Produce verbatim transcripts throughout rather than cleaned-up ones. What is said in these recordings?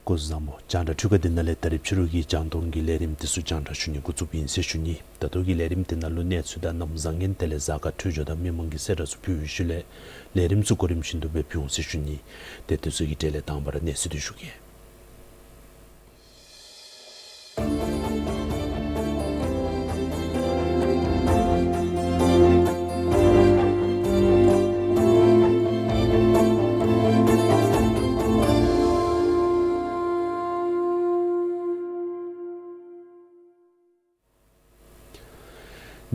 སྐུ་གཟུགས་བཟང་པོ། རྒྱང་བསྒྲགས་འཕྲུལ་ཁང་འདི་ནང་ལས་ད་རིས་ཕྱི་རུ་གི་རྒྱང་མཐོང་གི་ལས་རིམ་འདི་ཚུ་རྒྱང་བསྒྲགས་ཞུ་ནི་འགོ་བཙུགསཔ་ཨིན་ཟེར་ཞུ་ནི། ད་ལྟོ་གི་ལས་རིམ་འདི་ནང་ལུ་གནས་ཚུལ་དང་གནམ་བཟང་ངན་དེ་ལས་གཟའ་སྐར་འཕྲོད་སྦྱོར་དང་མི་མང་གི་གསལ་བསྒྲགས་ཚུ་ཕུལ་བའི་ཤུལ་ལས་ལས་རིམ་ཚུ་གོ་རིམ་བཞིན་དུ་སྦེ་ཕུལ་འོང་ཟེར་ཞུ་ནི། ཏེ་དེ་ཚུ་གི་གྲས་ལས་དང་པ་ར་གནས་ཚུལ་འདི་ཞུ་གེ།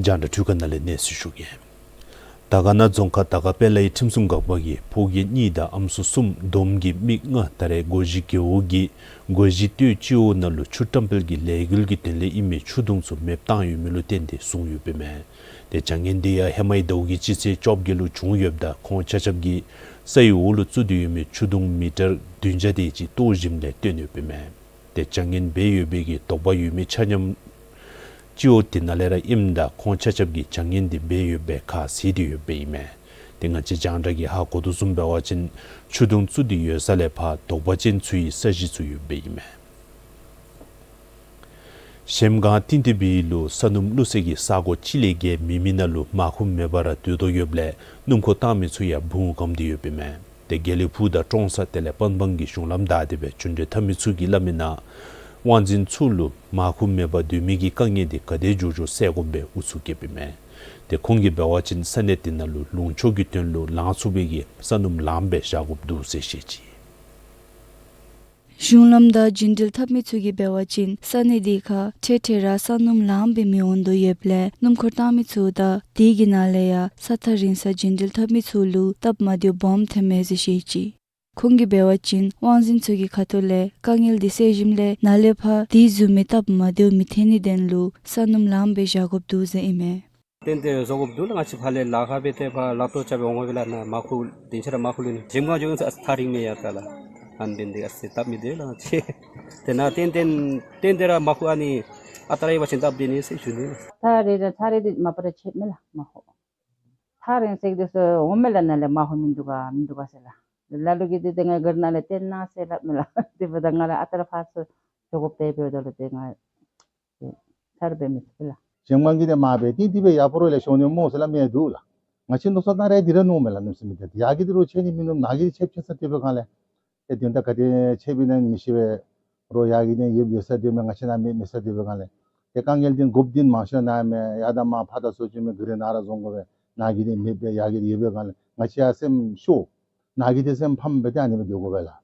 རྒྱང་བསྒྲགས་འཕྲུལ་ཁང་ནང་ལས་གནས་ཚུལ་ཞུ་གེ། དར་དཀར་ན་རྫོང་ཁག་དར་དཀར་དཔལ་ལྷའི་ཁྲིམས་སྲུང་འགག་པ་གིས་ཕོ་སྐྱེས་གཉིས་དང་ཨམ་སྲུ་གསུམ་བསྡོམས་ཀྱིས་མི་ལྔ་ད་རེས་སྒོ་བཞི་རྒེད་འོག་གི་སྒོ་བཞི་སྟོད་སྤྱི་འོག་ནང་ལུ་ཆུ་བཀྲམ་སྤེལ་གྱི་ལས་འགུལ་གྱི་དོན་ལས་ཨིན་མི་ཆུ་དུང་ཚུ་མེདཔ་བཏང་ཡོད་མི་ལུ་བརྟེན་ཏེ་བཟུང་ཡོདཔ་ཨིན་མས། ཏེ་བྱ་ངན་འདི་ཡང་ཧེ་མའི་ཟླཝ་གི་སྤྱི་ཚེས་བཅོ་བརྒྱད་ལུ་བྱུང་ཡོདཔ་ད་ཁོང་ཆ་ཁྱབ་ཀྱིས་ས་ཡི་འོག་ལུ་བཙུགས་ཏེ་ཡོད་མི་ཆུ་དུང་མི་ཊར་བདུན་བརྒྱ་དེ་ཅིག་གཏོར་ཞིནམ་ལས་བཏོན་ཡོདཔ་ཨིན་མས། ཏེ་བྱ་ངན་འབད་ཡོད་པའི་གི་དོགས་པ་ཡོད་མི་ཆ་མཉམ་སྤྱི་འོག་དེ་ནང་ལས་ར་ཨིནམ་ད་ཁོང་ཆ་ཁྱབ་ཀྱིས་བྱ་ངན་འདི་འབད་ཡོདཔ་སྦེ་ཁ་བཟེད་དེ་ཡོདཔ་ཨིན་མས། ཏེ་ང་བཅས་རྒྱང་བསྒྲགས་ཀྱིས་ཧ་གོ་དོ་བཟུམ་འབད་བ་ཅིན་ཆུ་དུང་བཙུགས་ཏེ་ཡོད་ས་ལས་ཕར་དོགས་པ་ཅན་ཚུ་ཡི་ས་གཞི་ཚུ་ཡོདཔ་ཨིན་མས། གཞལམ་སྒང་ཏིང་ཏི་བི་ལུ་ས་སྣུམ་བླུག་སའི་གི་ས་གོ་གཅིག་ལས་བརྒལ་མེད་མི་ནང་ལུ་མར་ཁུ་མེད་པར་ར་སྡོད་དོ་ཡོདཔ་ལས་སྣུམ་འཁོར་བཏང་མི་ཚུ་ཡང་བུང་བསྒམས་ཏེ་ཡོདཔ་ཨིན་མས། ཏེ་དགེ་ལེགས་ཕུག་དང་ཀྲོང་གསར་དེ་ལས་པན་སྦང་གི་གཞུང་ལམ་བདའ་སྟེ་སྦེ་འགྲུལ་འགྲུལ་འཐབ་མི་ཚུ་གིས་སླབ་མི་ནང་དབང་འཛིན་ཚུ་ལུ་མར་ཁུ་མེད་པར་སྡོད་མི་གི་དཀའ་ངལ་འདི་ག་དེ་མགྱོགས་མགྱོགས་སེལ་དགོཔ་སྦེ་ཨུ་ཚུགས་བསྐྱེདཔ་ཨིན་མས། ཏེ་ཁོང་གིས་འབད་བ་ཅིན་ས་གནས་དེ་ནང་ལུ་ལུང་ཕྱོགས་ཀྱི་དོན་ལུ་ལང་ཚུགས་པའི་གི་ས་སྣུམ་ལངམ་སྦེ་བཞག་དགོཔ་འདུག་ཟེར་བཤད་ཅི། གཞུང་ལམ་དང་འགྲུལ་འགྲུལ་འཐབ་མི་ཚུ་གིས་འབད་བ་ཅིན་ས་གནས་འདི་ཁར་ཁྲལ་ཁྲལ་ར་ས་སྣུམ་ལངམ་སྦེ་མི་འོང་དོ་ཡོདཔ་ལས་སྣུམ་འཁོར་བཏང་མི་ཚུ་དང་དེ་གི་ནང་ལས་ཡང་ས་ཐག་རིང་ས་འགྲུལ་འགྲུལ་འཐབ་མི་ཚུ་ལུ་སྟབས་མ་བདེཝ་སྦོམ་ཐོནམ་མས་ཟེར་བཤད་ཅི། ཁོང་གིས་འབད་བ་ཅིན་དབང་འཛིན་ཚུ་གི་ཁ་ཐུག་ལས་དཀའ་ངལ་འདི་སེལ་ཞིནམ་ལས་ནཱ་ལས་ཕར་དེ་བཟུམ་མའི་སྟབས་མ་བདེཝ་མི་ཐོན་ནིའི་དོན་ལུ་ས་སྣུམ་ལངམ་སྦེ་བཞག་དགོཔ་འདུག་ཟེར་ཨིན་མས། ཏན་ཏན་བཟོ་དགོཔ་འདུག་ལགས། ང་བཅས་ཕར་ལས་ལ་ཁ་སྦེ་ཏེ་ཕར་ལག་ཏོ་རྐྱབ་སྦེ་འོང་དགོ་པས་ལགས། ནཱ་མར་ཁུ་དེ་ཅིག་ར་མར་ཁུ་ལུ་ནི་གཞལམ་སྒང་འགྱོ་ཡི་ས་ཐག་རིངམ་མས་ཡ་ད་ལགས། ཨ་ནི་འབདན་འདི་ཨ་ཙི་སྟབས་མི་བདེ་ལགས་ང་བཅས། དེ་ནང་ཏན་ཏན་ཏན་ཏན་ར་མར་ཁུ་ཨ་ནི་ཨ་རྟག་ར་ཡོད་པ་ཅིན་སྟབས་བདེ་ནི་ཟེར་ཞུ་ནི་ལགས། ཐག་རིང་ར་ཐག་རིང་འདི་མ་པ་ར་ཆད་མས་ལགས་མར་ཁུ། ཐག་རིང་ཟེར་དེ་ཚུ་འོང་མས་ལགས། ནཱ་ལས་མར་ཁུ་མིན་འདུག་ག་མིན་འདུག་ག་ཟེར་ལགས། ལ་ལུ་གིས་འདི་ཏེ་ང་གིར་ནང་ལས་བཏོན་གནང་ཟེར་སླབ་མས་ལགས། དེ་འབདཝ་ད་ང་ལུ་ཨ་རྟག་ར་ཕར་ཚུར་འགྱོ་དགོཔ་འབད་འབདཝ་ད་ལུ་ཏེ་ང་ཨེ་ཐར་པའི་མི་ཚུ་ལགས། གཞལམ་སྒང་གི་དེ་མ་འབད་ཏིང་ཏི་བི་ཡར་ཕུ་རུ་ལས་ཤོང་ནི་སྨོ་ཟེར་སླབ་མི་འདུག་ལགས། ང་བཅས་མནོ་བསམ་བཏང་རུང་དེ་ར་མནོཝ་མས་ལགས། ནུབ་སི་མི་དེ་ཡར་གི་དེ་རུང་ཆད་ནི་མིན་ནུག། ནཱ་གི་དེ་ཆད་ཆད་ས་དེ་འབད་སྒང་ལས་ཨེ་དོན་དག་ག་དེ་ཆད་པའི་ནང་མི་ཤེས་པས། རོགས་ཡར་གི་དེ་ཡོདཔ་ཡོད་ས་དེ་མས། ང་བཅས་ནཱ་མེད་མེད་ས་དེ་འབད་སྒང་ལས་ཏེ་དཀའ་ངལ་དེ་འགོཔ་དེ་མང་ཤོས་ནཱ་མས། ཡར་དང་མར་ཕར་དང་ཚུར་བྱོན་མི་གིར་ནང་ར་བཟུང་དགོ་པས། ནཱ་གི་དེ་མེདཔ་སྦེ་ཡར་གི་དེ་ཡོདཔ་སྦེ་སྒང་ལས་ང་བཅས་ཡང་སེམས་ཤོར། ནཱ་གི་དེ་སེམས་ཕམ་སྦེ་ཏེ་ཨ་ནི་སྦེ་སྡོད་དགོ་པས་ལགས།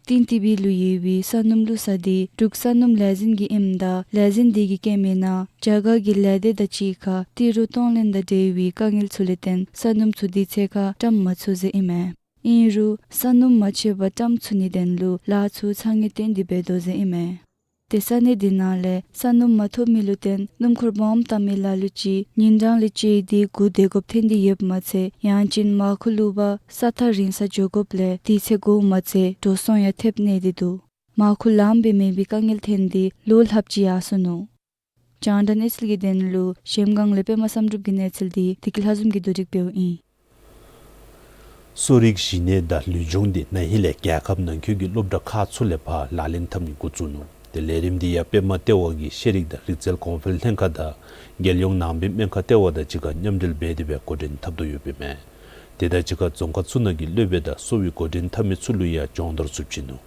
ཏིང་ཏི་བི་ལུ་ཡོད་པའི་ས་སྣུམ་བླུག་ས་འདི་འབྲུག་ས་སྣུམ་ལས་འཛིན་གྱི་ཨིནམ་ད་ལས་འཛིན་འདི་གིས་བཀོད་མིའི་ནང་རྒྱ་གར་གྱི་ལས་སྡེ་དང་གཅིག་ཁར་ཏི་རུ་གཏོང་ལེན་དང་འབྲེལ་བའི་དཀའ་ངལ་ཚུ་ལས་བརྟེན་ས་སྣུམ་ཚུ་དུས་ཚོད་ཁར་བཀྲམ་མ་ཚུགས་ཟེར་ཨིན་མས། ཨིན་རུང་ས་སྣུམ་མ་ཆད་པར་བཀྲམ་ཚུགས་ནིའི་དོན་ལུ་ལཱ་ཚུ་ཚ་ངེས་བཏོན་ཏེ་འབད་དོ་ཟེར་ཨིན་མས། ཏེ་ས་གནས་འདི་ནང་ལས་ས་སྣུམ་མ་ཐོབ་མི་ལུ་བརྟེན་སྣུམ་འཁོར་སྦོམ་བཏང་མི་ལ་ལུ་ཅིག་ཉིན་གྲངས་ལས་བཅད་དེ་སྒུག་སྡོད་དགོཔ་ཐོན་ཏེ་ཡོདཔ་མ་ཚད་ཡང་ཅིན་མར་ཁུ་ལུ་འབག་ས་ཐག་རིང་ས་འགྱོ་དགོཔ་ལས་དུས་ཚོད་འགོརཝ་མ་ཚད་འགྲོ་སོང་ཡང་ཐེབས་ནི་དེ་འདུག། མར་ཁུ་ལངམ་སྦེ་མེད་པའི་དཀའ་ངལ་ཐོན་ཏེ་ལོ་ལྷགཔ་ཅིག་ཡར་སོ་ནུག། རྒྱང་བསྒྲགས་གནས་ཚུལ་གྱི་དོན་ལུ་གཞལམ་སྒང་ལས་པདྨ་བསམ་གྲུབ་ཀྱི་གནས་ཚུལ་འདི་བདེ་སྐྱིད་ལྷ་འཛོམས་ཀྱིས་བསྡུ་སྒྲིག་འབདཝ་ཨིན། གསོ་རིག་གཞི་གནས་དང་ལུས་སྦྱོང་འདི་ན་ཧིང་ལས་རྒྱལ་ཁབ་ནང་འཁོད་ཀྱི་སློབ་གྲྭ་ཁག་ཚུ་ལས་ཕར་ལག་ལེན་འཐབ་ནི་འགོ་བཙུགས་ནུག། ཏེ་ལས་རིམ་འདི་ཡང་པདྨ་ལྟེ་བ་གི་ཤེས་རིག་དང་རིག་རྩལ་གོང་འཕེལ་ལྷན་ཁག་དང་རྒྱལ་ཡོངས་ནང་པའི་སྨན་ཁང་ལྟེ་བ་དང་གཅིག་ཁར་མཉམ་འབྲེལ་འབད་དེ་སྦེ་འགོ་འདྲེན་འཐབ་དོ་ཡོདཔ་ཨིན་མས། དེ་དང་གཅིག་ཁར་རྫོང་ཁག་ཚུ་ནང་གི་སློབ་དཔོན་དང་གསོ་བའི་འགོ་འདྲེན་འཐབ་མི་ཚུ་ལུ་ཡང་སྦྱོང་བརྡར་ཚུ་བྱིན་ནུག།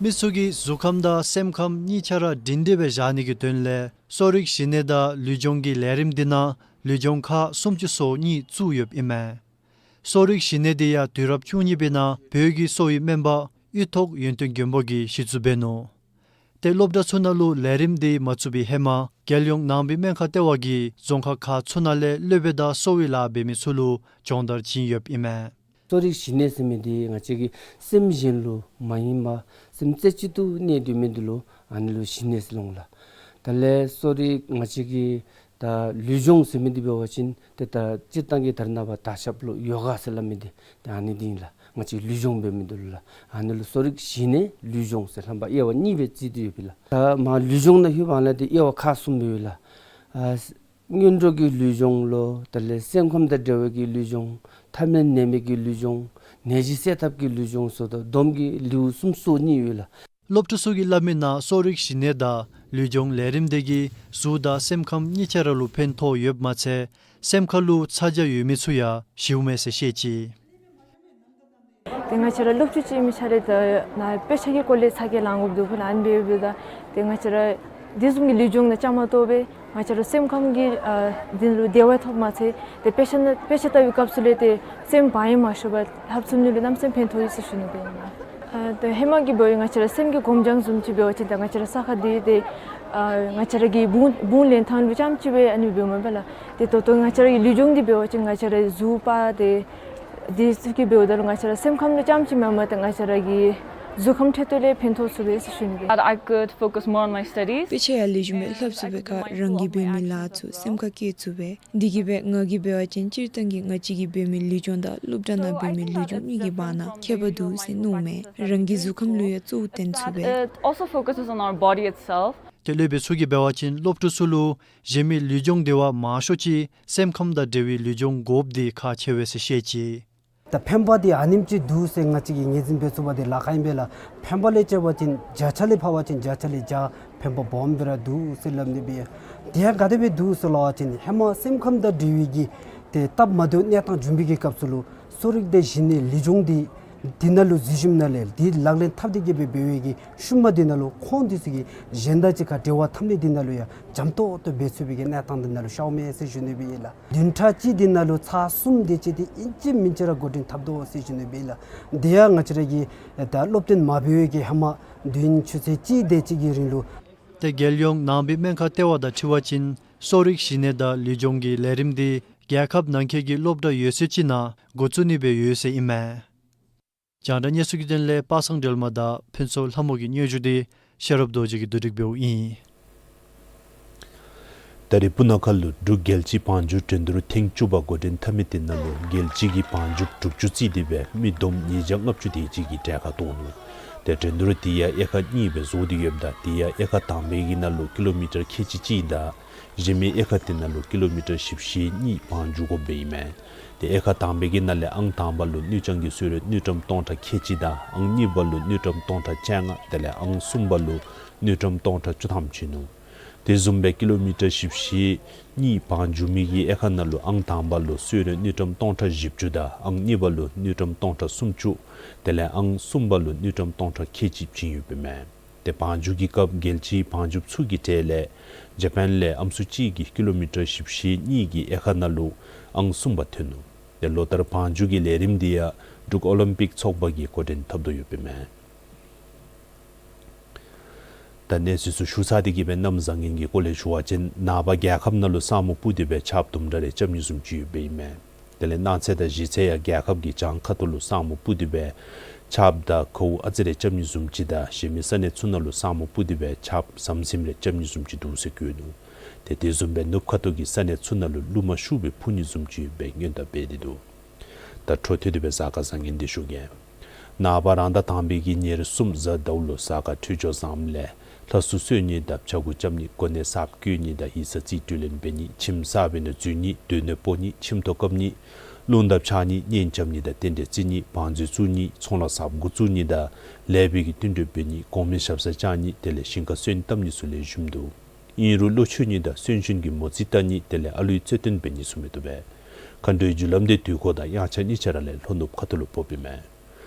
མི་ཚུ་གི་གཟུགས་ཁམས་དང་སེམས་ཁམས་གཉིས་ཆ་ར་སྒྲིང་སྒྲི་སྦེ་བཞག་ནི་གི་དོན་ལས་གསོ་རིག་གཞི་གནས་དང་ལུས་སྦྱོང་གི་ལས་རིམ་འདི་ནང་ལུས་སྦྱོང་ཁག་སུམ་ཅུ་སོ་གཉིས་བཙུགས་ཡོདཔ་ཨིན་མས། གསོ་རིག་གཞི་གནས་འདི་ཡང་དུས་རབས་བཅུ་གཉིས་པའི་ནང་བོད་ཀྱི་གསོ་བའི་སྨན་པ་གཡུ་ཐོག་ཡོན་ཏན་མགོན་པོ་གིས་གཞི་བཙུགས་འབད་ནུག། ཏེ་སློབ་གྲྭ་ཚུ་ནང་ལུ་ལས་རིམ་འདི་མ་བཙུགས་པའི་ཧེ་མ་རྒྱལ་ཡོངས་ནང་པའི་སྨན་ཁང་ལྟེ་བ་གིས་རྫོང་ཁག་ཁག་ཚུ་ནང་ལས་སློབ་དཔོན་དང་གསོ་བའི་ལཱ་འབད་མི་ཚུ་ལུ་སྦྱོང་བརྡར་བྱིན་ཡོདཔ་ཨིན་མས། གསོ་རིག་གཞི་གནས་ཟེར་མི་འདི་ང་བཅས་ཀྱི་སེམས་གཞན་ལུ་མ་ཡེངས་པར་སེམས་རྩེ་གཅིག་ཏུ་གནས་སྡོད་མི་འདི་ལུ་ཨ་ནི་ལུ་གཞི་གནས་ཟེར་ལོང་ལགས། དེ་ལས་གསོ་རིག་ང་བཅས་ཀྱི་ད་ལུས་སྦྱོང་ཟེར་མི་འདི་འབད་བ་ཅིན་ཏེ་ད་སྤྱིར་བཏང་གི་ད་རེས་ནངས་པ་དར་ཁྱབ་ལུ་ཡོ་ག་ཟེར་སླབ་མི་འདི་ཏེ་ཨ་ནི་འདི་ཨིན་ལགས། ང་བཅས་ལུས་སྦྱོང་འབད་མི་འདི་ལུ་ལགས། ཨ་ནི་ལུ་གསོ་རིག་གཞི་གནས་ལུས་སྦྱོང་ཟེར་རྣམ་པ་དབྱེ་བ་གཉིས་སྦེ་བརྩི་སྟེ་ཡོད་པས་ལགས། ད་མར་ལུས་སྦྱོང་ནང་ལྷོདཔ་ལས་ཏེ་དབྱེ་བ་ཁག་གསུམ་སྦེ་ཡོད་ལགས། ཨ་སྔོན་འགྲོ་གི་ལུས་སྦྱོང་ལོ། དེ་ལས་སེམས་ཁམས་དང་འབྲེལ་བའི་གི་ལུས་སྦྱོང་། ཐབས་མེད་ནད་མེད་ཀྱི་ལུས་སྦྱོང་། ནད་གཞི་སེལ་ཐབས་ཀྱི་ལུས་སྦྱོང་ཟེར་ད་བསྡོམས་ཀྱིས་ལེའུ་གསུམ་སོ་གཉིས་ཡོད་ལགས། སློབ་ཕྲུག་ཚུ་གིས་སླབ་མིའི་ནང་གསོ་རིག་གཞི་གནས་དང་ལུས་སྦྱོང་ལས་རིམ་འདི་གིས་གཟུགས་དང་སེམས་ཁམས་གཉིས་ཆ་ར་ལུ་ཕན་ཐོགས་ཡོདཔ་མ་ཚད་སེམས་ཁ་ལུ་ཚ་གྱང་ཡོད་མི་ཚུ་ཡང་ཞིཝ་མས་ཟེར་བཤད་ཅི། ཏེ་ང་བཅས་ར་སློབ་ཕྲུག་ཅིག་ཨིན་མི་ཆ་ར་ད་ནཱ་དཔེ་ཆ་གི་སྐོར་ལས་ཚ་གྱང་ལང་དགོཔ་འདུག་ལགས། ཨ་ནི་འབདཝ་ད་ཏེ་ང་བཅས་ར་དེ་བཟུམ་གྱི་ལུས་སྦྱོང་ནང་བཅའ་མར་གཏོགས་པས་ང་བཅས་ར་སེམས་ཁམས་ཀྱི་ཨ་འདི་ལུ་བདེ་བ་ཐོབ་མ་ཚད་ཏེ་དཔེ་ཆ་ནང་དཔེ་ཆ་ལྟ་བའི་སྐབས་སུ་ལས་ཏེ་སེམས་བག་ཡངས་མ་ཤོར་བར་ལྷབ་ཚུགས་ནི་ལུ་གནམ་མེད་ས་མེད་ཕན་ཐོགས་ཡོད་ཟེར་ཞུ་ནི་ཨིན་ལགས། ཨ་ཏེ་ཧེ་མ་གི་འབདཝ་ང་བཅས་ར་སེམས་ཀྱི་སྒོམ་རྒྱང་བཟུམ་ཅིག་འབད་བ་ཅིན་ད་ང་བཅས་ར་ས་ཁར་སྡོད་དེ་ཨ་ང་བཅས་ར་གི་བུང་བུང་ལེན་ཐངས་ལུ་རྐྱངམ་ཅིག་སྦེ་ཨ་ནི་འབདཝ་མེན་པས་ལགས། ཏེ་ད་ལྟོ་ང་བཅས་ར་གི་ལུས་སྦྱོང་འདི་འབད་བ་ཅིན་ང་བཅས་ར་གཟུགས་པོ་ཏེ་དེ་ཚུ་གིས་འབདཝ་ད་ལུ་ང་བཅས་ར་སེམས་ཁམས་ལུ་རྐྱངམ་ཅིག་མེན་པར་ཏེ་ང་བཅས་ར་གི་གཟུགས་ཁམས་ཁྲོད་དུ་ལས་ཕན་ཐོགས་ཚུགས་པས་ཟེར་ཞུ་ནི་ཨིན། That I could focus more on my studies. དཔེ་ཆ་ཡང་ལེགས་ཤོམ་སྦེ་ལྷབ་ཚུགས་པའི་ཁར་རང་གིས་འབད་མི་ལཱ་ཚུ་སེམས་ཁར་བཀལ་ཚུགས་པས། འདི་གིས་སྦེ་ང་གིས་འབད་བ་ཅིན་སྤྱིར་བཏང་གི་ང་བཅས་ཀྱིས་འབད་མི་ལུས་སྦྱོང་དང་སློབ་གྲྭ་ནང་འབད་མི་ལུས་སྦྱོང་གཉིས་ཀྱི་བར་ན་ཁྱད་པར་འདུག་ཟེར་མནོཝ་མས། རང་གི་གཟུགས་ཁམས་ལུ་ཡང་གཙོ་བོ་བརྟེན་ཚུགས་པས། It also focuses on our body itself. ཏེ་སློབ་དཔོན་ཚུ་གིས་འབད་བ་ཅིན་སློབ་ཕྲུག་ཚུ་ལུ་གཞན་མི་ལུས་སྦྱོང་དེ་བ་མང་ཤོས་ཅིག་སེམས་ཁམས་དང་འབྲེལ་བའི་ལུས་སྦྱོང་དགོཔ་འདི་ཁག་ཆེ་བས་ཟེར་བཤད་ཅི། ད་ཕན་པ་འདི་ཨ་ནེམ་ཅིག་འདུག་ཟེར་ང་བཅས་ཀྱིས་ངོས་འཛིན་འབད་ཚུགས་པ་འདི་ལཱ་ཁག་ཨིན་པས་ལགས། ཕན་པ་ལས་བཅད་པ་ཅིན་བརྒྱ་ཆ་ལས་ཕབ་པ་ཅིན་བརྒྱ་ཆ་ལས་བརྒྱ་ཕན་པ་སྦོམ་སྦེ་ར་འདུག་ཟེར་སླབ་ནི་སྦེ། དེ་ཡང་ག་དེ་སྦེ་འདུག་ཟེར་སླབ་པ་ཅིན་ཧེ་མ་སེམས་ཁམས་དང་འབྲེལ་བའི་གི་ཏེ་སྟབས་མ་བདེཝ་གནས་སྟངས་བྱུང་བའི་གི་སྐབས་སུ་ལུ་གསོ་རིག་དང་གཞི་གནས་ལུས་སྦྱོང་འདི་འདི་ནང་ལུ་གཟིགས་ཞིནམ་ལས་འདི་ལག་ལེན་འཐབ་སྟེ་གི་སྦེ་འབད་བའི་གི་ཤུལ་མ་འདི་ནང་ལུ་ཁོང་འདི་ཚུ་གིས་གཞན་དང་གཅིག་ཁར་འབྲེལ་བ་འཐབ་ནི་འདི་ནང་ལུ་ཡང་འཇམ་ཏོག་ཏོ་འབད་ཚུགས་པའི་གི་གནས་སྟངས་འདི་ནང་ལུ་ཤརཝ་མས་ཟེར་ཞུ་ནི་སྦེ་ཨིན་ལགས། བདུན་ཕྲག་གཅིག་འདི་ནང་ལུ་ཚར་གསུམ་དེ་ཅིག་འདི་ཨིན་ཅི་མིན་ཅི་ར་འགོ་འདྲེན་འཐབ་དོ་ཟེར་ཞུ་ནི་སྦེ་ཨིན་ལགས། འདི་ཡང་ང་བཅས་ར་གི་ད་སློབ་སྟོན་མ་འབད་བའི་གི་ཧེ་མ་བདུན་ཆུ་ཚོད་གཅིག་དེ་ཅིག་གི་རིང་ལུ། ཏེ་རྒྱལ་ཡོངས་ནང་པའི་སྨན་ཁང་ལྟེ་བ་དང་འཁྲིལ་བ་ཅིན་གསོ་རིག་གཞི་གནས་དང་ལུས་སྦྱོང་གི་ལས་རིམ་འདི་རྒྱལ་ཁབ་ནང་འཁོད་ཀྱི་སློབ་གྲྭ་ཡོད་ཚད་ཅིག་ནང་འགོ་བཙུགས་ནི་སྦེ་ཡོད་ཟེར་ཨིན་མས། རྒྱང་བསྒྲགས་གནས་ཚུལ་གྱི་དོན་ལས་པ་སངས་སྒྲོལ་མ་དང་ཕུན་ཚོགས་ལྷ་མོ་གི་སྙན་ཞུ་འདི་ཤེས་རབ་རྡོ་རྗེ་གིས་བསྡུ་སྒྲིག་འབདཝ་ཨིན། ད་རེས་སྤུ་ན་ཁ་ལུ་འབྲུག་རྒྱལ་སྤྱིའི་བང་རྒྱུག་འགྲན་བསྡུར་ཐེངས་བཅུ་པ་འགོ་འདྲེན་འཐབ་མི་དེ་ནང་ལུ་རྒྱལ་སྤྱི་གི་བང་རྒྱུག་དྲུག་ཅུ་རྩིས་ཏེ་སྦེ་མི་བསྡོམས་ཉིས་བརྒྱ་ལྔ་བཅུ་དེ་ཅིག་གིས་གྲལ་ཁར་གཏོགས་ནུག། ཏེ་འགྲན་བསྡུར་འདི་ཡང་དབྱེ་ཁག་གཉིས་སྦེ་བཟོ་སྟེ་ཡོདཔ་ད་དེ་ཡང་དབྱེ་ཁག་དང་པའི་གི་ནང་ལུ་ཀི་ལོ་མི་ཊར་ཁལ་གཅིག་གཅིག་དང་གཞན་མི་དབྱེ་ཁག་དེ་ནང་ལུ་ཀི་ལོ་མི་ཊར་བཞི་བཅུ་ཞེ་གཉིས་བང་རྒྱུག་དགོཔ་སྦེ་ཨིན་མས། ཏེ་དབྱེ་ཁག་དང་པའི་གི་ནང་ལས་ཨང་དང་པ་ལུ་དངུལ་རྐྱང་གི་གསོལ་རས་དངུལ་ཀྲམ་སྟོང་ཕྲག་ཁལ་གཅིག་དང་ཨང་གཉིས་པ་ལུ་དངུལ་ཀྲམ་སྟོང་ཕྲག་བཅོ་ལྔ་དེ་ལས་ཨང་གསུམ་པ་ལུ་དངུལ་ཀྲམ་སྟོང་ཕྲག་བཅུ་ཐམ་བྱིན་ནུག། དེ་བཟུམ་སྦེ་ཀི་ལོ་མི་ཊར་བཞི་བཅུ་ཞེ་གཉིས་བང་རྒྱུག་མི་གི་དབྱེ་ཁག་ནང་ལུ་ཨང་དང་པ་ལུ་གསོལ་རས་དངུལ་ཀྲམ་སྟོང་ཕྲག་བཞི་བཅུ་དང་ཨང་གཉིས་པ་ལུ་དངུལ་ཀྲམ་སྟོང་ཕྲག་སུམ་ཅུ་དེ་ལས་ཨང་གསུམ་པ་ལུ་དངུལ་ཀྲམ་སྟོང་ཕྲག་ཁལ་གཅིག་བྱིན་ཡོདཔ་ཨིན་མས། ཏེ་བང་རྒྱུག་གི་སྐབས་རྒྱལ་སྤྱིའི་བང་རྒྱུགཔ་ཚུ་གི་གྲས་ལས་ཇ་པཱན་ལས་ཨམ་སྲུ་གཅིག་གིས་ཀི་ལོ་མི་ཊར་བཞི་བཅུ་ཞེ་གཉིས་ཀྱི་དབྱེ་ཁག་ནང་ལུ་ཨང་གསུམ་པ་ཐོན་ནུག། ཏེ་ལོ་ལྟར་བང་རྒྱུག་གི་ལས་རིམ་འདི་ཡང་འབྲུག་ཨོ་ལིམ་པིག་ཚོགས་པ་གིས་འགོ་འདྲེན་འཐབ་དོ་ཡོདཔ་ཨིན་མས། ད་གནས་ཚུལ་ཚུ་ཞུ་ཚར་ཏེ་གི་སྦེ་གནམ་བཟང་ངན་གྱི་སྐོར་ལས་ཞུ་བ་ཅིན་ནངས་པ་རྒྱལ་ཁབ་ནང་ལུ་ས་སྨུག་སྤུབས་ཏེ་སྦེ་ཆརཔ་དུམ་གྲ་རེ་རྐྱབ་ནི་བཟུམ་ཅིག་ཡོདཔ་ཨིན་མས། དེ་ལས་གནངས་ཚེ་དང་གཞེས་ཚེ་ཡང་རྒྱལ་ཁབ་ཀྱི་བྱང་ཁ་ཐུག་ལུ་ས་སྨུག་སྤུབས་ཏེ་སྦེ་ ཆརཔ་དང་གའུ་ཨ་ཙི་རེ་རྐྱབ་ནི་བཟུམ་ཅིག་དང་གཞན་མི་ས་གནས་ཚུ་ནང་ལུ་ས་སྨུག་སྤུབ་སྟེ་སྦེ་ཆརཔ་ཟམ་ཟིམ་རེ་རྐྱབ་ནི་བཟུམ་ཅིག་འདུག་ཟེར་བཀོད་ནུག། ཏེ་དེ་བཟུམ་སྦེ་ནུབ་ཁ་ཐུག་གི་ས་གནས་ཚུ་ནང་ལུ་རླུང་མ་ཤུགས་སྦེ་འཕུ་ནི་བཟུམ་ཅིག་སྦེ་སྔོན་བརྡ་འབད་དེ་འདུག། ད་འཕྲོ་མཐུད་དེ་སྦེ་གཟའ་སྐར་བཟང་ངན་འདི་ཞུ་གེ། ནངས་པ་རང་ཟླ་དང་པའི་གི་ཉེར་གསུམ་གཟའ་ཟླཝ་ལུ་གཟའ་སྐར་འཕྲོད་སྦྱོར་བཟངམ་ལས་ལྷ་སྲུང་གསོལ་ནི་དང་ཕྱྭ་འགུགས་རྐྱབ་ནི་གོ་གནས་གསརཔ་བསྐོ་ནི་དང་ཡིག་ཚང་རྩིས་སྤྲོད་ལེན་འབད་ནི་ཁྱིམ་གསརཔ་ནང་འཛུལ་ནི་སྡོད་གནས་སྤོ་ནི་ཁྱིམ་ཐོག་བཀབ་ནི་རླུང་དར་འཕྱར་ནི་གཉེན་རྐྱབ་ནི་དང་རྟེན་འབྲེལ་བརྩི་ནི་བང་མཛོད་བཙུགས་ནི་ཚོང་ལཱ་གསརཔ་འགོ་བཙུགས་ནི་དང་ལེགས་པའི་གི་བསྟུན་གྲོས་འབད་ནི་གོང་མའི་ཞབས་སར་བཅར་ནི་དེ་ལས་ཞིང་ཁར་སོན་བཏབ་ནི་ཚུ་ལེགས་ཤོམ་འདུག། ཨིན་རུང་བློ་ཆོས་ནི་དང་གསོན་གཤིན་གྱི་མོ་རྩིས་བལྟ་ནི་དེ་ལས་ཨ་ལུའི་རྩོད་ལྡན་འབད་ནི་ཚུ་མི་བཏུབ་པས། མཁའ་འགྲོའི་རྒྱུ་ལམ་འདི་དུས་འཁོར་དང་དབྱངས་འཆར་གཉིས་ཆ་ར་ལས་ལྷོ་ནུབ་ཁ་ཐུག་ལུ་ཕོགཔ་ཨིན་མས།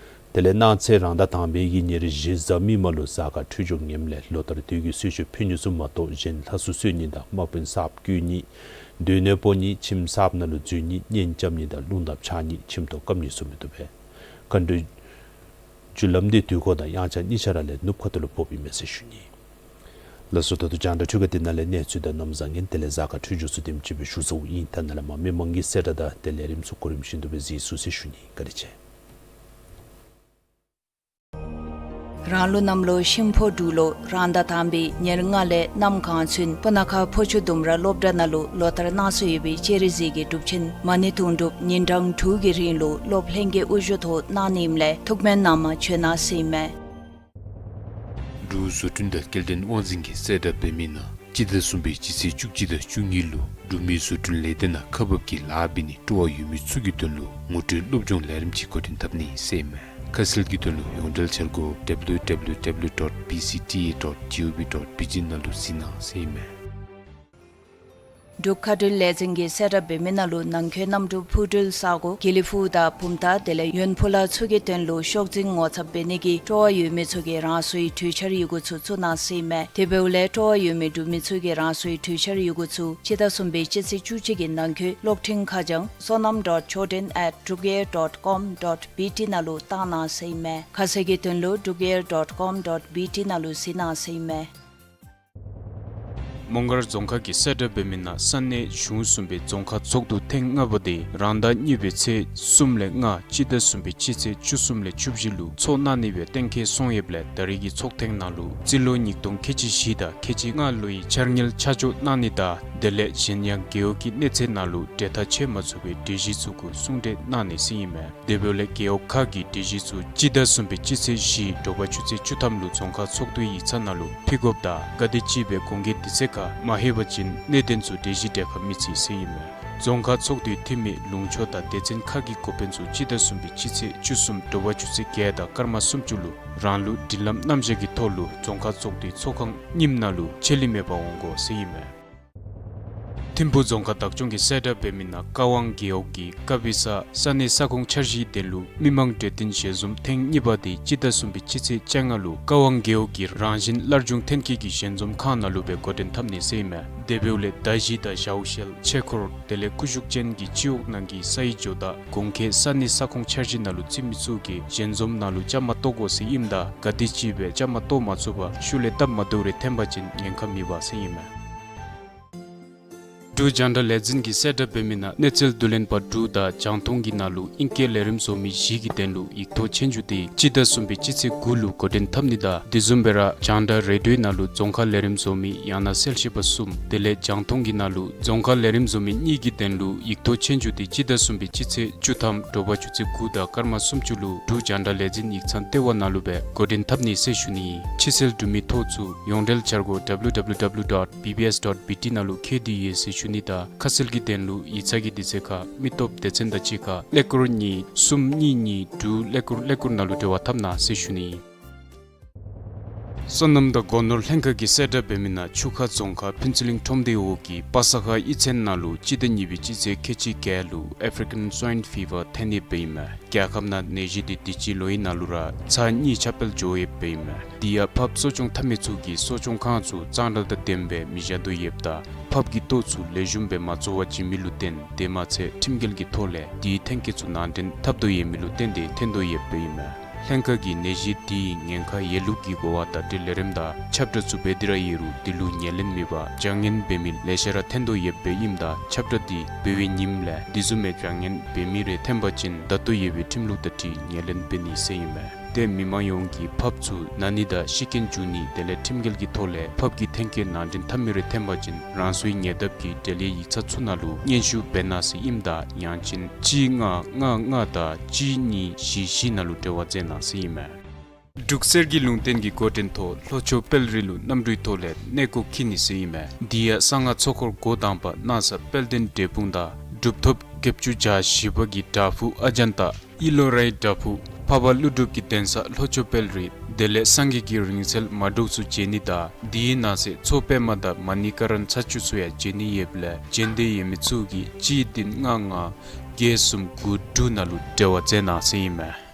དེ་ལས་གནངས་ཚེ་རང་ཟླ་དང་པའི་གི་ཉེར་བཞི་གཟའ་མིག་དམར་ལུ་གཟའ་སྐར་འཕྲོད་སྦྱོར་ངནམ་ལས་ལོ་ལྟར་དུས་ཀྱི་གསོལ་མཆོད་ཕུལ་ནི་ཚུ་མ་གཏོགས་གཞན་ལྷ་སྲུང་གསོལ་ནི་དང་དམག་དཔོན་གསརཔ་བསྐོ་ནི་སྡོད་གནས་སྤོ་ནི་ཁྱིམ་གསརཔ་ནང་ལུ་འཛུལ་ནི་གཉེན་རྐྱབ་ནི་དང་རླུང་དར་འཕྱར་ནི་ཁྱིམ་ཐོག་བཀབ་ནི་ཚུ་མི་བཏུབ་པས། མཁའ་འགྲོའི་རྒྱུ་ལམ་འདི་དུས་འཁོར་དང་དབྱངས་འཆར་གཉིས་ཆ་ར་ལས་ནུབ་ཁ་ཐུག་ལུ་ཕོགཔ་ཨིན་མས་ཟེར་ཞུ་ནི། ལགས་སོ། ད་ལྟོ་རྒྱང་བསྒྲགས་འཕྲུལ་ཁང་འདི་ནང་ལས་གནས་ཚུལ་དང་གནམ་བཟང་ངན་དེ་ལས་གཟའ་སྐར་འཕྲོད་སྦྱོར་ཚུ་དེམ་ཅིག་སྦེ་ཞུ་ཚརཝ་ཨིན། ད་ནཱ་ལས་མར་མི་མང་གི་གསལ་བསྒྲགས་དང་དེ་ལས་རིམ་ཚུ་གོ་རིམ་བཞིན་དུ་སྦེ་གཟིགས་ཚུགས་ཟེར་ཞུ་ནི། བཀའ་དྲིན་ཆེ། རང་ལུགས་གནམ་ལོ་ཤིང་ཕོ་འབྲུག་ལོ་རང་ཟླ་དང་པའི་ཉེར་ལྔ་ལས་གནམ་གང་ཚུན་སྤུ་ན་ཁ་ཕོ་ཆུ་ལྡུམ་ར་སློབ་གྲྭ་ནང་ལུ་ལོ་ལྟར་གནང་སྲོལ་ཡོད་པའི་སྤྱན་རས་གཟིགས་ཀྱི་སྒྲུབ་ཆེན་མ་ཎི་དུང་སྒྲུབ་ཉིན་གྲངས་དྲུག་གི་རིང་ལུ་སློབ་ལྷན་རྒྱས་དབུ་བཞུགས་ཐོག་གནང་ནི་ཨིནམ་ལས་ཐུགས་སྨོན་གནང་མ་བྱོན་གནང་ཟེར་ཨིན་མས། འབྲུག་བཟོ་སྐྲུན་དང་སྐྱེལ་འདྲེན་དབང་འཛིན་གྱིས་གསལ་བསྒྲགས་འབད་མི་ནང་སྤྱི་ཟླ་གསུམ་པའི་སྤྱི་ཚེས་བཅུ་གཅིག་དང་བཅུ་གཉིས་ལུ་འབྲུག་མི་བཟོ་སྐྲུན་ལས་སྡེ་ནང་ཁག་འབག་གི་ལཱ་འབད་ནི་སྤྲོ་བ་ཡོད་མི་ཚུ་གི་དོན་ལུ་ངོ་སྤྲོད་སློབ་སྦྱོང་ལས་རིམ་ཅིག་འགོ་འདྲེན་འཐབ་ནི་ཟེར་ཨིན་མས། ཁ་གསལ་གྱི་དོན་ལུ་ཡོངས་འབྲེལ་འཆར་སྒོ་W W W dot B C T A dot G O V dot B G ནང་ལུ་གཟིགས་གནང་ཟེར་ཨིན་མས། འབྲུག་མཁའ་འགྲུལ་ལས་འཛིན་གྱིས་གསལ་བསྒྲགས་འབད་མི་ནང་ལུ་ནང་འཁོད་གནམ་གྲུ་འཕུར་འགྲུལ་ས་གོ་དགེ་ལེགས་ཕུག་དང་བུམ་ཐང་དེ་ལས་ཡོན་ཕུ་ལ་ཚུ་གི་དོན་ལུ་ཤོག་འཛིན་ངོ་ཚབ་འབད་ནི་གི་སྤྲོ་བ་ཡོད་མི་ཚུ་གིས་རང་སོའི་གྲོས་འཆར་ཡི་གུ་ཚུ་བཙུགས་གནང་ཟེར་ཨིན་མས། དེ་འབདཝ་ལས་སྤྲོ་བ་ཡོད་མི་འབྲུག་མི་ཚུ་གིས་རང་སོའི་གྲོས་འཆར་ཡི་གུ་ཚུ་སྤྱི་ཟླ་གསུམ་པའི་སྤྱི་ཚེས་བཅུ་གཅིག་གི་ནང་འཁོད་གློག་འཕྲིན་ཁ་བྱང་sonam dot choden at drukair dot com dot B T ནང་ལུ་བཏང་གནང་ཟེར་ཨིན་མས། ཁ་གསལ་གྱི་དོན་ལུ་drukair dot com dot B T ནང་ལུ་གཟིགས་གནང་ཟེར་ཨིན་མས། མོང་སྒར་རྫོང་ཁག་གིས་གསལ་བསྒྲགས་འབད་མི་ནང་ས་གནས་གཞུང་གསུམ་པའི་རྫོང་ཁག་ཚོགས་འདུ་ཐེངས་ལྔ་པ་དེ་རང་ཟླ་གཉིས་པའི་ཚེས་གསུམ་ལས་ལྔ་སྤྱི་ཟླ་གསུམ་པའི་སྤྱི་ཚེས་བཅུ་གསུམ་ལས་བཅུ་བཞི་ལུ་ཚོགས་གནང་ནི་སྦེ་གཏན་འཁེལ་སོང་ཡོདཔ་ལས་ད་རེས་ཀྱི་ཚོགས་ཐེངས་ནང་ལུ་རྩིས་ལོ་ཉིས་སྟོང་ཁལ་གཅིག་བཞི་དང་ཁལ་གཅིག་ལྔ་ལོའི་འཆར་དངུལ་ཆ་འཇོག་གནང་ནི་དང་དེ་ལས་གཞན་ཡང་རྒེད་འོག་གི་གནས་ཚད་ནང་ལུ་གྲོས་ཐག་ཆོད་མ་ཚུགས་པའི་གྲོས་གཞི་ཚུ་གུ་གསུང་གྲོས་གནང་ནི་ཟེར་ཨིན་མས། དེ་འབདཝ་ལས་རྒེད་འོག་ཁག་གི་གྲོས་གཞི་ཚུ་སྤྱི་ཟླ་གསུམ་པའི་སྤྱི་ཚེས་བཞི་དྲོ་པ་ཆུ་ཚོད་བཅུ་ཐམ་ལུ་རྫོང་ཁག་ཚོགས་འདུའི་ཡིག་ཚང་ནང་ལུ་ཕུལ་དགོཔ་དང་ག་དེམ་ཅིག་སྦེ་གོང་གི་དུས་ཚོད་ཁར་མ་ལྷོད་པ་ཅིན་གནད་དོན་ཚུ་གྲོས་གཞི་གྲལ་ཁར་མི་ཚུད་ཟེར་ཨིན་མས། རྫོང་ཁག་ཚོགས་འདུའི་འཐུས་མི་ལུང་ཕྱོགས་དང་སྡེ་ཚན་ཁག་གི་འགོ་དཔོན་ཚུ་སྤྱི་ཟླ་གསུམ་པའི་སྤྱི་ཚེས་བཅུ་གསུམ་དྲོ་པ་ཆུ་ཚོད་བརྒྱད་དང་སྐར་མ་སུམ་ཅུ་ལུ་རང་ལུགས་སྒྲིག་ལམ་རྣམ་གཞག་གི་ཐོག་ལུ་རྫོང་ཁག་ཚོགས་འདུའི་ཚོགས་ཁང་རྙིངམ་ནང་ལུ་ཆད་ལུས་མེད་པར་འོང་དགོ་ཟེར་ཨིན་མས། ཐིམ་ཕུག་རྫོང་ཁག་བདག་སྐྱོང་གིས་གསལ་བསྒྲགས་འབད་མི་ནང་ཀ་ཝང་རྒེད་འོག་གི་ཀ་བི་ས་ས་གནས་ས་ཁོངས་འཆར་གཞིའི་དོན་ལུ་མི་མང་གྲོས་བསྟུན་ཞལ་འཛོམས་ཐེངས་གཉིས་པ་དེ་སྤྱི་ཟླ་གསུམ་པའི་སྤྱི་ཚེས་བཅོ་ལྔ་ལུ་ཀ་ཝང་རྒེད་འོག་གི་རང་བཞིན་སླར་འབྱུང་ཐོན་སྐྱེད་ཀྱི་ཞལ་འཛོམས་ཁང་ནང་ལུ་སྦེ་འགོ་འདྲེན་འཐབ་ནི་ཟེར་ཨིན་མས། དེ་འབདཝ་ལས་མདའ་གཞི་དང་ཞའོ་ཤེལ་ཆས་འཁོར་དེ་ལས་ཀུ་ཤུ་ཅན་གྱི་སྤྱི་འོག་ནང་གི་སའི་ཇོ་བདག་གོང་འཁོད་ས་གནས་ས་ཁོངས་འཆར་གཞི་ནང་ལུ་བརྩི་མི་ཚུ་གིས་ཞལ་འཛོམས་ནང་ལུ་བཅའ་མར་གཏོགས་དགོ་ཟེར་ཨིནམ་ད་ག་དེམ་ཅིག་སྦེ་བཅའ་མར་གཏོགས་མ་ཚུགས་པར་ཤུལ་ལས་སྟབས་མ་བདེཝ་རེ་ཐོན་པ་ཅིན་ཉེན་ཁ་མེད་པ་ཟེར་ཨིན་མས། འབྲུག་རྒྱང་བསྒྲགས་ལས་འཛིན་གྱིས་གསལ་བསྒྲགས་འབད་མི་ནང་གནས་ཚུལ་བསྡུ་ལེན་པ་དྲུག་དང་རྒྱང་མཐོང་གི་ནང་ལུ་ཨིང་སྐད་ལས་རིམ་བཟོ་མི་བཞི་གི་དོན་ལུ་ཡིག་ཐོག་ཆོས་རྒྱུགས་དེ་སྤྱི་ཟླ་གསུམ་པའི་སྤྱི་ཚེས་དགུ་ལུ་འགོ་འདྲེན་འཐབ་ནི་དང་དེ་བཟུམ་སྦེ་ར་རྒྱང་བསྒྲགས་རེ་ཌིའོ་ནང་ལུ་རྫོང་ཁ་ལས་རིམ་བཟོ་མི་ཡང་ན་གསལ་བཤད་པ་གསུམ་དེ་ལས་རྒྱང་མཐོང་གི་ནང་ལུ་རྫོང་ཁ་ལས་རིམ་བཟོ་མི་གཉིས་ཀྱི་དོན་ལུ་ཡིག་ཐོག་ཆོས་རྒྱུགས་དེ་སྤྱི་ཟླ་གསུམ་པའི་སྤྱི་ཚེས་བཅུ་ཐམ་དྲོ་པ་ཆུ་ཚོད་དགུ་དང་སྐར་མ་སུམ་ཅུ་ལུ་འབྲུག་རྒྱང་བསྒྲགས་ལས་འཛིན་ཡིག་ཚང་ལྟེ་བ་ནང་ལུ་སྦེ་འགོ་འདྲེན་འཐབ་ནི་ཟེར་ཞུ་ནི། ཕྱི་སེལ་འབྲུ་མའི་ཐོ་ཚུ་ཡོངས་འབྲེལ་འཆར་སྒོ་W W W dot B B S dot B T ནང་ལུ་བཀོད་དེ་ཡོད་ཟེར་ཞུ་ནི་དང་ཁ་གསལ་གྱི་དོན་ལུ་ཡིག་ཚང་གི་དུས་ཚོད་ཁར་མི་སྟོབས་སྡེ་ཚན་དང་གཅིག་ཁར་ཀླད་ཀོར་གཉིས་གསུམ་གཉིས་གཉིས་དྲུག་ཀླད་ཀོར་ཀླད་ཀོར་ནང་ལུ་འབྲེལ་བ་འཐབ་གནང་ཟེར་ཞུ་ནི། སོ་ནམ་དང་སྒོ་ནོར་ལྷན་ཁག་གིས་གསལ་བསྒྲགས་འབད་མི་ནང་ཆུ་ཁ་རྫོང་ཁག་ཕུན་ཚོགས་གླིང་ཁྲོམ་སྡེའི་འོག་གི་པ་ས་ཁ་གཡུས་ཚན་ནང་ལུ་སྤྱི་ཟླ་གཉིས་པའི་སྤྱི་ཚེས་ཁལ་གཅིག་བརྒྱད་ལུ་ཨེཕ་རི་ཀན་སུའིན་ཕི་བར་ཐོན་ཡོདཔ་ཨིན་མས། རྒྱལ་ཁབ་ནང་ནད་གཞི་དེ་དུས་ཅི་ལོ་ཨིན་ནང་ལུ་ར་ཚར་གཉིས་ཁྱབ་སྤེལ་འགྱོ་ཡོདཔ་ཨིན་མས། དེ་ཡང་ཕགཔ་གསོ་སྐྱོང་འཐབ་མི་ཚུ་གིས་གསོ་སྐྱོང་ཁང་ཚུ་གཙང་སྦྲ་དང་ལྡནམ་སྦེ་མི་བཞག་དོ་ཡོདཔ་ད་ཕགཔ་གི་ལྟོ་ཚུ་ལེགས་ཤོམ་སྦེ་མ་བཙོ་བར་བྱིན་མི་ལུ་བརྟེན་དེ་མ་ཚད་ཁྲིམས་འགལ་གྱི་ཐོག་ལས་དེའི་ཐོན་སྐྱེད་ཚུ་ནང་འདྲེན་འཐབ་དོ་ཡོད་མི་ལུ་བརྟེན་ཏེ་ཐོན་དོ་ཡོདཔ་ཨིན་མས། ལྷན་ཁག་གིས་ནད་གཞི་དེའི་ཉེན་ཁ་ཡོད་ལུགས་ཀྱི་གོ་བ་བརྡ་སྤྲོད་ལས་རིམ་དང་ཁྱབ་བསྒྲགས་ཚུ་འབད་དེ་ར་ཡོད་རུང་དེ་ལུ་ཉན་ལེན་མེད་པར་བྱ་ངན་འབད་མི་ལེ་ཤ་ར་ཐོན་དོ་ཡོདཔ་ཨིནམ་ད་ཁྱབ་བསྒྲགས་དེ་འབད་བའི་ཉིནམ་ལས་དེ་བཟུམ་མའི་བྱ་ངན་འབད་མི་རེ་ཐོན་པ་ཅིན་བརྡ་ཐོ་ཡོད་པའི་ཁྲིམས་ལུགས་དང་འཁྲིལ་ཉན་ལེན་འབད་ནི་ཟེར་ཨིན་མས། ཏེ་མི་མང་ཡོངས་ཀྱིས་ཕབ་ཚུ་ན་ནི་དང་ཤེས་མཁན་འབྱུང་ནི་དེ་ལས་ཁྲིམས་འགལ་གྱི་ཐོག་ལས་ཕབ་ཀྱི་ཐོན་སྐྱེད་ནང་འདྲེན་འཐབ་མི་རེ་ཐོན་པ་ཅིན་རང་སོའི་ཉེ་འདབས་ཀྱི་འབྲེལ་ཡོད་ཡིག་ཚང་ཚུ་ནང་ལུ་སྙན་ཞུ་འབད་གནང་ཟེར་ཨིནམ་ད་ཡང་ཅིན་གཅིག་ལྔ་ལྔ་ལྔ་དང་གཅིག་གཉིས་བཞི་བཞི་ནང་ལུ་འབྲེལ་བ་མཛད་གནང་ཟེར་ཨིན་མས། འབྲུག་གསེར་གྱི་ལུང་བསྟན་གྱི་འགོ་འདྲེན་ཐོག་ལྷོ་ཕྱོགས་དཔལ་རི་ལུ་གནམ་གྲུའི་ཐོག་ལས་གནས་སྐོར་འཁྱིད་ནི་ཟེར་ཨིན་མས། དེ་ཡང་གསང་སྔགས་ཚོགས་འཁོར་འགོ་དང་པ་གནང་ས་དཔལ་ལྡན་འབྲས་སྤུངས་དང་གྲུབ་ཐོབ་བརྒྱད་ཅུ་གྱ་བཞི་པ་གི་བྲག་ཕུག་ཨ་ཛཱན་ཏ་ཨི་ལོ་རའི་བྲག་ཕུག་འཕགས་པ་ཀླུ་སྒྲུབ་ཀྱི་གདན་ས་ལྷོ་ཕྱོགས་དཔལ་རི་དེ་ལས་སངས་རྒྱས་ཀྱི་རིང་བསྲེལ་མ་འདྲཝ་ཚུ་མཇལ་ནི་དང་དེའི་ནང་གསེས་མཚོ་པདྨ་དང་མ་ཎི་ཀ་ར་ན་ཚ་ཆུ་ཚུ་ཡང་མཇལ་ནི་ཡོདཔ་ལས་མཇལ་འདོད་ཡོད་མི་ཚུ་གིས་གཅིག་བདུན་ལྔ་ལྔ་བརྒྱད་གསུམ་དགུ་དྲུག་ནང་ལུ་འབྲེལ་བ་མཛད་གནང་ཟེར་ཨིན་མས།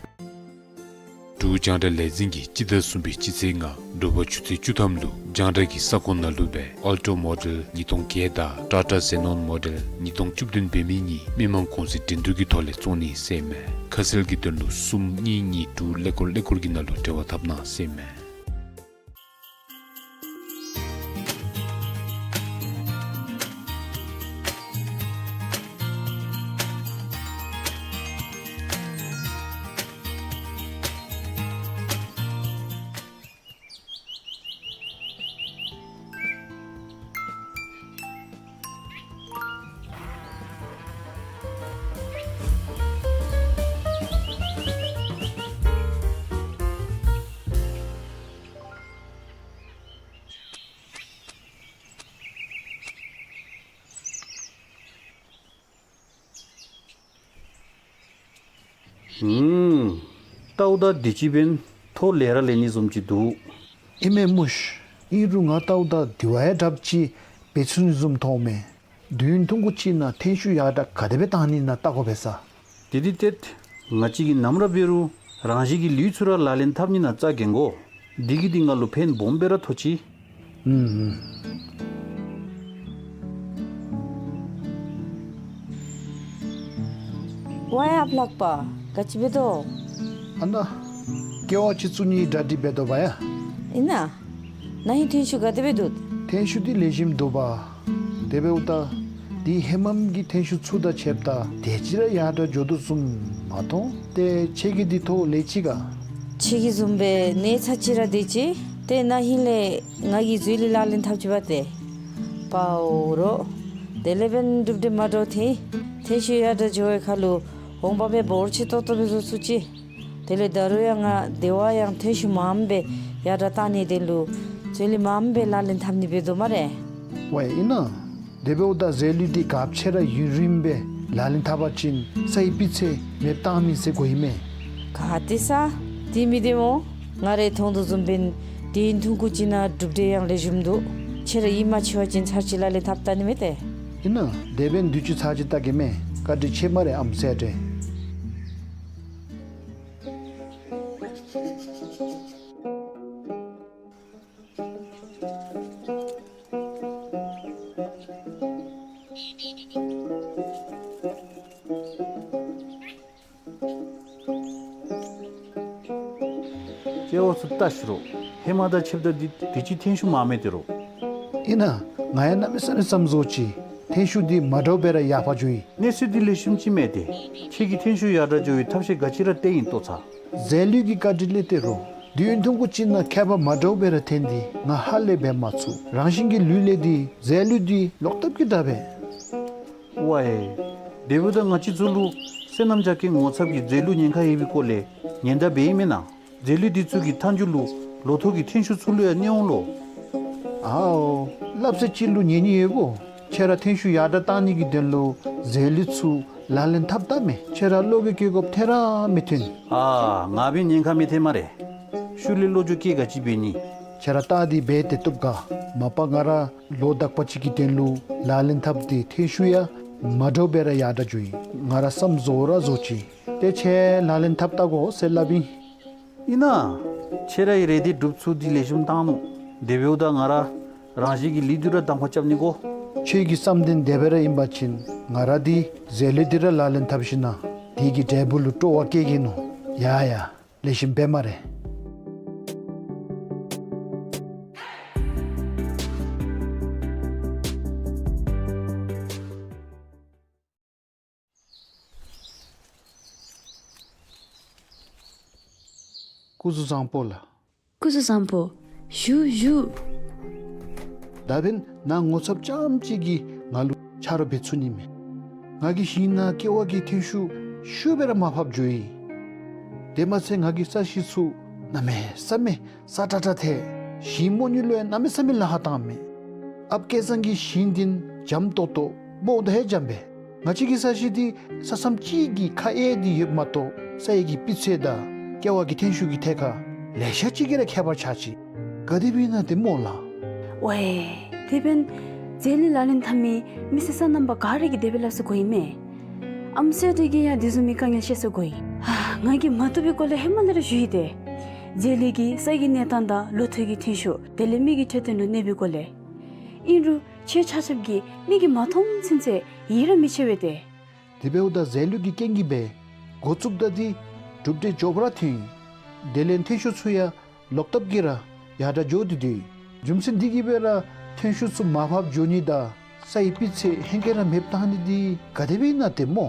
འབྲུག་རྒྱང་བསྒྲགས་ལས་འཛིན་གྱིས་སྤྱི་ཟླ་གསུམ་པའི་སྤྱི་ཚེས་ལྔ་དྲོ་པ་ཆུ་ཚོད་བཅུ་ཐམ་ལུ་རྒྱང་བསྒྲགས་ཀྱི་ས་ཁོངས་ནང་ལུ་སྦེ་ཨལ་ཊོ་མོ་ཌེལ་ཉིས་སྟོང་བརྒྱད་དང་ཊ་ཊ་ཛེ་ནོན་མོ་ཌེལ་ཉིས་སྟོང་བཅུ་བདུན་འབད་མི་གཉིས་མི་མང་གོང་ཚད་འགྲན་བསྡུར་གྱི་ཐོག་ལས་བཙོང་ནི་ཟེར་ཨིན་མས། ཁ་གསལ་གྱི་དོན་ལུ་གསུམ་གཉིས་གཉིས་དྲུག་ཀླད་ཀོར་ཀླད་ཀོར་གྱི་ནང་ལུ་འབྲེལ་བ་འཐབ་གནང་ཟེར་ཨིན་མས། ཨུམ། ལྟཝ་ད་དུས་ཅི་འབདན་ཐོག་ལེ་ར་ལེན་ནི་བཟུམ་ཅིག་འདུག། ཨིན་མས་མོ་ཤ། ཨིན་རུང་ང་ལྟཝ་ད་དེ་བ་ཡང་དྲགཔ་ཅིག་འབད་ཚུགས་ནི་བཟུམ་མཐོངམ་མས། དུས་ཡུན་ཐུང་ཀུ་ཅིག་ནང་ཐོན་ཤུགས་ཡར་དྲག་ག་དེ་སྦེ་བཏང་ནི་ཨིན་ན་བལྟ་དགོ་པས་ས། དེ་འདི་ཏེ་ང་བཅས་ཀྱིས་ནམ་ར་འབད་རུང་རང་བཞིན་གྱི་ལུད་ཚུ་ར་ལག་ལེན་འཐབ་ནི་ནང་རྩ་འགེངས་དགོ། འདི་གིས་འདི་ང་ལུ་ཕན་སྦོམ་སྦེ་ར་ཐོགས་ཅི། ཨུམ་ཨུམ། ཝའི་ཨཔ་ལགས་པ། ག་ཅི་འབད་དོ། ཨ་ན། ཀེ་ཝ་ཅིག་བཙུགས་ནིའི་གྲ་སྒྲིག་འབད་དོ་བ་ཡ། ཨིན་ན། ན་ཧིང་ཐོན་ཤུགས་ག་དེ་སྦེ་འདུག། ཐོན་ཤུགས་འདི་ལེགས་ཤོམ་འདུག་པ། དེ་འབདཝ་ད་འདི་ཧེ་མམ་གྱི་ཐོན་ཤུགས་ཚུ་དང་ཕྱདཔ་ད་དེ་ཅིག་ར་ཡར་དྲག་འགྱོ་དོ་བཟུམ་མ་མཐོང་། ཏེ་ཁྱེད་ཀྱིས་འདི་ཐོག་ལས་ཅི་ག། ཁྱེད་ཀྱི་བཟུམ་སྦེ་གནས་ཚད་ཅིག་ར་དེ་ཅིག་ཏེ་ན་ཧིང་ལས་ང་གིས་མཛོད་ལས་ལག་ལེན་འཐབ་ཅི་པ་ཏེ། པའོ་རོ། དེ་ལས་འབདན་གྲུབ་འབྲས་མ་འདྲཝ་ཐོན། ཐོན་ཤུགས་ཡར་དྲག་འགྱོ་བའི་ཁར་ལུ་འོང་འབབ་སྦེ་འབོར་ཆེ་ཏོག་ཏོ་སྦེ་བཟོ་ཚུགས་ཅི། དེ་ལས་ད་རུང་ཡང་ང་དེ་བ་ཡང་ཐོན་ཤུགས་མངམ་སྦེ་ཡར་དྲག་བཏང་ནིའི་དོན་ལུ་མཛོད་ལས་མངམ་སྦེ་ལག་ལེན་འཐབ་ནི་འབད་དོ་སྨ་རེ། ཝའི་ཨིན་ན། དེ་འབདཝ་ད་རྫས་ལུད་འདི་ག་ཅི་ར་ཡུན་རིངམོ་སྦེ་ལག་ལེན་འཐབ་པ་ཅིན་སའི་སྤུས་ཚད་མེདཔ་བཏང་མི་ཟེར་གོ་ཡི་མས། ག་ཏེ་ས། དེ་མི་བདེ་སྨོ། ང་རའི་མཐོང་དོ་བཟུམ་འབདན་དུས་ཡུན་ཐུང་ཀུ་ཅིག་ནང་གྲུབ་འབྲས་ཡང་ལེགས་ཤོམ་འདུག། ཁྱེད་ར་ཡིད་མ་ཆེས་པ་ཅིན་ཚར་ཅིག་ལག་ལེན་འཐབ་བལྟ་ནི་མས་ཏེ། ཨིན་ན། དེ་འབདན་དུས་ཅི་ཚར་ཅིག་བལྟ་གེ་མས། བཀའ་དྲིན་ཆེ་སྨ་རེ་ཨམ་སྲས་ཏེ། ཅིག་འོ་ཚུ་བལྟ་ཤིག་རོ། ཧེ་མ་དང་ཕྱདཔ་ད་འདི་དུས་ཅི་ཐོན་ཤུགས་མངམ་མས་ཏེ་རོ། ཨིན་ན། ང་ཡང་གནམ་མེད་ས་མེད་བསམ་བཟོ་ཅི། ཐོན་ཤུགས་འདི་མ་འདྲཝ་སྦེ་ར་ཡར་འཕར་འགྱོ་ཡི། གནས་ཚུལ་འདི་ལེགས་ཤོམ་ཅིག་མས་ཏེ། ཁྱེད་ཀྱིས་ཐོན་ཤུགས་ཡར་དྲག་འགྱོ་བའི་ཐབས་ཤེས་ག་ཅི་ར་སྟོན་ཡི་ལྟོ་ཚང་། རྫས་ལུད་ཀྱི་བཀའ་དྲིན་ལས་ཏེ་རོ། དུས་ཡུན་ཐུང་ཀུ་ཅིག་ནང་ཁྱད་པར་མ་འདྲཝ་སྦེ་ར་ཐོན་ཏེ་ང་ཧ་ལས་འབད་མ་ཚུགས། རང་བཞིན་གྱི་ལུད་ལས་འདི་རྫས་ལུད་འདི་ལོག་ལྟབ་ཀྱིས་དྲག་པས། ཝའི། དེ་འབདཝ་ད་ང་བཅས་ཚུ་ལུ་སོ་ནམ་རྒྱ་སྐྱེད་ངོ་ཚབ་ཀྱིས་རྫས་ལུད་ཉེན་ཁ་ཡོད་པའི་སྐོར་ལས་ཉེན་བརྡ་འབད་ཡི་མེན་ན། རྫས་ལུད་འདི་ཚུ་གི་མཐའ་མཇུག་ལུ་ལོ་ཐོག་གི་ཐོན་ཤུགས་ཚུ་ལུ་ཡང་གནོད་འོང་ལོ། ཨའོ། སླབ་ས་ཅིག་ལུ་ཉན་ནི་ཡོད་གོ། ཁྱེད་ར་ཐོན་ཤུགས་ཡར་དྲག་བཏང་ནི་གི་དོན་ལུ་རྫས་ལུད་ཚུ་ལག་ལེན་འཐབ་བལྟ་མས། ཁྱེད་ར་བློ་འགྱོད་བསྐྱེད་དགོཔ་ཐད་ར་མི་ཐོན། ཨ་ང་འབད་ཉེན་ཁ་མི་ཐོན་སྨ་རེ། ཤུལ་ལས་བློ་འགྱོད་བསྐྱེད་ག་ཅི་འབད་ནི། ཁྱེད་ར་བལྟ་སྟེ་འབད་དེ་བཏུབ་ག། མ་པ་ང་ར་ལོ་དག་པ་ཅིག་གི་དོན་ལུ་ལག་ལེན་འཐབ་སྟེ་ཐོན་ཤུགས་ཡང་མ་འདྲཝ་སྦེ་ར་ཡར་དྲག་འགྱོ་ཡི། ང་ར་བསམ་བཟོ་ར་བཟོ་ཅི། ཏེ་ཁྱེད་ལག་ལེན་འཐབ་བལྟ་དགོ་ཟེར་སླབ་ཨིན། ཨིན་ན། ཁྱེད་རའི་རེ་འདོད་སྒྲུབ་ཚུགས་འདི་ལེགས་ཤོམ་བཏང་ནུག། དེ་འབདཝ་ད་ང་ར་རང་བཞིན་གྱི་ལུད་འདི་ར་གདམ་ཁ་རྐྱབ་ནི་དགོ། ཁྱོད་ཀྱི་བསམ་དོན་དེ་སྦེ་ར་ཨིན་པ་ཅིན་ང་ར་འདི་རྫས་ལུད་འདི་ར་ལག་ལེན་འཐབ་ཞིན་ན་དེ་གི་འབྲས་བུ་ལུ་སྤྲོ་བ་བསྐྱེད་གེ་ནོ། ཡ་ཡ། ལེགས་ཤོམ་འབད་སྨ་རེ། སྐུ་གཟུགས་བཟང་པོ་ལགས། སྐུ་གཟུགས་བཟང་པོ། བཞུགས་བཞུགས། ད་འབདན་ནཱ་ངོ་ཚབ་རྐྱངམ་ཅིག་གིས་ང་ལུ་ཆ་རོགས་འབད་ཚུགས་ནི་མས། ང་གིས་ཞིང་ནང་ཀེ་བ་གི་ཐོན་ཤུགས་ཤུགས་སྦེ་ར་མར་ཕབ་འགྱོ་ཡི། དེ་མ་ཚད་ང་གི་ས་གཞི་ཚུ་གནམ་མེད་ས་མེད་སྲ་ཀྲག་ཀྲ་ཐལ། ཞིང་རྨོ་ནི་ལུ་ཡང་གནམ་མེད་ས་མེད་ལཱ་ཁག་བཏངམ་མས། ཨཔ་སྐལ་བཟང་གིས་ཞིང་འདི་འཇམ་ཏོག་ཏོ་རྨོཝ་ད་ཧེ་འཇམ་པས། ང་བཅས་ཀྱི་ས་གཞི་འདི་ས་མཚམས་གཅིག་གིས་ཁ་གཡས་འདི་ཡོདཔ་མ་གཏོགས་ས་ཡི་གི་སྤུས་ཚད་དང་ཀེ་བ་གི་ཐོན་ཤུགས་ཀྱི་ཐད་ཁར་ལེ་ཤ་ཅིག་གིས་ར་ཁྱད་པར་ཆགས་ཅི། ག་དེ་སྦེ་ཨིན་ན་ཏེ་སྨོ་ལགས། ཝའེ། དེ་འབདན་རྫས་ལུད་ལག་ལེན་འཐབ་མི་མི་སེར་སོ་ནམ་པ་ག་ར་གིས་དེ་སྦེ་སླབ་ས་གོ་ཨིན་མས། ཨམ་སྲས་འདི་གིས་ཡང་དེ་བཟུམ་མའི་དཀའ་ངལ་བཤད་ས་གོ་ཡི། ཧ། ང་གིས་མ་བཏུབ་པའི་སྐོར་ལས་ཧེ་མ་ལས་ར་ཞུ་ཡི་ཏེ། རྫས་ལུད་ཀྱིས་ས་གི་གནས་སྟངས་དང་ལོ་ཐོག་གི་ཐོན་ཤུགས་དེ་ལས་མི་གི་འཕྲོད་བསྟེན་ལུ་གནོད་པའི་སྐོར་ལས། ཨིན་རུང་ཁྱེད་ཆ་ཁྱབ་ཀྱིས་མིག་གིས་མ་མཐོང་ཚུན་ཚོད་ཡིད་ར་མི་ཆེས་པས་ཏེ། དེ་འབདཝ་ད་རྫས་ལུད་ཀྱི་རྐྱེན་གྱིས་སྦེ་འགོ་བཙུགསཔ་ད་འདི་གྲུབ་འབྲས་མགྱོགས་པ་ར་ཐོན་ཡི། དེ་ལས་ཐོན་ཤུགས་ཚུ་ཡང་ལོག་ཐབས་ཀྱིས་ར་ཡར་དྲག་འགྱོ་སྟེ་འདུག། རྒྱུ་མཚན་འདི་གིས་སྦེ་ར་ཐོན་ཤུགས་ཚུ་མར་ཕབ་འགྱོ་ནི་དང་ས་ཡི་སྤུས་ཚད་ཧེང་སྐལ་ར་མེདཔ་བཏང་ནི་འདི་ག་དེ་སྦེ་ཨིན་ན་ཏེ་སྨོ།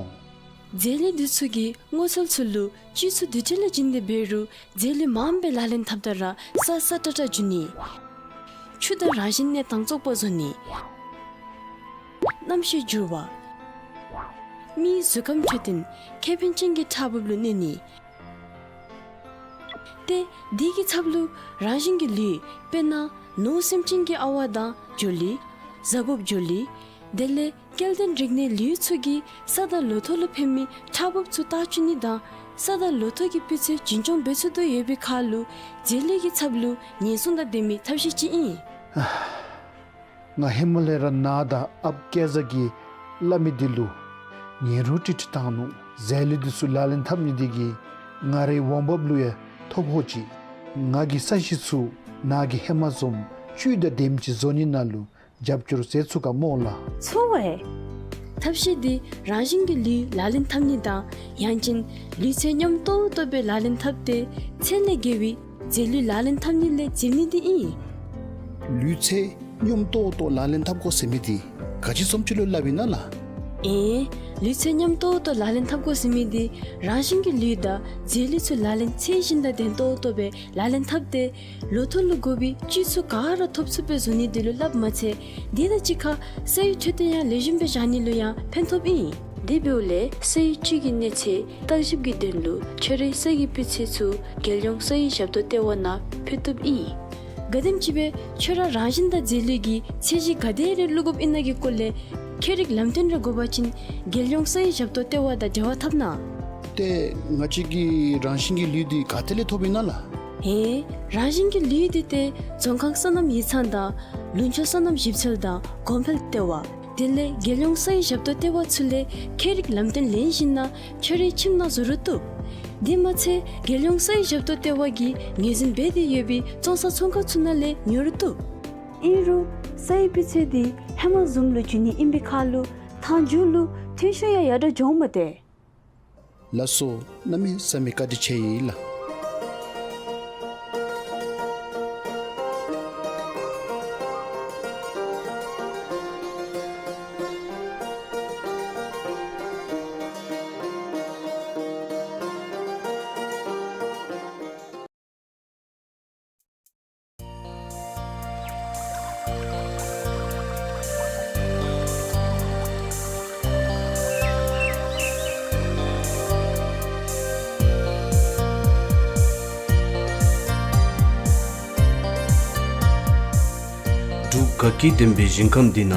རྫས་ལུད་འདི་ཚུ་གིས་སྔོ་ཚལ་ཚུ་ལུ་བཅུད་ཚུ་དུས་ཅི་ལུ་བྱིན་ཏེ་འབད་རུང་རྫས་ལུད་མངམ་སྦེ་ལག་ལེན་འཐབ་ད་ར་ས་སྲ་ཀྲག་ཀྲ་འགྱོ་ནི། ཆུ་དང་རང་བཞིན་གནས་སྟངས་བཙོག་པ་བཟོ་ནི། གནམ་གཤིས་འགྱུར་བ། མིའི་གཟུགས་ཁམས་འཕྲོད་བསྟེན་ཁེ་ཕན་ཅན་གྱི་ཕྲག་འབུབ་ལུ་གནོད་ནི། ཏེ་དེ་གི་ཚབ་ལུ་རང་བཞིན་གྱི་ལུད་དཔེར་ན་ནོར་སེམས་ཅན་གྱི་ཨ་ཝ་དང་འབྱོར་ལུད། གཟའ་ཕུརཔ་འབྱོར་ལུད། དེ་ལས་སྐྱེ་ལྡན་རིགས་སྣའི་ལུད་ཚུ་གིས་ས་དང་ལོ་ཐོག་ལུ་ཕན་མི་ཕྲག་འབུབ་ཚུ་བཏགས་བཅུག་ནི་དང་ས་དང་ལོ་ཐོག་གི་སྤུས་ཚད་རྒྱུན་སྐྱོང་འབད་ཚུགས་དོ་ཡོད་པའི་ཁར་ལུ་རྫས་ལུད་ཀྱི་ཚབ་ལུ་ཉེན་སྲུང་དང་ལྡན་མི་ཐབས་ཤེས་ཅིག་ཨིན། ང་ཧེ་མ་ལས་ར་ནཱ་དང་ཨཔ་སྐལ་བཟང་གིས་སླབ་མི་འདི་ལུ་ཉན་རུང་ཀྲིག་ཀྲི་བཏང་ནུག། རྫས་ལུད་འདི་ཚུ་ལག་ལེན་འཐབ་ནི་འདི་གིས་ང་རའི་འོང་འབབ་ལུ་ཡང་ཐོ་ཕོག་ཅི། ང་གིས་ས་གཞི་ཚུ་ནཱ་གིས་ཧེ་མ་བཟུམ་བཅུད་དང་ལྡནམ་ཅིག་བཟོ་ནི་ནང་ལུ་རྒྱབ་སྐྱོར་མཛད་ཚུགས་ག་སྨོ་ལགས། ཚུགས་པས། ཐབས་ཤེས་འདི་རང་བཞིན་གྱི་ལུད་ལག་ལེན་འཐབ་ནི་དང་ཡང་ཅིན་ལུད་ཚད་སྙོམས་ཏོག་ཏོ་སྦེ་ལག་ལེན་འཐབ་སྟེ་ཚད་ལས་བརྒལ་བའི་རྫས་ལུད་ལག་ལེན་འཐབ་ནི་ལས་འཛེམ་ནི་འདི་ཨིན། ལུད་ཚད་སྙོམས་ཏོག་ཏོ་ལག་ལེན་འཐབ་དགོ་ཟེར་མི་འདི་ག་ཅི་བཟུམ་ཅིག་ལུ་སླབ་ཨིན་ན་ལགས། ཨེ། ལུད་ཚད་སྙོམས་ཏོག་ཏོ་ལག་ལེན་འཐབ་དགོ་ཟེར་མི་འདི་རང་བཞིན་གྱི་ལུད་དང་རྫས་ལུད་ཚུ་ལག་ལེན་ཚད་བཞིན་དང་ལྡན་ཏོག་ཏོ་སྦེ་ལག་ལེན་འཐབ་སྟེ་ལོ་ཐོག་ལུ་དགོ་པའི་བཅུད་ཚུ་ག་ར་ཐོབ་ཚུགསཔ་སྦེ་བཟོ་ནི་འདི་ལུ་སླབ་མ་ཚད་དེ་དང་གཅིག་ཁར་ས་ཡི་འཕྲོད་བསྟེན་ཡང་ལེགས་ཤོམ་སྦེ་བཞག་ནི་ལུ་ཡང་ཕན་ཐོགས་ཨིན། དེ་འབདཝ་ལས་ས་ཡི་བཅུད་ཀྱི་གནས་ཚད་བརྟག་ཞིབ་ཀྱི་དོན་ལུ་ཁྱོད་རའི་ས་གི་སྤུས་ཚད་ཚུ་རྒྱལ་ཡོངས་ས་ཡི་ཞབས་ཏོག་ལྟེ་བ་ནང་ཕུལ་བཏུབ་ཨིན། ག་དེམ་ཅིག་སྦེ་ཁྱོད་ར་རང་བཞིན་དང་རྫས་ལུད་ཀྱི་ཚད་གཞི་ག་དེ་རེ་བླུག་དགོཔ་ཨིན་ན་གི་སྐོར་ལས་ཁྱད་རིག་ལམ་སྟོན་རེ་དགོ་པ་ཅིན་རྒྱལ་ཡོངས་ས་ཡི་ཞབས་ཏོག་ལྟེ་བ་དང་འབྲེལ་བ་འཐབ་གནང་། ཏེ་ང་བཅས་ཀྱི་རང་བཞིན་གྱི་ལུད་འདི་ག་ཏེ་ལས་ཐོབ་ཨིན་ན་ལགས། ཨེ། རང་བཞིན་གྱི་ལུད་འདི་ཏེ་རྫོང་ཁག་སོ་ནམ་ཡིག་ཚང་དང་ལུང་ཕྱོགས་སོ་ནམ་ཞིབ་འཚོལ་དང་གོང་འཕེལ་ལྟེ་བ་དེ་ལས་རྒྱལ་ཡོངས་ས་ཡི་ཞབས་ཏོག་ལྟེ་བ་ཚུ་ལས་ཁྱད་རིག་ལམ་སྟོན་ལེན་ཞིནམ་ལས་ཁྱོད་རའི་ཁྱིམ་ནང་བཟོ་རུང་བཏུབ། དེ་མ་ཚད་རྒྱལ་ཡོངས་ས་ཡི་ཞབས་ཏོག་ལྟེ་བ་གིས་ངོས་འཛིན་འབད་དེ་ཡོད་པའི་བཙོང་ས་ཚོང་ཁང་ཚུ་ནང་ལས་ཉོ་རུང་བཏུབ། ཨིན་རུང་ས་ཡི་སྤུས་ཚད་འདི་ཧེ་མ་བཟུམ་ལུ་འགྱུར་ནི་ཨིན་པའི་ཁར་ལུ་མཐའ་མཇུག་ལུ་ཐོན་ཤུགས་ཡང་ཡར་དྲག་འགྱོཝ་མས་ཏེ། ལགས་སོ། གནམ་མེད་ས་མེད་བཀའ་དྲིན་ཆེ་ཡི་ལགས། འབྲུག་དགའ་སྐྱིད་ལྡན་པའི་ཞིང་ཁམས་འདི་ན།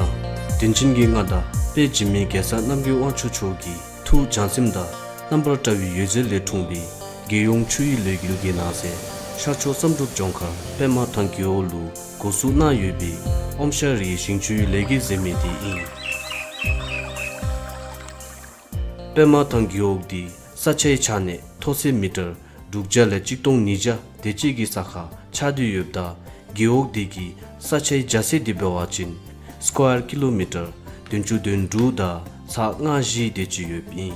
དྲིན་ཅན་གྱི་མངའ་བདག་དཔལ་འཇིགས་མེད་རྒྱལ་ཚབ་རྣམ་རྒྱལ་དབང་ཕྱུག་མཆོག་གི་ཐུགས་བྱམས་སེམས་དང་རྣམ་པར་བཀྲ་བའི་འོད་ཟེར་ལས་འཁྲུངས་པའི་རྒྱལ་ཡོངས་ཆུ་ཡི་ལོ་རྒྱུས་ཀྱི་ནང་གསེས་ཤར་ཕྱོགས་བསམ་གྲུབ་ལྗོངས་མཁར་པདྨ་ཐང་རྒེད་འོག་ལུ་འགོ་བཙུགས་གནང་ཡོད་པའི་ཨོམ་ཤ་རིའི་ཞིང་ཆུའི་ལས་ཀྱི་ཟེར་མི་འདི་ཨིན། པདྨ་ཐང་རྒེད་འོག་འདི་ས་ཆའི་ཆ་གནས་མཐོ་ཚད་མི་ཊར་དྲུག་བརྒྱ་ལས་གཅིག་སྟོང་ཉིས་བརྒྱ་དེ་ཅིག་གི་ས་ཁར་ཆགས་ཏེ་ཡོདཔ་ད་རྒེད་འོག་འདི་གི་ས་ཆའི་རྒྱ་ཚད་འདི་འབད་བ་ཅིན་སི་ཀོ་ཡར་ཀི་ལོ་མི་ཊར་བདུན་ཅུ་དོན་དྲུག་དང་ཚག་ལྔ་བཞི་དེ་ཅིག་ཡོདཔ་ཨིན།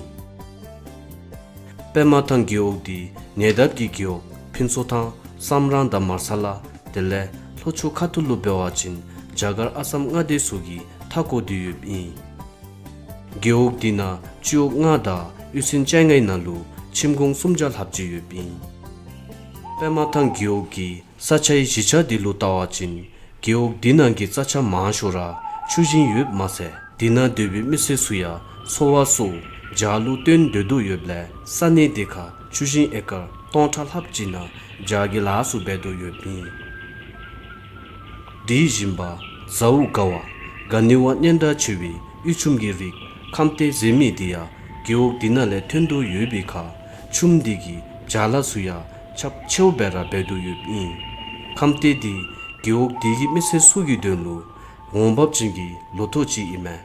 པདྨ་ཐང་རྒེད་འོག་འདི་ཉེ་འདབས་ཀྱི་རྒེད་འོག་ཕུན་ཚོགས་ཐང་བསམ་རང་དང་མར་ས་ལ་དེ་ལས་ལྷོ་ཕྱོགས་ཁ་ཐུག་ལུ་འབད་བ་ཅིན་རྒྱ་གར་ཨ་སམ་མངའ་སྡེ་ཚུ་གིས་མཐའ་བསྐོར་ཏེ་ཡོདཔ་ཨིན། རྒེད་འོག་འདི་ནང་སྤྱི་འོག་ལྔ་དང་གཡུས་ཚན་བཅོ་ལྔའི་ནང་ལུ་ཁྱིམ་གུང་སུམ་བརྒྱ་ལྷགཔ་ཅིག་ཡོདཔ་ཨིན། པདྨ་ཐང་རྒེད་འོག་གི་ས་ཆའི་གཞི་ཆགས་དེ་ལུ་བལྟ་བ་ཅིན་རྒེད་འོག་དེ་ནང་གི་རྩྭ་ཆ་མང་ཤོས་ར་ཆུ་ཞིང་ཡོདཔ་མ་ཚད་དེ་ནང་སྡོད་པའི་མི་སེར་ཚུ་ཡང་འཚོ་བ་སོགས་བྱག་ལུ་བརྟེན་སྡོད་དོ་ཡོདཔ་ལས་ས་གནས་དེ་ཁར་ཆུ་ཞིང་ཨེ་ཀར་སྟོང་ཕྲག་ལྷགཔ་ཅིག་ནང་བྱག་གི་ལཱ་ཚུ་འབད་དོ་ཡོདཔ་ཨིན། དེ་བཞིན་པ་ཟའུ་དགའ་བ་ག་ནི་བ་སྙན་གྲགས་ཆེ་བའི་གཡུ་ཆུམ་གྱི་རིགས་ཁམས་ཏེ་ཟེར་མི་དེ་ཡང་རྒེད་འོག་དེ་ནང་ལས་ཐོན་དོ་ཡོད་པའི་ཁར་ཆུམ་དེ་གི་བྱག་ལཱ་ཚུ་ཡང་ཁྱབ་ཆེཝ་སྦེ་ར་འབད་དོ་ཡོདཔ་ཨིན། ཁམས་ཏེ་དེ་རྒེད་འོག་དེ་གི་མི་སེར་ཚུ་གི་དོན་ལུ་འོང་འབབ་ཅན་གྱི་ལོ་ཐོག་ཅིག་ཨིན་མས།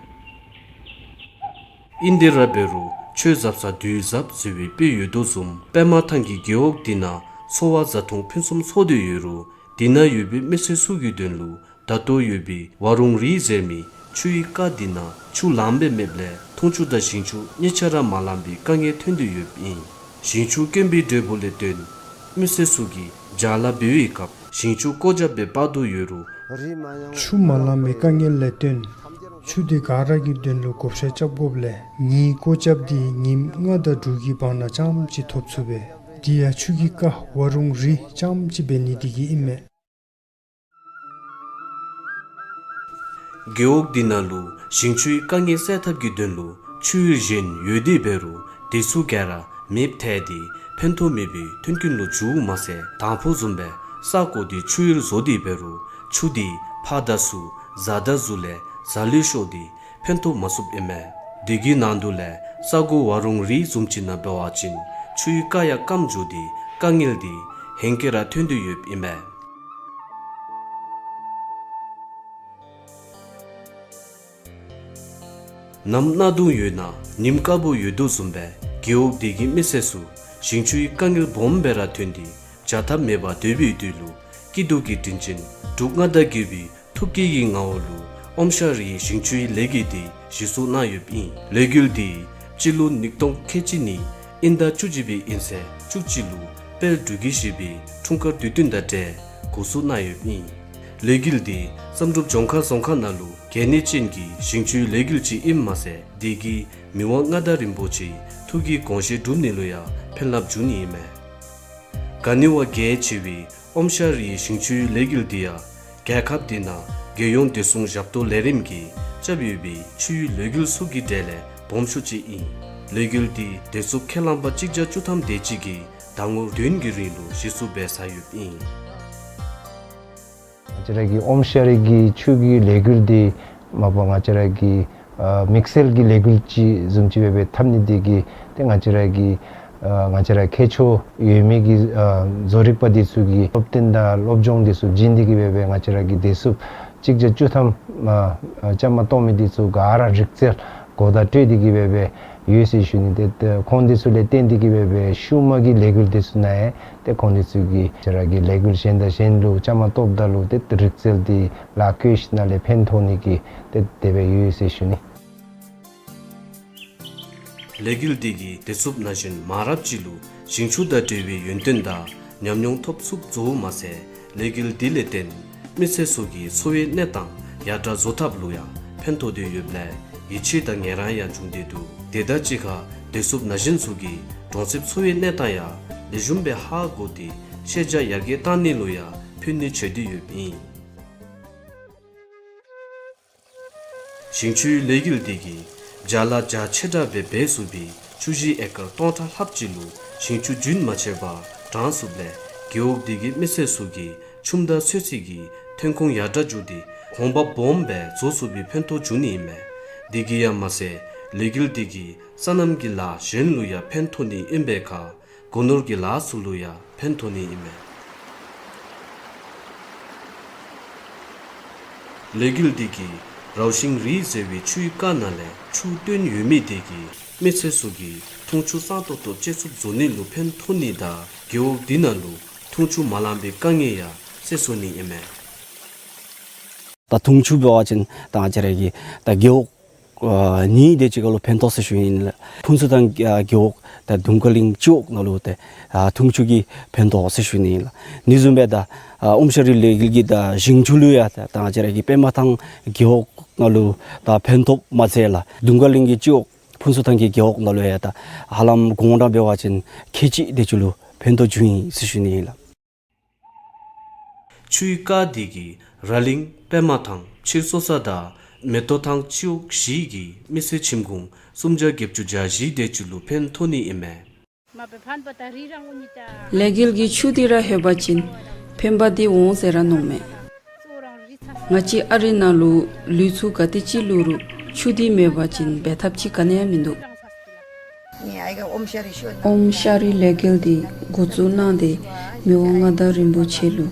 ཨིན་ཏེ་ར་འབད་རུང་ཆོས་ཟབ་ས་དུས་ཟབ་ཟེར་བའི་དཔེ་ཡོད་དོ་བཟུམ་པདྨ་ཐང་གི་རྒེད་འོག་དེ་ནང་འཚོ་བ་བཟའ་འཐུང་ཕུན་སུམ་ཚོགས་ཏེ་ཡོད་རུང་དེ་ནང་ཡོད་པའི་མི་སེར་ཚུ་གི་དོན་ལུ་ད་ལྟོ་ཡོད་པའི་ཝ་རུང་རི་ཟེར་མི་ཆུའི་རྐ་དེ་ནང་ཆུ་ལངམ་སྦེ་མེདཔ་ལས་འཐུང་ཆུ་དང་ཞིང་ཆུ་གཉིས་ཆ་ར་མ་ལང་པའི་དཀའ་ངལ་ཐོན་དོ་ཡོདཔ་ཨིན། ཞིང་ཆུ་དཀོན་པའི་འབྲས་བུ་ལས་བརྟེན་མི་སེར་ཚུ་གིས་བྱག་ལཱ་འབད་བའི་སྐབས་ཞིང་ཆུ་བཀོ་རྒྱབ་སྦེ་འབག་དོ་ཡོད་རུང་ཆུ་མ་ལང་པའི་དཀའ་ངལ་ལས་བརྟེན་ཆུ་དེ་ག་ར་གི་དོན་ལུ་བགོ་བཤའ་རྐྱབ་དགོཔ་ལས་ངེའི་བཀོ་རྒྱབ་དེ་ཉིནམ་ལྔ་དང་དྲུག་གི་བར་ན་རྐྱངམ་ཅིག་ཐོབ་ཚུགས་པས། དེ་ཡང་ཆུ་གི་རྐ་ཝ་རུང་རི་རྐྱངམ་ཅིག་འབད་ནི་དེ་གིས་ཨིན་མས། རྒེད་འོག་དེ་ནང་ལུ་ཞིང་ཆུའི་དཀའ་ངལ་སེལ་ཐབས་ཀྱི་དོན་ལུ་ཆུ་གཞན་ཡོད་དེ་འབད་རུང་དེ་ཚུ་ག་ར་མེདཔ་ཐལ་ཏེ་ཕན་ཐོགས་མེད་པའི་མཐུན་རྐྱེན་ལུ་འགྱུརཝ་མ་ཚད་དང་ཕུ་བཟུམ་སྦེ་ས་གོ་དེ་ཆུ་ཡུར་བཟོ་སྟེ་འབད་རུང་ཆུ་དེ་ཕར་དང་ཚུར་བཟའ་ཟླ་ཚུ་ལས་བཟའ་ལུས་ཤོར་ཏེ་ཕན་ཐོགས་མ་ཚུགསཔ་ཨིན་མས། དེ་གི་ནང་དུ་ལས་ས་གོ་ཝ་རུང་རི་བཟུམ་ཅིག་ནང་འབད་བ་ཅིན་ཆུའི་རྐ་ཡང་སྐམ་འགྱོ་སྟེ་དཀའ་ངལ་དེ་ཧེང་སྐལ་ར་ཐོན་དོ་ཡོདཔ་ཨིན་མས། ནམ་གནག་དུང་ཡོད་ན་ཉིམ་དཀརཔོ་ཡོད་དོ་བཟུམ་སྦེ་རྒེད་འོག་དེ་གི་མི་སེར་ཚུ་ཞིང་ཆུའི་དཀའ་ངལ་སྦོམ་སྦེ་ར་ཐོན་ཏེ་བྱ་ཐབས་མེད་པར་སྡོད་པའི་དུས་ལུ་སྐྱིད་སྡུག་གི་དྲིན་ཅན་འབྲུག་མངའ་བདག་རྒྱལ་པོའི་ཐུགས་བསྐྱེད་ཀྱི་ངོ་བོ་ལུ་ཨོམ་ཤ་རིའི་ཞིང་ཆུའི་ལས་འགུལ་དེ་གཞི་བཙུགས་གནང་ཡོདཔ་ཨིན། ལས་འགུལ་དེ་སྤྱི་ལོ་ཉིས་སྟོང་ཁལ་གཅིག་གཉིས་དབྱིན་ཟླ་བཅུ་གཅིག་པའི་དབྱིན་ཚེས་བཅུ་གཅིག་ལུ་དཔལ་འབྲུག་རྒྱལ་བཞི་པའི་འཁྲུངས་སྐར་དུས་སྟོན་དང་འབྲེལ་འགོ་བཙུགས་གནང་ཡོདཔ་ཨིན། ལས་འགུལ་དེ་བསམ་གྲུབ་ལྗོངས་མཁར་རྫོང་ཁག་ནང་ལུ་གལ་གནད་ཅན་གྱི་ཞིང་ཆུའི་ལས་འགུལ་ཅིག་ཨིནམ་མ་ཚད་དེ་གིས་མི་དབང་མངའ་བདག་རིན་པོ་ཆེའི་ཐུགས་ཀྱི་དགོངས་བཞེད་སྒྲུབ་ནི་ལུ་ཡང་ཕན་རླབས་འབྱུང་ནི་ཨིན་མས། ག་ནི་བ་གལ་ཆེ་བའི་ཨོམ་ཤ་རིའི་ཞིང་ཆུའི་ལས་འགུལ་དེ་ཡང་རྒྱལ་ཁབ་དེ་ནང་རྒྱལ་ཡོངས་བདེ་སྲུང་ཞབས་ཏོག་ལས་རིམ་གྱིས་རྐྱབ་ཡོད་པའི་ཆུའི་ལས་འགུལ་ཚུ་གི་གྲས་ལས་སྦོམ་ཤོས་ཅིག་ཨིན། ལས་འགུལ་དེ་བདེ་སྲུང་ཁས་བླངས་པ་གཅིག་བརྒྱ་བཅུ་ཐམ་དེ་ཅིག་གིས་ཟླ་ངོ་བདུན་གྱི་རིང་ལུ་གཞི་བཙུགས་འབད་ཚར་ཡོདཔ་ཨིན། ང་བཅས་ར་གི་ཨོམ་ཤ་རི་གི་ཆུ་གི་ལས་འགུལ་དེ་མ་པ་ང་བཅས་ར་གི་ཨ་དམིགས་བསལ་གྱི་ལས་འགུལ་ཅིག་བཟུམ་ཅིག་སྦེ་འབད་འཐབ་ནི་དེ་གིས་ཏེ་ང་བཅས་ར་གི་ཨ་ང་བཅས་ར་ཁྱད་ཆོས་ཡོད་མི་གི་ཨ་བཟོ་རིག་པ་དེ་ཚུ་གི་སློབ་སྟོན་དང་སློབ་སྦྱོང་དེ་ཚུ་བྱིན་ཏེ་གིས་སྦེ་འབད་ང་བཅས་ར་གི་བདེ་སྲུང་གཅིག་བརྒྱ་བཅུ་ཐམ་ཨ་ཨ་བཅའ་མར་གཏོགས་མི་དེ་ཚུ་ག་ར་རིག་རྩལ་གོ་བརྡ་སྤྲོད་དེ་གིས་སྦེ་འབད་ཡོད་ཟེར་ཞུ་ནི། ཏེ་ཏེ་ཁོང་དེ་ཚུ་ལས་བརྟེན་ཏེ་གིས་སྦེ་འབད་ཤུལ་མ་གི་ལས་འགུལ་དེ་ཚུ་ནང་ཡང་ཏེ་ཁོང་དེ་ཚུ་གིས་ང་བཅས་ར་གི་ལས་འགུལ་གཞན་དང་གཞན་ལུ་བཅའ་མར་གཏོགསཔ་ད་ལུ་ཏེ་རིག་རྩལ་དེ་ལཱ་བཀོལ་ཞིནམ་ལས་ཕན་ཐོགས་ནི་གི་ཏེ་དེ་སྦེ་ཡོད་ཟེར་ཞུ་ནི། ལས་འགུལ་དེ་གིས་བདེ་སྲུང་ན་གཞོན་མང་རབས་ཅིག་ལུ་ཞིང་ཆུ་དང་འབྲེལ་བའི་ཡོན་ཏན་དང་ཉམས་མྱོང་ཐོབ་ཚུགསཔ་བཟོཝ་མ་ཚད་ལས་འགུལ་དེ་ལས་བརྟེན་མི་སེར་ཚུ་གི་འཚོ་བའི་གནས་སྟངས་ཡར་དྲག་བཟོ་ཐབས་ལུ་ཡང་ཕན་ཐོགས་ཏེ་ཡོདཔ་ལས་ཡིད་ཆེས་དང་ངལ་རངས་ཡང་བྱུང་སྟེ་འདུག། དེ་དང་གཅིག་ཁར་བདེ་སྲུང་ན་གཞོན་ཚུ་གིས་གྲོང་གསེབ་འཚོ་བའི་གནས་སྟངས་ཡང་ལེགས་ཤོམ་སྦེ་ཧ་གོ་སྟེ་ཤེས་བྱ་ཡར་རྒྱས་གཏང་ནི་ལུ་ཡང་ཕན་ནུས་ཆེ་སྟེ་ཡོདཔ་ཨིན། ཞིང་ཆུའི་ལས་འགུལ་དེ་གིས་བྱ་ལཱ་རྒྱ་ཆེ་དྲགས་སྦེ་འབད་ཚུགས་པའི་ཆུ་ཞིང་ཨེ་ཀར་སྟོང་ཕྲག་ལྷགཔ་ཅིག་ལུ་ཞིང་ཆུ་རྒྱུན་མ་ཆད་པར་དྲང་ཚུགསཔ་ལས་རྒེད་འོག་དེ་གི་མི་སེར་ཚུ་གི་ཆུམ་དང་ཚོད་བསྲེ་གི་ཐོན་ཁུངས་ཡར་དྲག་འགྱོ་སྟེ་གོང་འབབ་སྦོམ་སྦེ་བཟོ་ཚུགས་པའི་ཕན་ཐོགས་འབྱུང་ནི་ཨིན་མས། དེ་གིས་ཡང་མ་ཚད་ལས་འགུལ་དེ་གིས་སོ་ནམ་གྱི་ལཱ་གཞན་ལུ་ཡང་ཕན་ཐོགས་ནི་ཨིན་པའི་ཁར་སྒོ་ནོར་གྱི་ལཱ་ཚུ་ལུ་ཡང་ཕན་ཐོགས་ནི་ཨིན་མས། ལས་འགུལ་དེ་གིས་རའུ་ཤིང་རི་ཟེར་བའི་ཆུའི་རྐ་ནང་ལས་ཆུ་བཏོན་ཡོད་མི་དེ་གིས་མི་སེར་ཚུ་གིས་འཐུང་ཆུ་གཙང་ཏོག་ཏོ་སྤྱོད་ཚུགསཔ་བཟོ་ནི་ལུ་ཕན་ཐོགས་ནི་དང་རྒེད་འོག་དེ་ནང་ལུ་འཐུང་ཆུ་མ་ལང་པའི་དཀའ་ངལ་ཡང་སེལ་ཚུགས་ནི་ཨིན་མས། ད་འཐུང་ཆུ་འབད་བ་ཅིན་ད་ང་བཅས་ར་གི་ད་རྒེད་འོག་ཨ་གཉིས་དེ་ཅིག་ཁར་ལུ་ཕན་ཐོགས་ཟེར་ཞུ་ནི་ཨིན་ལགས། ཕུན་ཚོགས་ཐང་ཨ་རྒེད་འོག་དང་དུང་དཀར་གླིང་སྤྱི་འོག་ནང་ལུ་ཏེ་ཨ་འཐུང་ཆུ་གི་ཕན་ཐོགས་ཟེར་ཞུ་ནི་ཨིན་ལགས། ཨ་ནི་བཟུམ་སྦེ་ད་ཨ་ཨོམ་ཤ་རི་ལས་འགུལ་གྱིས་ད་ཞིང་ཆུ་ལུ་ཡང་ད་ད་ང་བཅས་ར་གི་པདྨ་ཐང་རྒེད་འོག་ནང་ལུ་ད་ཕན་ཐོགསཔ་མ་ཚད་ལགས། དུང་དཀར་གླིང་གི་སྤྱི་འོག་ཕུན་ཚོགས་ཐང་གི་རྒེད་འོག་ནང་ལུ་ཡང་ད་ཧ་ལམ་དགོངས་དག་འབད་བ་ཅིན་ཁལ་གཅིག་དེ་ཅིག་ལུ་ཕན་ཐོགས་འབྱུང་ཡི་ཟེར་ཞུ་ནི་ཨིན་ལགས། ཆུའི་རྐ་འདི་གིས་ར་གླིང་པདྨ་ཐང་ཕྱིར་གསོ་ས་དང་མེ་ཏོག་ཐང་སྤྱི་འོག་བཞི་གི་མི་སེར་ཁྱིམ་གུང་སུམ་བརྒྱ་བརྒྱད་ཅུ་གྱ་བཞི་དེ་ཅིག་ལུ་ཕན་ཐོགས་ནི་ཨིན་མས། ལས་འགུལ་གྱི་ཆུ་འདི་ར་ལྷོད་པ་ཅིན་ཕན་པ་འདི་འོང་ཟེར་ར་མནོཝ་མས། ང་བཅས་ཨ་རི་ནང་ལུ་ལུས་ཚུ་ག་དེ་ཅིག་བླུག་རུང་ཆུ་འདི་མེད་པ་ཅིན་འབད་ཐབས་ཅིག་ག་ནི་ཡང་མིན་འདུག། ཨོམ་ཤ་རི་ལས་འགུལ་འདི་འགོ་བཙུགས་གནང་སྟེ་མི་དབང་མངའ་བདག་རིན་པོ་ཆེ་ལུ་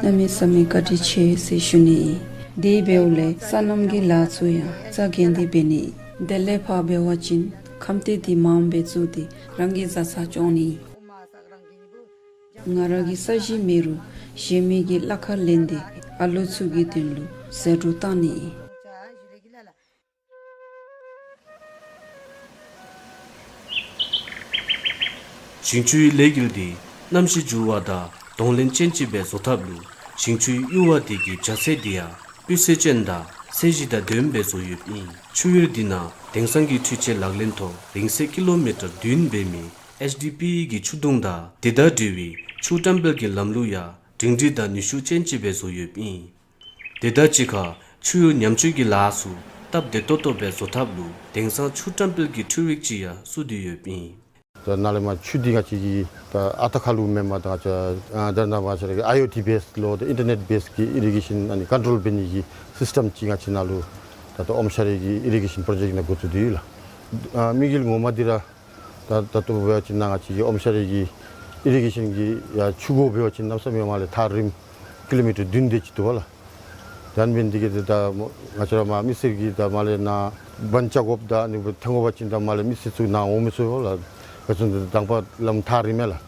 གནམ་མེད་ས་མེད་བཀའ་དྲིན་ཆེ་ཟེར་ཞུ་ནི་ཨིན། དེ་འབདཝ་ལས་སོ་ནམ་གྱི་ལཱ་ཚུ་ཡང་རྩ་འགེངས་ཏེ་འབད་ནི་ཨིན། དེ་ལས་ཕར་འབད་བ་ཅིན་ཁམས་སྡེ་འདི་མངམ་སྦེ་བཙུགས་ཏེ་རང་གི་བཟའ་ཚང་སྐྱོང་ནི་ཨིན། ང་ར་གི་ས་གཞི་མེད་རུང་གཞན་མི་གི་གླ་ཁར་ལེན་ཏེ་ཨ་ལོ་ཚུ་གི་དོན་ལུ་ཟད་འགྲོ་བཏང་ནི་ཨིན། ཞིང་ཆུའི་ལས་འགུལ་འདི་གནམ་གཤིས་འགྱུར་བ་དང་གདོང་ལེན་ཅན་ཅིག་སྦེ་བཟོ་ཐབས་ལུ་ཞིང་ཆུའི་ཡུར་བ་འདི་གི་རྒྱ་ཚད་འདི་ཡང་སྤུས་ཚད་ཅན་དང་ཚད་གཞི་དང་ལྡནམ་སྦེ་བཟོ་ཡོདཔ་ཨིན། ཆུ་ཡུར་འདི་ནང་དེང་སང་གི་འཕྲུལ་ཆས་ལག་ལེན་ཐོག་རིང་ཚད་ཀི་ལོ་མི་ཊར་བདུན་འབད་མི་ཨེཆ་ཌི་པི་ཨི་གི་ཆུ་དུང་དང་དེ་དང་འབྲེལ་བའི་ཆུ་བཀྲམ་སྤེལ་གྱི་ལམ་ལུགས་ཡང་སྒྲིང་སྒྲི་དང་ནུས་ཤུགས་ཅན་ཅིག་སྦེ་བཟོ་ཡོདཔ་ཨིན། དེ་དང་གཅིག་ཁར་ཆུ་ཡུར་ཉམས་བཅོས་ཀྱི་ལཱ་ཚུ་སྟབས་བདེ་ཏོག་ཏོ་སྦེ་བཟོ་ཐབས་ལུ་དེང་སང་ཆུ་བཀྲམ་སྤེལ་གྱི་འཕྲུལ་རིག་ཅིག་ཡང་བཙུགས་ཏེ་ཡོདཔ་ཨིན། ད་ནཱ་ལས་མར་ཆུ་འདི་ང་བཅས་ཀྱིས་ད་ཨ་རྟག་ཁ་ལུ་མེན་པར་ད་ང་བཅས་ཨ་ད་ནཱ་མར་ང་བཅས་ར་གི་ཨའི་ཨོ་ཊི་བེསི་ལུ་ད་ཨིན་ཊར་ནེཊ་བེསི་གི་ཨི་རི་གེ་ཤཱན་ཨ་ནི་ཀོན་ཊོལ་འབད་ནི་གི་སིསི་ཊེམ་ཅིག་ང་བཅས་ནཱ་ལུ་ད་ལྟོ་ཨོམ་ཤ་རི་གི་ཨི་རི་གེ་ཤཱན་པྲོ་ཇེཀཊ་ནང་འགོ་བཙུགས་ཏེ་ཡོད་ལགས། ཨ་དམིགས་ཡུལ་ངོ་མ་འདི་ར་ད་ད་ལྟོ་འབད་བ་ཅིན་ནཱ་ང་བཅས་ཀྱི་ཨོམ་ཤ་རི་གི་ཨི་རི་གེ་ཤཱན་གྱི་ཡར་ཆུ་འགོ་འབད་བ་ཅིན་གནམ་མེད་ས་མེད་མར་ལས་ཐག་རིངམ་ཀི་ལོ་མི་ཊར་བདུན་དེ་ཅིག་འདུག་པ་ལགས། ད་ཨ་ནི་འབད་ནི་འདི་གིས་ད་ང་བཅས་ར་མར་མི་སེར་གྱིས་ད་མར་ལས་ནཱ་བཱན་རྐྱབ་དགོཔ་ད་ཨ་ནི་འབད་ཐོན་དགོ་པ་ཅིན་ད་མར་ལས་མི་སེར་ཚུ་ནཱ་འོང་མི་ཚུགས་པ་ལགས། ག་ཅི་འདི་དང་པ་ལམ་ཐག་རིངམ་མས་ལགས།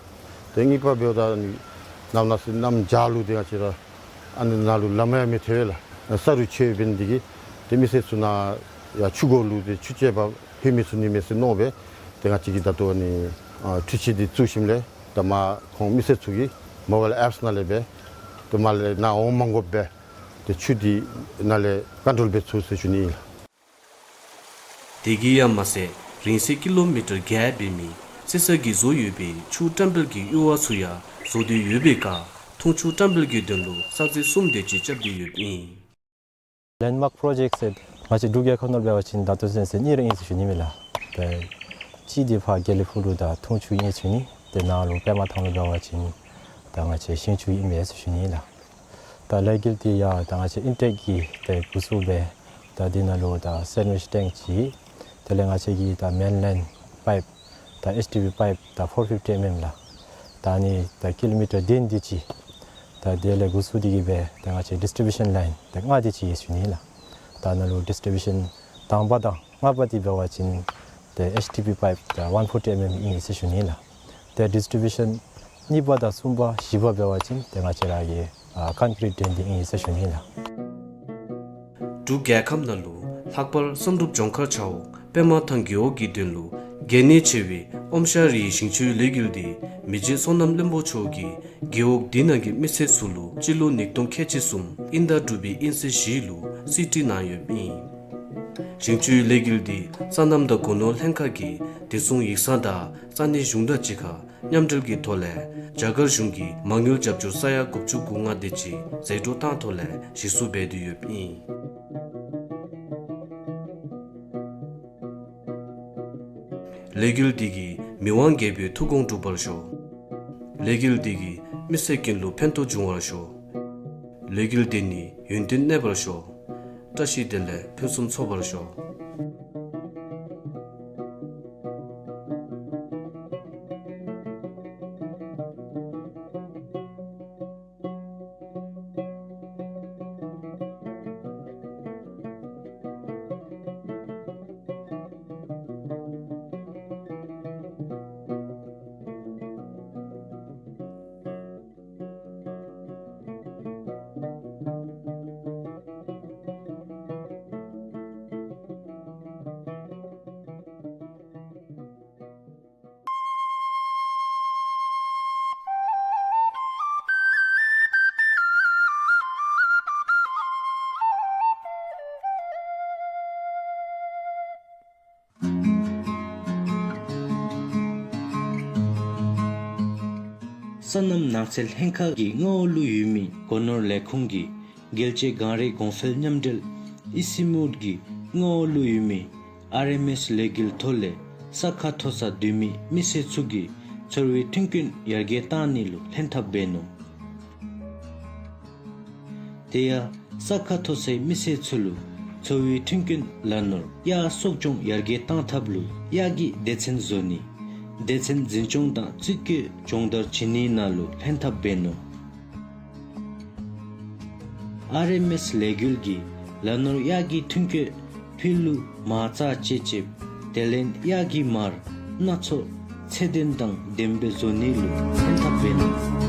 ཏེ་གཉིས་པ་འབདཝ་ད་ཨ་ནི་གནམ་གནངས་ཚེ་གནམ་བྱཱར་ལུ་ཏེ་ང་བཅས་ར་ཨ་ནི་ནང་ལུ་ལམ་ཡང་མི་ཐོན་པས་ལགས། ས་རུད་ཆད་འབད་ནི་འདི་གིས་ཏེ་མི་སེར་ཚུ་ནཱ་ཡར་ཆུ་འགོ་ལུ་ཏེ་ཆུ་རྐྱབ་པར་ལྷོད་མི་ཚུགས་ནི་མས་ཟེར་མནོ་སྦེ་ཏེ་ང་བཅས་ཀྱིས་ད་ལྟོ་ཨ་ནི་ཨ་འཕྲུལ་ཆས་འདི་བཙུགས་ཞིནམ་ལས་ད་མར་ཁོང་མི་སེར་ཚུ་གིས་མོ་བཱའིལ་ཨེཔསི་ནང་ལས་སྦེ་ཏེ་མར་ལས་ནཱ་འོང་མ་དགོཔ་སྦེ་ཏེ་ཆུ་འདི་ནཱ་ལས་ཀོན་ཊོལ་འབད་ཚུགས་ཟེར་ཞུ་ནི་ཨིན་ལགས། དེ་གིས་ཡང་མ་ཚད་རིང་ཚད་ཀི་ལོ་མི་ཊར་བརྒྱད་འབད་མི་རྩི་ས་གིས་བཟོ་ཡོད་པའི་ཆུ་བཀྲམ་སྤེལ་གྱི་ཡུར་བ་ཚུ་ཡང་བཟོ་སྡོད་ཡོད་པའི་ཁར་འཐུང་ཆུ་བཀྲམ་སྤེལ་གྱི་དོན་ལུ་ས་ཚིགས་གསུམ་དེ་ཅིག་རྐྱབ་སྟེ་ཡོདཔ་ཨིན། ལེནཌ་མཱརཀ་པྲོ་ཇེཀཊ་ཟེར་ང་བཅས་འབྲུག་རྒྱལ་ཁབ་ནང་འབད་བ་ཅིན་ད་ལྟོ་ཚུན་ཚོད་གཉིས་ར་ཨིན་ཟེར་ཞུ་ནི་མས་ལགས། ད་གཅིག་འདི་ཕར་དགེ་ལེགས་ཕུག་ལུ་ད་འཐུང་ཆུ་ཨིན་ཟེར་ཞུ་ནི། ཏེ་ནཱ་ལུ་པདྨ་ཐང་ལུ་འབད་བ་ཅིན་ད་ང་བཅས་ཤིང་ཆུ་ཨིན་མས་ཟེར་ཞུ་ནི་ལགས། ད་ལས་འགུལ་འདི་ཡང་ད་ང་བཅས་ཨིན་ཊེཀ་གིས་ཏེ་འགོ་བཙུགས་སྦེ་ད་འདི་ནང་ལུ་ད་སེན་ཝིཆ་ཊེངཀ་ཅིག་དེ་ལས་ང་བཅས་ཀྱི་ད་མེན་ལེན་པའིཔ་ད་ཨེཆ་ཌི་པི་པའིཔ་ད་ཕོར་ཕིཕ་ཊི་ཨེམ་ཨེམ་ལགས། ད་ཨ་ནི་ད་ཀི་ལོ་མི་ཊར་བདུན་དེ་ཅིག་ད་དེ་ལས་འགོ་བཙུགས་ཏེ་གིས་སྦེ་ད་ང་བཅས་ཌིསི་ཊི་བིའུ་ཤཱན་ལའིན་ད་ལྔ་དེ་ཅིག་ཨིན་ཟེར་ཞུ་ནི་ལགས། ད་ནཱ་ལུ་ཌིསི་ཊི་བིའུ་ཤཱན་དང་པ་དང་ལྔ་པ་འདི་འབད་བ་ཅིན་ཏེ་ཨེཆ་ཌི་པི་པའིཔ་ད་ཝན་ཕོར་ཊི་ཨེམ་ཨེམ་ཨིན་ཟེར་ཞུ་ནི་ལགས། ཏེ་ཌིསི་ཊི་བིའུ་ཤཱན་གཉིས་པ་དང་གསུམ་པ་བཞི་པ་འབད་བ་ཅིན་ཏེ་ང་བཅས་ར་གི་ཨ་ཀོན་ཀི་རིཊ་ཌེན་འདི་ཨིན་ཟེར་ཞུ་ནི་ལགས། འབྲུག་རྒྱལ་ཁབ་ནང་ལུ་ལྷག་པར་བསམ་གྲུབ་ལྗོངས་མཁར་ཆ་འོག་པདྨ་ཐང་རྒེད་འོག་གི་དོན་ལུ་གལ་གནད་ཆེ་བའི་ཨོམ་ཤ་རིའི་ཞིང་ཆུའི་ལས་འགུལ་འདི་མི་རྗེ་བསོད་ནམས་བློན་པོ་མཆོག་གིས་རྒེད་འོག་འདི་ནང་གི་མི་སེར་ཚུ་ལུ་སྤྱི་ལོ་ཉིས་སྟོང་ཁལ་གཅིག་གསུམ་དབྱིན་ཟླ་དྲུག་པའི་དབྱིན་ཚེས་བཞི་ལུ་རྩིས་སྤྲོད་གནང་ཡོདཔ་ཨིན། ཞིང་ཆུའི་ལས་འགུལ་འདི་སོ་ནམ་དང་སྒོ་ནོར་ལྷན་ཁག་གིས་བདེ་སྲུང་ཡིག་ཚང་དང་ས་གནས་གཞུང་དང་གཅིག་ཁར་མཉམ་འབྲེལ་གྱི་ཐོག་ལས་རྒྱ་གར་གཞུང་གི་མ་དངུལ་རྒྱབ་སྐྱོར་ས་ཡ་དགུ་བཅུ་གོ་ལྔ་དེ་ཅིག་ཟད་འགྲོ་བཏང་ཐོག་ལས་གཞི་བཙུགས་འབད་དེ་ཡོདཔ་ཨིན། ལས་འགུལ་འདི་གིས་མི་དབང་རྒྱལ་པོའི་ཐུགས་དགོངས་འགྲུབ་པར་ཤོག། ལས་འགུལ་འདི་གིས་མི་སེར་ཀུན་ལུ་ཕན་ཐོགས་འབྱུང་བར་ཤོག། ལས་འགུལ་འདི་ནི་ཡུན་བརྟན་གནས་པར་ཤོག། བཀྲ་ཤིས་བདེ་ལེགས་ཕུན་སུམ་ཚོགས་པར་ཤོག། སོ་ནམ་ནགས་ཚལ་ལྷན་ཁག་གི་མངའ་འོག་ལུ་ཡོད་མི་སྒོ་ནོར་ལས་ཁུངས་ཀྱི་རྒྱལ་གཅེས་གངས་རི་གོང་འཕེལ་མཉམ་འབྲེལ་ཨི་སི་མུད་ཀྱི་མངའ་འོག་ལུ་ཡོད་མི་ཨར་ཨེམ་ཨེསི་ལས་འགུལ་ཐོག་ལས་ས་ཁ་མཐོ་ས་སྡོད་མི་མི་སེར་ཚུ་གི་འཚོ་བའི་མཐུན་རྐྱེན་ཡར་རྒྱས་གཏང་ནི་ལུ་ལྷན་ཐབས་འབད་ནུག། དེ་ཡང་ས་ཁ་མཐོ་སའི་མི་སེར་ཚུ་ལུ་འཚོ་བའི་མཐུན་རྐྱེན་ལ་ནོར་གཡག་གསོ་སྐྱོང་ཡར་རྒྱས་གཏང་ཐབས་ལུ་གཡག་གི་སྡེ་ཚན་བཟོ་ནི། སྡེ་ཚན་འཛིན་སྐྱོང་དང་རྩིས་བཀོད་སྦྱོང་བརྡར་བྱིན་ནི་ནང་ལུ་ལྷན་ཐབས་འབད་ནུག། ཨར་ཨེམ་ཨེསི་ལས་འགུལ་གྱིས་ལ་ནོར་གཡག་གི་མཐུན་རྐྱེན་ཕུལ་ལུ་མ་རྩ་བཅད་ཅིག་དེ་ལས་གཡག་གི་མར་སྣ་ཚོགས་ཚད་ལྡན་དང་ལྡནམ་སྦེ་བཟོ་ནི་ལུ་ལྷན་ཐབས་འབད་ནུག།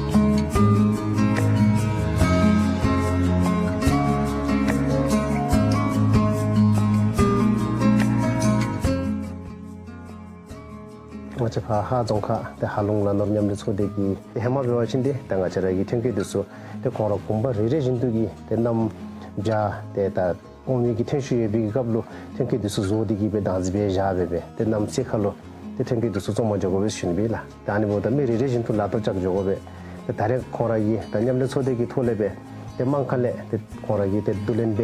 ང་བཅས་ཕར་ཧཱ་རྫོང་ཁག་ཏེ་ཧཱ་ལུང་ལ་ནོར་མཉམ་ལས་ཚོགས་སྡེ་གི་ཏེ་ཧེ་མ་འབད་བ་ཅིན་ཏེ་ད་ང་བཅས་ར་གི་ཐོན་སྐྱེད་འདི་ཚུ་ཏེ་ཁོང་ར་གུང་པ་རེ་རེ་བཞིན་དུ་གིས་ཏེ་གནམ་བྱཱར་ཏེ་ད་ཨོམ་ཡོད་ཀྱི་ཐོན་ཤུགས་ཡོད་པའི་གི་སྐབས་ལུ་ཐོན་སྐྱེད་འདི་ཚུ་བཟོ་སྟེ་གིས་སྦེ་བདག་འཛིན་འབད་བཞག་སྦེ་སྦེ་ཏེ་གནམ་སེར་ཁ་ལུ་ཏེ་ཐོན་སྐྱེད་འདི་ཚུ་བཙོང་པར་འགྱོ་དགོ་པས་ཟེར་ཞུ་ནི་ཨིན་པས་ལགས། ད་ཨ་ནི་འབདཝ་ད་མི་རེ་རེ་བཞིན་དུ་ལག་བསྟར་རྐྱབ་འགྱོ་དགོ་པས། ཏེ་ད་རེས་ཁོང་ར་གིས་ད་མཉམ་ལས་ཚོགས་སྡེ་གི་ཐོག་ལས་སྦེ་ཏེ་དམངས་ཁ་ལས་ཏེ་ཁོང་ར་གིས་ཏེ་བསྡུ་ལེན་འབད་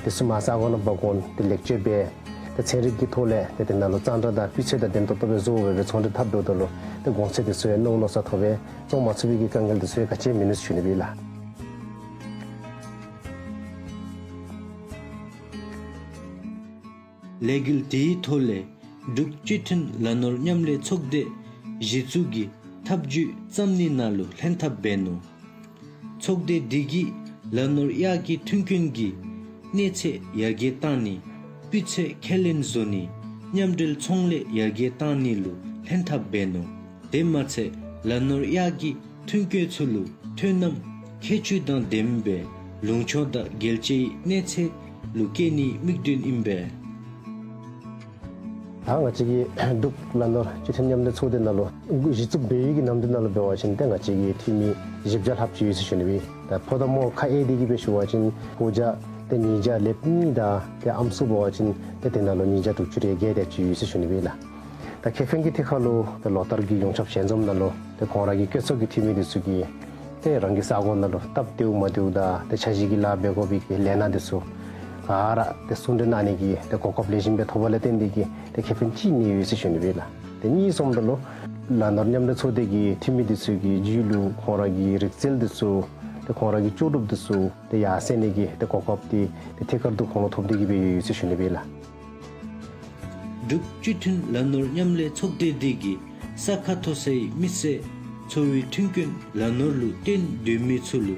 དེ་ཚུ་མར་ས་གོ་ནང་འབག་འོང་སྟེ་ལེགས་བཅོས་འབད་དེ་ཚན་རིག་གི་ཐོག་ལས་ཏེ་དེ་ནང་ལུ་གཙང་སྦྲ་དང་སྤུས་ཚད་དང་ལྡན་ཏོག་ཏོ་སྦེ་བཟོ་སྦེ་སྦེ་ཚོང་འབྲེལ་འཐབ་འགྱོཝ་ད་ལུ་ཏེ་གོང་ཚད་འདི་ཚུ་ཡང་རྣོ་རྣོ་ས་ཐོབ་སྦེ་བཙོང་མ་ཚུགས་པའི་གི་དཀའ་ངལ་འདི་ཚུ་ཡང་ག་ཅི་ཡང་མིན་ནུག་ཟེར་ཞུ་ནི་ཨིན་པས་ལགས། ལས་འགུལ་དེའི་ཐོག་ལས་འབྲུག་སྤྱི་མཐུན་ལ་ནོར་མཉམ་ལས་ཚོགས་སྡེ་གཞི་བཙུགས་ཀྱི་ཐབས་བྱུས་བརྩམ་ནི་ནང་ལུ་ལྷན་ཐབས་འབད་ནུག། ཚོགས་སྡེ་འདི་གིས་ལ་ནོར་གཡག་གི་མཐུན་རྐྱེན་གྱི་གནས་ཚད་ཡར་རྒྱས་གཏང་ནི། སྤུས་ཚད་ཁས་ལེན་བཟོ་ནི། མཉམ་འབྲེལ་ཚོང་ལས་ཡར་རྒྱས་གཏང་ནི་ལུ་ལྷན་ཐབས་འབད་ནུག། དེ་མ་ཚད་ལ་ནོར་གཡག་གི་མཐུན་རྐྱེན་ཚུ་ལུ་ཐོན་རྣམ་ཁྱད་ཆོས་དང་ལྡནམ་སྦེ་ལུང་ཕྱོགས་དང་རྒྱལ་གཅེས་གནས་ཚད་ལུ་བསྐྱལ་ནིའི་དམིགས་དོན་ཨིན་པས། ད་ང་བཅས་ཀྱི་འབྲུག་ལ་ནོར་སྤྱི་མཐུན་མཉམ་ལས་ཚོགས་སྡེ་ནང་ལུ་གཞི་བཙུགས་འབད་བའི་གི་ནམ་དུས་ནང་ལུ་འབད་བ་ཅིན་ཏེ་ང་བཅས་ཀྱི་འཐུས་མི་བཞི་བརྒྱ་ལྷགཔ་ཅིག་ཡོད་ཟེར་ཞུ་ནི་ཨིན། ད་ཕོ་དང་མོ་ཁ་དབྱེ་སྟེ་གིས་སྦེ་ཞུ་བ་ཅིན་སྤུ་རྒྱལ་ཏེ་ཉིས་བརྒྱ་ལྷགཔ་གཉིས་དང་ཏེ་ཨམ་སྲུ་འབད་བ་ཅིན་ཏེ་དེ་ནང་ལུ་ཉིས་བརྒྱ་དྲུག་ཅུ་རེ་བརྒྱད་དེ་ཅིག་ཡོད་ཟེར་ཞུ་ནི་ཨིན་ལགས། ད་ཁེ་ཕན་གྱི་ཐད་ཁར་ལུ་ཏེ་ལོ་ལྟར་གྱི་ཡོངས་ཁྱབ་ཞལ་འཛོམས་ནང་ལུ་ཏེ་ཁོང་ར་གི་བཀོད་ཚོགས་ཀྱི་འཐུས་མི་འདི་ཚུ་གིས་ཏེ་རང་གི་ས་གོ་ནང་ལུ་སྟབས་བདེཝ་མ་བདེཝ་དང་ཏེ་འཆར་གཞི་གི་ལཱ་འབད་དགོ་པའི་གི་ལས་སྣ་འདི་ཚུ་ག་ར་ཏེ་གསུང་གྲོས་གནང་ནི་གི་ཏེ་གོ་སྐབས་ལེགས་ཤོམ་སྦེ་ཐོབ་པ་ལས་བརྟེན་ཏེ་གིས་ཏེ་ཁེ་ཕན་ཅིག་གནས་ཡོད་ཟེར་ཞུ་ནི་ཨིན་ལགས། ཏེ་གཉིས་སོངམ་ད་ལུ་ལ་ནོར་མཉམ་ལས་ཚོགས་སྡེ་གི་འཐུས་མི་འདི་ཚུ་གི་རྒྱུད་ལུ་ཁོང་ར་གི་རིག་རྩལ་འདི་ཚུ་ཏེ་ཁོང་ར་གི་ལྕོགས་གྲུབ་འདི་ཚུ་ཏེ་ཡར་སེང་ནི་གི་ཏེ་གོ་སྐབས་འདི་ཏེ་ཐད་ཀར་དུ་ཁོང་ལུ་ཐོབ་སྟེ་གིས་སྦེ་ཡོད་ཟེར་ཞུ་ནི་ཨིན་ལགས། འབྲུག་སྤྱི་མཐུན་ལ་ནོར་མཉམ་ལས་ཚོགས་སྡེ་འདི་གིས་ས་ཁ་མཐོ་སའི་མི་སེར་འཚོ་བའི་མཐུན་རྐྱེན་ལ་ནོར་ལུ་བརྟེན་སྡོད་མི་ཚུ་ལུ་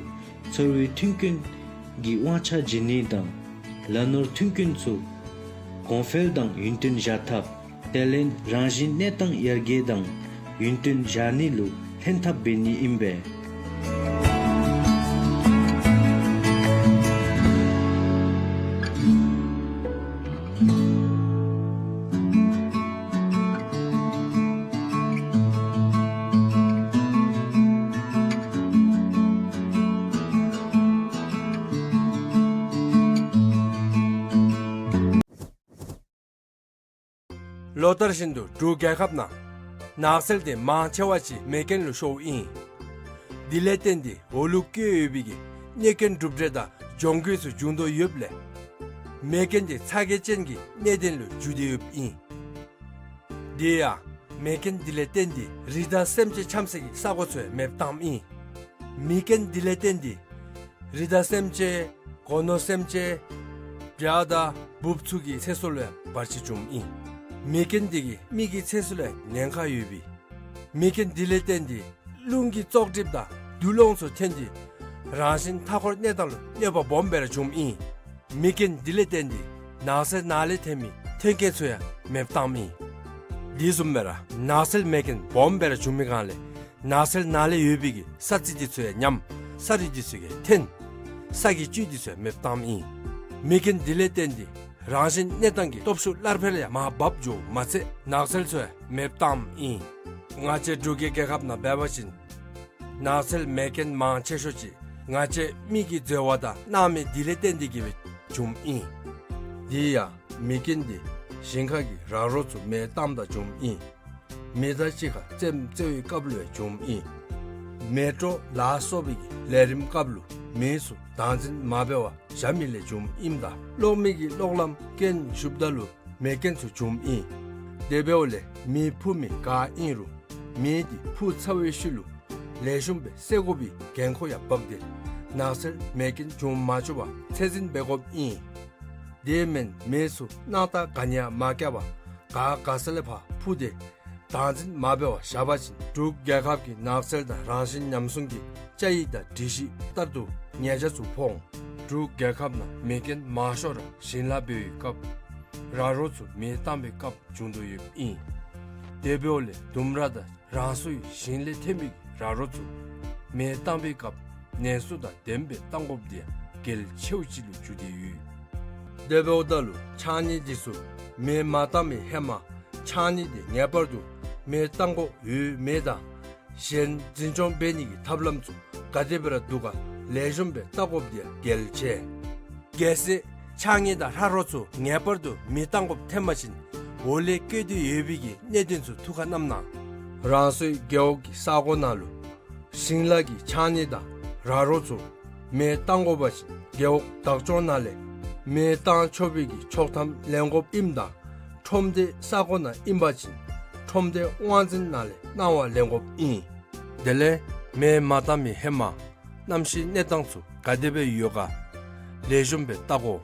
འཚོ་བའི་མཐུན་རྐྱེན་གྱི་དབང་ཆ་བྱིན་ནི་དང་ལ་ནོར་མཐུན་རྐྱེན་ཚུ་གོང་འཕེལ་དང་ཡུན་བརྟན་བཞག་ཐབས་དེ་ལས་རང་བཞིན་གནས་སྟངས་ཡར་རྒྱས་དང་ཡུན་བརྟན་བཞག་ནི་ལུ་ལྷན་ཐབས་འབད་ནི་ཨིན་པས། ལོ་ལྟར་བཞིན་དུ་འབྲུག་རྒྱལ་ཁབ་ནང་ནགས་ཚལ་དེ་མང་ཆེ་བ་ཅིག་མེ་རྐྱེན་ལུ་ཤོརཝ་ཨིན། དེ་ལས་བརྟེན་ཏེ་འོག་ལུ་བཀོད་ཡོད་པའི་གི་གནོད་སྐྱོན་གྲུབ་འབྲས་དང་གྱོང་གུད་ཚུ་འབྱུང་དོ་ཡོདཔ་ལས་མེ་རྐྱེན་དེ་ཚ་གྱང་ཅན་གྱི་གནད་དོན་ལུ་འགྱུར་ཏེ་ཡོདཔ་ཨིན། དེ་ཡང་མེ་རྐྱེན་དེ་ལས་བརྟེན་ཏེ་རི་དྭགས་སེམས་ཅན་འཁྱམས་སའི་གི་ས་གོ་ཚུ་མེདཔ་བཏངམ་ཨིན། མེ་རྐྱེན་དེ་ལས་བརྟེན་ཏེ་རི་དྭགས་སེམས་ཅན་སྒོ་ནོར་སེམས་ཅན་བྱ་དང་འབུཔ་ཚུ་གི་ཚེ་སྲོག་ལུ་ཡང་བར་ཆད་བྱུངམ་ཨིན། མེ་རྐྱེན་དེ་གིས་མི་གི་ཚེ་སྲོག་ལུ་ཡང་ཉེན་ཁ་ཡོད་པས། མེ་རྐྱེན་དེ་ལས་བརྟེན་ཏེ་རླུང་གི་བཙོག་གྲིབ་དང་དུག་རླངས་ཚུ་ཐོན་ཏེ་རང་བཞིན་མཐའ་འཁོར་གནས་སྟངས་ལུ་གནོད་པ་སྦོམ་སྦེ་ར་བྱུངམ་ཨིན། མེ་རྐྱེན་དེ་ལས་བརྟེན་ཏེ་ནགས་ཚལ་ནང་ལས་ཐོན་མི་ཐོན་སྐྱེད་ཚུ་ཡང་མེདཔ་བཏངམ་ཨིན། དེ་བཟུམ་སྦེ་ར་ནགས་ཚལ་མེ་རྐྱེན་སྦོམ་སྦེ་ར་བྱུང་མི་སྒང་ལས་ནགས་ཚལ་ནང་ལས་ཡོད་པའི་གི་ས་རྩི་དེ་ཚུ་ཡང་ཉམས། ས་རུད་དེ་ཚུ་གིས་འཐོན། ས་གི་བཅུད་དེ་ཚུ་ཡང་མེདཔ་བཏངམ་ཨིན། མེ་རྐྱེན་དེ་ལས་བརྟེན་ཏེ་རང་བཞིན་གནས་སྟངས་ཀྱི་སྟོབས་ཤུགས་སླར་འཕེལ་ཡང་མར་བབས་འགྱོཝ་མ་ཚད་ནགས་ཚལ་ཚུ་ཡང་མེདཔ་བཏངམ་ཨིན། ང་བཅས་འབྲུག་གི་རྒྱལ་ཁབ་ནང་འབད་བ་ཅིན་ནགས་ཚལ་མེ་རྐྱེན་མང་ཆེ་ཤོས་ཅིག་ང་བཅས་མི་གི་འཛོལ་བ་དང་སྣང་མེད་དེ་ལས་བརྟེན་ཏེ་གིས་སྦེ་བྱུངམ་ཨིན། དེ་ཡང་མེ་རྐྱེན་དེ་ཞིང་ཁ་གི་ར་རོ་ཚུ་མེ་བཏངམ་ད་བྱུངམ་ཨིན། མེ་དང་གཅིག་ཁར་རྩེདམོ་རྩེ་བའི་སྐབས་ལུ་ཡང་བྱུངམ་ཨིན། མེ་དྲོད་ལ་སོགས་པའི་ལས་རིམ་སྐབས་ལུ་མེ་ཚུ་བདག་འཛིན་མ་འབད་བར་བཞག་མི་ལས་བྱུངམ་ཨིནམ་ད་གློག་མེ་གི་གློག་ལམ་རྐྱེན་ཞུགསཔ་ད་ལུ་མེ་རྐྱེན་ཚུ་བྱུངམ་ཨིན། དེ་འབདཝ་ལས་མེ་འཕུ་མི་ག་ཨིན་རུང་མེ་འདི་འཕུ་ཚར་བའི་ཤུལ་ལུ་ལེགས་ཤོམ་སྦེ་བསད་དགོ་པའི་འགན་ཁུར་ཡང་བབས་ཏེ་ནགས་ཚལ་མེ་རྐྱེན་བྱུང་མ་བཅུག་པར་ཚད་འཛིན་འབད་དགོཔ་ཨིན། དེ་མེན་མེ་ཚུ་སྣང་ཐག་ག་ནི་ཡང་མ་བཀལ་བར་ག་དགའ་ས་ལས་ཕར་འཕུ་སྟེ་བདག་འཛིན་མ་འབད་བར་བཞག་པ་ཅིན་འབྲུག་རྒྱལ་ཁབ་ཀྱི་ནགས་ཚལ་དང་རང་བཞིན་ཉམས་སྲུང་གི་བཅའ་ཡིག་དང་སྒྲིག་གཞི་ལྟར་དུ་ཉེས་ཆད་ཚུ་ཕོག་འོང་། འབྲུག་རྒྱལ་ཁབ་ནང་མེ་རྐྱེན་མང་ཤོས་ར་ཞིང་ལཱ་འབད་བའི་སྐབས་ར་རོ་ཚུ་མེ་བཏང་པའི་སྐབས་བྱུང་དོ་ཡོདཔ་ཨིན། དེ་འབདཝ་ལས་ལྡུམ་ར་དང་རང་སོའི་ཞིང་ལས་ཐོན་མི་གི་ར་རོ་ཚུ་མེ་བཏང་པའི་སྐབས་ནན་སོ་དང་ལྡནམ་སྦེ་བཏང་དགོཔ་འདི་ཡང་གལ་ཆེཝ་ཅིག་ལུ་གྱུར་ཏེ་ཡོད། དེ་འབདཝ་ད་ལུ་ཕྱགས་སྙིགས་འདི་ཚུ་མེ་མ་བཏང་མི་ཧེ་མ་ཕྱགས་སྙིགས་འདི་ངེས་པར་དུ་མེ་བཏང་དགོཔ་ཡོད་མེད་དང་གཞན་འཛིན་སྐྱོང་འབད་ནི་གི་ཐབས་ལམ་ཚུ་ག་དེ་སྦེ་ར་འདུག་ག་ལེགས་ཤོམ་སྦེ་བལྟ་དགོཔ་འདི་ཡང་གལ་ཆེ། གལ་སྲིད་ཕྱགས་སྙིགས་དང་ར་རོ་ཚུ་ངེས་པར་དུ་མེ་བཏང་དགོཔ་ཐོན་པ་ཅིན་འོག་ལས་བཀོད་དེ་ཡོད་པའི་གི་གནད་དོན་ཚུ་ཐུགས་ཁར་བསྣམས་གནང་། རང་སོའི་རྒེད་འོག་གི་ས་གོ་ནང་ལུ་ཞིང་ལཱ་གི་ཕྱགས་སྙིགས་དང་ར་རོ་ཚུ་མེ་བཏང་དགོ་པ་ཅིན་རྒེད་འོག་བདག་སྐྱོང་ནང་ལས་མེ་བཏང་ཆོག་པའི་གི་ཆོག་ཐམ་ལེན་དགོཔ་ཨིནམ་ད་ཁྲོམ་སྡེ་ས་གོ་ནང་ཨིན་པ་ཅིན་ཁྲོམ་སྡེ་དབང་འཛིན་ནང་ལས་གནང་བ་ལེན་དགོཔ་ཨིན། དེ་ལས་མེ་མ་བཏང་མི་ཧེ་མ་གནམ་གཤིས་གནས་སྟངས་ཚུ་ག་དེ་སྦེ་ཡོད་ག་ལེགས་ཤོམ་སྦེ་བལྟ་དགོ།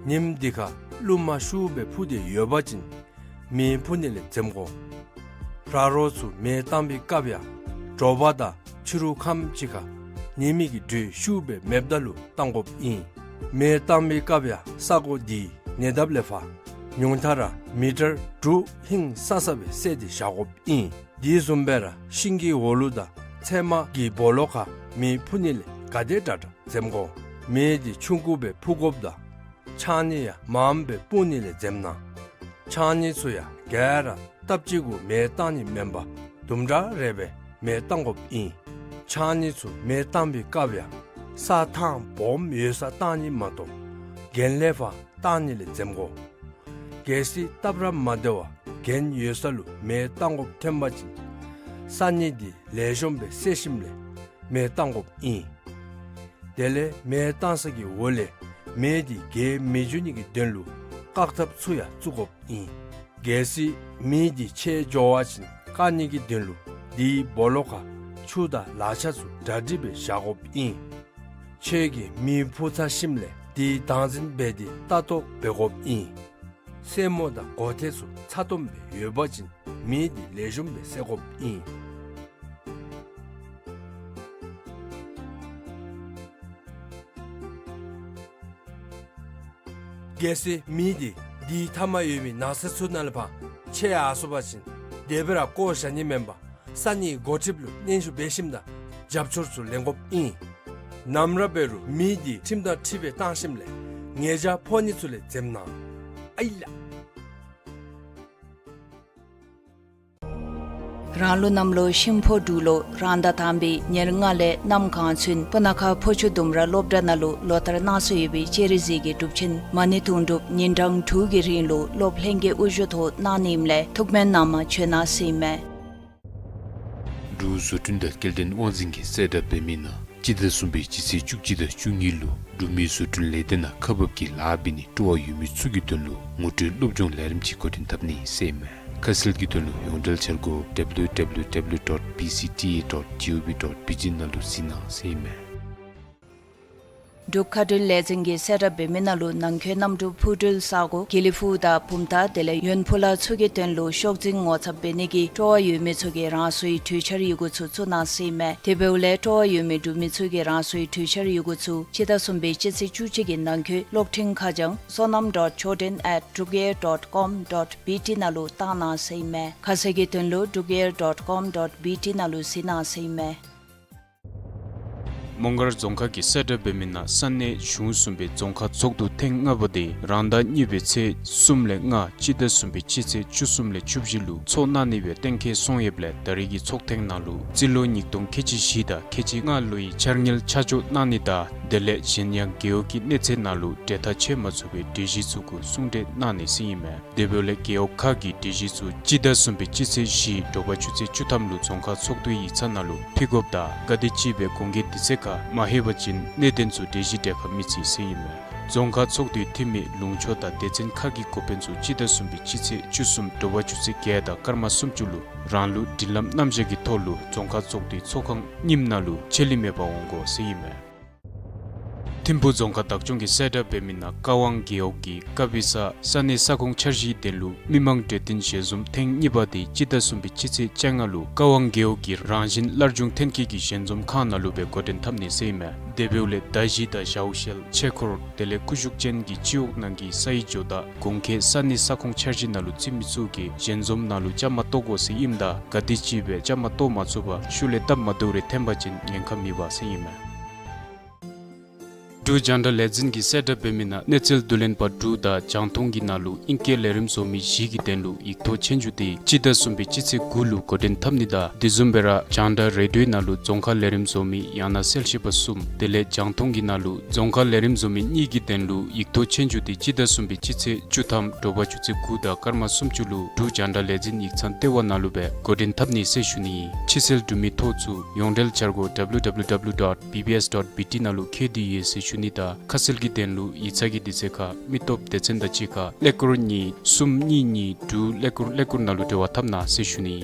ཉིནམ་འདི་ཁར་རླུང་མ་ཤུགས་སྦེ་འཕུ་སྟེ་ཡོད་པ་ཅིན་མེ་འཕུ་ནི་ལས་འཛེམ་དགོ། ར་རོ་ཚུ་མེ་བཏང་པའི་སྐབས་ཡང་དྲོ་པ་དང་ཕྱི་རུ་ཁམས་ཅིག་ཁར་ཉི་མའི་གི་དྲོད་ཤུགས་སྦེ་མེདཔ་ད་ལུ་བཏང་དགོཔ་ཨིན། མེ་བཏང་པའི་སྐབས་ཡང་ས་གོ་འདི་ཉེ་འདབས་ལས་ཕར་ཉུང་མཐའ་ར་མི་ཊར་དྲུག་ཧིང་སང་ས་སྦེ་བསལ་ཏེ་བཞག་དགོཔ་ཨིན། དེ་བཟུམ་སྦེ་ར་ཤིང་གི་འོག་ལུ་དང་ཚལ་མ་གི་སྦོ་ལོགས་ཁར་མེ་འཕུ་ནི་ལས་ག་དེ་དྲག་དྲག་འཛེམ་དགོ། མེ་འདི་ཆུང་ཀུ་སྦེ་འཕུ་དགོཔ་དང་ཕྱགས་སྙིགས་ཡང་མངམ་སྦེ་སྤུངས་ནི་ལས་འཛེམ་གནང་། ཕྱགས་སྙིགས་ཚུ་ཡང་ག་ར་སྟབས་གཅིག་གུ་མེ་བཏང་ནི་མེན་པར་དུམ་གྲ་རེ་སྦེ་མེ་བཏང་དགོཔ་ཨིན། ཕྱགས་སྙིགས་ཚུ་མེ་བཏང་པའི་སྐབས་ཡང་ས་ཐང་སྦོམ་ཡོད་སར་བཏང་ནི་མ་གཏོགས་གྱེན་ལས་ཕར་བཏང་ནི་ལས་འཛེམ་དགོ། གལ་སྲིད་སྟབས་ར་མ་བདེ་བར་གྱེན་ཡོད་ས་ལུ་མེ་བཏང་དགོཔ་ཐོན་པ་ཅིན་ས་སྙིགས་འདི་ལེགས་ཤོམ་སྦེ་བསལ་ཞིནམ་ལས་མེ་བཏང་དགོཔ་ཨིན། དེ་ལས་མེ་བཏང་ས་གི་འོག་ལས་མེ་འདི་རྒྱས་མི་འགྱོ་ནི་གི་དོན་ལུ་བཀག་ཐབས་ཚུ་ཡང་བཙུགས་དགོཔ་ཨིན། གལ་སྲིད་མེ་འདི་ཆད་འགྱོ་བ་ཅིན་བཀག་ནི་གི་དོན་ལུ་དེའི་སྦོ་ལོགས་ཁར་ཆུ་དང་ལག་ཆ་ཚུ་གྲ་སྒྲིག་སྦེ་བཞག་དགོཔ་ཨིན། ཁྱོད་ཀྱིས་མེ་འཕུ་ཚར་ཞིནམ་ལས་དེའི་བདག་འཛིན་འབད་དེ་ལྟ་རྟོག་འབད་དགོཔ་ཨིན། སེན་མོ་དང་གོ་ཐེ་ཚུ་ཚ་ཏོམ་སྦེ་ཡོད་པ་ཅིན་མེ་འདི་ལེགས་ཤོམ་སྦེ་བསད་དགོཔ་ཨིན། གལ་སྲིད་མེ་འདི་དེའི་མཐའ་མར་ཡོད་མི་ནགས་ཚལ་ཚུ་ནང་ལས་ཕར་ཆད་ཡར་སོང་པ་ཅིན་དེ་སྦེ་ར་བཀོ་བཞག་ནི་མེན་པར་ས་གནས་འགོ་ཁྲིདཔ་ལུ་སྙན་ཞུ་འབད་ཞིནམ་དང་རྒྱབ་སྐྱོར་ཚུ་ལེན་དགོཔ་ཨིན། ནམ་ར་འབད་རུང་མེ་འདི་ཁྲིམས་དང་འཁྲིལ་སྦེ་བཏང་ཞིནམ་ལས་ཉེས་ཆད་ཕོག་ནི་ཚུ་ལས་འཛེམ་གནང་། ཨའི་ལགས། རང་ལུགས་གནམ་ལོ་ཤིང་ཕོ་འབྲུག་ལོ་རང་ཟླ་དང་པའི་ཉེར་ལྔ་ལས་གནམ་གང་ཚུན་སྤུ་ན་ཁ་ཕོ་ཆུ་ལྡུམ་ར་སློབ་གྲྭ་ནང་ལུ་ལོ་ལྟར་གནང་སྲོལ་ཡོད་པའི་སྤྱན་རས་གཟིགས་ཀྱི་སྒྲུབ་ཆེན་མ་ཎི་དུང་སྒྲུབ་ཉིན་གྲངས་དྲུག་གི་རིང་ལུ་སློབ་ལྷན་རྒྱས་དབུ་བཞུགས་ཐོག་གནང་ནི་ཨིནམ་ལས་ཐུགས་སྨོན་གནང་མ་བྱོན་གནང་ཟེར་ཨིན་མས། འབྲུག་བཟོ་སྐྲུན་དང་སྐྱེལ་འདྲེན་དབང་འཛིན་གྱིས་གསལ་བསྒྲགས་འབད་མི་ནང་སྤྱི་ཟླ་གསུམ་པའི་སྤྱི་ཚེས་བཅུ་གཅིག་དང་བཅུ་གཉིས་ལུ་འབྲུག་མི་བཟོ་སྐྲུན་ལས་སྡེ་ནང་ཁག་འབག་གི་ལཱ་འབད་ནི་སྤྲོ་བ་ཡོད་མི་ཚུ་གི་དོན་ལུ་ངོ་སྤྲོད་སློབ་སྦྱོང་ལས་རིམ་ཅིག་འགོ་འདྲེན་འཐབ་ནི་ཟེར་ཨིན་མས། ཁ་གསལ་གྱི་དོན་ལུ་ཡོངས་འབྲེལ་འཆར་སྒོ་W W W dot B C T A dot G O V dot B T ནང་ལུ་གཟིགས་གནང་ཟེར་ཨིན་མས། འབྲུག་མཁའ་འགྲུལ་ལས་འཛིན་གྱིས་གསལ་བསྒྲགས་འབད་མི་ནང་ལུ་ནང་འཁོད་གནམ་གྲུ་འཕུར་འགྲུལ་ས་གོ་དགེ་ལེགས་ཕུག་དང་བུམ་ཐང་དེ་ལས་ཡོན་ཕུ་ལ་ཚུ་གི་དོན་ལུ་ཤོག་འཛིན་ངོ་ཚབ་འབད་ནི་གི་སྤྲོ་བ་ཡོད་མི་ཚུ་གིས་རང་སོའི་གྲོས་འཆར་ཡི་གུ་ཚུ་བཙུགས་གནང་ཟེར་ཨིན་མས། དེ་འབདཝ་ལས་སྤྲོ་བ་ཡོད་མི་འབྲུག་མི་ཚུ་གིས་རང་སོའི་གྲོས་འཆར་ཡི་གུ་ཚུ་སྤྱི་ཟླ་གསུམ་པའི་སྤྱི་ཚེས་བཅུ་གཅིག་གི་ནང་འཁོད་གློག་འཕྲིན་ཁ་བྱང་sonam dot choden at drukair dot com dot B T ནང་ལུ་བཏང་གནང་ཟེར་ཨིན་མས། ཁ་གསལ་གྱི་དོན་ལུ་drukair dot com dot B T ནང་ལུ་གཟིགས་གནང་ཟེར་ཨིན་མས། མོང་སྒར་རྫོང་ཁག་གིས་གསལ་བསྒྲགས་འབད་མི་ནང་ས་གནས་གཞུང་གསུམ་པའི་རྫོང་ཁག་ཚོགས་འདུ་ཐེངས་ལྔ་པ་དེ་རང་ཟླ་གཉིས་པའི་ཚེས་གསུམ་ལས་ལྔ་སྤྱི་ཟླ་གསུམ་པའི་སྤྱི་ཚེས་བཅུ་གསུམ་ལས་བཅུ་བཞི་ལུ་ཚོགས་གནང་ནི་སྦེ་གཏན་འཁེལ་སོང་ཡོདཔ་ལས་ད་རེས་ཀྱི་ཚོགས་ཐེངས་ནང་ལུ་རྩིས་ལོ་ཉིས་སྟོང་ཁལ་གཅིག་བཞི་དང་ཁལ་གཅིག་ལྔ་ལོའི་འཆར་དངུལ་ཆ་འཇོག་གནང་ནི་དང་དེ་ལས་གཞན་ཡང་རྒེད་འོག་གི་གནས་ཚད་ནང་ལུ་འབྲེལ་ཐག་ཆོད་མ་ཚུགས་པའི་གྲོས་གཞི་ཚུ་གུ་གསུང་གྲོས་གནང་ནི་ཟེར་ཨིན་མས། དེ་འབདཝ་ལས་རྒེད་འོག་ཁག་གི་གྲོས་གཞི་ཚུ་སྤྱི་ཟླ་གསུམ་པའི་སྤྱི་ཚེས་བཞི་དྲོ་པ་ཆུ་ཚོད་བཅུ་ཐམ་ལུ་རྫོང་ཁག་ཚོགས་འདུའི་ཡིག་ཚང་ནང་ལུ་ཕུལ་དགོཔ་དང་ག་དེམ་ཅིག་སྦེ་དགོངས་འགལ་འདི་ཚེ་ཁར་མ་ལྷོད་པ་ཅིན་གནད་དོན་ཚུ་གྲོས་གཞི་གྲལ་ཁར་མི་བརྩི་ཟེར་ཨིན་མས། རྫོང་ཁག་ཚོགས་འདུའི་འཐུས་མི་ལུང་ཕྱོགས་དང་སྡེ་ཚན་ཁག་གི་འགོ་དཔོན་ཚུ་སྤྱི་ཟླ་གསུམ་པའི་སྤྱི་ཚེས་བཅུ་གསུམ་དྲོ་པ་ཆུ་ཚོད་བརྒྱད་དང་སྐར་མ་སུམ་ཅུ་ལུ་རང་ལུགས་སྒྲིག་ལམ་རྣམ་གཞག་གི་ཐོག་ལུ་རྫོང་ཁག་ཚོགས་འདུའི་ཚོགས་ཁང་རྙིངམ་ནང་ལུ་ཆད་ལུས་མེད་པར་འོང་དགོ་ཟེར་ཨིན་མས། ཐིམ་ཕུག་རྫོང་ཁག་བདག་སྐྱོང་གིས་གསལ་བསྒྲགས་འབད་མི་ནང་ཀ་ཝང་རྒེད་འོག་གི་ཀ་བི་ས་ས་གནས་ས་ཁོངས་འཆར་གཞིའི་དོན་ལུ་མི་མང་གྲོས་བསྟུན་ཞལ་འཛོམས་ཐེངས་གཉིས་པ་དེ་སྤྱི་ཟླ་གསུམ་པའི་སྤྱི་ཚེས་བཅོ་ལྔ་ལུ་ཀ་ཝང་རྒེད་འོག་གི་རང་བཞིན་སླར་འབྱུང་ཐོན་སྐྱེད་ཀྱི་ཞལ་འཛོམས་ཁང་ནང་ལུ་སྦེ་འགོ་འདྲེན་འཐབ་ནི་ཟེར་ཨིན་མས། དེ་འབདཝ་ལས་མདའ་གཞི་དང་ཞའོ་ཤེལ་ཆས་འཁོར་དེ་ལས་ཀུ་ཤུ་ཅན་གྱི་སྤྱི་འོག་ནང་གི་ས་ཡི་ཇོ་བདག་གུང་ཁྲན་ས་གནས་ས་ཁོངས་འཆར་གཞི་ནང་ལུ་བརྩི་མི་ཚུ་གིས་ཞལ་འཛོམས་ནང་ལུ་བཅའ་མར་གཏོགས་དགོ་ཟེར་ཨིནམ་ད་ག་དེམ་ཅིག་སྦེ་བཅའ་མར་གཏོགས་མ་ཚུགས་པར་ཤུལ་ལས་སྟབས་མ་བདེཝ་རེ་འཐོན་པ་ཅིན་ཉེན་ཁ་མེད་པ་ཟེར་ཨིན་མས། འབྲུག་རྒྱང་བསྒྲགས་ལས་འཛིན་གྱིས་གསལ་བསྒྲགས་འབད་མི་ནང་གནས་ཚུལ་བསྡུ་ལེན་པ་དྲུག་དང་རྒྱང་མཐོང་གི་ནང་ལུ་ཨིང་སྐད་ལས་རིམ་བཟོ་མི་བཞི་གི་དོན་ལུ་ཡིག་ཐོག་ཆོས་རྒྱུགས་དེ་སྤྱི་ཟླ་གསུམ་པའི་སྤྱི་ཚེས་དགུ་ལུ་འགོ་འདྲེན་འཐབ་ནི་དང་དེ་བཟུམ་སྦེ་ར་རྒྱང་བསྒྲགས་རེ་ཌིའོའི་ནང་ལུ་རྫོང་ཁ་ལས་རིམ་བཟོ་མི་ཡང་ན་གསལ་བཤད་པ་གསུམ་དེ་ལས་རྒྱང་མཐོང་གི་ནང་ལུ་རྫོང་ཁ་ལས་རིམ་བཟོ་མི་གཉིས་ཀྱི་དོན་ལུ་ཡིག་ཐོག་ཆོས་རྒྱུགས་དེ་སྤྱི་ཟླ་གསུམ་པའི་སྤྱི་ཚེས་བཅུ་ཐམ་དྲོ་པ་ཆུ་ཚོད་དགུ་དང་སྐར་མ་སུམ་ཅུ་ལུ་འབྲུག་རྒྱང་བསྒྲགས་ལས་འཛིན་ཡིག་ཚང་ལྟེ་བ་ནང་ལུ་སྦེ་འགོ་འདྲེན་འཐབ་ནི་ཟེར་ཞུ་ནི། ཕྱི་སེལ་འབྲུ་མེད་ཐོག་ཚུ་ཡོངས་འབྲེལ་འཆར་སྒོ་W W W dot B B S dot B T ནང་ལུ་འཁོད་དེ་ཡོད་ཟེར་ཞུ་ནི་དང་ཁ་གསལ་གྱི་དོན་ལུ་ཡིག་ཚང་གི་དུས་ཚོད་ཁར་མི་སྟོབས་སྡེ་ཚན་དང་གཅིག་ཁར་ཀླད་ཀོར་གཉིས་གསུམ་གཉིས་གཉིས་དྲུག་ཀླད་ཀོར་ཀླད་ཀོར་ནང་ལུ་འབྲེལ་བ་འཐབ་གནང་ཟེར་ཞུ་ནི།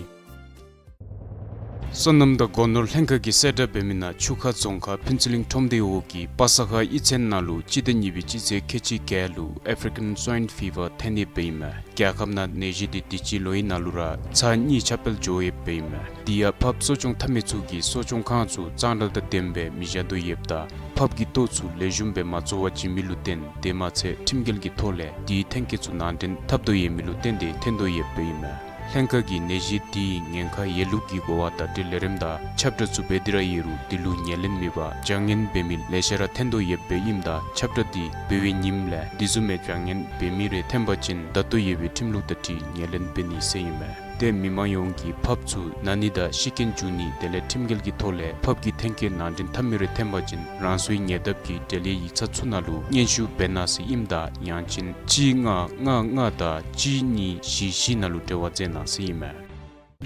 སོ་ནམ་དང་སྒོ་ནོར་ལྷན་ཁག་གིས་གསལ་བསྒྲགས་འབད་མི་ནང་ཆུ་ཁ་རྫོང་ཁག་ཕུན་ཚོགས་གླིང་ཁྲོམ་སྡེའི་འོག་གི་པ་ས་ཁ་གཡུས་ཚན་ནང་ལུ་སྤྱི་ཟླ་གཉིས་པའི་སྤྱི་ཚེས་ཁལ་གཅིག་བརྒྱད་ལུ་ཨེཕ་རི་ཀན་སུའིན་ཕི་བར་ཐོན་ཡོདཔ་ཨིན་མས། རྒྱལ་ཁབ་ནང་ནད་གཞི་དེ་དུས་ཅི་ལོ་ཨིན་ནང་ལུ་ར་ཚར་གཉིས་ཁྱབ་སྤེལ་འགྱོ་ཡོདཔ་ཨིན་མས། དེ་ཡང་ཕགཔ་གསོ་སྐྱོང་འཐབ་མི་ཚུ་གིས་གསོ་སྐྱོང་ཁང་ཚུ་གཙང་སྦྲ་དང་ལྡནམ་སྦེ་མི་བཞག་དོ་ཡོདཔ་ད་ཕགཔ་གི་ལྟོ་ཚུ་ལེགས་ཤོམ་སྦེ་མ་བཙོ་བར་བྱིན་མི་ལུ་བརྟེན་དེ་མ་ཚད་ཁྲིམས་འགལ་གྱི་ཐོག་ལས་དེའི་ཐོན་སྐྱེད་ཚུ་ནང་འདྲེན་འཐབ་དོ་ཡོད་མི་ལུ་བརྟེན་ཏེ་ཐོན་དོ་ཡོདཔ་ཨིན་མས། ལྷན་ཁག་གིས་ནད་གཞི་དེའི་ཉེན་ཁ་ཡོད་ལུགས་ཀྱི་གོ་བ་བརྡ་སྤྲོད་ལས་རིམ་དང་ཁྱབ་བསྒྲགས་ཚུ་འབད་དེ་ར་ཡོད་རུང་དེ་ལུ་ཉེར་ལེན་མེད་པར་བྱ་ངན་འབད་མི་ལེ་ཤ་ར་ཐོན་དོ་ཡོདཔ་ཨིནམ་ད་ཁྱབ་བསྒྲགས་དེ་འབད་བའི་ཉིནམ་ལས་དེ་བཟུམ་མའི་བྱ་ངན་འབད་མི་རེ་ཐོན་པ་ཅིན་ད་ལྟོ་ཡོད་པའི་ཁྲིམས་ལུགས་དང་འཁྲིལ་ཉེར་ལེན་འབད་ནི་ཟེར་ཨིན་མས། ཏེ་མི་མང་ཡོངས་ཀྱིས་ཕགཔ་ཚུ་ན་ནི་དང་ཤི་རྐྱེན་འབྱུང་ནི་དེ་ལས་ཁྲིམས་འགལ་གྱི་ཐོག་ལས་ཕགཔ་གི་ཐོན་སྐྱེད་ནང་འདྲེན་འཐབ་མི་རེ་ཐོན་པ་ཅིན་རང་སོའི་ཉེ་འདབས་ཀྱི་འབྲེལ་ཡོད་ཡིག་ཚང་ཚུ་ནང་ལུ་སྙན་ཞུ་འབད་གནང་ཟེར་ཨིནམ་ད་ཡང་ཅིན་གཅིག་ལྔ་ལྔ་ལྔ་དང་གཅིག་གཉིས་བཞི་བཞི་ནང་ལུ་འབྲེལ་བ་མཛད་གནང་ཟེར་ཨིན་མས།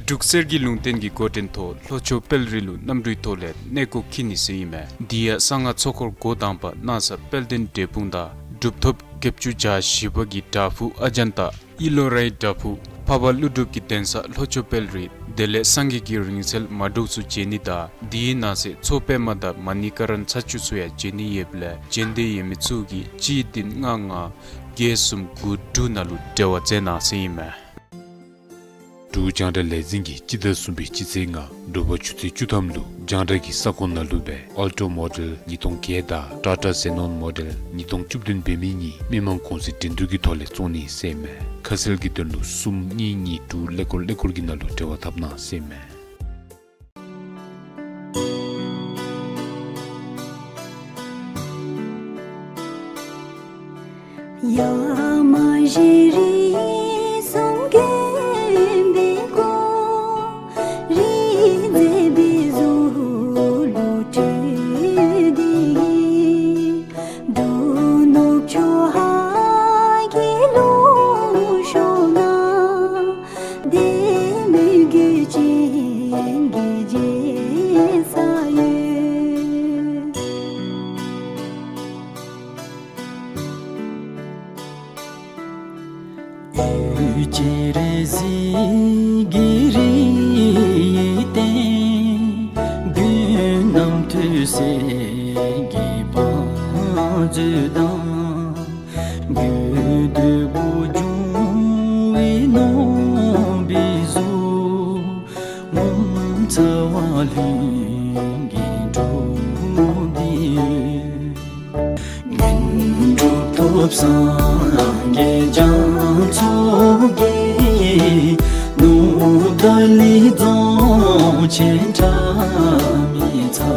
འབྲུག་གསེར་གྱི་ལུང་བསྟན་གྱི་འགོ་འདྲེན་ཐོག་ལྷོ་ཕྱོགས་དཔལ་རི་ལུ་གནམ་གྲུའི་ཐོག་ལས་གནས་སྐོར་འཁྱིད་ནི་ཟེར་ཨིན་མས། དེ་ཡང་གསང་སྔགས་ཚོགས་འཁོར་འགོ་དང་པ་གནང་ས་དཔལ་ལྡན་འབྲས་སྤུངས་དང་གྲུབ་ཐོབ་བརྒྱད་ཅུ་གྱ་བཞི་པ་གི་བྲག་ཕུག་ཨ་ཛན་ཏ་ཨི་ལོ་རའི་བྲག་ཕུག་འཕགས་པ་ཀླུ་སྒྲུབ་ཀྱི་གདན་ས་ལྷོ་ཕྱོགས་དཔལ་རི་དེ་ལས་སངས་རྒྱས་ཀྱི་རིང་བསྲེལ་མ་འདྲཝ་ཚུ་མཇལ་ནི་དང་དེའི་ནང་གསེས་མཚོ་པདྨ་དང་མ་ཎི་ཀ་ར་ན་ཚ་བཅུ་ཚུ་ཡང་མཇལ་ནི་ཡོདཔ་ལས་མཇལ་འདོད་ཡོད་མི་ཚུ་གིས་གཅིག་བདུན་ལྔ་ལྔ་བརྒྱད་གསུམ་དགུ་དྲུག་ནང་ལུ་འབྲེལ་བ་མཛད་གནང་ཟེར་ཨིན་མས། འབྲུག་རྒྱང་བསྒྲགས་ལས་འཛིན་གྱིས་སྤྱི་ཟླ་གསུམ་པའི་སྤྱི་ཚེས་ལྔ་དྲོ་པ་ཆུ་ཚོད་བཅུ་ཐམ་ལུ་རྒྱང་བསྒྲགས་ཀྱི་ས་ཁོངས་ནང་ལུ་སྦེ་ཨལ་ཊོ་མོ་ཌེལ་ཉིས་སྟོང་བརྒྱད་དང་ཊ་ཊ་ཛེ་ནོན་མོ་ཌེལ་ཉིས་སྟོང་བཅུ་བདུན་འབད་མི་གཉིས་མི་མང་གུང་སེང་འགྲན་བསྡུར་གྱི་ཐོག་ལས་བཙོང་ནི་ཟེར་ཨིན་མས། ཁ་གསལ་གྱི་དོན་ལུ་གསུམ་གཉིས་གཉིས་དྲུག་ཀླད་ཀོར་ཀླད་ཀོར་གྱི་ནང་ལུ་འབྲེལ་བ་འཐབ་གནང་ཟེར་ཨིན་མས། ཡ་མ་ཤི་རི་གསུང་མགོན་པོའི་སྐུ། རིག་འཛིན་པའི་གཟུགས་ལུ་སྤྲུལ་ཏེ། འབྲུག་ནུབ་ཕྱོགས་ཧཱ་གི་ལུང་ཕྱོགས་ན། བདེ་མོའི་གོས་ཅན་གྱི་རྒྱལ་ས་ཡོད། འོད་ཀྱི་རི་གཟིགས་ཀྱི་རིའི་སྟེང་། མགོན་རྣམ་ཐོས་སྲས་ཀྱི་བང་མཛོད་དང་། དགོས་འདོད་པོ་འབྱུང་བའི་ནོར་བུའི་གཟུགས། ངོ་མཚར་བ་ལྷུན་གྱིས་གྲུབ་སྟེ་ཡོད། དགེ་འདུན་གྲུབ་ཐོབ་སངས་རྒྱས་རྒྱ་མཚོ་རྒྱས། ནུབ་ཏ་ལའི་རྫོང་ཆེན་ཁྲ་མི་ཚ།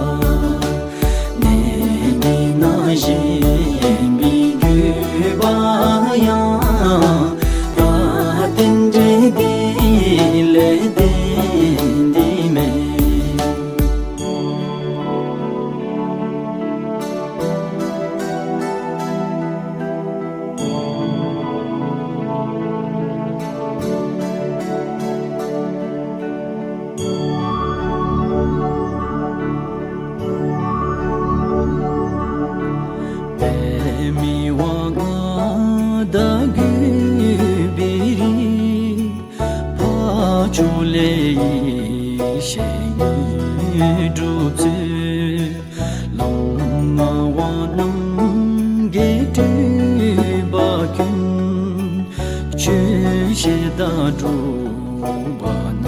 ད་སྒྲུབ་པ་ན་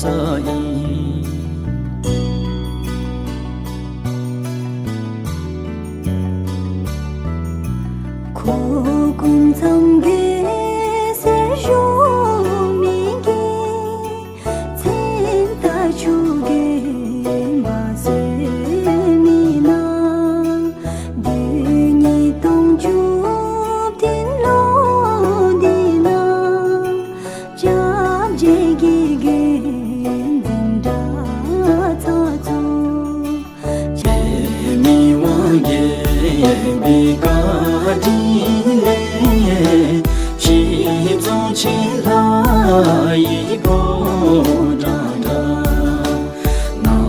ས་ཡིན། ཁོ་ཀུན་ཚང་གི་སེར་ཤོག་མི་གི་མཚན་ད་ཆུ་གི་མ་ཟེར་མི་ན། བདུན་ཉིས་སྟོང་བཅུ་བདུན་ལོ་འདི་ན། སྐྱབས་རྗེ་དགེ་རྒན་འཛིན་གྲྭ་ཚང་ཚོ། ཆེ་མི་དབང་རྒྱལ་པོའི་བཀའ་དྲིན་ལས། ཤིང་རྫོང་ཆེན་ལྷ་ཡི་ཕོ་བྲང་དང་། ནང་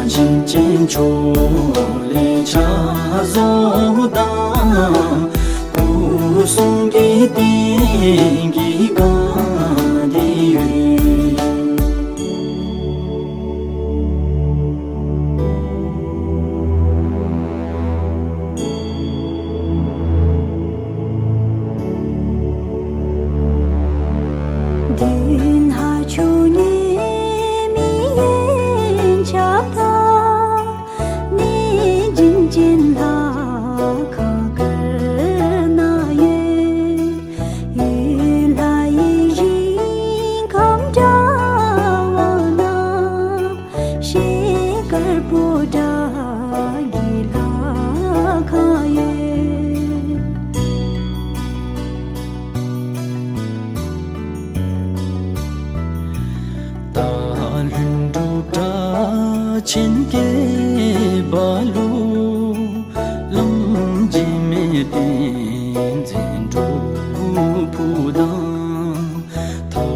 བཞིན་ཅན་ཕྱོགས་ལས་ཕྱག་བཟོ་དང་། སྐུ་གསུང་གི་རྟེན་གྱི་སྒང་འདི་ཡོད། མདུན་ཧ་ཆུ་ཉེ་མི་ཡན་ཆབ་དང་། གནས་བྱིན་ཅན་ལྷ་ཁང་དཀར་ནང་ཡོད། ཡུལ་ལྷ་ཡི་ཞིང་ཁམས་འདྲ་བ་ན། ཤེལ་དཀར་པོ་ཏ་གི་ལྷ་ཁང་ཡོད། ད་ལྷུན་གྲུབ་གྲགས་ཆེན་སྐྱེས་པ་ལུ། བླམ་འཇིགས་མེད་བསྟན་འཛིན་སྒྲུབ་ཕུག་དང་། མཐའ་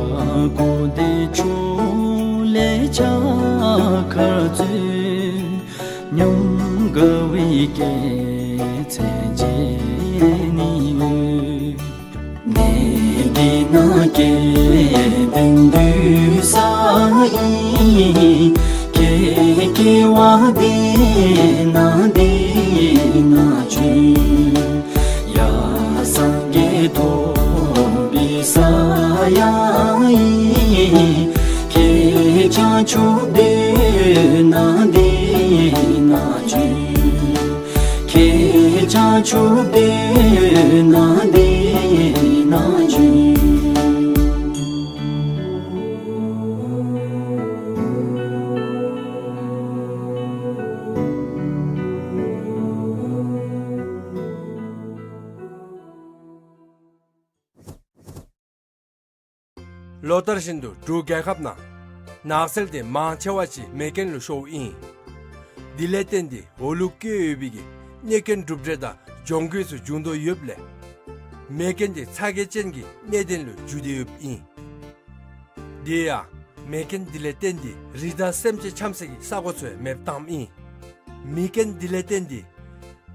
འཁོབ་བདེ་མཆོག་ལས་ཕྱག་འཁར་སྩོལ། ཉམས་དགའ་བའི་སྐྱེད་ཚལ་མཇལ་ནི་ཡོད། གནས་འདི་ན་སྐལ་ལྡན་འདུས་ས་ཨིན། སྐྱེ་སྐྱེ་བ་འདི་ན་འདི་ན་བྱོན། ཡ་སངས་རྒྱས་ཐོབ་པའི་ས་ཡང་ཨིན། ཁྱེད་བྱང་ཆུབ་སྡོད་ན་འདི་ན་བྱོན། ཁྱེད་བྱང་ཆུབ་སྡོད་ན་འདི་ན་བྱོན། ལོ་ལྟར་བཞིན་དུ་འབྲུག་རྒྱལ་ཁབ་ནང་ནགས་ཚལ་དེ་མང་ཆེ་བ་ཅིག་མེ་རྐྱེན་ལུ་ཤོརཝ་ཨིན། དེ་ལས་བརྟེན་ཏེ་འོ་ལུ་བཀོད་ཡོད་པའི་གི་གནོད་སྐྱོན་གྲུབ་འབྲས་དང་གྱོང་གུད་ཚུ་འབྱུང་དོ་ཡོདཔ་ལས། མེ་རྐྱེན་དེ་ཚ་གྱང་ཅན་གྱི་གནད་དོན་ལུ་འགྱུར་ཏེ་ཡོདཔ་ཨིན། དེ་ཡང་མེ་རྐྱེན་དེ་ལས་བརྟེན་ཏེ་རི་དྭགས་སེམས་ཅན་འཁྱམས་སའི་གི་ས་གོ་ཚུ་ཡང་མེདཔ་བཏངམ་ཨིན། མེ་རྐྱེན་དེ་ལས་བརྟེན་ཏེ་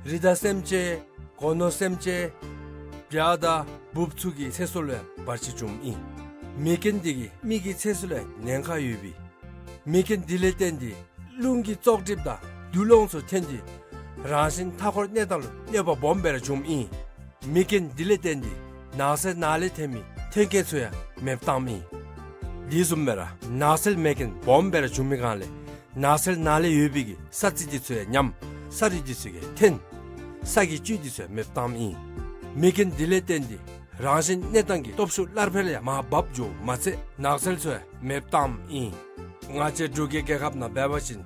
རི་དྭགས་སེམས་ཅན་སྒོ་ནོར་སེམས་ཅན་བྱ་དང་འབུཔ་ཚུ་གི་ཚེ་སྲོག་ལུ་ཡང་བར་ཆད་བྱུངམ་ཨིན། མེ་རྐྱེན་དེ་གིས་མི་གི་ཚེ་སྲོག་ལུ་ཡང་ཉེན་ཁ་ཡོད་པས། མེ་རྐྱེན་དེ་ལས་བརྟེན་ཏེ་རླུང་གི་བཙོག་གྲིབ་དང་རྡུལ་སློང་ཚུ་ཐོན་ཏེ་རང་བཞིན་མཐའ་འཁོར་གནས་སྟངས་ལུ་གནོད་པ་སྦོམ་སྦེ་ར་བྱུངམ་ཨིན། མེ་རྐྱེན་དེ་ལས་བརྟེན་ཏེ་ནགས་ཚལ་ནང་ལས་ཐོན་མི་ཐོན་སྐྱེད་ཚུ་ཡང་མེདཔ་བཏངམ་ཨིན། དེ་བཟུམ་སྦེ་ར་ནགས་ཚལ་མེ་རྐྱེན་སྦོམ་སྦེ་ར་བྱུང་མི་སྒང་ལས་ནགས་ཚལ་ནང་ལས་ཡོད་པའི་གི་ས་རྩི་དེ་ཚུ་ཡང་ཉམས། ས་རུད་དེ་ཚུ་ཡང་ཐོན། ས་གི་བཅུད་དེ་ཚུ་ཡང་མེདཔ་བཏངམ་ཨིན། མེ་རྐྱེན་དེ་ལས་བརྟེན་ཏེ་རང་བཞིན་གནས་སྟངས་ཀྱི་སྟོབས་ཤུགས་སླར་འཕེལ་ཡང་མར་བབས་འགྱོཝ་མ་ཚད་ནགས་ཚལ་ཚུ་ཡང་མེདཔ་བཏངམ་ཨིན། ང་བཅས་འབྲུག་གི་རྒྱལ་ཁབ་ནང་འབད་བ་ཅིན་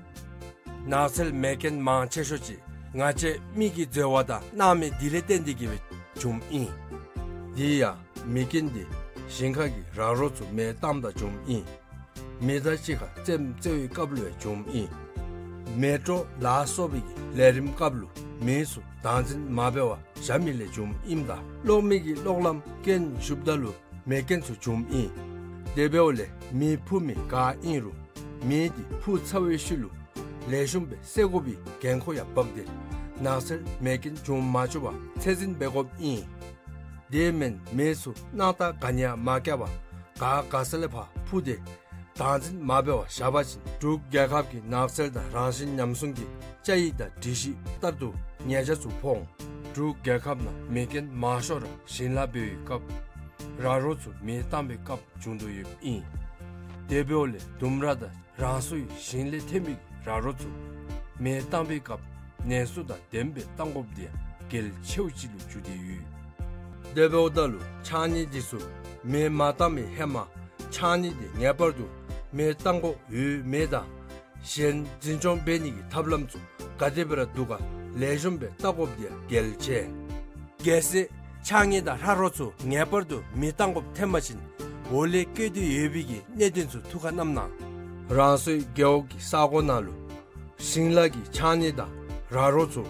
ནགས་ཚལ་མེ་རྐྱེན་མང་ཆེ་ཤོས་ཅིག་ང་བཅས་མི་གི་འཛོལ་བ་དང་སྣང་མེད་དེ་ལས་བརྟེན་ཏེ་གིས་སྦེ་བྱུངམ་ཨིན། དེ་ཡང་མེ་རྐྱེན་དེ་ཞིང་ཁ་གི་ར་རོ་ཚུ་མེ་བཏངམ་ད་བྱུངམ་ཨིན། མེ་མདའ་གཅིག་ཁར་རྩེདམོ་རྩེ་བའི་སྐབས་ལུ་ཡང་བྱུངམ་ཨིན། མེ་སྤྲོ་ལ་སོགས་པའི་གི་ལས་རིམ་སྐབས་ལུ་མེ་ཚུ་བདག་འཛིན་མ་འབད་བར་བཞག་མི་ལས་བྱུངམ་ཨིནམ་ད་གློག་མེ་གི་གློག་ལམ་རྐྱེན་ཞུགསཔ་ད་ལུ་མེ་རྐྱེན་ཚུ་བྱུངམ་ཨིན། དེ་འབདཝ་ལས་མེ་འཕུ་མི་ག་ཨིན་རུང་མེ་དེ་འཕུ་ཚར་བའི་ཤུལ་ལུ་ལེགས་ཤོམ་སྦེ་བསལ་དགོ་པའི་འགན་ཁུར་ཡང་བབས་ཏེ་ནགས་ཚལ་མེ་རྐྱེན་འབྱུང་མ་བཅུག་པར་ཚད་འཛིན་འབད་དགོཔ་ཨིན། དེ་མེན་མེ་ཚུ་གནམ་ལྟར་ག་ནི་ཡང་མ་བཀལ་བར་ག་ག་ས་ལས་ཕར་འཕུ་སྟེ་བདག་འཛིན་མ་འབད་བར་བཞག་པ་ཅིན་འབྲུག་རྒྱལ་ཁབ་ཀྱི་ནགས་ཚལ་དང་རང་བཞིན་ཉམས་སྲུང་གི་བཅའ་ཡིག་དང་སྒྲིག་གཞི་ལྟར་དུ་ཉེས་ཆད་ཚུ་ཕོག་འོང་། འབྲུག་རྒྱལ་ཁབ་ནང་མེ་རྐྱེན་མང་ཤོས་ར་ཞིང་ལཱ་འབད་བའི་སྐབས་ ར་རོ་ཚུ་མེ་བཏང་པའི་སྐབས་བྱུང་དོ་ཡོདཔ་ཨིན། དེ་འབདཝ་ལས་ལྡུམ་ར་དང་རང་སོའི་ཞིང་ལས་ཐོན་མི་གི་ར་རོ་ཚུ་མེ་བཏང་པའི་སྐབས་ནད་གསོ་དང་ལྡནམ་སྦེ་བཏང་དགོཔ་འདི་ཡང་གལ་ཆེཝ་ཅིག་ལུ་གྱུར་ཏེ་ཡོད། དེ་འབདཝ་ད་ལུ་ཕྱགས་སྙིགས་འདི་ཚུ་མེ་མ་བཏང་མི་ཧེ་མ་ཕྱགས་སྙིགས་འདི་ངེས་པར་དུ་མེ་བཏང་དགོཔ་ཡོད་མེད་དང་གཞན་འཛིན་སྐྱོང་འབད་ནི་གི་ཐབས་ལམ་ཚུ་ག་དེ་སྦེ་ར་འདུག་ག་ལེགས་ཤོམ་སྦེ་བལྟ་དགོཔ་འདི་ཡང་གལ་ཆེ། གལ་སྲིད་ཕྱགས་སྙིགས་དང་ར་རོ་ཚུ་ངེས་པར་དུ་མེ་བཏང་དགོཔ་ཐོན་པ་ཅིན་འོག་ལས་བཀོད་དེ་ཡོད་པའི་གི་གནད་དོན་ཚུ་ཐུགས་ཁར་བསྣམ་གནང་། རང་སོའི་རྒེད་འོག་གི་ས་གོ་ནང་ལུ་ཞིང་ལཱ་གི་ཕྱགས་སྙིགས་དང་ར་རོ་ཚུ་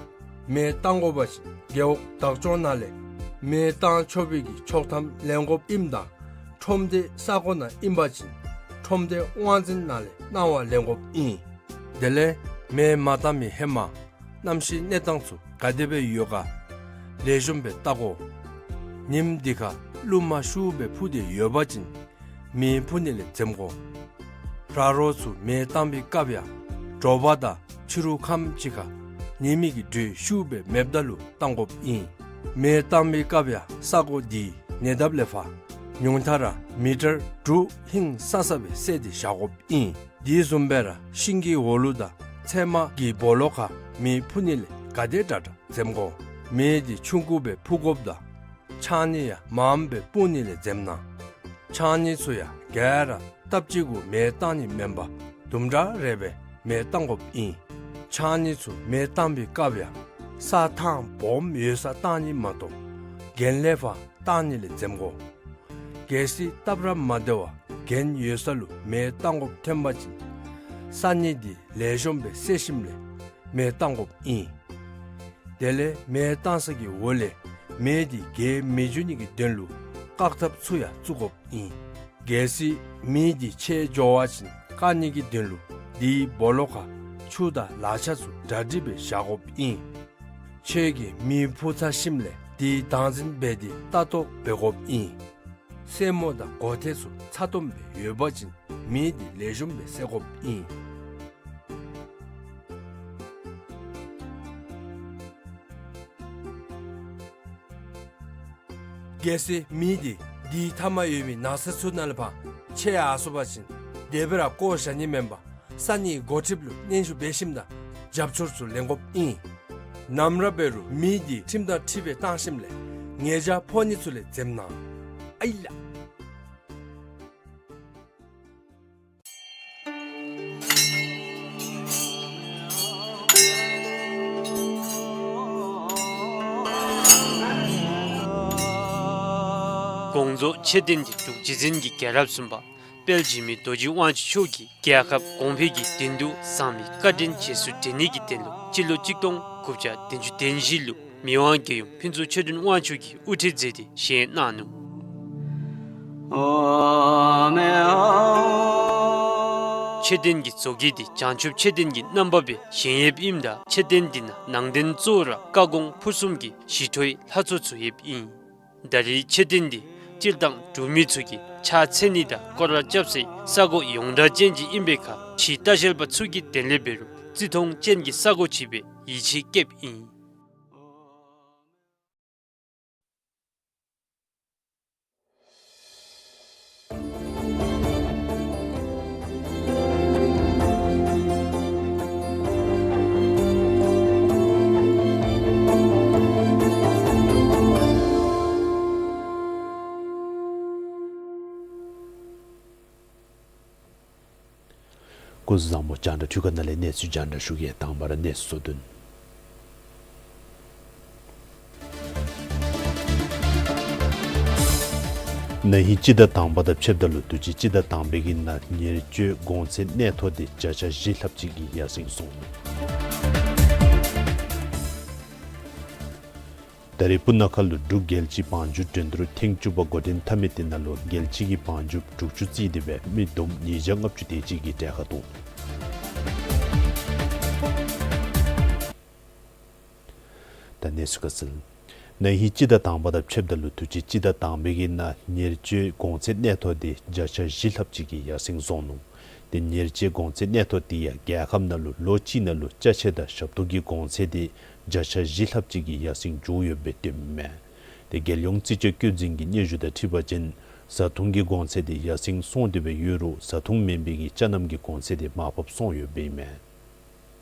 མེ་བཏང་དགོ་པ་ཅིན་རྒེད་འོག་བདག་སྐྱོང་ནང་ལས་མེ་བཏང་ཆོག་པའི་གི་ཆོག་ཐམ་ལེན་དགོཔ་ཨིནམ་དང་ཁྲོམ་སྡེ་ས་གོ་ནང་ཨིན་པ་ཅིན་ཁྲོམ་སྡེ་དབང་འཛིན་ནང་ལས་གནང་བ་ལེན་དགོཔ་ཨིན། དེ་ལས་མེ་མ་བཏང་མི་ཧེ་མ་གནམ་གཤིས་གནས་སྟངས་ཚུ་ག་དེ་སྦེ་ཡོད་ག་ལེགས་ཤོམ་སྦེ་བལྟ་དགོ། ཉིམ་འདི་ཁར་རླུང་མ་ཤུགས་སྦེ་འཕུ་སྟེ་ཡོད་པ་ཅིན་མེ་འཕུ་ནི་ལས་འཛེམ་དགོ། ར་རོ་ཚུ་མེ་བཏང་པའི་སྐབས་ཡང་དྲོ་པ་དང་ཕྱི་རུ་ཁམས་ཅིག་ཁར་ཉི་མའི་གི་དྲོད་ཤུགས་སྦེ་མེདཔ་ད་ལུ་བཏང་དགོཔ་ཨིན། མེ་བཏང་པའི་སྐབས་ཡང་ས་གོ་འདི་ཉེ་འདབས་ལས་ཕར་ཉུང་མཐའ་ར་མི་ཊར་དྲུག་ཧིང་སང་ས་སྦེ་བསལ་ཏེ་བཞག་དགོཔ་ཨིན། དེ་བཟུམ་སྦེ་ར་ཤིང་གི་འོག་ལུ་དང་ཚལ་མ་གི་སྦོ་ལོགས་ཁར་མེ་འཕུ་ནི་ལས་ག་དེ་དྲག་དྲག་འཛེམ་དགོ། མེ་འདི་ཆུང་ཀུ་སྦེ་འཕུ་དགོཔ་དང་ཕྱགས་སྙིགས་ཡང་མངམ་སྦེ་སྤུངས་ནི་ལས་འཛེམ་གནང་། ཕྱགས་སྙིགས་ཚུ་ཡང་ག་ར་སྟབས་གཅིག་གུ་མེ་བཏང་ནི་མེན་པར་དུམ་གྲ་རེ་སྦེ་མེ་བཏང་དགོཔ་ཨིན། ཕྱགས་སྙིགས་ཚུ་མེ་བཏང་པའི་སྐབས་ཡང་ས་ཐང་སྦོམ་ཡོད་སར་བཏང་ནི་མ་གཏོགས་གྱེན་ལས་ཕར་བཏང་ནི་ལས་འཛེམ་དགོ། གལ་སྲིད་སྟབས་ར་མ་བདེ་བར་གྱེན་ཡོད་ས་ལུ་མེ་བཏང་དགོཔ་ཐོན་པ་ཅིན་ས་སྙིགས་འདི་ལེགས་ཤོམ་སྦེ་བསལ་ཞིནམ་ལས་མེ་བཏང་དགོཔ་ཨིན། དེ་ལས་མེ་བཏང་ས་གི་འོག་ལས་མེ་འདི་རྒྱས་མི་འགྱོ་ནི་གི་དོན་ལུ་བཀག་ཐབས་ཚུ་ཡང་བཙུགས་དགོཔ་ཨིན། གལ་སྲིད་མེ་འདི་ཆད་འགྱོ་བ་ཅིན་བཀག་ནི་གི་དོན་ལུ་དེའི་སྦོ་ལོགས་ཁར་ཆུ་དང་ལག་ཆ་ཚུ་གྲ་སྒྲིག་སྦེ་བཞག་དགོཔ་ཨིན། ཁྱོད་ཀྱིས་མེ་འཕུ་ཚར་ཞིནམ་ལས་དེ་བདག་འཛིན་འབད་དེ་ལྟ་རྟོག་འབད་དགོཔ་ཨིན། སེན་མོ་དང་སྒོ་ཐེལ་ཚུ་ཚ་ཏོམ་སྦེ་ཡོད་པ་ཅིན་མེ་འདི་ལེགས་ཤོམ་སྦེ་བསད་དགོཔ་ཨིན། གལ་སྲིད་མེ་འདི་དེའི་མཐའ་མར་ཡོད་པའི་ནགས་ཚལ་ཚུ་ནང་ལས་ཕར་ཆད་ཡར་སོང་པ་ཅིན་དེ་སྦེ་ར་བཀོ་བཞག་ནི་མེན་པར་ས་གནས་འགོ་ཁྲིདཔ་ལུ་སྙན་ཞུ་འབད་ཞིནམ་དང་རྒྱབ་སྐྱོར་ཚུ་ལེན་དགོཔ་ཨིན། ནམ་ར་འབད་རུང་མེ་འདི་ཁྲིམས་དང་འཁྲིལ་སྦེ་བཏང་ཞིནམ་ལས་ཉེས་བྱ་ཕོག་ནི་ཚུ་ལས་འཛེམ་གནང་། ཨའི་ལགས། དགོངས་རྫོགས་མཆོད་རྟེན་གྱི་འབྲུག་རྗེ་བཙུན་གྱི་རྒྱལ་རབས་གསུམ་པ་དཔལ་འཇིགས་མེད་རྡོ་རྗེ་དབང་ཕྱུག་མཆོག་གིས་རྒྱལ་ཁབ་གོང་འཕེལ་གྱི་དོན་དུ་གསང་བའི་བཀའ་དྲིན་རྗེས་སུ་དྲན་ནི་གི་དོན་ལུ་སྤྱི་ལོ་གཅིག་སྟོང་དགུ་བརྒྱ་བདུན་ཅུ་དོན་བཞི་ལུ་མི་དབང་རྒྱལ་ཡུམ་ཕུན་ཚོགས་ཆོས་སྒྲོན་དབང་ཕྱུག་གིས་དབུ་ཁྲིད་མཛད་དེ་བཞེངས་གནང་ནུག། མཆོད་རྟེན་གྱི་མཛོད་དཀྱིལ་འདི་བྱང་ཆུབ་མཆོད་རྟེན་གྱི་རྣམ་པ་སྦེ་བཞེངས་ཡོདཔ་ཨིནམ་ད་མཆོད་རྟེན་འདི་ནང་ནང་རྟེན་གཙོ་བོ་ར་བཀའ་དགོངས་ཕུར་གསུམ་གྱི་ཞི་ཁྲོའི་ལྷ་ཚོགས་ཚུ་ཡོདཔ་ཨིན། ད་རེས་མཆོད་རྟེན་འདི་སྤྱིར་བཏང་འབྲུག་མི་ཚུ་གིས་ཕྱག་འཚལ་ནི་དང་སྐོར་ར་རྐྱབ་སའི་ས་གོ་ཡོངས་གྲགས་ཅན་ཅིག་ཨིན་པའི་ཁར་ཕྱིའི་ལྟ་བཤལ་པ་ཚུ་གི་དོན་ལས་འབད་རུང་བརྩི་མཐོང་ཅན་གྱི་ས་གོ་ཅིག་སྦེ་ཡིད་ཆེས་བསྐྱེདཔ་ཨིན། སྐུ་གཟུགས་བཟང་པོ། རྒྱང་བསྒྲགས་འཕྲུལ་ཁང་ནང་ལས་གནས་ཚུལ་རྒྱང་བསྒྲགས་ཞུ་གེ། དང་པ་ར་གནས་ཚུལ་གཙོ་དོན། ན་ཧིང་སྤྱི་ཟླ་དང་པ་དང་ཕྱདཔ་ད་ལུ་དུས་ཅི་སྤྱི་ཟླ་དང་པའི་གི་ནང་ཉེར་སྤྱོད་གོང་ཚད་གནས་ཐོག་འདི་བརྒྱ་ཆ་བཞི་ལྷགཔ་ཅིག་གིས་ཡར་སེང་སོང་ནུག། ད་རེས་སྤུ་ན་ཁ་ལུ་འབྲུག་རྒྱལ་སྤྱིའི་བང་རྒྱུགས་འགྲན་བསྡུར་ཐེངས་བཅུ་པ་འགོ་འདྲེན་འཐབ་མི་དེ་ནང་ལུ་རྒྱལ་སྤྱི་གི་བང་རྒྱུགས་དྲུག་ཅུ་རྩིས་ཏེ་སྦེ་མི་བསྡོམས་ཉིས་བརྒྱ་ལྔ་བཅུ་དེ་ཅིག་གིས་གྲལ་ཁར་གཏོགས། ད་གནས་ཚུལ་ཁ་གསལ། ན་ཧིང་སྤྱི་ཟླ་དང་པ་དང་ཕྱདཔ་ད་ལུ་དུས་ཅི་སྤྱི་ཟླ་དང་པའི་གི་ནང་ཉེར་སྤྱོད་གོང་ཚད་གནས་ཐོག་འདི་བརྒྱ་ཆ་བཞི་ལྷགཔ་ཅིག་གིས་ཡར་སེང་སོང་ནུག། ཏེ་ཉེར་སྤྱོད་གོང་ཚད་གནས་ཐོག་འདི་ཡང་རྒྱལ་ཁབ་ནང་ལུ་ལོ་གཅིག་ནང་ལུ་ཅ་ཆས་དང་ཞབས་ཏོག་གི་གོང་ཚད་འདི་བརྒྱ་ཆ་བཞི་ལྷགཔ་ཅིག་གིས་ཡར་སེང་འགྱོ་ཡོདཔ་སྦེ་སྟོནམ་མས། ཏེ་རྒྱལ་ཡོངས་རྩིས་དཔྱད་བཀོད་འཛིན་གྱི་སྙན་ཞུ་དང་འཁྲིལ་བ་ཅིན་བཟའ་འཐུང་གི་གོང་ཚད་དེ་ཡར་སེང་སོང་སྟེ་སྦེ་ཡོད་རུང་བཟའ་འཐུང་མེན་པའི་གི་ཅ་རྣམ་གྱི་གོང་ཚད་དེ་མར་ཕབ་སོང་ཡོདཔ་ཨིན་མས།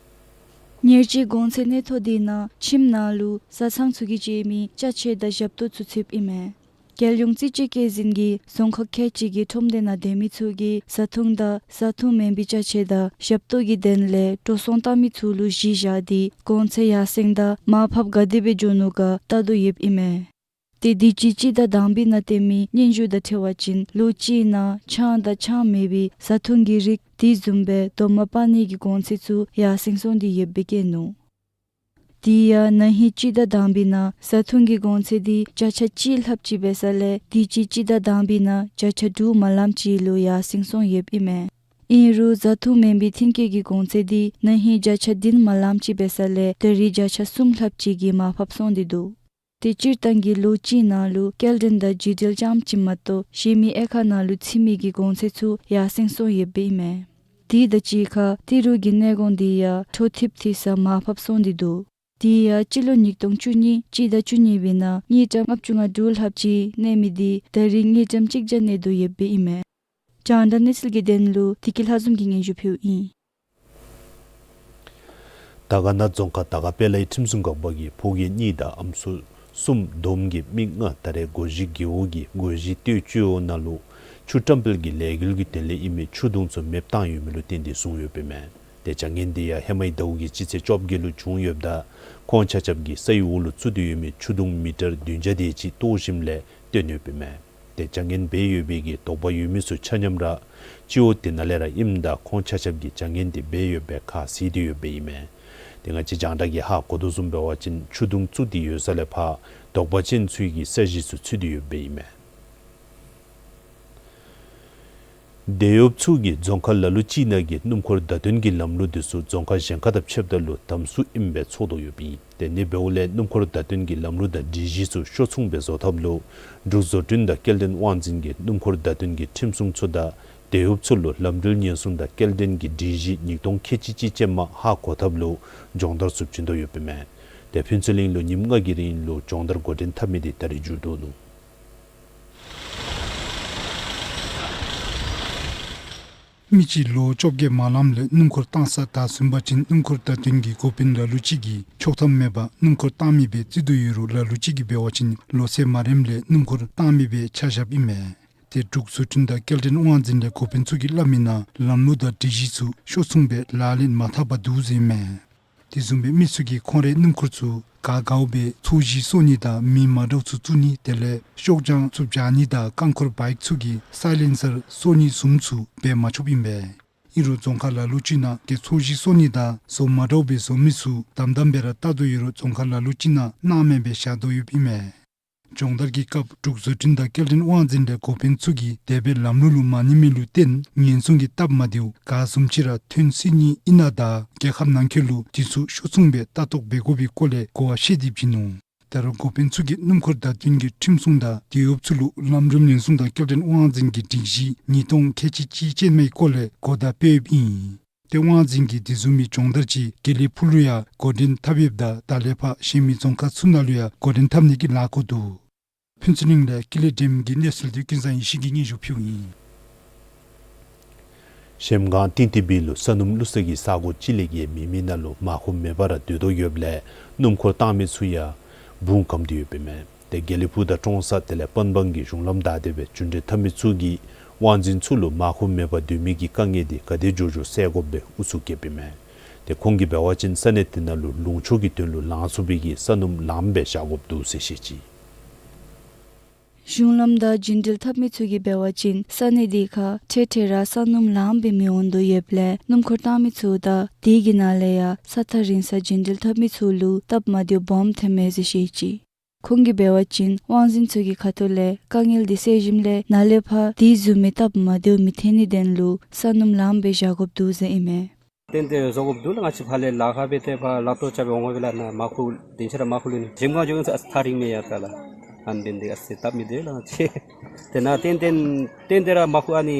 ཉེར་གཅིག་གོང་ཚད་གནས་ཐོ་དེ་ནང་ཁྱིམ་ནང་ལུ་བཟའ་ཚང་ཚུ་གིས་བྱིན་མི་ཅ་ཆས་དང་ཞབས་ཏོག་ཚུ་ཚུདཔ་ཨིན་མས། རྒྱལ་ཡོངས་རྩིས་དཔྱད་བཀོད་འཛིན་གྱིས་རྫོང་ཁག་ཁལ་གཅིག་གི་ཁྲོམ་སྡེ་ནང་སྡོད་མི་ཚུ་གིས་བཟའ་འཐུང་དང་བཟའ་འཐུང་མེན་པའི་ཅ་ཆས་དང་ཞབས་ཏོག་གི་དོན་ལས་འགྲོ་སོང་བཏང་མི་ཚུ་ལུ་གཞི་བཞག་སྟེ་གོང་ཚད་ཡར་སེང་དང་མར་ཕབ་ག་དེ་སྦེ་འགྱོ་ནུག་ག་བལྟ་དོ་ཡོདཔ་ཨིན་མས། ཏེ་དུས་ཅི་སྤྱི་ཟླ་དང་པའི་ནང་བཏོན་མི་སྙན་ཞུ་དང་འཁྲིལ་བ་ཅིན་ལོ་གཅིག་ནང་ཆང་དང་ཆང་མེད་པའི་བཟའ་འཐུང་གི་རིགས་དེ་བཟུམ་སྦེ་རྡོག་མ་སྤར་ནི་གི་གོང་ཚད་ཚུ་ཡར་སེང་སོང་སྟེ་ཡོདཔ་སྦེ་བཀོད་ནུག། དེ་ཡང་ན་ཧིང་སྤྱི་ཟླ་དང་པའི་ནང་བཟའ་འཐུང་གི་གོང་ཚད་དེ་བརྒྱ་ཆ་གཅིག་ལྷགཔ་ཅིག་འབད་ས་ལས་དུས་ཅི་སྤྱི་ཟླ་དང་པའི་ནང་བརྒྱ་ཆ་དྲུག་མ་ལངམ་ཅིག་ལུ་ཡར་སེང་སོང་ཡོདཔ་ཨིན་མས། ཨིན་རུང་བཟའ་འཐུང་མེན་པའི་ཐོན་སྐྱེད་ཀྱི་གོང་ཚད་དེ་ན་ཧིང་བརྒྱ་ཆ་བདུན་མ་ལངམ་ཅིག་འབད་ས་ལས་ད་རིས་བརྒྱ་ཆ་གསུམ་ལྷགཔ་ཅིག་གིས་མར་ཕབ་སོང་སྟེ་འདུག། ཏེ་སྤྱིར་བཏང་གི་ལོ་གཅིག་ནང་ལུ་སྐྱེལ་འདྲེན་དང་རྒྱུ་འབྲེལ་རྐྱངམ་ཅིག་མ་གཏོགས་གཞན་མི་དབྱེ་ཁག་ནང་ལུ་ཚུད་མི་གི་གོང་ཚད་ཚུ་ཡར་སེང་སོང་ཡོདཔ་ཨིན་མས། དེ་དང་གཅིག་ཁར་ཏི་རུ་གི་གནས་གོང་དེ་ཡང་འཕྲོ་མཐུད་མཐུད་ས་མར་ཕབ་སོང་སྟེ་འདུག། དེ་ཡང་སྤྱི་ལོ་ཉིས་སྟོང་བཅུ་གཉིས་སྤྱི་ཟླ་བཅུ་གཉིས་པའི་ནང་དངུལ་ཀྲམ་ལྔ་བཅུ་ང་དྲུག་ལྷགཔ་ཅིག་གནས་མི་དེ་ད་རིས་དངུལ་ཀྲམ་གཅིག་བརྒྱ་གནས་དོ་ཡོདཔ་ཨིན་མས། རྒྱང་བསྒྲགས་གནས་ཚུལ་གྱི་དོན་ལུ་བདེ་སྐྱིད་ལྷ་འཛོམས་ཀྱིས་སྙན་ཞུ་ཕུལཝ་ཨིན། དར་དཀར་ན་རྫོང་ཁག་དར་དཀར་དཔལ་ལའི་ཁྲིམས་སྲུང་འགག་པ་གིས་ཕོ་སྐྱེས་གཉིས་དང་ཨམ་སྲུ་གསུམ་བསྡོམས་ཀྱིས་མི་ལྔ་ད་རེས་སྒོ་བཞི་རྒེད་འོག་གི་སྒོ་བཞི་སྟོད་སྤྱི་འོག་ནང་ལུ་ཆུ་བཀྲམ་སྤེལ་གྱི་ལས་འགུལ་གྱི་དོན་ལས་ཨིན་མི་ཆུ་དུང་ཚུ་མེདཔ་བཏང་ཡོད་མི་ལུ་བརྟེན་ཏེ་བཟུང་ཡོདཔ་ཨིན་མས། ཏེ་བྱ་ངན་དེ་ཡང་ཧེ་མའི་ཟླཝ་གི་སྤྱི་ཚེས་བཅོ་བརྒྱད་ལུ་བྱུང་ཡོདཔ་ད་ཁོང་ཆ་ཁྱབ་ཀྱིས་ས་ཡི་འོག་ལུ་བཙུགས་ཏེ་ཡོད་མི་ཆུ་དུང་མི་ཊར་བདུན་བརྒྱ་དེ་ཅིག་གཏོར་ཞིནམ་ལས་བཏོན་ཡོདཔ་ཨིན་མས། ཏེ་བྱ་ངན་འབད་ཡོད་པའི་གི་དོགས་པ་ཡོད་མི་ཚུ་ཆ་མཉམ་ར་སྤྱི་འོག་དེ་ནང་ལས་ར་ཨིནམ་ད་ཁོང་ཆ་ཁྱབ་ཀྱིས་བྱ་ངན་དེ་འབད་ཡོདཔ་སྦེ་ཁ་བཟེད་དེ་ཡོདཔ་ཨིན་མས། ཏེ་ང་བཅས་རྒྱང་བསྒྲགས་ཀྱིས་ཧ་གོ་དོ་བཟུམ་འབད་བ་ཅིན་ཆུ་དུང་བཙུགས་ཏེ་ཡོད་ས་ལས་ཕར་དོགས་པ་ཅན་ཚུ་གི་ས་གཞི་ཚུ་ཚུད་དེ་ཡོདཔ་ཨིན་མས། དེད་གཡོགཔ་ཚུ་གིས་རྫོང་ཁག་ལ་ལུ་ཅིག་ནང་གི་སྣུམ་འཁོར་བརྡ་སྟོན་གྱི་ལམ་ལུགས་དེ་ཚུ་རྫོང་ཁག་གཞན་ཁག་དང་ཕྱདཔ་ད་ལུ་དམ་སུ་ཨིནམ་སྦེ་ཚོར་དོ་ཡོདཔ་ཨིན། དེ་ནི་འབདཝ་ལས་སྣུམ་འཁོར་བརྡ་སྟོན་གྱི་ལམ་ལུགས་དང་སྒྲིག་གཞི་ཚུ་ཤོག་ཚུགས་སྦེ་བཟོ་ཐབས་ལུ་འབྲུག་བཟོ་སྐྲུན་དང་སྐྱེལ་འདྲེན་དབང་འཛིན་གྱིས་སྣུམ་འཁོར་བརྡ་སྟོན་གྱི་ཁྲིམས་སྲུང་ཚུ་དང་དེད་གཡོགཔ་ཚུ་ལུ་ལམ་འགྲུལ་ཉེན་སྲུང་དང་སྐྱེལ་འདྲེན་གྱི་སྒྲིག་གཞི་ཉིས་སྟོང་ཁལ་གཅིག་གཅིག་ཅན་མ་ཧ་གོ་ཐབས་ལུ་སྦྱོང་བརྡར་ཚུ་བྱིན་དོ་ཡོདཔ་ཨིན་མས། དེ་ཕུན་ཚོགས་གླིང་ལུ་ཉིནམ་ལྔ་གི་རིང་ལུ་སྦྱོང་བརྡར་འགོ་འདྲེན་འཐབ་མི་དེ་ད་རིས་མཇུག་བསྡུ་ནུག། མི་གཅིག་ལོ་བཅོ་བརྒྱད་མ་ལངམ་ལས་སྣུམ་འཁོར་བཏང་ས་བདའ་ཟུན་པ་ཅིན་སྣུམ་འཁོར་བརྡ་སྟོན་གྱི་འགོ་དཔོན་ལ་ལུ་ཅིག་གིས་ཆོག་ཐམ་མེད་པར་སྣུམ་འཁོར་བཏང་མི་སྦེ་བརྩི་དོ་ཡོད་རུང་ལ་ལུ་ཅིག་གིས་འབད་བ་ཅིན་ལོ་ཚད་མ་རནམ་ལས་སྣུམ་འཁོར་བཏང་མི་སྦེ་ཆ་བཞགཔ་ཨིན་མས། དེ་འབྲུག་བཟོ་སྐྲུན་དང་སྐྱེལ་འདྲེན་དབང་འཛིན་ལས་འགོ་དཔོན་ཚུ་གིས་སླབ་མི་ནང་ལམ་ལུགས་དང་སྒྲིག་གཞི་ཚུ་ཤོག་ཚུགས་སྦེ་ལག་ལེན་མ་འཐབ་པར་འདུག་ཟེར་ཨིན་མས། དེ་བཟུམ་སྦེ་མི་ཚུ་གིས་ཁོང་རའི་སྣུམ་འཁོར་ཚུ་ག་དགའཝ་སྦེ་ཚོས་གཞི་གསོག་ནི་དང་མི་མ་འདྲཝ་ཚུ་བཙུགས་ནི་དེ་ལས་ཤོག་བྱང་ཚུ་བཅག་ནི་དང་རྐང་འཁོར་བའིཀ་ཚུ་གི་སའི་ལེན་སར་གསོག་ནི་བཟུམ་ཚུ་འབད་མ་ཆོགཔ་ཨིན་པས། ཨིན་རུང་རྫོང་ཁག་ལ་ལུ་ཅིག་ནང་དེ་ཚོས་གཞི་གསོག་ནི་དང་བཟོ་མ་འདྲཝ་སྦེ་བཟོ་མི་ཚུ་དམ་དམ་སྦེ་ར་བལྟ་དོ་ཡོད་རུང་རྫོང་ཁག་ལ་ལུ་ཅིག་ནང་སྣང་མེད་སྦེ་བཞག་དོ་ཡོདཔ་ཨིན་མས། སྦྱོང་བརྡར་གྱི་སྐབས་འབྲུག་བཟོ་སྐྲུན་དང་སྐྱེལ་འདྲེན་དབང་འཛིན་ལས་འགོ་དཔོན་ཚུ་གིས་དེ་སྦེ་ལམ་ལུགས་ལུ་མ་ཉན་མི་ལུ་བརྟེན་ཉེན་སྲུང་གི་སྟབས་མ་བདེཝ་ག་བཟུམ་ཅིག་ར་ཐོན་སྲིད་ནི་ཨིན་ན་དང་རྒྱལ་ཁབ་ནང་འཁོད་ལུ་དེ་ཚུ་ཤོག་ཚུགས་སྦེ་ལྟ་རྟོག་འབད་དགོ་པའི་སྐོར་ལས་གོ་བ་བཤད་དེ་བྱིན་ནུག། ད་རུང་འགོ་དཔོན་ཚུ་གིས་སྣུམ་འཁོར་བརྡ་སྟོན་གྱི་ཁྲིམས་སྲུང་དང་དེད་གཡོགཔ་ཚུ་ལུ་ལམ་འགྲུལ་ཉེན་སྲུང་དང་སྐྱེལ་འདྲེན་དབང་འཛིན་གྱི་སྒྲིག་གཞི་ཉིས་སྟོང་ཁལ་གཅིག་གཅིག་ཅན་མའི་སྐོར་ལས་གོ་བརྡ་སྤེལཝ་ཨིན། དེ་དབང་འཛིན་གྱིས་དེ་བཟུམ་མའི་སྦྱོང་བརྡར་ཅིག་དགེ་ལེགས་ཕུག་ལུ་ཡང་འགོ་འདྲེན་འཐབ་ཡོདཔ་ད་ད་ལས་ཕར་གཞན་མི་རྫོང་ཁག་ཚུ་ནང་ལུ་ཡང་འགོ་འདྲེན་འཐབ་ནི་གི་ལཱ་འགོ་འདུག། ཕུན་ཚོགས་གླིང་ལས་ཀུན་ལེགས་སྒྲོལམ་གྱི་གནས་ཚུལ་དེ་ཀུན་བཟང་ཡེ་ཤེས་ཀྱིས་སྙན་ཞུ་ཕུལཝ་ཨིན། གཞལམ་སྒང་ཏིང་ཏི་སྦིས་ལུ་ས་སྣུམ་བླུག་ས་གི་ས་གོ་ཅིག་ལས་བརྒལ་མེད་མི་ནང་ལུ་མར་ཁུ་མེད་པར་སྡོད་དོ་ཡོདཔ་ལས་སྣུམ་འཁོར་བཏང་མི་ཚུ་ཡང་བུང་སྐམ་སྟེ་ཡོདཔ་ཨིན་མས། དེ་དགེ་ལེགས་ཕུག་དང་ཀྲོང་གསར་དེ་ལས་པན་སྦང་གི་གཞུང་ལམ་བདའ་སྟེ་སྦེ་རྒྱུན་འགྲུལ་འཐབ་མི་ཚུ་གིས་དབང་འཛིན་ཚུ་ལུ་མར་ཁུ་མེད་པར་སྡོད་མི་གི་དཀའ་ངལ་དེ་ག་དེ་མགྱོགས་མགྱོགས་བསལ་དགོཔ་སྦེ་ཨུ་ཚུགས་བསྐྱེདཔ་ཨིན་མས། དེ་ཁོང་གིས་འབད་བ་ཅིན་ས་གནས་དེ་ནང་ལུ་ལུང་ཕྱོགས་ཀྱི་དོན་ལུ་ལང་ཚུགས་པའི་གི་ས་སྣུམ་ལངམ་སྦེ་བཞག་དགོཔ་འདུག་ཟེར་བཤད་ཅི། གཞུང་ལམ་བདའ་རྒྱུན་འགྲུལ་འཐབ་མི་ཚུ་གིས་འབད་བ་ཅིན་ས་གནས་དེ་ཁར་འཕྲལ་འཕྲལ་ར་ས་སྣུམ་ལངམ་སྦེ་མི་འོང་དོ་ཡོདཔ་ལས་སྣུམ་འཁོར་བཏང་མི་ཚུ་དང་དེ་གི་ནང་ལས་ཡང་ས་ཐག་རིང་ས་རྒྱུན་འགྲུལ་འཐབ་མི་ཚུ་ལུ་སྟབས་མ་བདེཝ་སྦོམ་ཐོནམ་མས་ཟེར་བཤད་ཅི། ཁོང་གིས་འབད་བ་ཅིན་དབང་འཛིན་ཚུ་གི་ཁ་ཐུག་ལས་དཀའ་ངལ་དེ་བསལ་ཞིནམ་ལས་ནཱ་ལས་ཕར་དེ་བཟུམ་མའི་སྟབས་མ་བདེཝ་མི་ཐོན་ནིའི་དོན་ལུ་ས་སྣུམ་ལངམ་སྦེ་བཞག་དགོཔ་འདུག་ཟེར་ཨིན་མས། ཏན་ཏན་བཟོ་དགོཔ་འདུག་ལགས། ང་བཅས་ཕར་ལས་ལཱ་ཁག་འབད་དེ་ཕར་ལཱ་ཐོག་རྐྱབ་སྦེ་འོང་བ་ལས་ནཱ་མར་ཁུ་དེ་ཅིག་ར་མར་ཁུ་ལུ་ནི་གཞལམ་སྒང་འགྱོ་ས་ཐག་རིངམ་མས་ཡ་ད་ལགས། ཨ་ནི་འབད་ནི་དེ་གིས་ཨ་ཙི་སྟབས་མི་བདེ་ལགས་ང་བཅས། དེ་ནང་ཏན་ཏན་ཏན་ཏན་ར་མར་ཁུ་ཨ་ནི་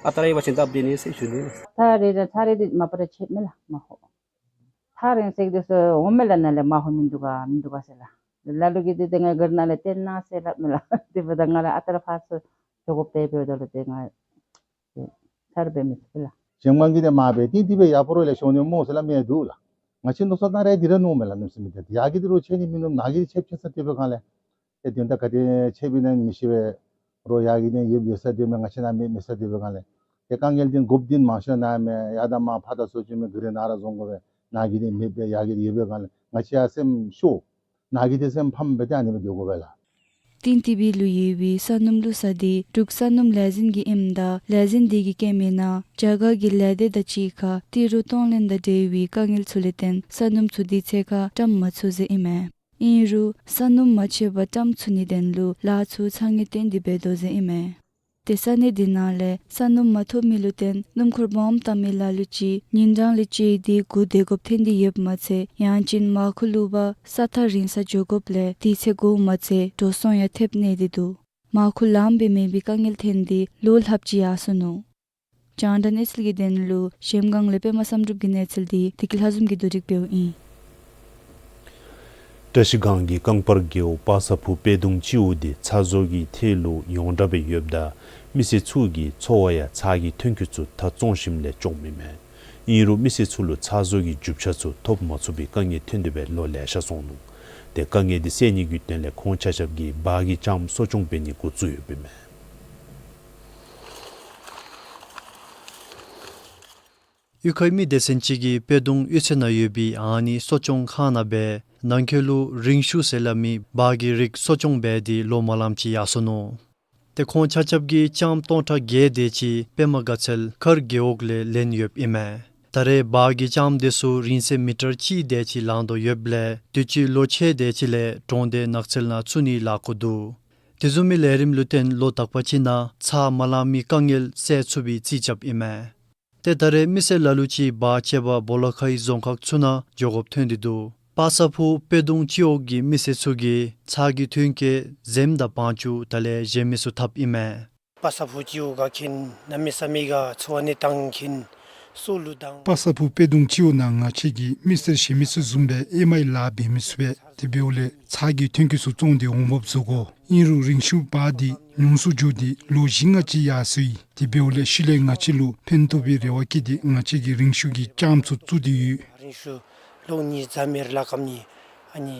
ཨ་རྟག་ར་ཡོད་པ་ཅིན་སྟབས་བདེ་ནི་ཟེར་ཞུ་ནི་ལགས། ཐག་རིང་ར་ཐག་རིང་འདི་མ་པ་ར་ཆད་མས་ལགས་མར་ཁུ། ཐག་རིང་ཟེར་དེ་ཚུ་འོང་མས་ལགས། ནཱ་ལས་མར་ཁུ་མིན་འདུག་ག་མིན་འདུག་ག་ཟེར་ལགས། ལ་ལུ་གིས་འདི་ཏེ་ང་གིར་ནང་ལས་བཏོན་གནང་ཟེར་སླབ་མས་ལགས། དེ་འབདཝ་ད་ང་ལུ་ཨ་རྟག་ར་ཕར་ཚུར་འགྱོ་དགོཔ་ཏེ་འབདཝ་ད་ལུ་ཏེ་ང་ཏེ་ཚར་འབད་མི་ཚུགས་ལགས། གཞན་མ་གིས་ཏེ་མ་འབད་དེ་འདི་སྦེ་ཡར་སྤོ་རོགས་ལས་ཤོར་ནི་སྨོ་ཟེར་སླབ་མི་འདུག་ལགས། ང་བཅས་མནོ་བསམ་གཏང་ར་འདི་ར་མནོཝ་མས་ལགས། གནམ་མེད་ས་མེད་ཏེ་ཡར་གི་འདི་རོགས་ཆད་ནི་མིན་ནུག། ནཱ་གི་འདི་ཆདཔ་ཆད་ས་དེ་འབད་གང་ལས། ཏེ་དོན་དག་ག་དེ་ཆདཔ་ཨིན་ན་མི་ཤེས་པས། རོགས་ཡར་གི་ནི་ཡོདཔ་ཡོད་ས་དེ་མས། ང་བཅས་ནཱ་མེད་མེད་ས་དེ་འབད་གང་ལས། ཏེ་དཀའ་ངལ་འདི་དགོཔ་འདི་མང་ཤོས་ནཱ་མས། ཡར་དང་མར་ཕར་དང་ཚུར་བྱོན་མི་གིར་ནང་ར་བཟོ་དགོ་པས། ནཱ་གི་འདི་མེད་པས། ཡར་གི་འདི་ཡོད་པས་གང་ལས། ང་བཅས་ཡང་སེམས་ཤོར། ནཱ་གི་འདི་སེམས་ཕམ་སྦེ་ཏེ་ཨ་ནི་སྦེ་སྡོད་དགོ་པས་ལགས། ཏིང་ཏི་བི་ལུ་ཡོད་པའི་ས་སྣུམ་བླུག་ས་འདི་འབྲུག་ས་སྣུམ་ལས་འཛིན་གྱི་ཨིནམ་ད་ལས་འཛིན་འདི་གིས་བཀོད་མི་ནང་རྒྱ་གར་གྱི་ལས་སྡེ་དང་གཅིག་ཁར་ཏི་རུ་གཏོང་ལེན་དང་འབྲེལ་བའི་དཀའ་ངལ་ཚུ་ལས་བརྟེན་ས་སྣུམ་ཚུ་འདི་ཚད་ཁར་བཀྲམ་མ་ཚུགས་ཟེར་ཨིན་མས། ཨིན་རུང་ས་སྣུམ་མ་ཆད་པར་བཀྲམ་ཚུགས་ནིའི་དོན་ལུ་ལཱ་ཚུ་ཚ་ནན་བཏོན་ཏེ་འབད་དོ་ཟེར་ཨིན་མས། ཏེ་ས་གནས་འདི་ནང་ལས་ས་སྣུམ་མ་ཐོབ་མི་ལུ་བརྟེན་སྣུམ་འཁོར་སྦོམ་བཏང་མི་ལ་ལུ་ཅིག་ཉིན་གྲངས་ལས་བཅད་དེ་སྒུག་སྡོད་དགོཔ་ཐོན་ཏེ་ཡོདཔ་མ་ཚད་ཡང་ཅིན་མར་ཁུ་བླུག་པར་ས་ཐག་རིང་ས་འགྱོ་དགོཔ་ལས་དུས་ཚོད་འགོརཝ་མ་ཚད་འགྲོ་སོང་ཡང་ཐེབས་ནི་འདི་འདུག། མར་ཁུ་ལངམ་སྦེ་མེད་པའི་དཀའ་ངལ་ཐོན་ཏེ་ལོ་ལྷགཔ་ཅིག་ཡར་སོ་ནུག། རྒྱང་བསྒྲགས་གནས་ཚུལ་གྱི་དོན་ལུ་གཞལམ་སྒང་ལས་པདྨ་བསམ་གྲུབ་ཀྱི་གནས་ཚུལ་འདི་བདེ་སྐྱིད་ལྷ་འཛོམས་ཀྱིས་བསྡུ་སྒྲིག་འབདཝ་ཨིན། བཀྲ་ཤིས་སྒང་གི་ཀང་པར་རྒེད་འོག་པ་ས་ཕུ་པད་སྡོང་སྤྱི་འོག་འདི་ཚ་བཟོ་གི་ཐད་ལུ་ཡོངས་གྲགས་སྦེ་ཡོདཔ་ད་མི་སེར་ཚུ་གི་འཚོ་བ་ཡང་ཚ་གི་ཐོན་སྐྱེད་ཚུ་ཐག་བཙོང་ཞིནམ་ལས་སྐྱོངམ་ཨིན་མས། ཨིན་རུང་མི་སེར་ཚུ་ལུ་ཚ་བཟོ་གི་རྒྱུ་ཆ་ཚུ་ཐོབ་མ་ཚུགས་པའི་དཀའ་ངལ་ཐོན་ཏེ་སྦེ་ལོ་ལེ་ཤ་སོང་ནུག། ཏེ་དཀའ་ངལ་འདི་སེལ་ནི་གི་དོན་ལས་ཁོང་ཆ་ཁྱབ་ཀྱིས་བག་གི་ལྕངམ་གསོ་སྐྱོང་འབད་ནི་འགོ་བཙུགས་ཡོདཔ་ཨིན་མས། གཡུས་ཁའི་མི་སྡེ་ཚན་ཅིག་གིས་པད་སྡོང་གཡུས་ཚན་ནང་ཡོད་པའི་ཨ་ནི་གསོ་སྐྱོང་ཁང་ནང་སྦེ་ནང་འཁོད་ལུ་རིང་ཤུ་ཟེར་སླབ་མི་བག་གི་རིགས་གསོ་སྐྱོང་འབད་དེ་ལོ་མ་ལངམ་ཅིག་ཡར་སོ་ནུག། ཏེ་ཁོང་ཆ་ཁྱབ་ཀྱིས་ལྕངམ་སྟོང་ཕྲག་བརྒྱད་དེ་ཅིག་པདྨ་དགའ་ཚལ་མཁར་རྒེད་འོག་ལས་ལེན་ཡོདཔ་ཨིན་མས། ད་རེས་བག་གི་ལྕངམ་དེ་ཚུ་རིང་ཚད་མི་ཊར་གཅིག་དེ་ཅིག་ལང་དོ་ཡོདཔ་ལས་དུས་ཅི་ལོ་ཕྱེད་དེ་ཅིག་ལས་གྲོང་སྡེ་ནགས་ཚལ་ནང་བཙུགས་ནིའི་ལཱ་འགོ་འདུག། དེ་བཟུམ་མའི་ལས་རིམ་ལུ་བརྟེན་ལོ་དག་པ་ཅིག་ནང་ཚ་མ་ལང་མི་དཀའ་ངལ་སེལ་ཚུགས་པའི་རྩིས་རྐྱབ་ཨིན་མས། ཏེ་ད་རེས་མི་སེར་ལ་ལུ་ཅིག་བག་བཅད་པར་སྦོ་ལོགས་ཁའི་རྫོང་ཁག་ཚུ་ནང་འགྱོ་དགོཔ་ཐོན་ཏེ་འདུག། པ་ས་ཕུ་པད་སྡོང་སྤྱི་འོག་གི་མི་སེར་ཚུ་གིས་ཚ་གི་ཐོན་སྐྱེད་འཛེམ་དང་བང་ཅུ་དེ་ལས་གཞན་མི་ཚུ་འཐབ་ཨིན་མས། པ་ས་ཕུ་སྤྱི་འོག་ག་ཁེན་གནམ་མེད་ས་མེད་ག་འཚོ་བ་གནས་སྟངས་ཁེན་སྲོག་ལུ་དང་པ་ས་ཕུ་པད་སྡོང་སྤྱི་འོག་ནང་ང་བཅས་ཀྱི་མི་སེར་གཞན་མི་ཚུ་བཟུམ་སྦེ་ཨེ་མའི་ལཱ་འབད་མི་ཚུགས་པས། དེ་འབདཝ་ལས་ཚ་གི་ཐོན་སྐྱེད་ཚུ་བཙོང་སྟེ་འོང་འབབ་བཟོ་དགོ། ཨིན་རུང་རིང་ཤུ་བག་འདི་ཉུང་སུ་འགྱོ་སྟེ་ལོ་བཞི་ལྔ་ཅིག་ཡར་སོ་ཡི། དེ་འབདཝ་ལས་ཤུལ་ལས་ང་བཅས་ལུ་ཕན་ཐོགས་པའི་རེ་བ་བསྐྱེད་དེ་ང་བཅས་ཀྱིས་རིང་ཤུ་གི་ལྕངམ་ཚུ་བཙུགས་ཏེ་ཡོད། རིང་ཤུ་ལོ་གཉིས་ཟ་མེར་ལ་ཀམ་ནི་ཨ་ནི་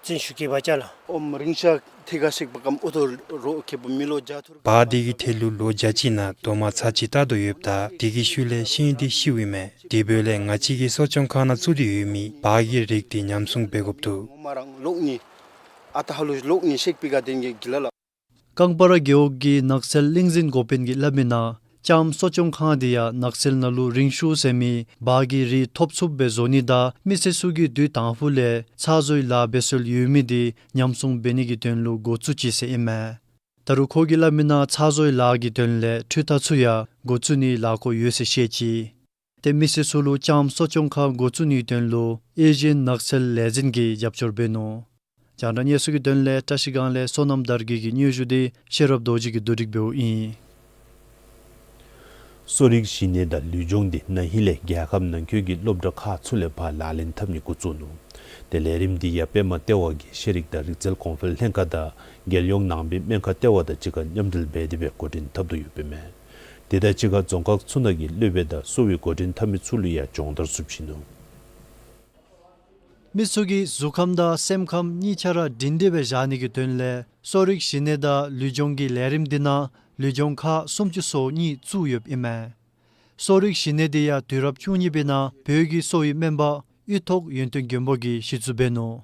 བཙན་ཤུགས་ཀྱིས་བ་ཅ་ལགས། ཨོམ་རིང་ཤ་ཐེ་ག་ཤེག་པ་ཀམ་ཨོ་ཐོ་རོ་ཁེ་པོ་མི་ལོ་བརྒྱ་ཐུར། བག་འདི་གི་ཐད་ལུ་ལོ་བརྒྱ་ཅིག་ནང་རྡོག་མ་ཚར་གཅིག་བཏགས་དོ་ཡོདཔ་ད་དེ་གི་ཤུལ་ལས་ཤིང་འདི་ཤིཝ་ཨིན་མས། དེ་འབདཝ་ལས་ང་བཅས་ཀྱི་གསོ་སྐྱོང་ཁང་ནང་བཙུགས་ཏེ་ཡོད་མི་བག་གི་རིགས་འདི་ཉམས་སྲུང་འབད་དགོཔ་འདུག། མོ་མ་རང་ལོག་ནི་ཨ་ཏ་ཧ་ལུ་ལོག་ནི་ཤེག་པི་ག་དེན་གི་གི་ལ་ལ། ཀང་པ་ར་རྒེད་འོག་གི་ནགས་ཚལ་གླིང་འཛིན་འགོ་དཔོན་གྱིས་སླབ་མི་ནང་ལྕངམ་གསོ་སྐྱོང་ཁང་འདི་ཡང་ནགས་ཚལ་ནང་ལུ་རིང་ཤུ་ཟེར་མི་བག་གི་རིགས་ཐོབ་ཚུགསཔ་སྦེ་བཟོ་ནི་དང་མི་སེར་ཚུ་གིས་དུས་དང་ཕུ་ལས་ཚ་བཟོའི་ལཱ་འབད་སྲོལ་ཡོད་མི་འདི་ཉམས་སྲུང་འབད་ནི་གི་དོན་ལུ་འགོ་བཙུགས་ཅི་ཟེར་ཨིན་མས། ད་རུང་ཁོ་གིས་སླབ་མི་ནང་ཚ་བཟོའི་ལཱ་གི་དོན་ལས་འཕྲུལ་རྟ་ཚུ་ཡང་འགོ་བཙུགས་ནིའི་ལཱ་འགོ་ཡོད་ཟེར་བཤད་ཅི། ཏེ་མི་སེར་ཚུ་ལུ་ལྕངམ་གསོ་སྐྱོང་ཁང་འགོ་བཙུགས་ནིའི་དོན་ལུ་ཨེ་ཤི་ཡན་ནགས་ཚལ་ལས་འཛིན་གྱིས་རྒྱབ་སྐྱོར་འབད་ནུག། རྒྱང་བསྒྲགས་གནས་ཚུལ་གྱི་དོན་ལས་བཀྲ་ཤིས་སྒང་ལས་བསོད་ནམས་དར་རྒྱས་ཀྱི་སྙན་ཞུ་འདི་ཤེས་རབ་རྡོ་རྗེ་གིས་བསྡུ་སྒྲིག་འབདཝ་ཨིན། གསོ་རིག་ཞི་གནས་དང་ལུས་སྦྱོང་འདི་ན་ཧིང་ལས་རྒྱལ་ཁབ་ནང་འཁོད་ཀྱི་སློབ་གྲྭ་ཁག་ཚུ་ལས་ཕར་ལག་ལེན་འཐབ་ནི་འགོ་བཙུགས་ནུག། ཏེ་ལས་རིམ་འདི་ཡང་པདྨ་ལྟེ་བ་གི་ཤེས་རིག་དང་རིག་རྩལ་གོང་འཕེལ་ལྷན་ཁག་དང་རྒྱལ་ཡོངས་ནང་པའི་སྨན་ཁང་ལྟེ་བ་དང་གཅིག་ཁར་མཉམ་འབྲེལ་འབད་དེ་སྦེ་འགོ་འདྲེན་འཐབ་དོ་ཡོདཔ་ཨིན་མས། དེ་དང་གཅིག་ཁར་རྫོང་ཁག་ཚུ་ནང་གི་སློབ་དཔོན་དང་གསོ་བའི་འགོ་འདྲེན་འཐབ་མི་ཚུ་ལུ་ཡང་སྦྱོང་བརྡར་ཚུ་བྱིན་ནུག། མི་ཚུ་གི་གཟུགས་ཁམས་དང་སེམས་ཁམས་གཉིས་ཆ་ར་སྒྲིང་སྒྲི་སྦེ་བཞག་ནི་གི་དོན་ལས་གསོ་རིག་ཞི་གནས་དང་ལུས་སྦྱོང་གི་ལས་རིམ་འདི་ནང་ལུས་སྦྱོང་ཁག་སུམ་ཅུ་སོ་གཉིས་བཙུགས་ཡོདཔ་ཨིན་མས། གསོ་རིག་ཞི་གནས་འདི་ཡང་དུས་རབས་བཅུ་གཉིས་པའི་ནང་བོད་ཀྱི་གསོ་བའི་སྨན་པ་གཡུ་ཐོག་ཡོན་ཏན་མགོན་པོ་གིས་གཞི་བཙུགས་འབད་ནུག།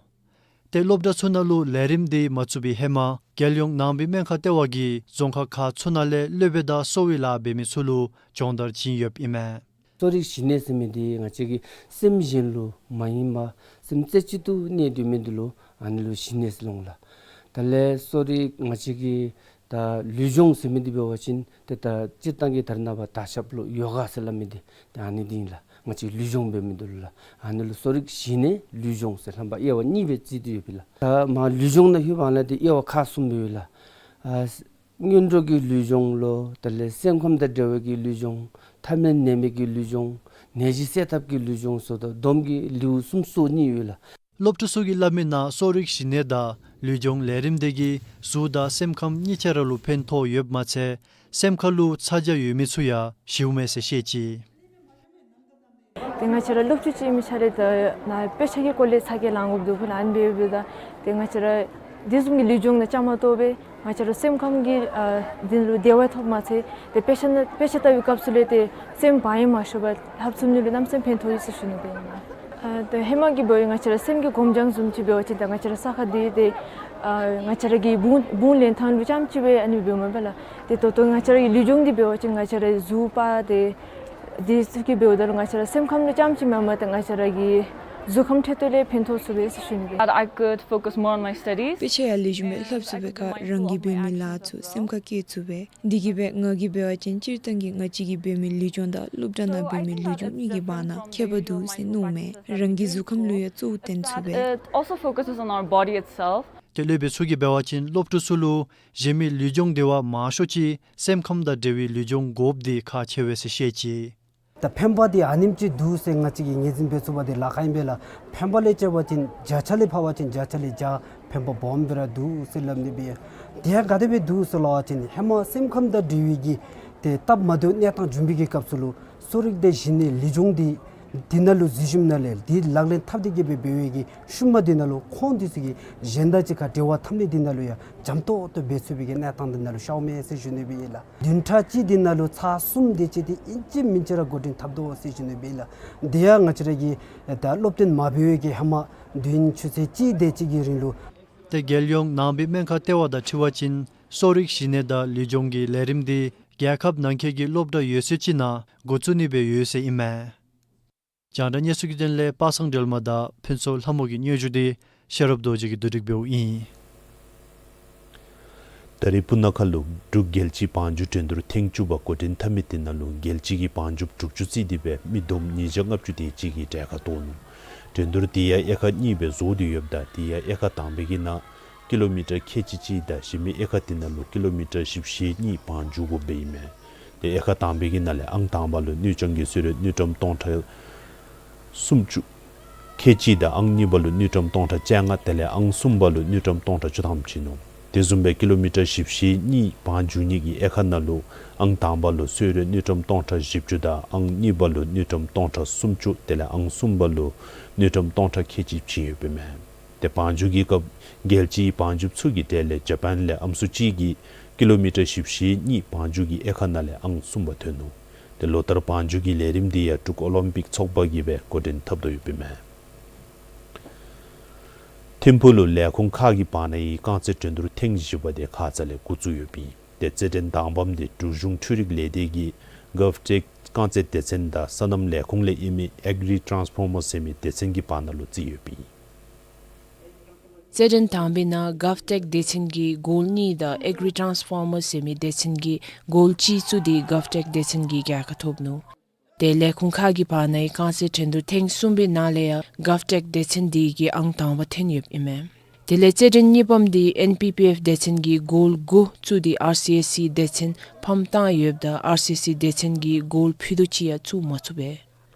ཏེ་སློབ་གྲྭ་ཚུ་ནང་ལུ་ལས་རིམ་འདི་མ་བཙུགས་པའི་ཧེ་མ་རྒྱལ་ཡོངས་ནང་པའི་སྨན་ཁང་ལྟེ་བ་གིས་རྫོང་ཁག་ཁག་ཚུ་ནང་ལས་སློབ་དཔོན་དང་གསོ་བའི་ལཱ་འབད་མི་ཚུ་ལུ་སྦྱོང་བརྡར་བྱིན་ཡོདཔ་ཨིན་མས། གསོ་རིག་ཞི་གནས་ཟེར་མི་འདི་ང་བཅས་ཀྱི་སེམས་གཞན་ལུ་མ་ཡེངས་པར་སེམས་རྩེ་གཅིག་ཏུ་གནས་སྡོད་མི་འདི་ལུ་ཨ་ནི་ལུ་ཞི་གནས་ཟེར་སླབ་འོང་ལགས། དེ་ལས་གསོ་རིག་ང་བཅས་ཀྱི་ད་ལུས་སྦྱོང་ཟེར་མི་འདི་འབད་བ་ཅིན་ཏེ་ད་སྤྱིར་བཏང་གི་ད་རེས་ནངས་པ་དར་ཁྱབ་ལུ་ཡོ་ག་ཟེར་སླབ་མི་འདི་ད་ཨ་ནི་འདི་ཨིན་ལགས། ང་བཅས་ལུས་སྦྱོང་འབད་མི་འདི་ལུ་ལགས། ཨ་ནི་ལུ་གསོ་རིག་ཞི་གནས་ལུས་སྦྱོང་ཟེར་ལྷམ་པ་དབྱེ་བ་གཉིས་སྦེ་བརྩི་སྟེ་ཡོད་པས་ལགས། ད་མ་ལུས་སྦྱོང་ནང་ལྷོདཔ་ལས་ཏེ་དབྱེ་བ་ཁག་གསུམ་སྦེ་ཡོད་ལགས། ཨ་སྔོན་འགྲོ་གི་ལུས་སྦྱོང་ལོ། དེ་ལས་སེམས་ཁམས་དང་འབྲེལ་བའི་གི་ལུས་སྦྱོང་། ཐ་མལ་ནད་མེད་ཀྱི་ལུས་སྦྱོང་། ནད་གཞི་སེལ་ཐབས་ཀྱི་ལུས་སྦྱོང་སོགས་དང་བསྡོམས་ཀྱིས་ལེའུ་གསུམ་སོ་གཉིས་ཡོད་ལགས། སློབ་ཕྲུག་ཚུ་གིས་སླབ་མི་ནང་གསོ་རིག་གཞི་གནས་དང་ལུས་སྦྱོང་ལས་རིམ་དེ་གིས་གཟུགས་དང་སེམས་ཁམས་གཉིས་ཆ་ར་ལུ་ཕན་ཐོགས་ཡོདཔ་མ་ཚད་སེམས་ཁ་ལུ་ཚ་གྱང་ཡོད་མི་ཚུ་ཡང་ཞིཝ་མས་ཟེར་བཤད་ཅི། ཏེ་ང་བཅས་ར་སློབ་ཕྲུག་ཅིག་ཨིན་མི་ཆ་ར་ད་ནཱ་དཔེ་ཆ་གི་སྐོར་ལས་ཚ་གྱང་ལང་དགོཔ་འདུག་ལགས། ཨ་ནི་འབདཝ་ད་ཏེ་ང་བཅས་ར་དེ་བཟུམ་གྱི་ལུས་སྦྱོང་ནང་བཅའ་མར་གཏོགས་སྦེ་ང་བཅས་ར་སེམས་ཁམས་ཀྱི་ཨ་འདི་ལུ་བདེ་བ་ཐོབ་མ་ཚད་ཏེ་དཔེ་ཆ་ནང་དཔེ་ཆ་ལྟ་བའི་སྐབས་སུ་ལས་ཏེ་སེམས་བག་ཡངས་མ་ཤོར་བར་ལྷབ་ཚུགས་ནི་ལུ་གནམ་མེད་ས་མེད་ཕན་ཐོགས་ཡོད་ཟེར་ཞུ་ནི་སྦེ་ཨིན་ལགས། ཨ་ཏེ་ཧེ་མ་གི་འབདཝ་ད་ང་བཅས་ར་སེམས་ཀྱི་གོམས་གྱང་བཟུམ་ཅིག་འབད་བ་ཅིན་ད་ང་བཅས་ར་ས་ཁར་སྡོད་དེ་ཨ་ང་བཅས་ར་གི་བུང་བུང་ལེན་ཐངས་ལུ་རྐྱངམ་ཅིག་སྦེ་ཨ་ནི་འབདཝ་མེན་པ་ལགས། ཏེ་ད་ལྟོ་ང་བཅས་ར་གི་ལུས་སྦྱོང་འདི་འབད་བ་ཅིན་ང་བཅས་ར་གཟུགས་པ་ཏེ་དེ་ཚུ་གིས་འབདཝ་ད་ལུ་ང་བཅས་ར་སེམས་ཁམས་ལུ་རྐྱངམ་ཅིག་མེན་པར་ཏེ་ང་བཅས་ར་གི་གཟུགས་ཁམས་ཁྲོད་དུ་ལས་ཕན་ཐོགས་ཚུགས་པས་ཟེར་ཞུ་ནི་སྦེ། That I could focus more on my studies. དཔེ་ཆ་ཡང་ལེགས་ཤོམ་སྦེ་ལྷབ་ཚུགས་པའི་ཁར་རང་གིས་འབད་མི་ལཱ་ཚུ་སེམས་ཁར་བཀལ་ཚུགས་པས། འདི་གིས་སྦེ་ང་གིས་འབད་བ་ཅིན་སྤྱིར་བཏང་གི་ང་བཅས་ཀྱིས་འབད་མི་ལུས་སྦྱོང་དང་སློབ་གྲྭ་ནང་འབད་མི་ལུས་སྦྱོང་གཉིས་ཀྱི་བར་ན་ཁྱད་པར་འདུག་ཟེར་མནོཝ་མས། རང་གི་གཟུགས་ཁམས་ལུ་ཡང་གཙོ་བོ་བསྟེན་ཚུགས་པས། It also focuses on our body itself. ཏེ་སློབ་དཔོན་ཚུ་གིས་འབད་བ་ཅིན་སློབ་ཕྲུག་ཚུ་ལུ་གཞན་མི་ལུས་སྦྱོང་དེ་བ་མང་ཤོས་ཅིག་སེམས་ཁམས་དང་འབྲེལ་བའི་ལུས་སྦྱོང་དགོཔ་འདི་ཁག་ཆེ་བས་ཟེར་བཤད་ཅི། ད་ཕན་པ་འདི་ཨ་ནེམ་ཅིག་འདུག་ཟེར་ང་བཅས་ཀྱིས་ངོས་འཛིན་འབད་ཚུགས་པ་འདི་ལཱ་ཁག་ཨིན་པས་ལགས། ཕན་པ་ལས་བྱ་བ་ཅིན་བརྒྱ་ཆ་ལས་ཕབ་པ་ཅིན་བརྒྱ་ཆ་ལས་བརྒྱ་ཕན་པ་སྦོམ་སྦེ་ར་འདུག་ཟེར་སླབ་ནི་སྦེ། དེ་ཡང་ག་དེ་སྦེ་འདུག་ཟེར་སླབ་པ་ཅིན་ཧེ་མ་སེམས་ཁམས་དང་འབྲེལ་བའི་གི་ཏེ་སྟབས་མ་བདེཝ་གནས་སྟངས་འབྱུང་བའི་གི་སྐབས་སུ་ལུ་གསོ་རིག་དང་གཞི་གནས་ལུས་སྦྱོང་འདི་འདི་ནང་ལུ་འཛུལ་ཞིནམ་ལས་འདི་ལག་ལེན་འཐབ་སྟེ་གི་སྦེ་འབད་བའི་གི་ཤུལ་མ་འདི་ནང་ལུ་ཁོང་འདི་ཚུ་གིས་གཞན་དང་གཅིག་ཁར་འབྲེལ་བ་འཐབ་ནི་འདི་ནང་ལུ་ཡང་འཇམ་ཏོག་ཏོ་འབད་ཚུགས་པའི་གི་གནས་སྟངས་འདི་ནང་ལུ་ཤརཝ་མས་ཟེར་ཞུ་ནི་སྦེ་ཨིན་ལགས། བདུན་ཕྲག་གཅིག་འདི་ནང་ལུ་ཚར་གསུམ་དེ་ཅིག་འདི་ཨིན་ཅི་མིན་ཅི་ར་འགོ་འདྲེན་འཐབ་དོ་ཟེར་ཞུ་ནི་སྦེ་ཨིན་ལགས། འདི་ཡང་ང་བཅས་ར་གི་ད་སློབ་སྟོན་མ་འབད་བའི་གི་ཧེ་མ་བདུན་ཆུ་ཚོད་གཅིག་དེ་ཅིག་གི་རིང་ལུ། ཏེ་རྒྱལ་ཡོངས་ནང་པའི་སྨན་ཁང་ལྟེ་བ་དང་འཁྲིལ་བ་ཅིན་གསོ་རིག་གཞི་གནས་དང་ལུས་སྦྱོང་གི་ལས་རིམ་འདི་རྒྱལ་ཁབ་ནང་འཁོད་ཀྱི་སློབ་གྲྭ་ཡོད་ཚད་ཅིག་ནང་འགོ་བཙུགས་ནི་སྦེ་ཡོད་ཟེར་ཨིན་མས། རྒྱང་བསྒྲགས་གནས་ཚུལ་གྱི་དོན་ལས་པ་སངས་སྒྲོལ་མ་དང་ཕུན་ཚོགས་ལྷ་མོ་གི་སྙན་ཞུ་འདི་ཤེས་རབ་རྡོ་རྗེ་གིས་བསྡུ་སྒྲིག་འབདཝ་ཨིན། ད་རེས་སྤུ་ན་ཁ་ལུ་འབྲུག་རྒྱལ་སྤྱིའི་བང་རྒྱུག་འགྲན་བསྡུར་ཐེངས་བཅུ་པ་འགོ་འདྲེན་འཐབ་མི་དེ་ནང་ལུ་རྒྱལ་སྤྱི་གི་བང་རྒྱུགཔ་དྲུག་ཅུ་རྩིས་ཏེ་སྦེ་མི་བསྡོམས་ཉིས་བརྒྱ་ལྔ་བཅུ་དེ་ཅིག་གིས་གྲལ་ཁར་གཏོགས་ནུག། འགྲན་བསྡུར་དེ་ཡང་དབྱེ་ཁག་གཉིས་སྦེ་བཟོ་སྟེ་ཡོདཔ་ད་དེ་ཡང་དབྱེ་ཁག་དང་པའི་གི་ནང་ཀི་ལོ་མི་ཊར་ཁལ་གཅིག་གཅིག་དང་གཞན་མི་དབྱེ་ཁག་དེ་ནང་ལུ་ཀི་ལོ་མི་ཊར་བཞི་བཅུ་ཞེ་གཉིས་བང་རྒྱུག་དགོཔ་སྦེ་ཨིན་མས། ཏེ་དབྱེ་ཁག་དང་པའི་གི་ནང་ལས་ཨང་དང་པ་ལུ་དངུལ་རྐྱང་གི་གསོལ་རས་དངུལ་ཀྲམ་སྟོང་ཕྲག་སུམ་ཅུ་ཁལ་གཅིག་དང་ཨང་གཉིས་པ་ལུ་དངུལ་ཀྲམ་སྟོང་ཕྲག་བཅོ་ལྔ་དེ་ལས་ཨང་གསུམ་པ་ལུ་དངུལ་ཀྲམ་སྟོང་ཕྲག་བཅུ་ཐམ་ཅིག་ནུག། དེ་བཟུམ་སྦེ་ཀི་ལོ་མི་ཊར་བཞི་བཅུ་ཞེ་གཉིས་བང་རྒྱུག་ནི་གི་དབྱེ་ཁག་ནང་ལུ་ཨང་དང་པ་ལུ་གསོལ་རས་དངུལ་ཀྲམ་སྟོང་ཕྲག་བཞི་བཅུ་དང་ཨང་གཉིས་པ་ལུ་དངུལ་ཀྲམ་སྟོང་ཕྲག་སུམ་ཅུ་དེ་ལས་ཨང་གསུམ་པ་ལུ་དངུལ་ཀྲམ་སྟོང་ཕྲག་ཁལ་གཅིག་བྱིན་ཡོདཔ་ཨིན་མས། ཏེ་བང་རྒྱུག་གི་སྐབས་རྒྱལ་སྤྱིའི་བང་རྒྱུགཔ་ཚུ་གི་གྲས་ལས་ཇ་པཱན་ལས་ཨམ་སྲུ་གཅིག་གིས་ཀི་ལོ་མི་ཊར་བཞི་བཅུ་ཞེ་གཉིས་བང་རྒྱུག་གི་དབྱེ་ཁག་ནང་ལས་ཨང་གསུམ་པ་ཐོན་ནུག། ཏེ་ལོ་ལྟར་བང་རྒྱུག་གི་ལས་རིམ་འདི་ཡང་འབྲུག་ཨོ་ལིམ་པིག་ཚོགས་པ་གིས་སྦེ་འགོ་འདྲེན་འཐབ་དོ་ཡོདཔ་ཨིན་མས། ཐིམ་ཕུག་ལུ་ལས་ཁུངས་ཁག་གི་བར་ན་གི་རྐང་རྩེད་འགྲན་བསྡུར་ཐེངས་བཞི་པ་དེ་ཁ་ཙ་ལས་འགོ་བཙུགས་ཡོདཔ་ཨིན། ཏེ་རྩེད་འགྲན་དང་པམ་དེ་འབྲུག་གཞུང་འཕྲུལ་རིག་ལས་སྡེ་གི་གཱབ་ཊེཀ་རྐང་རྩེད་སྡེ་ཚན་དང་སོ་ནམ་ལས་ཁུངས་ལས་ཨིན་མི་ཨེག་རི་ཊཱནསི་ཕོར་མར་ཟེར་མི་སྡེ་ཚན་གྱི་བར་ན་ལུ་རྩིས་ཡོདཔ་ཨིན། རྩེད་འགྲན་དང་པའི་ནང་གཱབ་ཊེཀ་སྡེ་ཚན་གྱིས་གོལ་གཉིས་དང་ཨེག་རི་ཊཱནསི་ཕོར་མར་ཟེར་མི་སྡེ་ཚན་གྱིས་གོལ་གཅིག་བཙུགས་ཏེ་གཱབ་ཊེཀ་སྡེ་ཚན་གྱིས་རྒྱལ་ཁ་ཐོབ་ནུག། ཏེ་ལས་ཁུངས་ཁག་གི་བར་ན་གི་རྐང་རྩེད་འགྲན་བསྡུར་ཐེངས་གསུམ་པའི་ནང་ལས་ཡང་གཱབ་ཊེཀ་སྡེ་ཚན་དེ་གིས་ཨང་དང་པ་ཐོན་ཡོདཔ་ཨིན་མས། དེ་ལས་རྩེད་འགྲན་གཉིས་པམ་དེ་ཨེན་པི་པི་ཨེཕ་སྡེ་ཚན་གྱིས་གོལ་དགུ་བཙུགས་ཏེ་ཨར་སི་ཨེས་སི་སྡེ་ཚན་ཕམ་བཏང་ཡོདཔ་ད་ཨར་སི་ཨེས་སི་སྡེ་ཚན་གྱིས་གོལ་ཕུད་རྡོག་གཅིག་ཡང་བཙུགས་མ་ཚུགས་པས།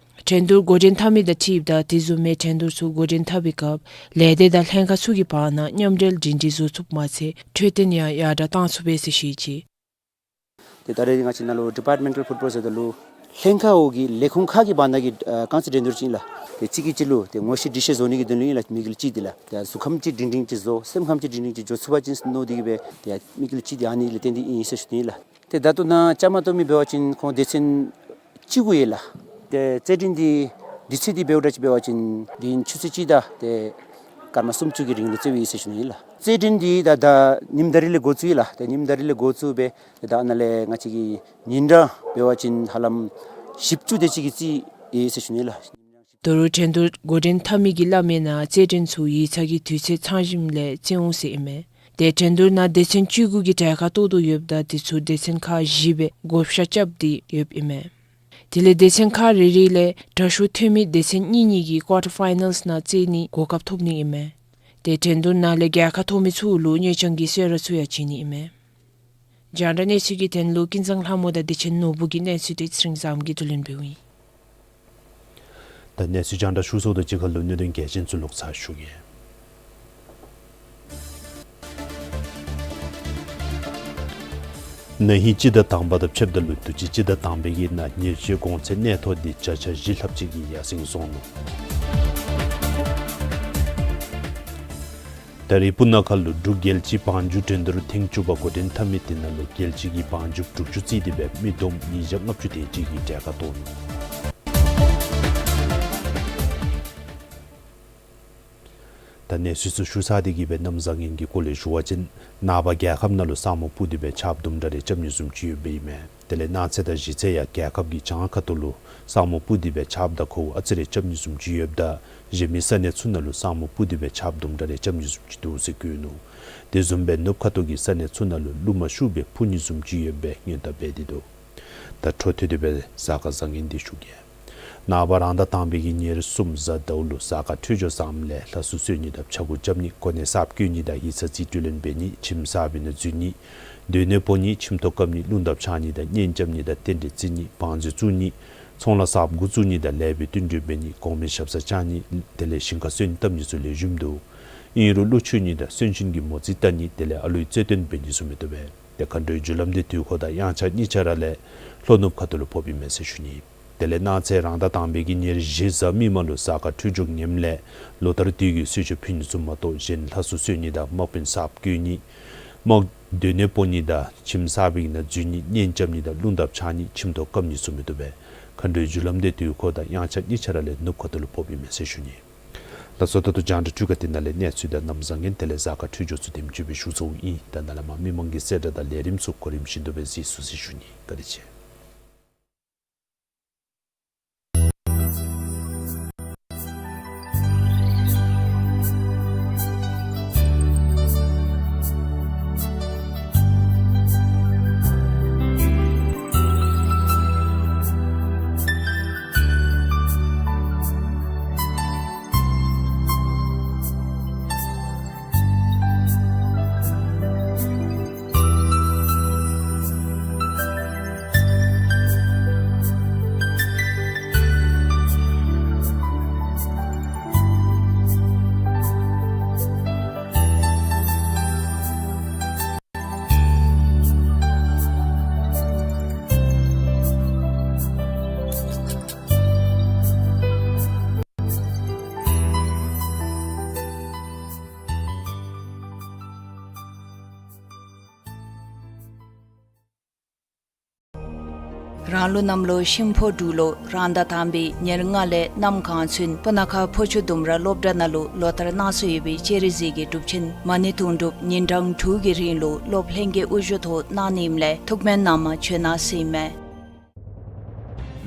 འགྲན་བསྡུར་འགོ་འདྲེན་འཐབ་མི་དང་འཁྲིལཝ་ད་དེ་བཟུམ་མའི་འགྲན་བསྡུར་ཚུ་འགོ་འདྲེན་འཐབ་པའི་སྐབས་ལས་སྡེ་དང་ལྷན་ཁག་ཚུ་གི་བར་ན་མཉམ་འབྲེལ་སྒྲིང་སྒྲིང་བཟོ་ཚུགསཔ་མ་ཚད་འཕྲོད་བསྟེན་ཡང་ཡར་དྲག་གཏང་ཚུགས་པས་ཟེར་བཤད་ཅི། ཏེ་ད་རེས་ང་བཅས་ནང་ལུ་ཌི་པཱརཊ་མེནཊལ་ཕུཊ་བཱོལ་ཟེརཝ་ད་ལུ་ལྷན་ཁག་འོག་གི་ལས་ཁུངས་ཁག་གི་བར་ན་གི་ཨ་རྐང་རྩེད་འགྲན་བསྡུར་ཅིག་ཨིན་ལགས། ཏེ་གཅིག་གིས་གཅིག་ལུ་ཏེ་ངོ་ཤེས་འདྲིས་ཤེས་བཟོ་ནི་གི་དོན་ལུ་ཨིན་ལགས། དམིགས་ཡུལ་གཅིག་དེ་ལགས། ཏེ་གཟུགས་ཁམས་ཅིག་སྒྲིང་སྒྲིང་ཅིག་བཟོ་སེམས་ཁམས་ཅིག་སྒྲིང་སྒྲིང་ཅིག་བཟོ་ཚུགས་པ་ཅིན་མནོ་སྟེ་གི་སྦེ་ཏེ་དམིགས་ཡུལ་གཅིག་དེ་ཨ་ནི་ལས་བརྟེན་ཏེ་ཨིན་ཟེར་ཞུ་ནི་ཨིན་ལགས། ཏེ་ད་ལྟོ་ནཱ་བཅའ་མར་གཏོགས་མི་འབད་བ་ཅིན་ཁོང་སྡེ་ཚན་བཅུ་དགུ་ཡོད་ལགས། ཏེ་རྩེད་འགྲན་འདི་དུས་ཚོད་འདི་འབདཝ་ད་ཅིག་འབད་བ་ཅིན་དེ་རིང་ཆུ་ཚོད་གཅིག་དང་ཏེ་སྐར་མ་སུམ་ཅུ་གི་རིང་ལུ་རྩེཝ་ཨིན་ཟེར་ཞུ་ནི་ཨིན་ལགས། རྩེད་འགྲན་འདི་ད་ད་ཉིནམ་ད་རིས་ལས་འགོ་བཙུགས་ཡི་ལགས། ཏེ་ཉིནམ་ད་རིས་ལས་འགོ་བཙུགས་སྦེ་ཏེ་ད་ནཱ་ལས་ང་བཅས་ཀྱི་ཉིན་གྲངས་འབད་བ་ཅིན་ཧ་ལམ་བཞི་བཅུ་དེ་ཅིག་གི་རྩིས་ཨིན་ཟེར་ཞུ་ནི་ཨིན་ལགས། ད་རུང་འགྲན་བསྡུར་འགོ་འདྲེན་འཐབ་མི་གིས་སླབ་མིའི་ནང་རྩེད་འགྲན་ཚུ་ཡིག་ཚང་གི་དུས་ཚོད་ཚང་ཞིནམ་ལས་རྩེ་འོང་ཟེར་ཨིན་མས། ཏེ་འགྲན་བསྡུར་ནང་སྡེ་ཚན་བཅུ་དགུ་གིས་གྲལ་ཁར་གཏོགས་དོ་ཡོདཔ་ད་དེ་ཚུ་སྡེ་ཚན་ཁག་བཞི་སྦེ་བགོ་བཤའ་རྐྱབ་སྟེ་ཡོདཔ་ཨིན་མས། དེ་ལས་སྡེ་ཚན་ཁག་རེ་རེ་ལས་དྲག་ཤོས་ཐོན་མི་སྡེ་ཚན་གཉིས་གཉིས་ཀྱིས་ཀོར་ཊར་ཕའི་ནཱལསི་ནང་རྩེ་ནིའི་གོ་སྐབས་ཐོབ་ནི་ཨིན་མས། ཏེ་འགྲན་བསྡུར་ནང་ལས་རྒྱལ་ཁ་ཐོབ་མི་ཚུ་ལུ་དངུལ་རྐྱང་གི་གསོལ་རས་ཚུ་ཡང་བྱིན་ནི་ཨིན་མས། རྒྱང་བསྒྲགས་གནས་ཚུལ་གྱི་དོན་ལུ་ཀུན་བཟང་ལྷ་མོ་དང་བདེ་ཆེན་ནོར་བུ་གི་གནས་ཚུལ་དེ་ཚེ་རིང་བཟངམོ་གིས་བསྡུ་ལེན་འབདཝ་ཨིན། ད་གནས་ཚུལ་རྒྱང་བསྒྲགས་ཞུ་ཚརཝ་དང་གཅིག་ཁར་ལུ་གནད་དོན་གལ་ཆེན་ཚུ་ལོག་ཚར་ཞུ་གེ། ན་ཧིང་སྤྱི་ཟླ་དང་པ་དང་ཕྱདཔ་ད་ལུ་དུས་ཅི་སྤྱི་ཟླ་དང་པའི་གི་ནང་ཉེར་སྤྱོད་གོང་ཚད་གནས་ཐོག་འདི་བརྒྱ་ཆ་བཞི་ལྷགཔ་ཅིག་གིས་ཡར་སེང་སོང་ནུག། ད་རེས་སྤུ་ན་ཁ་ལུ་འབྲུག་རྒྱལ་སྤྱིའི་བང་རྒྱུགས་འགྲན་བསྡུར་ཐེངས་བཅུ་པ་འགོ་འདྲེན་འཐབ་མི་དེ་ནང་ལུ་རྒྱལ་སྤྱི་གི་བང་རྒྱུགས་འབྲུག་ཆུ་རྩིས་ཏེ་སྦེ་མི་བསྡོམས་ཉིས་བརྒྱ་ལྔ་བཅུ་དེ་ཅིག་གིས་གྲལ་ཁར་གཏོགས་ནུག། ད་གནས་ཚུལ་ཚུ་ཞུ་ཚར་ཏེ་གི་སྦེ་གནམ་བཟང་ངན་གྱི་སྐོར་ལས་ཞུ་བ་ཅིན་ནངས་པ་རྒྱལ་ཁབ་ནང་ལུ་ས་སྨུག་སྤུབས་ཏེ་སྦེ་ཆརཔ་དུམ་གྲ་རེ་རྐྱབ་ནི་བཟུམ་ཅིག་ཡོདཔ་ཨིན་མས། དེ་ལས་གནངས་ཚེ་དང་གཞེས་ཚེ་ཡང་རྒྱལ་ཁབ་ཀྱི་བྱང་ཁ་ཐུག་ལུ་ས་སྨུག་སྤུབས་ཏེ་སྦེ་ཆརཔ་དང་ཁཝ་ཨ་ཙི་རེ་རྐྱབ་ནི་བཟུམ་ཅིག་ཡོདཔ་ད་གཞན་མི་ས་གནས་ཚུ་ནང་ལུ་ས་སྨུག་སྤུབས་ཏེ་སྦེ་ཆརཔ་དུམ་གྲ་རེ་རྐྱབ་ནི་བཟུམ་ཅིག་འདུག་ཟེར་བཀོད་ནུག། དེ་བཟུམ་སྦེ་ནུབ་ཁ་ཐུག་གི་ས་གནས་ཚུ་ནང་ལུ་རླུང་མ་ཤུགས་སྦེ་འཕུ་ནི་བཟུམ་ཅིག་ཡོདཔ་སྦེ་སྔོན་བརྡ་འབད་དེ་འདུག། ད་འཕྲོ་མཐུད་དེ་སྦེ་གཟའ་སྐར་བཟང་ངན་འདི་ཞུ་གེ། ནངས་པ་རང་ཟླ་དང་པའི་གི་ཉེར་གསུམ་གཟའ་ཟླཝ་ལུ་གཟའ་སྐར་འཕྲོད་སྦྱོར་བཟངམ་ལས་ལྷ་སྲུང་གསོལ་ནི་དང་ཕྱག་འགུགས་རྐྱབ་ནི་གོ་གནས་གསརཔ་བསྐོ་ནི་དང་ཡིག་ཚང་རྩིས་སྤྲོད་ལེན་འབད་ནི་ཁྱིམ་གསར་པའི་ནང་འཛུལ་ནི་སྡོད་གནས་སྤོ་ནི་ཁྱིམ་ཐོག་བཀབ་ནི་རླུང་ལྡབ་ཆགས་ནི་དང་གཉེན་རྐྱབ་ནི་དང་རྟེན་འབྲེལ་བརྩི་ནི་བང་མཛོད་བཙུགས་ནི་ཚོང་ལཱ་གསརཔ་འགོ་བཙུགས་ནི་དང་ལེགས་པའི་བསྟུན་གྲོས་འབད་ནི་གོང་མའི་ཞབས་སར་བཅར་ནི་དེ་ལས་ཞིང་ཁར་སོན་བཏབ་ནི་ཚུ་ལེགས་ཤོམ་འདུག། ཨིན་རུང་ཀླུ་མཆོད་ནི་དང་གསོན་གཤིན་གྱི་མོ་རྩིས་བལྟ་ནི་དེ་ལས་ཨ་ལུའི་རྩོད་དོན་འབད་ནི་ཚུ་མི་བཏུབ་པས། ཏེ་མཁའ་འགྲོའི་རྒྱུ་ལམ་འདི་དུས་འཁོར་དང་དབྱངས་འཆར་གཉིས་ཆ་ར་ལས་ལྷོ་ནུབ་ཁ་ཐུག་ལུ་ཕོགཔ་ཨིན་མས་ཟེར་ཞུ་ནི། དེ་ལས་གནངས་ཚེ་རང་ཟླ་དང་པའི་གི་ཉེར་བཞི་གཟའ་མིག་དམར་ལུ་གཟའ་སྐར་འཕྲོད་སྦྱོར་ངནམ་ལས་ལོ་ལྟར་དུས་ཀྱི་གསོལ་མཆོད་ཕུལ་ནི་ཚུ་མ་གཏོགས་གཞན་ལྷ་སྲུང་གསོལ་ནི་དང་དམག་དཔོན་གསརཔ་བསྐོ་ནི་དམག་སྡོད་གནས་སྤོ་ནི་དང་ཁྱིམ་གསར་པའི་ནང་འཛུལ་ནི་གཉེན་རྐྱབ་ནི་དང་རླུང་ལྡབ་ཆགས་ནི་ཁྱིམ་ཐོག་བཀབ་ནི་ཚུ་མི་བཏུབ་པས། མཁའ་འགྲོའི་རྒྱུ་ལམ་འདི་དུས་འཁོར་དང་དབྱངས་འཆར་གཉིས་ཆ་ར་ལས་ནུབ་ཁ་ཐུག་ལུ་ཕོགཔ་ཨིན་མས་ཟེར་ཞུ་ནི། ལགས་སོ། ད་ལྟོ་རྒྱང་བསྒྲགས་འཕྲུལ་ཁང་འདི་ནང་ལས་གནས་ཚུལ་དང་གནམ་བཟང་ངན་དེ་ལས་གཟའ་སྐར་འཕྲོད་སྦྱོར་ཚུ་དེམ་ཅིག་སྦེ་ཞུ་ཚརཝ་ཨིན། ད་ནཱ་ལས་མར་མི་མང་གི་གསལ་བསྒྲགས་དང་ལས་རིམ་ཚུ་གོ་རིམ་བཞིན་དུ་སྦེ་གཟིགས་ཚུགས་ཟེར་ཞུ་ནི། བཀའ་དྲིན་ཆེ། རང་ལུགས་གནམ་ལོ་ཤིང་ཕོ་འབྲུག་ལོ་རང་ཟླ་དང་པའི་ཉེར་ལྔ་ལས་གནམ་གང་ཚུན་སྤུ་ན་ཁ་ཕོ་ཆུ་ལྡུམ་ར་སློབ་གྲྭ་ནང་ལུ་ལོ་ལྟར་གནང་སྲོལ་ཡོད་པའི་སྤྱན་རས་གཟིགས་ཀྱི་སྒྲུབ་ཆེན་མ་ཎི་དུང་སྒྲུབ་ཉིན་གྲངས་དྲུག་གི་རིང་ལུ་སློབ་ལྷན་རྒྱས་དབུ་བཞུགས་ཐོག་གནང་ནི་ཨིནམ་ལས་ཐུགས་སྨོན་གནང་མ་བྱོན་གནང་ཟེར་ཨིན་མས།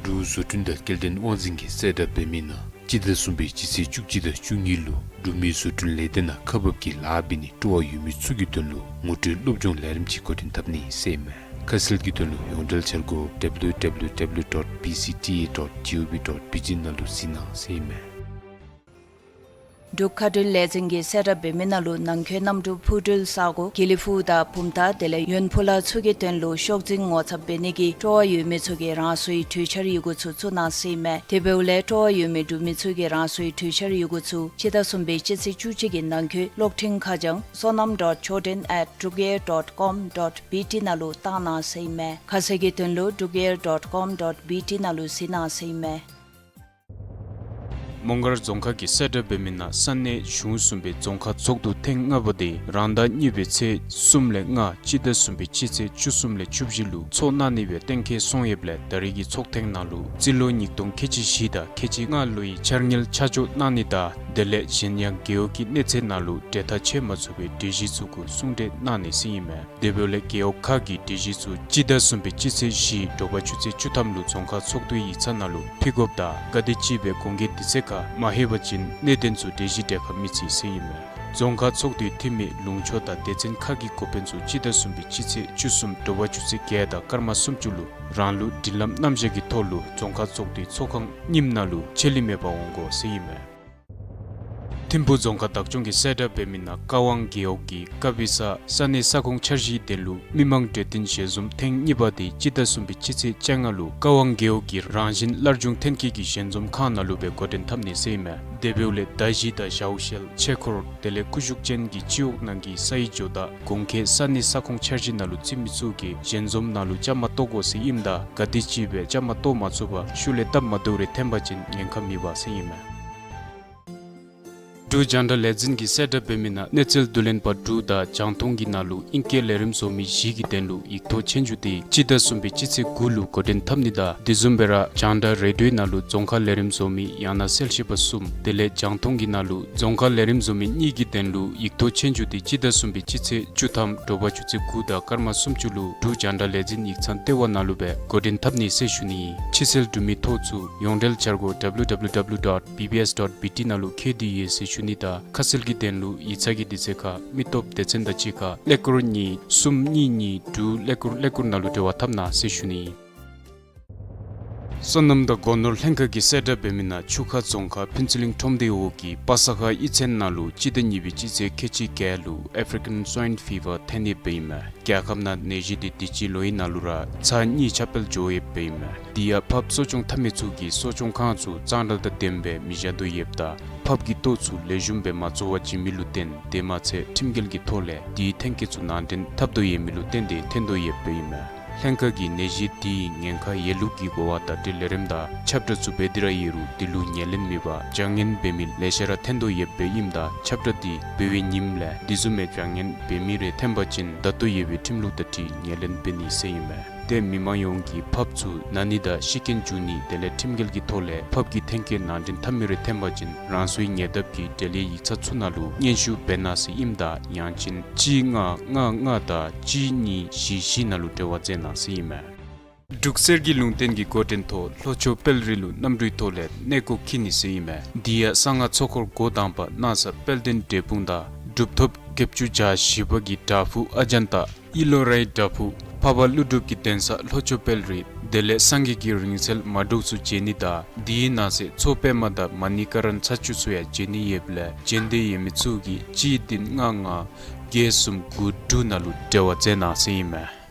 འབྲུག་བཟོ་སྐྲུན་དང་སྐྱེལ་འདྲེན་དབང་འཛིན་གྱིས་གསལ་བསྒྲགས་འབད་མི་ནང་སྤྱི་ཟླ་གསུམ་པའི་སྤྱི་ཚེས་བཅུ་གཅིག་དང་བཅུ་གཉིས་ལུ་འབྲུག་མི་བཟོ་སྐྲུན་ལས་སྡེ་ནང་ཁག་འབག་གི་ལཱ་འབད་ནི་སྤྲོ་བ་ཡོད་མི་ཚུ་གི་དོན་ལུ་ངོ་སྤྲོད་སློབ་སྦྱོང་ལས་རིམ་ཅིག་འགོ་འདྲེན་འཐབ་ནི་ཟེར་ཨིན་མས། ཁ་གསལ་གྱི་དོན་ལུ་ཡོངས་འབྲེལ་འཆར་སྒོ་W W W dot B C T A dot G O V dot B T ནང་ལུ་གཟིགས་གནང་ཟེར་ཨིན་མས། འབྲུག་མཁའ་འགྲུལ་ལས་འཛིན་གྱིས་གསལ་བསྒྲགས་འབད་མི་ནང་ལུ་ནང་འཁོད་གནམ་གྲུ་འཕུར་འགྲུལ་ས་སྒོ་དགེ་ལེགས་ཕུག་དང་བུམ་ཐང་དེ་ལས་ཡོན་ཕུ་ལ་ཚུ་གི་དོན་ལུ་ཤོག་འཛིན་ངོ་ཚབ་འབད་ནི་གི་སྤྲོ་བ་ཡོད་མི་ཚུ་གིས་རང་སོའི་གྲོས་འཆར་ཡི་གུ་ཚུ་བཙུགས་གནང་ཟེར་ཨིན་མས། དེ་འབདཝ་ལས་སྤྲོ་བ་ཡོད་མི་འབྲུག་མི་ཚུ་གིས་རང་སོའི་གྲོས་འཆར་ཡི་གུ་ཚུ་སྤྱི་ཟླ་གསུམ་པའི་སྤྱི་ཚེས་བཅུ་གཅིག་གི་ནང་འཁོད་གློག་འཕྲིན་ཁ་བྱང་བསོད་ནམས་dot choden at drukair dot com dot B T ནང་ལུ་བཏང་གནང་ཟེར་ཨིན་མས། ཁ་གསལ་གྱི་དོན་ལུ་drukair dot com dot B T ནང་ལུ་གཟིགས་གནང་ཟེར་ཨིན་མས། མོང་སྒར་རྫོང་ཁག་གིས་གསལ་བསྒྲགས་འབད་མི་ནང་ས་གནས་གཞུང་གསུམ་པའི་རྫོང་ཁག་ཚོགས་འདུ་ཐེངས་ལྔ་པ་དེ་རང་ཟླ་གཉིས་པའི་ཚེས་གསུམ་ལས་ལྔ་སྤྱི་ཟླ་གསུམ་པའི་སྤྱི་ཚེས་བཅུ་གསུམ་ལས་བཅུ་བཞི་ལུ་ཚོགས་གནང་ནི་སྦེ་གཏན་འཁེལ་སོང་ཡོདཔ་ལས་ད་རེས་ཀྱི་ཚོགས་ཐེངས་ནང་ལུ་རྩིས་ལོ་ཉིས་སྟོང་ཁལ་གཅིག་བཞི་དང་ཁལ་གཅིག་ལྔ་ལོའི་འཆར་དངུལ་ཆ་འཇོག་གནང་ནི་དང་དེ་ལས་གཞན་ཡང་རྒེད་འོག་གི་གནས་ཚད་ནང་ལུ་འབྲེལ་ཐག་ཆོད་མ་ཚུགས་པའི་གྲོས་གཞི་ཚུ་གུ་གསུང་གྲོས་གནང་ནི་ཟེར་ཨིན་མས། དེ་འབདཝ་ལས་རྒེད་འོག་ཁག་གིས་གྲོས་གཞི་ཚུ་སྤྱི་ཟླ་གསུམ་པའི་སྤྱི་ཚེས་བཞི་དྲོ་པ་ཆུ་ཚོད་བཅུ་ཐམ་ལུ་རྫོང་ཁག་ཚོགས་འདུའི་ཡིག་ཚང་ནང་ལུ་ཕུལ་དགོཔ་དང་ག་དེམ་ཅིག་སྦེ་དགོངས་འགལ་འདི་ཚེ་ཁར་མ་ལྷོད་པ་ཅིན་གནད་དོན་ཚུ་གྲོས་གཞི་གྲལ་ཁར་མི་བརྩི་ཟེར་ཨིན་མས། རྫོང་ཁག་ཚོགས་འདུའི་འཐུས་མི་ལུང་ཕྱོགས་དང་སྡེ་ཚན་ཁག་གི་འགོ་དཔོན་ཚུ་སྤྱི་ཟླ་གསུམ་པའི་སྤྱི་ཚེས་བཅུ་གསུམ་དྲོ་པ་ཆུ་ཚོད་བརྒྱད་དང་སྐར་མ་སུམ་ཅུ་ལུ་རང་ལུགས་སྒྲིག་ལམ་རྣམ་གཞག་གི་ཐོག་ལུ་རྫོང་ཁག་ཚོགས་འདུའི་ཚོགས་ཁང་རྙིངམ་ནང་ལུ་ཆད་ལུས་མེད་པར་འོང་དགོ་ཟེར་ཨིན་མས། ཐིམ་ཕུ་རྫོང་ཁག་བདག་སྐྱོང་གིས་གསལ་བསྒྲགས་འབད་མི་ནང་ཀ་ཝང་རྒེད་འོག་གི་ཀ་བི་ས་ས་གནས་ས་ཁོངས་འཆར་གཞི་དོན་ལུ་མི་མང་གྲོས་བསྟུན་ཞལ་འཛོམས་ཐེངས་གཉིས་པ་དེ་སྤྱི་ཟླ་གསུམ་པའི་སྤྱི་ཚེས་བཅོ་ལྔ་ལུ་ཀ་ཝང་རྒེད་འོག་གི་རང་བཞིན་སླར་འབྱུང་ཐོན་སྐྱེད་ཀྱི་ཞལ་འཛོམས་ཁང་ནང་ལུ་སྦེ་འགོ་འདྲེན་འཐབ་ནི་ཟེར་ཨིན་མས། དེ་འབདཝ་ལས་མདའ་གཞི་དང་ཞའོ་ཤེལ་ཆས་འཁོར་དེ་ལས་ཀུ་ཤུ་ཅན་གྱི་སྤྱི་འོག་ནང་གི་ས་ཡི་ཇོ་བདག་གུང་ཁྲན་ས་གནས་ས་ཁོངས་འཆར་གཞི་ནང་ལུ་བརྩི་མི་ཚུ་གིས་ཞལ་འཛོམས་ནང་ལུ་བཅའ་མར་གཏོགས་དགོ་ཟེར་ཨིནམ་ད་ག་དེམ་ཅིག་སྦེ་བཅའ་མར་གཏོགས་མ་ཚུགས་པར་ཤུལ་ལས་སྟབས་མ་བདེཝ་རེ་འཐོན་པ་ཅིན་ཉེན་ཁ་མེད་པ་ཟེར་ཨིན་མས། འབྲུག་རྒྱང་བསྒྲགས་ལས་འཛིན་གྱིས་གསལ་བསྒྲགས་འབད་མི་ནང་གནས་ཚུལ་བསྡུ་ལེན་པ་དྲུག་དང་རྒྱང་མཐོང་གི་ནང་ལུ་ཨིང་སྐད་ལས་རིམ་བཟོ་མི་བཞི་གི་དོན་ལུ་ཡིག་ཐོག་ཆོས་རྒྱུགས་དེ་སྤྱི་ཟླ་གསུམ་པའི་སྤྱི་ཚེས་དགུ་ལུ་འགོ་འདྲེན་འཐབ་ནི་དང་དེ་བཟུམ་སྦེ་ར་རྒྱང་བསྒྲགས་རེ་ཌིའོ་ནང་ལུ་རྫོང་ཁ་ལས་རིམ་བཟོ་མི་ཡང་ན་གསལ་བཤད་པ་གསུམ་དེ་ལས་རྒྱང་མཐོང་གི་ནང་ལུ་རྫོང་ཁ་ལས་རིམ་བཟོ་མི་གཉིས་ཀྱི་དོན་ལུ་ཡིག་ཐོག་ཆོས་རྒྱུགས་དེ་སྤྱི་ཟླ་གསུམ་པའི་སྤྱི་ཚེས་བཅུ་ཐམ་དྲོ་པ་ཆུ་ཚོད་དགུ་དང་སྐར་མ་སུམ་ཅུ་ལུ་འབྲུག་རྒྱང་བསྒྲགས་ལས་འཛིན་ཡིག་ཚང་ལྟེ་བ་ནང་ལུ་སྦེ་འགོ་འདྲེན་འཐབ་ནི་ཟེར་ཞུ་ནི། ཕྱི་སེལ་འབྲུ་མེད་ཐོག་ཚུ་ཡོངས་འབྲེལ་འཆར་སྒོ་W W W dot B B S dot B T ནང་ལུ་འཁོད་དེ་ཡོད་ཟེར་ཞུ་ནི་དང་ཁ་གསལ་གྱི་དོན་ལུ་ཡིག་ཚང་གི་དུས་ཚོད་ཁར་མི་སྟོབས་སྡེ་ཚན་དང་གཅིག་ཁར་ཀླད་ཀོར་གཉིས་གསུམ་གཉིས་གཉིས་དྲུག་ཀླད་ཀོར་ཀླད་ཀོར་ནང་ལུ་འབྲེལ་བ་འཐབ་གནང་ཟེར་ཞུ་ནི། སོ་ནམ་དང་སྒོ་ནོར་ལྷན་ཁག་གིས་གསལ་བསྒྲགས་འབད་མི་ནང་ཆུ་ཁ་རྫོང་ཁག་ཕུན་ཚོགས་གླིང་ཁྲོམ་སྡེ་འོག་གི་པ་ས་ཁ་གཡུས་ཚན་ནང་ལུ་སྤྱི་ཟླ་གཉིས་པའི་སྤྱི་ཚེས་ཁལ་གཅིག་བརྒྱད་ལུ་ཨེཕ་རི་ཀན་སུའིན་ཕི་བར་ཐོན་ནི་སྦེ་ཨིན་མས། རྒྱལ་ཁབ་ནང་ནད་གཞི་དེ་དུས་ཅི་ལོ་ཡི་ནང་ལུ་ར་ཚར་གཉིས་ཁྱབ་སྤེལ་འགྱོ་ཡོདཔ་སྦེ་ཨིན་མས། དེ་ཡང་ཕགཔ་གསོ་སྐྱོང་འཐབ་མི་ཚུ་གིས་གསོ་སྐྱོང་ཁང་ཚུ་གཙང་སྦྲ་དང་ལྡནམ་སྦེ་མི་བཞག་དོ་ཡོདཔ་ད་ཕགཔ་གི་ལྟོ་ཚུ་ལེགས་ཤོམ་སྦེ་མ་བཙོ་བར་བྱིན་མི་ལུ་བརྟེན་དེ་མ་ཚད་ཁྲིམས་འགལ་གྱི་ཐོག་ལས་དེའི་ཐོན་སྐྱེད་ཚུ་ནང་འདྲེན་འཐབ་དོ་ཡོད་མི་ལུ་བརྟེན་ཏེ་ཐོན་དོ་ཡོདཔ་སྦེ་ཨིན་མས། ལྷན་ཁག་གིས་ནད་གཞི་དེའི་ཉེན་ཁ་ཡོད་ལུགས་ཀྱི་གོ་བ་བརྡ་སྤྲོད་ལས་རིམ་དང་ཁྱབ་བསྒྲགས་ཚུ་འབད་དེ་ར་ཡོད་རུང་དེ་ལུ་ཉན་ལེན་མེད་པར་བྱ་ངན་འབད་མི་ལེ་ཤ་ར་ཐོན་དོ་ཡོདཔ་སྦེ་ཨིནམ་ད་ཁྱབ་བསྒྲགས་དེ་འབད་བའི་ཉིནམ་ལས་དེ་བཟུམ་མའི་བྱ་ངན་འབད་མི་རེ་ཐོན་པ་ཅིན་ད་ལྟོ་ཡོད་པའི་ཁྲིམས་ལུགས་དང་འཁྲིལ་ཉན་ལེན་འབད་ནི་ཟེར་ཨིན་མས། ཏེ་མི་མང་ཡོངས་ཀྱིས་ཕགཔ་ཚུ་ན་ནི་དང་ཤི་རྐྱེན་འབྱུང་ནི་དེ་ལས་ཁྲིམས་འགལ་གྱི་ཐོག་ལས་ཕགཔ་གི་ཐོན་སྐྱེད་ནང་འདྲེན་འཐབ་མི་རེ་ཐོན་པ་ཅིན་རང་སོའི་ཉེ་འདབས་ཀྱི་འབྲེལ་ཡོད་ཡིག་ཚང་ཚུ་ནང་ལུ་སྙན་ཞུ་འབད་གནང་ཟེར་ཨིནམ་ད་ཡང་ཅིན་གཅིག་ལྔ་ལྔ་ལྔ་དང་གཅིག་གཉིས་བཞི་བཞི་ནང་ལུ་འབྲེལ་བ་མཛད་གནང་ཟེར་ཨིན་མས། འབྲུག་གསེར་གྱི་ལུང་བསྟན་གྱིས་འགོ་འདྲེན་ཐོག་ལྷོ་ཕྱོགས་དཔལ་རི་ལུ་གནམ་གྲུའི་ཐོག་ལས་གནས་སྐོར་འཁྱིད་ནི་ཟེར་ཨིན་མས། དེ་ཡང་གསང་སྔགས་ཚོགས་འཁོར་འགོ་དང་པ་སྣང་ས་དཔལ་ལྡན་འབྲས་སྤུངས་དང་གྲུབ་ཐོབ་བརྒྱད་ཅུ་གྱ་བཞི་པ་གི་བྲག་ཕུག་ཨ་ཛན་ཏ་ཨི་ལོ་རའི་བྲག་ཕུག་འཕགས་པ་ཀླུ་སྒྲུབ་ཀྱི་གདན་ས་ལྷོ་ཕྱོགས་དཔལ་རི་དེ་ལས་སངས་རྒྱས་ཀྱི་རིང་བསྲེལ་མ་འདྲཝ་ཚུ་མཇལ་ནི་དང་དེའི་ནང་གསེས་མཚོ་པདྨ་དང་མ་ཎི་ཀ་ར་ན་ཚ་ཆུ་ཚུ་ཡང་མཇལ་ནི་ཡོདཔ་ལས་མཇལ་འདོད་ཡོད་མི་ཚུ་གིས་གཅིག་བདུན་ལྔ་ལྔ་བརྒྱད་གསུམ་དགུ་དྲུག་ནང་ལུ་འབྲེལ་བ་མཛད་གནང་ཟེར་ཨིན་མས།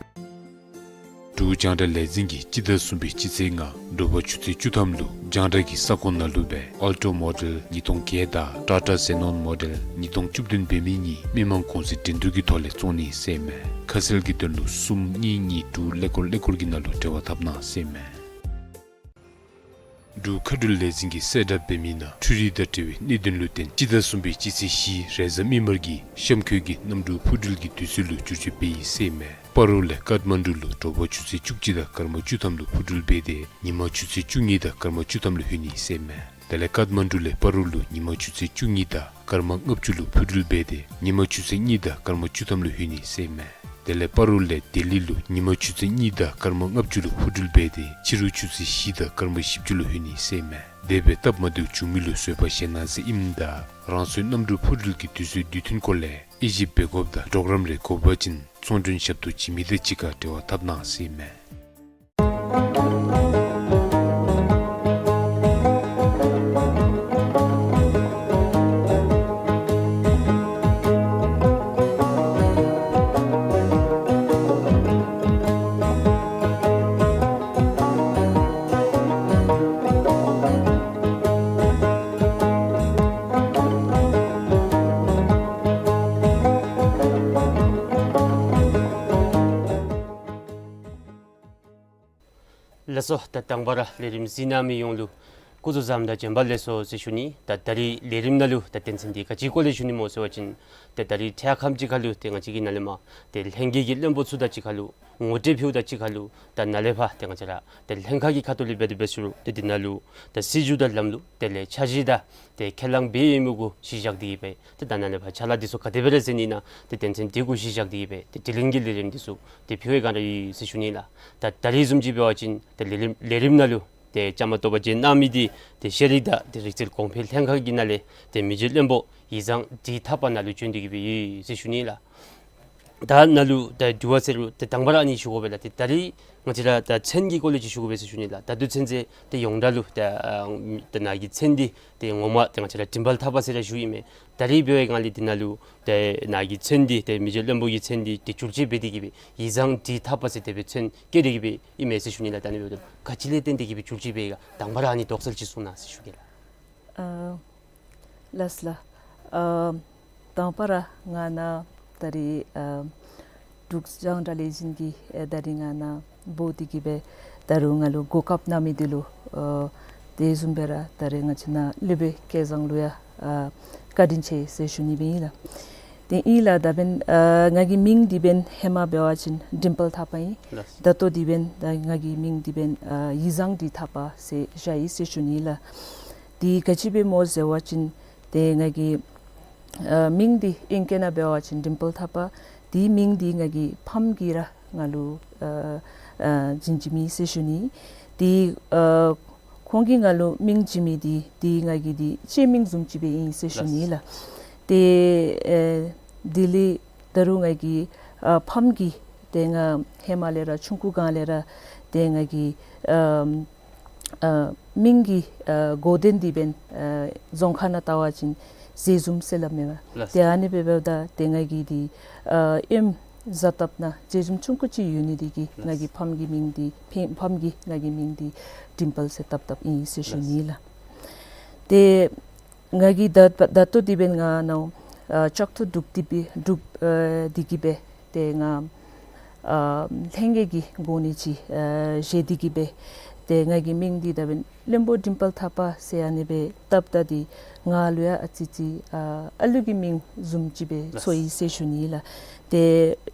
འབྲུག་རྒྱང་བསྒྲགས་ལས་འཛིན་གྱིས་སྤྱི་ཟླ་གསུམ་པའི་སྤྱི་ཚེས་ལྔ་དྲོ་པ་ཆུ་ཚོད་བཅུ་ཐམ་ལུ་རྒྱང་བསྒྲགས་ཀྱི་ས་ཁོངས་ནང་ལུ་སྦེ་ཨལ་ཊོ་མོ་ཌེལ་ཉིས་སྟོང་བརྒྱད་དང་ཊ་ཊ་ཛེ་ནོན་མོ་ཌེལ་ཉིས་སྟོང་བཅུ་བདུན་འབད་མི་གཉིས་མི་མང་གུང་སེང་འགྲན་བསྡུར་གྱི་ཐོག་ལས་བཙོང་ནི་ཟེར་ཨིན་མས། ཁ་གསལ་གྱི་དོན་ལུ་གསུམ་གཉིས་གཉིས་དྲུག་ཀླད་ཀོར་ཀླད་ཀོར་གྱི་ནང་ལུ་འབྲེལ་བ་འཐབ་གནང་ཟེར་ཨིན་མས། འབྲུག་མཁའ་འགྲུལ་ལས་འཛིན་གྱིས་གསལ་བསྒྲགས་འབད་མི་ནང་འཕྲུལ་རིག་དང་འབྲེལ་བའི་གནད་དོན་ལུ་བརྟེན་སྤྱི་ཟླ་གསུམ་པའི་སྤྱི་ཚེས་བཞི་རེས་གཟའ་མིག་དམར་གྱི་གཤམ་འཁོད་ཀྱི་གནམ་གྲུ་འཕུར་འགྲུལ་གྱི་དུས་ཚོད་ལུ་བསྒྱུར་བཅོས་འབད་ཡི་ཟེར་ཨིན་མས། སྤ་རོ་ལས་ཀཏ་མན་ཌུ་ལུ་དྲོ་པ་ཆུ་ཚོད་བཅུ་གཅིག་དང་སྐར་མ་བཅུ་ཐམ་ལུ་འཕུར་འགྲུལ་འབད་དེ་ཉིན་མ་ཆུ་ཚོད་བཅུ་གཉིས་དང་སྐར་མ་བཅུ་ཐམ་ལུ་ལྷོད་ནི་ཟེར་ཨིན་མས། དེ་ལས་ཀཏ་མན་ཌུ་ལས་སྤ་རོ་ལུ་ཉིན་མ་ཆུ་ཚོད་བཅུ་གཉིས་དང་སྐར་མ་ལྔ་བཅུ་ལུ་འཕུར་འགྲུལ་འབད་དེ་ཉིན་མ་ཆུ་ཚོད་གཉིས་དང་སྐར་མ་བཅུ་ཐམ་ལུ་ལྷོད་ནི་ཟེར་ཨིན་མས། དེ་ལས་སྤ་རོ་ལས་ལྡི་ལི་ལུ་ཉིན་མ་ཆུ་ཚོད་གཉིས་དང་སྐར་མ་ལྔ་བཅུ་ལུ་འཕུར་འགྲུལ་འབད་དེ་ཕྱི་རུ་ཆུ་ཚོད་བཞི་དང་སྐར་མ་བཞི་བཅུ་ལུ་ལྷོད་ནི་ཟེར་ཨིན་མས། དེ་སྦེ་སྟབས་མ་བདེཝ་བྱུང་མི་ལུ་བཟོད་པ་བཞེས་གནང་ཟེར་ཨིནམ་ད་རང་སོའི་གནམ་གྲུ་འཕུར་འགྲུལ་གྱི་དུས་ཚོད་དུས་མཐུན་སྐོར་ལས་དབྱེ་ཞིབ་འབད་དགོཔ་དང་གྲོགས་རམ་རེ་དགོ་པ་ཅིན་ཚོང་མགྲོན་ཞབས་ཏོག་བྱིན་མི་དང་གཅིག་ཁར་འབྲེལ་བ་འཐབ་གནང་ཟེར་ཨིན་མས། ལགས་སོ། ད་དང་པ་ར་ལས་རིམ་གཟིགས་གནང་མི་ཡོངས་ལུ་སྐུ་གཟུགས་བཟང་དང་བྱོན་པ་ལེགས་སོ་ཟེར་ཞུ་ནི། ད་ད་རིས་ལས་རིམ་ནང་ལུ་ད་དོན་ཚན་འདི་ག་ཅིའི་སྐོར་ལས་ཞུ་ནི་སྨོ་ཟེར་བ་ཅིན་ད་ད་རིས་འཕྲལ་ཁམས་ཅིག་ཁར་ལུ་ཏེ་ང་བཅས་ཀྱི་ནཱ་ལས་མར་ཏེ་ལྷན་རྒྱས་ཀྱི་བློན་པོ་ཚུ་དང་གཅིག་ཁར་ལུ་ངོ་སྤྲོད་ཕུལཝ་དང་གཅིག་ཁར་ལུ་ད་ནཱ་ལས་ཕར་ཏེ་ང་བཅས་ར་ཏེ་ལྷན་ཁག་གི་ཁ་ཐུག་ལས་འབད་དེ་འབད་ཞུ་རུང་ཏེ་འདི་ནང་ལུ་ད་སྲིད་བྱུས་དང་ལམ་ལུགས་དེ་ལས་འཆར་གཞི་དང་ཏེ་ཁས་བླངས་འབད་ཡོད་མི་གུ་གཞི་བཞག་སྟེ་གིས་སྦེ་ཏེ་ད་ནཱ་ལས་ཕར་ཕྱག་ལཱ་འདི་ཚུ་ག་དེ་སྦེ་ར་མཛད་ནི་ཨིན་ན་ཏེ་དོན་ཚན་འདི་གུ་གཞི་བཞག་སྟེ་གིས་སྦེ་ཏེ་དྲི་ལན་གྱི་ལས་རིམ་འདི་ཚུ་ཏེ་ཕུལ་བའི་སྒང་ར་ཡོད་ཟེར་ཞུ་ནི་ལགས། ད་ད་རིས་བཟུམ་ཅིག་འབད་བ་ཅིན་ཏེ་ལས་རིམ་ལས་རིམ་ནང་ལུ་ཏེ་བཅའ་མར་གཏོགས་པར་བྱོན་གནང་མི་འདི་ཏེ་ཤེས་རིག་དང་ཏེ་རིག་རྩལ་གོང་འཕེལ་ལྷན་ཁག་གི་ནང་ལས་ཏེ་མི་རྗེ་བློན་པོ་ཡིག་བཟང་འབྲི་ཐར་པ་ནཱ་ལུ་བྱོན་ཏེ་གིས་སྦེ་ཡོད་ཟེར་ཞུ་ནི་ལགས། ད་ནཱ་ལུ་ད་དྲི་བ་ཟེར་རུང་ཏེ་དང་པ་ར་ཨ་ནི་ཞུ་དགོ་པས་ལགས། ཏེ་ད་རིས་ང་བཅས་ར་ད་མཚན་གྱི་སྐོར་ལས་ཅིག་ཞུ་དགོ་པས་ཟེར་ཞུ་ནི་ལགས། ད་དུས་ཚོད་ཚེ་ཏེ་ཡོངས་གྲགས་ལུ་ད་ཨ་ད་ནཱ་གི་མཚན་འདི་ཏེ་ངོ་མ་ཏེ་ང་བཅས་ར་དྲིན་པ་ཐག་པ་ཟེར་ར་ཞུ་ཨིན་མས། ད་རིས་འབདཝ་ཡང་ལས་འདི་ནང་ལུ་ཏེ་ནཱ་གི་མཚན་འདི་ཏེ་མི་རྗེ་བློན་པོ་གི་མཚན་འདི་ཏེ་བསྒྱུར་བཅོས་འབད་དེ་གིས་སྦེ་ཡིད་བཟང་དྲི་ཐག་པ་ཟེར་དེ་སྦེ་མཚན་བཀོད་དེ་གིས་སྦེ་ཨིན་མས་ཟེར་ཞུ་ནི་ལགས། ད་ཨ་ནི་འབདཝ་ད་ག་ཅི་ལས་བརྟེན་ཏེ་གིས་སྦེ་བསྒྱུར་བཅོས་འབད་ཡི་ག། དང་པ་ར་ཨ་ནི་དོགས་སེལ་ཅིག་གསུང་གནང་ཟེར་ཞུ་གེ་ལགས། ཨ་ལགས་སོ་ལགས། ཨ་དང་པ་ར་ང་ནཱ་ད་རིས་ཨ་འབྲུག་རྒྱང་བསྒྲགས་ལས་འཛིན་གྱིས་ཨེ་ད་རིས་ང་ནཱ་འབོ་སྟེ་གིས་སྦེ་ད་རུང་ང་ལུ་གོ་སྐབས་གནང་མི་འདི་ལུ་ཨ་དེ་བཟུམ་སྦེ་ར་ད་རིས་ང་བཅས་ནཱ་སློབ་དཔོན་སྐལ་བཟང་ལུ་ཡང་ཨ་བཀའ་དྲིན་ཆེ་ཟེར་ཞུ་ནི་སྦེ་ཨིན་ལགས། ཏེ་ཨིན་ལགས། ད་འབདན་ཨ་ང་གི་མིང་འདི་འབདན་ཧེ་མ་འབད་བ་ཅིན་འགྲིམ་དཔལ་ཐག་པ་ཨིན། ལགས། ད་ལྟོ་འདི་འབདན་ད་ང་གི་མིང་འདི་འབདན་ཨ་ཡིད་བཟང་དྲི་ཐག་པ་ཟེར་བཞག་ཡི་ཟེར་ཞུ་ནི་ལགས། འདི་ག་ཅི་སྦེ་སྨོ་ཟེར་བ་ཅིན་ཏེ་ང་གི་ཨ་མིང་འདི་ཨིང་སྐད་ནང་འབད་བ་ཅིན་འགྲིམ་དཔལ་ཐག་པ། འདི་མིང་འདི་ང་གི་ཕམ་གྱིས་ར་ང་ལུ་ཨ་ཨ་བྱིན་བྱིན་མི་ཟེར་ཞུ་ནི། འདི་ཨ་ཁོང་གིས་ང་ལུ་མིང་བྱིན་མི་འདི་འདི་ང་གི་འདི་གཅེས་མིང་བཟུམ་ཅིག་སྦེ་ཨིན་ཟེར་ཞུ་ནི་ལགས། ཏེ་ཨེ་དེ་ལས་ད་རུང་ང་གི་ཨ་ཕམ་གྱིས་ཏེ་ང་ཧེ་མ་ལས་ར་ཆུང་ཀུ་སྒང་ལས་ར་ཏེ་ང་གི་ཨ་ཨ་མིང་གི་ཨ་གོ་དོན་འདི་འབདན་ཨ་རྫོང་ཁ་ནང་བལྟ་བ་ཅིན་ཟས་འཛོམས་ཟེར་སླབ་མས་པ། ལགས། ཏེ་ཨ་ནི་སྦེ་འབདཝ་ད་ཏེ་ང་གི་འདི་ཨ་ཨེམ་བཟའ་ལྟབ་ནང་ཟས་འཛོམས་ཆུང་ཀུ་ཅིག་ཡོད་ནི་འདི་གིས་ལགས། ང་གི་ཕམ་གི་མིང་འདི་ཕི་ཕམ་གིས་ང་གི་མིང་འདི་འགྲིམ་དཔལ་ཟེར་བཏབ་བཏབ་ཨིན་ཟེར་ཞུ་ནི་ལགས། ལགས། ཏེ་ང་གིས་ད་ད་ལྟོ་འདི་འབདན་ང་ནཱ་ཨ་ལྕགས་ཐོག་འབྲུག་འདི་སྦེ་འབྲུག་ཨ་འདི་གིས་སྦེ་ཏེ་ང་ཨ་ལྷན་རྒྱས་ཀྱི་གོ་གནས་ཅིག་ཨ་བཞེས་ཏེ་གིས་སྦེ་ཏེ་ང་གི་མིང་འདི་ད་འབདན་བློན་པོ་འགྲིམ་དཔལ་ཐག་པ་ཟེར་ཨ་ནི་སྦེ་བཏབ་ད་འདི་ང་ལུ་ཡང་ཨ་ཙི་ཙི་ཨ་ཨ་ལུ་གི་མིང་བཟུམ་ཅིག་སྦེ་ཚོར་ཡི་ཟེར་ཞུ་ནི་ལགས། ཏེ་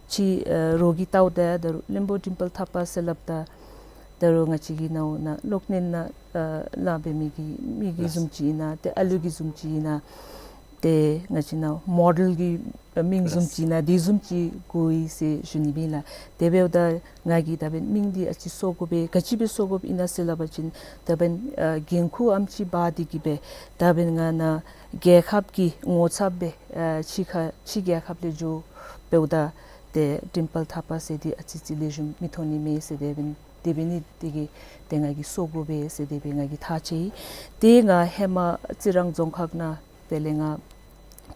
ཅིག་ཨ་རོགས་ཀྱིས་བལྟཝ་ད་ཡང་ད་རུང་བློན་པོ་འགྲིམ་དཔལ་ཐག་པ་ཟེར་སླབ་ད་ད་རུང་ང་བཅས་ཀྱི་ནཱ་ནཱ་གློག་བརྙན་ནང་ཨ་ལཱ་འབད་མི་གི་མི་གི་བཟུམ་ཅིག་ཨིན་ན་ཏེ་ཨ་ལུ་གི་བཟུམ་ཅིག་ཨིན་ན་ཏེ་ང་བཅས་ནཱ་མོ་ཌེལ་གྱི་མིང་བཟུམ་ཅིག་ཨིན་ན་དེ་བཟུམ་ཅིག་གོ་ཡི་ཟེར་ཞུ་ནི་སྦེ་ཨིན་ལགས། དེ་འབདཝ་ད་ང་གིས་ད་འབདན་མིང་འདི་ཨ་ཙི་བསོ་དགོ་པས། ག་ཅི་སྦེ་བསོ་དགོཔ་ཨིན་ན་ཟེར་སླབ་པ་ཅིན་ད་འབདན་ཨ་འགན་ཁུར་ཨེམ་ཅིག་འབག་སྟེ་གིས་སྦེ་ད་འབདན་ང་ནཱ་རྒྱལ་ཁབ་ཀྱི་ངོ་ཚབ་སྦེ་ཨ་ཕྱི་ཁ་ཕྱི་རྒྱལ་ཁབ་ལས་འགྱོ་འབདཝ་ད་ཏེ་འགྲིམ་དཔལ་ཐག་པ་ཟེར་འདི་ཨ་ཙི་ཙི་ལེགས་ཤོམ་མི་མཐོང་ནི་མས་ཟེར་དེ་འབདན་དེ་འབད་ནི་དེ་གིས་ཏེ་ང་གིས་བསོ་དགོ་པས་ཟེར་དེ་སྦེ་ང་གིས་ཐག་བཅད་ཡི། ཏེ་ང་ཧེ་མ་རྩི་རང་རྫོང་ཁག་ནང་དེ་ལས་ང་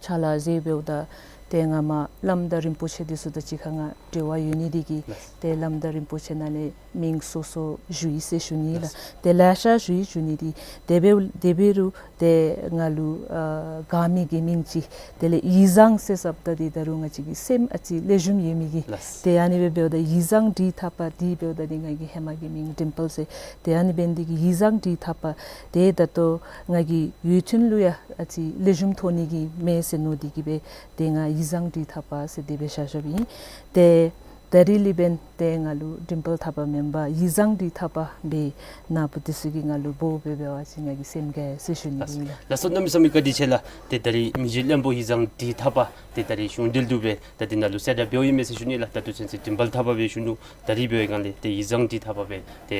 ཕྱག་ལཱ་མཛད་འབདཝ་ད་ཏེ་ང་མར་བླམ་དང་རིན་པོ་ཆེ་འདི་ཚུ་དང་གཅིག་ཁར་ང་འབྲེལ་བ་ཡོད་ནི་དེ་གིས་ལགས། ཏེ་བླམ་དང་རིན་པོ་ཆེ་ནང་ལས་མིང་སོ་སོ་ཞུ་ཡི་ཟེར་ཞུ་ནི་ལགས། ལགས། ཏེ་ལེ་ཤ་ཞུ་ཡི་ཞུ་ནི་འདི་དེ་འབད་དེ་འབད་རུང་ཏེ་ང་ལུ་ཨ་དགའ་མི་གི་མིང་ཅིག་དེ་ལས་ཡིད་བཟང་ཟེར་སླབ་ད་འདི་ད་རུང་ང་བཅས་ཀྱི་སེམས་ཨ་ཙི་ལེགས་ཤོམ་ཡོད་མི་གིས། ལགས། ཏེ་ཨ་ནི་སྦེ་འབདཝ་ད་ཡིད་བཟང་དྲི་ཐག་པ་འདི་འབདཝ་ད་འདི་ང་གི་ཧེ་མ་གི་མིང་འགྲིམ་དཔལ་ཟེར། ཏེ་ཨ་ནི་འབད་ནི་དེ་གིས་ཡིད་བཟང་དྲི་ཐག་པ་ཏེ་ད་ལྟོ་ང་གི་ཡུལ་ཐུན་ལུ་ཡང་ཨ་ཙི་ལེགས་ཤོམ་མཐོང་ནི་གི་མས་ཟེར་མནོ་སྟེ་གིས་སྦེ་ཏེ་ང་ཡིད་བཟང་དྲི་ཐག་པ་ཟེར་དེ་སྦེ་བཞག་བཞགཔ་ཨིན། ཏེ་ད་རིས་ལས་འབདན་ཏེ་ང་ལུ་འགྲིམ་དཔལ་ཐག་པ་མེན་པར་ཡིད་བཟང་དྲི་ཐག་པ་སྦེ་ནཱ་བུ་འདི་ཚུ་གིས་ང་ལུ་འབོ་སྦེ་འབད་བ་ཅིན་ང་གི་སེམས་དགའ་ཟེར་ཞུ་ནི་ཨིན་ལགས། ལགས་སོ། གནམ་མེད་ས་མེད་བཀའ་དྲིན་ཆེ་ལགས། ཏེ་ད་རིས་མི་རྗེ་བློན་པོ་ཡིད་བཟང་དྲི་ཐག་པ་ཏེ་ད་རིས་གཞུང་འབྲེལ་དུ་སྦེ་ད་འདི་ནང་ལུ་གསལ་བསྒྲགས་འབདཝ་ཨིན་མས་ཟེར་ཞུ་ནི་ལགས། ད་དུས་ཚོད་ཚེ་འགྲིམ་དཔལ་ཐག་པ་སྦེ་ཞུ་ནུག། ད་རིས་འབདཝ་ཡང་ལས་ཏེ་ཡིད་བཟང་དྲི་ཐག་པ་སྦེ་ཏེ་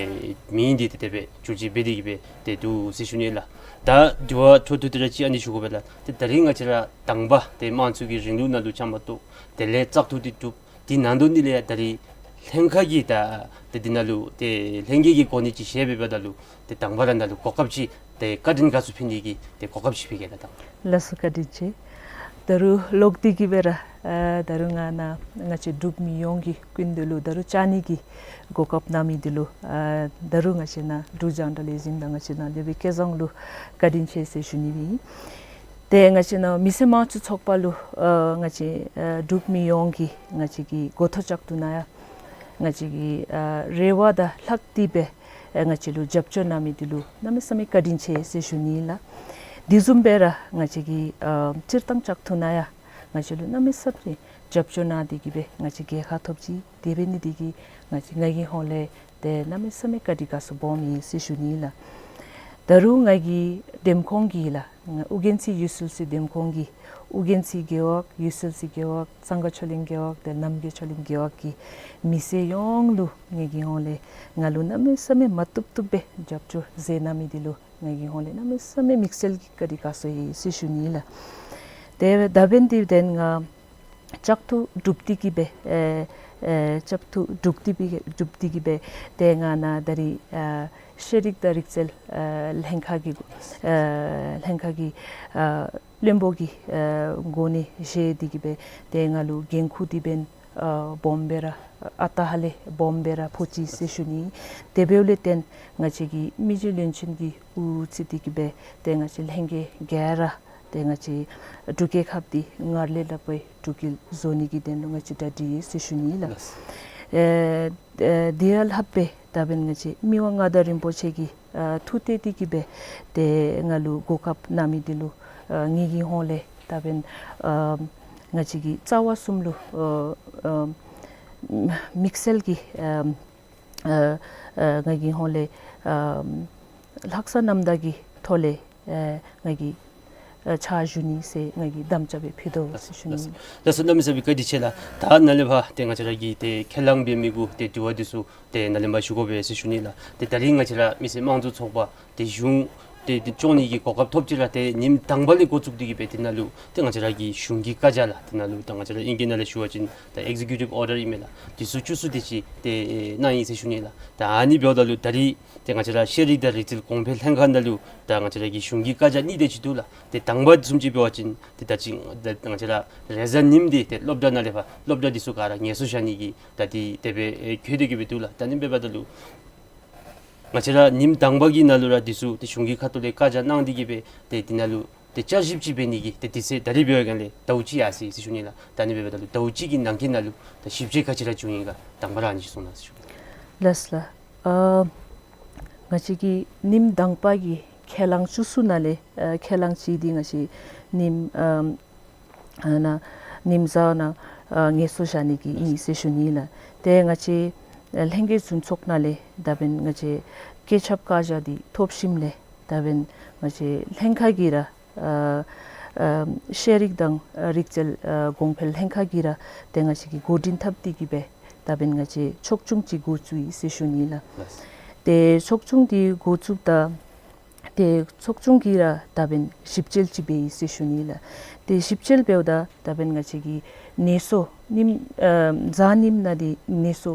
མིང་འདི་ཏེ་དེ་སྦེ་བསྒྱུར་བཅོས་འབད་དེ་གིས་སྦེ་ཏེ་འདུག་ཟེར་ཞུ་ནི་ལགས། ད་དྲི་བ་འཕྲོ་མཐུད་དེ་ར་ཅིག་ཨ་ནི་ཞུ་དགོ་པས་ལགས། ཏེ་ད་རིས་ང་བཅས་ར་དང་པ་ཏེ་དམངས་གཙོའི་རིང་ལུགས་ནང་ལུ་བཅའ་མར་གཏོགས་དེ་ལས་བཙག་འཐུ་འདི་གྲུབ། དེ་ནང་དོག་ལས་ཡང་ད་རིས་ལྷན་ཁག་གི་ད་ཏེ་འདི་ནང་ལུ་ཏེ་ལྷན་རྒྱས་ཀྱི་གོ་གནས་ཅིག་བཞེས་འབདཝ་ད་ལུ་ཏེ་དང་པ་ར་ནཱ་ལུ་གོ་སྐབས་ཅིག་ཏེ་བཀའ་དྲིན་དགའ་ཚོར་ཕུལ་ནི་གི་ཏེ་གོ་སྐབས་ཅིག་ཕུལ་གེ་ལགས། ད་ལགས་སོ། བཀའ་དྲིན་ཆེ། ད་རུང་ལོག་སྟེ་གིས་སྦེ་ར་ཨ་ད་རུང་ང་ནཱ་ང་བཅས་འབྲུག་མི་ཡོངས་ཀྱི་སྐུ་མདུན་ལུ་ད་རུང་བཅར་ནི་གི་གོ་སྐབས་གནང་མི་འདི་ལུ་ཨ་ད་རུང་ང་བཅས་ནཱ་འབྲུག་རྒྱང་བསྒྲགས་ལས་འཛིན་དང་ང་བཅས་ནཱ་སློབ་དཔོན་སྐལ་བཟང་ལུ་བཀའ་དྲིན་ཆེ་ཟེར་ཞུ་ནི་སྦེ་ཨིན། ཏེ་ང་བཅས་ནཱ་མི་སེར་དམངས་གཙོའི་ཚོགས་པ་ལུ་ཨ་ང་བཅས་ཨ་འབྲུག་མི་ཡོངས་ཀྱིས་ང་བཅས་ཀྱི་འགོ་ཐོག་བཅག་ཐུབ་ནི་ཡང་ང་བཅས་ཀྱི་ཨ་རེ་བ་དང་ལྷག་སྟེ་སྦེ་ཨ་ང་བཅས་ལུ་རྒྱབ་སྐྱོར་གནང་མི་འདི་ལུ་གནམ་མེད་ས་མེད་བཀའ་དྲིན་ཆེ་ཟེར་ཞུ་ནི་ལགས། དེ་བཟུམ་སྦེ་ར་ང་བཅས་ཀྱི་ཨ་སྤྱིར་བཏང་བཅག་ཐུབ་ནི་ཡང་ང་བཅས་ལུ་གནམ་མེད་ས་མེད་རྒྱབ་སྐྱོར་གནང་སྟེ་གིས་སྦེ་ང་བཅས་རྒྱལ་ཁ་ཐོབ་ཅི། དེ་འབད་ནི་དེ་གིས་ང་བཅས་ང་གི་ཧོངས་ལས་ཏེ་གནམ་མེད་ས་མེད་བཀའ་དྲིན་དགའ་ཚོར་སྦོམ་ཨིན་ཟེར་ཞུ་ནི་ལགས། ད་རུང་ང་གི་འདེམས་ཁོངས་ཀྱི་ལགས་ང་ཨོ་རྒྱན་རྩེ་ཡུལ་སྲོལ་གྱི་འདེམས་ཁོངས་ཀྱི་ཨོ་རྒྱན་རྩེ་རྒེད་འོག་ཡུལ་སྲོལ་གྱི་རྒེད་འོག་གཙང་ཁ་ཆོས་གླིང་རྒེད་འོག་དེ་རྣམ་རྒྱལ་ཆོས་གླིང་རྒེད་འོག་གི་མི་སེར་ཡོངས་ལུ་ངེ་གི་ཧོངས་ལས་ང་ལུ་གནམ་མེད་ས་མེད་མ་བཏུབ་བཏུབ་སྦེ་རྒྱབ་སྐྱོར་མཛད་གནང་མི་འདི་ལུ་ངེ་གི་ཧོངས་ལས་གནམ་མེད་ས་མེད་དམིགས་བསལ་གྱི་བཀའ་དྲིན་དགའ་ཚོར་ཡོད་ཟེར་ཞུ་ནི་ལགས། ཏེ་ད་འབདན་དེ་འབདན་ང་ བཅའ་ཐུ་གྲུབ་སྟེ་གི་སྦེ་ཨེ་ཨེ་བཅའ་ཐུ་གྲུབ་སྟེ་སྦེ་གྲུབ་སྟེ་གི་སྦེ་ཏེ་ང་ནཱ་ད་རིས་ཨ་ཤེས་རིག་དང་རིག་རྩལ་ཨ་ལྷན་ཁག་གི་ཨ་ལྷན་ཁག་གི་ཨ་བློན་པོ་གི་ཨ་གོ་གནས་བཞེས་ཏེ་གི་སྦེ་ཏེ་ང་ལུ་འགན་ཁུར་འདི་འབདན་ཨ་སྦོམ་སྦེ་ར་ཨ་རྟག་ཧ་ལས་སྦོམ་སྦེ་ར་ཕོག་ཅི་ཟེར་ཞུ་ནི། དེ་འབདཝ་ལས་བརྟེན་ང་བཅས་ཀྱི་མི་རྗེ་བློན་ཆེན་གྱིས་དབུ་བརྩིས་ཏེ་གི་སྦེ་ཏེ་ང་བཅས་ལྷན་རྒྱས་ག་ར་ཏེ་ང་བཅས་འབྲུག་རྒྱལ་ཁབ་འདི་སྔར་ལས་ལྷག་པའི་འབྲུག་རྒྱལ་བཟོ་ནི་གི་དོན་ལུ་ང་བཅས་གྲ་སྒྲིག་ཡོད་ཟེར་ཞུ་ནི་ལགས། ལགས། ཨེ་ཨེ་དེ་ཡང་ལྷག་པའི་ད་འབདན་ང་བཅས་མི་དབང་མངའ་བདག་རིན་པོ་ཆེ་གི་ཨ་ཐུགས་གཏད་དེ་གི་སྦེ་ཏེ་ང་ལུ་གོ་སྐབས་གནང་མི་འདི་ལུ་ཨ་ངེ་གི་ཧོང་ལས་ད་འབདན་ཨ་ང་བཅས་ཀྱི་རྩ་བ་གསུམ་ལུ་ཨ་ཨ་དམིགས་བསལ་གྱི་ཨ་ཨ་ཨ་ང་གི་ཧོང་ལས་ཨ་ལྷག་བསམ་རྣམ་དག་གི་ཐོག་ལས་ཨ་ང་གིས་ཨ་ཕྱག་ཞུ་ནི་ཟེར་ང་གིས་དམ་བཅའ་སྦེ་ཕུལ་དོ་ཟེར་ཞུ་ནི། ལགས་སོ། གནམ་མེད་ས་མེད་བཀའ་དྲིན་ཆེ་ལགས། ད་ནཱ་ལས་ཕར་ཏེ་ང་བཅས་ར་གི་ཏེ་ཁས་བླངས་འབད་མི་གུ་ཏེ་དྲི་བ་འདི་ཚུ་ཏེ་ནཱ་ལས་མར་ཞུ་དགོ་པས་ཟེར་ཞུ་ནི་ལགས། ཏེ་ད་རིས་ང་བཅས་ར་མི་སེར་དམངས་གཙོ་ཚོགས་པ་ཏེ་གཞུང་ཏེ་ཏེ་སྐྱོང་ནི་གི་གོ་སྐབས་ཐོབ་ཅི་ར་ཏེ་ཉིནམ་དང་པ་ལས་འགོ་བཙུགས་ཏེ་གི་སྦེ་ཏེ་ནཱ་ལུ་ཏེ་ང་བཅས་ར་གི་གཞུང་གི་བཀའ་རྒྱ་ལགས། ཏེ་ནཱ་ལུ་ད་ང་བཅས་ར་ཨིང་སྐད་ནང་ལས་ཞུ་བ་ཅིན་ད་ཨེག་ཛི་ཀིའུ་ཊིབ་ཨོར་ཌར་ཨིན་མས་ལགས། འདི་ཚུ་བཅུ་གསུམ་དེ་ཅིག་ཏེ་ཨེ་གནང་ཡི་ཟེར་ཞུ་ནི་ལགས། ད་ཨ་ནི་འབདཝ་ད་ལུ་ད་རིས་ཏེ་ང་བཅས་ར་ཤེས་རིག་དང་རིག་རྩལ་གོང་འཕེལ་ལྷན་ཁག་ནང་ལུ་ད་ང་བཅས་ར་གི་གཞུང་གི་བཀའ་རྒྱ་གཉིས་དེ་ཅིག་འདུག་ལགས། ཏེ་དང་པ་བཟུམ་ཅིག་འབད་བ་ཅིན་ཏེ་ད་ཅི་ད་ང་བཅས་ར་རེས་གཟའ་ཉིནམ་འདི་ཏེ་སློབ་གྲྭ་ནང་ལས་ཕར་སློབ་གྲྭ་འདི་ཚུ་ག་ར་ངལ་གསོ་བཞག་ནི་གི་ད་འདི་དེ་སྦེ་ཨེ་བཀོད་དེ་གི་སྦེ་འདུག་ལགས། ད་ཨ་ནི་འབདཝ་ད་ལུ་ང་བཅས་ར་ཉིནམ་དང་པ་གི་ནང་ལུ་ར་འདི་ཚུ་ཏེ་གཞུང་གི་ཁ་ཐུག་ལས་བཀའ་རྒྱ་གནང་སྟེ་གི་སྦེ་ཏེ་འདི་ནང་ལུ་ཏེ་བསྐྱར་ཞིབ་ཅིག་འབད་ནི་གི་ཏེ་དུས་ཚོད་ད་རིས་འབད་བའི་སྒང་ལས་ཟླཝ་གཅིག་ཡར་སོ་ཡི་ཟེར་ཞུ་ནི་ལགས། ད་ཨ་ནི་འབདཝ་ད་ལུ་ཟླཝ་གཅིག་གི་ནང་འཁོད་ནང་ལུ་ད་ཞིབ་དཔྱད་ག་ཅི་ར་བྱུང་ཡི་ག་དང་པ་ར་ཨ་ནི་ཅིག་གསུང་གནང་ཟེར་ཞུ་ནི། ལགས་ལགས། ཨ་ང་བཅས་ཀྱི་ཉིནམ་དང་པ་གི་ཁས་བླངས་བཅུ་གསུམ་ནང་ལས་ཨ་ཁས་བླངས་ཅིག་འདི་ང་བཅས་ཉིནམ་ཨ་ཨ་ནཱ་ཉིནམ་གཟའ་ནང་ཨ་ངལ་གསོ་བཞག་ནི་གི་ཨིན་ཟེར་ཞུ་ནི་ལགས། ཏེ་ང་བཅས་ཨ་ལྷན་རྒྱས་འཛིན་ཚོགས་ནང་ལས་ད་འབདན་ང་བཅས་བཀོད་ཁྱབ་བཀའ་རྒྱ་འདི་ཐོབ་ཞིནམ་ལས་ད་འབདན་ང་བཅས་ལྷན་ཁག་གིས་ར་ཨ་ཨ་ཤེས་རིག་དང་ཨ་རིག་རྩལ་ཨ་གོང་འཕེལ་ལྷན་ཁག་གིས་ར་ཏེ་ང་བཅས་ཀྱིས་འགོ་འདྲེན་འཐབ་སྟེ་གི་སྦེ་ད་འབདན་ང་བཅས་ཚོགས་ཆུང་ཅིག་འགོ་བཙུགས་ཡི་ཟེར་ཞུ་ནི་ལགས། ལགས། ཏེ་ཚོགས་ཆུང་འདི་འགོ་བཙུགསཔ་ད་ཏེ་ཚོགས་ཆུང་གིས་ར་ད་འབདན་ཞིབ་དཔྱད་ཅིག་འབད་ཡི་ཟེར་ཞུ་ནི་ལགས། ཏེ་ཞིབ་དཔྱད་འབདཝ་ད་ད་འབདན་ང་བཅས་ཀྱི་ངལ་གསོ་ཉིནམ་ཨ་གཟའ་ཉིནམ་ནང་འདི་ངལ་གསོ་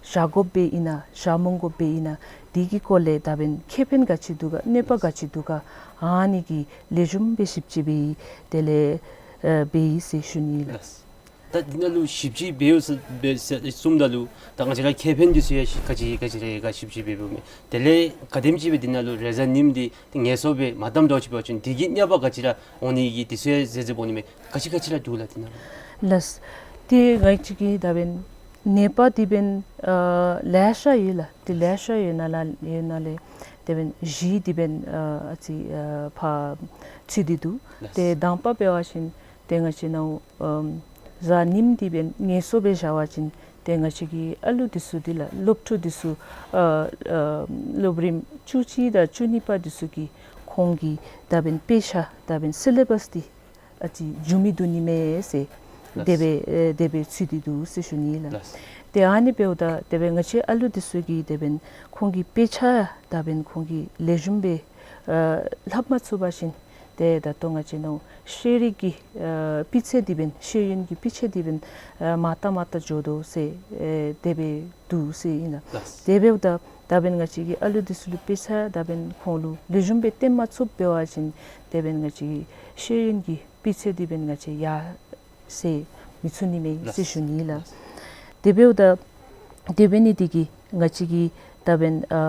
བཞག་དགོཔ་སྦེ་ཨིན་ན་བཞག་མི་དགོཔ་སྦེ་ཨིན་ན་འདི་གི་སྐོར་ལས་ད་འབདན་ཁེ་ཕན་ག་ཅི་འདུག་ག་གནོད་པ་ག་ཅི་འདུག་ག་ཨ་ནི་གི་ལེགས་ཤོམ་སྦེ་ཞིབ་དཔྱད་འབད་ཡི། དེ་ལས་ཨ་འབད་ཡི་ཟེར་ཞུ་ནི་ལགས། ལགས། ད་འདི་ནང་ལུ་ཞིབ་དཔྱད་འབད་ཡི་ཟེར་འབད་ཡི་ཟེར་གསུངམ་ད་ལུ་ད་ང་བཅས་ར་ཁེ་ཕན་འདི་ཚུ་ཡང་ག་ཅི་ག་ཅི་ར་ག་ཞིབ་དཔྱད་འབད་འབདཝ་མས། དེ་ལས་ག་དེམ་ཅིག་སྦེ་འདི་ནང་ལུ་རེས་གཟའ་ཉིནམ་འདི་ངལ་གསོ་སྦེ་མ་བཏངམ་འདྲཝ་ཅིག་འབད་བ་ཅིན་འདི་གིས་གནོད་པ་ག་ཅི་ར་འོང་ནི་གི་འདི་ཚུ་ཡང་ཟེར་ཟེར་འབོ་ནི་མས། ག་ཅི་ག་ཅི་ར་འདུག་ལགས་འདི་ནང་ལུ། ལགས། ཏེ་ང་བཅས་ཀྱི་ད་འབདན་གནོད་པ་འདི་འབདན་ཨ་ལེ་ཤ་ཡོད་ལགས། ཏེ་ལེ་ཤ་ཡོད་ནང་ལས་ཡོད་ནང་ལས་དེ་འབདན་བཞི་འདི་འབདན་ཨ་ཨ་ཙི་ཨ་ཕར་ཚུད་དེ་འདུག། ལགས། ཏེ་དང་པ་འབད་བ་ཅིན་ཏེ་ང་བཅས་ནཱ་ཨམ་གཟའ་ཉིནམ་འདི་འབདན་ངལ་གསོ་སྦེ་བཞག་པ་ཅིན་ཏེ་ང་བཅས་ཀྱི་ཨ་ལུ་འདི་ཚུ་འདི་ལགས་སློབ་ཕྲུག་འདི་ཚུ་ཨ་ཨ་སློབ་རིམ་བཅུ་གཅིག་དང་བཅུ་གཉིས་པ་འདི་ཚུ་གི་ཁོང་གི་ད་འབདན་དཔེ་ཆ་ད་འབདན་སི་ལེ་བཱསི་འདི་ཨ་ཙི་འགྱུར་མི་འདུག་ནི་མས་ཟེར་ལགས། དེ་སྦེ་ཨེ་དེ་སྦེ་ཚུད་དེ་འདུག་ཟེར་ཞུ་ནི་ལགས། ལགས། ཏེ་ཨ་ནི་འབདཝ་ད་དེ་སྦེ་ང་བཅས་ཨ་ལུ་འདི་ཚུ་གི་དེ་འབདན་ཁོང་གི་དཔེ་ཆ་ད་འབདན་ཁོང་གིས་ལེགས་ཤོམ་སྦེ་ཨ་ལྷབ་མ་ཚུགས་པ་ཅིན་ཏེ་ད་ལྟོ་ང་བཅས་ནཱ་ཤེས་རིག་གི་ཨ་སྤུས་ཚད་འདི་འབདན་ཤེས་ཡོན་གྱི་སྤུས་ཚད་འདི་འབདན་ཨ་མར་ཏ་མར་ཏ་འགྱོ་དོ་ཟེར་ཨེ་དེ་སྦེ་འདུག་ཟེར་ཨིན་ལགས། ལགས། དེ་འབདཝ་ད་ད་འབདན་ང་བཅས་ཀྱི་ཨ་ལུ་འདི་ཚུ་ལུ་དཔེ་ཆ་ད་འབདན་ཁོང་ལུ་ལེགས་ཤོམ་སྦེ་སྟོན་མ་ཚུགསཔ་འབད་བ་ཅིན་དེ་འབདན་ང་བཅས་ཀྱི་ཤེས་ཡོན་གྱི་སྤུས་ཚད་འདི་འབདན་ང་བཅས་ཡར་སེང་མི་ཚུགས་ནི་མས་ཟེར་ཞུ་ནི་ལགས། དེ་འབདཝ་ད་དེ་འབད་ནི་འདི་གིས་ང་བཅས་ཀྱི་ད་འབདན་ཨ་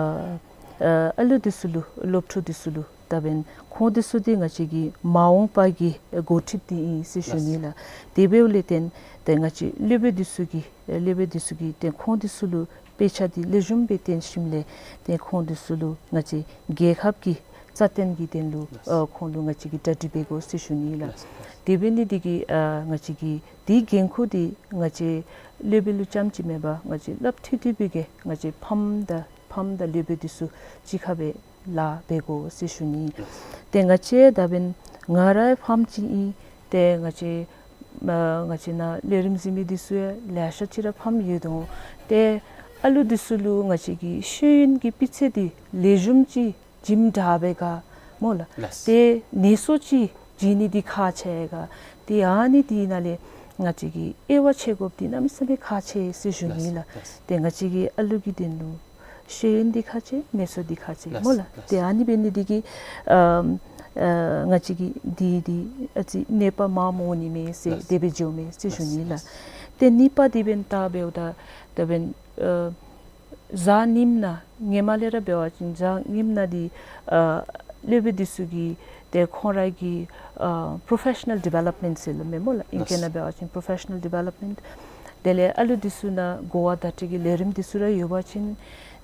ཨ་ཨ་ལུ་འདི་ཚུ་ལུ་སློབ་ཕྲུག་འདི་ཚུ་ལུ་ད་འབདན་ཁོང་འདི་ཚུ་འདི་ང་བཅས་ཀྱི་མ་འོངས་པ་གི་འགོ་ཁྲིདཔ་འདི་ཨིན་ཟེར་ཞུ་ནི་ལགས། དེ་འབདཝ་ལས་བརྟེན་ཏེ་ང་བཅས་སློབ་དཔོན་འདི་ཚུ་གིས་སློབ་དཔོན་འདི་ཚུ་གིས་ཏེ་ཁོང་འདི་ཚུ་ལུ་དཔེ་ཆ་འདི་ལེགས་ཤོམ་སྦེ་སྟོན་ཞིནམ་ལས་ཏེ་ཁོང་འདི་ཚུ་ལུ་ང་བཅས་རྒྱལ་ཁབ་ཀྱི་རྩ་དོན་གྱི་དོན་ལུ་ཨ་ཁོང་ལུ་ང་བཅས་ཀྱིས་གྲ་སྒྲིག་འབད་དགོ་ཟེར་ཞུ་ནི་ལགས། དེ་འབད་ནི་འདི་གིས་ཨ་ང་བཅས་ཀྱི་འདི་འགན་ཁུར་འདི་ང་བཅས་སློབ་དཔོན་ལུ་རྐྱངམ་ཅིག་མེན་པར་ང་བཅས་སླབ་མཐུད་དེ་འབད་གེ་ང་བཅས་ཕམ་དང་ཕམ་དང་སློབ་དཔོན་འདི་ཚུ་གཅིག་ཁར་སྦེ་ལཱ་འབད་དགོ་ཟེར་ཞུ་ནི། ཏེ་ང་བཅས་ད་འབདན་ང་ར་ཕམ་ཅིག་ཨིན། ཏེ་ང་བཅས་ཨ་ང་བཅས་ནཱ་ལས་རིམ་གཟིགས་མི་འདི་ཚུ་ཡང་ལེ་ཤ་ཅིག་ར་ཕམ་ཡོད་དོ། ཏེ་ཨ་ལུ་འདི་ཚུ་ལུ་ང་བཅས་ཀྱི་ཤེས་ཡོན་གྱི་སྤུས་ཚད་འདི་ལེགས་ཤོམ་ཅིག་འཇམ་དྲགས་པས་ག་སྨོ་ལགས། ལགས། ཏེ་ངལ་གསོ་ཅིག་བྱིན་ནི་འདི་ཁག་ཆེ་ག། ཏེ་ཨ་ནི་འདི་ནང་ལས་ ང་བཅས་ཀྱིས་དབྱེ་བ་ཕྱེ་དགོཔ་འདི་གནམ་མེད་ས་མེད་ཁག་ཆེ་ཟེར་ཞུ་ནི་ལགས། ལགས། ལགས། ཏེ་ང་བཅས་ཀྱི་ཨ་ལུ་གི་དོན་ལུ་ཤེས་ཡོན་འདི་ཁག་ཆེ་ངལ་གསོ་འདི་ཁག་ཆེ་ལགས། སྨོ་ལགས། ལགས། ཏེ་ཨ་ནི་འབད་ནི་འདི་གིས་ཨ་ཨ་ང་བཅས་ཀྱི་འདི་འདི་ཨ་ཙི་གནོད་པ་མངམ་འོང་ནི་མས་ཟེར། ལགས། དེ་སྦེ་འགྱོཝ་མས་ཟེར་ཞུ་ནི་ལགས། ལགས། ཏེ་གཉིས་པ་འདི་འབདན་ད་འབདཝ་ད་ད་འབདན་ཨ་གཟའ་ཉིམ་ནང་ཧེ་མ་ལས་ར་འབད་བ་ཅིན་གཟའ་ཉིམ་ནང་འདི་ཨ་སློབ་དཔོན་འདི་ཚུ་གིས་ཏེ་ཁོང་ར་གི་ཨ་professional development ཟེར་སླབ་མས་སྨོ་ལགས། ཨིང་སྐད་ནང་འབད་བ་ཅིན་professional development། དེ་ལས་ཨ་ལུ་འདི་ཚུ་ནང་གོ་བ་བརྡ་སྤྲོད་ཀྱི་ལས་རིམ་འདི་ཚུ་ར་ཡོད་པ་ཅིན།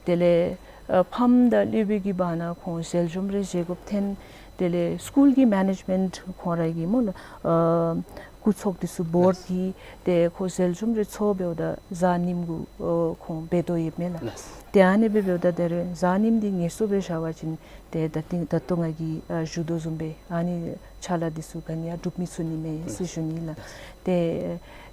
དེ་ལས་ཨ་ཕམ་དང་སློབ་དཔོན་གྱི་བར་ན་ཁོང་ཟེལ་འཇོམས་རེ་བཞེས་དགོཔ་འཐོན། དེ་ལས་སི་ཀུལ་གྱི་མེ་ནེཇ་མེནཊ་ཁོང་ར་གི་སྨོ་ལགས་ཨ་སྐུ་ཚོགས་འདི་ཚུ་བོརཌ་ལགས། འདི་ཏེ་ཁོང་ཟེལ་འཇོམས་རེ་ཚོགས་འབདཝ་ད་གཟའ་ཉིམ་གུ་ཨ་ཁོང་འབད་དོ་ཡོདཔ་མས་ལགས། ལགས། ཏེ་ཨ་ནི་སྦེ་འབདཝ་ད་ད་རེས་གཟའ་ཉིམ་འདི་ངལ་གསོ་སྦེ་བཞག་པ་ཅིན་ཏེ་ད་ཏིང་ད་ལྟོ་ང་གིས་ཨ་ཞུ་དོ་བཟུམ་སྦེ་ཨ་ནི་ཕྱག་ལཱ་འདི་ཚུ་ག་ནི་ཡང་སྒྲུབ་མི་ཚུགས་ནི་མས་ཟེར་ཞུ་ནི་ལགས། ལགས། ཏེ་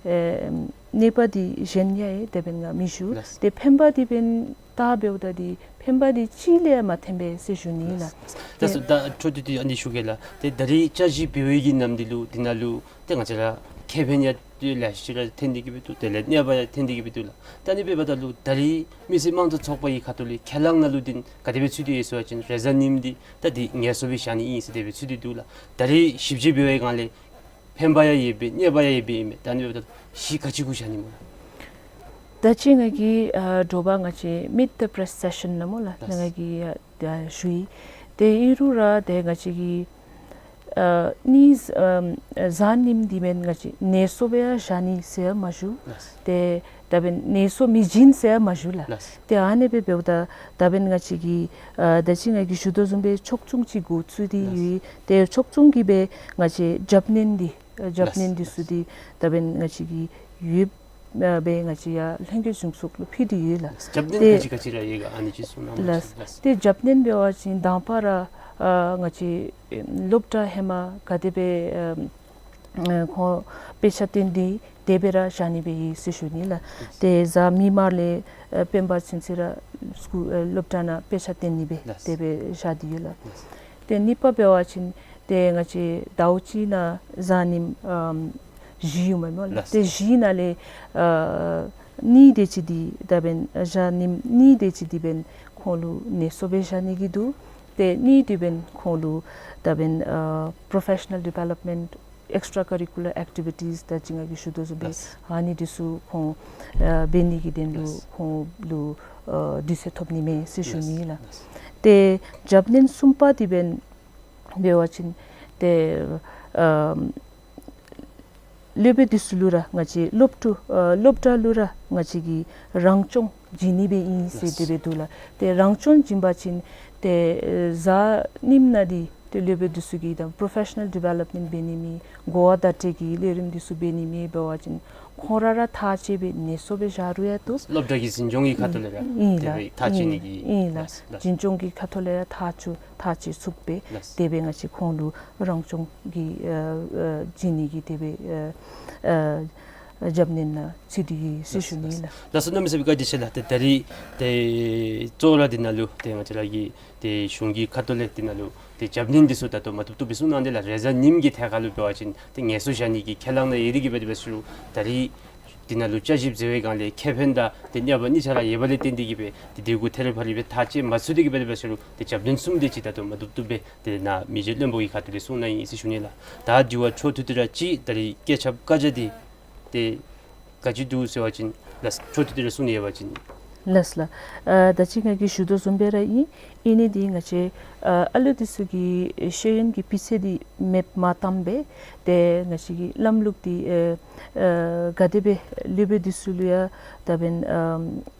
ཨེ་གནོད་པ་འདི་གཞན་ཡང་ཨེ་དེ་འབདན་ང་མི་ཞུ། ལགས། ཏེ་ཕན་པ་འདི་འབདན་ད་འབདཝ་ད་འདི་ཕན་པ་འདི་གཅིག་ལས་ཡང་མ་ཐོན་པས་ཟེར་ཞུ་ནི་ལགས། ལགས། ལགས་སོ། ཏེ་ད་འཕྲོ་མཐུད་དེ་ཨ་ནི་ཞུ་གེ་ལགས། ཏེ་ད་རེས་བསྐྱར་ཞིབ་འབད་བའི་གི་ནམ་དུས་ལུ་འདི་ནང་ལུ་ཏེ་ང་བཅས་ར་ཁེ་ཕན་ཡང་ཏེ་ལེ་ཤ་ར་ཐོན་ཏེ་གི་སྦེ་འདུག། དེ་ལས་གནོད་པ་ཡང་ཐོན་ཏེ་གི་སྦེ་འདུག་ལགས། ད་ཨ་ནི་འབདཝ་ད་ལུ་ད་རེས་མི་སེར་དམངས་གཙོ་ཚོགས་པ་གི་ཁ་ཐུག་ལས་ཁས་བླངས་ནང་ལུ་འདི་ག་དེ་སྦེ་ཚུད་དེ་ཡོད་ཟེར་བ་ཅིན་རེས་གཟའ་ཉིམ་འདི་ད་འདི་ངལ་གསོ་སྦེ་བཞག་ནི་ཨིན་ཟེར་དེ་སྦེ་ཚུད་དེ་འདུག་ལགས། ད་རེས་ཞིབ་དཔྱད་འབད་བའི་སྒང་ལས་ཕན་པ་ཡང་ཡོད་པས་གནོད་པ་ཡང་ཡོད་པས་ཨིན་མས། ད་ཨ་ནི་འབདཝ་ད་གཞི་ག་ཅི་གུ་བཞག་ནི་སྨོ་ལགས། ད་ཅི་ང་གིས་ཨ་དྲོ་པ་ང་བཅས་མིཊ་ཛ་པེ་རེསི་སེ་ཤཱན་ནང་སྨོ་ལགས། ལགས། ང་གིས་ཨ་ད་ཞུ་ཡི། ཏེ་ཨིན་རུང་ར་ཏེ་ང་བཅས་ཀྱིས་ཨ་ནི་ཨ་གཟའ་ཉིམ་འདི་འབདན་ང་བཅས་ངལ་གསོ་སྦེ་ཡང་བཞག་ནི་ཟེར་ཡང་མ་ཞུ། ལགས། ཏེ་ད་འབདན་ངལ་གསོ་མི་བྱིན་ཟེར་ཡང་མ་ཞུ་ལགས། ལགས། ཏེ་ཨ་ནི་སྦེ་འབདཝ་ད་ད་འབདན་ང་བཅས་ཀྱིས་ཨ་ད་ཅི་ང་གིས་ཞུ་དོ་བཟུམ་སྦེ་ཕྱོགས་མཚུངས་ཅིག་འགོ་བཙུགས་ཏེ་ཡོད། ལགས། ཏེ་ཕྱོགས་མཚུངས་ཀྱིས་སྦེ་ང་བཅས་རྒྱབ་སྣོན་འདི་ཨ་རྒྱབ་སྣོན་ལགས། འདི་ཚུ་ལགས། འདི་ད་འབདན་ང་བཅས་ཀྱིས་ཡོདཔ་ཨ་སྦེ་ང་བཅས་ཡར་ལྷན་རྒྱས་གཞུང་ཚོགས་ལུ་ཕུལ་ཏེ་ཡོད་ལགས། རྒྱབ་སྣོན་ཏེ་ག་ཅི་ག་ཅི་ར་ཡོད་ག་ཨ་ནི་ཅིག་གསུང་གནང་། ལགས། ལགས། ཏེ་རྒྱབ་སྣོན་འབད་བ་ཅིན་དང་པ་ར་ཨ་ང་བཅས་སློབ་གྲྭ་ཧེ་མ་ག་དེ་སྦེ་ཨ་ཨ་ཁོང་དཔེ་ཆ་སྟོན་ཏེ་དེ་སྦེ་ར་བཞག་ནི་སྦེ་ཨིན་ཟེར་ཞུ་ནི་ལགས། ལགས། ཏེ་གཟའ་མིག་དམར་ལས་ཨ་སྤེན་པ་ཚུན་ཚོད་ར་སི་ཀུལ་ཨ་སློབ་གྲྭ་ནང་དཔེ་ཆ་སྟོན་ནི་སྦེ། ལགས། དེ་སྦེ་བཞག་སྟེ་ཡོད་ལགས། ལགས། ཏེ་གཉིས་པ་འབད་བ་ཅིན་ཏེ་ང་བཅས་ཟླཝ་གཅིག་ནང་གཟའ་ཉིམ་ཨམ་བཞི་ཡོད་མས་སྨོ་ལགས། ལགས། ཏེ་བཞི་ནང་ལས་ཨ་གཉིས་དེ་ཅིག་འདི་ད་འབདན་གཟའ་ཉིམ་གཉིས་དེ་ཅིག་འདི་འབདན་ཁོང་ལུ་ངལ་གསོ་སྦེ་བཞག་ནི་གི་འདུག། ཏེ་གཉིས་འདི་འབདན་ཁོང་ལུ་ད་འབདན་ཨ་པོརོ་ཕེ་ཤ་ནཱལ་ཌི་ཝེ་ལོབ་མེནཊ་ཨེགསི་ཊ་ཀ་རི་ཀུ་ལར་ཨེཀ་ཊི་ཝི་ཊིས་ད་ཅི་ང་གིས་ཞུ་དོ་བཟུམ་སྦེ། ལགས། ཨ་ནི་འདི་ཚུ་ཁོང་ཨ་འབད་ནི་གི་དོན་ལུ། ལགས། ཁོང་ལུ་ཨ་དུས་ཚོད་ཐོབ་ནི་མས་ཟེར་ཞུ་ནི་ལགས། ལགས། ཏེ་རྒྱབ་སྣོན་གསུམ་པ་འདི་འབདན་འབད་བ་ཅིན་ཏེ་ཨ་སློབ་དཔོན་འདི་ཚུ་ལུ་ར་ང་བཅས་སློབ་ཕྲུག་ཨ་སློབ་གྲྭ་ལུ་ར་ང་བཅས་ཀྱིས་རང་སྐྱོང་བྱིན་ནི་སྦེ་ཨིན་ཟེར། ལགས། དེ་སྦེ་འདུག་ལགས། ཏེ་རང་སྐྱོང་བྱིན་པ་ཅིན་ཏེ་ཨེ་གཟའ་ཉིམ་ནང་འདི་ཏེ་སློབ་དཔོན་འདི་ཚུ་གིས་དང་པོརོ་ཕེ་ཤ་ནཱལ་ཌི་ཝེ་ལོབ་མེནཊ་འབད་ནི་མེད། གོ་བ་བརྡ་སྤྲོད་ཀྱི་ལས་རིམ་འདི་ཚུ་འབད་ནི་མེད། འབད་བ་ཅིན་ཁོང་ར་ར་ཐག་བཅད་སྦེ་ངལ་གསོ་སྦེ་བཞག་རུང་ཡང་བཏུབ། སློབ་གྲྭ་གི་འཛིན་སྐྱོང་གི་ཁ་ཐུག་ལས་ར། ཨིན་ལགས། དེ་སྦེ་ཐག་བཅད་ནི་གི། ཨིན་ལགས། ལགས། འཛིན་སྐྱོང་གི་ཁ་ཐུག་ལས་ར་ཐག་བཅད་ཐག་བཅད་ཚུགས་པས། ལགས། དེ་སྦེ་ང་བཅས་ཁོང་ལུ་རང་སྐྱོང་གི་ཨ་ཨ་བྱིན་ནི་གི་དེ་སྦེ་ཨ་ཨ་རྒྱབ་སྣོན་ནང་ཚུད་དེ་ཡོད་ཟེར་ཞུ་ནི་ལགས། ལགས་སོ། གནམ་མེད་ས་མེད་བཀའ་དྲིན་ཆེ་ལགས། ཏེ་ད་རིས་ཏེ་གཙོ་བོ་ར་འདི་ནང་ལུ་ཏེ་ང་བཅས་ར་གི་ཏེ་གཞུང་གི་ཁ་ཐུག་ལས་འདི་ནང་ལུ་ཏེ་རྒྱབ་སྣོན་འདི་ཚུ་ད་ལྟོ་མ་བཏུབ་བཏུབ་སྦེ་གསུངས་གནང་དེས་ལགས། རེས་གཟའ་ཉིམ་གྱི་ཐད་ཁར་ལུ་འབད་བ་ཅིན་ཏེ་ངལ་གསོ་བཞག་ནི་གི་ཁས་བླངས་ནང་ཡོད་དེ་གིས་འབད་དེ་འབད་ཟེར་རུང་ད་རིས་འདི་ནང་ལུ་བསྐྱར་ཞིབ་མཛད་པའི་སྒང་ལས་ཁེ་ཕན་དང་ཏེ་གནོད་པ་གཉིས་ཆ་ར་ཡོད་པ་ལས་བརྟེན་ཏེ་གིས་འབད་ཏེ་དེ་གུ་ཐད་རི་བ་རི་སྦེ་ཐག་བཅད་མ་ཚུགས་དེ་གིས་འབད་དེ་འབད་ཟེར་རུང་ཏེ་རྒྱབ་སྣོན་གསུམ་དེ་ཅིག་ད་ལྟོ་མ་བཏུབ་བཏུབ་སྦེ་ཏེ་ནཱ་མི་རྗེ་བློན་པོ་གི་ཁ་ཐུག་ལས་གསུངས་གནང་ཡི་ཟེར་ཞུ་ནི་ལགས། ད་དེ་བ་འཕྲོ་མཐུད་དེ་ར་ཅིག་ད་རིས་བཀོད་ཁྱབ་བཀའ་རྒྱ་འདི་ཏེ་ག་ཅི་འདུག་ཟེར་བ་ཅིན་ལགས་འཕྲོ་མཐུད་དེ་ར་གསུང་ནི་ཡོད་པ་ཅིན། ལགས་ལགས། ཨ་ད་ཅི་ང་གིས་ཞུ་དོ་བཟུམ་སྦེ་ར་ཨིན། ཨིན་ནི་འདི་ང་བཅས་ཨ་ཨ་ལུ་འདི་ཚུ་གི་ཤེས་ཡོན་གྱི་སྤུས་ཚད་འདི་མེདཔ་མ་བཏང་སྦེ་ཏེ་ང་བཅས་ཀྱི་ལམ་ལུགས་འདི་ཨ་ཨ་ག་དེ་སྦེ་སློབ་དཔོན་འདི་ཚུ་ལུ་ཡང་ད་འབདན་ཨ་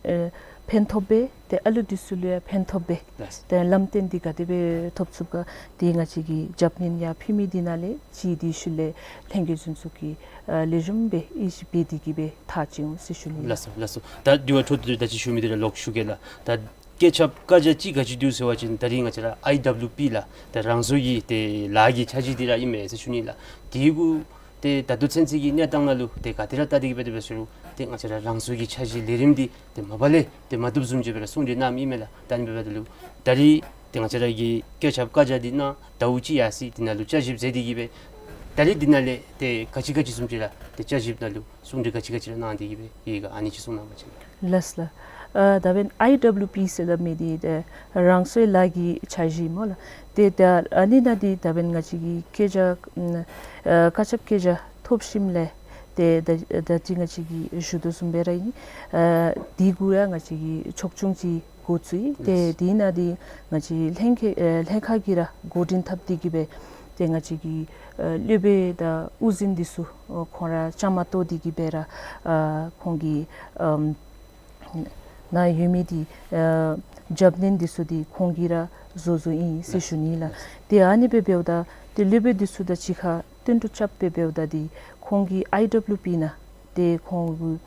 ཨ་ཕན་ཐོགས་སྦེ་ཏེ་ཨ་ལུ་འདི་ཚུ་ལུ་ཡང་ཕན་ཐོགས་སྦེ། ལགས། ཏེ་ལམ་སྟོན་འདི་ག་དེ་སྦེ་ཐོབ་ཚུགས་ག་འདི་ང་བཅས་ཀྱིས་རྒྱབ་སྣོན་ཡར་ཕུལ་མི་འདི་ནང་ལས་ཅིག་འདི་ཤུལ་ལས་ལྷན་རྒྱས་གཞུང་ཚོགས་ཀྱིས་ཨ་ལེགས་ཤོམ་སྦེ་དབྱེ་ཞིབ་འབད་དེ་གིས་སྦེ་ཐག་བཅད་འོང་ཟེར་ཞུ་ནི། ལགས་སོ་ལགས་སོ། ད་དེ་བ་འཕྲོ་མཐུད་དེ་ད་ཅི་ཞུ་མི་འདི་ར་ལོག་ཞུ་གེ་ལགས། ད་བཀོད་ཁྱབ་བཀའ་རྒྱ་ཅིག་ག་ཅི་འདུག་ཟེར་བ་ཅིན་ད་རིས་ང་བཅས་ར་ཨའི་ཌབ་ལུ་པི་ལགས་ད་རང་སོའི་གི་ཏེ་ལཱ་གི་འཆར་གཞི་འདི་ར་ཨིན་མས་ཟེར་ཞུ་ནི་ལགས། དེ་གུ་ཏེ་ད་ལྟོ་ཚུན་ཚོད་ཀྱི་གནས་སྟངས་ནང་ལུ་ཏེ་ག་དེ་ར་བལྟ་སྟེ་གིས་འབད་དེ་འབད་ཟེར་རུང་ཏེ་ང་བཅས་ར་རང་སོའི་གི་འཆར་གཞི་ལས་རིམ་འདི་ཏེ་མ་པ་ལས་ཏེ་མ་བཏུབ་བཟུམ་ཅིག་སྦེ་ར་གསུང་རེ་གནངམ་ཨིན་མས་ལགས། ད་ཨ་ནི་འབདཝ་ད་ལུ་ད་རིས་ཏེ་ང་བཅས་ར་གི་བཀོད་ཁྱབ་བཀའ་རྒྱ་འདི་ནང་ཟླཝ་གཅིག་ཡར་སོ་ཡི། འདི་ནང་ལུ་བསྐྱར་ཞིབ་མཛད་དེ་གིས་སྦེ་ ད་རེས་འདི་ནང་ལས་ཏེ་ག་ཅི་ག་ཅི་བཟུམ་ཅིག་ར་ཏེ་བསྐྱར་ཞིབ་ནང་ལུ་གསུང་གྲོས་ག་ཅི་ག་ཅི་ར་གནང་སྟེ་གི་སྦེ་ཡོད་ག་ཨ་ནི་ཅིག་གསུང་གནང་པ་ཅིན། ལགས་ལགས། ཨ་ད་འབདན་ཨའི་ཌབ་ལུ་པི་ཟེར་སླབ་མི་འདི་ཏེ་རང་སོའི་ལཱ་གི་འཆར་གཞི་སྨོ་ལགས། ཏེ་ད་ཨ་ནི་ནང་འདི་ད་འབདན་ང་བཅས་ཀྱིས་བཀོད་རྒྱ་ཨ་བཀའ་ཁྱབ་བཀོད་རྒྱ་ཐོབ་ཞིནམ་ལས་ཏེ་ད་ད་ཅི་ང་བཅས་ཀྱིས་ཞུ་དོ་བཟུམ་སྦེ་ར་ཨིན། ཨ་དེ་གུ་ར་ང་བཅས་ཀྱིས་ཕྱོགས་བཅུ་ཅིག་འགོ་བཙུགས་ཡི། ཏེ་ལགས། དེ་ནང་འདི་ང་བཅས་ལྷན་ཁག་ཨ་ལྷན་ཁག་གིས་ར་འགོ་འདྲེན་འཐབ་སྟེ་གི་སྦེ་ཏེ་ང་བཅས་ཀྱི་ཨ་སློབ་དཔོན་དང་དབུ་འཛིན་འདི་ཚུ་ཨ་ཁོང་ར་བཅའ་མར་གཏོགས་ཏེ་གི་སྦེ་ར་ཨ་ཁོང་གི་ཨམ་ནཱ་ཡོད་མི་འདི་ཨ་རྒྱབ་སྣོན་འདི་ཚུ་འདི་ཁོང་གིས་ར་བཟོ་བཟོཝ་ཨིན་ཟེར་ཞུ་ནི་ལགས། ཏེ་ཨ་ནི་སྦེ་འབདཝ་ད་ཏེ་སློབ་དཔོན་འདི་ཚུ་དང་གཅིག་ཁར་བསྟུན་གྲོས་རྐྱབ་སྦེ་འབདཝ་ད་འདི་ཁོང་གིས་ཨའི་ཌབ་ལུ་པི་ནང་ཏེ་ཁོང་གི་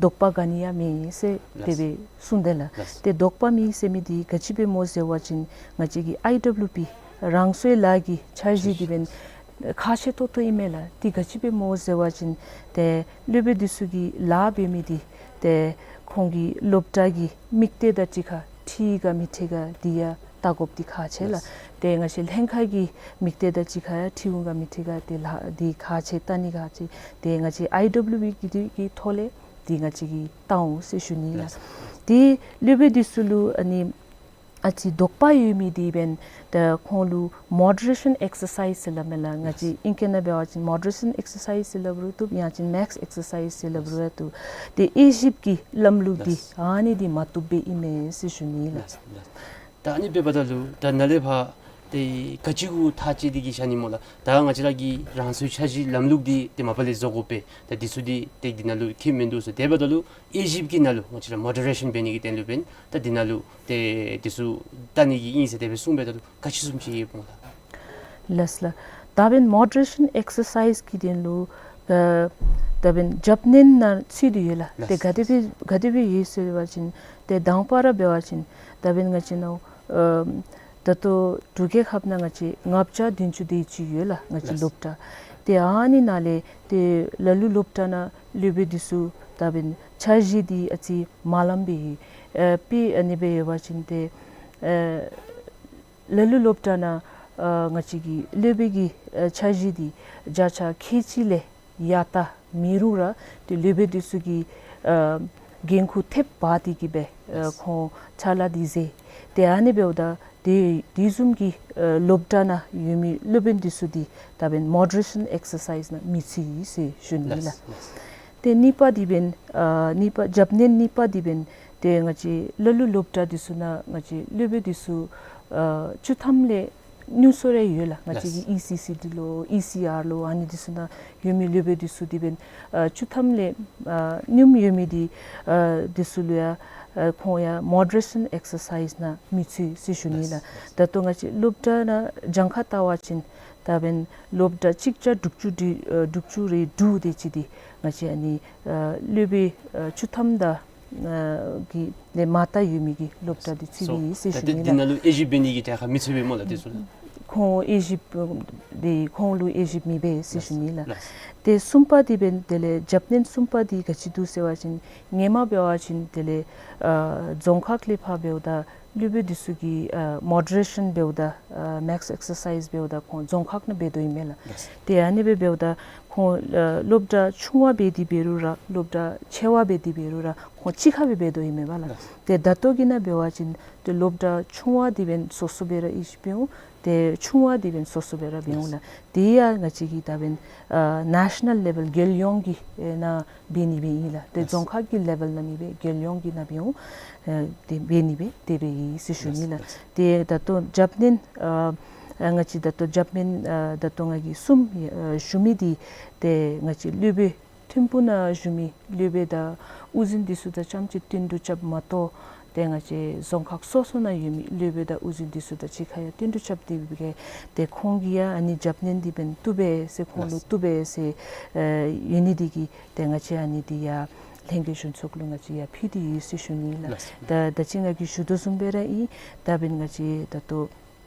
དོགས་པ་ག་ནི་ཡང་མེད་ཟེར་ལགས། དེ་སྦེ་གསུངས་དེས་ལགས། ལགས། ཏེ་དོགས་པ་མེད་ཟེར་མི་འདི་ག་ཅི་སྦེ་སྨོ་ཟེར་བ་ཅིན་ང་བཅས་ཀྱི་ཨའི་ཌབ་ལུ་པི་རང་སོའི་ལཱ་གི་འཆར་གཞི་འདི་འབདན་ཁག་ཆེ་ཏོག་ཏོ་ཨིན་མས་ལགས། འདི་ག་ཅི་སྦེ་སྨོ་ཟེར་བ་ཅིན་ཏེ་སློབ་དཔོན་འདི་ཚུ་གིས་ལཱ་འབད་མི་འདི་ཏེ་ཁོང་གི་སློབ་གྲྭ་གི་དམིགས་གཏད་དང་གཅིག་ཁར་འཁྲིལ་ག་མི་འཁྲིལ་ག་འདི་ཡང་བལྟ་དགོཔ་འདི་ཁག་ཆེ་ལགས། ལགས། ཏེ་ང་བཅས་ལྷན་ཁག་གི་དམིགས་གཏད་དང་གཅིག་ཁར་ཡང་འཁྲིལ་འོང་ག་མི་འཁྲིལ་ག་འདི་ལཱ་འདི་ཁག་ཆེ་བལྟ་ནི་ཁག་ཆེ། ཏེ་ང་བཅས་ཨའི་ཌབ་ལུ་པི་གི་འདི་གི་ཐོག་ལས་འདི་ང་བཅས་ཀྱིས་བལྟ་འོང་ཟེར་ཞུ་ནི་ལགས། ལགས། ཏེ་སློབ་དཔོན་འདི་ཚུ་ལུ་ཨ་ནི་ཨ་ཙི་དོགས་པ་ཡོད་མི་འདི་འབདན་ཏེ་ཁོང་ལུ་མོ་ཌི་རེ་ཤཱན་ཨེག་སར་སའིཛ་ཟེར་སླབ་མས་ལགས། ང་བཅས་ལགས། ཨིང་སྐད་ནང་འབད་བ་ཅིན་མོ་ཌི་རེ་ཤཱན་ཨེག་སར་སའིཛ་ཟེར་སླབ་རུང་བཏུབ། ཡང་ཅིན་མེགས་ཨེག་སར་སའིཛ་ཟེར་སླབ་རུང་ཡང་བཏུབ། ཏེ་དབྱེ་ཞིབ་ཀྱི་ལམ་ལུགས་འདི་ལགས། ཨ་ནི་འདི་མ་བཏུབ་སྦེ་ཨིན་མས་ཟེར་ཞུ་ནི་ལགས། ལགས། ད་ཨ་ནི་འབདཝ་ད་ལུ་ད་ནཱ་ལས་ཕར་ཏེ་ག་ཅི་གུ་ཐག་བཅད་དེ་གི་བཞག་ནི་སྨོ་ལགས། ད་ང་བཅས་ར་གི་རང་སོའི་འཆར་གཞི་ལམ་ལུགས་འདི་ཏེ་མ་པ་ལས་བཟོ་དགོ་པས། ད་འདི་ཚུ་འདི་ཏེ་འདི་ནང་ལུ་ཁྱད་མིན་འདུག་ཟེར། དེ་འབདཝ་ད་ལུ་དབྱེ་ཞིབ་ཀྱི་ནང་ལུ་ང་བཅས་ར་མོ་ཌི་རེ་ཤཱན་འབད་ནི་གི་དོན་ལུ་འབདན་ད་འདི་ནང་ལུ་ཏེ་འདི་ཚུ་བལྟ་ནི་གི་ཨིན་ཟེར་དེ་སྦེ་གསུངས་པས། ད་ལུ་ག་ཅི་བཟུམ་ཅིག་ཡོདཔ་སྨོ་ལགས། ལགས་ལགས། ད་འབདན་མོ་ཌི་རེ་ཤཱན་ཨེག་སར་སའིཛ་གི་དོན་ལུ་ཨ་ད་འབདན་རྒྱབ་སྣོན་ནང་ཚུད་དེ་ཡོད་ལགས། ཏེ་ལགས། ག་དེ་སྦེ་ག་དེ་སྦེ་ཡོད་ཟེར་བ་ཅིན་ཏེ་དང་པ་ར་འབད་བ་ཅིན་ད་འབདན་ང་བཅས་ནཱ་ཨ་ད་ལྟོ་འབྲུག་རྒྱལ་ཁབ་ནང་ང་བཅས་ལྔ་བརྒྱ་བདུན་ཅུ་དེ་ཅིག་ཡོད་ལགས། ང་བཅས་ལགས། སློབ་གྲྭ། ཏེ་ཨ་ནི་ནང་ལས་ཏེ་ལ་ལུ་སློབ་གྲྭ་ནང་སློབ་དཔོན་འདི་ཚུ་ད་འབདན་འཆར་གཞི་འདི་ཨ་ཙི་མ་ལངམ་སྦེ་ཨ་དཔེ་ཨ་ནི་སྦེ་ཡོད་པ་ཅིན་ཏེ་ཨ་ལ་ལུ་སློབ་གྲྭ་ནང་ཨ་ང་བཅས་ཀྱི་སློབ་དཔོན་གྱི་ཨ་འཆར་གཞི་འདི་བརྒྱ་ཆ་ཁལ་གཅིག་ལས་ཡར་ལྟ་མེད་རུང་ར་ཏེ་སློབ་དཔོན་འདི་ཚུ་གིས་ཨ་འགན་ཁུར་ཐེབས་འབག་སྟེ་གི་སྦེ་ཨ་ལགས། ཁོང་ཕྱག་ལཱ་འདི་མཛད། ཏེ་ཨ་ནི་འབདཝ་ད་དེ་དེ་བཟུམ་གྱི་ཨ་སློབ་གྲྭ་ནང་ཡོད་མི་སློབ་དཔོན་འདི་ཚུ་འདི་ད་འབདན་མོ་ཌི་རེ་ཤཱན་ཨེག་སར་སའིཛ་ནང་མི་ཚུད་ཟེར་ཞུ་ནི་ལགས། ལགས། ལགས། ཏེ་གཉིས་པ་འདི་འབདན་ཨ་གཉིས་པ་རྒྱབ་སྣོན་གཉིས་པ་འདི་འབདན་ཏེ་ང་བཅས་ལ་ལུ་སློབ་གྲྭ་འདི་ཚུ་ནང་ང་བཅས་སློབ་དཔོན་འདི་ཚུ་ཨ་བཅུ་ཐམ་ལས་ཉུང་སུ་ར་ཡོད་ལགས། ང་བཅས་ཀྱི་ལགས། ཨི་སི་སི་ཊི་ལོ་ཨི་སི་ཨར་ལོ་ཨ་ནི་འདི་ཚུ་ནང་ཡོད་མི་སློབ་དཔོན་འདི་ཚུ་འདི་འབདན་ཨ་བཅུ་ཐམ་ལས་ཨ་ཉུངམ་ཡོད་མི་འདི་ཨ་འདི་ཚུ་ལུ་ཡང་ཨ་ཁོང་ཡང་མོ་ཌི་རེ་ཤཱན་ཨེག་སར་སའིཛ་ནང་མི་ཚུད་ཟེར་ཞུ་ནི་ལགས། ལགས། ད་ལྟོ་ང་བཅས་སློབ་གྲྭ་ནང་གྱངས་ཁ་བལྟ་བ་ཅིན་ད་འབདན་སློབ་གྲྭ་གཅིག་བརྒྱ་དྲུག་ཅུ་དྲུག་ཨ་དྲུག་ཅུ་རེ་དྲུག་དེ་ཅིག་འདི་ང་བཅས་ཨ་ནི་ཨ་སློབ་དཔོན་ཨ་བཅུ་ཐམ་དང་ཨ་གི་ལས་མར་ལྟ་ཡོད་མི་གི་སློབ་གྲྭ་འདི་ཚུད་སོ་ཡི་ཟེར་ད་ཞུ་ནི་ལགས། འདི་ནང་ལུ་དབྱེ་ཞིབ་འབད་ནི་གི་གྲལ་ཁར་མི་ཚུད་པས་སྨོ་ལགས་དེ་ཚུ་ལགས། ཁོང་དབྱེ་ཞིབ་འདི་ཁོང་ལུ་དབྱེ་ཞིབ་མི་འབད་ཟེར་ཞུ་ནི་ལགས། ལགས། ཏེ་གསུམ་པ་འདི་འབདན་དེ་ལས་རྒྱབ་སྣོན་གསུམ་པ་འདི་ག་ཅི་འདུག་ཟེར་བ་ཅིན་སྔོན་མ་འབད་བ་ཅིན་དེ་ལས་ཨ་རྫོང་ཁག་ལས་ཕར་འབདཝ་ད་སློབ་དཔོན་འདི་ཚུ་གིས་ཨ་མོ་ཌི་རེ་ཤཱན་འབདཝ་ད་ཨ་མེགས་ཨེག་སར་སའིཛ་འབདཝ་ད་ཁོང་རྫོང་ཁག་ནང་འབད་དོ་ཨིན་མས་ལགས། ལགས། ཏེ་ཨ་ནི་སྦེ་འབདཝ་ད་ཁོང་ཨ་སློབ་གྲྭ་ཆུང་བ་འབད་དེ་འབད་རུང་ར་སློབ་གྲྭ་ཆེ་བ་འབད་དེ་འབད་རུང་ར་ཁོང་གཅིག་ཁར་སྦེ་འབད་དོ་ཨིན་མས་པ་ལགས། ལགས། ཏེ་ད་ལྟོ་གི་ནང་འབད་བ་ཅིན་ཏེ་སློབ་གྲྭ་ཆུང་བ་འདི་འབདན་སོ་སོ་སྦེ་ར་དབྱེ་ཞིབ་འབད་འོང་། ཏེ་ཆུང་བ་འདི་འབདན་སོ་སོ་སྦེ་ར་འབད་འོང་ལགས། ལགས། དེ་ཡང་ང་བཅས་ཀྱི་ད་འབདན་ཨ་ནེ་ཤ་ནཱལ་ལེ་བཱལ་རྒྱལ་ཡོངས་ཀྱི་ཨེ་ནང་འབད་ནི་སྦེ་ཨིན་ལགས། ཏེ་ལགས། རྫོང་ཁག་གི་ལེ་བཱལ་ནང་མེན་པར་རྒྱལ་ཡོངས་ཀྱི་ནང་འབད་འོང་ཨེ་དེ་འབད་ནི་སྦེ་དེ་སྦེ་ཨིན་ཟེར་ཞུ་ནི་ལགས། ལགས། ཏེ་ད་ལྟོ་རྒྱབ་སྣོན་ཨ་ང་བཅས་ད་ལྟོ་རྒྱབ་སྣོན་ཨ་ད་ལྟོ་ང་གིས་གསུམ་ཨ་ཞུ་མི་འདི་ཏེ་ང་བཅས་སློབ་དཔོན་ཐིམ་ཕུག་ནང་བཞུགས་མི་སློབ་དཔོན་དང་དབུ་འཛིན་འདི་ཚུ་དང་རྐྱངམ་ཅིག་བསྟུན་གྲོས་རྐྱབ་མ་གཏོགས་ཏེ་ང་བཅས་རྫོང་ཁག་སོ་སོ་ནང་ཡོད་མི་སློབ་དཔོན་དང་དབུ་འཛིན་འདི་ཚུ་དང་གཅིག་ཁར་ཡང་བསྟུན་གྲོས་རྐྱབ་སྟེ་འབད་གེ་ཏེ་ཁོང་གིས་ཡང་ཨ་ནི་རྒྱབ་སྣོན་འདི་འབདན་བཏུབ་པས་ཟེར་ཁོང་ལུ་ལགས། བཏུབ་པས་ཟེར་ཨེ་ཡོད་ནི་འདི་གིས་ཏེ་ང་བཅས་ཨ་ནི་འདི་ཡང་ལྷན་རྒྱས་གཞུང་ཚོགས་ལུ་ང་བཅས་ཡང་ཕུལ་ཏེ་ཡོད་ཟེར་ཞུ་ནི་ལགས། ལགས། ད་ད་ཅི་ང་གིས་ཞུ་དོ་བཟུམ་སྦེ་ར་ཨིན། ད་འབདན་ང་བཅས་ད་ལྟོ་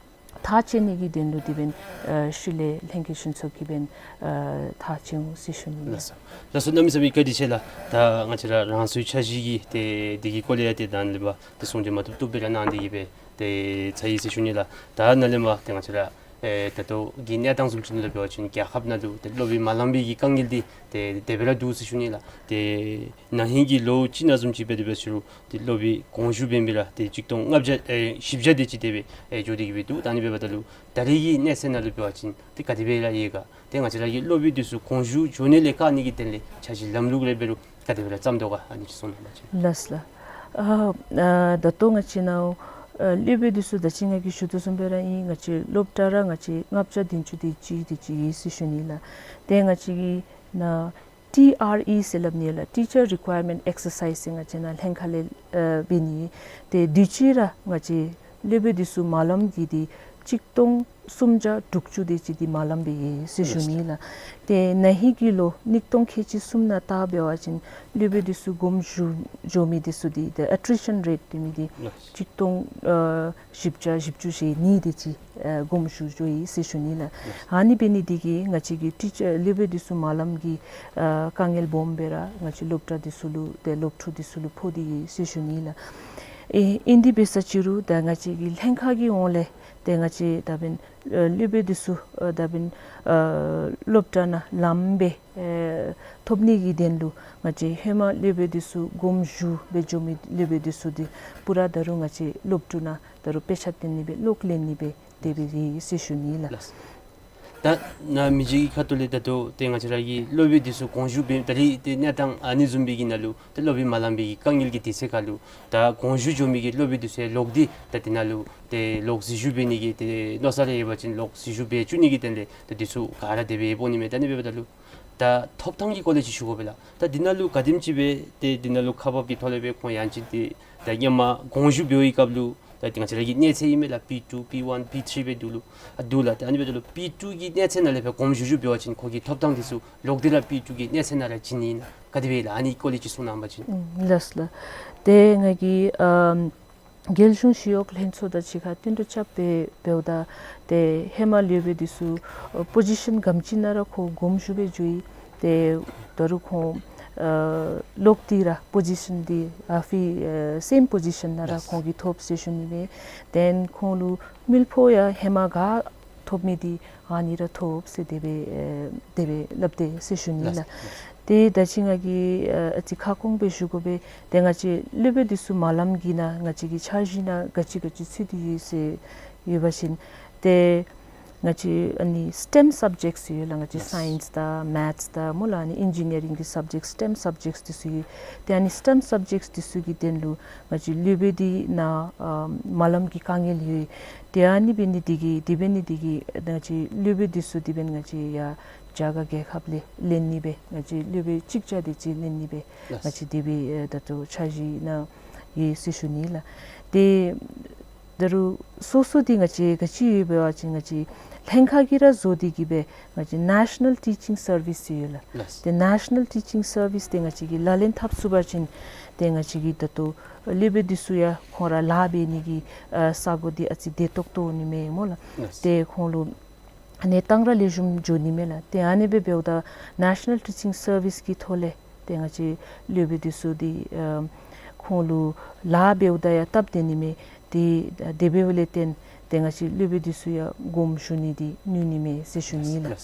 ཐག་བཅད་ནི་གི་དོན་ལུ་འདི་འབདན་ཨ་ཤུལ་ལས་ལྷན་རྒྱས་གཞུང་ཚོགས་ཀྱིས་འབདན་ཨ་ཐག་བཅད་འོང་ཟེར་ཞུ་ནི་ལགས། ལགས་སོ། ལགས་སོ། གནམ་མེད་ས་མེད་བཀའ་དྲིན་ཆེ་ལགས། ད་ང་བཅས་ར་རང་སོའི་འཆར་གཞི་གི་ཏེ་འདི་གི་སྐོར་ལས་ཡང་ཏེ་ད་ནཱ་ལས་མར་ཏེ་གསུང་གྲོས་མ་བཏུབ་བཏུབ་སྦེ་ར་གནང་སྟེ་གི་སྦེ་ཏེ་ཚར་ཡི་ཟེར་ཞུ་ནི་ལགས། ད་ནཱ་ལས་མར་ཏེ་ང་བཅས་ར་ ཨེ་ད་ལྟོ་གི་གནས་སྟངས་བཟུམ་ཅིག་ནང་ལུ་འབད་བ་ཅིན་རྒྱལ་ཁབ་ནང་ལུ་ཏེ་སློབ་དཔོན་མ་ལང་པའི་གི་དཀའ་ངལ་འདི་ཏེ་དེ་སྦེ་ར་འདུག་ཟེར་ཞུ་ནི་ལགས། ཏེ་ན་ཧིང་གི་ལོ་གཅིག་ནང་བཟུམ་ཅིག་འབད་དེ་འབད་ཟེར་རུང་ཏེ་སློབ་དཔོན་དགོངས་ཞུ་འབད་མི་ར་ཏེ་གཅིག་སྟོང་ལྔ་བརྒྱ་ཨེ་བཞི་བརྒྱ་དེ་ཅིག་དེ་སྦེ་ཨེ་འགྱོ་སྟེ་གི་སྦེ་འདུག། ད་ཨ་ནི་འབདཝ་ད་ལུ་ད་རེས་ཀྱི་གནས་ཚད་ནང་ལུ་འབད་བ་ཅིན་ཏེ་ག་དེ་སྦེ་ར་ཡོད་ག། ཏེ་ང་བཅས་ར་གི་སློབ་དཔོན་འདི་ཚུ་དགོངས་ཞུ་འགྱོ་ནི་ལས་བཀག་ནི་གི་དོན་ལས་འཆར་གཞི་ལམ་ལུགས་རེ་འབད་རུང་ག་དེ་སྦེ་ར་བརྩམ་དོ་ག། ཨ་ནི་ཅིག་གསུང་གནང་བ་ཅིན། ལགས་ལགས། ཨ་ཨ་ད་ལྟོ་ང་བཅས་ནཱ་ཨ་སློབ་དཔོན་འདི་ཚུ་ད་ཅི་ང་གིས་ཞུ་དོ་བཟུམ་སྦེ་ར་ཨིན། ང་བཅས་སློབ་གྲྭ་ར་ང་བཅས་ལྔ་བརྒྱ་བདུན་ཅུ་དེ་ཅིག་དེ་ཅིག་ཡོད་ཟེར་ཞུ་ནི་ལགས། ཏེ་ང་བཅས་ཀྱིས་ནཱ་ཊི་ཨར་ཨི་ཟེར་སླབ་ནི་ལགས། Teacher Requirement Exercise ཟེར་ང་བཅས་ནཱ་ལྷན་ཁག་ལས་ཨ་འབད་ནི། ཏེ་དུས་ཅི་ར་ང་བཅས་སློབ་དཔོན་འདི་ཚུ་མ་ལངམ་གི་འདི་གཅིག་སྟོང་སུམ་བརྒྱ་དྲུག་ཅུ་དེ་ཅིག་འདི་མ་ལངམ་སྦེ་ཡོད་ཟེར་ཞུ་ནི་ལགས། ཏེ་ན་ཧིང་གི་ལོ་ཉིས་སྟོང་ཁལ་གཅིག་གསུམ་ནང་ལྟ་འབད་བ་ཅིན་སློབ་དཔོན་འདི་ཚུ་དགོངས་ཞུ་འགྱོ་མི་འདི་ཚུ་འདི་the attrition rate དེ་མི་འདི་གཅིག་སྟོང་ཨ་བཞི་བརྒྱ་བཞི་བཅུ་ཞེ་གཉིས་དེ་ཅིག་ཨ་དགོངས་ཞུ་འགྱོ་ཡི་ཟེར་ཞུ་ནི་ལགས། ཨ་ནི་འབད་ནི་འདི་གིས་ང་བཅས་ཀྱི་ཊི་ཨ་སློབ་དཔོན་འདི་ཚུ་མ་ལངམ་གི་ཨ་དཀའ་ངལ་སྦོམ་སྦེ་ར་ང་བཅས་སློབ་གྲྭ་འདི་ཚུ་ལུ་ཏེ་སློབ་ཕྲུག་འདི་ཚུ་ལུ་ཕོག་སྟེ་ཡོད་ཟེར་ཞུ་ནི་ལགས། ཨིན་ཏེ་འབད་ས་ཅིག་རུང་ད་ང་བཅས་ཀྱི་ལྷན་ཁག་གི་ཧོངས་ལས་ཏེ་ང་བཅས་ད་འབདན་ཨ་སློབ་དཔོན་འདི་ཚུ་ཨ་ད་འབདན་ཨ་སློབ་གྲྭ་ནང་ལངམ་སྦེ་ཨེ་ཐོབ་ནི་གི་དོན་ལུ་ང་བཅས་ཧེ་མ་སློབ་དཔོན་འདི་ཚུ་དགོངས་ཞུ་སྦེ་འགྱོ་མི་སློབ་དཔོན་འདི་ཚུ་འདི་པུ་ར་ད་རུང་ང་བཅས་སློབ་ཕྲུག་ནང་ད་རུང་དཔེ་ཆ་སྟོན་ནི་སྦེ་ལོག་ལེན་ནི་སྦེ་དེ་སྦེ་ཡོད་ཟེར་ཞུ་ནི་ལགས། ལགས། ད་ནཱ་མི་རྗེ་གི་ཁ་ཐུག་ལས་ད་ལྟོ་ཏེ་ང་བཅས་ར་གི་སློབ་དཔོན་འདི་ཚུ་དགོངས་ཞུ་འབད་ད་རེས་ཏེ་གནས་སྟངས་ཨ་ནི་བཟུམ་སྦེ་གི་ནང་ལུ་ཏེ་སློབ་དཔོན་མ་ལང་པའི་གི་དཀའ་ངལ་གྱི་དུས་ཚོད་ཁར་ལུ་ད་དགོངས་ཞུ་འགྱོ་མི་གི་སློབ་དཔོན་འདི་ཚུ་ལོག་སྟེ་ད་འདི་ནང་ལུ་ཏེ་ལོག་འཛུལ་ཞུགས་འབད་ནི་གི་ཏེ་མནོ་བསམ་རེ་ཡོད་པ་ཅིན་ལོག་འཛུལ་ཞུགས་འབད་བཅུག་ནི་གི་དོན་ལས་ད་འདི་ཚུ་ག་ར་དེ་སྦེ་འབད་འོང་ནི་མས། ད་ཨ་ནི་འབདཝ་ད་ལུ་ད་ཐོབ་ཐང་གི་སྐོར་ལས་ཅིག་ཞུ་དགོ་པས་ལགས། ད་འདི་ནང་ལུ་ག་དེམ་ཅིག་སྦེ་ཏེ་འདི་ནང་ལུ་ཁག་འབག་གི་ཐོག་ལས་སྦེ་ཁོང་ཡང་ཅིན་ཏེ་ད་ཧེ་མ་དགོངས་ཞུ་འབད་བའི་སྐབས་ལུ་ད་ཏེ་ང་བཅས་ར་གི་གནས་ཚད་ཨིན་མས་ལགས། པི་ཊུ་པི་ཝན་པི་ཐི་རི་སྦེ་འདུག་ལོ། ཨ་འདུག་ལགས། ཏེ་ཨ་ནི་འབདཝ་ད་ལུ་པི་ཊུ་གི་གནས་ཚད་ནང་ལས་སྦེ་དགོངས་ཞུ་ཞུ་འབད་བ་ཅིན་ཁོང་གི་ཐོབ་ཐང་འདི་ཚུ་ལོག་སྟེ་ར་པི་ཊུ་གི་གནས་ཚད་ནང་ར་བྱིན་ནི་ཨིན་ན་ག་དེ་སྦེ་ལགས། ཨ་ནི་སྐོར་ལས་ཅིག་གསུང་གནང་བ་ཅིན། ཨུམ་ལགས་ལགས། ཏེ་ང་གིས་ཨམ་རྒྱལ་གཞུང་ཞི་གཡོག་ལྷན་ཚོགས་དང་གཅིག་ཁར་བསྟུན་གྲོས་རྐྱབ་སྦེ་འབདཝ་ད་ཏེ་ཧེ་མ་སློབ་དཔོན་འདི་ཚུ་ཨ་པོ་ཟི་ཤཱན་ག་དེམ་ཅིག་ནང་ར་ཁོང་དགོངས་ཞུ་སྦེ་འགྱོ་ཡི། ཏེ་ད་རུང་ཁོང་ཨ་ལོག་སྟེ་ར་པོ་ཟི་ཤཱན་འདི་ཨ་ཕི་ཨ་སེམ་པོ་ཟི་ཤཱན་ནང་ར་ཡེས་ཁོང་གིས་ཐོབ་ཟེར་ཞུ་ནི་མས། ཏེ་ཁོང་ལུ་མིལ་ཕོགས་ཡང་ཧེ་མ་ག་ཐོབ་མི་འདི་ཨ་ནི་ར་ཐོབ་ཟེར་དེ་སྦེ་ཨེ་དེ་སྦེ་སླབ་སྟེ་ཟེར་ཞུ་ནི་ལགས། ལགས། ཏེ་ད་ཅི་ང་གིས་ཨ་ཨ་ཙི་ཁ་སྐོང་སྦེ་ཞུ་དགོ་པས། ཏེ་ང་བཅས་སློབ་དཔོན་འདི་ཚུ་མ་ལངམ་གི་ནང་ང་བཅས་ཀྱི་འཆར་གཞི་ནང་ག་ཅི་ག་ཅི་ཚུད་དེ་ཡོད་ཟེར་ཡོད་པ་ཅིན་ཏེ་ང་བཅས་ཨ་ནི་སི་ཊེམ་སབ་ཇེཀཊསི་ཡོད་ལགས། ང་བཅས་ཡེས། སའིནསི་དང་མེཐསི་དང་སྨོ་ལགས། ཨ་ནི་ཨིན་ཇི་ནི་ཡ་རིང་གི་སབ་ཇེཀཊསི་སི་ཊེམ་སབ་ཇེཀཊསི་འདི་ཚུ་ཡོད། ཏེ་ཨ་ནི་སི་ཊེམ་སབ་ཇེཀཊསི་འདི་ཚུ་གི་དོན་ལུ་ང་བཅས་སློབ་དཔོན་འདི་ནཱ་ཨ་མ་ལངམ་གི་དཀའ་ངལ་ཡོད། ཏེ་ཨ་ནི་འབད་ནི་འདི་གིས་དེ་འབད་ནི་འདི་གིས་ང་བཅས་སློབ་དཔོན་འདི་ཚུ་དེ་འབདན་ང་བཅས་ཡར་རྒྱ་གར་རྒྱལ་ཁབ་ལས་ལེན་ནི་སྦེ་ང་བཅས་སློབ་དཔོན་གཅིག་བརྒྱ་དེ་ཅིག་ལེན་ནི་སྦེ་ལགས། ང་བཅས་དེ་སྦེ་ཨེ་ད་ལྟོ་འཆར་གཞི་ནང་ཡོད་ཟེར་ཞུ་ནི་ལགས། ཏེ་ད་རུང་སོ་སོ་འདི་ང་བཅས་ག་ཅི་ཡོད་འབད་བ་ཅིན་ང་བཅས་ལྷན་ཁག་གིས་ར་བཟོ་སྟེ་གི་སྦེ་ང་བཅས་ནེ་ཤ་ནཱལ་ཊི་ཅིང་སར་བིསི་ཡོད་ལགས། ལགས། ཏེ་ནེ་ཤ་ནཱལ་ཊི་ཅིང་སར་བིསི་འདི་ང་བཅས་ཀྱིས་ལག་ལེན་འཐབ་ཚུགས་པ་ཅིན་ཏེ་ང་བཅས་ཀྱི་ད་ལྟོ་སློབ་དཔོན་འདི་ཚུ་ཡང་ཁོང་ར་ལཱ་འབད་ནི་གི་ཨ་ས་གོ་འདི་ཨ་ཙི་བདེ་ཏོག་ཏོ་འོང་ནི་མས་སྨོ་ལགས། ལགས། ཏེ་ཁོང་ལུ་གནས་སྟངས་ར་ལེགས་ཤོམ་འགྱོ་ནི་མས་ལགས། ཏེ་ཨ་ནི་སྦེ་འབདཝ་ད་ནེ་ཤ་ནཱལ་ཊི་ཅིང་སར་བིསི་གི་ཐོག་ལས་ཏེ་ང་བཅས་སློབ་དཔོན་འདི་ཚུ་འདི་ཨ་ཁོང་ལུ་ལཱ་འབདཝ་ད་ཡང་སྟབས་བདེ་ནི་མས། ཏེ་དེ་འབདཝ་ལས་བརྟེན་ཏེ་ང་བཅས་སློབ་དཔོན་འདི་ཚུ་ཡང་དགོངས་ཞུ་ནི་འདི་ནུས་ནི་མས་ཟེར་ཞུ་ནི་ལགས།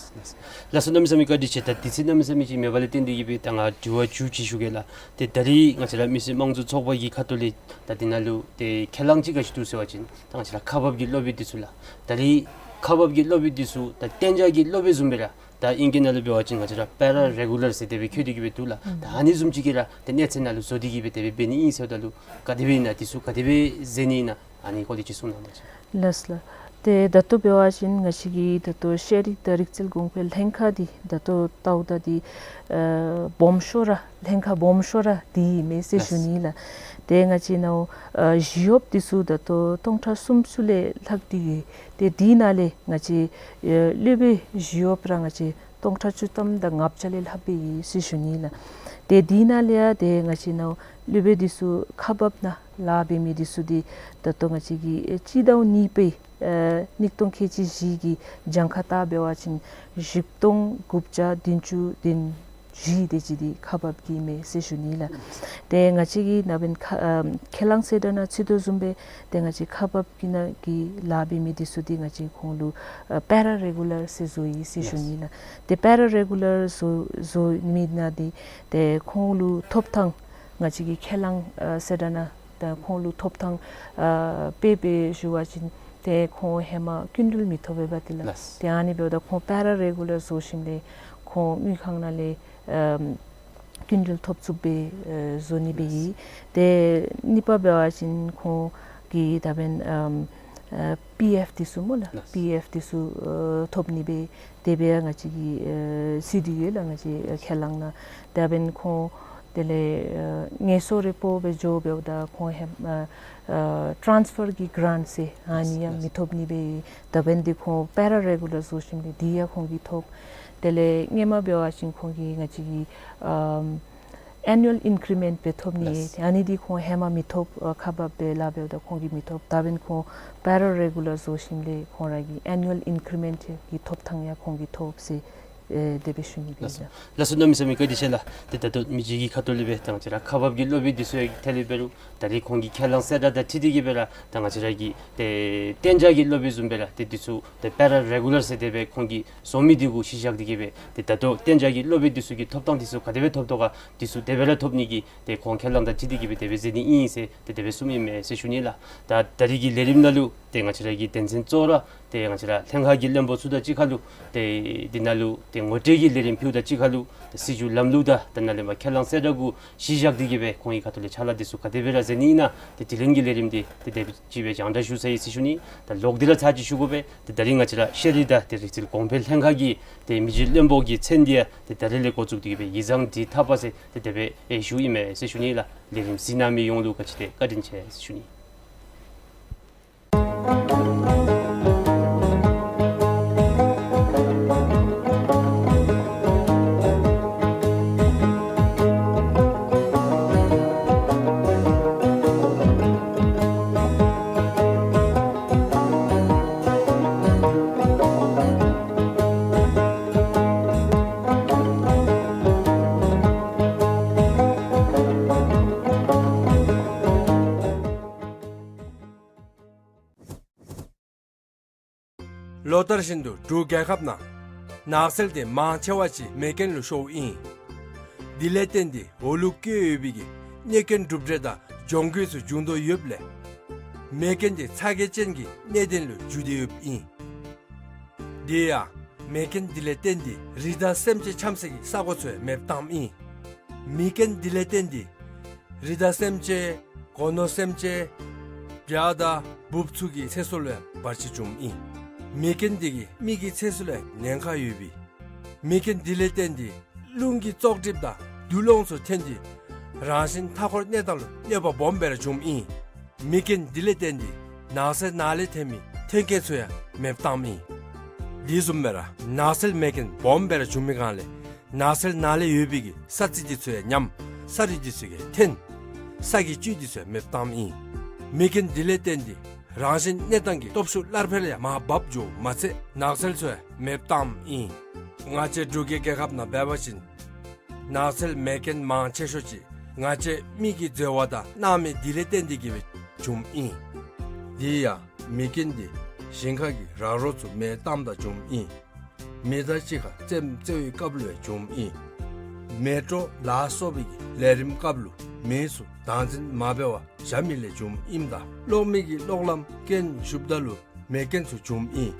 ལགས་སོ། གནམ་མེད་ས་མེད་བཀའ་དྲིན་ཆེ། ད་དུས་ཚོད་གནམ་མེད་ས་མེད་ཅིག་མེད་པ་ལས་བརྟེན་ཏེ་གི་སྦེ་ད་ང་དྲི་བ་མཇུག་ཅིག་ཞུ་གེ་ལགས། ཏེ་ད་རེས་ང་བཅས་ར་མི་སེར་དམངས་གཙོའི་ཚོགས་པ་གི་ཁ་ཐུག་ལས་ད་འདི་ནང་ལུ་ཏེ་ཁས་བླངས་ཅིག་ག་ཅི་འདུག་ཟེར་བ་ཅིན་ད་ང་བཅས་ར་ཁག་འབག་གི་སློབ་དཔོན་འདི་ཚུ་ལགས། ད་རེས་ཁག་འབག་གི་སློབ་དཔོན་འདི་ཚུ་ད་གཏན་འཇགས་ཀྱི་སློབ་དཔོན་བཟུམ་སྦེ་ར་ད་ཨིང་སྐད་ནང་ལུ་འབད་བ་ཅིན་ང་བཅས་ར་པེ་ར་རེ་གུ་ལར་ཟེར་དེ་སྦེ་བཀོད་དེ་གི་སྦེ་འདུག་ལགས། ད་ཨ་ནི་བཟུམ་ཅིག་གི་ར་ཏེ་གནས་ཚད་ནང་ལུ་བཟོ་སྟེ་གི་སྦེ་དེ་སྦེ་འབད་ནི་ཨིན་ཟེརཝ་ད་ལུ་ག་དེ་སྦེ་ཨིན་ན་འདི་ཚུ་ག་དེ་སྦེ་མཛད་ནི་ཨིན་ན་ཨ་ནི་སྐོར་ལས་ཅིག་གསུང་གནང་བ་ཅིན། ལགས་ལགས། ཏེ་ད་ལྟོ་འབད་བ་ཅིན་ང་བཅས་ཀྱི་ད་ལྟོ་ཤེས་རིག་དང་རིག་རྩལ་གོང་འཕེལ་ལྷན་ཁག་འདི་ད་ལྟོ་ལྟཝ་ད་འདི་ཨ་སྦོམ་ཤོས་ར་ལྷན་ཁག་སྦོམ་ཤོས་ར་འདི་ཨིན་མས་ཟེར་ཞུ་ནི་ལགས། ཏེ་ང་བཅས་ནཱ་ཨ་ཞི་གཡོགཔ་འདི་ཚུ་ད་ལྟོ་སྟོང་ཕྲག་སུམ་ཅུ་ལས་ལྷག་སྟེ་ཡོད། ཏེ་འདི་ནང་ལས་ང་བཅས་ཨ་སློབ་དཔོན་ཞི་གཡོགཔ་ར་ང་བཅས་སྟོང་ཕྲག་བཅུ་ཐམ་དང་ལྔ་བརྒྱ་ལས་ལྷགཔ་སྦེ་ཡོད་ཟེར་ཞུ་ནི་ལགས། ཏེ་འདི་ནང་ལས་ཡང་ཏེ་ང་བཅས་ནཱ་སློབ་དཔོན་འདི་ཚུ་ཁག་འབག་ནང་ལཱ་འབད་མི་འདི་ཚུ་འདི་ད་ལྟོ་ང་བཅས་ཀྱི་ཨེ་སྤྱི་ཟླ་གཉིས་པའི་ཨེ་ཉིས་སྟོང་ཁལ་གཅིག་བཞི་གི་གྱངས་ཁ་བལྟ་འབད་བ་ཅིན་བཞི་སྟོང་དགུ་བརྒྱ་བདུན་ཅུ་དོན་ བཞི་དེ་ཅིག་འདི་ཁག་འབགཔ་གི་མས་ཟེར་ཞུ་ནི་ལགས། ཏེ་ང་བཅས་ཀྱི་ནཱ་འབདན་ཁ་ཨམ་ཁས་བླངས་གསལ་བསྒྲགས་ནང་ཚུད་དོ་བཟུམ་སྦེ་ཏེ་ང་བཅས་ཁག་འབགཔ་གི་ནང་གི་ལཱ་འབད་མི་འདི་ཚུ་འདི་ང་བཅས་ཁོང་ལུ་ཨ་པེ་ར་རེ་གུ་ལར་ཟེར་བཟོ་ཡི་ཟེར་ཞུ་ནི་ལགས། ཏེ་པེ་ར་རེ་གུ་ལར་བཟོ་བཟོ་མི་ནང་འདི་ཏེ་ཁོང་ལུ་ཐོབ་ཐངས་ང་བཅས་ཀྱི་ཁས་བླངས་ཨ་གསལ་བསྒྲགས་ནང་ད་ཁོང་ལུ་ཐོབ་ཐངས་ཨ་དཔེ་སྦེ་ཞུ་བ་ཅིན་ཏེ་ཁོང་ཧེ་མ་སྐྱིན་འགྲུལ་མི་ཐོབ་པས་པ་ཏེ་ལགས། ལགས། ཏེ་ཨ་ནི་འབདཝ་ད་ཁོང་པེ་ར་རེ་གུ་ལར་བཟོ་ཞིནམ་ལས་ཁོང་དངུལ་ཁང་ནང་ལས་ཨམ་སྐྱིན་འགྲུལ་ཐོབ་ཚུགསཔ་སྦེ་ཨ་བཟོ་ནི་སྦེ་ཨིན། ཏེ་གཉིས་པ་འབད་བ་ཅིན་ཁོང་གི་ད་འབདན་ཨམ་ཨ་པི་ཨེཕ་འདི་ཚུ་སྨོ་ལགས། ལགས། པི་ཨེཕ་འདི་ཚུ་ཨ་ཐོབ་ནི་སྦེ་དེ་སྦེ་ང་བཅས་ཀྱི་ཨ་ཚུད་དེ་ཡོད་ལགས། ང་བཅས་ཨ་ཁས་བླངས་ནང་ད་འབདན་ཁོང་དེ་ལས་ཨ་ངལ་གསོ་རེ་སྤོ་སྦེ་འགྱོ་འབདཝ་ད་ཁོང་ཧེ་ཨ་ཨ་ཊཱནསི་ཕར་གྱི་གཱ་རེནཊ་ཟེར་ཨ་ནི་ཡང་མི་ཐོབ་ནི་སྦེ་ད་འབདན་འདི་ཁོང་པེ་ར་རེ་གུ་ལར་བཟོ་ཞིནམ་ལས་འདི་ཡང་ཁོང་གིས་ཐོབ། དེ་ལས་སྔོན་མ་འབད་བ་ཅིན་ཁོང་གིས་ང་བཅས་ཀྱི་ཨམ་ཨེ་ནུ་ཨལ་ཨིན་ཀི་རི་མེནཊ་སྦེ་ཐོབ་ནི། ལགས། ཨ་ནི་འདི་ཁོང་ཧེ་མ་མི་ཐོབ། ཨ་ཁག་འབགཔ་སྦེ་ལཱ་འབདཝ་ད་ཁོང་གིས་མི་ཐོབ། ད་འབདན་ཁོང་པེ་ར་རེ་གུ་ལར་བཟོ་ཞིནམ་ལས་ཁོང་ར་གི་ཨེ་ནུ་ཨལ་ཨིན་ཀི་རི་མེནཊ་གི་ཐོབ་ཐངས་ཡང་ཁོང་གིས་ཐོབ་ཟེར་ཨེ་དེ་སྦེ་ཞུ་ནི་ལགས་སོ། ལགས་སོ། གནམ་མེད་ས་མེད་བཀའ་དྲིན་ཆེ་ལགས། ཏེ་ད་ལྟོ་མི་རྗེ་གི་ཁ་ཐུག་ལས་སྦེ་ད་ང་བཅས་ར་ཁག་འབགཔ་གི་སློབ་དཔོན་འདི་ཚུ་ཡང་ཐད་ལས་འབད་རུང་ད་རེས་ཁོང་གི་ཁས་བླངས་གསལ་བསྒྲགས་དང་འཁྲིལ་ཏེ་གིས་སྦེ་ར་ད་ང་བཅས་ར་གི་ཏེ་གཏན་འཇགས་ཀྱི་སློབ་དཔོན་བཟུམ་སྦེ་ར་ཏེ་འདི་ཚུ་ཏེ་པེ་ར་རེ་གུ་ལར་ཟེར་དེ་སྦེ་ཁོང་གིས་བཟོ་མི་འདི་གུ་གཞི་བཞག་སྟེ་གིས་སྦེ་ཏེ་ད་ལྟོ་གཏན་འཇགས་ཀྱི་སློབ་དཔོན་འདི་ཚུ་གི་ཐོབ་ཐངས་འདི་ཚུ་ག་དེ་སྦེ་ཐོབ་དོ་ག་འདི་ཚུ་དེ་སྦེ་ར་ཐོབ་ནི་གི་ཏེ་ཁོང་ཁས་བླངས་དང་འཁྲིལ་ཏེ་གིས་སྦེ་དེ་སྦེ་མཛད་ནི་ཨིན་ཟེར་ཏེ་དེ་སྦེ་གསུངམ་ཨིན་མས་ཟེར་ཞུ་ནི་ལགས། ད་ད་རེས་ཀྱི་ལས་རིམ་ནང་ལུ་ཏེ་ང་བཅས་ར་གི་དོན་ཚན་གཙོ་བོ་ར་ཏེ་ང་བཅས་ར་ལྷན་ཁག་གི་བློན་པོ་ཚུ་དང་གཅིག་ཁར་ལུ་ཏེ་འདི་ནང་ལུ་ཏེ་ངོ་སྤྲོད་ཀྱི་ལས་རིམ་ཕུལཝ་དང་གཅིག་ཁར་ལུ་ཏེ་སྲིད་བྱུས་ལམ་ལུགས་དང་ཏེ་ནཱ་ལས་མར་ཁས་བླངས་གསལ་བསྒྲགས་གུ་གཞི་བཞག་སྟེ་གིས་སྦེ་ཁོང་གི་ཁ་ཐུག་ལས་ཕྱག་ལཱ་འདི་ཚུ་ག་དེ་སྦེ་ར་མཛད་ནི་ཨིན་ན་ཏེ་དེ་ལས་ཀྱི་ལས་རིམ་འདི་ཏེ་དེ་ཅིག་སྦེ་རྒྱང་བསྒྲགས་ཞུ་ཚར་ཡི་ཟེར་ཞུ་ནི། ད་ལོག་སྟེ་ར་ཚར་ཅིག་ཞུ་དགོ་པས། ཏེ་ད་རིས་ང་བཅས་ར་ཤེས་རིག་དང་ཏེ་རིག་རྩལ་གོང་འཕེལ་ལྷན་ཁག་གི་ཏེ་མི་རྗེ་བློན་པོ་གི་མཚན་འདི་ཡང་ཏེ་ད་རིས་ལས་འགོ་བཙུགས་ཏེ་གིས་སྦེ་ཡིག་ཚང་འདི་འཐབ་པ་ཟེར་ཏེ་དེ་སྦེ་ཨེ་ཞུཝ་ཨིན་མས་ཟེར་ཞུ་ནི་ལགས། ལས་རིམ་གཟིགས་གནང་མི་ཡོངས་ལུ་ག་ཅི་ཏེ་བཀའ་དྲིན་ཆེ་ཟེར་ཞུ་ནི། ལོ་ལྟར་བཞིན་དུ་འབྲུག་རྒྱལ་ཁབ་ནང་ནགས་ཚལ་དེ་མང་ཆེ་བ་ཅིག་མེ་རྐྱེན་ལུ་ཤོརཝ་ཨིན། དེ་ལས་བརྟེན་ཏེ་འོག་ལུ་བཀོད་ཡོད་པའི་གི་གནོད་སྐྱོན་གྲུབ་འབྲས་དང་གྱོང་གུད་ཚུ་འབྱུང་དོ་ཡོདཔ་ལས་མེ་རྐྱེན་དེ་ཚ་གྱང་ཅན་གྱི་གནད་དོན་ལུ་འགྱུར་ཏེ་ཡོདཔ་ཨིན། དེ་ཡང་མེ་རྐྱེན་དེ་ལས་བརྟེན་ཏེ་རི་དྭགས་སེམས་ཅན་འཁྱམས་སའི་གི་ས་གོ་ཚུ་ཡང་མེདཔ་བཏངམ་ཨིན། མེ་རྐྱེན་དེ་ལས་བརྟེན་ཏེ་རི་དྭགས་སེམས་ཅན་སྒོ་ནོར་སེམས་ཅན་བྱ་དང་འབུཔ་ཚུ་གི་ཚེ་སྲོག་ལུ་ཡང་བར་ཆད་བྱུངམ་ཨིན། མེ་རྐྱེན་དེ་གིས་མི་གི་ཚེ་སྲོག་ལུ་ཡང་ཉེན་ཁ་ཡོདཔ་ཨིན། མེ་རྐྱེན་དེ་ལས་བརྟེན་ཏེ་རླུང་གི་བཙོག་གྲིབ་དང་རྡུལ་སློང་ཚུ་ཐོན་ཏེ་རང་བཞིན་མཐའ་འཁོར་གནས་སྟངས་ལུ་གནོད་པ་སྦོམ་སྦེ་ར་བྱུངམ་ཨིན། མེ་རྐྱེན་དེ་ལས་བརྟེན་ཏེ་ནགས་ཚལ་ནང་ལས་ཐོན་མི་ཐོན་སྐྱེད་ཚུ་ཡང་མེདཔ་བཏངམ་ཨིན། དེ་བཟུམ་སྦེ་ར་ནགས་ཚལ་མེ་རྐྱེན་སྦོམ་སྦེ་ར་བྱུང་མི་སྒང་ལས་ནགས་ཚལ་ནང་ལས་ཡོད་པའི་གི་ས་རྩི་དེ་ཚུ་ཡང་ཉམས། ས་རུད་དེ་ཚུ་ཡང་འཐོན། ས་གི་བཅུད་དེ་ཚུ་ཡང་མེདཔ་བཏངམ་ཨིན། མེ་རྐྱེན་དེ་ལས་བརྟེན་ཏེ་རང་བཞིན་གནས་སྟངས་ཀྱི་སྟོབས་ཤུགས་སླར་འཕེལ་ཡང་མར་བབས་འགྱོཝ་མ་ཚད་ནགས་ཚལ་ཚུ་ཡང་མེདཔ་བཏངམ་ཨིན། ང་བཅས་འབྲུག་གི་རྒྱལ་ཁབ་ནང་འབད་བ་ཅིན་ནགས་ཚལ་མེ་རྐྱེན་མང་ཆེ་ཤོས་ཅིག་ང་བཅས་མི་གི་འཛོལ་བ་དང་སྣང་མེད་དེ་ལས་བརྟེན་ཏེ་གིས་སྦེ་བྱུངམ་ཨིན། དེ་ཡང་མེ་རྐྱེན་དེ་ཞིང་ཁ་གི་ར་རོ་ཚུ་མེ་བཏངམ་ད་བྱུངམ་ཨིན། མེ་མདའ་གཅིག་ཁར་རྩེདམོ་རྩེ་བའི་སྐབས་ལུ་ཡང་བྱུངམ་ཨིན། མེ་སྤྲོ་ལ་སོགས་པའི་གི་ལས་རིམ་སྐབས་ལུ་མེ་ཚུ་བདག་འཛིན་མ་འབད་བར་བཞག་མི་ལས་བྱུངམ་ཨིནམ་ད་གློག་མེ་གི་གློག་ལམ་རྐྱེན་ཞུཝ་ད་ལུ་མེ་རྐྱེན་ཚུ་བྱུངམ་ཨིན།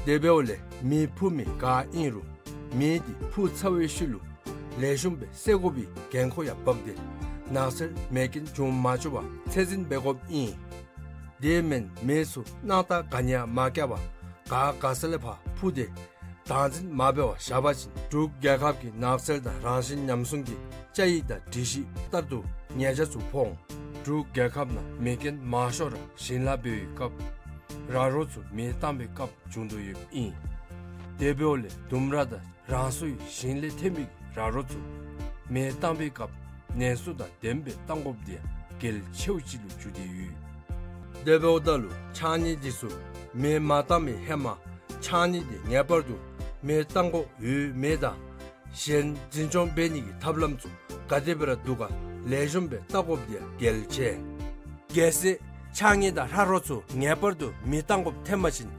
དེ་འབདཝ་ལས་མེ་འཕུ་མི་ག་ཨིན་རུང་མེ་དེ་འཕུ་ཚར་བའི་ཤུལ་ལུ་ལེགས་ཤོམ་སྦེ་བསལ་དགོ་པའི་འགན་ཁུར་ཡང་བབས་ཏེ་ནགས་ཚལ་མེ་རྐྱེན་འབྱུང་མ་བཅུག་པར་ཚད་འཛིན་འབད་དགོཔ་ཨིན། དེ་མེན་མེ་ཚུ་སྣང་ཐག་ག་ནི་ཡང་མ་བཀལ་བར་ག་ག་ས་ལས་ཕར་འཕུ་སྟེ་བདག་འཛིན་མ་འབད་བར་བཞག་པ་ཅིན་འབྲུག་རྒྱལ་ཁབ་ཀྱི་ནགས་ཚལ་དང་རང་བཞིན་ཉམས་སྲུང་གི་བཅའ་ཡིག་དང་སྒྲིག་གཞི་ལྟར་དུ་ཉེས་ཆད་ཚུ་ཕོག་འོང་། འབྲུག་རྒྱལ་ཁབ་ནང་མེ་རྐྱེན་མང་ཤོས་ར་ཞིང་ལཱ་འབད་བའི་སྐབས་ར་རོ་ཚུ་མེ་བཏང་བའི་སྐབས་བྱུང་དོ་ཡོདཔ་ཨིན། དེ་འབདཝ་ལས་ལྡུམ་ར་དང་རང་སོའི་ཞིང་ལས་ཐོན་མི་ར་རོ་ཚུ་མེ་བཏང་བའི་སྐབས་ནན་སོ་དང་ལྡནམ་སྦེ་བཏང་དགོཔ་དེ་ཡང་གལ་ཆེཝ་ཅིག་ལུ་གྱུར་ཏེ་ཡོད། དེ་འབདཝ་ད་ལུ་ཕྱགས་སྙིགས་དེ་ཚུ་མེ་མ་བཏང་བའི་ཧེ་མ་ཕྱགས་སྙིགས་དེ་ངེས་པར་དུ་མེ་བཏང་དགོཔ་ཡོད་མེད་དང་ གཞན་འཛིན་སྐྱོང་འབད་ནི་གི་ཐབས་ལམ་ཚུ་ག་དེ་སྦེ་ར་འདུག་ག་ལེགས་ཤོམ་སྦེ་བལྟ་དགོཔ་འདི་ཡང་གལ་ཆེ། གལ་སྲིད་ཕྱགས་སྙིགས་དང་ཧྲ་རོ་ཚུ་ངེས་པར་དུ་མེ་བཏང་དགོཔ་ཐོན་པ་ཅིན་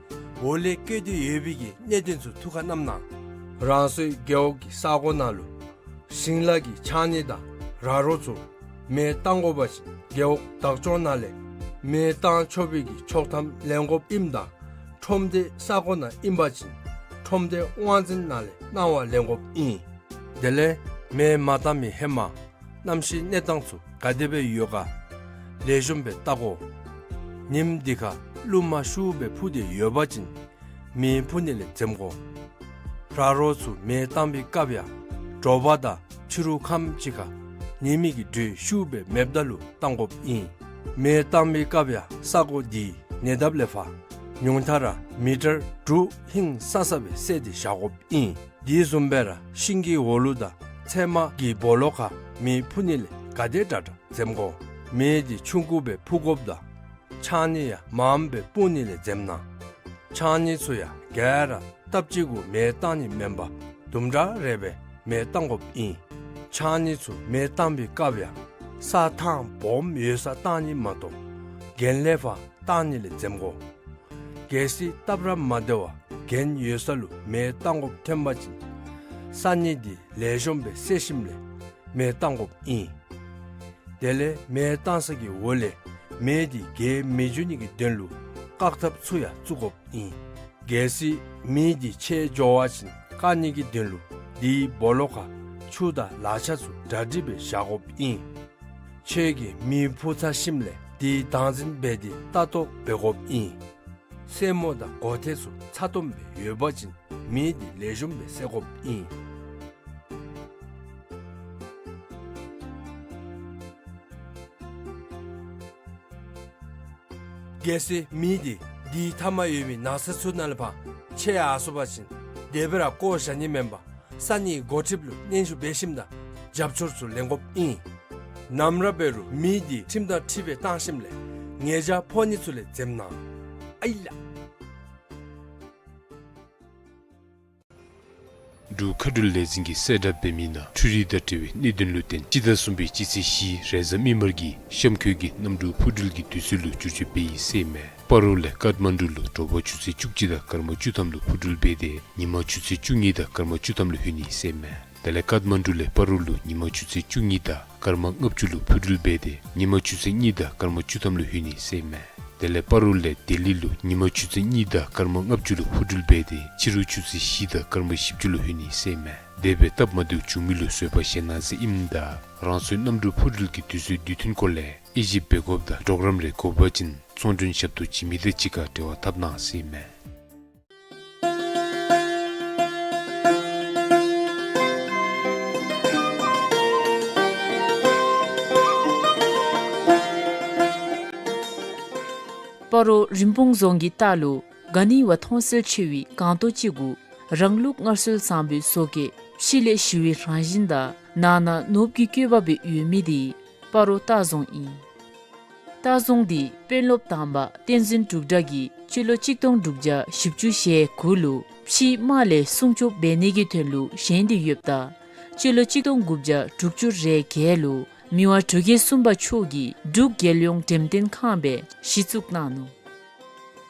འོག་ལས་བཀོད་དེ་ཡོད་པའི་གི་གནད་དོན་ཚུ་ཐུགས་ཁར་བསྣམ་གནང་། རང་སོའི་རྒེད་འོག་གི་ས་གོ་ནང་ལུ་ཞིང་ལཱ་གི་ཕྱགས་སྙིགས་དང་ར་རོ་ཚུ་མེ་བཏང་དགོ་པ་ཅིན་རྒེད་འོག་བདག་སྐྱོང་ནང་ལས་མེ་བཏང་ཆོག་པའི་གི་ཆོག་ཐམ་ལེན་དགོཔ་ཨིནམ་ད་ཁྲོམ་སྡེ་ས་གོ་ནང་ཨིན་པ་ཅིན་ཁྲོམ་སྡེ་དབང་འཛིན་ནང་ལས་གནང་བ་ལེན་དགོཔ་ཨིན། དེ་ལས་མེ་མ་བཏང་མི་ཧེ་མ་གནམ་གཤིས་གནས་སྟངས་ཚུ་ག་དེ་སྦེ་ཡོད་ག་ལེགས་ཤོམ་སྦེ་བལྟ་དགོ། ཉིམ་འདི་ཁར་རླུང་མ་ཤུགས་སྦེ་འཕུ་སྟེ་ཡོད་པ་ཅིན་མེ་འཕུ་ནི་ལས་འཛེམ་དགོ། ར་རོ་ཚུ་མེ་བཏང་པའི་སྐབས་ཡང་དྲོ་པ་དང་ཕྱི་རུ་ཁམས་ཅིག་ཁར་ཉི་མའི་གི་དྲོད་ཤུགས་སྦེ་མེདཔ་ད་ལུ་བཏང་དགོཔ་ཨིན། མེ་བཏང་པའི་སྐབས་ཡང་ས་གོ་འདི་ཉེ་འདབས་ལས་ཕར་ཉུང་མཐའ་ར་མི་ཊར་དྲུག་ཧིང་སང་ས་སྦེ་བསལ་ཏེ་བཞག་དགོཔ་ཨིན། དེ་བཟུམ་སྦེ་ར་ཤིང་གི་འོག་ལུ་དང་ཚལ་མ་གི་སྦོ་ལོགས་ཁར་མེ་འཕུ་ནི་ལས་ག་དེ་དྲག་དྲག་འཛེམ་དགོ། མེ་འདི་ཆུང་ཀུ་སྦེ་འཕུ་དགོཔ་དང་ཕྱགས་སྙིགས་ཡང་མངམ་སྦེ་སྤུངས་ནི་ལས་འཛེམ་གནང་། ཕྱགས་སྙིགས་ཚུ་ཡང་ག་ར་སྟབས་གཅིག་གུ་མེ་བཏང་ནི་མེན་པར་དུམ་གྲ་རེ་སྦེ་མེ་བཏང་དགོཔ་ཨིན། ཕྱགས་སྙིགས་ཚུ་མེ་བཏང་པའི་སྐབས་ཡང་ས་ཐང་སྦོམ་ཡོད་སར་བཏང་ནི་མ་གཏོགས་གྱེན་ལས་ཕར་བཏང་ནི་ལས་འཛེམ་དགོ། གལ་སྲིད་སྟབས་ར་མ་བདེ་བར་གྱེན་ཡོད་ས་ལུ་མེ་བཏང་དགོཔ་ཐོན་པ་ཅིན་ས་སྙིགས་འདི་ལེགས་ཤོམ་སྦེ་བསལ་ཞིནམ་ལས་མེ་བཏང་དགོཔ་ཨིན། དེ་ལས་མེ་བཏང་ས་གི་འོག་ལས་མེ་འདི་རྒྱས་མི་འགྱོ་ནི་གི་དོན་ལུ་བཀག་ཐབས་ཚུ་ཡང་བཙུགས་དགོཔ་ཨིན། གལ་སྲིད་མེ་འདི་ཆད་འགྱོ་བ་ཅིན་བཀག་ནི་གི་དོན་ལུ་དེའི་སྦོ་ལོགས་ཁར་ཆུ་དང་ལག་ཆ་ཚུ་གྲ་སྒྲིག་སྦེ་བཞག་དགོཔ་ཨིན། ཁྱོད་ཀྱིས་མེ་འཕུ་ཚར་ཞིནམ་ལས་དེ་བདག་འཛིན་འབད་དེ་ལྟ་རྟོག་འབད་དགོཔ་ཨིན། སེན་མོ་དང་མགོ་ཐད་ཚུ་ཚ་ཏོམ་སྦེ་ཡོད་པ་ཅིན་མེ་འདི་ལེགས་ཤོམ་སྦེ་བསད་དགོཔ་ཨིན། གལ་སྲིད་མེ་འདི་དེའི་མཐའ་མར་ཡོད་པའི་ནགས་ཚལ་ཚུ་ནང་ལས་ཕར་ཆད་ཡར་སོང་པ་ཅིན་དེ་སྦེ་ར་བཀོ་བཞག་ནི་མེན་པར་ས་གནས་འགོ་ཁྲིདཔ་ལུ་སྙན་ཞུ་འབད་ཞིནམ་ད་རྒྱབ་སྐྱོར་ཚུ་ལེན་དགོཔ་ཨིན། ནམ་ར་འབད་རུང་མེ་འདི་ཁྲིམས་དང་འཁྲིལ་བའི་བཏང་ཞིནམ་ལས་ཉེས་བྱ་ཕོག་ནི་ཚུ་ལས་འཛེམ་གནང་། ཨའི་ལགས། འབྲུག་མཁའ་འགྲུལ་ལས་འཛིན་གྱིས་གསལ་བསྒྲགས་འབད་མི་ནང་འཕྲུལ་རིག་དང་འབྲེལ་བའི་གནད་དོན་ལུ་བརྟེན་སྤྱི་ཟླ་གསུམ་པའི་སྤྱི་ཚེས་བཞི་རེས་གཟའ་མིག་དམར་གྱི་གཤམ་འཁོད་ཀྱི་གནམ་གྲུ་འཕུར་འགྲུལ་གྱི་དུས་ཚོད་ལུ་བསྒྱུར་བཅོས་འབད་ཡི་ཟེར་མས། སྤ་རོ་ལས་ཀཏ་མན་ཌུ་ལུ་དྲོ་པ་ཆུ་ཚོད་བཅུ་གཅིག་དང་སྐར་མ་བཅུ་ཐམ་ལུ་འཕུར་འགྲུལ་འབད་དེ་ཉིན་མ་ཆུ་ཚོད་བཅུ་གཉིས་དང་སྐར་མ་བཅུ་ཐམ་ལུ་ལྷོད་ནི་ཟེར་མས། དེ་ལས་ཀཏ་མན་ཌུ་ལས་སྤ་རོ་ལུ་ཉིན་མ་ཆུ་ཚོད་བཅུ་གཉིས་དང་སྐར་མ་ལྔ་བཅུ་ལུ་འཕུར་འགྲུལ་འབད་དེ་ཉིན་མ་ཆུ་ཚོད་གཉིས་དང་སྐར་མ་བཅུ་ཐམ་ལུ་ལྷོད་ནི་ཟེར་མས། དེ་ལས་སྤ་རོ་ལས་ལྡི་ལི་ལུ་ཉིན་མ་ཆུ་ཚོད་གཉིས་དང་སྐར་མ་ལྔ་བཅུ་ལུ་འཕུར་འགྲུལ་འབད་དེ་ཕྱི་རུ་ཆུ་ཚོད་བཞི་དང་སྐར་མ་བཞི་བཅུ་ལུ་ལྷོད་ནི་ཟེར་མས། དེ་སྦེ་སྟབས་མ་བདེཝ་བྱུང་མི་ལུ་བཟོད་པ་བཞེས་གནང་ཟེར་ཨིནམ་ད་རང་སོའི་གནམ་གྲུ་འཕུར་འགྲུལ་གྱི་དུས་ཚོད་དུས་མཐུན་སྐོར་ལས་དབྱེ་ཞིབ་འབད་དགོཔ་དང་གྲོགས་རམ་རེ་དགོ་པ་ཅིན་ཚོང་མགྲོན་ཞབས་ཏོག་བྱིན་མི་དང་གཅིག་ཁར་འབྲེལ་བ་འཐབ་གནང་ཟེར་མས། སྤ་རོ་རིན་སྤུངས་རྫོང་གི་ལྟག་ལུ་ག་ནི་བ་མཐོང་གསལ་ཆེ་བའི་སྒང་ཏོག་ཅིག་གུ་རང་ལུགས་སྔར་སྲོལ་བཟང་པོའི་བཟོ་བཀོད་ཕྱི་ལས་ཞི་བའི་རང་བཞིན་དང་ནང་ན་ནོར་བུ་གི་བཀོད་པ་སྦེ་ཡོད་མི་འདི་སྤ་རོ་ལྟ་རྫོང་ཨིན། ལྟ་རྫོང་འདི་དཔོན་སློབ་དང་པ་བསྟན་འཛིན་འབྲུག་གྲགས་ཀྱིས་སྤྱི་ལོ་གཅིག་སྟོང་དྲུག་བརྒྱ་བཞི་བཅུ་ཞེ་དགུ་ལུ་ཕྱིའི་དམག་ལས་སྲུང་སྐྱོབ་འབད་ནི་གི་དོན་ལུ་བཞེངས་ཏེ་ཡོདཔ་ད་སྤྱི་ལོ་གཅིག་སྟོང་དགུ་བརྒྱ་དྲུག་ཅུ་རེ་བརྒྱད་ལུ་མི་དབང་འབྲུག་རྒྱལ་གསུམ་པ་མཆོག་གིས་འབྲུག་རྒྱལ་ཡོངས་འགྲེམས་སྟོན་ཁང་སྦེ་གཞི་བཙུགས་གནང་ནུག།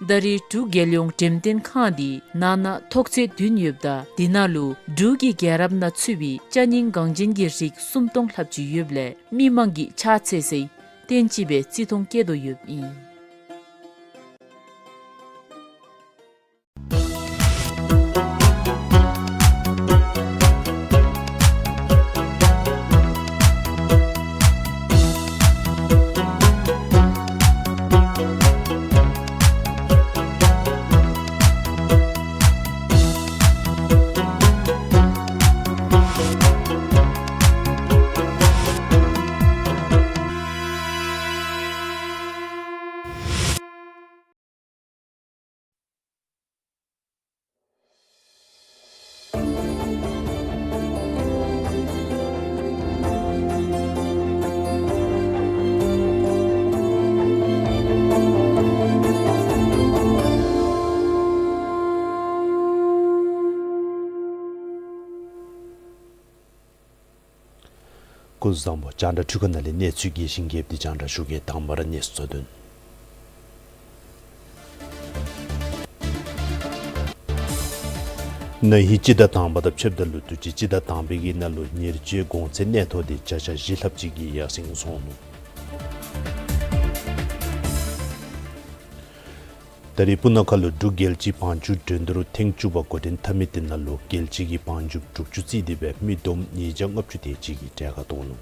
ད་རེས་འབྲུག་རྒྱལ་ཡོངས་འགྲེམས་སྟོན་ཁང་འདི་ནང་ན་ཐོག་ཚད་བདུན་ཡོདཔ་ད་འདི་ནང་ལུ་འབྲུག་གི་རྒྱལ་རབས་ནང་ཚུད་པའི་ཅ་རྙིང་འགངས་ཅན་གྱི་རིགས་སུམ་སྟོང་ལྷགཔ་ཅིག་ཡོདཔ་ལས་མི་མང་གིས་ཕྱག་འཚལ་སའི་རྟེན་ཅིག་སྦེ་བརྩི་མཐོང་བསྐྱེད་དོ་ཡོདཔ་ཨིན། སྐུ་གཟུགས་བཟང་པོ། རྒྱང་བསྒྲགས་འཕྲུལ་ཁང་ནང་ལས་གནས་ཚུལ་རྒྱས་ཤིང་རྒྱསཔ་འདི་རྒྱང་བསྒྲགས་ཞུ་གེ། དང་པ་ར་གནས་ཚུལ་གཙོ་དོན། ན་ཧིང་སྤྱི་ཟླ་དང་པ་དང་ཕྱདཔ་ད་ལུ་དུས་ཅི་སྤྱི་ཟླ་དང་པའི་གི་ནང་ལུ་ཉེར་སྤྱོད་གོང་ཚད་གནས་ཐོག་འདི་བརྒྱ་ཆ་བཞི་ལྷགཔ་ཅིག་གིས་ཡར་སེང་སོང་ནུག། ད་རེས་སྤུ་ན་ཁ་ལུ་འབྲུག་རྒྱལ་སྤྱིའི་བང་རྒྱུག་འགྲན་བསྡུར་ཐེངས་བཅུ་པ་འགོ་འདྲེན་འཐབ་མི་དེ་ནང་ལུ་རྒྱལ་སྤྱི་གི་བང་རྒྱུགཔ་དྲུག་ཅུ་རྩིས་ཏེ་སྦེ་མི་བསྡོམས་ཉིས་བརྒྱ་ལྔ་བཅུ་དེ་ཅིག་གིས་གྲལ་ཁར་གཏོགས་ནུག།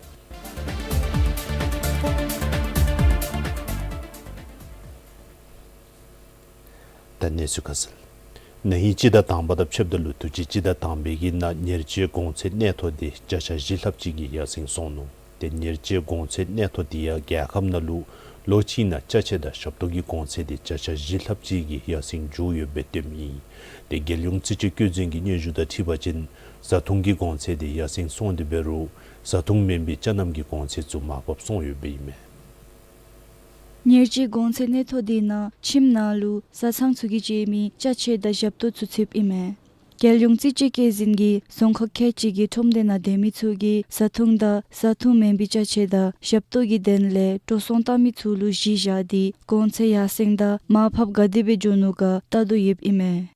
ད་གནས་ཚུལ་ཁ་གསལ། ན་ཧིང་སྤྱི་ཟླ་དང་པ་དང་ཕྱདཔ་ད་ལུ་དུས་ཅི་སྤྱི་ཟླ་དང་པའི་གི་ནང་ཉེར་སྤྱོད་གོང་ཚད་གནས་ཐོག་འདི་བརྒྱ་ཆ་བཞི་ལྷགཔ་ཅིག་གིས་ཡར་སེང་སོང་ནུག། ཏེ་ཉེར་སྤྱོད་གོང་ཚད་གནས་ཐོག་འདི་ཡང་རྒྱལ་ཁབ་ནང་ལུ་ལོ་གཅིག་ནང་ཅ་ཆས་དང་ཞབས་ཏོག་གི་གོང་ཚད་འདི་བརྒྱ་ཆ་བཞི་ལྷགཔ་ཅིག་གིས་ཡར་སེང་འགྱོ་ཡོདཔ་སྦེ་སྟོནམ་ཨིན། ཏེ་རྒྱལ་ཡོངས་རྩིས་དཔྱད་བཀོད་འཛིན་གྱི་སྙན་ཞུ་དང་འཁྲིལ་བ་ཅིན་བཟའ་འཐུང་གི་གོང་ཚད་འདི་ཡར་སེང་སོང་སྟེ་འབད་རུང་བཟའ་འཐུང་མེན་པའི་ཅ་རྣམས་ཀྱི་གོང་ཚད་ཚུ་མར་ཕབ་སོང་ཡོདཔ་ཨིན་མས། ཉེར་སྤྱོད་གོང་ཚད་གནས་ཐོག་འདི་ནང་ཁྱིམ་ནང་ལུ་བཟའ་ཚང་ཚུ་གིས་སྤྱོད་མི་ཅ་ཆས་དང་ཞབས་ཏོག་ཚུ་ཚུདཔ་ཨིན་མས། རྒྱལ་ཡོངས་རྩིས་དཔྱད་བཀོད་འཛིན་གྱིས་རྫོང་ཁག་ཁལ་གཅིག་གི་ཁྲོམ་སྡེ་ནང་སྡོད་མི་ཚུ་གིས་བཟའ་འཐུང་དང་བཟའ་འཐུང་མེན་པའི་ཅ་ཆས་དང་ཞབས་ཏོག་གི་དོན་ལས་འགྲོ་སོང་བཏང་མི་ཚུ་ལུ་གཞི་བཞག་སྟེ་གོང་ཚད་ཡར་སེང་དང་མར་ཕབ་ག་དེ་སྦེ་འགྱོ་ནུག་ག་བལྟ་དོ་ཡོདཔ་ཨིན་མས།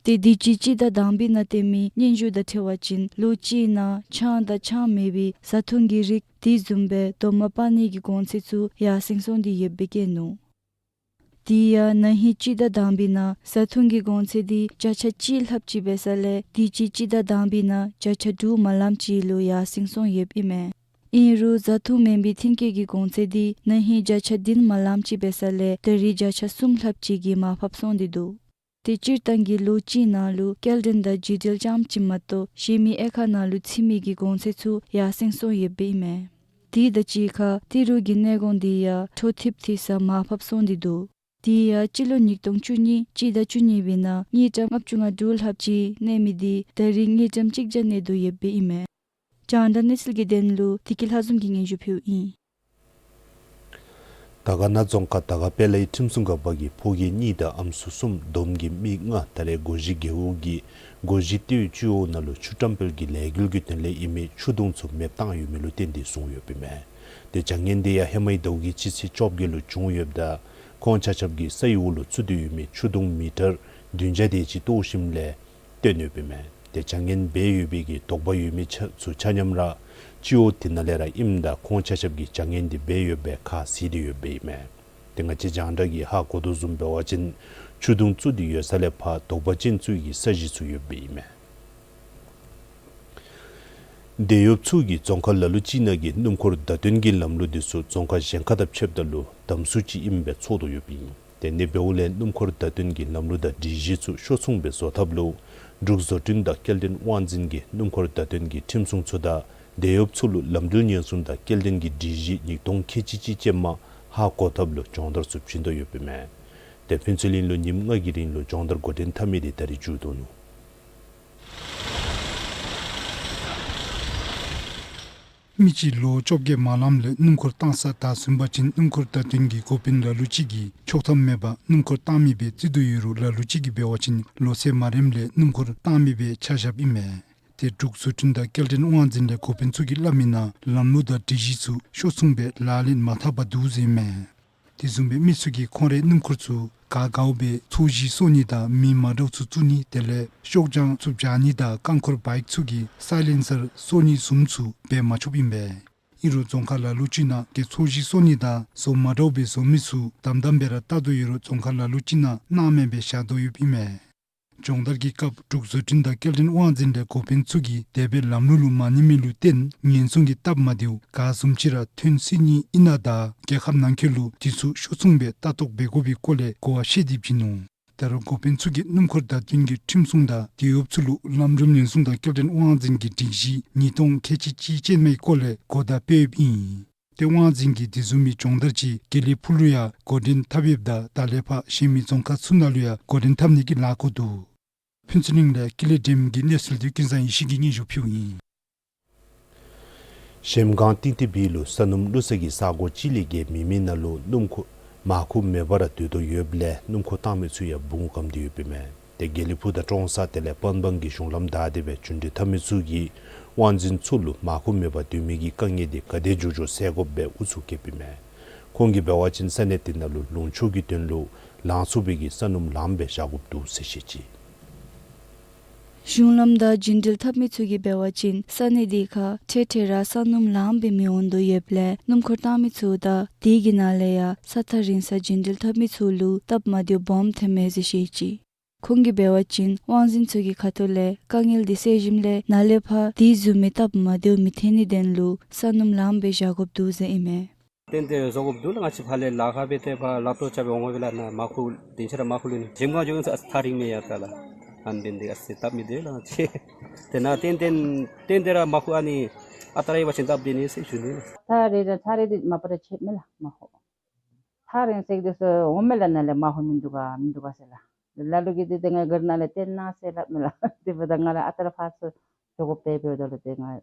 ཏེ་དུས་ཅི་སྤྱི་ཟླ་དང་པའི་ནང་སྟོན་མི་སྙན་ཞུ་དང་འཁྲིལ་བ་ཅིན་ལོ་གཅིག་ནང་ཆང་དང་ཆང་མེད་པའི་བཟའ་འཐུང་གི་རིགས་དེ་བཟུམ་སྦེ་དོ་མ་པ་ནི་གི་གོང་ཚད་ཚུ་ཡར་སེང་སོང་སྟེ་ཡོདཔ་སྦེ་བཀོད་ནུག། དེ་ཡང་ན་ཧིང་སྤྱི་ཟླ་དང་པའི་ནང་བཟའ་འཐུང་གི་གོང་ཚད་འདི་བརྒྱ་ཆ་གཅིག་ལྷགཔ་ཅིག་འབད་ས་ལས་དུས་ཅི་སྤྱི་ཟླ་དང་པའི་ནང་བརྒྱ་ཆ་དྲུག་མ་ལངམ་ཅིག་ལུ་ཡར་སེང་སོང་ཡོདཔ་ཨིན་མས། ཨིན་རུང་བཟའ་འཐུང་མེན་པའི་ཐོན་སྐྱེད་ཀྱི་གོང་ཚད་འདི་ན་ཧིང་བརྒྱ་ཆ་བདུན་མ་ལངམ་ཅིག་འབད་ས་ལས་ད་རེས་བརྒྱ་ཆ་གསུམ་ལྷགཔ་ཅིག་གིས་མར་ཕབ་སོང་སྟེ་འདུག། ཏེ་སྤྱིར་བཏང་གི་ལོ་གཅིག་ནང་ལུ་སྐྱེལ་འདྲེན་དང་རྒྱུ་འབྲེལ་རྐྱངམ་ཅིག་མ་གཏོགས་གཞན་མི་དབྱེ་ཁག་ནང་ལུ་ཚུད་མི་གི་གོང་ཚད་ཚུ་ཡར་སེང་སོང་ཡོདཔ་ཨིན་མས། དེ་དང་གཅིག་ཁར་ཏི་རུ་གི་གནས་གོང་འདི་ཡང་འཕྲོ་མཐུད་དེ་ས་མར་ཕབ་སོང་སྟེ་འདུག། དེ་ཡང་སྤྱི་ལོ་ཉིས་སྟོང་བཅུ་གཉིས་སྤྱི་ཟླ་བཅུ་གཉིས་པའི་ནང་དངུལ་ཀྲམ་ལྔ་བཅུ་ང་དྲུག་ལྷགཔ་ཅིག་གནས་མི་འདི་ད་རེས་དངུལ་ཀྲམ་གཅིག་བརྒྱ་གནས་དོ་ཡོདཔ་ཨིན་མས། རྒྱང་བསྒྲགས་གནས་ཚུལ་གྱི་དོན་ལུ་བདེ་སྐྱིད་ལྷ་འཛོམས་ཀྱིས་སྙན་ཞུ་ཕུལཝ་ཨིན། དར་དཀར་ན་རྫོང་ཁག་དར་དཀར་དཔལ་ལའི་ཁྲིམས་སྲུང་འགག་པ་གིས་ཕོ་སྐྱེས་གཉིས་དང་ཨམ་སྲུ་གསུམ་བསྡོམས་ཀྱིས་མི་ལྔ་ད་རེས་སྒོ་བཞི་རྒེད་འོག་གི་སྒོ་བཞི་སྟོད་སྤྱི་འོག་ནང་ལུ་ཆུ་བཀྲམ་སྤེལ་གྱི་ལས་འགུལ་གྱི་དོན་ལས་ཨིན་མི་ཆུ་དུང་ཚུ་མེདཔ་བཏང་ཡོད་མི་ལུ་བརྟེན་ཏེ་བཟུང་ཡོདཔ་ཨིན་མས། ཏེ་བྱ་ངན་འདི་ཡང་ཧེ་མའི་ཟླཝ་གི་སྤྱི་ཚེས་བཅོ་བརྒྱད་ལུ་བྱུང་ཡོདཔ་ད་ཁོང་ཆ་ཁྱབ་ཀྱིས་སའི་འོག་ལུ་བཙུགས་ཏེ་ཡོད་མི་ཆུ་དུང་མི་ཊར་བདུན་བརྒྱ་དེ་ཅིག་བཏོག་ཞིནམ་ལས་བཏོན་ཡོདཔ་ཨིན་མས། ཏེ་བྱ་ངན་འབད་ཡོད་པའི་གི་དོགས་པ་ཡོད་མི་ཆ་ཚུ་ཆ་མཉམ་ར་སྤྱི་འོག་དེ་ནང་ལས་ར་ཨིནམ་ད་ཁོང་ཆ་ཁྱབ་ཀྱིས་བྱ་ངན་འདི་འབད་ཡོདཔ་སྦེ་ཁ་བཟེད་དེ་ཡོདཔ་ཨིན་མས། ཏེ་ང་བཅས་རྒྱང་བསྒྲགས་ཀྱིས་ཧ་གོ་དོ་བཟུམ་འབད་བ་ཅིན་ཆུ་དུང་བཙུགས་ཏེ་ཡོད་ས་ལས་ཕར་དོགས་པ་ཅན་བཙུགས་ཀྱི་ས་གཞི་ཚུ་ཡོདཔ་ཨིན་མས། འབྲེལ་ཡོད་ཚུ་གིས་རྫོང་ཁག་ལ་ལུ་ཅིག་ནང་གི་སྣུམ་འཁོར་བརྡ་སྟོན་གྱི་ལམ་ལུགས་འདི་ཚུ་རྫོང་ཁག་གཞན་ཁག་དང་ཕྱདཔ་ད་ལུ་དམ་སུ་ཅིག་ཨིནམ་སྦེ་ཚོར་དོ་ཡོདཔ་ཨིན། དེ་ནི་འབདཝ་ལས་སྣུམ་འཁོར་བརྡ་སྟོན་གྱི་ལམ་ལུགས་དང་སྒྲིག་གཞི་ཚུ་ཤོག་ཚོང་སྦེ་བཟོ་ཐབས་ལུ་འབྲུག་བཟོ་སྐྲུན་དང་སྐྱེལ་འདྲེན་དབང་འཛིན་གྱིས་སྣུམ་འཁོར་བརྡ་སྟོན་གྱི་ཁྲིམས་སྲུང་ཚུ་དང་འབྲེལ་ཡོད་ཚུ་ལུ་ལམ་འགྲུལ་ཉེན་སྲུང་དང་སྐྱེལ་འདྲེན་གྱི་སྒྲིག་གཞི་ཉིས་སྟོང་ཁལ་གཅིག་གཅིག་ཅན་མ་ཧ་གོ་ཐབས་ལུ་སྦྱོང་བརྡར་ཚུ་བྱིན་དོ་ཡོདཔ་ཨིན་མས། དེ་ཕུན་ཚོགས་གླིང་ལུ་ཉིནམ་ལྔ་གི་རིང་ལུ་སྦྱོང་བརྡར་འགོ་འདྲེན་འཐབ་མི་འདི་ད་རིས་མཇུག་བསྡུ་ནུག། མི་གཅིག་ལོ་བཅོ་བརྒྱད་མ་ལངམ་ལས་སྣུམ་འཁོར་བཏང་ས་དང་ཟིན་པ་ཅིན་སྣུམ་འཁོར་བརྡ་སྟོན་གྱི་འགོ་དཔོན་ལ་ལུ་ཅིག་གིས་ཆོག་ཐམ་མེད་པར་སྣུམ་འཁོར་བཏང་མི་སྦེ་བརྩི་དོ་ཡོད་རུང་ལ་ལུ་ཅིག་གིས་འབད་བ་ཅིན་ལོ་ཚད་མ་རནམ་ལས་སྣུམ་འཁོར་བཏང་མི་སྦེ་ཆ་བཞགཔ་ཨིན་མས། ཏེ་འབྲུག་བཟོ་སྐྲུན་དང་སྐྱེལ་འདྲེན་དབང་འཛིན་ལས་འགོ་དཔོན་ཚུ་གིས་སླབ་མིའི་ནང་ལམ་ལུགས་དང་སྒྲིག་གཞི་ཚུ་ཤོག་ཚོང་སྦེ་ལག་ལེན་མ་འཐབ་པར་འདུག་ཟེར་ཨིན་མས། དེ་བཟུམ་སྦེ་མི་ཚུ་གིས་ཁོང་རའི་སྣུམ་འཁོར་ཚུ་ག་དགའཝ་སྦེ་ཚོས་གཞི་གསོ་ནི་དང་མི་མ་འདྲཝ་ཚུ་བཙུགས་ནི་དེ་ལས་ཤོག་བྱང་ཚུ་བཅག་ནི་དང་རྐང་འཁོར་བའིཀ་ཚུ་གི་སའི་ལེན་སར་གསོ་ནི་བཟུམ་ཚུ་འབད་མ་ཆོགཔ་ཨིན་པས། ཨིན་རུང་རྫོང་ཁག་ལ་ལུ་ཅིག་ནང་གི་ཚོས་གཞི་གསོ་ནི་དང་བཟོ་མ་འདྲཝ་སྦེ་བཟོ་མི་ཚུ་དམ་དམ་སྦེ་ར་བལྟ་དོ་ཡོད་རུང་རྫོང་ཁག་ལ་ལུ་ཅིག་ནང་གནང་མེདཔ་སྦེ་བཞག་དོ་ཡོདཔ་ཨིན་མས། སྦྱོང་བརྡར་གྱི་སྐབས་འབྲུག་བཟོ་སྐྲུན་དང་སྐྱེལ་འདྲེན་དབང་འཛིན་ལས་འགོ་དཔོན་ཚུ་གིས་དེ་སྦེ་ལམ་ལུགས་ལུ་མ་གནས་མི་ལུ་བརྟེན་ཉེན་སྲུང་གི་སྟབས་མ་བདེཝ་ག་བཟུམ་ཅིག་ར་ཐོན་སྲིད་ནི་ཨིན་ན་དང་རྒྱལ་ཁབ་ནང་འཁོད་ལུ་དེ་ཚུ་ཤོག་ཚོང་སྦེ་ལྟ་རྟོག་འབད་དགོ་པའི་སྐོར་ལས་གོ་བ་བཤད་དེ་བྱིན་ནུག། ད་རུང་འགོ་དཔོན་ཚུ་གིས་སྣུམ་འཁོར་བརྡ་སྟོན་གྱི་ཁྲིམས་སྲུང་དང་འབྲེལ་ཡོད་ཚུ་ལུ་ལམ་འགྲུལ་ཉེན་སྲུང་དང་སྐྱེལ་འདྲེན་དབང་འཛིན་གྱི་སྒྲིག་གཞི་ཉིས་སྟོང་ཁལ་གཅིག་གཅིག་ཅན་མའི་སྐོར་ལས་གོ་བརྡ་སྤེལ་ཡོདཔ་ཨིན། ཏེ་དབང་འཛིན་གྱིས་དེ་བཟུམ་མའི་སྦྱོང་བརྡར་ཅིག་དགེ་ལེགས་ཕུག་ལུ་ཡང་འགོ་འདྲེན་འཐབ་ཡོདཔ་ད་ད་ལས་ཕར་གཞན་མི་རྫོང་ཁག་ཚུ་ནང་ལུ་ཡང་འགོ་འདྲེན་འཐབ་ནི་གི་ལཱ་འགོ་འདུག། ཕུན་ཚོགས་གླིང་ལས་ཀུན་ལེགས་སྒྲོལམ་གྱི་གནས་ཚུལ་འདི་ཀུན་བཟང་ཡེ་ཤེས་ཀྱིས་སྙན་ཞུ་ཕུལཝ་ཨིན། གཞལམ་སྒང་ཏིང་ཏི་བི་ལུ་ས་སྣུམ་བླུག་ས་གི་ས་གོ་གཅིག་ལས་བརྒལ་མེད་མི་ནང་ལུ་སྣུམ་འཁོར་མར་ཁུ་མེད་པར་སྡོད་དོ་ཡོདཔ་ལས་སྣུམ་འཁོར་བཏང་མི་ཚུ་ཡང་བུང་སྐམ་སྟེ་ཡོདཔ་ཨིན་མས། ཏེ་དགེ་ལེགས་ཕུག་དང་ཀྲོང་གསར་དེ་ལས་པན་སྦང་གི་གཞུང་ལམ་བདའ་སྟེ་སྦེ་རྒྱུན་འགྲུལ་འཐབ་མི་ཚུ་གིས་ དབང་འཛིན་ཚུ་ལུ་མར་ཁུ་མེད་པར་སྡོད་མི་གི་དཀའ་ངལ་འདི་ག་དེ་མགྱོགས་མགྱོགས་སེལ་དགོཔ་སྦེ་ཨུ་ཚུགས་བསྐྱེདཔ་ཨིན་མས། ཁོང་གིས་འབད་བ་ཅིན་ས་གནས་དེ་ནང་ལུ་ལུང་ཕྱོགས་ཀྱི་དོན་ལུ་ལང་ཚུགས་པའི་གི་ས་སྣུམ་ལངམ་སྦེ་བཞག་དགོཔ་འདུག་ཟེར་བཤད་ཅི། གཞུང་ལམ་དང་རྒྱུན་འགྲུལ་འཐབ་མི་ཚུ་གིས་འབད་བ་ཅིན་ས་གནས་འདི་ཁར་འཕྲལ་འཕྲལ་ར་ས་སྣུམ་ལངམ་སྦེ་མི་འོང་དོ་ཡོདཔ་ལས་སྣུམ་འཁོར་བཏང་མི་ཚུ་དང་དེ་གི་ནང་ལས་ཡང་ས་ཐག་རིང་ས་རྒྱུན་འགྲུལ་འཐབ་མི་ཚུ་ལུ་སྟབས་མ་བདེཝ་སྦོམ་ཐོནམ་མས་ཟེར་བཤད་ཅི། ཁོང་གིས་འབད་བ་ཅིན་དབང་འཛིན་ཚུ་གི་ཁ་ཐུག་ལས་དཀའ་ངལ་འདི་སེལ་ཞིནམ་ལས་ནཱ་ལས་ཕར་དེ་བཟུམ་མའི་སྟབས་མ་བདེཝ་མི་ཐོན་ནིའི་དོན་ལུ་ས་སྣུམ་ལངམ་སྦེ་བཞག་དགོཔ་འདུག་ཟེར་ཨིན་མས། ཏན་ཏན་བཟོ་དགོཔ་འདུག་ལགས། ང་བཅས་ཕར་ལས་ལཱ་ཁག་འབད་དེ་ཕར་ལཱ་ཐོག་རྐྱབ་སྦེ་འོང་དགོ་པས་ལགས། ནཱ་མར་ཁུ་དེང་ཕྱི་ར་མར་ཁུ་ལུ་ནི་གཞལམ་སྒང་འགྱོ་ཡི་ས་ཐག་རིང་མས་ཡ་ད་ལགས། ཨ་ནི་དེ་འདི་ཨ་ཙི་སྟབས་མི་བདེ་ལགས། ང་བཅས་དེ་ནང་ཏན་ཏན་ཏན་ཏན་ར་མར་ཁུ་ཨ་ནི་ཨ་རྟག་ར་ཡོད་པ་ཅིན་སྟབས་བདེ་ནི་ཟེར་ཞུ་ནི་ལགས། ཐག་རིང་ར་ཐག་རིང་འདི་མ་པ་ར་ཆད་མས་ལགས་མར་ཁུ། ཐག་རིང་ཟེར་དེ་ཚུ་འོང་མས་ལགས། ནཱ་ལས་མར་ཁུ་མིན་འདུག་ག་མིན་འདུག་ག་ཟེར་ལགས། ལ་ལུ་གིས་འདི་ཏེ་ང་གིས་ནཱ་ལས་བཏོན་གནང་ཟེར་སླབ་མས་ལགས། དེ་འབདཝ་ད་ང་ར་ཨ་རྟག་ར་ཕར་ཚུར་འགྱོ་དགོཔ་འབདཝ་ད་ལུ་ཏེ་ང་ཨེ་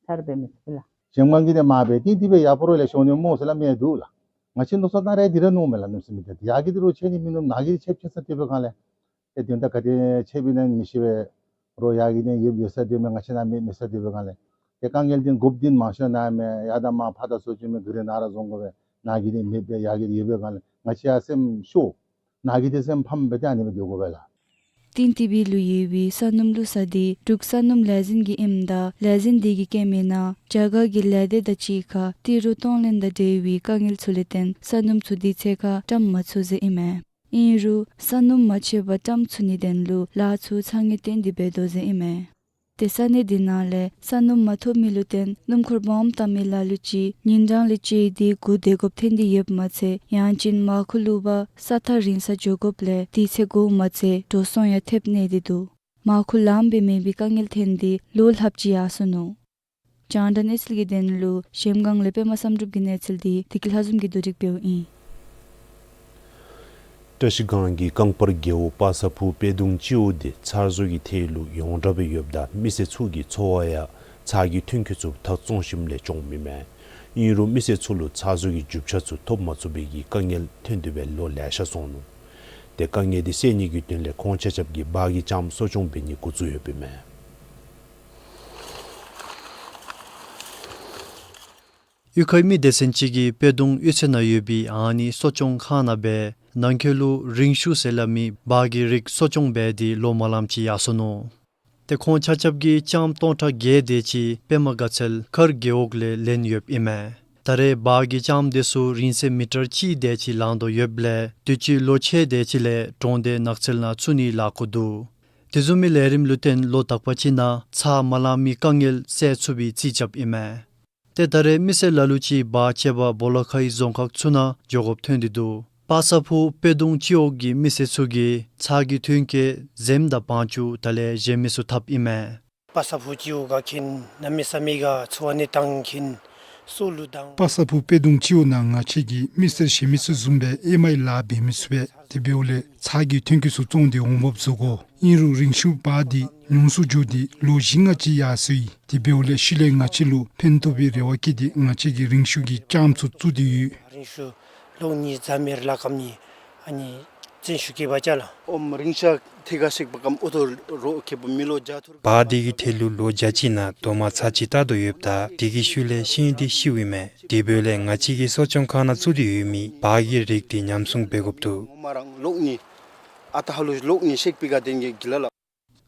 ཚར་འབད་མི་ཚུགས་ལགས། གཞལམ་སྒང་གི་འདི་མ་འབད་དེ་འདི་སྦེ་ཡར་པོ་རོགས་ལས་ཤོར་ནི་སྨོ་ཟེར་སླབ་མི་འདུག་ལགས། ང་བཅས་མནོ་བསམ་ནང་ར་འདི་ར་མནོཝ་མས་ལགས། སྣུམ་ཟེར་མི་འདི་ཡར་གི་འདི་རོགས་ཆད་ནི་མིན་ནུག། ནཱ་གི་འདི་ཆད་ཆད་ས་དེ་འབད་སྒང་ལས་ཏེ་དོན་དག་ག་དེ་ཆད་པའི་ནང་མི་ཤེས་པས། རོགས་ཡར་གི་འདི་ཡོདཔ་ཡོད་ས་དེ་མས། ང་བཅས་ནཱ་མེད་མེད་ས་དེ་འབད་སྒང་ལས་ཏེ་དཀའ་ངལ་འདི་འགོཔ་འདི་མང་ཤོས་ནཱ་མས། ཡར་དང་མར་ཕར་དང་ཚུར་འགྱོ་མི་ག་ར་ནཱ་ར་བཟོ་དགོ་པས། ནཱ་གི་འདི་མེད་པས། ཡར་གི་འདི་ཡོད་པའི་སྒང་ལས་ང་བཅས་ཡང་སེམས་ཤོར། ནཱ་གི་འདི་སེམས་ཕམ་སྦེ་ཏེ་ཨ་ནི་སྦེ་སྡོད་དགོ་པས་ལགས། ཏིང་ཏི་བི་ལུ་ཡོད་པའི་ས་སྣུམ་བླུག་ས་འདི་འབྲུག་ས་སྣུམ་ལས་འཛིན་གྱི་ཨིནམ་ད་ལས་འཛིན་འདི་གིས་བཀོད་མི་ནང་རྒྱ་གར་གྱི་ལས་སྡེ་དང་གཅིག་ཁར་ཏི་རུ་གཏོང་ལེན་དང་འབྲེལ་བའི་དཀའ་ངལ་ཚུ་ལས་བརྟེན་ས་སྣུམ་ཚུ་དུས་ཚོད་ཁར་བཀྲམ་མ་ཚུགས་ཟེར་ཨིན་མས། ཨིན་རུང་ས་སྣུམ་མ་ཆད་པར་བཀྲམ་ཚུགས་ནིའི་དོན་ལུ་ལཱ་ཚུ་ཚ་ནན་བཏོན་ཏེ་འབད་དོ་ཟེར་ཨིན་མས། ཏེ་ས་གནས་འདི་ནང་ལས་ས་སྣུམ་མ་ཐོབ་མི་ལུ་བརྟེན་སྣུམ་འཁོར་སྦོམ་བཏང་མི་ལ་ལུ་ཅིག་ཉིན་གྲངས་ལས་བཅད་དེ་སྒུག་སྡོད་དགོཔ་ཐོན་ཏེ་ཡོདཔ་མ་ཚད་ཡང་ཅིན་མར་ཁུ་བླུག་པར་ས་ཐག་རིང་ས་འགྱོ་དགོཔ་ལས་དུས་ཚོད་འགོརཝ་མ་ཚད་འགྲོ་སོང་ཡང་ཐེབས་ནི་འདི་འདུག། མར་ཁུ་ལངམ་སྦེ་མེད་པའི་དཀའ་ངལ་ཐོན་ཏེ་ལོ་ལྷགཔ་ཅིག་ཡར་སོ་ནུག། རྒྱང་བསྒྲགས་གནས་ཚུལ་གྱི་དོན་ལུ་གཞལམ་སྒང་ལས་པདྨ་བསམ་གྲུབ་ཀྱི་གནས་ཚུལ་འདི་བདེ་སྐྱིད་ལྷ་འཛོམས་ཀྱིས་བསྡུ་སྒྲིག་འབདཝ་ཨིན། བཀྲ་ཤིས་སྒང་གི་རྐང་སྤར་རྒེད་འོག་པ་སངས་ཕུ་དཔལ་གདུང་སྤྱི་འོག་འདི་ཚ་བཟོ་གི་ཐད་ལུ་ཡོངས་གྲགས་སྦེ་ཡོདཔ་ད་མི་སེར་ཚུ་གི་འཚོ་བ་ཡང་ཚ་གི་ཐོན་སྐྱེད་ཚུ་ཐག་བཙོང་ཞིནམ་ལས་སྐྱོངམ་ཨིན་མས། ཨིན་རུང་མི་སེར་ཚུ་ལུ་ཚ་བཟོ་གི་རྒྱུ་ཆ་ཚུ་ཐོབ་མ་ཚུགས་པའི་གི་དཀའ་ངལ་ཐོན་ཏེ་སྦེ་ལོ་ལེ་ཤ་སོང་ནུག། ཏེ་དཀའ་ངལ་འདི་སེལ་ནི་གི་དོན་ལས་ཁོང་ཆ་ཁྱབ་ཀྱིས་བག་གི་ལྕངམ་གསོ་སྐྱོང་འབད་ནི་འགོ་བཙུགས་ཡོདཔ་ཨིན་མས། གཡུས་ཁའི་མི་སྡེ་ཚན་ཅིག་གིས་དཔལ་གདུང་གཡུས་ཚན་ནང་ཡོད་པའི་ཨ་ནི་གསོ་སྐྱོང་ཁང་ནང་སྦེ་ནང་འཁོད་ལུ་རིང་ཤོས་ཟེར་སླབ་མི་བག་གི་རིགས་གསོ་སྐྱོང་འབད་དེ་ལོ་མ་ལངམ་ཅིག་ཡར་སོ་ནུག། ཏེ་ཁོང་ཆ་ཁྱབ་ཀྱིས་ལྕངམ་སྟོང་ཕྲག་བརྒྱད་དེ་ཅིག་པདྨ་དགའ་ཚལ་མཁར་རྒེད་འོག་ལས་ལེན་ཡོདཔ་ཨིན་མས། ད་རེས་བག་གི་ལྕངམ་དེ་ཚུ་རིང་ཚད་མི་ཊར་གཅིག་དེ་ཅིག་ལང་དོ་ཡོདཔ་ལས་དུས་ཅི་ལོ་ཕྱེད་དེ་ཅིག་ལས་གྲོང་སྡེ་ནགས་ཚལ་ནང་བཙུགས་ནིའི་ལཱ་འགོ་འདུག། དེ་བཟུམ་མའི་ལས་རིམ་ལུ་བརྟེན་ལོ་དག་པ་ཅིག་ནང་ཚ་མ་ལང་མི་དཀའ་ངལ་སེལ་ཚུགས་པའི་རྩིས་རྐྱབ་ཨིན་མས། ཏེ་ད་རེས་མི་སེར་ལ་ལུ་ཅིག་བག་བཅད་པར་སྦོ་ལོགས་ཁའི་རྫོང་ཁག་ཚུ་ནང་འགྱོ་དགོཔ་ཐོན་ཏེ་འདུག། པ་སངས་ཕུ་དཔལ་གདུང་སྤྱི་འོག་གི་མི་སེར་ཚུ་གིས་ཚ་གི་ཐོན་སྐྱེད་འཛེམ་དང་བང་ཅུང་དེ་ལས་གཞན་མི་ཚུ་འཐབ་ཨིན་མས། པ་སངས་ཕུ་སྤྱི་འོག་ག་མཁྱེན་གནམ་མེད་ས་མེད་ག་ཚ་བ་ནི་དྭངས་མཁྱེན་སྲོ་ལུ་དྭངས། པ་སངས་ཕུ་དཔལ་གདུང་སྤྱི་འོག་ནང་ང་བཅས་ཀྱི་མི་སེར་གཞན་མི་ཚུ་བཟུམ་སྦེ་ཨེ་མའི་ལཱ་འབད་མི་ཚུགས་པས། དེ་འབདཝ་ལས་ཚ་གི་ཐོན་སྐྱེད་ཚུ་བཙོང་སྟེ་འོང་འབབ་བཟོ་དགོ། ཨིན་རུང་རིང་ཤོས་བག་འདི་ཉུང་སུ་འགྱོ་སྟེ་ལོ་བཞི་ལྔ་ཅིག་ཡར་སོ་ཡི། དེ་འབདཝ་ལས་ཤུལ་ལས་ང་བཅས་ལུ་ཕན་ཐོགས་པའི་རེ་བ་བསྐྱེད་དེ་ང་བཅས་ཀྱིས་རིང་ཤོས་ཀྱི་ལྕངམ་ཚུ་བཙུགས་ཏེ་ཡོད། རིང་ཤོས་ལོ་གཉིས་ཙམ་ཡར་ལ་ཀམ་ནི་ཨ་ནི་བཙན་ཤུགས་ཀྱིས་འབག་ཅ་ལགས། ཨོམ་རིང་ཤོས་ཐད་ཀར་གཤེགས་པ་ཀམ་ཨོ་ཐོ་རོགས་ཁེ་པོ་མི་ལོ་བརྒྱ་ཐུར། བག་འདི་གི་ཐད་ལུ་ལོ་བརྒྱ་ཅིག་ནང་རྡོག་མ་ཚར་གཅིག་བཏགས་དོ་ཡོདཔ་ད་དེ་གི་ཤུལ་ལས་ཤིང་འདི་ཤིཝ་ཨིན་མས། དེ་འབདཝ་ལས་ང་བཅས་ཀྱི་གསོ་སྐྱོང་ཁང་ནང་བཙུགས་ཏེ་ཡོད་མི་བག་གི་རིགས་འདི་ཉམས་སྲུང་འབད་དགོཔ་འདུག། ངོ་མ་རང་ལོག་ནི་ཨ་རྟག་ཧ་ལུ་ལོག་ནི་གཤེགས་པའི་ག་དེན་གྱི་གི་ལ་ལ།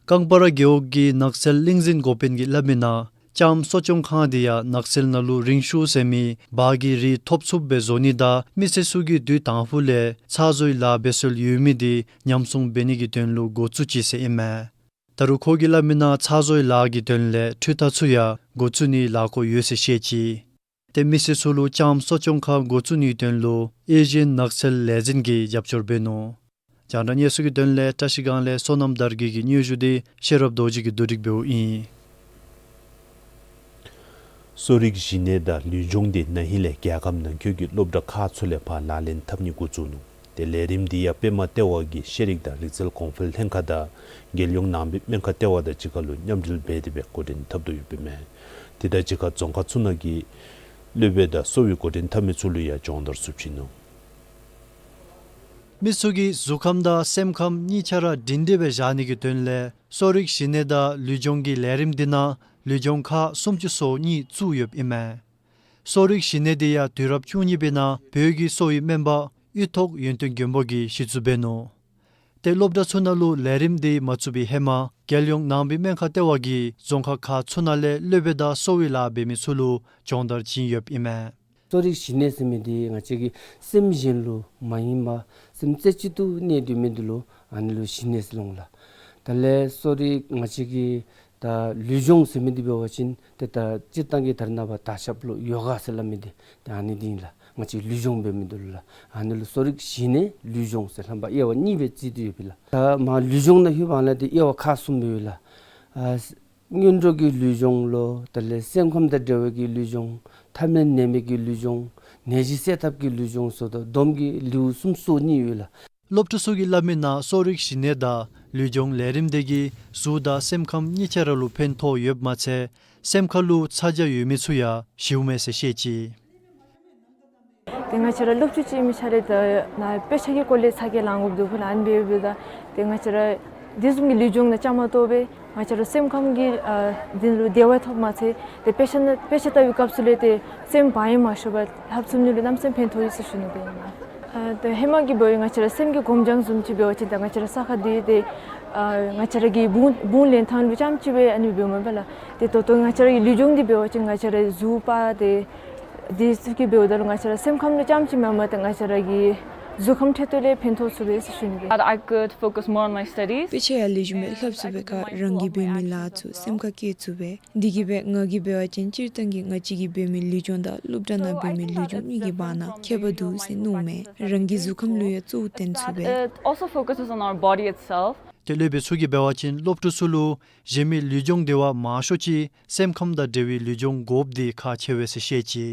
རྐང་སྤར་རྒེད་འོག་གི་ནགས་ཚལ་གླིང་འཛིན་འགོ་དཔོན་གྱིས་སླབ་མི་ནང་ལྕངམ་གསོ་སྐྱོང་ཁང་འདི་ཡང་ནགས་ཚལ་ནང་ལུ་རིང་ཤོས་ཟེར་མི་བག་གི་རིགས་ཐོབ་ཚུགསཔ་སྦེ་བཟོ་ནི་དང་མི་སེར་ཚུ་གིས་དུས་དང་ཕུ་ལས་ཚ་བཟོའི་ལཱ་འབད་སྲོལ་ཡོད་མི་འདི་ཉམས་སྲུང་འབད་ནི་གི་དོན་ལུ་འགོ་བཙུགས་ཅི་ཟེར་ཨིན་མས། ད་རུང་ཁོ་གིས་སླབ་མི་ནང་ཚ་བཟོའི་ལཱ་གི་དོན་ལས་འཕྲུལ་རྟ་ཚུ་ཡང་འགོ་བཙུགས་ནིའི་ལཱ་འགོ་ཡོད་ཟེར་བཤད་ཅི། ཏེ་མི་སེར་ཚུ་ལུ་ལྕངམ་གསོ་སྐྱོང་ཁང་འགོ་བཙུགས་ནིའི་དོན་ལུ་ཨེ་ཤི་ཡན་ནགས་ཚལ་ལས་འཛིན་གྱིས་རྒྱབ་སྐྱོར་འབད་ནུག། རྒྱང་བསྒྲགས་གནས་ཚུལ་གྱི་དོན་ལས་བཀྲ་ཤིས་སྒང་ལས་བསོད་ནམས་དར་རྒྱས་ཀྱི་སྙན་ཞུ་འདི་ཤེས་རབ་རྡོ་རྗེ་གིས་བསྡུ་སྒྲིག་འབདཝ་ཨིན། གསོ་རིག་གཞི་གནས་དང་ལུས་སྦྱོང་འདི་ན་ཧིང་ལས་རྒྱལ་ཁབ་ནང་འཁོད་ཀྱི་སློབ་གྲྭ་ཁག་ཚུ་ལས་ཕར་ལག་ལེན་འཐབ་ནི་འགོ་བཙུགས་ནུག། ཏེ་ལས་རིམ་འདི་ཡང་པདྨ་ལྟེ་བ་གི་ཤེས་རིག་དང་རིག་རྩལ་གོང་འཕེལ་ལྷན་ཁག་དང་རྒྱལ་ཡོངས་ནང་པའི་སྨན་ཁང་ལྟེ་བ་དང་གཅིག་ཁར་ལུ་མཉམ་འབྲེལ་འབད་དེ་སྦེ་འགོ་འདྲེན་འཐབ་དོ་ཡོདཔ་ཨིན་མས། དེ་དང་གཅིག་ཁར་རྫོང་ཁག་ཚུ་ནང་གི་སློབ་དཔོན་དང་གསོ་བའི་འགོ་འདྲེན་འཐབ་མི་ཚུ་ལུ་ཡང་སྦྱོང་བརྡར་ཚུ་བྱིན་ནུག། མི་ཚུ་གི་གཟུགས་ཁམས་དང་སེམས་ཁམས་གཉིས་ཆ་ར་སྒྲིང་སྒྲི་སྦེ་བཞག་ནི་གི་དོན་ལས་གསོ་རིག་གཞི་གནས་དང་ལུས་སྦྱོང་གི་ལས་རིམ་འདི་ནང་ལུས་སྦྱོང་ཁག་སུམ་ཅུ་སོ་གཉིས་བཙུགས་ཡོདཔ་ཨིན་མས། གསོ་རིག་གཞི་གནས་འདི་ཡང་དུས་རབས་བཅུ་གཉིས་པའི་ནང་བོད་ཀྱི་གསོ་བའི་སྨན་པ་གཡུ་ཐོག་ཡོན་ཏན་མགོན་པོ་གིས་གཞི་བཙུགས་འབད་ནུག། ཏེ་སློབ་གྲྭ་ཚུ་ནང་ལུ་ལས་རིམ་འདི་མ་བཙུགས་པའི་ཧེ་མ་རྒྱལ་ཡོངས་ནང་པའི་སྨན་ཁང་ལྟེ་བ་གིས་རྫོང་ཁག་ཁག་ཚུ་ནང་ལས་སློབ་དཔོན་དང་གསོ་བའི་ལཱ་འབད་མི་ཚུ་ལུ་སྦྱོང་བརྡར་བྱིན་ཡོདཔ་ཨིན་མས། གསོ་རིག་གཞི་གནས་ཟེར་མི་འདི་ང་བཅས་ཀྱི་སེམས་གཞན་ལུ་མ་ཡེངས་པར་སེམས་རྩེ་གཅིག་ཏུ་གནས་སྡོད་མི་འདི་ལུ་ཨ་ནི་ལུ་གཞི་གནས་ཟེར་སླབ་འོང་ལགས། དེ་ལས་གསོ་རིག་ང་བཅས་ཀྱི་ད་ལུས་སྦྱོང་ཟེར་མི་འདི་འབད་བ་ཅིན་ཏེ་ད་སྤྱིར་བཏང་གི་ད་རེས་ནངས་པ་དར་ཁྱབ་ལུ་ཡོ་ག་ཟེར་སླབ་མི་འདི་ཏེ་ཨ་ནི་འདི་ཨིན་ལགས། ང་བཅས་ལུས་སྦྱོང་འབད་མི་འདི་ལུ་ལགས། ཨ་ནི་ལུ་གསོ་རིག་གཞི་གནས་ལུས་སྦྱོང་ཟེར་ལྷམ་པ་དབྱེ་བ་གཉིས་སྦེ་བརྩི་སྟེ་ཡོདཔ་ཨིན་ལགས། ད་མ་ལུས་སྦྱོང་ནང་ལྷོདཔ་ལས་ཏེ་དབྱེ་བ་ཁག་གསུམ་སྦེ་ཡོད་ལགས། ཨ་སྔོན་འགྲོ་གི་ལུས་སྦྱོང་ལུ་དེ་ལས་སེམས་ཁམས་དང་འབྲེལ་བའི་གི་ལུས་སྦྱོང་ཐབས་མེད་ནད་མེད་ཀྱི་ལུས་སྦྱོང་ནད་གཞི་སེལ་ཐབས་ཀྱི་ལུས་སྦྱོང་ཟེར་ད་བསྡོམས་ཀྱིས་ལེའུ་གསུམ་སོ་གཉིས་ཡོད་ལགས། སློབ་ཕྲུག་ཚུ་གིས་སླབ་མིའི་ནང་གསོ་རིག་གཞི་གནས་དང་ལུས་སྦྱོང་ལས་རིམ་འདི་གིས་གཟུགས་དང་སེམས་ཁམས་གཉིས་ཆ་ར་ལུ་ཕན་ཐོགས་ཡོདཔ་མ་ཚད་སེམས་ཁ་ལུ་ཚ་གྱང་ཡོད་མི་ཚུ་ཡང་ཞིཝ་མས་ཟེར་བཤད་ཅི། ཏེ་ང་བཅས་ར་སློབ་ཕྲུག་ཅིག་ཨིན་མི་ཆ་ར་ད་ནཱ་དཔེ་ཆ་གི་སྐོར་ལས་ཚ་གྱང་ལང་དགོཔ་འདུག་ལགས། ཨ་ནི་འབདཝ་ད་ཏེ་ང་བཅས་ར་དེ་བཟུམ་གྱི་ལུས་སྦྱོང་ནང་བཅའ་མར་གཏོགས་སྦེ་ང་བཅས་ར་སེམས་ཁམས་ཀྱི་ཨ་འདི་ལུ་བདེ་བ་ཐོབ་མ་ཚད་ཏེ་དཔེ་ཆ་ནང་དཔེ་ཆ་ལྟ་བའི་སྐབས་སུ་ལས་ཏེ་སེམས་བག་ཡངས་མ་ཤོར་བར་ལྷབ་ཚུགས་ནི་ལུ་གནམ་མེད་ས་མེད་ཕན་ཐོགས་ཡོད་ཟེར་ཞུ་ནི་ཨིན་ལགས། ཨ་ཏེ་ཧེ་མ་གི་འབདཝ་ད་ང་བཅས་ར་སེམས་ཀྱི་གོམས་འཇམ་བཟུམ་ཅིག་འབད་བ་ཅིན་ད་ང་བཅས་ར་ས་ཁ་འདི་ཏེ་ཨ་ང་བཅས་ར་གི་བུང་བུང་ལེན་ཐངས་ལུ་རྐྱངམ་ཅིག་སྦེ་ཨ་ནི་འབདཝ་མས་པ་ལགས། ཏེ་ད་ལྟོ་ང་བཅས་ར་གི་ལུས་སྦྱོང་འདི་འབད་བ་ཅིན་ང་བཅས་ར་གཟུགས་པོ་ཏེ་འདི་ཚུ་གི་འབདཝ་ད་ལུ་ང་བཅས་ར་སེམས་ཁམས་ལུ་རྐྱངམ་ཅིག་མེན་པར་ཏེ་ང་བཅས་ར་གི་གཟུགས་ཁམས་ཁྲོད་དུ་ལས་ཕན་ཐོགས་ཚུགས་པས་ཟེར་ཞུ་ནི་ཨིན། That I could focus more on my studies. དཔེ་ཆ་ཡང་ལེགས་ཤོམ་སྦེ་ལྷབ་ཚུགས་པའི་ཁར་རང་གིས་འབད་མི་ལཱ་ཚུ་སེམས་ཁར་བཀལ་ཚུགས་པས། འདི་གིས་སྦེ་ང་གིས་འབད་བ་ཅིན་སྤྱིར་བཏང་གི་ང་བཅས་ཀྱིས་འབད་མི་ལུས་སྦྱོང་དང་སློབ་གྲྭ་ནང་འབད་མི་ལུས་སྦྱོང་གཉིས་ཀྱི་བར་ན་ཁྱད་པར་འདུག་ཟེར་མནོཝ་མས། རང་གི་གཟུགས་ཁམས་ལུ་ཡང་གཙོ་བོ་བཏོན་ཚུགས་པས། It also focuses on our body itself. ཏེ་སློབ་དཔོན་ཚུ་གིས་འབད་བ་ཅིན་སློབ་ཕྲུག་ཚུ་ལུ་གཞན་མི་ལུས་སྦྱོང་འདི་བ་མང་ཤོས་ཅིག་སེམས་ཁམས་དང་འབྲེལ་བའི་ལུས་སྦྱོང་དགོཔ་འདི་ཁག་ཆེ་བས་ཟེར་བཤད་ཅི།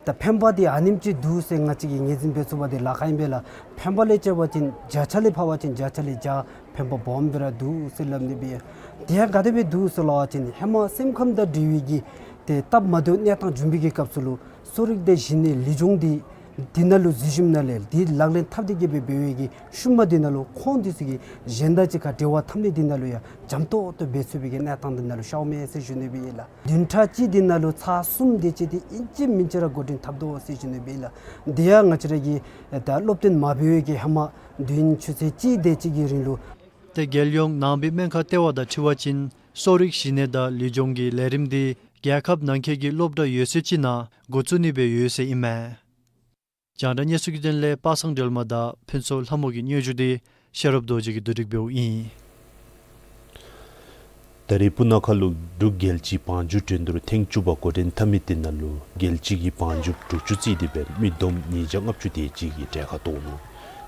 ད་ཕན་པ་འདི་ཨ་ནེམ་ཅིག་འདུག་ཟེར་ང་བཅས་ཀྱིས་ངོས་འཛིན་འབད་ཚུགས་པ་འདི་ལཱ་ཁག་ཨིན་པས་ལགས། ཕན་པ་ལས་བྱ་བ་ཅིན་བརྒྱ་ཆ་ལས་ཕབ་པ་ཅིན་བརྒྱ་ཆ་ལས་བརྒྱ་ཕན་པ་སྦོམ་སྦེ་ར་འདུག་ཟེར་སླབ་ནི་སྦེ། དེ་ཡང་ག་དེ་སྦེ་འདུག་ཟེར་སླབ་པ་ཅིན་ཧེ་མ་སེམས་ཁམས་དང་འབྲེལ་བའི་གི་ཏེ་སྟབས་མ་བདེཝ་གནས་སྟངས་བྱུང་བའི་གི་སྐབས་སུ་ལུ་གསོ་རིག་དང་གཞི་གནས་ལུས་སྦྱོང་འདི་འདི་ནང་ལུ་འཛུལ་ཞིནམ་ལས་འདི་ལག་ལེན་འཐབ་སྟེ་གི་སྦེ་འབད་བའི་གི་ཤུལ་མ་འདི་ནང་ལུ་ཁོང་འདི་ཚུ་གིས་གཞན་དང་གཅིག་ཁར་འབྲེལ་བ་འཐབ་ནི་འདི་ནང་ལུ་ཡང་འཇམ་ཏོག་ཏོ་འབད་ཚུགས་པའི་གི་གནས་སྟངས་འདི་ནང་ལུ་ཤརཝ་མས་ཟེར་ཞུ་ནི་སྦེ་ཨིན་ལགས། བདུན་ཕྲག་གཅིག་འདི་ནང་ལུ་ཚར་གསུམ་དེ་ཅིག་འདི་ཨིན་ཅི་མིན་ཅི་ར་འགོ་འདྲེན་འཐབ་དོ་ཟེར་ཞུ་ནི་སྦེ་ཨིན་ལགས། འདི་ཡང་ང་བཅས་ར་གི་ད་སློབ་སྟོན་མ་འབད་བའི་གི་ཧེ་མ་བདུན་ཆུ་ཚོད་གཅིག་དེ་ཅིག་གི་རིང་ལུ། ཏེ་རྒྱལ་ཡོངས་ནང་པའི་སྨན་ཁང་ལྟེ་བ་དང་འཁྲིལ་བ་ཅིན་གསོ་རིག་གཞི་གནས་དང་ལུས་སྦྱོང་གི་ལས་རིམ་འདི་རྒྱལ་ཁབ་ནང་འཁོད་ཀྱི་སློབ་གྲྭ་ཡོད་ཚད་ཅིག་ནང་འགོ་བཙུགས་ནི་སྦེ་ཡོད་ཟེར་ཨིན་མས། རྒྱང་བསྒྲགས་གནས་ཚུལ་གྱི་དོན་ལས་པ་སངས་སྒྲོལ་མ་དང་ཕུན་ཚོགས་ལྷ་མོ་གི་སྙན་ཞུ་འདི་ཤེས་རབ་རྡོ་རྗེ་གིས་བསྡུ་སྒྲིག་འབདཝ་ཨིན། ད་རེས་སྤུ་ན་ཁ་ལུ་འབྲུག་རྒྱལ་སྤྱིའི་བང་རྒྱུག་འགྲན་བསྡུར་ཐེངས་བཅུ་པ་འགོ་འདྲེན་འཐབ་མི་འདི་ནང་ལུ་རྒྱལ་སྤྱི་གི་བང་རྒྱུག་འབྲུག་ཆུ་བརྩིས་ཏེ་སྦེ་མི་བསྡོམས་ཉིས་བརྒྱ་ལྔ་བཅུ་དེ་ཅིག་གིས་གྲལ་ཁར་གཏོགས་ནུག།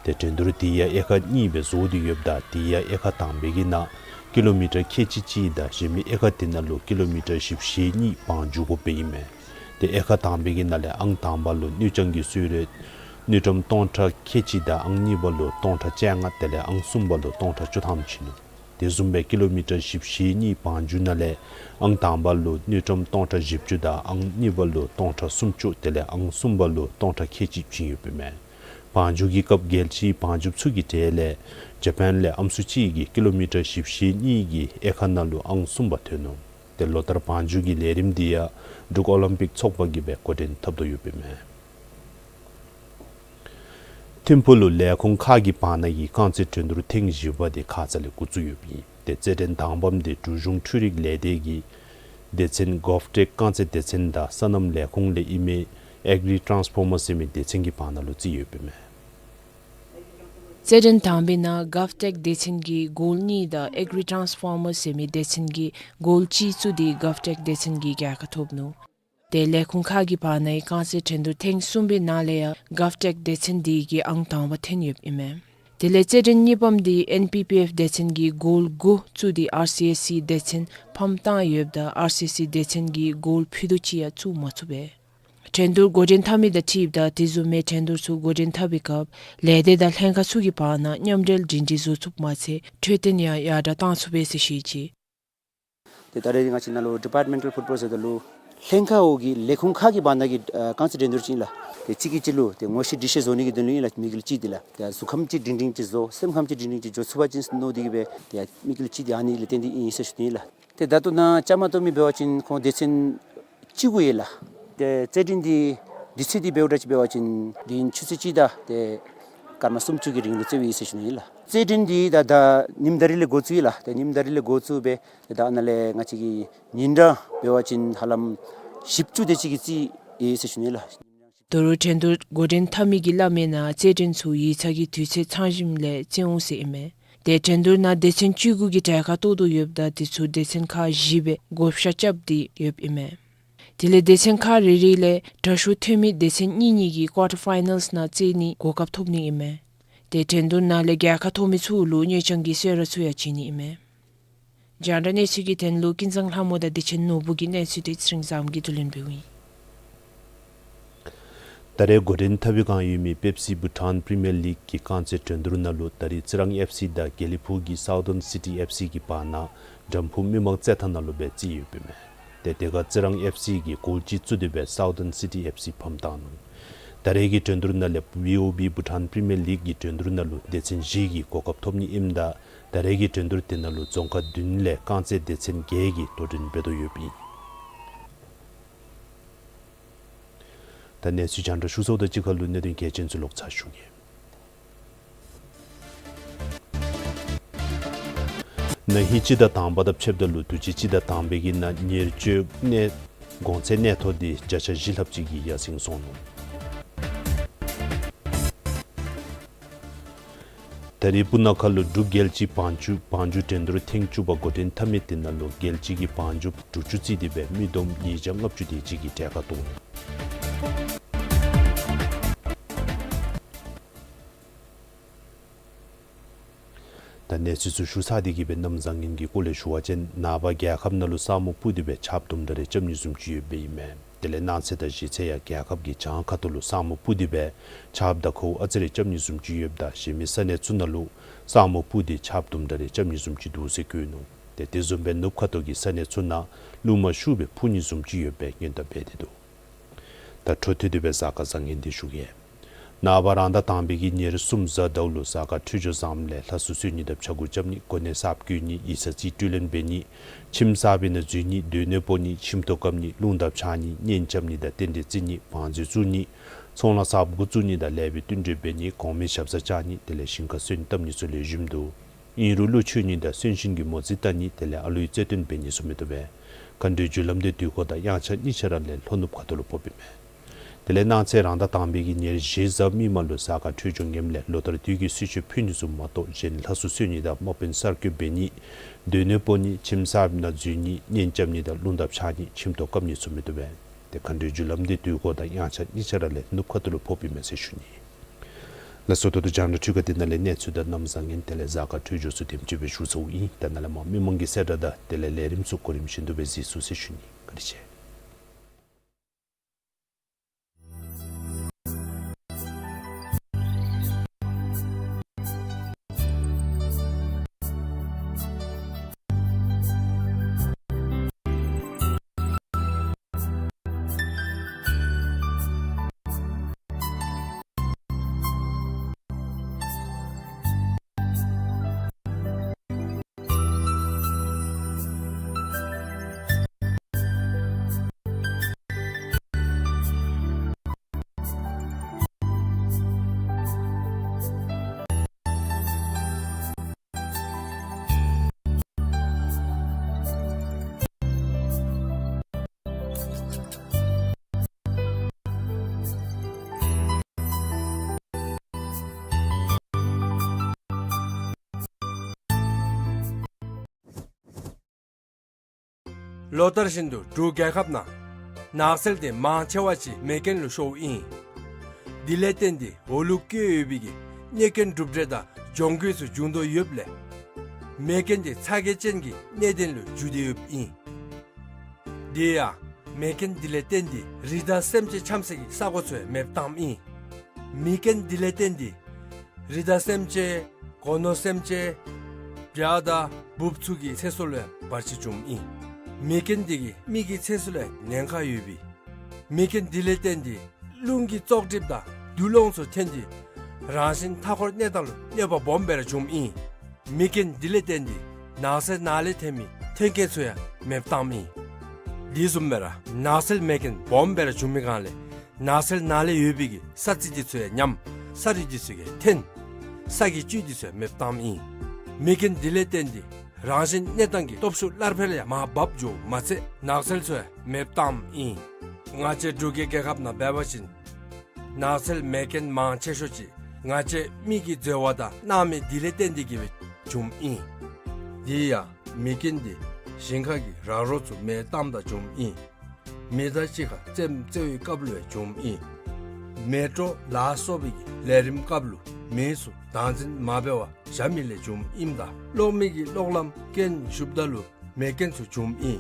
ཏེ་འགྲན་བསྡུར་འདི་ཡང་དབྱེ་ཁག་གཉིས་སྦེ་བཟོ་སྟེ་ཡོདཔ་ད་དེ་ཡང་དབྱེ་ཁག་དང་པའི་གི་ནང་ཀི་ལོ་མི་ཊར་ཁལ་གཅིག་གཅིག་དང་གཞན་མི་དབྱེ་ཁག་འདི་ནང་ལུ་ཀི་ལོ་མི་ཊར་བཞི་བཅུ་ཞེ་གཉིས་བང་རྒྱུག་དགོཔ་སྦེ་ཨིན་མས། ཏེ་དབྱེ་ཁག་དང་པའི་གི་ནང་ལས་ཨང་དང་པ་ལུ་དངུལ་རྐྱང་གི་གསོལ་རས་དངུལ་ཀྲམ་སྟོང་ཕྲག་ཁལ་གཅིག་དང་ཨང་གཉིས་པ་ལུ་སྟོང་ཕྲག་བཅོ་ལྔ་དེ་ལས་ཨང་གསུམ་པ་ལུ་སྟོང་ཕྲག་བཅུ་ཐམ་བྱིན་ནུག། དེ་བཟུམ་སྦེ་ཀི་ལོ་མི་ཊར་བཞི་བཅུ་ཞེ་གཉིས་བང་རྒྱུག་ནང་ལས་ཨང་དང་པ་ལུ་དངུལ་ཀྲམ་སྟོང་ཕྲག་བཞི་བཅུ་དང་ཨང་གཉིས་པ་ལུ་སྟོང་ཕྲག་སུམ་ཅུ་དེ་ལས་ཨང་གསུམ་པ་ལུ་སྟོང་ཕྲག་ཁལ་གཅིག་བྱིན་ཡོདཔ་ཨིན་མས། བང་རྒྱུག་གི་སྐབས་རྒྱལ་སྤྱིའི་བང་རྒྱུགཔ་ཚུ་གི་གྲས་ལས་ཇ་པཱན་ལས་ཨམ་སྲུ་གཅིག་གིས་ཀི་ལོ་མི་ཊར་བཞི་བཅུ་ཞེ་གཉིས་ཀྱི་དབྱེ་ཁག་ནང་ལུ་ཨང་གསུམ་པ་ཐོན་ནུག། ཏེ་ལོ་ལྟར་བང་རྒྱུག་གི་ལས་རིམ་འདི་ཡང་འབྲུག་ཨོ་ལིམ་པིག་ཚོགས་པ་གིས་སྦེ་འགོ་འདྲེན་འཐབ་དོ་ཡོདཔ་ཨིན་མས། ཐིམ་ཕུག་ལུ་ལས་ཁུངས་ཁག་གི་བར་ན་གི་རྐང་རྩེད་འགྲན་བསྡུར་ཐེངས་བཞི་པ་འདི་ཁ་ཙ་ལས་འགོ་བཙུགས་ཡོདཔ་ཨིན། ཏེ་རྩེད་འགྲན་དང་པམ་འདི་འབྲུག་གཞུང་འཕྲུལ་རིག་ལས་སྡེ་གི་སྡེ་ཚན་གོབ་ཊེཀ་རྐང་རྩེད་སྡེ་ཚན་དང་སོ་ནམ་ལས་ཁུངས་ལས་ཨིན་མི་ཨེག་རི་ཊཱནསི་ཕོར་མར་ཟེར་མི་སྡེ་ཚན་གྱི་བར་ན་ལུ་རྩིས་ཡོདཔ་ཨིན་མས། རྩེད་འགྲན་དང་པའི་ནང་གོབ་ཊེཀ་སྡེ་ཚན་གྱིས་གོལ་གཉིས་དང་ཨེག་རི་ཊཱནསི་ཕོར་མར་ཟེར་མི་སྡེ་ཚན་གྱིས་གོལ་གཅིག་བཙུགས་ཏེ་གོབ་ཊེཀ་སྡེ་ཚན་གྱིས་རྒྱལ་ཁ་ཐོབ་ནུག། ཏེ་ལས་ཁུངས་ཁག་གི་བར་ན་གི་རྐང་རྩེད་འགྲན་བསྡུར་ཐེངས་གསུམ་པའི་ནང་ལས་ཡང་གོབ་ཊེཀ་སྡེ་ཚན་འདི་གིས་ཨང་དང་པ་ཐོན་ཡོདཔ་ཨིན་མས། དེ་ལས་རྩེད་འགྲན་གཉིས་པམ་འདི་ཨེན་པི་པི་ཨེཕ་སྡེ་ཚན་གྱིས་གོལ་དགུ་བཙུགས་ཏེ་ཨར་སི་ཨེས་སི་སྡེ་ཚན་ཕམ་བཏང་ཡོདཔ་ད་ཨར་སི་ཨེས་སི་སྡེ་ཚན་གྱིས་གོལ་ཕུད་རྡོག་གཅིག་ཡང་བཙུགས་མ་ཚུགས་པས། འགྲན་བསྡུར་འགོ་འདྲེན་འཐབ་མི་དང་འཁྲིལཝ་ད་དེ་བཟུམ་མའི་འགྲན་བསྡུར་ཚུ་འགོ་འདྲེན་འཐབ་པའི་སྐབས་ལས་སྡེ་དང་ལྷན་ཁག་ཚུ་གི་བར་ན་མཉམ་འབྲེལ་སྒྲིང་སྒྲིང་བཟོ་ཚུགསཔ་མ་ཚད་འཕྲོད་བསྟེན་ཡང་ཡར་དྲག་གཏང་ཚུགས་པས་ཟེར་བཤད་ཅི། ཏེ་ད་རེས་ང་བཅས་ནང་ལུ་ཌི་པཱརཊ་མེནཊ་ཕུཊ་བཱོལ་ཟེརཝ་ད་ལུ་ ལྷན་ཁག་འོག་གི་ལས་ཁུངས་ཁག་གི་བར་ན་གི་ཨ་རྐང་རྩེད་འགྲན་བསྡུར་ཅིག་ཨིན་ལགས། ཏེ་གཅིག་གིས་གཅིག་ལུ་ཏེ་ངོ་ཤེས་འདྲིས་ཤེས་བཟོ་ནི་གི་དོན་ལུ་ཨིན་ལགས། མི་དགེ་ལུ་ཅིག་འདི་ལགས། ཏེ་གཟུགས་ཁམས་ཅིག་སྒྲིང་སྒྲིང་ཅིག་བཟོ། སེམས་ཁམས་ཅིག་སྒྲིང་སྒྲིང་ཅིག་བཟོ་ཚུགས་པ་ཅིན་མནོ་སྟེ་གིས་སྦེ་ཏེ་མི་དགེ་ལུ་ཅིག་འདི་ཨ་ནི་ལས་བརྟེན་ཏེ་ཨིན་ཟེར་ཞུ་ནི་ཨིན་ལགས། ཏེ་ད་ལྟོ་ནཱ་བཅའ་མར་གཏོགས་མི་འབད་བ་ཅིན་ཁོང་སྡེ་ཚན་བཅུ་དགུ་ཡོད་ལགས། ཏེ་རྩེད་འགྲན་འདི་དུས་ཚོད་འདི་འབདཝ་ད་ཅིག་འབད་བ་ཅིན་དེ་ཆུ་ཚོད་གཅིག་དང་ཏེ་སྐར་མ་སུམ་ཅུ་གི་རིང་ལུ་རྩེདཔ་ཡོད་ཟེར་ཞུ་ནི་ཨིན་ལགས། རྩེད་འགྲན་འདི་ད་ད་ཉིནམ་ད་རིས་ལས་འགོ་བཙུགས་ཡི་ལགས། ཏེ་ཉིནམ་ད་རིས་ལས་འགོ་བཙུགས་སྦེ་ཏེ་ད་ཨ་ནཱ་ལས་ང་བཅས་ཀྱི་ཉིན་གྲངས་འབད་བ་ཅིན་ཧ་ལམ་བཞི་བཅུ་དེ་ཅིག་གི་རྩེདཔ་ཡོད་ཟེར་ཞུ་ནི་ཨིན་ལགས། ད་རུང་འགྲན་བསྡུར་འགོ་འདྲེན་འཐབ་མི་གིས་སླབ་མིའི་ནང་རྩེད་འགྲན་ཚུ་ཡིག་ཚང་གི་དུས་ཚོད་ཚང་ཞིནམ་ལས་རྩེད་འོང་ཟེར་ཨིན་མས། ཏེ་འགྲན་བསྡུར་ནང་སྡེ་ཚན་བཅུ་དགུ་གིས་གྲལ་ཁར་གཏོགས་དོ་ཡོདཔ་ད་དེ་ཚུ་སྡེ་ཚན་ཁག་བཞི་སྦེ་བགོ་བཤའ་རྐྱབ་སྟེ་ཡོདཔ་ཨིན་མས། དེ་ལས་སྡེ་ཚན་ཁག་རེ་རེ་ལས་དྲག་ཤོས་ཐོན་མི་སྡེ་ཚན་གཉིས་གཉིས་ཀྱིས་ཀོར་ཊར་ཕའི་ནཱལསི་ནང་རྩེད་ནིའི་གོ་སྐབས་ཐོབ་ནི་ཨིན་མས། ཏེ་འགྲན་བསྡུར་ནང་ལས་རྒྱལ་ཁ་ཐོབ་མི་ཚུ་ལུ་གཉེར་སྐྱོང་གི་གསོལ་རས་ཚུ་ཡང་བྱིན་ནི་ཨིན་མས། རྒྱང་བསྒྲགས་གནས་ཚུལ་གྱི་དོན་ལུ་ཀུན་བཟང་ལྷ་མོ་དང་བདེ་ཆེན་ནོར་བུ་གི་གནས་ཚུལ་དེ་ཚེ་རིང་བཟངམོ་གིས་བསྡུ་ལེན་འབདཝ་ཨིན། ད་རེས་འགོ་འདྲེན་འཐབ་པའི་བསྒང་ཡོད་མི་པེབ་སི་བྷུ་ཊཱན་པི་རི་མི་ཡར་ལིག་གི་རྐང་རྩེད་འགྲན་བསྡུར་ནང་ལུ་ད་རིས་རྩི་རང་ཨེཕ་སི་དང་དགེ་ལེགས་ཕུག་གི་སའུ་ཐརན་སི་ཊི་ཨེཕ་སི་གི་བར་ན་དམ་ཕུ་མི་མང་རྩེད་ཐང་ནང་ལུ་སྦེ་རྩེད་ཡོདཔ་ཨིན་མས། ཏེ་དེ་ཁར་རྩི་རང་ཨེཕ་སི་གིས་གོལ་གཅིག་བཙུགས་ཏེ་སྦེ་སའུ་ཐརན་སི་ཊི་ཨེཕ་སི་ཕམ་བཏང་ནུག། ད་རེས་ཀྱི་འགྲན་བསྡུར་ནང་ལས་བི་ཨོ་བི་བྷུ་ཊཱན་པི་རི་མི་ཡར་ལིག་གི་འགྲན་བསྡུར་ནང་ལུ་སྡེ་ཚན་བཞི་གིས་གོ་སྐབས་ཐོབ་ནི་ཨིནམ་ད་ད་རེས་ཀྱི་འགྲན་བསྡུར་དེ་ནང་ལུ་རྫོང་ཁག་བདུན་ལས་རྐང་རྩེད་སྡེ་ཚན་བརྒྱད་ཀྱིས་དོ་འགྲན་འབད་དོ་ཡོདཔ་ཨིན། ད་གནས་ཚུལ་རྒྱང་བསྒྲགས་ཞུ་ཚརཝ་དང་གཅིག་ཁར་ལུ་གནད་དོན་གལ་ཆེན་ཚུ་ལོག་ཚར་ཞུ་གེ། ན་ཧིང་སྤྱི་ཟླ་དང་པ་དང་ཕྱདཔ་ད་ལུ་དུས་ཅི་སྤྱི་ཟླ་དང་པའི་གི་ནང་ཉེར་སྤྱོད་གནས་གོང་ཚད་གནས་ཐོ་འདི་བརྒྱ་ཆ་བཞི་ལྷགཔ་ཅིག་གིས་ཡར་སེང་སོང་ནུག། ད་རིས་སྤུ་ན་ཁ་ལུ་འབྲུག་རྒྱལ་སྤྱིའི་བང་རྒྱུག་བང་རྒྱུག་འགྲན་བསྡུར་ཐེངས་བཅུ་པ་འགོ་འདྲེན་འཐབ་མི་དེ་ནང་ལུ་རྒྱལ་སྤྱི་གི་བང་རྒྱུགཔ་དྲུག་ཅུ་རྩིས་ཏེ་སྦེ་མི་བསྡོམས་ཉིས་བརྒྱ་ལྔ་བཅུ་དེ་ཅིག་གིས་གྲལ་ཁར་གཏོགས་ནུག། ད་གནས་ཚུལ་ཚུ་ཞུ་ཚར་ཏེ་གིས་སྦེ་གནམ་བཟང་ངན་གྱི་སྐོར་ལས་ཞུ་བ་ཅིན་ནངས་པ་རྒྱལ་ཁབ་ནང་ལུ་ས་སྨུག་སྤུབས་ཏེ་སྦེ་ཆརཔ་དུམ་གྲ་རེ་རྐྱབ་ནི་བཟུམ་ཅིག་ཡོདཔ་ཨིན་མས། དེ་ལས་གནངས་ཚེ་དང་གཞེས་ཚེ་ཡང་རྒྱལ་ཁབ་ཀྱི་བྱང་ཁ་ཐུག་ལུ་ས་སྨུག་སྤུབས་ཏེ་སྦེ་ཆརཔ་དང་ཁཝ་ཨ་ཙི་རེ་རྐྱབ་ནི་བཟུམ་ཅིག་ཡོདཔ་ད་གཞན་མི་ས་གནས་ཚུ་ནང་ལུ་ས་སྨུག་སྤུབས་ཏེ་ཆརཔ་དུམ་གྲ་རེ་རྐྱབ་ནི་བཟུམ་ཅིག་འདུག་ཟེར་བཀོད་ནུག། ཏེ་དེ་བཟུམ་སྦེ་ནུབ་ཁ་ཐུག་གི་ས་གནས་ཚུ་ནང་རླུང་མ་ཤུགས་སྦེ་འཕུ་ནི་བཟུམ་ཅིག་ཡོདཔ་སྦེ་སྔོན་བརྡ་འབད་དེ་འདུག། ད་འཕྲོ་མཐུད་དེ་སྦེ་གཟའ་སྐར་བཟང་ངན་འདི་ཞུ་གེ། ནངས་པ་རང་ཟླ་དང་པའི་གི་ཉེར་གསུམ་གཟའ་ཟླཝ་ལུ་གཟའ་སྐར་འཕྲོད་སྦྱོར་བཟངམ་ལས་ལྷ་སྲུ་གསོལ་ནི་དང་ཕྱྭ་འགུགས་རྐྱབ་ནི་གོ་གནས་གསརཔ་བསྐོ་ནི་ཡིག་ཚང་རྩིས་སྤྲོད་ལེན་འབད་ནི་ཁྱིམ་གསར་པའི་ནང་འཛུལ་ནི་སྡོད་གནས་སྤོ་ནི་ཁྱིམ་ཐོག་བཀབ་ནི་རླུང་དར་འཕྱར་ནི་གཉེན་རྐྱབ་ནི་དང་རྟེན་འབྲེལ་བརྩི་ནི་བང་མཛོད་བཙུགས་ནི་ཚོང་ལཱ་གསརཔ་འགོ་བཙུགས་ནི་དང་ལེགས་པའི་བསྟུན་གྲོས་འབད་ནི་གོང་མའི་ཞབས་སར་བཅར་ནི་དེ་ལས་ཞིང་ཁར་སོན་བཏབ་ནི་ཚུ་ལེགས་ཤོམ་འདུག། ཨིན་རུང་ཀླུ་མཆོད་ནི་དང་གསོན་གཤིན་གྱི་མོ་རྩིས་བལྟ་ནི་དེ་ལས་ཨ་ལུའི་རྩེ་སྟོན་འབད་ནི་ཚུ་མི་བཏུབ་པས། མཁའ་འགྲོའི་རྒྱུ་ལམ་འདི་དུས་འཁོར་དང་དབྱངས་འཆར་གཉིས་ཆ་ར་ལས་ལྷོ་ནུབ་ཁ་ཐུག་ལུ་ཕོགཔ་ཨིན་མས། དེ་ལས་གནངས་ཚེ་རང་ཟླ་དང་པའི་གི་ཉེར་བཞི་གཟའ་མིག་དམར་ལུ་གཟའ་སྐར་འཕྲོད་སྦྱོར་ངནམ་ལས་ལོ་ལྟར་དུས་ཀྱི་གསོལ་མཆོད་ཕུལ་ནི་ཚུ་མ་གཏོགས་གཞན་ལྷ་སྲུ་གསོལ་ནི་དང་དམག་དཔོན་གསར་བསྐོ་འབད་ནི་སྡོད་གནས་སྤོ་ནི་ཁྱིམ་གསར་པའི་ནང་འཛུལ་ནི་གཉེན་རྐྱབ་ནི་དང་རླུང་དར་འཕྱར་ནི་ཁྱིམ་ཐོག་བཀབ་ནི་ཚུ་མི་བཏུབ་པས། ཏེ་མཁའ་འགྲོའི་རྒྱུ་ལམ་འདི་དུས་འཁོར་དང་དབྱངས་འཆར་གཉིས་ཆ་ར་ལས་ནུབ་ཁ་ཐུག་ལུ་ཕོགཔ་ཨིན་མས་ཟེར་ཞུ་ནི། ལགས་སོ། ད་ལྟོ་རྒྱང་བསྒྲགས་འཕྲུལ་ཁང་འདི་ནང་ལས་གནས་ཚུལ་དང་གནམ་བཟང་ངན་དེ་ལས་གཟའ་སྐར་འཕྲོད་སྦྱོར་ཚུ་དེམ་ཅིག་སྦེ་ཞུ་ཚརཝ་ཨིན། ད་ནཱ་ལས་མར་མི་མང་གི་གསལ་བསྒྲགས་དང་དེ་ལས་ལས་རིམ་ཚུ་གོ་རིམ་བཞིན་དུ་སྦེ་གཟིགས་ཚུགས་ཟེར་ཞུ་ནི། བཀའ་དྲིན་ཆེ། ལོ་ལྟར་བཞིན་དུ་འབྲུག་རྒྱལ་ཁབ་ནང་ནགས་ཚལ་དེ་མང་ཆེ་བ་ཅིག་མེ་རྐྱེན་ལུ་ཤོརཝ་ཨིན། དེ་ལས་བརྟེན་ཏེ་འོག་ལུ་བཀོད་ཡོད་པའི་གི་གནོད་རྐྱེན་གྲུབ་འབྲས་དང་གྱོང་གུད་ཚུ་བྱུང་དོ་ཡོདཔ་ལས་མེ་རྐྱེན་དེ་ཚ་གྱང་ཅན་གྱི་གནད་དོན་ལུ་འགྱུར་ཏེ་ཡོདཔ་ཨིན། དེ་ཡང་མེ་རྐྱེན་དེ་ལས་བརྟེན་ཏེ་རི་དྭགས་སེམས་ཅན་འཁྱམ་ས་གི་ས་གོ་ཚུ་ཡང་མེདཔ་བཏངམ་ཨིན། མེ་རྐྱེན་དེ་ལས་བརྟེན་ཏེ་རི་དྭགས་སེམས་ཅན་སྒོ་ནོར་སེམས་ཅན་བྱ་དང་འབུཔ་ཚུ་གི་ཚེ་སྲོག་ལུ་ཡང་བར་ཆད་བྱུངམ་ཨིན། མེ་རྐྱེན་འདི་གིས་མི་གི་ཚེ་སྲོག་ལུ་ཉེན་ཁ་ཡོདཔ་ཨིན། མེ་རྐྱེན་འདི་ལས་བརྟེན་ཏེ་རླུང་གི་བཙོག་གྲིབ་དང་རྡུལ་སློང་ཚུ་ཐོན་ཏེ་རང་བཞིན་མཐའ་འཁོར་གནས་སྟངས་ལུ་གནོད་པ་སྦོམ་སྦེ་ར་འབྱུངམ་ཨིན། མེ་རྐྱེན་འདི་ལས་བརྟེན་ཏེ་ནགས་ཚལ་ནང་ལས་ཐོན་མི་ཐོན་སྐྱེད་ཚུ་ཡང་མེདཔ་བཏངམ་ཨིན། དེ་བཟུམ་སྦེ་ར་ནགས་ཚལ་མེ་རྐྱེན་སྦོམ་སྦེ་ར་འབྱུང་མི་སྒང་ལས་ནགས་ཚལ་ནང་ལས་ཡོད་པའི་གི་ས་རྩི་འདི་ཚུ་ཡང་ཉམས། ས་རུད་འདི་ཚུ་ཡང་ཐོན། ས་གི་བཅུད་འདི་ཚུ་ཡང་མེདཔ་བཏངམ་ཨིན། མེ་རྐྱེན་འདི་ལས་བརྟེན་ཏེ་རང་བཞིན་གནས་སྟངས་ཀྱི་སྟོབས་ཤུགས་སླར་འཕེལ་ཡང་མར་བབས་འགྱོཝ་མ་ཚད་ནགས་ཚལ་ཚུ་ཡང་མེདཔ་བཏངམ་ཨིན། ང་བཅས་འབྲུག་གི་རྒྱལ་ཁབ་ནང་འབད་བ་ཅིན་ནགས་ཚལ་མེ་རྐྱེན་མང་ཆེ་ཤོས་ཅིག་ང་བཅས་མི་གིས་འཛོལ་བ་དང་སྣང་མེད་འདི་ལས་བརྟེན་ཏེ་གིས་སྦེ་འབྱུངམ་ཨིན། དེ་ཡང་མེ་རྐྱེན་འདི་ཞིང་ཁ་གི་ར་རོ་ཚུ་མེ་བཏངམ་ད་འབྱུངམ་ཨིན། མེ་དང་གཅིག་ཁར་རྩེདམོ་རྩེ་བའི་སྐབས་ལུ་ཡང་འབྱུངམ་ཨིན། མེ་ཏྲོ་ལ་སོགས་པའི་གི་ལས་རིམ་སྐབས་ལུ་མེ་ཚུ་བདག་འཛིན་མ་འབད་བར་བཞག་མི་ལས་འབྱུངམ་ཨིནམ་ད་གློག་མེ་གི་གློག་ལམ་རྐྱེན་ཞུགསཔ་ད་ལུ་མེ་རྐྱེན་ཚུ་འབྱུངམ་ཨིན།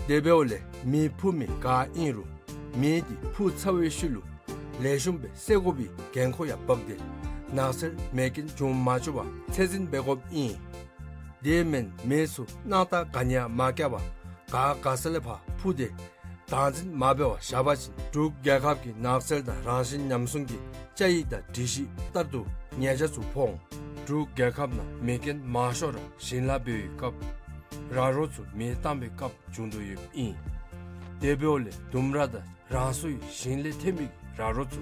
དེ་འབདཝ་ལས་མེ་འཕུ་མི་ག་ཨིན་རུང་མེ་འདི་འཕུ་ཚར་བའི་ཤུལ་ལུ་ལེགས་ཤོམ་སྦེ་བསད་དགོ་པའི་འགན་ཁུར་ཡང་བབས་ཏེ་ནགས་ཚལ་མེ་རྐྱེན་འབྱུང་མ་བཅུག་པར་ཚད་འཛིན་འབད་དགོཔ་ཨིན། དེ་མེན་མེ་ཚུ་སྣང་ཐག་ག་ནི་ཡང་མ་བཀལ་བར་ག་དགའ་ས་ལས་ཕར་འཕུ་སྟེ་བདག་འཛིན་མ་འབད་བར་བཞག་པ་ཅིན་འབྲུག་རྒྱལ་ཁབ་ཀྱི་ནགས་ཚལ་དང་རང་བཞིན་ཉམས་སྲུང་གི་བཅའ་ཡིག་དང་སྒྲིག་གཞི་ལྟར་དུ་ཉེས་ཆད་ཚུ་ཕོག་འོང་། འབྲུག་རྒྱལ་ཁབ་ནང་མེ་རྐྱེན་མང་ཤོས་ར་ཞིང་ལཱ་འབད་བའི་སྐབས་ར་རོ་ཚུ་མེ་བཏང་བའི་སྐབས་འབྱུང་དོ་ཡོདཔ་ཨིན། དེ་འབདཝ་ལས་ལྡུམ་ར་དང་རང་སོའི་ཞིང་ལས་ཐོན་པའི་ར་རོ་ཚུ་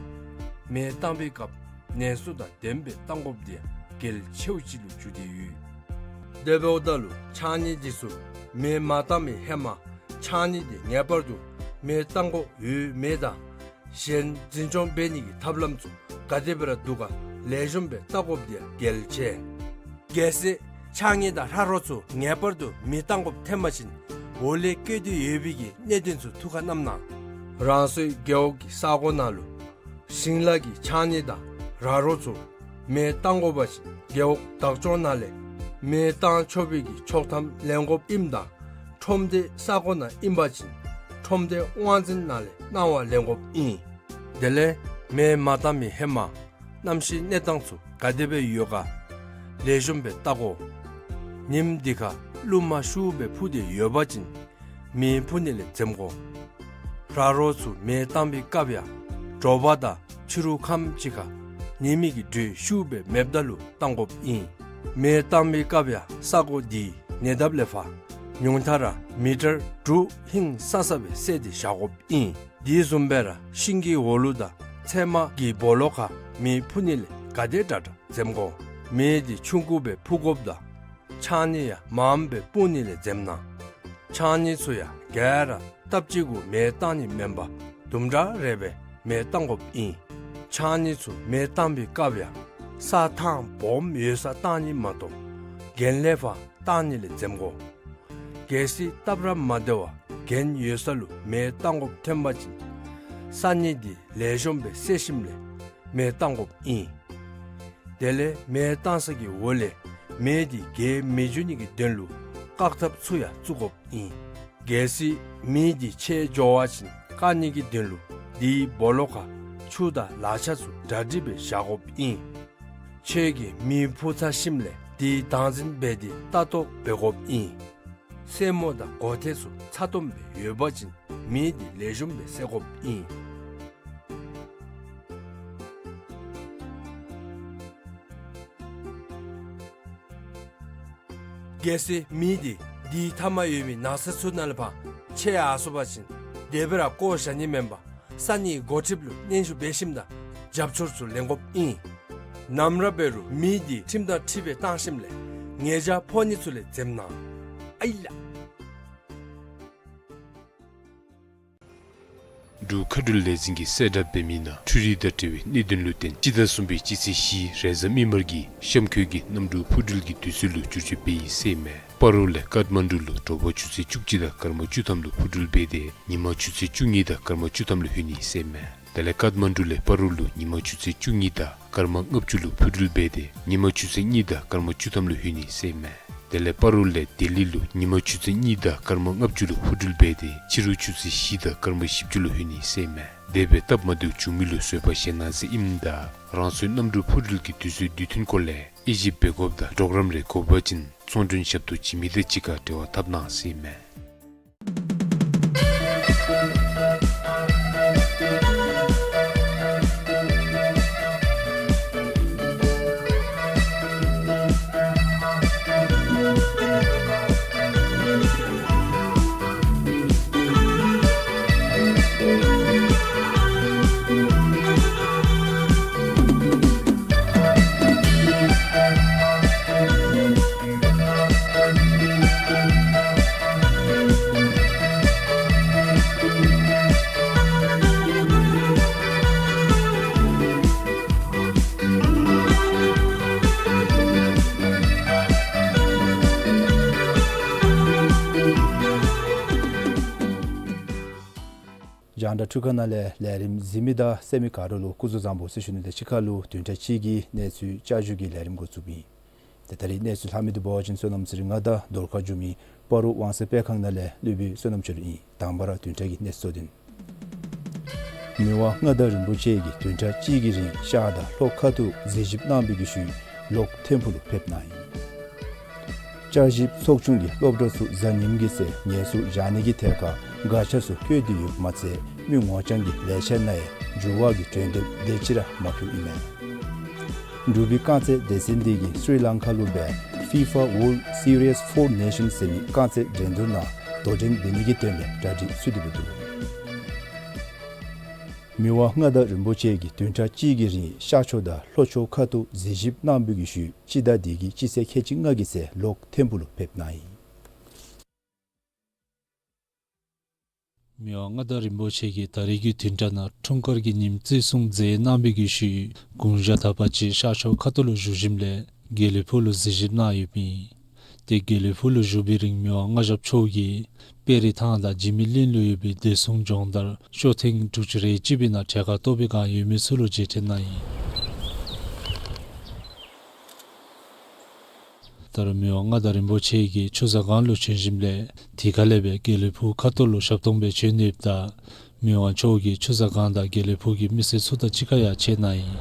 མེ་བཏང་བའི་སྐབས་ནན་སུ་དང་ལྡནམ་སྦེ་བཏང་དགོཔ་འདི་ཡང་གལ་ཆེཝ་ཅིག་ལུ་གྱུར་ཏེ་ཡོད། དེ་འབདཝ་ད་ལུ་ཕྱགས་སྙིགས་འདི་ཚུ་མེ་མ་བཏང་བའི་ཧེ་མ་ཕྱགས་སྙིགས་འདི་ངེས་པར་དུ་མེ་བཏང་དགོཔ་ཡོད་མེད་དང་གཞན་འཛིན་སྐྱོང་འབད་ནི་གི་ཐབས་ལམ་ཚུ་ག་དེ་སྦེ་ར་འདུག་ག་ལེགས་ཤོམ་སྦེ་བལྟ་དགོཔ་འདི་ཡང་གལ་ཆེ། གལ་སྲིད་ཕྱགས་སྙིགས་དང་ར་རོ་ཚུ་ངེས་པར་དུ་མེ་བཏང་དགོཔ་ཐོན་པ་ཅིན་འོག་ལས་བཀོད་དེ་ཡོད་པའི་གི་གནད་དོན་ཚུ་ཐུགས་ཁར་བསྣམ་གནང་། རང་སོའི་རྒེད་འོག་གི་ས་གོ་ནང་ལུ་ཞིང་ལཱ་གི་ཕྱགས་སྙིགས་དང་ར་རོ་ཚུ་མེ་བཏང་དགོ་པ་ཅིན་རྒེད་འོག་བདག་སྐྱོང་ནང་ལས་མེ་བཏང་ཆོག་པའི་གི་ཆོག་ཐམ་ལེན་དགོཔ་ཨིནམ་ད་ཁྲོམ་སྡེ་ས་གོ་ནང་ཨིན་པ་ཅིན་ཁྲོམ་སྡེ་དབང་འཛིན་ནང་ལས་གནང་བ་ལེན་དགོཔ་ཨིན། དེ་ལས་མེ་མ་བཏང་མི་ཧེ་མ་གནམ་གཤིས་གནས་སྟངས་ཚུ་ག་དེ་སྦེ་ཡོད་ག་ལེགས་ཤོམ་སྦེ་བལྟ་དགོ། ཉིནམ་འདི་ཁར་རླུང་མ་ཤུགས་སྦེ་འཕུ་སྟེ་ཡོད་པ་ཅིན་མེ་འཕུ་ནི་ལས་འཛེམ་དགོ། ར་རོ་ཚུ་མེ་བཏང་བའི་སྐབས་ཡང་དྲོ་པ་དང་ཕྱི་རུ་ཁམས་ཅིག་ཁར་ཉི་མའི་གི་དྲོད་ཤུགས་སྦེ་མེདཔ་ད་ལུ་བཏང་དགོཔ་ཨིན། མེ་བཏང་བའི་སྐབས་ཡང་ས་གོ་འདི་ཉེ་འདབས་ལས་ཕར་ཉུང་མཐའ་ར་མི་ཊར་དྲུག་ཧིང་སང་ས་སྦེ་བསལ་ཏེ་བཞག་དགོཔ་ཨིན། དེ་བཟུམ་སྦེ་ར་ཤིང་གི་འོག་ལུ་དང་ཚལ་མ་གི་སྦོ་ལོགས་ཁར་མེ་འཕུ་ནི་ལས་ག་དེ་དྲག་དྲག་འཛེམ་དགོ། མེ་འདི་ཆུང་ཀུ་སྦེ་འཕུ་དགོཔ་དང་ཕྱགས་སྙིགས་ཡང་མངམ་སྦེ་སྤུངས་ནི་ལས་འཛེམ་གནང་། ཕྱགས་སྙིགས་ཚུ་ཡང་ག་ར་སྟབས་གཅིག་གུ་མེ་བཏང་ནི་མེན་པར་དུམ་གྲ་རེ་སྦེ་མེ་བཏང་དགོཔ་ཨིན། ཕྱགས་སྙིགས་ཚུ་མེ་བཏང་བའི་སྐབས་ཡང་ས་ཐང་སྦོམ་ཡོད་སར་བཏང་ནི་མ་གཏོགས་གྱེན་ལས་ཕར་བཏང་ནི་ལས་འཛེམ་དགོ། གལ་སྲིད་སྟབས་ར་མ་བདེ་བར་གྱེན་ཡོད་ས་ལུ་མེ་བཏང་དགོཔ་ཐོན་པ་ཅིན་ས་སྙིགས་འདི་ལེགས་ཤོམ་སྦེ་བསལ་ཞིནམ་ལས་མེ་བཏང་དགོཔ་ཨིན། དེ་ལས་མེ་བཏང་ས་གི་འོག་ལས་མེ་འདི་རྒྱས་མི་འགྱོ་ནི་གི་དོན་ལུ་བཀག་ཐབས་ཚུ་ཡང་བཙུགས་དགོཔ་ཨིན། གལ་སྲིད་མེ་འདི་ཆད་འགྱོ་བ་ཅིན་བཀག་ནི་གི་དོན་ལུ་དེའི་སྦོ་ལོགས་ཁར་ཆུ་དང་ལག་ཆ་ཚུ་གྲ་སྒྲིག་སྦེ་བཞག་དགོཔ་ཨིན། ཁྱོད་ཀྱིས་མེ་འཕུ་ཚར་ཞིནམ་ལས་དེ་བདག་འཛིན་འབད་དེ་ལྟ་རྟོག་འབད་དགོཔ་ཨིན། སེན་མོ་དང་སྒོ་ཐེལ་ཚུ་ཚ་ཏོམ་སྦེ་ཡོད་པ་ཅིན་མེ་འདི་ལེགས་ཤོམ་སྦེ་བསད་དགོཔ་ཨིན། གལ་སྲིད་མེ་འདི་དེའི་མཐའ་མར་ཡོད་མི་ནགས་ཚལ་ཚུ་ནང་ལས་ཕར་ཆད་ཡར་སོང་པ་ཅིན་དེ་སྦེ་ར་བཀོ་བཞག་ནི་མེན་པར་ས་གནས་འགོ་ཁྲིདཔ་ལུ་སྙན་ཞུ་འབད་ཞིནམ་ད་རྒྱབ་སྐྱོར་ཚུ་ལེན་དགོཔ་ཨིན། ནམ་ར་འབད་རུང་མེ་འདི་ཁྲིམས་དང་འཁྲིལ་སྦེ་བཏང་ཞིནམ་ལས་ཉེས་བྱ་ཕོག་ནི་ཚུ་ལས་འཛེམ་གནང་། ཨའི་ལགས། འབྲུག་མཁའ་འགྲུལ་ལས་འཛིན་གྱིས་གསལ་བསྒྲགས་འབད་མི་ནང་འཕྲུལ་རིག་དང་འབྲེལ་བའི་གནད་དོན་ལུ་བརྟེན་སྤྱི་ཟླ་གསུམ་པའི་སྤྱི་ཚེས་བཞི་རེས་གཟའ་མིག་དམར་གྱི་གཤམ་འཁོད་ཀྱི་གནམ་གྲུ་འཕུར་འགྲུལ་གྱི་དུས་ཚོད་ལུ་བསྒྱུར་བཅོས་འབད་ཡི་ཟེར་ཨིན་མས། སྤ་རོ་ལས་ཀཏ་མན་ཌུ་ལུ་དྲོ་པ་ཆུ་ཚོད་བཅུ་གཅིག་དང་སྐར་མ་བཅུ་ཐམ་ལུ་འཕུར་འགྲུལ་འབད་དེ་ཉིན་མ་ཆུ་ཚོད་བཅུ་གཉིས་དང་སྐར་མ་བཅུ་ཐམ་ལུ་ལྷོད་ནི་ཟེར་ཨིན་མས། དེ་ལས་ཀཏ་མན་ཌུ་ལས་སྤ་རོ་ལུ་ཉིན་མ་ཆུ་ཚོད་བཅུ་གཉིས་དང་སྐར་མ་ལྔ་བཅུ་ལུ་འཕུར་འགྲུལ་འབད་དེ་ཉིན་མ་ཆུ་ཚོད་གཉིས་དང་སྐར་མ་བཅུ་ཐམ་ལུ་ལྷོད་ནི་ཟེར་ཨིན་མས། དེ་ལས་སྤ་རོ་ལས་ལྡི་ལི་ལུ་ཉིན་མ་ཆུ་ཚོད་གཉིས་དང་སྐར་མ་ལྔ་བཅུ་ལུ་འཕུར་འགྲུལ་འབད་དེ་ཕྱི་རུ་ཆུ་ཚོད་བཞི་དང་སྐར་མ་བཞི་བཅུ་ལུ་ལྷོད་ནི་ཟེར་ཨིན་མས། དེ་སྦེ་སྟབས་མ་བདེཝ་བྱུང་མི་ལུ་བཟོད་པ་བཞེས་གནང་ཟེར་ཨིནམ་ད་རང་སོའི་གནམ་གྲུ་འཕུར་འགྲུལ་གྱི་དུས་ཚོད་དུས་མཐུན་སྐོར་ལས་དབྱེ་ཞིབ་འབད་དགོཔ་དང་གྲོགས་རམ་རེ་དགོ་པ་ཅིན་ཚོང་མགྲོན་ཞབས་ཏོག་བྱིན་མི་དང་གཅིག་ཁར་འབྲེལ་བ་འཐབ་གནང་ཟེར་ཨིན་མས། རྒྱང་བསྒྲགས་འཕྲུལ་ཁང་ནང་ལས་ལས་རིམ་གཟིགས་མི་དང་གསན་མི་ག་ར་ལུ་སྐུ་གཟུགས་བཟང་པོ་ཟེར་ཞུ་ནི་དང་གཅིག་ཁར་ལུ་བདུན་ཕྲག་གཅིག་གི་གནས་ཚུལ་བསྐྱར་ཞུ་གི་ལས་རིམ་འགོ་བཙུགསཔ་ཨིན། ཏེ་ད་རིས་གནས་ཚུལ་ལྷག་མི་འདི་འབད་བ་ཅིན་བསོད་ནམས་ཚེ་རིང་ང་དང་རྡོར་ཁ་འགྱོ་མི་སྤ་རོ་དབང་གསལ་སྤེལ་ཁང་ནང་ལས་སློབ་དཔོན་བསོད་ནམས་ཆོས་སྒྲོན་ཨིན། དང་པ་ར་བདུན་ཕྲག་གི་གནས་ཚུལ་གཙོ་དོན། མི་དབང་མངའ་བདག་རིན་པོ་ཆེ་གིས་བདུན་ཕྲག་གཅིག་གི་རིང་ཤར་དང་ལྷོ་ཁ་ཐུག་གཟིགས་ཞིབ་གནང་བའི་གི་ཤུལ་ལོག་ཐིམ་ཕུག་ལུ་ཕེབས་གནང་ཡི། བསྐྱར་ཞིབ་ཚོགས་ཆུང་གིས་སློབ་གྲྭ་ཚུ་གཟའ་ཉིམ་གི་ཚེ་ངལ་གསོ་བཞག་ནི་གི་ཐད་ཁར་དགག་བྱ་ཚུ་བཀོད་དེ་ཡོདཔ་མ་ཚད་མི་ངོ་རྐྱང་གི་ལས་འཆར་ནང་ཡང་འགྱུར་བ་གི་གྲོས་འདེབས་དེ་ཅིག་ར་མ་ཕུལཝ་ཨིན་མས། འབྲུག་པའི་རྐང་རྩེད་སྡེ་ཚན་འདི་གིས་སི་རི་ལང་ཀ་ལུ་འབད་ཕི་ཕ་ཝཱརལཌ་སི་རི་ཡས་ཕོར་ནེ་ཤཱནསི་ཟེར་མི་རྐང་རྩེད་འགྲན་བསྡུར་ནང་དོ་འགྲན་འབད་ནི་གི་དོན་ལས་གྲ་སྒྲིག་ཚུད་དེ་འབད་འདུག། མི་དབང་མངའ་བདག་རིན་པོ་ཆེ་གིས་བདུན་ཕྲག་གཅིག་གི་རིང་ཤར་ཕྱོགས་དང་ལྷོ་ཕྱོགས་ཁ་ཐུག་གཟིགས་ཞིབ་གནང་བའི་གི་ཤུལ་སྤྱི་ཟླ་འདི་གི་སྤྱི་ཚེས་ཁལ་གཅིག་ལྔ་གི་ཚེ་ལོག་ཐིམ་ཕུག་ལུ་ཕེབས་གནང་ཡི། མི་དབང་མངའ་བདག་རིན་པོ་ཆེ་གིས་ད་རིས་ཀྱི་བདུན་ཕྲག་ནང་འཁྲུངས་སྐར་གྱི་ཉིནམ་བརྩི་སྲུང་མཛད་གནང་བའི་གི་ཤུལ་དགུང་ཞག་དག་པ་ཅིག་ཤར་ཕྱོགས་ཁ་ཐུག་ལུ་བཞུགས་ཞིནམ་ལས་དགེ་ལེགས་ཕུག་ལུ་གཟིགས་ཞིབ་གནང་ཡོདཔ་ཨིན། ཏེ་དགེ་ལེགས་ཕུག་ལུ་བཞུགས་པའི་རིང་མི་དབང་མངའ་ཞབས་མཆོག་གིས་དཔལ་རི་ཐང་དང་འཇིགས་མེད་གླིང་ལུ་ཡོད་པའི་བདེ་སྲུང་སྦྱོང་བརྡར་ཤོག་ཐེངས་དྲུག་ཅུ་རེ་གཅིག་པའི་ནང་གྲལ་ཁར་གཏོགས་པའི་བསྒང་ཡོད་མི་ཚུ་ལུ་མཇལ་འཕྲད་གནང་ཡི། ད་རུང་མི་དབང་མངའ་བདག་རིན་པོ་ཆེ་གིས་ཆུ་བཟང་སྒང་ལུ་བྱོན་ཞིནམ་ལས་དེ་ཁ་ལས་སྦེ་དགེ་ལེགས་ཕུག་ཁ་ཐུག་ལུ་ཞབས་སྟོང་སྦེ་བྱོན་ནི་ཡོདཔ་ད་མི་དབང་མཆོག་གིས་ཆུ་བཟང་སྒང་དང་དགེ་ལེགས་ཕུག་གི་མི་སེར་ཚུ་དང་གཅིག་ཁར་ཡང་མཇལ་གནང་ཡི།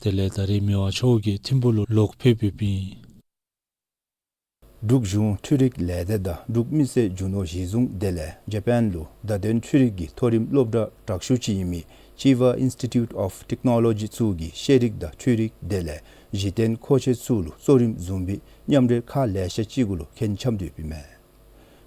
དེ་ལས་ད་རིས་མི་དབང་མཆོག་གིས་ཐིམ་ཕུག་ལུ་ལོག་ཕེབས་ཡོདཔ་ཨིན། འབྲུག་གཞུང་འཕྲུལ་རིག་ལས་སྡེ་དང་འབྲུག་མི་སེར་རྒྱུ་ནོར་གཞི་བཟུང་སྡེ་ལས་ཇ་པཱན་ལུ་བརྡ་དོན་འཕྲུལ་རིག་གི་མཐོ་རིམ་སློབ་གྲྭ་དྲག་ཤོས་ཅིག་ཨིན་མི་ཅི་བ་ཨིནསི་ཊི་ཊིའུཊ་ཨོཕ་ཊེཀ་ནོ་ལོ་ཇི་ཚུ་གིས་ཤེས་རིག་དང་འཕྲུལ་རིག་སྡེ་ལས་གཞི་རྟེན་མཁོ་ཆས་ཚུ་ལུ་གཙོ་རིམ་བཟུང་བའི་མཉམ་འབྲེལ་ཁག་ལེ་ཤ་ཅིག་གུ་ལུ་མཁྱེན་འཆམ་དོ་ཡོདཔ་ཨིན་མས།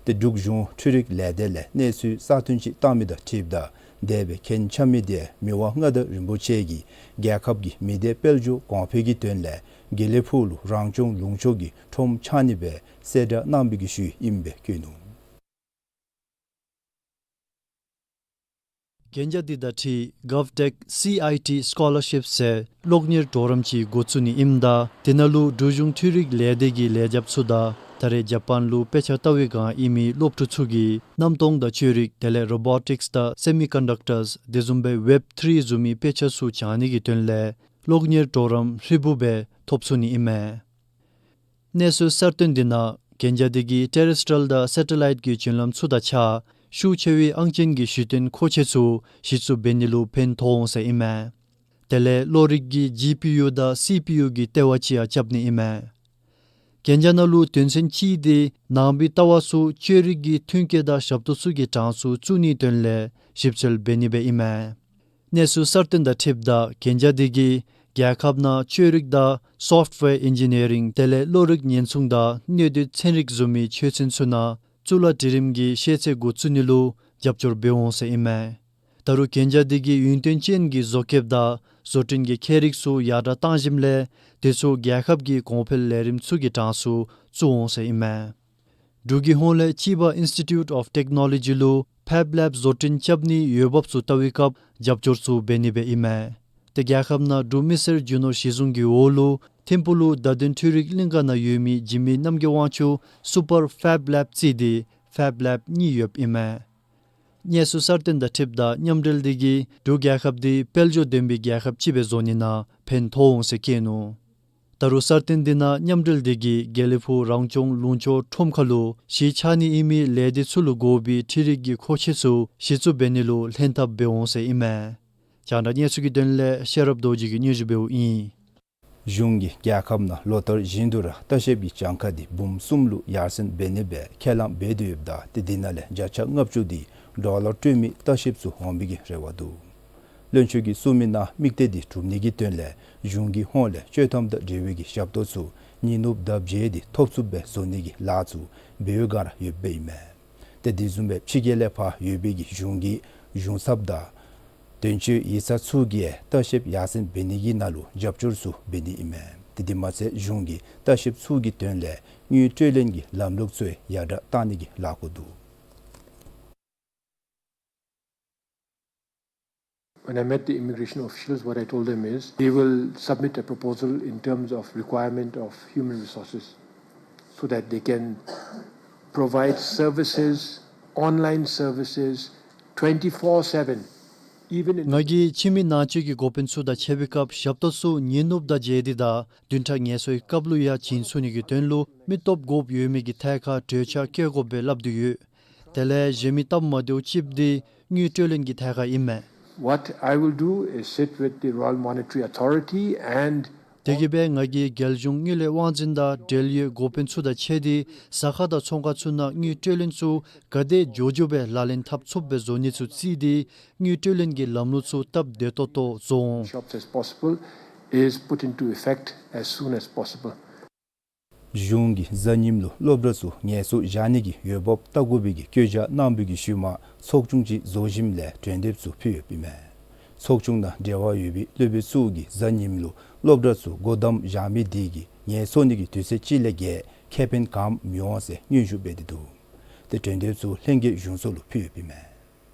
ཏེ་འབྲུག་གཞུང་འཕྲུལ་རིག་ལས་སྡེ་ལས་གནས་ཚུལ་གསར་བཏོན་ཅིག་བཏང་མི་དང་འཁྲིལཝ་ད་དེ་སྦེ་མཁྱེན་འཆམ་མི་དེ་མི་དབང་མངའ་བདག་རིན་པོ་ཆེ་གིས་རྒྱལ་ཁབ་ཀྱི་མི་སྡེ་དཔལ་འབྱོར་གོང་འཕེལ་གྱི་དོན་ལས་དགེ་ལེགས་ཕུག་ལུ་རང་སྐྱོང་ལུང་ཕྱོགས་ཀྱི་ཁྲོམ་ཆགས་ནི་སྦེ་གསལ་བསྒྲགས་གནང་བའི་གི་ཤུལ་ཨིནམ་སྦེ་བཀོད་ནུག། གན་རྒྱ་འདི་དང་འཁྲིལ་གཱབ་ཊེཀ་སི་ཨའི་ཊི་སི་ཀོ་ལར་ཤིཔ་ཟེར་གློག་བརྙན་གྲོགས་རམ་ཅིག་འགོ་བཙུགས་ནི་ཨིནམ་ད་དེ་ནང་ལུ་འབྲུག་གཞུང་འཕྲུལ་རིག་ལས་སྡེ་གི་ལས་བྱེདཔ་ཚུ་དང་ད་རེས་ཇ་པཱན་ལུ་དཔེ་ཆ་ལྟ་བའི་བསྒང་ཨིན་མི་སློབ་ཕྲུག་ཚུ་གིས་གནམ་སྟོང་དང་བཅོས་རིག་དེ་ལས་རོ་བོ་ཊིཀསི་དང་སེ་མི་ཀོན་ཌག་ཊརསི་དེ་བཟུམ་སྦེ་ཝེབ་ཐྲི་བཟུམ་མའི་དཔེ་ཆ་ཚུ་སྦྱང་ནི་གི་དོན་ལས་གློག་བརྙན་གྲོགས་རམ་ཧྲིལ་བུ་སྦེ་ཐོབ་ཚུགས་ནི་ཨིན་མས། གནས་ཚུལ་གསར་བཏོན་འདི་ནང་གན་རྒྱ་འདི་གིས་ཊེ་རེསི་ཊི་རི་ཡལ་དང་སེ་ཊ་ལའིཊ་གི་བརྒྱུད་ལམ་ཚུ་དང་གཅིག་ཁར་ཤུགས་ཆེ་བའི་ཨང་ཅན་གྱི་གཞི་རྟེན་མཁོ་ཆས་ཚུ་གཞི་བཙུགས་འབད་ནི་ལུ་ཕན་ཐོགས་འོང་ཟེར་ཨིན་མས། དེ་ལས་གློག་རིག་གི་ཇི་པི་ཡུ་དང་སི་པི་ཡུ་གི་ལྟེ་བ་ཅིག་ཡང་རྐྱབ་ནི་ཨིན་མས། གན་རྒྱ་ནང་ལུ་དོན་ཚན་གཅིག་འདི་ནང་པའི་ལྟ་བ་ཚུ་བཅོས་རིག་གི་མཐུན་རྐྱེན་དང་ཞབས་ཏོག་ཚུ་གི་གྲངས་སུ་བཙུགས་ནིའི་དོན་ལས་ཞིབ་འཚོལ་འབད་ནི་སྦེ་ཨིན་མས། གནས་ཚུལ་གསར་བཏོན་དང་འཁྲིལཝ་ད་གན་རྒྱ་འདི་གིས་རྒྱལ་ཁབ་ནང་བཅོས་རིག་དང་སོཕཊ་ཝེར་ཨིན་ཇི་ནི་ཡ་རིང་དེ་ལས་གློག་རིག་ཉེན་སྲུང་དང་གནོད་འདོད་ཚན་རིག་བཟུམ་མའི་ཆོས་ཚན་ཚུ་ནང་གཙུག་ལག་སྒྲིག་རིམ་གྱི་ཤེས་ཚད་འགོ་བཙུགས་ནི་ལུ་རྒྱབ་སྐྱོར་འབད་འོང་ཟེར་ཨིན་མས། ད་རུང་གན་རྒྱ་འདི་གིས་ཡུན་བརྟན་ཅན་གྱི་བཟོ་བཀོདཔ་དང་བཟོ་སྐྲུན་གྱི་ཁྱད་རིག་ཚུ་ཡར་དྲགས་བཏང་ཞིནམ་ལས་དེ་ཚུ་རྒྱལ་ཁབ་ཀྱི་གོང་འཕེལ་ལས་རིམ་ཚུ་གི་གྲངས་སུ་བཙུགས་འོང་ཟེར་ཨིན་མས། འབྲུག་གི་ཧོངས་ལས་ཅི་བ་ཨིནསི་ཊི་ཊིའུཊ་ཨོཕ་ཊེཀ་ནོ་ལོ་ཇི་ལུ་ཕེབ་ལེབ་བཟོ་སྐྲུན་རྐྱབ་ནིའི་འོས་འབབ་ཚུ་བལྟ་བའི་སྐབས་རྒྱབ་སྐྱོར་ཚུ་འབད་ནི་སྦེ་ཨིན་མས། ཏེ་རྒྱལ་ཁབ་ནང་འབྲུག་མི་སེར་རྒྱུ་ནོར་གཞི་བཟུང་གི་འོག་ལུ་ཐིམ་ཕུག་ལུ་བརྡ་དོན་འཕྲུལ་རིག་གླིང་ག་ནང་ཡོད་མི་འཇིགས་མེད་རྣམ་རྒྱལ་དབང་ཕྱུག་སུ་པར་ཕེབ་ལེབ་རྩིས་ཏེ་ཕེབ་ལེབ་གཉིས་ཡོདཔ་ཨིན་མས། གནས་ཚུལ་གསར་བཏོན་དང་འཁྲིལཝ་ད་མཉམ་འབྲེལ་འདི་གིས་འབྲུག་རྒྱལ་ཁབ་འདི་དཔལ་འབྱོར་ལྡན་པའི་རྒྱལ་ཁབ་ཅིག་སྦེ་བཟོ་ནི་ནང་ཕན་ཐོགས་འོང་ཟེར་བཀོད་ནུག། ད་རུང་གསར་བཏོན་འདི་ནང་མཉམ་འབྲེལ་འདི་གིས་དགེ་ལེགས་ཕུག་རང་སྐྱོང་ལུང་ཕྱོགས་ཁྲོམ་ཁ་ལུ་གཞི་ཆགས་ནི་ཨིན་མི་ལས་སྡེ་ཚུ་ལུ་དགོ་པའི་འཕྲུལ་རིག་གི་མཁོ་ཆས་ཚུ་གཞི་བཙུགས་འབད་ནི་ལུ་ལྷན་ཐབས་འབད་འོང་ཟེར་ཨིན་མས། རྒྱང་བསྒྲགས་གནས་ཚུལ་གྱི་དོན་ལས་ཤེས་རབ་རྡོ་རྗེ་གིས་སྙན་ཞུ་འབདཝ་ཨིན། གཞུང་གིས་རྒྱལ་ཁབ་ནང་ལོ་ལྟར་བཞིན་དུ་ར་ལྟ་བཤལཔ་གི་གྱངས་ཁ་འདི་འབུམ་གསུམ་ལུ་ཡར་སེང་འབད་ནི་སྦེ་ཁས་བླངས་འབད་དེ་ཡོདཔ་ད་ཏེ་འདི་ནང་ལས་བརྒྱ་ཆ་ལྔ་བཅུ་འདི་ཌོ་ལར་སྤྲོད་མི་ལྟ་བཤལཔ་ཚུ་འོང་བའི་གི་རེ་བ་འདུག། བློན་ཆེན་གྱིས་གསུངས་མི་ནང་དམིགས་གཏད་འདི་གྲུབ་ནི་གི་དོན་ལས་གཞུང་གི་ཧོངས་ལས་སྤྱོད་ཐམ་དང་འབྲེལ་བའི་གི་ཞབས་ཏོག་ཚུ་ཉིན་ནུབ་ཟླཝ་བརྗེ་སྟེ་ཐོབ་ཚུགསཔ་སྦེ་བཟོ་ནི་གི་ལཱ་ཚུ་འབད་བའི་བསྒང་ར་ཡོདཔ་ཨིན་མས། ཏེ་དེ་བཟུམ་སྦེ་ཕྱི་རྒྱལ་ལས་ཕར་ཡོད་པའི་གི་གཞུང་གི་གཞུང་ཚབ་དང་དོན་གཅོད་ཡིག་ཚང་ཚུ་གིས་ལྟ་བཤལཔ་ཡར་སེང་འབད་ནི་གི་ནང་ལུ་རྒྱབ་སྐྱོར་ཚུ་འབད་ནི་ཨིན་མས། ཏེ་དེ་མ་ཚད་གཞུང་གིས་ལྟ་བཤལཔ་ཚུ་གི་དོན་ལས་དངུལ་སྤྲོད་ལེན་གྱི་ལམ་ལུགས་ཚུ་ཡང་ཡར་དྲགས་བཏང་ནི་གི་ལཱ་འགོ་འདུག། When I met the immigration officials, what I told them is they will submit a proposal in terms of requirement of human resources so that they can provide services, online services, twenty-four seven, even in ང་གིས་ཁྱིམ་མི་ནང་ཆོས་ཀྱི་འགོ་དཔོན་ཚུ་དང་ཕྱད་པའི་སྐབས་ཞབས་ཏོག་ཚུ་ཉིན་ནུབ་དང་མཇལ་འཕྲད་དང་བདུན་ཕྲག་ངལ་གསོའི་སྐབས་ལུ་ཡང་བྱིན་ཚུགས་ནི་གི་དོན་ལུ་མི་སྟོབས་དགོཔ་ཡོད་མི་གི་ཐད་ཁར་གྲོས་འཆར་བཀོད་དགོ་པས་སླབ་སྟེ་ཡོད། དེ་ལས་གཞན་མི་སྟབས་མ་བདེཝ་ཅིག་འདི་དངུལ་སྤྲོད་ལེན་གྱི་ཐད་ཁར་ཨིན་མས། What I will do is sit with the Royal Monetary Authority and དེ་གིས་སྦེ་ང་གིས་རྒྱལ་གཞུང་དངུལ་ལས་དབང་འཛིན་དང་འབྲེལ་ཡོད་འགོ་དཔོན་ཚུ་དང་ཕྱད་དེ་ཟ་ཁང་དང་ཚོང་ཁང་ཚུ་ནང་དངུལ་སྤྲོད་ལེན་ཚུ་ག་དེ་མགྱོགས་མགྱོགས་སྦེ་ལག་ལེན་འཐབ་ཚུགསཔ་སྦེ་བཟོ་ནི་ཚུ་བརྩིས་ཏེ་དངུལ་སྤྲོད་ལེན་གྱི་ལམ་ལུགས་ཚུ་སྟབས་བདེ་ཏོག་ཏོ་བཟོ་འོང་། Shops as possible is put into effect as soon as possible. གཞུང་གིས་གཟའ་ཉིམ་ལུ་སློབ་གྲྭ་ཚུ་ངལ་གསོ་བཞག་ནི་གི་འོས་འབབ་བལྟ་དགོ་པའི་གི་བཀོད་རྒྱ་གནང་བའི་གི་ཤུལ་མ་ཚོགས་ཆུང་ཅིག་བཟོ་ཞིནམ་ལས་གྲོས་འདེབས་ཚུ་ཕུལ་ཡོདཔ་ཨིན་མས། ཚོགས་ཆུང་དང་འབྲེལ་བ་ཡོད་པའི་སློབ་དཔོན་ཚུ་གིས་གཟའ་ཉིམ་ལུ་སློབ་གྲྭ་ཚུ་སྒོ་བསྡམ་བཞག་མི་དེ་གིས་ངལ་གསོ་ནི་གི་དུས་ཚོད་ཅིག་ལས་བརྒལ་ཁེ་ཕན་གང་མི་འོང་ཟེར་སྙན་ཞུ་འབད་དེ་འདུག། དེ་གྲོས་འདེབས་ཚུ་ལྷན་རྒྱས་གཞུང་ཚོགས་ལུ་ཕུལ་ཡོདཔ་ཨིན་མས།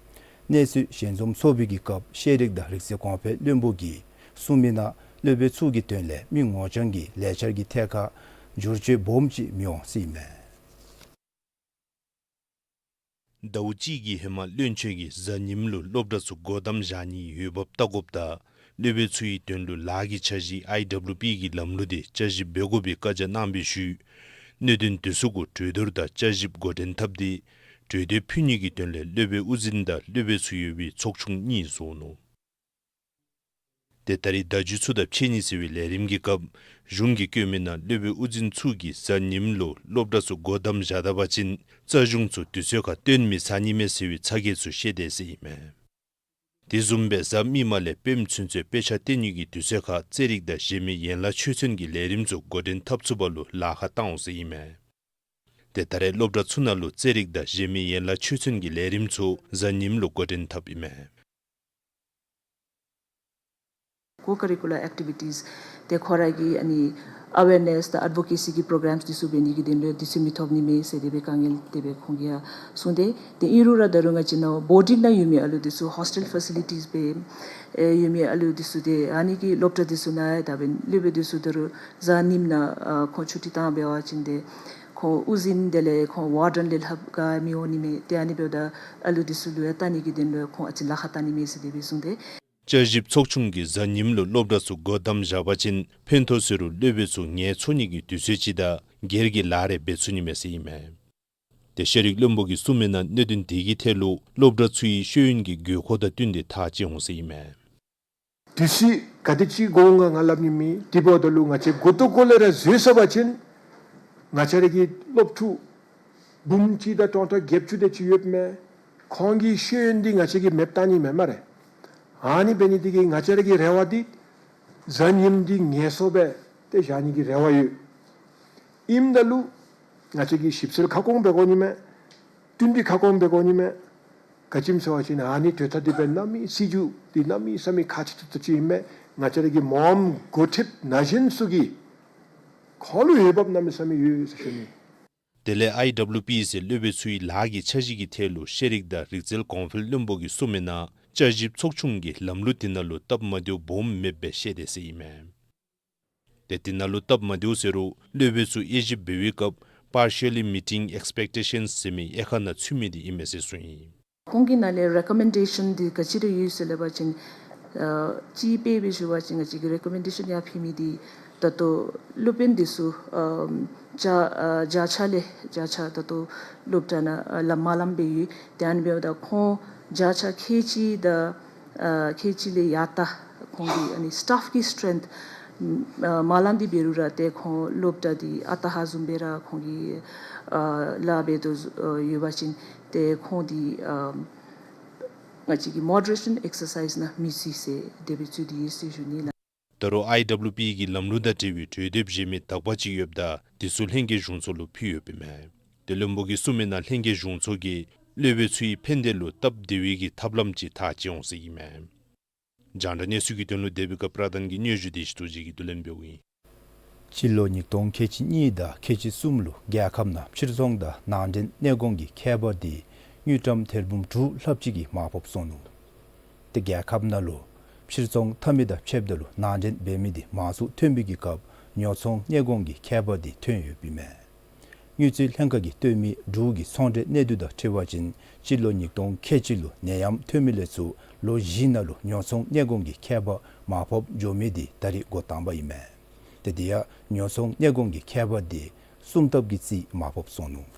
གནས་ཚུལ་ཞལ་འཛོམས་ཚོགས་པའི་གི་སྐབས་ཤེས་རིག་དང་རིག་རྩལ་གོང་འཕེལ་བློན་པོ་གིས་གསུངས་མི་ནང་སློབ་དཔོན་ཚུ་གི་དོན་ལས་མི་ངོ་རྐྱང་གི་ལས་འཆར་གྱི་ཐད་ཁར་བསྒྱུར་བཅོས་སྦོམ་ཅིག་མི་འོང་ཟེར་ཨིན་མས། ཟླཝ་གཅིག་གི་ཧེ་མ་བློན་ཆེན་གྱིས་གཟའ་ཉིམ་ལུ་སློབ་གྲྭ་ཚུ་སྒོ་བསྡམ་བཞག་ནིའི་འོས་འབབ་བལྟ་དགོཔ་དང་སློབ་དཔོན་ཚུའི་དོན་ལུ་ལཱ་གི་འཆར་གཞི་ཨའི་ཌབ་ལུ་པི་གི་ལམ་ལུགས་དེ་བསྐྱར་ཞིབ་འབད་དགོ་པའི་བཀའ་རྒྱ་གནང་བའི་ཤུལ་གནད་དོན་དེ་ཚུ་གུ་གྲོས་བསྡུར་དང་བསྐྱར་ཞིབ་འགོ་འདྲེན་འཐབ་སྟེ་གྲོས་འདེབས་ཕུལ་ནི་གི་དོན་ལས་སློབ་དཔོན་དབུ་འཛིན་དང་སློབ་དཔོན་ཚུ་ཡོད་པའི་ཚོགས་ཆུང་གཉིས་བཟོ་ནུག། དེ་ད་རིས་བརྡ་བརྒྱུད་ཚུ་དང་ཕྱད་ནི་ཟེར་བའི་ལས་རིམ་གྱི་སྐབས་གཞུང་གིས་བཀོད་མི་ནང་སློབ་དཔོན་དབུ་འཛིན་ཚུ་གིས་གཟའ་ཉིམ་ལུ་སློབ་གྲྭ་ཚུ་སྒོ་བསྡམ་བཞག་ད་པ་ཅིན་རྩ་གཞུང་ཚུ་དུས་ཚོད་ཁར་བཏོན་མི་ཚར་ནི་མས་ཟེར་བའི་ཚ་གྱང་ཚུ་བཤད་དེས་ཟེར་ཨིན་མས། དེ་བཟུམ་སྦེ་གཟའ་མིག་དམར་ལས་བོད་ཚུན་ཚོད་དཔེ་ཆ་སྟོན་ནི་གི་དུས་ཚོད་ཁར་རྩེད་རིགས་དང་གཞན་མི་ཡན་ལག་ཆོས་ཚན་གྱི་ལས་རིམ་ཚུ་འགོ་འདྲེན་འཐབ་ཚུགས་པ་ལུ་ལཱ་ཁག་བཏང་འོང་ཟེར་ཨིན་མས། དེ་ད་རེས་སློབ་གྲྭ་ཚུ་ནང་ལུ་རྩེད་རིགས་དང་གཞན་མི་ཡན་ལག་ཆོས་ཚན་གྱི་ལས་རིམ་ཚུ་གཟའ་ཉིམ་ལུ་འགོ་འདྲེན་འཐབ་ཨིན་མས། ཀོ་ཀ་རི་ཀུ་ལར་ཨེག་ཊི་བི་ཊིས་དེ་ཁོ་ར་གི་ཨ་ནི་ཨ་ཝེར་ནེསི་དང་ཨེཌ་བོ་ཀེ་སི་གི་པོརོ་གརམསི་དེ་ཚུ་འབད་ནི་གི་དོན་ལུ་དུས་ཚོད་མི་ཐོབ་ནི་མས་ཟེར་དེ་སྦེ་དཀའ་ངལ་དེ་སྦེ་ཁོང་གིས་ཡང་གསུངས་ཏེ། དེ་ཨིན་རུང་ར་ད་རུང་ང་བཅས་ནཱ་བོར་ཌིང་ནང་ཡོད་མི་ཨ་ལུ་དེ་ཚུ་ཧོསི་ཊེལ་ཕེ་སི་ལི་ཊིས་སྦེ་ཨེ་ཡོད་མི་ཨ་ལུ་དེ་ཚུ་དེ་ཨ་ནི་གི་སློབ་གྲྭ་དེ་ཚུ་ནང་ཡང་ད་འབདན་སློབ་དཔོན་དེ་ཚུ་ད་རུང་གཟའ་ཉིམ་ནང་ཨ་ཁོང་ཆུ་ཊི་བཏང་འབད་བ་ཅིན་དེ་ཁོང་དབུ་འཛིན་དེ་ལས་ཁོང་ཝར་ཌེན་ལས་ལྷགཔ་ག་མི་འོང་ནི་མས། དེ་ཨ་ནི་འབདཝ་ད་ཨ་ལུ་དེ་ཚུ་ལུ་ཡང་བལྟ་ནི་གི་དོན་ལུ་ཁོང་ཨ་ཙི་ལཱ་ཁག་བཏང་ནི་མས་ཟེར་དེ་སྦེ་གསུངས་ཏེ། བསྐྱར་ཞིབ་ཚོགས་ཆུང་གིས་གཟའ་ཉིམ་ལུ་སློབ་གྲྭ་ཚུ་སྒོ་བསྡམ་བཞག་པ་ཅིན་ཕན་ཐོགས་ཟེར་རུང་སློབ་དཔོན་ཚུ་ངལ་འཚོ་ནི་གི་དུས་ཚོད་ཅིག་དང་སྒེར་གྱི་ལཱ་རེ་འབད་ཚུགས་ནི་མས་ཟེར་ཨིན་མས། དེ་ཤེས་རིག་བློན་པོ་གིས་གསུངས་མི་ནང་གནད་དོན་དེ་གི་ཐད་ལུ་སློབ་གྲྭ་ཚུ་གི་ཤེས་ཡོན་གྱི་དགོས་མཁོ་དང་བསྟུན་ཏེ་ཐག་བཅད་འོང་ཟེར་ཨིན་མས། དུས་ཚོད་ག་དེ་ཅིག་འགོར་འོང་ག་ང་སླབ་ནི་མེད། དེ་འབདཝ་ད་ལུ་ང་བཅས་འགོ་ཐོག་ཁ་ལས་ར་བཟོ་ཚར་བ་ཅིན་ང་བཅས་ར་གི་སློབ་ཕྲུག་འབུམ་གཅིག་དང་སྟོང་ཕྲག་བརྒྱད་ཅུ་དེ་ཅིག་ཡོདཔ་མས། ཁོང་གི་ཤེས་ཡོན་འདི་ང་བཅས་ཀྱིས་མེདཔ་བཏང་ནི་མེན་སྨ་རེ། ཨ་ནི་འབད་ནི་དེ་གིས་ང་བཅས་ར་གི་རེ་བ་འདི་གཟའ་ཉིམ་འདི་ངལ་གསོ་སྦེ་ཏེ་བཞག་ནི་གི་རེ་བ་ཡོད། ཨིནམ་ད་ལུ་ང་བཅས་ཀྱིས་ཞིབ་འཚོལ་ཁ་སྐོང་འབད་དགོ་ནི་མས། བསྟུན་གྲོས་ཁ་སྐོང་འབད་དགོ་ནི་མས། ག་ཅི་སྨོ་ཟེར་བ་ཅིན་ཨ་ནི་གྲོས་ཐག་འདི་འབདན་གནམ་མེད་སྲིད་བྱུས་འདི་གནམ་མེད་ས་མེད་ཁག་ཆེ་ཏོག་ཏོ་ཅིག་ཨིན་མས། ང་བཅས་ར་གི་མོམ་འགོ་ཁྲིདཔ་ན་གཞོན་ཚུ་གིས་ཁོང་ལུ་འོས་འབབ་གནམ་མེད་ས་མེད་ཡོད་ཟེར་ཞུ་ནི། དེ་ལས་ཨའི་ཌབ་ལུ་པི་ཟེར་སློབ་དཔོན་ཚུའི་ལཱ་གི་འཆར་གཞི་གི་ཐད་ལུ་ཤེས་རིག་དང་རིག་རྩལ་གོང་འཕེལ་བློན་པོ་གིས་གསུངས་མི་ནང་བསྐྱར་ཞིབ་ཚོགས་ཆུང་གིས་ལམ་ལུགས་དེ་ནང་ལུ་སྟབས་མ་བདེཝ་སྦོམ་མེདཔ་སྦེ་བཤད་དེས་ཟེར་ཨིན་མས། དེ་དེ་ནང་ལུ་སྟབས་མ་བདེཝ་ཟེར་རུང་སློབ་དཔོན་ཚུ་དབྱེ་ཞིབ་འབད་བའི་སྐབས་partially meeting expectations ཟེར་མི་དབྱེ་ཁག་ནང་ཚུད་མི་དེ་ཨིན་མས་ཟེར་གསུངས་ཡི། ཁོང་གི་ནང་ལས་རེ་ཀོ་མེན་ཌེ་ཤཱན་འདི་ག་ཅི་ར་ཡོད་ཟེར་སླབ་པ་ཅིན་ཨ་སྤྱིར་སྦེ་ཞུ་བ་ཅིན་ང་བཅས་ཀྱིས་རེ་ཀོ་མེན་ཌེ་ཤཱན་ཡང་ཕུལ་མི་འདི་ད་ལྟོ་སློབ་དཔོན་འདི་ཚུ་ཨ་བརྒྱ་ཨ་བརྒྱ་ཆ་ལས་བརྒྱ་ཆ་ད་ལྟོ་སློབ་གྲྭ་ནང་ཨ་ལམ་མ་ལམ་སྦེ་ཡོད། དེ་ཨ་ནི་འབདཝ་ད་ཁོང་བརྒྱ་ཆ་ཁལ་གཅིག་དང་ཨ་ཁལ་གཅིག་ལས་ཡར་ལྟ་ཁོང་གི་ཨ་ནི་སི་ཊཕ་གི་སི་ཊེན་ཐི་ཨ་མ་ལང་སྟེ་འབད་རུང་ར་ཏེ་ཁོང་སློབ་གྲྭ་འདི་ཨ་རྟག་ཧ་བཟུམ་སྦེ་ར་ཁོང་གིས་ཨ་ལཱ་འབད་དོ་ཨ་ཡོད་པ་ཅིན་ཏེ་ཁོང་འདི་ཨ་ང་བཅས་ཀྱིས་མོ་ཌི་རེ་ཤཱན་ཨེག་སར་སའིཛ་ནང་མི་བརྩི་ཟེར་དེ་སྦེ་བརྩི་སྟེ་ཡོད་ཟེར་ཞུ་ནི་ལགས། ད་རུང་ཨའི་ཌབ་ལུ་པི་གི་ལམ་ལུགས་དང་འབྲེལ་བའི་གྲོས་འདེབས་གཞན་མི་དག་པ་ཅིག་ཡོདཔ་ད་དེ་ཚུ་ལྷན་རྒྱས་གཞུང་ཚོགས་ལུ་ཕུལ་ཡོདཔ་ཨིན་མས། དེ་བློན་པོ་གིས་གསུངས་མི་ནང་ལྷན་རྒྱས་གཞུང་ཚོགས་ཀྱིས་སློབ་དཔོན་ཚུའི་ཕན་བདེ་ལུ་སྟབས་བདེ་བའི་གི་ཐབས་ལམ་ཅིག་ཐག་བཅད་འོང་ཟེར་ཨིན་མས། རྒྱང་བསྒྲགས་གནས་ཚུལ་གྱི་དོན་ལུ་དེ་སྦེ་ཀ་པྲ་དན་གྱི་སྙན་ཞུ་དེ་ཞི་ཏོ་རྗེ་གིས་བསྡུ་ལེན་འབདཝ་ཨིན། སྤྱི་ལོ་ཉིས་སྟོང་ཁལ་གཅིག་གཉིས་དང་ཁལ་གཅིག་གསུམ་ལུ་རྒྱལ་ཁབ་ནང་ཕྱིར་ཚོང་དང་ནང་འདྲེན་གནས་གོང་གི་ཁྱད་པར་དེ་དངུལ་ཀྲམ་ཐེར་འབུམ་དྲུག་ལྷགཔ་ཅིག་གིས་མར་ཕབ་སོང་ནུག། དེ་རྒྱལ་ཁབ་ནང་ལུ་ཕྱིར་ཚོང་འཐབ་མི་དང་ཕྱདཔ་ད་ལུ་ནང་འདྲེན་འབད་མི་དེ་མང་སུ་ཐོན་པའི་གི་སྐབས་ཉོ་ཚོང་གནས་གོང་གི་ཁྱད་པར་དེ་ཐོན་ཡོདཔ་ཨིན་མས། དངུལ་རྩིས་ལྷན་ཁག་གིས་བཏོན་མི་འབྲུག་གི་ཚོང་འབྲེལ་གནས་སྡུད་དང་འཁྲིལ་བ་ཅིན་སྤྱི་ལོ་ཉིས་སྟོང་ཁལ་གཅིག་ལུ་ནད་ཡམས་ཐོན་མི་ལས་ཚུར་ལོ་བཞི་ནང་ལུ་ཉོ་ཚོང་གནས་སྐོར་གྱི་ཁྱད་པར་མར་ཕབ་འགྱོ་མི་དེ་ད་རིས་འགོ་དང་པ་ཨིན་མས། ཏེ་དེ་ཡང་ཉོ་ཚོང་གནས་སྐོར་གྱི་ཁྱད་པར་དེ་གསུམ་ལྟབ་ཀྱིས་རྩིས་མར་ཕབ་སོང་ནུག།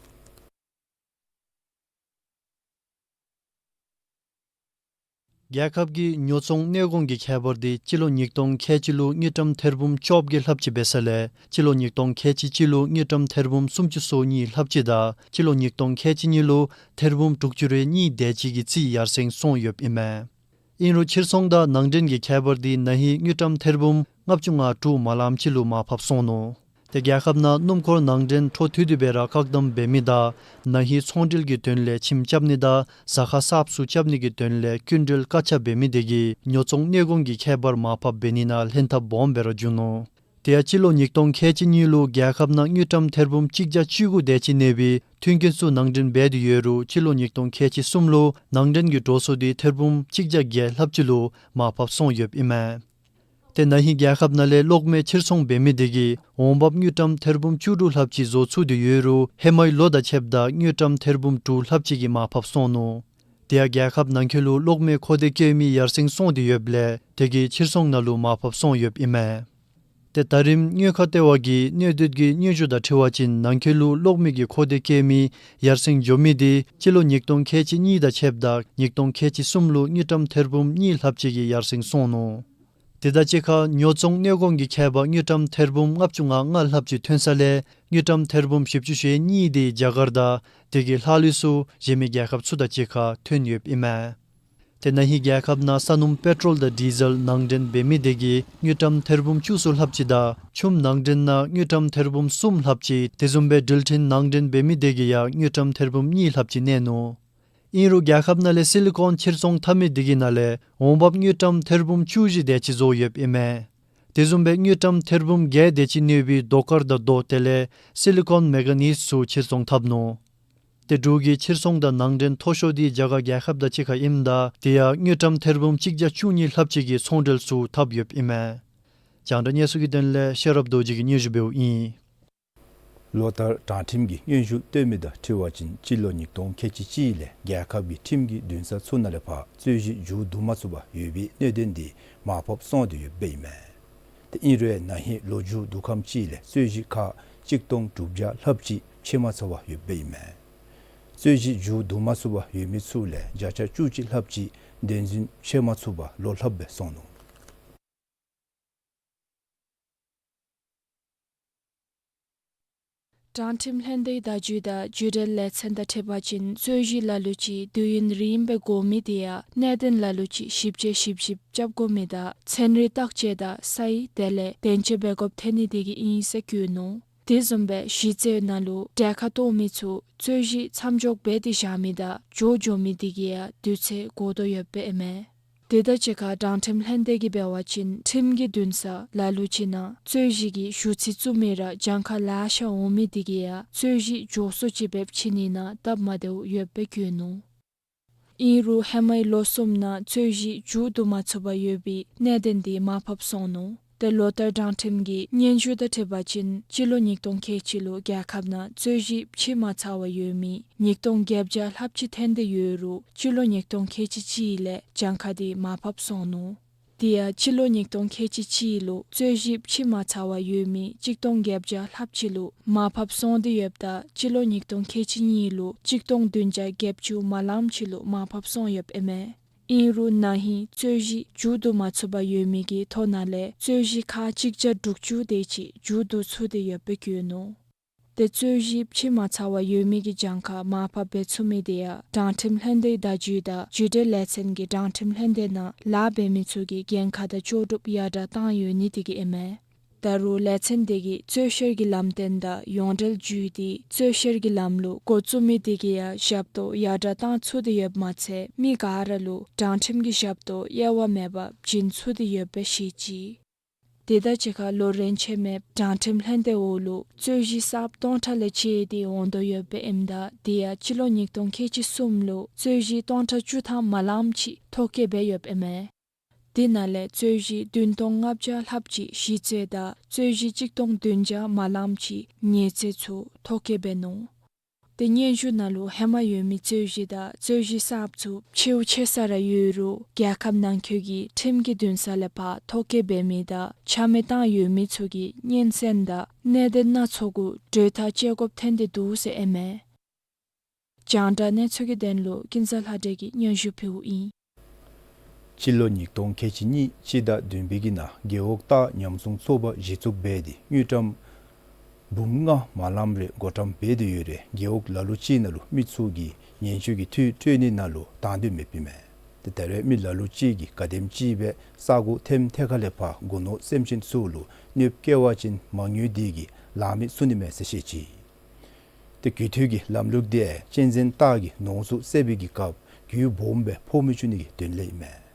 རྒྱལ་ཁབ་ཀྱི་ཉོ་ཚོང་གནས་སྐོར་གྱི་ཁྱད་པར་དེ་སྤྱི་ལོ་ཉིས་སྟོང་ཁལ་གཅིག་ལུ་དངུལ་ཀྲམ་ཐེར་འབུམ་བཅོ་བརྒྱད་ལྷགཔ་ཅིག་འབད་ས་ལས་སྤྱི་ལོ་ཉིས་སྟོང་ཁལ་གཅིག་གཅིག་ལུ་དངུལ་ཀྲམ་ཐེར་འབུམ་སུམ་ཅུ་སོ་གཉིས་ལྷགཔ་ཅིག་དང་སྤྱི་ལོ་ཉིས་སྟོང་ཁལ་གཅིག་གཉིས་ལུ་ཐེར་འབུམ་དྲུག་ཅུ་རེ་གཉིས་དེ་ཅིག་གི་རྩིས་ཡར་སེང་སོང་ཡོདཔ་ཨིན་མས། ཨིན་རུང་ཕྱིར་ཚོང་དང་ནང་འདྲེན་གྱི་ཁྱད་པར་དེ་ན་ཧིང་དངུལ་ཀྲམ་ཐེར་འབུམ་ལྔ་བཅུ་ང་དྲུག་མ་ལངམ་ཅིག་ལུ་མར་ཕབ་སོང་ནུག། ཏེ་རྒྱལ་ཁབ་ནང་སྣུམ་འཁོར་ནང་འདྲེན་འཕྲོ་མཐུད་དེ་སྦེ་ར་བཀག་དམ་འབད་མི་དང་ན་ཧིང་ཚོང་འབྲེལ་གྱི་དོན་ལས་ཁྱིམ་རྐྱབ་ནི་དང་ཟ་ཁང་གསརཔ་ཚུ་རྐྱབ་ནི་གི་དོན་ལས་སྐྱིན་འགྲུལ་བཀག་ཆ་འབད་མི་དེ་གིས་ཉོ་ཚོང་གནས་སྐོར་གྱི་ཁྱད་པར་མར་ཕབ་འབད་ནི་ནང་ལྷན་ཐབས་སྦོམ་སྦེ་ར་བྱུང་ནུག། དེ་ཡང་སྤྱི་ལོ་ཉིས་སྟོང་ཁལ་གཅིག་གཉིས་ལུ་རྒྱལ་ཁབ་ནང་དངུལ་ཀྲམ་ཐེར་འབུམ་གཅིག་བརྒྱ་བཅུ་དགུ་དེ་ཅིག་གནས་པའི་མཐུན་རྐྱེན་ཚུ་ནང་འདྲེན་འབད་དེ་ཡོད་རུང་སྤྱི་ལོ་ཉིས་སྟོང་ཁལ་གཅིག་གསུམ་ལུ་ནང་འདྲེན་གྱི་འགྲོ་སོང་དེ་ཐེར་འབུམ་གཅིག་བརྒྱ་བརྒྱད་ལྷགཔ་ཅིག་ལུ་མར་ཕབ་སོང་ཡོདཔ་ཨིན་མས། ཏེ་ན་ཧིང་རྒྱལ་ཁབ་ནང་ལས་གློག་མེ་ཕྱིར་ཚོང་འབད་མི་དེ་གིས་འོང་འབབ་དངུལ་ཀྲམ་ཐེར་འབུམ་བཅུ་དྲུག་ལྷགཔ་ཅིག་བཟོ་ཚུགས་ཏེ་ཡོད་རུང་ཧེ་མའི་ལོ་དང་ཕྱདཔ་ད་དངུལ་ཀྲམ་ཐེར་འབུམ་དྲུག་ལྷགཔ་ཅིག་གིས་མར་ཕབ་སོང་ནུག། དེ་ཡང་རྒྱལ་ཁབ་ནང་འཁོད་ལུ་གློག་མེ་མཁོ་འདོད་བསྐྱེད་མི་ཡར་སེང་སོང་སྟེ་ཡོདཔ་ལས་དེ་གིས་ཕྱིར་ཚོང་ནང་ལུ་མར་ཕབ་སོང་ཡོདཔ་ཨིན་མས། ཏེ་ད་རིས་དངུལ་ཁང་ལྟེ་བ་གི་གནས་སྡུད་ཀྱི་སྙན་ཞུ་དང་འཁྲིལ་བ་ཅིན་ནང་འཁོད་ལུ་གློག་མེ་གི་མཁོ་འདོད་བསྐྱེད་མི་ཡར་སེང་འགྱོ་མི་དེ་སྤྱི་ལོ་ཉིས་སྟོང་ཁལ་གཅིག་གཉིས་དང་ཕྱདཔ་ད་ཉིས་སྟོང་ཁལ་གཅིག་གསུམ་ལུ་དངུལ་ཀྲམ་ཐེར་འབུམ་གཉིས་ལྷགཔ་ཅིག་གིས་ཡར་སེང་སོང་ནུག། དེ་དང་གཅིག་ཁར་ཉོ་ཚོང་གནས་སྐོར་གྱི་ཁྱད་པར་དངུལ་ཀྲམ་ཐེར་འབུམ་ལྔ་བཅུ་ང་ལྔ་ལྷགཔ་ཅིག་ཐོན་ས་ལས་དངུལ་ཀྲམ་ཐེར་འབུམ་བཞི་བཅུ་ཞེ་གཉིས་དེ་རྒྱ་གར་དང་དེ་གི་ལྷག་ལུས་ཚུ་གཞན་མི་རྒྱལ་ཁབ་ཚུ་དང་གཅིག་ཁར་ཐོན་ཡོདཔ་ཨིན་མས། ཏེ་ན་ཧིང་རྒྱལ་ཁབ་ནང་ས་སྣུམ་པེ་ཊོལ་དང་ཌི་ཟེལ་ནང་འདྲེན་འབད་མི་དེ་གིས་དངུལ་ཀྲམ་ཐེར་འབུམ་བཅུ་གསུམ་ལྷགཔ་ཅིག་དང་ཆུམ་ནང་འདྲེན་ནང་དངུལ་ཀྲམ་ཐེར་འབུམ་གསུམ་ལྷགཔ་ཅིག་དེ་བཟུམ་སྦེ་ཌིལ་ཊིན་ནང་འདྲེན་འབད་མི་དེ་གིས་ཡང་དངུལ་ཀྲམ་ཐེར་འབུམ་གཉིས་ལྷགཔ་ཅིག་གནས་ནུག། ཨིན་རུང་རྒྱལ་ཁབ་ནང་ལས་སི་ལི་ཀོན་ཕྱིར་ཚོང་འཐབ་མི་དེ་གི་ནང་ལས་འོང་འབབ་དངུལ་ཀྲམ་ཐེར་འབུམ་བཅུ་བཞི་དེ་ཅིག་བཟོ་ཡོདཔ་ཨིན་མས། དེ་བཟུམ་སྦེ་དངུལ་ཀྲམ་ཐེར་འབུམ་བརྒྱད་དེ་ཅིག་གནས་པའི་རྡོ་དཀར་དང་རྡོ་དེ་ལས་སི་ལི་ཀོན་མེ་ག་ནིས་ཚུ་ཕྱིར་ཚོང་འཐབ་ནུག། ཏེ་འབྲུག་གི་ཕྱིར་ཚོང་དང་ནང་འདྲེན་མཐོ་ཤོས་དེ་རྒྱ་གར་རྒྱལ་ཁབ་དང་གཅིག་ཁར་ཨིནམ་ད་དེ་ཡང་དངུལ་ཀྲམ་ཐེར་འབུམ་གཅིག་བརྒྱ་བཅུ་གཉིས་ལྷགཔ་ཅིག་གི་ཚོང་འབྲེལ་ཚུ་འཐབ་ཡོདཔ་ཨིན་མས། རྒྱང་བསྒྲགས་གནས་ཚུལ་གྱི་དོན་ལས་ཤེས་རབ་རྡོ་རྗེ་གིས་སྙན་ཞུ་འབདཝ་ཨིན། ལོ་ལྟར་དྲང་ཁྲིམས་ཀྱི་སྙན་ཞུ་བཏོན་མི་དང་འཁྲིལ་བ་ཅིན་སྤྱི་ལོ་ཉིས་སྟོང་ཁལ་གཅིག་གཅིག་ལས་རྒྱལ་ཁབ་ཀྱི་ཁྲིམས་ཀྱི་འདུན་ས་ཚུ་ནང་ལས་ཕར་རྩོད་གཞི་མཇུག་བསྡུ་མ་ཚུགས་པར་ཡོད་པའི་གནད་དོན་དེ་མར་ཕབ་སོང་སྟེ་ཡོདཔ་ཨིན་མས། ཏེ་ཨིན་རུང་ན་ཧིང་ལོ་མཇུག་བསྡུ་ཁམས་ཅིག་ལས་རྩོད་གཞི་ཁག་གཅིག་སྟོང་དྲུག་བརྒྱ་ལྷགཔ་ཅིག་ཕྱེ་མ་ཚར་བར་ཡོདཔ་ཨིན་མས། རྩོད་གཞི་མཇུག་བསྡུ་མ་ཚུགས་པར་ཡོད་མི་ཚུ་ལས་བརྒྱ་ཆ་བཅུ་གཅིག་ལྷགཔ་ཅིག་བདེན་རྫུན་ཕྱེ་མ་ཚུགས་པར་ལོ་ལྷགཔ་སྦེ་སོང་ནུག། དྲང་ཁྲིམས་ལྷན་སྡེའི་བརྡ་བརྒྱུད་དང་བརྒྱུད་འབྲེལ་ལས་ཚན་དང་འཁྲིལ་བ་ཅིན་རྩོད་གཞི་ལ་ལུ་ཅིག་དུས་ཡུན་རིངམོ་སྦེ་འགོར་མི་དེ་ཡང་གནད་དོན་ལ་ལུ་ཅིག་ཞིབ་དཔྱད་ཞིབ་ཞིབ་རྐྱབ་དགོ་མི་དང་ཚན་རིག་བརྟག་དཔྱད་དང་ས་ཡིག་དེ་ལས་བདེན་དཔྱད་འབད་དགོཔ་ཐོན་ནི་དེ་གིས་ཨིན་ཟེར་བཀོད་ནུག། དེ་བཟུམ་སྦེ་གཞི་རྩའི་ནང་ལུ་གྲལ་ཁར་གཏོགས་མི་ཚུ་རྩོད་གཞི་མཚམས་འཇོག་འབད་དེ་བཞག་མི་དང་འགྱོ་འགྱོ་མི་དེ་གིས་ཡང་དུས་ཚོད་འགོར་དོ་ཡོདཔ་ཨིན་མས། དེ་དང་གཅིག་ཁར་དྲང་ཁྲིམས་ལྷན་སྡེ་གིས་འབད་བ་ཅིན་ཁྲིམས་ཀྱི་འདུན་ས་ལ་ལུ་ཅིག་ནང་རྩོད་གཞི་གི་ཞུ་ཚིག་བཙུགས་མི་ར་གྱངས་ཁ་ལེ་ཤ་འོང་མི་དེ་གིས་ཡང་རྩོད་གཞི་མགྱོགས་སུ་ཅིག་འབད་ཕྱིན་ནི་ནང་སྟབས་མ་བདེཝ་ཡོདཔ་སྦེ་བཀོད་ནུག། ཨིན་རུང་ཧེ་མའི་ལོ་གསུམ་ནང་རྩོད་གཞི་མཇུག་བསྡུ་མ་ཚུགས་པར་ཡོད་པའི་གནད་དོན་དེ་མར་ཕབ་སོང་ནུག། ཏེ་ལོ་ལྟར་དྲང་ཁྲིམས་ཀྱི་སྙན་ཞུ་དང་འཁྲིལ་བ་ཅིན་སྤྱི་ལོ་ཉིས་སྟོང་ཁལ་གཅིག་ལུ་རྒྱལ་ཁབ་ནང་རྩོད་གཞི་ཕྱེ་མ་ཚར་བར་ཡོད་མི་ཉིས་སྟོང་བརྒྱད་བརྒྱ་ལྷགཔ་ཅིག་ཐོན་ཏེ་ཡོད་རུང་སྤྱི་ལོ་ཉིས་སྟོང་ཁལ་གཅིག་གཅིག་ལས་གྱངས་ཁ་དེ་མར་ཕབ་སོང་ནུག། དེ་ཡང་སྤྱི་ལོ་ཉིས་སྟོང་ཁལ་གཅིག་གཅིག་ལུ་རྩོད་གཞི་ཕྱེ་མ་ཚར་བར་ཡོད་མི་གཅིག་སྟོང་བརྒྱད་བརྒྱ་ལྷགཔ་ཅིག་ལུ་མར་ཕབ་སོང་སྟེ་ཡོདཔ་ད་སྤྱི་ལོ་ཉིས་སྟོང་ཁལ་གཅིག་གཉིས་ལུ་གཅིག་སྟོང་བདུན་བརྒྱ་བརྒྱད་ཅུ་མ་ལངམ་ཅིག་ལུ་མར་ཕབ་སོང་ཡོདཔ་ཨིན་མས། ཨིན་རུང་ན་ཧིང་རྩོད་གཞི་མཇུག་བསྡུ་མ་ཚུགས་པར་ཡོད་མི་གི་ཐོ་ནང་ལས་རྩོད་གཞི་ཁག་གཅིག་བརྒྱ་དྲུག་ཅུ་དེ་ཅིག་མཇུག་བསྡུ་ཚུགས་ཏེ་ཡོདཔ་སྦེ་བཀོད་ནུག། ཏེ་རྩོད་གཞི་ཕྱེ་མ་ཚར་བར་ཡོད་མི་གི་གྱངས་ཁ་མར་ཕབ་འབད་ཚུགས་མི་དེ་ཡང་དྲང་ཁྲིམས་ལྷན་སྡེའི་བརྡ་བརྒྱུད་དང་བརྒྱུད་འབྲེལ་ལས་ཚན་གྱིས་དྲང་ཁྲིམས་ལྷན་སྡེ་ནང་ལཱ་འབད་མི་ཚུ་གི་འགན་ཁག་དང་ལྕོགས་གྲུབ་ཡར་དྲགས་བཏང་ཡོད་ནི་དེ་གིས་ཨིན་མས། ད་རུང་ལས་ཚན་དེ་གིས་རྩོད་བཤེར་གྱི་ལམ་སྟོན་དང་ཡོངས་འབྲེལ་བརྒྱུད་དེ་རྩོད་བཤེར་གྱི་ལམ་ལུགས་འགོ་བཙུགས་མི་དེ་གིས་ཡང་ཞབས་ཏོག་ཡར་དྲགས་བཏང་ཚུགས་ཏེ་ཡོདཔ་མ་ཚད་མི་ག་ར་ལུ་དྲང་ཁྲིམས་ཀྱི་ཞབས་ཏོག་དབྱེ་བ་མེད་པར་བྱིན་ཚུགས་ཏེ་ཡོདཔ་སྦེ་བཤད་ཅི། དེ་དང་གཅིག་ཁར་ལོ་རེ་ཆད་མེདཔ་དྲང་ཁྲིམས་ལྷན་སྡེ་འོག་ལུ་རྩོད་གཞི་གསརཔ་སྟོང་ཕྲག་ལས་བཅད་དེ་འོང་དོ་ཡོདཔ་ཨིནམ་ད་དེ་ཡང་སྤྱི་ལོ་ཉིས་སྟོང་ཁལ་གཅིག་གསུམ་ལུ་རྩོད་གཞི་སྟོང་ཕྲག་བཅུ་ཐམ་མ་ལངམ་ཅིག་ཐོ་བཀོད་འབད་ཡོདཔ་ཨིན་མས། དེ་ནང་ལས་རྩོད་གཞི་བདུན་སྟོང་ལྔ་བརྒྱ་ལྷགཔ་ཅིག་ཞི་རྩོད་དང་རྩོད་གཞི་གཅིག་སྟོང་བདུན་བརྒྱ་མ་ལངམ་ཅིག་ཉེས་རྩོད་ཚུ་ཐོ་བཀོད་འབད་ནུག། ཏེ་སྙན་ཞུ་ནང་ལུ་ཧེ་མ་ཡོད་མི་རྩོད་གཞི་དང་རྩོད་གཞི་གསརཔ་ཚུ་ཕྱེཝ་ཆེ་ས་ར་ཡོད་རུང་རྒྱལ་ཁབ་ནང་འཁོད་ཀྱི་ཁྲིམས་ཀྱི་འདུན་ས་ལས་ཕར་ཐོ་བཀོད་འབད་མི་དང་ཆ་མེད་བཏང་ཡོད་མི་ཚུ་གི་སྙན་གསན་དང་གནད་དོན་སྣ་ཚོགས་གུ་གྲོས་ཐག་བཅད་དགོཔ་ཐོན་ཏེ་འདུག་ཟེར་ཨིན་མས། རྒྱང་བསྒྲགས་གནས་ཚུལ་གྱི་དོན་ལུ་ཀུན་བཟང་ལྷ་སྒྲོན་གྱིས་སྙན་ཞུ་ཕུལཝ་ཨིན། སྤྱི་ལོ་ཉིས་སྟོང་ཁལ་གཅིག་གཉིས་སྤྱི་ཟླ་བདུན་པའི་གི་ནང་རྒེད་འོག་སྟག་ཉམས་སྲུང་ཚོགས་པ་གཞི་བཙུགས་འབད་དེ་དངུལ་ཀྲམ་འབུམ་ལྔ་མ་ལངམ་རེ་བགོ་བཀྲམ་འབད་དེ་ཡོད་རུང་རྒེད་འོག་ལ་ལུ་ཅིག་ནང་ལུ་མི་ཚུ་གིས་ཉེན་བཅོལ་གྱི་འཐུས་སྤྲོད་ནི་ནང་ལུ་དང་འདོད་མེདཔ་ཨིན་མས། ཏེ་ད་རེས་མི་ལ་ལུ་ཅིག་གིས་ག་དེམ་ཅིག་སྦེ་ས་གོ་ཐེམ་ཐེ་ཁ་ལས་ཕར་སྒོ་ནོར་སེམས་ཅན་ཚུ་ལུ་གནོདཔ་བཀལ་བ་ཅིན་མ་དངུལ་དེ་གིས་ལང་མི་ཚུགས་ནི་མས་ཟེར་བཤད་ཅི། ཏེ་རྒུད་འཐུས་ཀྱི་ལམ་ལུགས་དེ་གཅན་གཟན་སྟག་གི་ནོར་ཚུ་བསད་པའི་གི་སྐབས་རྒུད་སྦོམ་སྦེ་ཕོག་མི་བཅུག་ནི་གི་དོན་ལས་ཨིན་མས།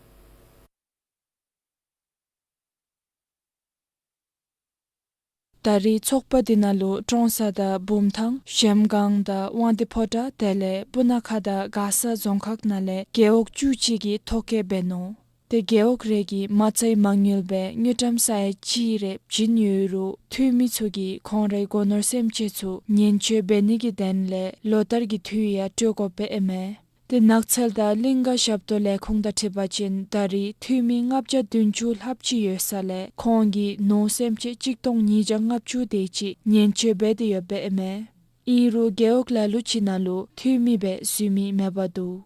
ད་རེས་ཚོགས་པ་དེ་ནང་ལུ་ཀྲོང་གསར་དང་བུམ་ཐང་གཞལམ་སྒང་དང་དབང་འདུས་ཕོ་བྲང་དེ་ལས་སྤུ་ན་ཁ་དང་མགར་ས་རྫོང་ཁག་ནང་ལས་རྒེད་འོག་བཅུ་གཅིག་གིས་ཐོ་བཀོད་འབད་ནུག། ཏེ་རྒེད་འོག་རེ་གིས་མ་རྩའི་མ་དངུལ་སྦེ་དངུལ་ཀྲམ་ས་ཡ་གཅིག་རེ་བྱིན་ཡོད་རུང་འཐུས་མི་ཚུ་གིས་ཁོང་རའི་སྒོ་ནོར་སེམས་ཅན་ཚུ་ཉེན་བཅོལ་འབད་ནི་གི་དོན་ལས་ལོ་བསྟར་གྱི་འཐུས་ཡང་སྤྲོད་དགོཔ་ཨིན་མས། ཏེ་ནགས་ཚལ་དང་གླིང་ག་ཞབས་ཏོག་ལས་ཁུངས་དང་འཁྲིལ་བ་ཅིན་ད་རེས་འཐུས་མི་ལྔ་བརྒྱ་བདུན་ཅུ་ལྷགཔ་ཅིག་ཡོད་ས་ལས་ཁོང་གིས་ནོར་སེམས་ཅན་གཅིག་སྟོང་ཉིས་བརྒྱ་ལྔ་བཅུ་དེ་ཅིག་ཉེན་བཅོལ་འབད་དེ་ཡོདཔ་ཨིན་མས། ཨིན་རུང་རྒེད་འོག་ལ་ལུ་ཅིག་ནང་ལུ་འཐུས་མི་སྦེ་འཛུལ་མི་མེདཔ་འདུག།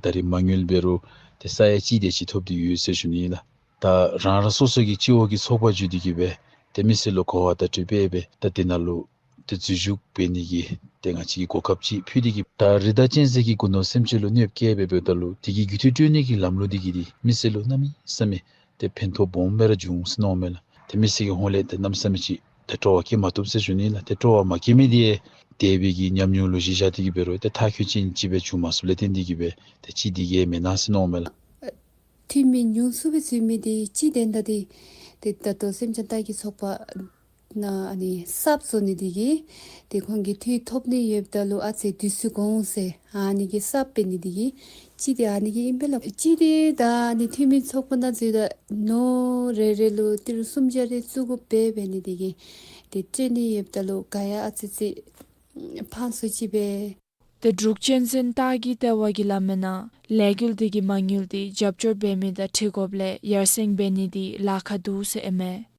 ད་རེས་མ་དངུལ་འབད་རུང་ཏེ་ས་ཡ་གཅིག་དེ་ཅིག་ཐོབ་སྟེ་ཡོད་ཟེར་ཞུ་ནི་ལགས། ད་རང་རང་སོ་སོ་གི་སྤྱི་འོག་གི་ཚོགས་པ་བརྒྱུད་དེ་གིས་སྦེ་ཏེ་མི་སེར་ལུ་གོ་བ་བརྡ་སྤྲོད་འབད་སྦེ་ད་དེ་ནང་ལུ་ཏེ་འཛུལ་ཞུགས་འབད་ནི་གི་ཏེ་ང་བཅས་ཀྱིས་གོ་སྐབས་ཅིག་ཕུལ་ཏེ་གིས་ད་རི་དྭགས་གཅན་གཟན་གྱི་སྒོ་ནོར་སེམས་ཅན་ལུ་གནོདཔ་བཀལ་སྦེ་འབདཝ་ད་ལུ་དེ་གི་རྒུད་འཐུས་སྤྲོད་ནི་གི་ལམ་ལུགས་དེ་གིས་ཏེ་མི་སེར་ལུ་གནམ་མེད་ས་མེད་ཏེ་ཕན་ཐོགས་སྦོམ་སྦེ་ར་བྱུང་ཟེར་མནོཝ་མས་ལགས། ཏེ་མི་སེར་གྱི་ཧོངས་ལས་ཏེ་གནམ་མེད་ས་མེད་ཅིག་ཏེ་སྤྲོ་བ་བསྐྱེད་མ་བཏུབ་ཟེར་ཞུ་ནི་ལགས། ཏེ་སྤྲོ་བ་མ་བསྐྱེད་མི་དེ་ཡང་དེ་སྦེ་གི་ཉམས་མྱོང་ལུ་གཞི་བཞག་སྟེ་གིས་འབད་རུང་ཏེ་མཐར་འཁྱོལ་ཅན་ཅིག་སྦེ་བྱུང་མ་ཚུགསཔ་ལས་བརྟེན་ཏེ་གིས་སྦེ་ཏེ་ཅིག་དེ་གིས་མེན་ན་ཟེར་མནོཝ་མས་ལགས། འཐུས་མི་ཉུང་སུ་སྦེ་འཛུལ་མི་དེ་ཅིག་དོན་དག་དེ་ཏེ་ད་ལྟོ་སེམས་ཅན་སྟག་གི་ཚོགས་པ་ནང་ཨ་ནི་གསརཔ་བཟོ་ནི་དེ་གིས་ཏེ་ཁོང་གིས་འཐུས་ཐོབ་ནི་ཡོདཔ་ད་ལུ་ཨ་ཙི་དུས་ཚོད་འགོར་འོང་ཟེར་ཨ་ནི་གི་གསརཔ་འབད་ནི་དེ་གིས་ཅིག་དེ་ཨ་ནི་གིས་ཨིན་པས་ལགས། ཅིག་དེ་ད་ཨ་ནི་འཐུས་མི་ཚོགས་པ་ནང་འཛུལཝ་ད་ནོར་རེ་རེ་ལུ་ཏི་རུ་སུམ་བརྒྱ་རེ་བཙུགས་དགོཔ་འབད་འབད་ནི་དེ་གིས་ཏེ་སྤྲོད་ནི་ཡོདཔ་ད་ལུ་ག་ཡ་ཨ་ཙི་ཙི་ཕངས་སུ་ཅིག་སྦེ། ཏེ་འབྲུག་གཅན་གཟན་སྟག་གི་ལྟེ་བ་གིས་སླབ་མིའི་ནང་ལས་འགུལ་དེ་གི་མ་དངུལ་དེ་རྒྱབ་སྐྱོར་འབད་མི་དང་འཁྲིལ་དགོཔ་ལས་ཡར་སེང་འབད་ནི་དེ་ལཱ་ཁག་འདུག་ཟེར་ཨིན་མས།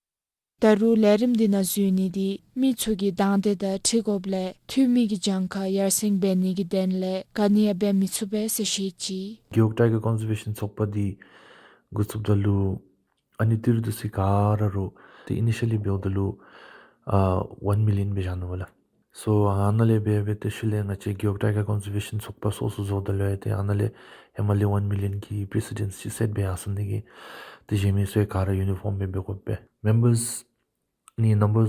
ད་རུང་ལས་རིམ་དེ་ནང་འཛུལ་ནི་དེ་མི་ཚུ་གི་དང་འདོད་དང་འཁྲིལ་དགོཔ་ལས་འཐུས་མི་གི་གྱངས་ཁ་ཡར་སེང་འབད་ནི་གི་དོན་ལས་ག་ནི་ཡང་འབད་མི་ཚུགས་པས་ཟེར་བཤད་ཅི། རྒེད་འོག་ཊའི་གར་ཀོན་ཟར་ཝེ་ཤཱན་ཚོགས་པ་དེ་འགོ་བཙུགསཔ་ད་ལུ་ཨ་ནི་ཏི་རུ་འདི་ཚུ་ག་ར་རུང་ཏེ་ཨི་ནི་ཤཱ་ལི་འབདཝ་ད་ལུ་ཨ་ཝཱན་མི་ལི་ཡཱན་སྦེ་བཞག་ནུག་པ་ལགས། སོ་ཨ་ནཱ་ལས་འབད་འབད་དེ་ཤུལ་ལས་ང་བཅས་རྒེད་འོག་ཊའི་གར་ཀོན་ཟར་ཝེ་ཤཱན་ཚོགས་པ་སོ་སོ་བཟོཝ་ད་ལུ་ཡང་ཏེ་ཨ་ནཱ་ལས་ཧེ་མ་ལས་ཝཱན་མི་ལི་ཡཱན་གྱི་པི་རེ་སི་ཌེནཊ་ཅིག་སེཊ་འབད་ཡར་སོང་ནི་དེ་གིས་ཏེ་གཞན་མི་ཚུ་ཡང་ག་ར་ཡུ་ནི་ཕོརམ་སྦེ་འབད་དགོ་པས། མེམ་བརསི་ནི་ནམ་བར་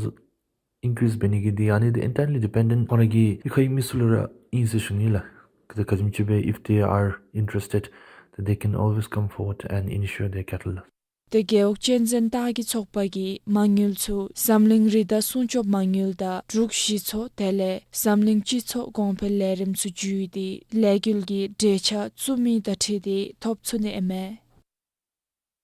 ཨིན་ཀི་རིསི་འབད་ནི་གི་དེ་ཨ་ནི་དེ་ཨེན་ཊའི་ལི་ཌི་པེན་ཌེནཊ་ཁོང་ར་གི་གཡུས་ཁའི་མི་ཚུ་ལུ་ར་ཨིན་ཟེར་ཞུ་ནི་ལགས། ག་དེམ་ཅིག་སྦེ་if they are interested, then they can always come forward and insure their cattle. ཏེ་རྒེད་འོག་གཅན་གཟན་སྟག་གི་ཚོགས་པ་གིས་མ་དངུལ་ཚུ་འཛམ་གླིང་རི་དྭགས་སྲུང་སྐྱོབ་མ་དངུལ་དང་འབྲུག་གཞི་ཚོགས་དེ་ལས་འཛམ་གླིང་སྤྱི་ཚོགས་གོང་འཕེལ་ལས་རིམ་ཚུ་བརྒྱུད་དེ་ལས་འགུལ་གྱི་གྲོས་འཆར་བཙུགས་མི་དང་འཁྲིལ་ཏེ་ཐོབ་ཚུགས་ནི་ཨིན་མས།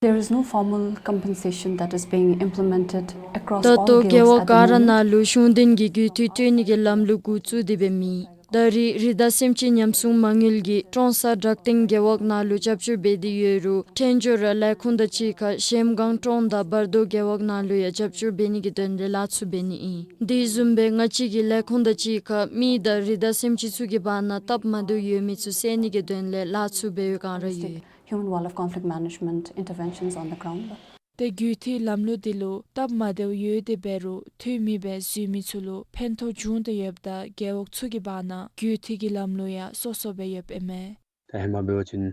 There is no formal compensation that is being implemented across all ད་ལྟོ་རྒེད་འོག་ག་ར་ནང་ལུ་གཞུང་དོན་གྱི་རྒུད་འཐུས་སྤྲོད་ནི་གི་ལམ་ལུགས་འགོ་བཙུགས་ཏེ་འབད་མི་ད་རེས་རི་དྭགས་སེམས་ཅན་ཉམས་སྲུང་མ་དངུལ་གྱིས་ཀྲོང་གསར་བྲག་སྟེང་རྒེད་འོག་ནང་ལུ་རྒྱབ་སྐྱོར་འབད་དེ་ཡོད་རུང་ཕྲན་ཚེགས་ར་ལས་ཁུངས་དང་གཅིག་ཁར་གཞལམ་སྒང་ཀྲོང་དང་བར་དོ་རྒེད་འོག་ནང་ལུ་ཡང་རྒྱབ་སྐྱོར་འབད་ནི་གི་དོན་ལས་ལཱ་ཚུ་འབད་ནི་ཨིན། དེ་བཟུམ་སྦེ་ང་བཅས་ཀྱི་ལས་ཁུངས་དང་གཅིག་ཁར་མི་དང་རི་དྭགས་སེམས་ཅན་ཚུ་གི་བར་ན་སྟབས་མ་བདེཝ་ཡོད་མི་ཚུ་བསལ་ནི་གི་དོན་ལས་ལཱ་ཚུ་འབད་བའི་བསྒང་ར་ཡོད། Human wildlife conflict management interventions on the ground. ཏེ་རྒུད་འཐུས་ལམ་ལུགས་དེ་ལུ་སྟབས་མ་བདེཝ་ཡོད་དེ་འབད་རུང་འཐུས་མི་སྦེ་འཛུལ་མི་ཚུ་ལུ་ཕན་ཐོགས་བྱུང་སྟེ་ཡོདཔ་ད་རྒེད་འོག་ཚུ་གི་བར་ན་རྒུད་འཐུས་ཀྱི་ལམ་ལུགས་ཡང་སོ་སོ་སྦེ་ཡོདཔ་ཨིན་མས། ད་ཧེ་མ་འབད་བ་ཅིན་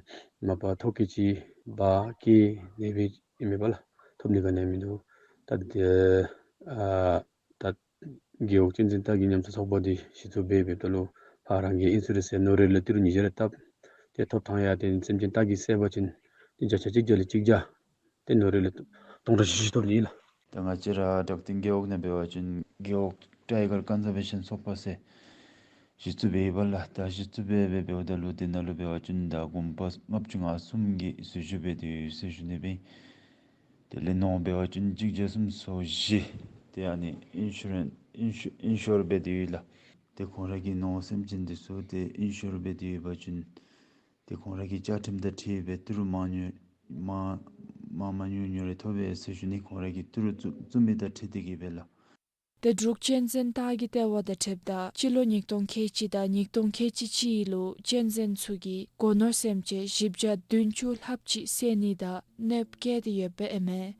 མ་པ་ཐོ་བཀོད་ཅིག་འབག་སྐྱེལ་ནི་སྦེ་ཨིན་མས་པ་ལགས། ཐོབ་ནི་ག་ནི་ཡང་མིན་འདུག། ད་དེ་ཨ་ད་རྒེད་འོག་གཅན་གཟན་སྟག་གི་ཉམས་སྲུང་ཚོགས་པ་དེ་གཞི་བཙུགས་འབད་འབདཝ་ད་ལུ་ཕར་རང་གི་ཨིན་ཤུ་རེནསི་ནོར་རེ་ལུ་ཏི་རུ་ཉིས་བརྒྱ་རེ་བཏབ། ཏེ་ཐོབ་ཐངས་ཡང་ཏེ་སེམས་ཅན་སྟག་གིས་བསད་པ་ཅིན་ཏེ་བརྒྱ་ཆ་གཅིག་བརྒྱ་ལས་གཅིག་བརྒྱ་ཏེ་ནོར་རེ་ལུ་སྟོང་ཕྲག་བཞི་བཅུ་ཐོབ་ནི་ལགས། ད་ང་བཅས་ར་བྲག་སྟེང་རྒེད་འོག་ནང་འབད་བ་ཅིན་རྒེད་འོག་ཊའི་གར་ཀོན་ཟར་ཝེ་ཤཱན་ཚོགས་པ་ཟེར་གཞི་བཙུགས་འབད་ཡི་པ་ལགས། ད་གཞི་བཙུགས་འབད་འབད་འབདཝ་ད་ལུ་དེ་ནང་ལུ་འབད་བ་ཅིན་ད་དགོན་པ་ལྔ་བཅུ་ང་གསུམ་གྱིས་འཛུལ་ཞུགས་འབད་དེ་ཡོད་ཟེར་ཞུ་ནི་སྦེ། དེ་ལས་ནོར་འབད་བ་ཅིན་གཅིག་བརྒྱ་སུམ་ཅུ་སོ་བཞི་དེ་ཨ་ནི་ཨིན་ཤུ་རེནསི་ཨིན་ཤུ་ཨིན་ཤོར་འབད་དེ་ཡོད་ལགས། དེ་ཁོང་ར་གི་ནོར་སེམས་ཅན་དེ་ཚུ་དེ་ཨིན་ཤོར་འབད་དེ་ཡོད་པ་ཅིན་དེ་ཁོང་ར་གི་བཅའ་ཁྲིམས་དང་འཁྲིལ་སྦེ་ཏི་རུ་མ་ཉོ་མ་མ་མ་ཉོ་ཉོ་རེ་ཐོབ་པས་ཟེར་ཞུ་ནི། ཁོང་ར་གི་ཏི་རུ་བཙུགས་བཙུགས་མི་དང་འཁྲིལ་ཏེ་གིས་སྦེ་ལགས། ཏེ་འབྲུག་གཅན་གཟན་སྟག་གི་ལྟེ་བ་དང་འཁྲིལཝ་ད་སྤྱི་ལོ་ཉིས་སྟོང་ཁལ་གཅིག་དང་ཉིས་སྟོང་ཁལ་གཅིག་གཅིག་ལུ་གཅན་གཟན་ཚུ་གིས་སྒོ་ནོར་སེམས་ཅན་བཞི་བརྒྱ་བདུན་ཅུ་ལྷགཔ་ཅིག་བསད་ནི་དང་གནོདཔ་བཀལ་ཏེ་ཡོདཔ་ཨིན་མས།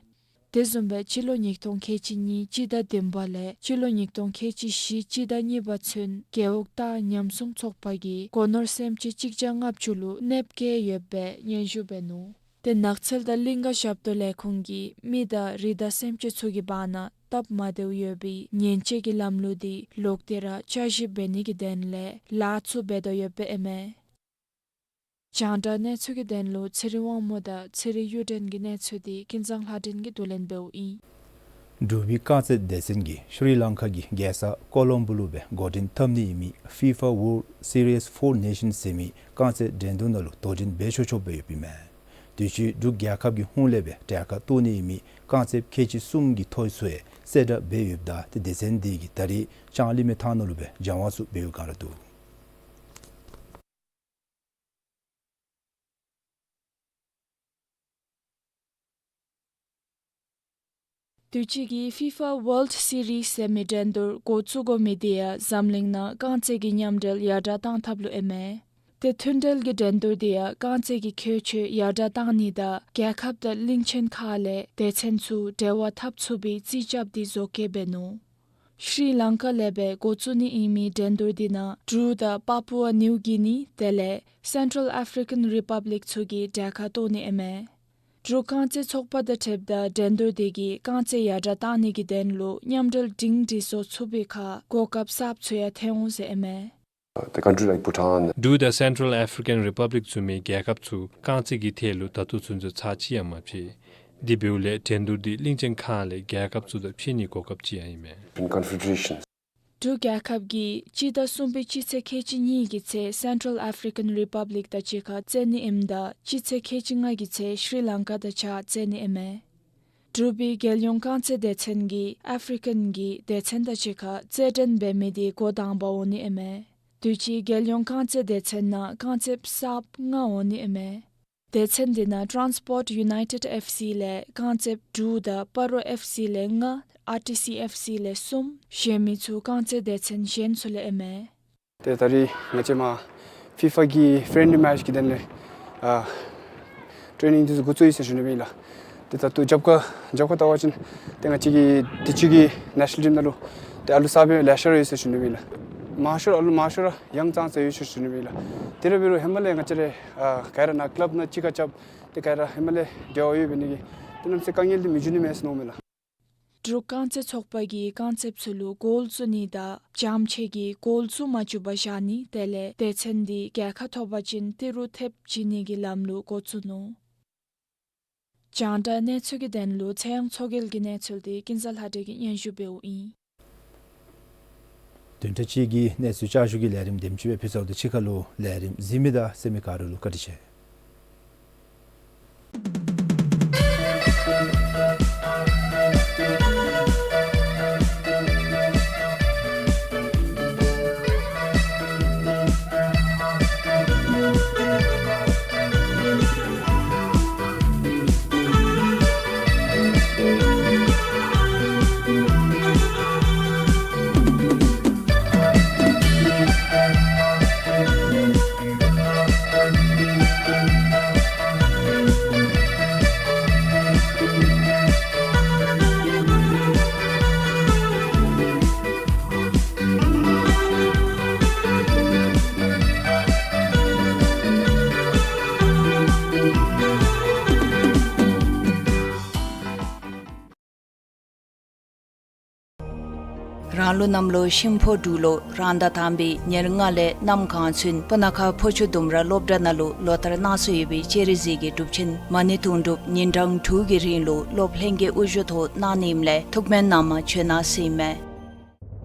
དེ་བཟུམ་སྦེ་སྤྱི་ལོ་ཉིས་སྟོང་ཁལ་གཅིག་གཉིས་སྤྱི་ཟླ་བདུན་པ་ལས་སྤྱི་ལོ་ཉིས་སྟོང་ཁལ་གཅིག་བཞི་སྤྱི་ཟླ་གཉིས་པ་ཚུན་རྒེད་འོག་སྟག་ཉམས་སྲུང་ཚོགས་པ་གིས་སྒོ་ནོར་སེམས་ཅན་གཅིག་བརྒྱ་ལྔ་བཅུ་ལུ་གནོདཔ་བཀལ་ཡོདཔ་སྦེ་སྙན་ཞུ་འབད་ནུག། ཏེ་ནགས་ཚལ་དང་གླིང་ག་ཞབས་ཏོག་ལས་ཁུངས་ཀྱིས་མི་དང་རི་དྭགས་སེམས་ཅན་ཚུ་གི་བར་ན་སྟབས་མ་བདེཝ་ཡོད་པའི་ཉེན་བཅོལ་གྱི་ལམ་ལུགས་འདི་ལོག་སྟེ་ར་བསྐྱར་ཞིབ་འབད་ནི་གི་དོན་ལས་ལཱ་ཚུ་འབད་དོ་ཡོདཔ་ཨིན་མས། རྒྱང་བསྒྲགས་གནས་ཚུལ་གྱི་དོན་ལུ་ཚེ་རིང་དབང་མོ་དང་ཚེ་རིང་གཡུ་སྒྲོན་གྱི་གནས་ཚུལ་འདི་ཀུན་བཟང་ལྷ་སྒྲོན་གྱིས་བསྡུ་ལེན་འབདཝ་ཨིན། འབྲུག་པའི་རྐང་རྩེད་སྡེ་ཚན་གྱིས་ཤྲི་ལང་ཀ་གི་རྒྱལ་ས་ཀོ་ལོམ་བོ་ལུ་སྦེ་འགོ་འདྲེན་འཐབ་ནི་ཨིན་མི་ཕི་ཕ་ཝརལཌ་སི་རི་ཡས་ཕོར་ནེ་ཤཱནསི་ཟེར་མི་རྐང་རྩེད་འགྲན་བསྡུར་ནང་ལུ་དོ་འགྲན་འབད་ཆོག་ཆོགཔ་སྦེ་ཡོདཔ་ཨིན་མས། དུས་ཅི་འབྲུག་རྒྱལ་ཁབ་ཀྱི་ཧོངས་ལས་སྦེ་གྲལ་ཁར་གཏོགས་ནི་ཨིན་མི་རྐང་རྩེདཔ་ཁལ་གཅིག་གསུམ་གྱི་ཐོ་ཚུ་ཡང་གསལ་བསྒྲགས་འབད་ཡོདཔ་ད་ཏེ་སྡེ་ཚན་འདི་གིས་ད་རིས་ལྕང་གླིང་མའི་ཐང་ནང་ལུ་སྦེ་སྦྱང་བ་ཚུ་འབད་བའི་བསྒང་ར་འདུག། དུས་ཅི་གི་ཕི་ཕ་ཝརལཌ་སི་རི་ཡས་ཟེར་མི་འགྲན་བསྡུར་འགོ་བཙུགས་དགོ་མི་འདི་ཡང་འཛམ་གླིང་ནང་རྐང་རྩེད་ཀྱི་མཉམ་འབྲེལ་ཡར་དྲག་བཏང་ཐབས་ལུ་ཨིན་མས། ཏེ་མཐུན་འབྲེལ་གྱི་འགྲན་བསྡུར་འདི་ཡང་རྐང་རྩེད་ཀྱི་ཁྱད་ཆོས་ཡར་དྲག་བཏང་ནི་དང་རྒྱལ་ཁབ་དང་གླིང་ཆེན་ཁག་ལས་སྡེ་ཚན་ཚུ་འབྲེལ་བ་འཐབ་ཚུགས་པའི་རྩིས་རྐྱབ་སྟེ་བཟོ་བཀོད་འབད་ནུག། ཤྲི་ལང་ཀ་ལས་སྦེ་འགོ་བཙུགས་ནི་ཨིན་མི་འགྲན་བསྡུར་འདི་ནང་འབྲུག་དང་པ་པུ་ཨ་ནིའུ་གི་ནི་དེ་ལས་སེན་ཊྲལ་ཨེཕ་རི་ཀན་རི་པབ་ལིཀ་ཚུ་གིས་གྲལ་ཁར་གཏོགས་ནི་ཨིན་མས། འབྲུག་རྐང་རྩེད་ཚོགས་པ་དང་འཁྲིལཝ་ད་འགྲན་བསྡུར་འདི་གིས་རྐང་རྩེད་ཡར་དྲག་བཏང་ནི་གི་དོན་ལུ་མཉམ་འབྲེལ་སྒྲིང་སྒྲི་བཟོ་ཚུགས་པའི་ཁར་གོ་སྐབས་གསརཔ་ཚུ་ཡང་ཐོན་འོང་ཟེར་ཨིན་མས། The country like Bhutan. འབྲུག་དང་སེན་ཊྲལ་ཨེཕ་རི་ཀན་རི་པབ་ལིཀ་བཟུམ་མའི་རྒྱལ་ཁབ་ཚུ་རྐང་རྩེད་ཀྱི་ཐད་ལུ་ད་ལྟོ་ཚུན་ཚོད་ཚར་གཅིག་ཡང་མ་ཕྱད། དེ་འབདཝ་ལས་འགྲན་བསྡུར་འདི་གླིང་ཆེན་ཁག་ལས་རྒྱལ་ཁབ་ཚུ་དང་ཕྱད་ནིའི་གོ་སྐབས་ཅིག་ཡང་ཨིན་མས། In confederation. འབྲུག་རྒྱལ་ཁབ་ཀྱིས་སྤྱི་ཟླ་གསུམ་པའི་སྤྱི་ཚེས་ཁལ་གཅིག་གཉིས་ཀྱི་ཚེ་སེན་ཊྲལ་ཨེཕ་རི་ཀན་རི་པབ་ལིཀ་དང་གཅིག་ཁར་རྩེད་ནི་ཨིནམ་ད་སྤྱི་ཚེས་ཁལ་གཅིག་ལྔ་གི་ཚེ་ཤྲི་ལང་ཀ་དང་གཅིག་ཁར་རྩེད་ནི་ཨིན་མས། འབྲུག་པའི་རྒྱལ་ཡོངས་རྐང་རྩེད་སྡེ་ཚན་གྱིས་ཨེཕ་རི་ཀན་གྱི་སྡེ་ཚན་དང་གཅིག་ཁར་རྩེད་འགྲན་འབད་མི་འདི་འགོ་དང་པ་འོང་ནི་ཨིན་མས། དུས་ཅི་རྒྱལ་ཡོངས་རྐང་རྩེད་སྡེ་ཚན་ནང་རྐང་རྩེདཔ་གསརཔ་ལྔ་འོང་ནི་ཨིན་མས། སྡེ་ཚན་འདི་ནང་ཊཱན་སི་པོརཊ་ཡུ་ནའི་ཊེཌ་ཨེཕ་སི་ལས་རྐང་རྩེདཔ་དྲུག་དང་སྤ་རོ་ཨེཕ་སི་ལས་ལྔ་ཨར་ཊི་སི་ཨེཕ་སི་ལས་གསུམ་གཞན་མི་ཚུ་རྐང་རྩེད་སྡེ་ཚན་གཞན་ཚུ་ལས་ཨིན་མས། ཏེ་ད་རིས་ང་བཅས་མར་ཕི་ཕ་གི་ཕེརེནཌ་ལི་མེཆ་གི་དོན་ལས་ཨ་ཊེ་ནིང་འདི་ཚུ་འགོ་བཙུགས་ཡི་ཟེར་ཞུ་ནི་ཨིན་ལགས། ཏེ་ད་ལྟོ་རྒྱབ་ཁར་རྒྱབ་ཁར་བལྟ་བ་ཅིན་ཏེ་ང་བཅས་ཀྱི་དུས་ཅི་གི་ནེ་ཤ་ནཱལ་ཊིམ་ནང་ལུ་ཏེ་ཨ་ལུ་གསརཔ་ལེ་ཤ་ར་ཡོད་ཟེར་ཞུ་ནི་ཨིན་ལགས། མང་ཤོས་ར་ཨ་ལུ་མང་ཤོས་ར་ཡང་ཙང་ཙང་ཡོད་ཟེར་ཞུ་ནི་ཨིན་ལགས། དེ་ར་འབད་རུང་ཧེ་མ་ལས་ང་བཅས་ར་ཨ་ག་ར་ནཱ་ཀི་ལབ་ནང་གཅིག་ཁར་རྐྱབ་སྟེ་ག་ར་ཧེ་མ་ལས་འབྲེལ་བ་ཡོད་པའི་ནི་གིས་ཏེ་གནམ་མེད་ས་མེད་དཀའ་ངལ་འདི་མི་འབྱུང་ནི་མས་ཟེར་མནོཝ་མས་ལགས། འབྲུག་རྐང་རྩེད་ཚོགས་པ་གིས་རྐང་རྩེདཔ་ཚུ་ལུ་གོལ་བཙུགས་ནི་དང་འཇམ་ཆེ་གི་གོལ་བཙུགས་མ་བཅུག་པར་བཞག་ནི་དེ་ལས་སྡེ་ཚན་འདི་རྒྱལ་ཁ་ཐོབ་པ་ཅིན་ཏི་རུ་ཐེབས་བྱིན་ནི་གི་ལམ་ལུགས་འགོ་བཙུགས་ནུག། རྒྱང་བསྒྲགས་གནས་ཚུལ་གྱི་དོན་ལུ་ཚེ་དབྱངས་མཚོ་རྒྱལ་གྱི་གནས་ཚུལ་འདི་ཀུན་བཟང་ལྷ་སྒྲོན་གྱིས་སྙན་ཞུ་འབདཝ་ཨིན། བདུན་ཕྲག་གཅིག་གི་གནས་ཚུལ་བསྐྱར་ཞུ་གི་ལས་རིམ་དེམ་ཅིག་སྦེ་ཕུལ་ཚརཝ་ད་ཕྱི་ཁ་ལུ་ལས་རིམ་གཟིགས་མི་དང་གསན་མི་ག་ར་ལུ་བཀའ་དྲིན་ཆེ། རང་ལུགས་གནམ་ལོ་ཤིང་ཕོ་འབྲུག་ལོ་རང་ཟླ་དང་པའི་ཉེར་ལྔ་ལས་གནམ་གང་ཚུན་སྤུ་ན་ཁ་ཕོ་ཆུ་ལྡུམ་ར་སློབ་གྲྭ་ནང་ལུ་ལོ་ལྟར་གནང་སྲོལ་ཡོད་པའི་སྤྱན་རས་གཟིགས་ཀྱི་སྒྲུབ་ཆེན་མ་ཎི་དུང་སྒྲུབ་ཉིན་གྲངས་དྲུག་གི་རིང་ལུ་སློབ་ལྷན་རྒྱས་དབུ་བཞུགས་ཐོག་གནང་ནི་ཨིནམ་ལས་ཐུགས་སྨོན་གནང་མ་བྱོན་གནང་ཟེར་ཨིན་མས།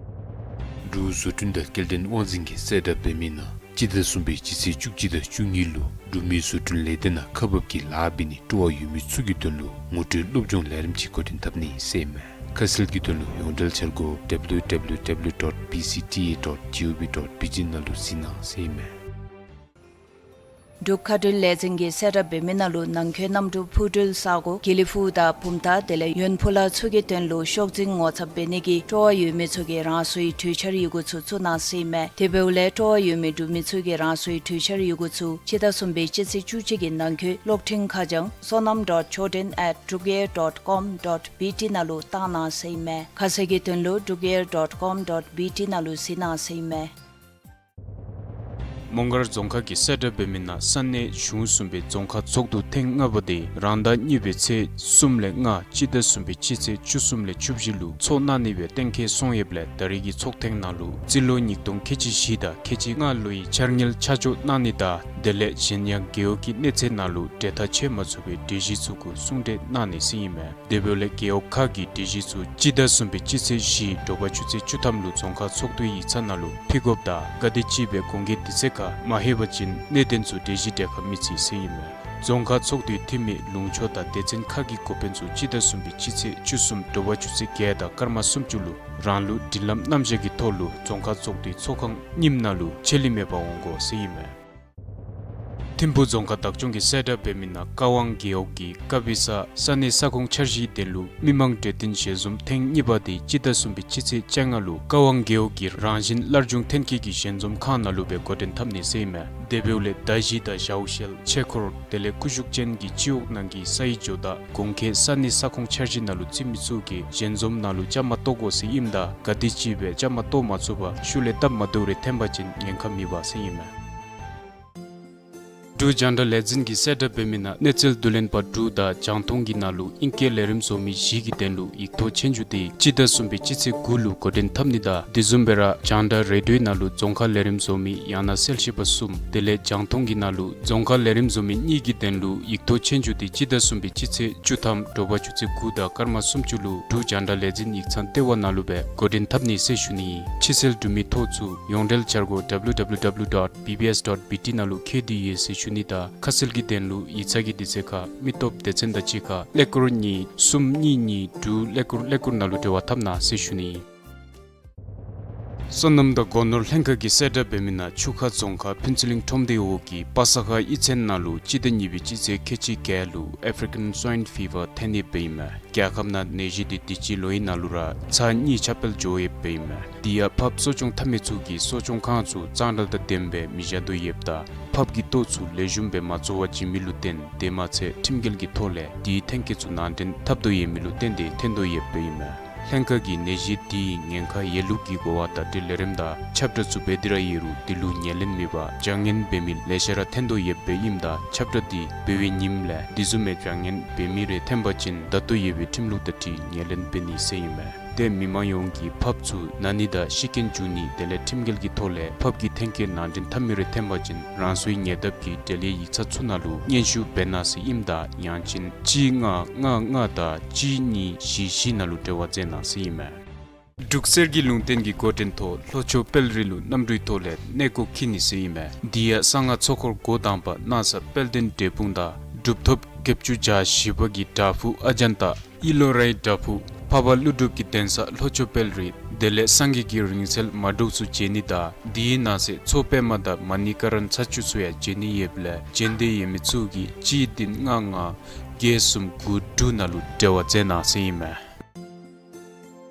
འབྲུག་བཟོ་སྐྲུན་དང་སྐྱེལ་འདྲེན་དབང་འཛིན་གྱིས་གསལ་བསྒྲགས་འབད་མི་ནང་ སྤྱི་ཟླ་གསུམ་པའི་སྤྱི་ཚེས་བཅུ་གཅིག་དང་བཅུ་གཉིས་ལུ་འབྲུག་མི་བཟོ་སྐྲུན་ལས་སྡེ་ནང་ཁག་འབག་གི་ལཱ་འབད་ནི་སྤྲོ་བ་ཡོད་མི་ཚུ་གི་དོན་ལུ་ངོ་སྤྲོད་སློབ་སྦྱོང་ལས་རིམ་ཅིག་འགོ་འདྲེན་འཐབ་ནི་ཟེར་ཨིན་མས། ཁ་གསལ་གྱི་དོན་ལུ་ཡོངས་འབྲེལ་འཆར་སྒོ་W W W dot B C T A dot gov dot B T ནང་ལུ་གཟིགས་གནང་ཟེར་ཨིན་མས། འབྲུག་མཁའ་འགྲུལ་ལས་འཛིན་གྱིས་གསལ་བསྒྲགས་འབད་མི་ནང་ལུ་ནང་འཁོད་གནམ་གྲུ་འཕུར་འགྲུལ་ས་སྒོ་དགེ་ལེགས་ཕུག་དང་བུམ་ཐང་དེ་ལས་ཡོན་ཕུ་ལ་ཚུ་གི་དོན་ལུ་ཤོག་འཛིན་ངོ་ཚབ་འབད་ནི་གི་སྤྲོ་བ་ཡོད་མི་ཚུ་གིས་རང་སོའི་གྲོས་འཆར་ཡི་གུ་ཚུ་བཙུགས་གནང་ཟེར་ཨིན་མས། དེ་འབདཝ་ལས་སྤྲོ་བ་ཡོད་མི་འབྲུག་མི་ཚུ་གིས་རང་སོའི་གྲོས་འཆར་ཡི་གུ་ཚུ་སྤྱི་ཟླ་གསུམ་པའི་སྤྱི་ཚེས་བཅུ་གཅིག་གི་ནང་འཁོད་གློག་འཕྲིན་ཁ་བྱང་sonam dot choden at drukair dot com dot B T ནང་ལུ་བཏང་གནང་ཟེར་ཨིན་མས། ཁ་གསལ་གྱི་དོན་ལུ་drukair dot com dot B T ནང་ལུ་གཟིགས་གནང་ཟེར་ཨིན་མས། མོང་སྒར་རྫོང་ཁག་གིས་གསལ་བསྒྲགས་འབད་མི་ནང་ས་གནས་གཞུང་གསུམ་པའི་རྫོང་ཁག་ཚོགས་འདུ་ཐེངས་ལྔ་པ་དེ་རང་ཟླ་གཉིས་པའི་ཚེས་གསུམ་ལས་ལྔ་སྤྱི་ཟླ་གསུམ་པའི་སྤྱི་ཚེས་བཅུ་གསུམ་ལས་བཅུ་བཞི་ལུ་ཚོགས་གནང་ནི་སྦེ་གཏན་འཁེལ་སོང་ཡོདཔ་ལས་ད་རེས་ཀྱི་ཚོགས་ཐེངས་ནང་ལུ་རྩིས་ལོ་ཉིས་སྟོང་ཁལ་གཅིག་བཞི་དང་ཁལ་གཅིག་ལྔ་ལོའི་འཆར་དངུལ་ཆ་འཇོག་གནང་ནི་དང་དེ་ལས་གཞན་ཡང་རྒེད་འོག་གི་གནས་ཚད་ནང་ལུ་འབྲེལ་ཐག་ཆོད་མ་ཚུགས་པའི་གྲོས་གཞི་ཚུ་གུ་གསུང་གྲོས་གནང་ནི་ཟེར་ཨིན་མས། དེ་འབདཝ་ལས་རྒེད་འོག་ཁག་གི་གྲོས་གཞི་ཚུ་སྤྱི་ཟླ་གསུམ་པའི་སྤྱི་ཚེས་བཞི་དྲོ་པ་ཆུ་ཚོད་བཅུ་ཐམ་ལུ་རྫོང་ཁག་ཚོགས་འདུའི་ཡིག་ཚང་ནང་ལུ་ཕུལ་དགོཔ་དང་ག་དེམ་ཅིག་སྦེ་གོང་གི་དུས་ཚོད་ཁར་མ་ལྷོད་པ་ཅིན་གནད་དོན་ཚུ་གྲོས་གཞི་གྲལ་ཁར་མི་བརྩི་ཟེར་ཨིན་མས། རྫོང་ཁག་ཚོགས་འདུའི་འཐུས་མི་ལུང་ཕྱོགས་དང་སྡེ་ཚན་ཁག་གི་འགོ་དཔོན་ཚུ་སྤྱི་ཟླ་གསུམ་པའི་སྤྱི་ཚེས་བཅུ་གསུམ་དྲོ་པ་ཆུ་ཚོད་བརྒྱད་དང་སྐར་མ་སུམ་ཅུ་ལུ་རང་ལུགས་སྒྲིག་ལམ་རྣམ་གཞག་གི་ཐོག་ལུ་རྫོང་ཁག་ཚོགས་འདུའི་ཚོགས་ཁང་རྙིངམ་ནང་ལུ་ཆད་ལུས་མེད་པར་འོང་དགོ་ཟེར་ཨིན་མས། ཐིམ་ཕུ་རྫོང་ཁག་བདག་སྐྱོང་གིས་གསལ་བསྒྲགས་འབད་མི་ནང་ཀ་ཝང་རྒེད་འོག་གི་ཀ་བི་ས་ས་གནས་ས་ཁོངས་འཆར་གཞིའི་དོན་ལུ་མི་མང་གྲོས་བསྟུན་ཞལ་འཛོམས་ཐེངས་གཉིས་པ་དེ་སྤྱི་ཟླ་གསུམ་པའི་སྤྱི་ཚེས་བཅོ་ལྔ་ལུ་ཀ་ཝང་རྒེད་འོག་གི་རང་བཞིན་སླར་འབྱུང་ཐོན་སྐྱེད་ཀྱི་ཞལ་འཛོམས་ཁང་ནང་ལུ་སྦེ་འགོ་འདྲེན་འཐབ་ནི་ཟེར་ཨིན་མས། དེ་འབདཝ་ལས་མདའ་གཞི་དང་ཞའོ་ཤེལ་ཆས་འཁོར་དེ་ལས་ཀུ་ཤུ་ཅན་གྱི་སྤྱི་འོག་ནང་གི་སའི་ཇོ་བདག་གོང་འཁོད་ས་གནས་ས་ཁོངས་འཆར་གཞི་ནང་ལུ་བརྩི་མི་ཚུ་གིས་ཞལ་འཛོམས་ནང་ལུ་བཅའ་མར་གཏོགས་དགོ་ཟེར་ཨིནམ་ད་ག་དེམ་ཅིག་སྦེ་བཅའ་མར་གཏོགས་མ་ཚུགས་པར་ཤུལ་ལས་སྟབས་མ་བདེཝ་རེ་ཐོན་པ་ཅིན་ཉེན་ཁ་མེད་པ་ཟེར་ཨིན་མས། འབྲུག་རྒྱང་བསྒྲགས་ལས་འཛིན་གྱིས་གསལ་བསྒྲགས་འབད་མི་ནང་གནས་ཚུལ་བསྡུ་ལེན་པ་དྲུག་དང་རྒྱང་མཐོང་གི་ནང་ལུ་ཨིང་སྐད་ལས་རིམ་བཟོ་མི་བཞི་གི་དོན་ལུ་ཡིག་ཐོག་ཆོས་རྒྱུགས་དེ་སྤྱི་ཟླ་གསུམ་པའི་སྤྱི་ཚེས་དགུ་ལུ་འགོ་འདྲེན་འཐབ་ནི་དང་དེ་བཟུམ་སྦེ་ར་རྒྱང་བསྒྲགས་རེ་ཌིའོའི་ནང་ལུ་རྫོང་ཁ་ལས་རིམ་བཟོ་མི་ཡང་ན་གསལ་བཤད་པ་གསུམ་དེ་ལས་རྒྱང་མཐོང་གི་ནང་ལུ་རྫོང་ཁ་ལས་རིམ་བཟོ་མི་གཉིས་ཀྱི་དོན་ལུ་ཡིག་ཐོག་ཆོས་རྒྱུགས་དེ་སྤྱི་ཟླ་གསུམ་པའི་སྤྱི་ཚེས་བཅུ་ཐམ་དྲོ་པ་ཆུ་ཚོད་དགུ་དང་སྐར་མ་སུམ་ཅུ་ལུ་འབྲུག་རྒྱང་བསྒྲགས་ལས་འཛིན་ཡིག་ཚང་ལྟེ་བ་ནང་ལུ་སྦེ་འགོ་འདྲེན་འཐབ་ནི་ཟེར་ཞུ་ནི། ཕྱི་སེལ་འབྲུག་མི་ཐོག་ཚུ་ཡོངས་འབྲེལ་འཆར་སྒོ་W W W dot B B S dot B T ནང་ལུ་འཁོད་དེ་ཡོད་ཟེར་ཞུ་ནི་དང་ཁ་གསལ་གྱི་དོན་ལུ་ཡིག་ཚང་གི་དུས་ཚོད་ཁར་མི་སྟོབས་སྡེ་ཚན་དང་གཅིག་ཁར་ཀླད་ཀོར་གཉིས་གསུམ་གཉིས་གཉིས་དྲུག་ཀླད་ཀོར་ཀླད་ཀོར་ནང་ལུ་འབྲེལ་བ་འཐབ་གནང་ཟེར་ཞུ་ནི། སོ་ནམ་དང་སྒོ་ནོར་ལྷན་ཁག་གིས་གསལ་བསྒྲགས་འབད་མི་ནང་ཆུ་ཁ་རྫོང་ཁག་ཕུན་ཚོགས་གླིང་ཁྲོམ་སྡེའི་འོག་གི་པ་ས་ཁ་གཡུས་ཚན་ནང་ལུ་སྤྱི་ཟླ་གཉིས་པའི་སྤྱི་ཚེས་ཁལ་གཅིག་བརྒྱད་ལུ་ཨེཕ་རི་ཀཱན་སུའིན་ཕི་བར་ཐོན་ཡོདཔ་ཨིན་མས། རྒྱལ་ཁབ་ནང་ནད་གཞི་དེ་དུས་ཅི་ལོ་ཨིན་ནང་ལུ་ར་ཚར་གཉིས་ཁྱབ་སྤེལ་འགྱོ་ཡོདཔ་ཨིན་མས། དེ་ཡང་ཕགཔ་གསོ་སྐྱོང་འཐབ་མི་ཚུ་གིས་གསོ་སྐྱོང་ཁང་ཚུ་གཙང་སྦྲ་དང་ལྡནམ་སྦེ་མི་བཞག་དོ་ཡོདཔ་ད་ཕགཔ་གི་ལྟོ་ཚུ་ལེགས་ཤོམ་སྦེ་མ་བཙོ་བར་བྱིན་མི་ལུ་བརྟེན་དེ་མ་ཚད་ཁྲིམས་འགལ་གྱི་ཐོག་ལས་དེའི་ཐོན་སྐྱེད་ཚུ་ནང་འདྲེན་འཐབ་དོ་ཡོད་མི་ལུ་བརྟེན་ཏེ་ཐོན་དོ་ཡོདཔ་ཨིན་མས། ལྷན་ཁག་གིས་ནད་གཞི་དེའི་ཉེན་ཁ་ཡོད་ལུགས་ཀྱི་གོ་བ་བརྡ་སྤྲོད་ལས་རིམ་དང་ཁྱབ་བསྒྲགས་ཚུ་འབད་དེ་ར་ཡོད་རུང་དེ་ལུ་ཉེར་ལེན་མེད་པར་བྱ་ངན་འབད་མི་ལེ་ཤ་ར་ཐོན་དོ་ཡོདཔ་ཨིནམ་ད་ཁྱབ་བསྒྲགས་དེ་འབད་བའི་ཉིནམ་ལས་དེ་བཟུམ་མའི་བྱ་ངན་འབད་མི་རེ་ཐོན་པ་ཅིན་བརྡ་ཏོ་ཡོད་པའི་ཁྲིམས་ལུགས་དང་འཁྲིལ་ཉེར་ལེན་འབད་ནི་ཟེར་ཨིན་མས། ཏེ་མི་མང་ཡོངས་ཀྱིས་ཕགཔ་ཚུ་ན་ནི་དང་ཤི་རྐྱེན་འབྱུང་ནི་དེ་ལས་ཁྲིམས་འགལ་གྱི་ཐོག་ལས་ཕགཔ་གི་ཐོན་སྐྱེད་ནང་འདྲེན་འཐབ་མི་རེ་ཐོན་པ་ཅིན་རང་སོའི་ཉེ་འདབས་ཀྱི་འབྲེལ་ཡོད་ཡིག་ཚང་ཚུ་ནང་ལུ་སྙན་ཞུ་འབད་གནང་ཟེར་ཨིནམ་ད་ཡང་ཅིན་གཅིག་ལྔ་ལྔ་ལྔ་དང་གཅིག་གཉིས་བཞི་བཞི་ནང་ལུ་འབྲེལ་བ་མཛད་གནང་ཟེར་ཨིན་མས། འབྲུག་གསེར་གྱི་ལུང་བསྟན་གྱི་འགོ་འདྲེན་ཐོག་ལྷོ་ཕྱོགས་དཔལ་རི་ལུ་གནམ་གྲུའི་ཐོག་ལས་གནས་སྐོར་འཁྱིད་ནི་ཟེར་ཨིན་མས། དེ་ཡང་གསང་སྔགས་ཚོགས་འཁོར་འགོ་དང་པ་སྣང་ས་དཔལ་ལྡན་འབྲས་སྤུངས་དང་གྲུབ་ཐོབ་བརྒྱད་ཅུ་གྱ་བཞི་པ་གི་བྲག་ཕུག་ཨ་ཛཱན་ཏ་ཨི་ལོ་རའི་བྲག་ཕུག་འཕགས་པ་ཀླུ་སྒྲུབ་ཀྱི་གདན་ས་ལྷོ་ཕྱོགས་དཔལ་རི་དེ་ལས་སངས་རྒྱས་ཀྱི་རིང་བསྲེལ་མ་འདྲོག་ཚུ་མཇལ་ནི་དང་དེའི་ནང་གསེས་མཚོ་པདྨ་དང་མ་ཎི་ཀ་རན་ཚར་བཅུ་ཚུ་ཡང་མཇལ་ནི་ཡོདཔ་ལས་མཇལ་འདོད་ཡོད་མི་ཚུ་གིས་གཅིག་བདུན་ལྔ་ལྔ་བརྒྱད་གསུམ་དགུ་དྲུག་ནང་ལུ་འབྲེལ་བ་མཛད་གནང་ཟེར་ཨིན་མས།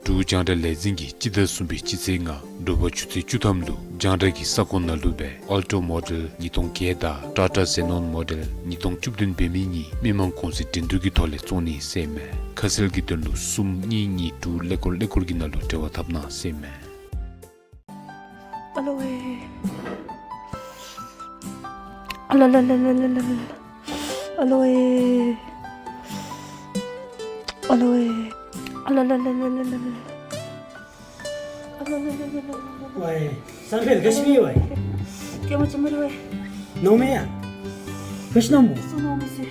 འབྲུག་རྒྱང་བསྒྲགས་ལས་འཛིན་གྱིས་སྤྱི་ཟླ་གསུམ་པའི་སྤྱི་ཚེས་ལྔ་དྲོ་པ་ཆུ་ཚོད་བཅུ་ཐམ་ལུ་རྒྱང་བསྒྲགས་ཀྱི་ས་ཁོངས་ནང་ལུ་སྦེ་ཨལ་ཊོ་མོ་ཌེལ་ཉིས་སྟོང་བརྒྱད་དང་ཊ་ཊ་ཛེ་ནོན་མོ་ཌེལ་ཉིས་སྟོང་བཅུ་བདུན་འབད་མི་གཉིས་མི་མང་གུང་སེང་འགྲན་བསྡུར་གྱི་ཐོག་ལས་བཙོང་ནི་ཟེར་ཨིན་མས། ཁ་གསལ་གྱི་དོན་ལུ་གསུམ་གཉིས་གཉིས་དྲུག་ཀླད་ཀོར་ཀླད་ཀོར་གྱི་ནང་ལུ་འབྲེལ་བ་འཐབ་གནང་ཟེར་ཨིན་མས། ཨ་ལོ་ཝེ། ཨ་ལ་ལ་ལ། ཨ་ལོ་ཝེ། ཨ་ལོ་ཝེ། ཨ་ལ་ལ་ལ། ཝེ། སར་ཕེལ་ག་ཅི་མི་ཝེ། ཀྱེ་མ་ཅི་མི་རེ་ཝེ། ནོ་མེ་ཡ། ག་ཅི་ནོ་མོ། སུ་ནོ་མེ་སི།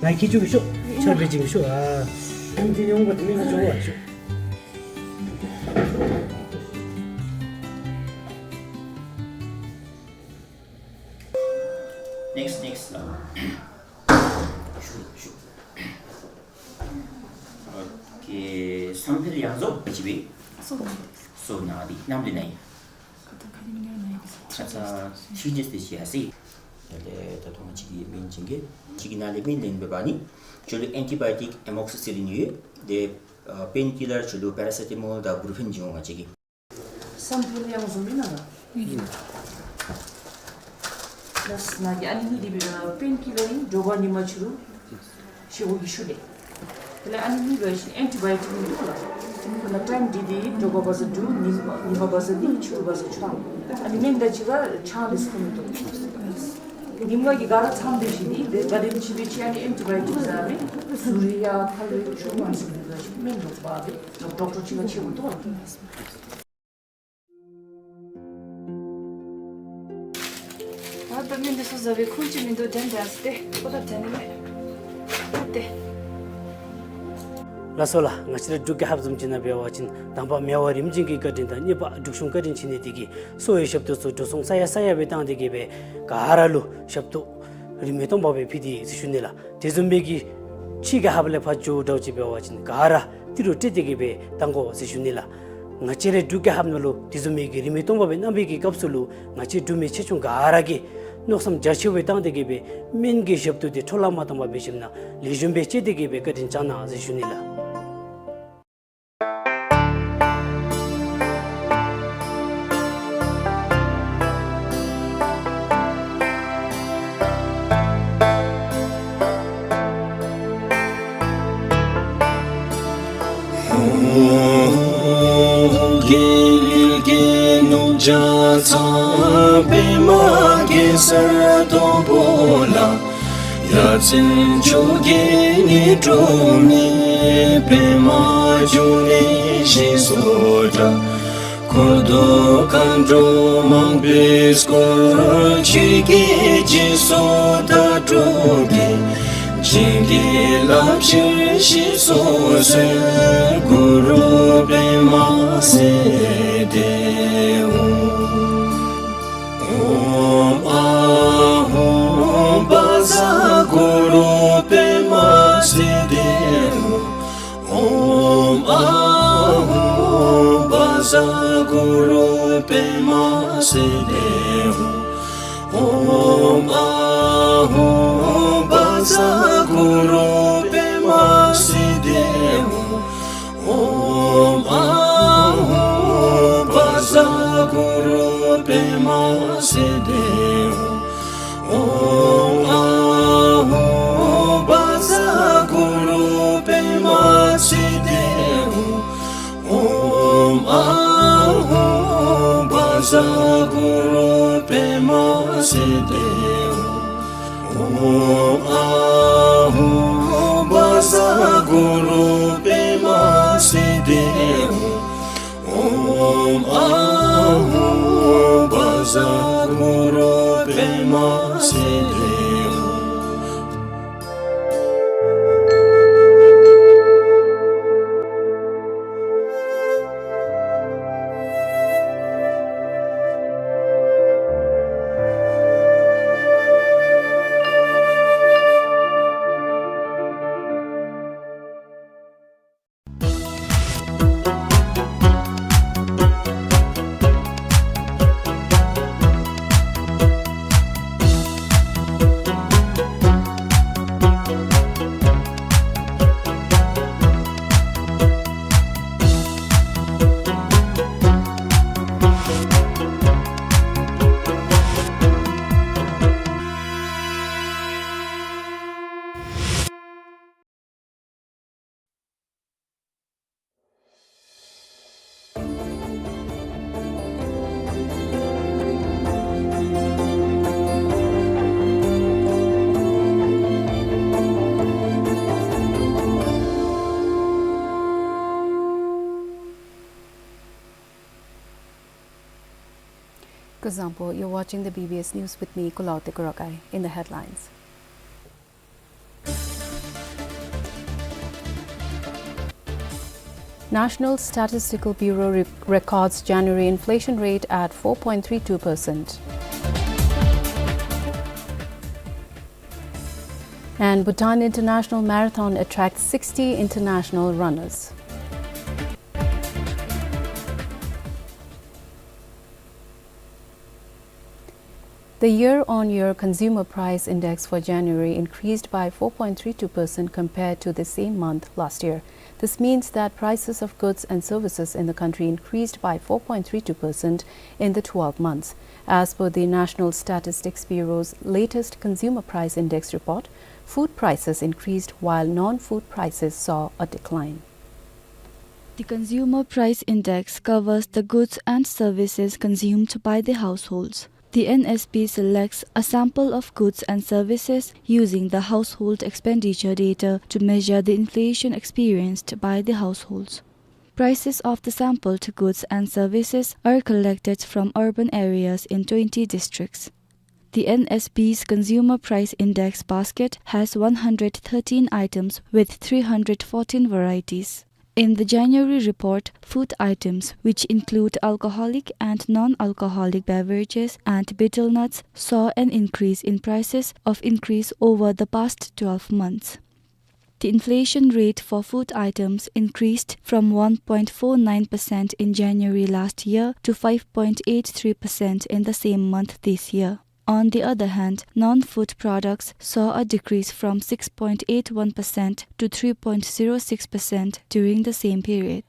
ལ་ཁི་ཅུ་གི་ཤོ། ཆར་བེ་ཅིང་ཤོ་ཨ། ཨང་ཏི་ཉོང་གོ་ཏི་མི་ཁ་ཅོ་ཝེ་ཤོ། Next, next. ཞུ་ཞུ། ཨོ་ཁེ། བསམ་འཕེལ་གཡང་འཛོམས་ཅིག་སྦེ། སོ་ན་དེ་ནམ་དེ་ན་ཡི། ཁ་ཚ་ཤི་ཇེས་ཏེ་ཤི་ཡ་སི། ད་ད་ད་ཐོག་མ་ཅིག་གི་མིང་ཅིག་གི་ཅིག་གི་ནང་ལས་མིང་ལེན་འབད་བ་ནི་ཇོ་ལུ་ཨེན་ཊི་བའི་ཊིཀ་ཨེ་མོག་སི་སི་ལིན་ཡོད། དེ་ཨ་པེན་ཀི་ལར་ཇོ་ལུ་པེ་ར་སེ་ཊ་མོལ་དང་བུ་རུ་ཕེན་བྱིན་འོང་ང་བཅས་ཀྱིས། བསམ་འཕེལ་གཡང་འཛོམས་ཨིན་ན་ལགས། ཨིན། ལགས་ནཱ་གི་ཨ་ནི་གཉིས་འདི་སྦེ་པེན་ཀི་ལར་ཨིན། དྲོ་པ་ཉིན་མ་ཕྱི་རུ་བཞེས་སྒོ་གི་ཤུལ་ལས། དེ་ལས་ཨ་ནི་གཉིས་འབད་བ་ཅིན་ཨེན་ཊི་བའི་ཊིཀ་ཨིན་འདུག་ལགས། ཁོ་ན་ཊའིམ་འདི་འདི་དྲོ་པ་བ་ཟ་དྲུག་ཉིན་ཉིན་མ་བ་ཟ་གཉིས་ཕྱི་རུ་བ་ཟ་བཅུ་ཐམ། ཨ་ནི་སྨན་དང་གཅིག་ཁར་ཆང་ལེན་ཁོམ་མི་འདུག། ཉིན་མ་གི་ག་ར་ཚང་སྦེ་བཞེས་ཏེ་དེ་ག་དེམ་ཅིག་སྦེ་ཅིག་ཨ་ནི་ཨེན་ཊི་བའི་ཊིཀ་ཟ་མི་ཟུར་ཡང་ཁ་ལས་ཆུ་མ་ཟ་མི་འདུག་ཅིག་སྨན་འདུག་པ་སྦེ་ཌོག་ཊར་ཅིག་ལུ་ཕྱད་དགོ་འདུག་ལགས། ཨ་ད་སྨན་འདི་ཚུ་ཟ་བའི་ཁུངས་ཅིག་མིན་འདུག། དྲན་དྲན་ཏེ་ཁོ་ད་དྲན་ནི་མས། ཨ་ཏེ། ལགས་སོ་ལགས། ང་བཅས་ར་འབྲུག་རྒྱལ་ཁབ་བཟུམ་ཅིག་ནང་འབད་བ་ཅིན་དང་པ་མེས་དབོན་རིམ་བྱོན་གྱི་བཀའ་དྲིན་དང་གཉིས་པ་འབྲུག་གཞུང་བཀའ་དྲིན་ཆེ་ནི་དེ་གིས་གསོ་བའི་ཞབས་ཏོག་ཚུ་འགྲོ་སོང་ས་ཡ་ས་ཡ་སྦེ་བཏང་སྟེ་གི་སྦེ་ག་ར་ལུ་ཞབས་ཏོག་རིན་མེད་སྟོང་པ་སྦེ་ཕུལ་ཏེ་ཟེར་ཞུ་ནི་ལགས། དེ་བཟུམ་སྦེ་གི་ཕྱི་རྒྱལ་ཁབ་ལས་ཕར་འགྱོ་འདྲཝ་ཅིག་འབད་བ་ཅིན་ག་ར་ཏི་རུ་སྤྲོད་དེ་གི་སྦེ་བཏང་དགོ་ཟེར་ཞུ་ནི་ལགས། ང་བཅས་རའི་འབྲུག་རྒྱལ་ཁབ་ནང་ལུ་དེ་བཟུམ་མའི་གི་རིན་མེད་སྟོང་པ་སྦེ་གནང་བའི་གི་སྐབས་སུ་ལུ་ང་བཅས་འབྲུག་མི་ཆེ་ཆུང་ག་ར་གིས་མནོ་བསམ་རྒྱ་ཆེ་བའི་བཏང་སྟེ་གི་སྦེ་སྨན་གྱི་ཞབས་ཏོག་དེ་འཕྲོ་བརླག་མ་བཏང་པར་འབད་ཞིནམ་ན་ལེགས་ཤོམ་སྦེ་སྤྱད་དེ་གི་སྦེ་བཀའ་དྲིན་བསྐྱང་གནང་ཟེར་ཞུ་ནི་ལགས། རྒྱལ་གྱི་ནུབ་བྱང་ཚང་པདྨ་གེ་སར་སྟོང་པོ་ལ། ཡ་མཚན་མཆོག་གི་ནི་སྒྲོན་མེ་པདྨ་འབྱུང་གནས་ཞེས་སུ་གྲགས། འཁོར་དུ་མཁའ་འགྲོ་མང་པོས་བསྐོར། ཆོས་ཀྱི་རྗེས་སུ་བདག་སྒྲུབ་ཀྱིས། བྱིན་གྱིས་བརླབ་ཕྱིར་ཞེས་སུ་གསོལ། གུ་རུ་པདྨ་སིདྡྷི་ཧཱུྃ། ཨོཾ་ཨཱཿཧཱུྃ་བཛྲ་གུ་རུ་པདྨ་སིདྡྷི་ཧཱུྃ། ཨོཾ་ཨཱཿཧཱུྃ་བཛྲ་གུ་རུ་པདྨ་སིདྡྷི་ཧཱུྃ། ཨོཾ་ཨཱཿཧཱུྃ་བཛྲ་གུ་རུ་པདྨ་སིདྡྷི་ཧཱུྃ། ཨོཾ་ཨཱཿཧཱུྃ་བཛྲ་གུ་རུ་པདྨ་སིདྡྷི་ཧཱུྃ། ཨོཾ་ཨཱཿཧཱུྃ་བཛྲ་གུ་རུ་པདྨ་སིདྡྷི་ཧཱུྃ། ཨོཾ་ཨཱཿཧཱུྃ་བཛྲ་གུ་རུ་པདྨ་སིདྡྷི་ཧཱུྃ། ཨོཾ་ཨཱཿཧཱུྃ་བཛྲ་གུ་རུ་པདྨ་སིདྡྷི་ཧཱུྃ། ཨོཾ་ཨཱཿཧཱུྃ་བཛྲ་གུ་རུ་པདྨ་སིདྡྷི་ཧཱུྃ། Kuzuzangpo, you're watching the B B S News with me, Kulao Tekurakai. In the headlines. National Statistical Bureau re-, records January inflation rate at four point three two percent. And Bhutan International Marathon attracts sixty international runners. The year-on-year consumer price index for January increased by four point three two percent compared to the same month last year. This means that prices of goods and services in the country increased by four point three two percent in the twelve months. As per the National Statistics Bureau's latest consumer price index report, food prices increased while non-food prices saw a decline. The Consumer Price Index covers the goods and services consumed by the households. The N S P selects a sample of goods and services using the household expenditure data to measure the inflation experienced by the households. Prices of the sampled goods and services are collected from urban areas in twenty districts. The N S P's Consumer Price Index basket has one hundred thirteen items with three hundred fourteen varieties. In the January report, food items, which include alcoholic and non-alcoholic beverages and betel nuts, saw an increase in prices of increase over the past twelve months. The inflation rate for food items increased from one point four nine percent in January last year to five point eight three percent in the same month this year. On the other hand, non-food products saw a decrease from six point eight one percent to three point zero six percent during the same period.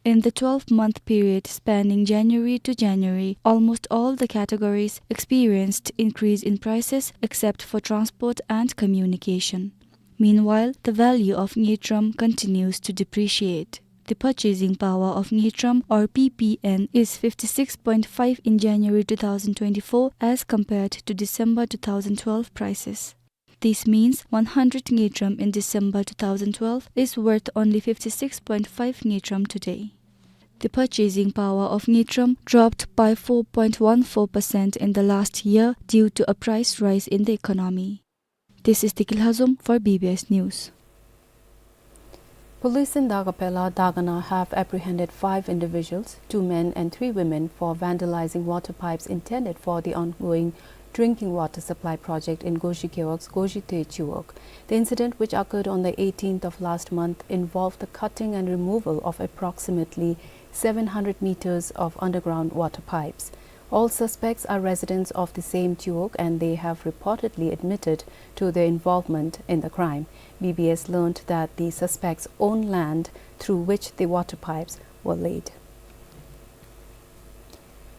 In the twelve-month period spanning January to January, almost all the categories experienced increase in prices except for transport and communication. Meanwhile, the value of ngultrum continues to depreciate. The purchasing power of ngultrum, or P P N, is fifty-six point five in January two thousand twenty-four as compared to December two thousand twelve prices. This means one hundred ngultrum in December two thousand twelve is worth only fifty-six point five ngultrum today. The purchasing power of ngultrum dropped by four point one four percent in the last year due to a price rise in the economy. This is Deki Lhazom for B B S News. Police in Dagapela, Dagana have apprehended five individuals, two men and three women, for vandalizing water pipes intended for the ongoing drinking water supply project in Goji Gewog's Goji Te Chiwog. The incident, which occurred on the eighteenth of last month, involved the cutting and removal of approximately seven hundred meters of underground water pipes. All suspects are residents of the same Chiwog and they have reportedly admitted to their involvement in the crime. B B S learned that the suspects own land through which the water pipes were laid.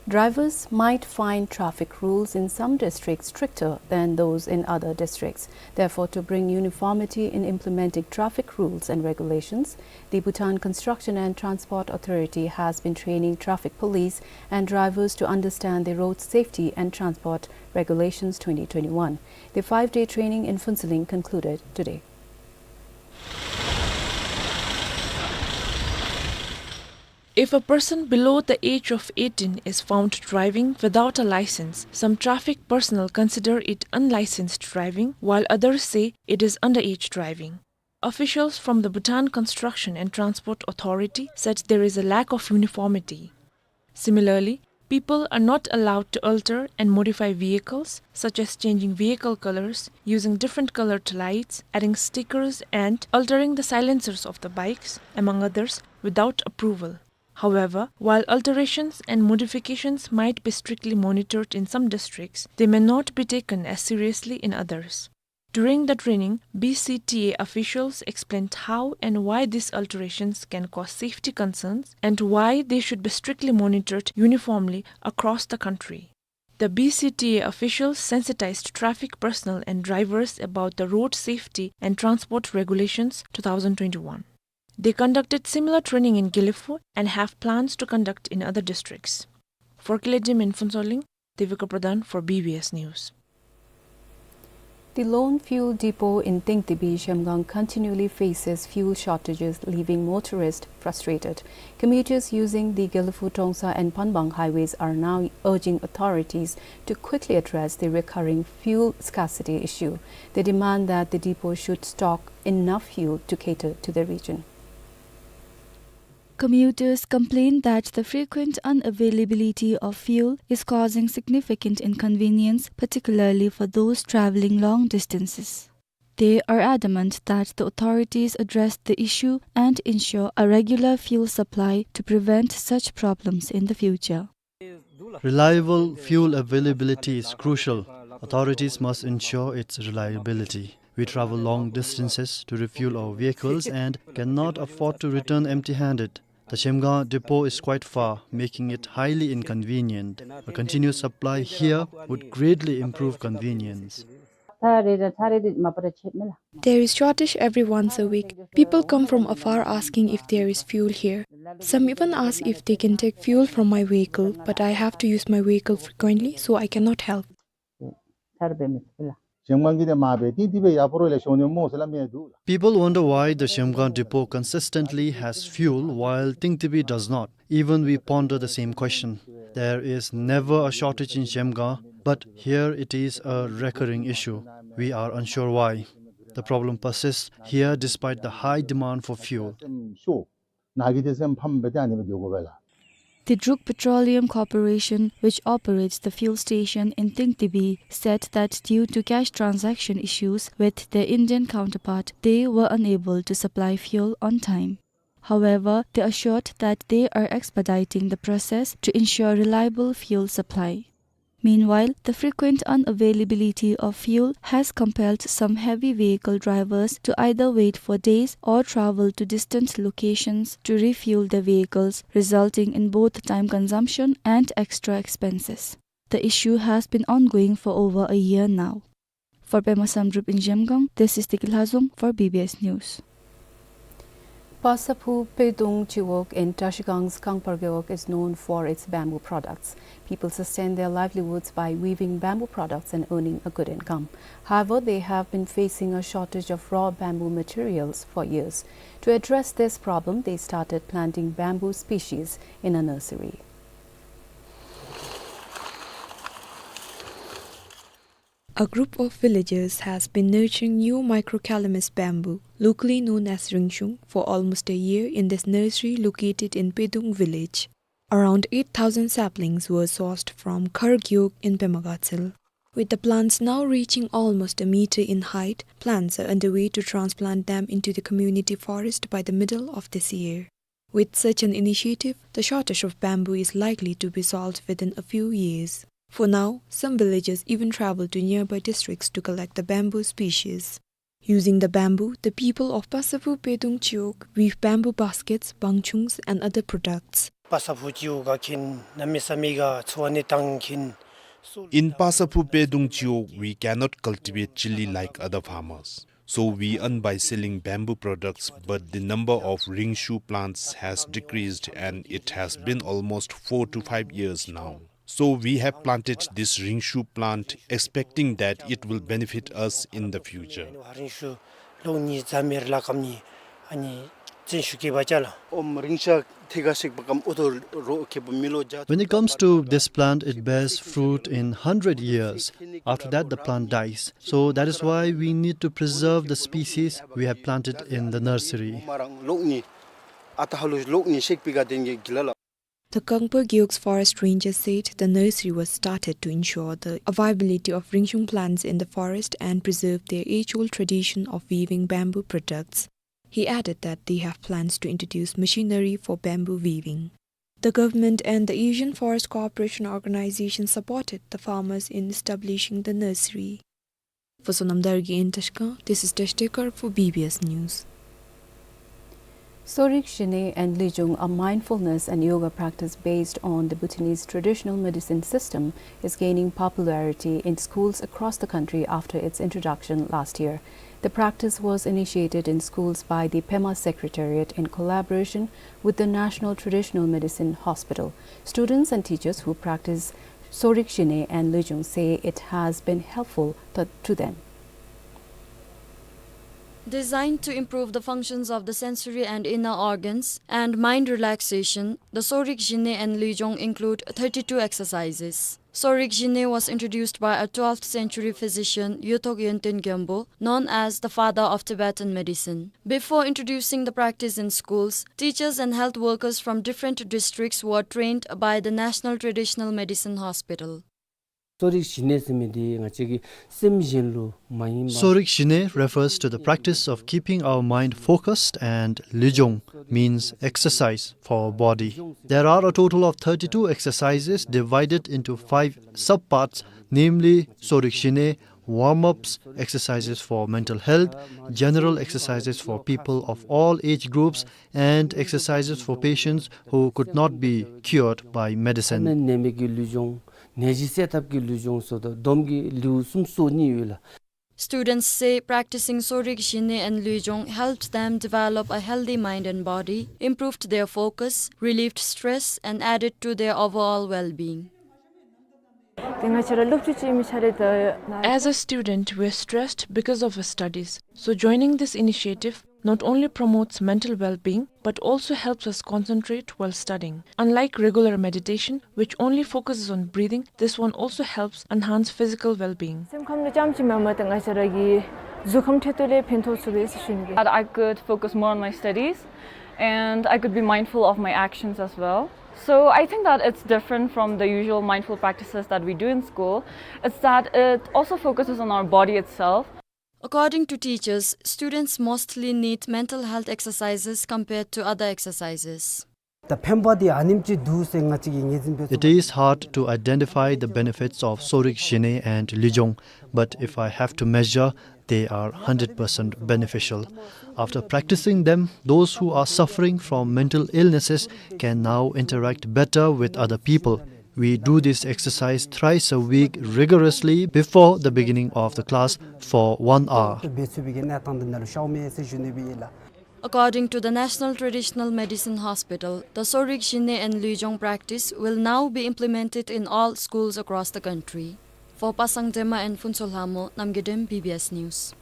Drivers might find traffic rules in some districts stricter than those in other districts. Therefore, to bring uniformity in implementing traffic rules and regulations, the Bhutan Construction and Transport Authority has been training traffic police and drivers to understand the Road Safety and Transport Regulations twenty twenty-one. The five-day training in Phuentsholing concluded today. If a person below the age of eighteen is found driving without a license, some traffic personnel consider it unlicensed driving, while others say it is underage driving. Officials from the Bhutan Construction and Transport Authority said there is a lack of uniformity. Similarly, people are not allowed to alter and modify vehicles, such as changing vehicle colors, using different colored lights, adding stickers, and altering the silencers of the bikes, among others, without approval. However, while alterations and modifications might be strictly monitored in some districts, they may not be taken as seriously in others. During the training, B C T A officials explained how and why these alterations can cause safety concerns and why they should be strictly monitored uniformly across the country. The B C T A officials sensitized traffic personnel and drivers about the Road Safety and Transport Regulations two thousand twenty-one. They conducted similar training in Gelephu and have plans to conduct in other districts. For Kiledim in Phuentsholing, Devika Pradhan for B B S News. The lone fuel depot in Tengtebi, Zhemgang, continually faces fuel shortages, leaving motorists frustrated. Commuters using the Gelephu, Tongsa and Panbang highways are now urging authorities to quickly address the recurring fuel scarcity issue. They demand that the depot should stock enough fuel to cater to the region. Commuters complain that the frequent unavailability of fuel is causing significant inconvenience, particularly for those traveling long distances. They are adamant that the authorities address the issue and ensure a regular fuel supply to prevent such problems in the future. Reliable fuel availability is crucial. Authorities must ensure its reliability. We travel long distances to refuel our vehicles and cannot afford to return empty-handed. The Zhemgang depot is quite far, making it highly inconvenient. A continuous supply here would greatly improve convenience. There is shortage every once a week. People come from afar asking if there is fuel here. Some even ask if they can take fuel from my vehicle, but I have to use my vehicle frequently, so I cannot help. People wonder why the Zhemgang depot consistently has fuel while Tingtibi does not. Even we ponder the same question. There is never a shortage in Zhemgang, but here it is a recurring issue. We are unsure why. The problem persists here despite the high demand for fuel. The Druk Petroleum Corporation, which operates the fuel station in Tingtibi, said that due to cash transaction issues with their Indian counterpart, they were unable to supply fuel on time. However, they assured that they are expediting the process to ensure reliable fuel supply. Meanwhile, the frequent unavailability of fuel has compelled some heavy vehicle drivers to either wait for days or travel to distant locations to refuel their vehicles, resulting in both time consumption and extra expenses. The issue has been ongoing for over a year now. For Pema Samdrup in Zhemgang, this is Tiki Lhazom for B B S News. Pasaphu Pedung Chiwog in Trashigang's Kangpar Gewog is known for its bamboo products. People sustain their livelihoods by weaving bamboo products and earning a good income. However, they have been facing a shortage of raw bamboo materials for years. To address this problem, they started planting bamboo species in a nursery. A group of villagers has been nurturing new microcalamus bamboo, locally known as ringshung, for almost a year in this nursery located in Pedung village. Around eight thousand saplings were sourced from Khargyok in Pema Gatshel. With the plants now reaching almost a meter in height, plans are underway to transplant them into the community forest by the middle of this year. With such an initiative, the shortage of bamboo is likely to be solved within a few years. For now, some villagers even travel to nearby districts to collect the bamboo species. Using the bamboo, the people of Pasaphu Pedung Chiwog weave bamboo baskets, bangchungs, and other products. Pasaphu Chiwog ga khin, nami sami ga chuani tang khin. In Pasaphu Pedung Chiwog, we cannot cultivate chilli like other farmers. So we earn by selling bamboo products, but the number of ringshu plants has decreased and it has been almost four to five years now. So we have planted this ringshu plant expecting that it will benefit us in the future. When it comes to this plant, it bears fruit in hundred years. After that, the plant dies. So that is why we need to preserve the species we have planted in the nursery. The Kangpar Gewog's forest ranger said the nursery was started to ensure the viability of ringshung plants in the forest and preserve their age-old tradition of weaving bamboo products. He added that they have plans to introduce machinery for bamboo weaving. The government and the Asian Forest Cooperation Organization supported the farmers in establishing the nursery. For Sonam Dargay in Trashigang, this is Tesh Tekar for B B S News. Sorik Zhine and Lijung, a mindfulness and yoga practice based on the Bhutanese traditional medicine system, is gaining popularity in schools across the country after its introduction last year. The practice was initiated in schools by the Pema Secretariat in collaboration with the National Traditional Medicine Hospital. Students and teachers who practice Sorik Zhine and Lijung say it has been helpful to, to them. Designed to improve the functions of the sensory and inner organs and mind relaxation, the Sorik Zhine and Lijung include thirty-two exercises. Sorik Zhine was introduced by a twelfth century physician, Yothok Yönten Gyalpo, known as the father of Tibetan medicine. Before introducing the practice in schools, teachers and health workers from different districts were trained by the National Traditional Medicine Hospital. གསོ་རིག་གཞི་གནས་ཟེར་མི་འདི་ང་བཅས་ཀྱི་སེམས་གཞན་ལུ་མ་ཡེངས་པར། གསོ་རིག་གཞི་གནས refers to the practice of keeping our mind focused, and ལུས་སྦྱོང means exercise for body. There are a total of thirty-two exercises divided into five subparts, namely གསོ་རིག་གཞི་གནས, warm-ups, exercises for mental health, general exercises for people of all age groups, and exercises for patients who could not be cured by medicine. ནད་མེད་ཀྱི་ལུས་སྦྱོང་ནད་གཞི་སེལ་ཐབས་ཀྱི་ལུས་སྦྱོང་ཟེར་དོ་བསྡོམས་ཀྱིས་ལེའུ་སུམ་ཅུ་སོ་གཉིས་ཡོད་ལགས། Students say practicing གསོ་རིག་གཞི་གནས་and ལུས་སྦྱོང helped them develop a healthy mind and body, improved their focus, relieved stress, and added to their overall well-being. ཏེ་ང་བཅས་ར་སློབ་ཕྲུག་ཅིག་ཨིན་མི་ཆ་ར་ད། As a student, we're stressed because of our studies. So joining this initiative not only promotes mental well-being, but also helps us concentrate while studying. Unlike regular meditation, which only focuses on breathing, this one also helps enhance physical well-being. སེམས་ཁམས་ལུ་ཙམ་ཅིག་མེན་པར་ད་ང་བཅས་ར་གི་གཟུགས་ཁམས་ཁྲོད་དུ་ལས་ཕན་ཐོགས་ཚུགས་པས་ཟེར་ཞུ་ནི་གི། That I could focus more on my studies and I could be mindful of my actions as well. So I think that it's different from the usual mindful practices that we do in school. It's that it also focuses on our body itself. According to teachers, students mostly need mental health exercises compared to other exercises. ད་ཕན་པ་འདི་ཨ་ནེམ་ཅིག་འདུག་ཟེར་ང་བཅས་ཀྱིས་ངོས་འཛིན་འབད་ཚུགས། It is hard to identify the benefits of གསོ་རིག་གཞི་གནས་and ལུས་སྦྱོང, but if I have to measure, they are hundred percent beneficial. After practicing them, those who are suffering from mental illnesses can now interact better with other people. We do this exercise thrice a week rigorously before the beginning of the class for one hour. འབད་ཚུགས་པའི་གནས་སྟངས་འདི་ནང་ལུ་ཤརཝ་མས་ཟེར་ཞུ་ནི་སྦེ་ཨིན་ལགས། According to the National Traditional Medicine Hospital, the གསོ་རིག་གཞི་གནས་and ལུས་སྦྱོང་practice will now be implemented in all schools across the country. For Pasang Dema and Phuntsho Lhamo, Namgay Dem, B B S News.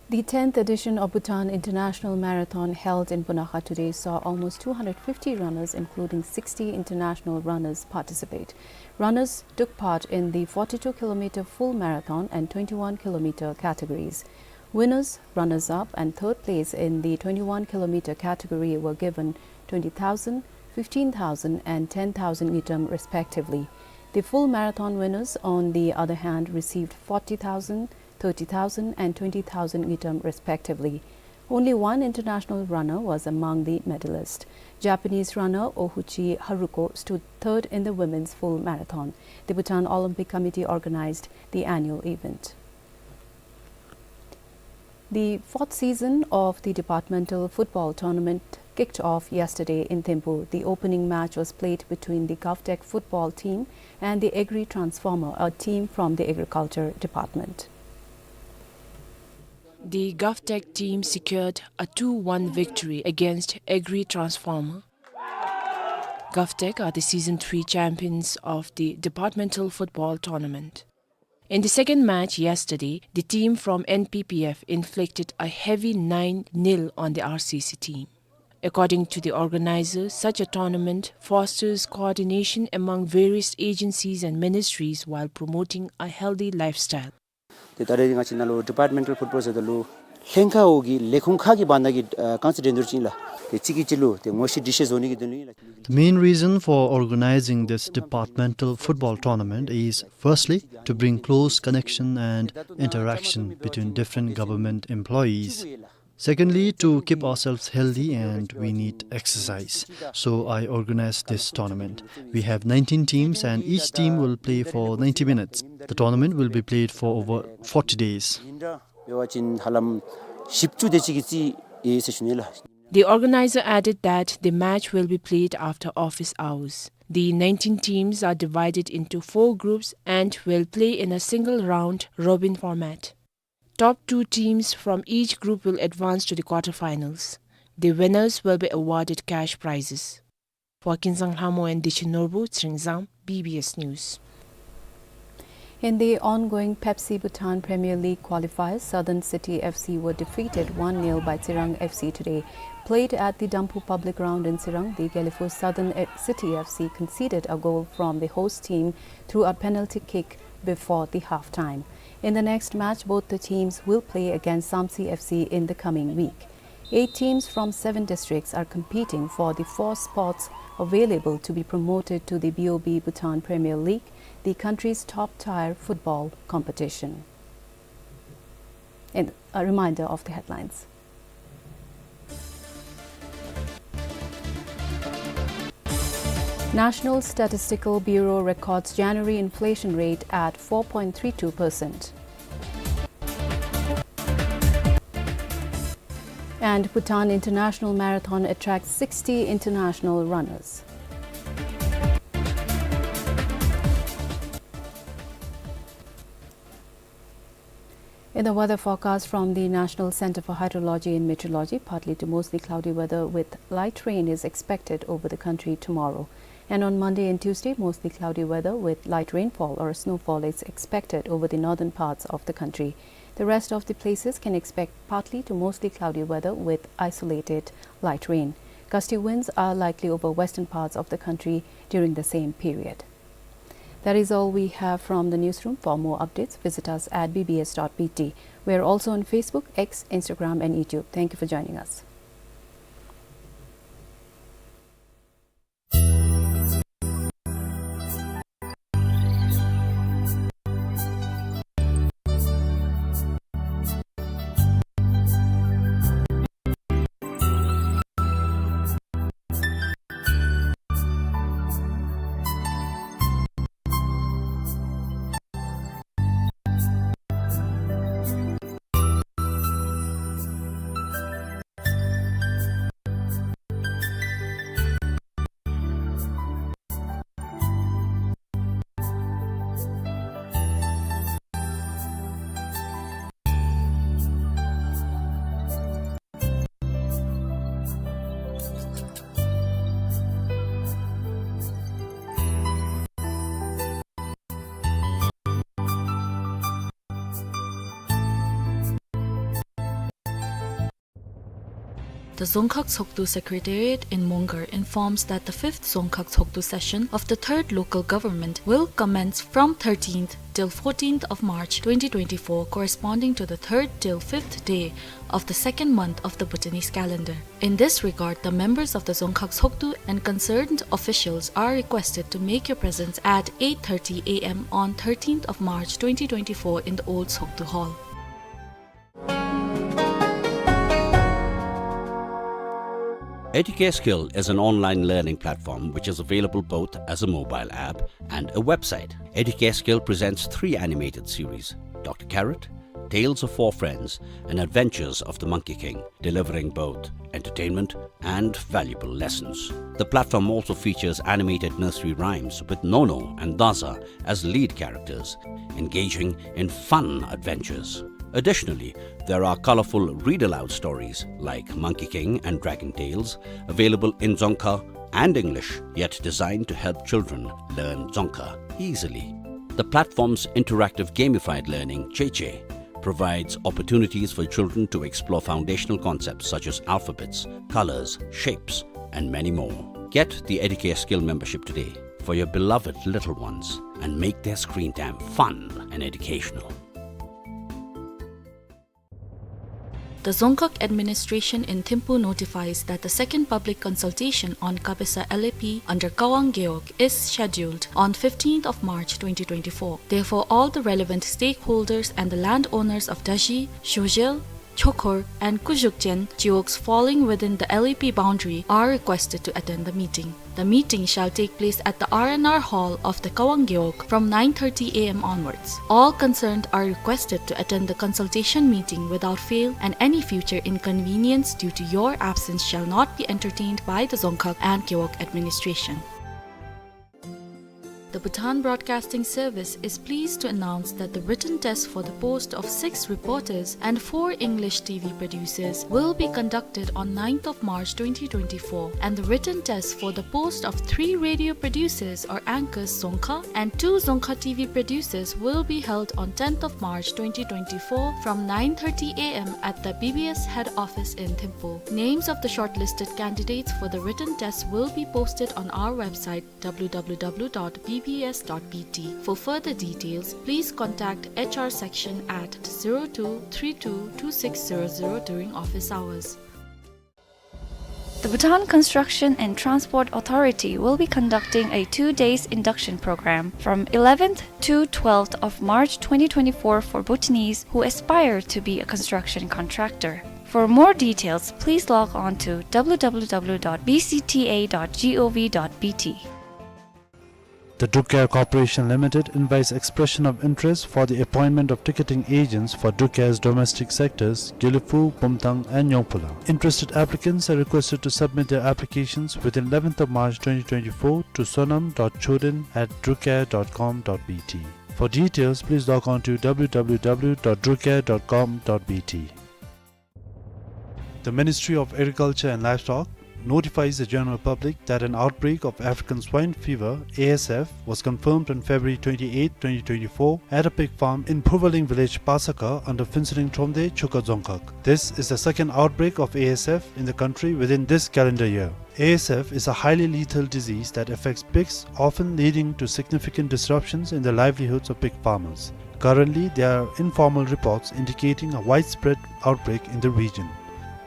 The tenth edition of Bhutan International Marathon held in Punakha today saw almost two hundred fifty runners, including sixty international runners, participate. Runners took part in the forty-two kilometer full marathon and twenty-one kilometer categories. Winners, runners-up, and third place in the twenty-one kilometer category were given twenty thousand, fifteen thousand, and ten thousand ngultrum respectively. The full marathon winners, on the other hand, received forty thousand, thirty thousand, and twenty thousand ngultrum respectively. Only one international runner was among the medalists. Japanese runner Ohuchi Haruko stood third in the women's full marathon. The Bhutan Olympic Committee organized the annual event. The fourth season of the departmental football tournament kicked off yesterday in Thimphu. The opening match was played between the Govtech football team and the Agri Transformer, a team from the Agriculture Department. The Govtech team secured a two one victory against Agri Transformer. Govtech are the season three champions of the departmental football tournament. In the second match yesterday, the team from N P P F inflicted a heavy nine nil on the R C C team. According to the organizers, such a tournament fosters coordination among various agencies and ministries while promoting a healthy lifestyle. ཏེ་ད་རེས་ང་བཅས་ནང་ལུ་ཌི་པཱརཊ་མེན་ཊལ་ཕུཊ་བཱོལ་ཟེར་ད་ལུ་ལྷན་ཁག་འོག་གི་ལས་ཁུངས་ཁག་གི་བར་ན་གི་ཨ་རྐང་རྩེད་འགྲན་བསྡུར་ཅིག་ཨིན་ལགས། ཏེ་གཅིག་གིས་གཅིག་ལུ་ཏེ་ངོ་ཤེས་འདྲིས་ཤེས་བཟོ་ནི་གི་དོན་ལུ་ཨིན་ལགས། The main reason for organizing this departmental football tournament is firstly to bring close connection and interaction between different government employees. Secondly, to keep ourselves healthy and we need exercise. So I organized this tournament. We have nineteen teams and each team will play for ninety minutes. The tournament will be played for over forty days. འབད་བ་ཅིན་ཧ་ལམ་བཞི་བཅུ་དེ་ཅིག་གི་རྩིས་ཡོད་ཟེར་ཞུ་ནི་ལགས། The organizer added that the match will be played after office hours. The nineteen teams are divided into four groups and will play in a single round robin format. Top two teams from each group will advance to the quarterfinals. The winners will be awarded cash prizes. For Kinsang Lhamo and Dichi Norbu, Tsering Zam, B B S News. In the ongoing Pepsi Bhutan Premier League qualifiers, Southern City F C were defeated one nil by Tsirang F C today. Played at the Damphu Public Ground in Tsirang, the Gelephu Southern F-, City F C conceded a goal from the host team through a penalty kick before the half-time. In the next match, both the teams will play against Samtse F C in the coming week. Eight teams from seven districts are competing for the four spots available to be promoted to the B O B Bhutan Premier League, the country's top-tier football competition. And a reminder of the headlines. National Statistical Bureau records January inflation rate at four point three two percent. And Bhutan International Marathon attracts sixty international runners. In the weather forecast from the National Center for Hydrology and Meteorology, partly to mostly cloudy weather with light rain is expected over the country tomorrow. And on Monday and Tuesday, mostly cloudy weather with light rainfall or snowfall is expected over the northern parts of the country. The rest of the places can expect partly to mostly cloudy weather with isolated light rain. Gusty winds are likely over western parts of the country during the same period. That is all we have from the newsroom. For more updates, visit us at B B S dot B T. We are also on Facebook, X, Instagram, and YouTube. Thank you for joining us. The Dzongkhag Tshogdu Secretariat in Mongar informs that the fifth Dzongkhag Tshogdu session of the third local government will commence from thirteenth till fourteenth of March twenty twenty-four, corresponding to the third till fifth day of the second month of the Bhutanese calendar. In this regard, the members of the Dzongkhag Tshogdu and concerned officials are requested to make your presence at eight thirty A M on thirteenth of March twenty twenty-four in the old Tshogdu Hall. Educare Skill is an online learning platform which is available both as a mobile app and a website. Educare Skill presents three animated series, Doctor Carrot, Tales of Four Friends, and Adventures of the Monkey King, delivering both entertainment and valuable lessons. The platform also features animated nursery rhymes with Nono and Daza as lead characters, engaging in fun adventures. Additionally, there are colorful read-aloud stories like Monkey King and Dragon Tales, available in Dzongkha and English, yet designed to help children learn Dzongkha easily. The platform's interactive gamified learning, Cheche, provides opportunities for children to explore foundational concepts such as alphabets, colors, shapes, and many more. Get the Educare Skill membership today for your beloved little ones and make their screen time fun and educational. The Dzongkhag administration in Thimphu notifies that the second public consultation on Kabesa L A P under Kawang Gewog is scheduled on fifteenth of March twenty twenty-four. Therefore, all the relevant stakeholders and the landowners of Daji, Shojel, Chokhor and Kujukchen Gewogs falling within the L A P boundary are requested to attend the meeting. The meeting shall take place at the R and R Hall of the Kawang Gewog from nine thirty A M onwards. All concerned are requested to attend the consultation meeting without fail, and any future inconvenience due to your absence shall not be entertained by the Dzongkhag and Gewog administration. The Bhutan Broadcasting Service is pleased to announce that the written test for the post of six reporters and four English T V producers will be conducted on ninth of March twenty twenty-four, and the written test for the post of three radio producers or anchors Dzongkha and two Dzongkha T V producers will be held on tenth of March twenty twenty-four from nine thirty A M at the B B S head office in Thimphu. Names of the shortlisted candidates for the written test will be posted on our website, W W W dot B B S dot B T. For further details, please contact H R section at zero two three two two six zero zero during office hours. The Bhutan Construction and Transport Authority will be conducting a two days induction program from eleventh to twelfth of March twenty twenty-four for Bhutanese who aspire to be a construction contractor. For more details, please log on to w w w dot b c t a dot g o v dot b t. The Druk Air Corporation Limited invites expression of interest for the appointment of ticketing agents for Druk Air's domestic sectors, Gelephu, Bumthang, and Nyongphula. Interested applicants are requested to submit their applications within eleventh of March twenty twenty-four to sonam dot choden at drukair dot com dot b t. For details, please log on to w w w dot drukair dot com dot b t. The Ministry of Agriculture and Livestock notifies the general public that an outbreak of African swine fever, A S F, was confirmed on February twenty-eighth, twenty twenty-four, at a pig farm in Phurwaling village, Pasakha, under Phuentsholing Thromde, Chuka Dzongkhag. This is the second outbreak of A S F in the country within this calendar year. A S F is a highly lethal disease that affects pigs, often leading to significant disruptions in the livelihoods of pig farmers. Currently, there are informal reports indicating a widespread outbreak in the region.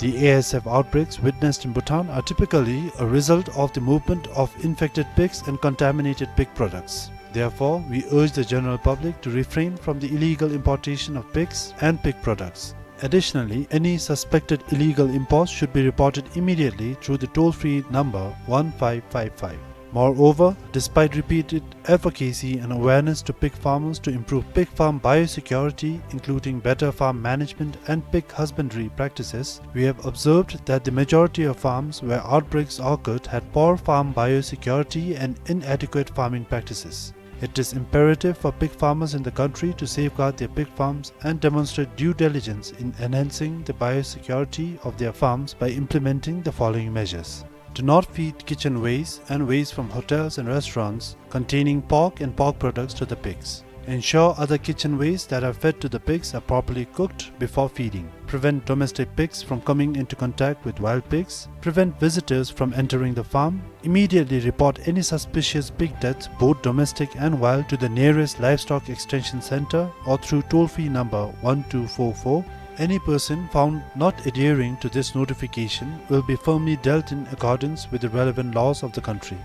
The A S F outbreaks witnessed in Bhutan are typically a result of the movement of infected pigs and contaminated pig products. Therefore, we urge the general public to refrain from the illegal importation of pigs and pig products. Additionally, any suspected illegal imports should be reported immediately through the toll-free number one five five five. Moreover, despite repeated advocacy and awareness to pig farmers to improve pig farm biosecurity, including better farm management and pig husbandry practices, we have observed that the majority of farms where outbreaks occurred had poor farm biosecurity and inadequate farming practices. It is imperative for pig farmers in the country to safeguard their pig farms and demonstrate due diligence in enhancing the biosecurity of their farms by implementing the following measures. Do not feed kitchen waste and waste from hotels and restaurants containing pork and pork products to the pigs. Ensure other kitchen waste that are fed to the pigs are properly cooked before feeding. Prevent domestic pigs from coming into contact with wild pigs. Prevent visitors from entering the farm. Immediately report any suspicious pig deaths, both domestic and wild, to the nearest livestock extension center or through toll-free number one two four four. Any person found not adhering to this notification will be firmly dealt in accordance with the relevant laws of the country.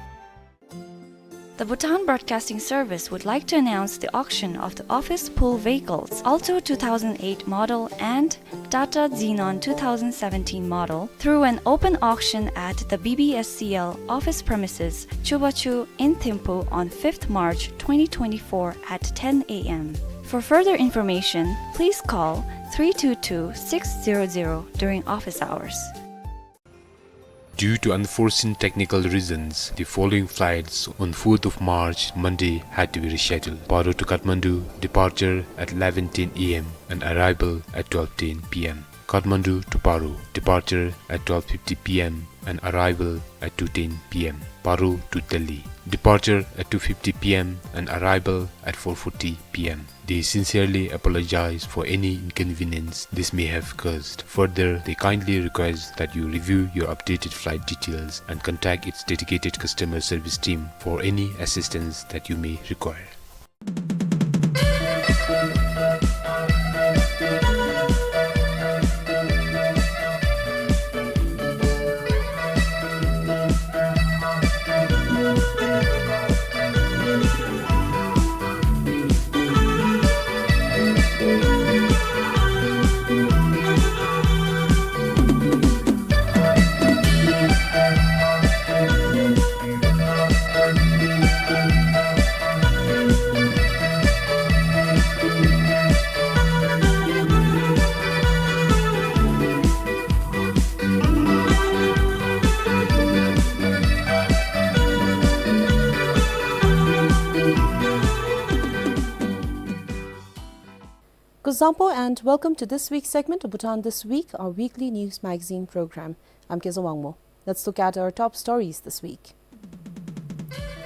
The Bhutan Broadcasting Service would like to announce the auction of the office pool vehicles Alto two thousand eight model and Tata Xenon two thousand seventeen model through an open auction at the B B S C L office premises, Chubachu in Thimphu on fifth March twenty twenty-four at ten A M. For further information, please call three two two six zero zero during office hours. Due to unforeseen technical reasons, the following flights on fourth of March, Monday, had to be rescheduled. Paro to Kathmandu, departure at eleven ten A M and arrival at twelve ten P M. Kathmandu to Paro, departure at twelve fifty P M and arrival at two ten P M. Paro to Delhi, departure at two fifty P M and arrival at four forty P M. They sincerely apologize for any inconvenience this may have caused. Further, they kindly request that you review your updated flight details and contact its dedicated customer service team for any assistance that you may require. Kuzuzangpo and welcome to this week's segment of Bhutan This Week, our weekly news magazine program. I'm Keza Wangmo. Let's look at our top stories this week.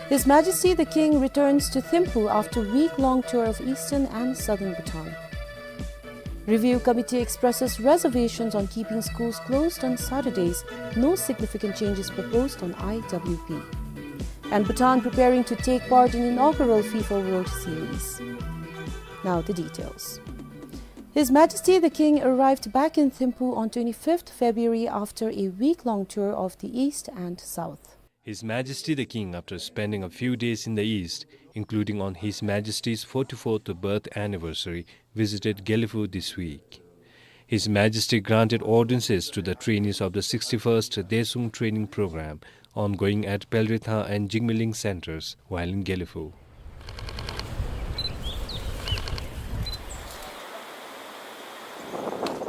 His Majesty the King returns to Thimphu after week-long tour of eastern and southern Bhutan. Review committee expresses reservations on keeping schools closed on Saturdays. No significant changes proposed on I W P. And Bhutan preparing to take part in inaugural FIFA World Series. Now the details. His Majesty the King arrived back in Thimphu on twenty-fifth February after a week-long tour of the East and South. His Majesty the King, after spending a few days in the East, including on His Majesty's forty-fourth birth anniversary, visited Gelephu this week. His Majesty granted audiences to the trainees of the sixty-first Daesung Training Program, ongoing at Pelritha and Jigmeling centers while in Gelephu.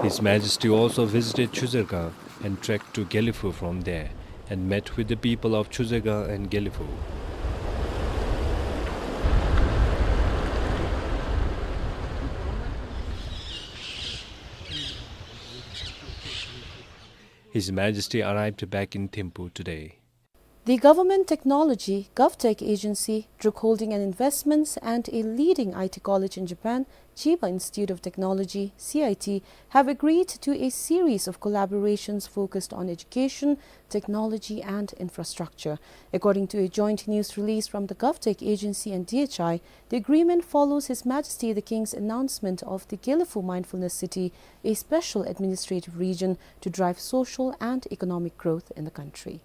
His Majesty also visited Chuzergang and trekked to Gelephu from there and met with the people of Chuzergang and Gelephu. His Majesty arrived back in Thimphu today. The Government Technology, GovTech Agency, Druk Holding and Investments, and a leading I T college in Japan, Chiba Institute of Technology, C I T, have agreed to a series of collaborations focused on education, technology, and infrastructure. According to a joint news release from the GovTech Agency and D H I, the agreement follows His Majesty the King's announcement of the Gelephu Mindfulness City, a special administrative region, to drive social and economic growth in the country.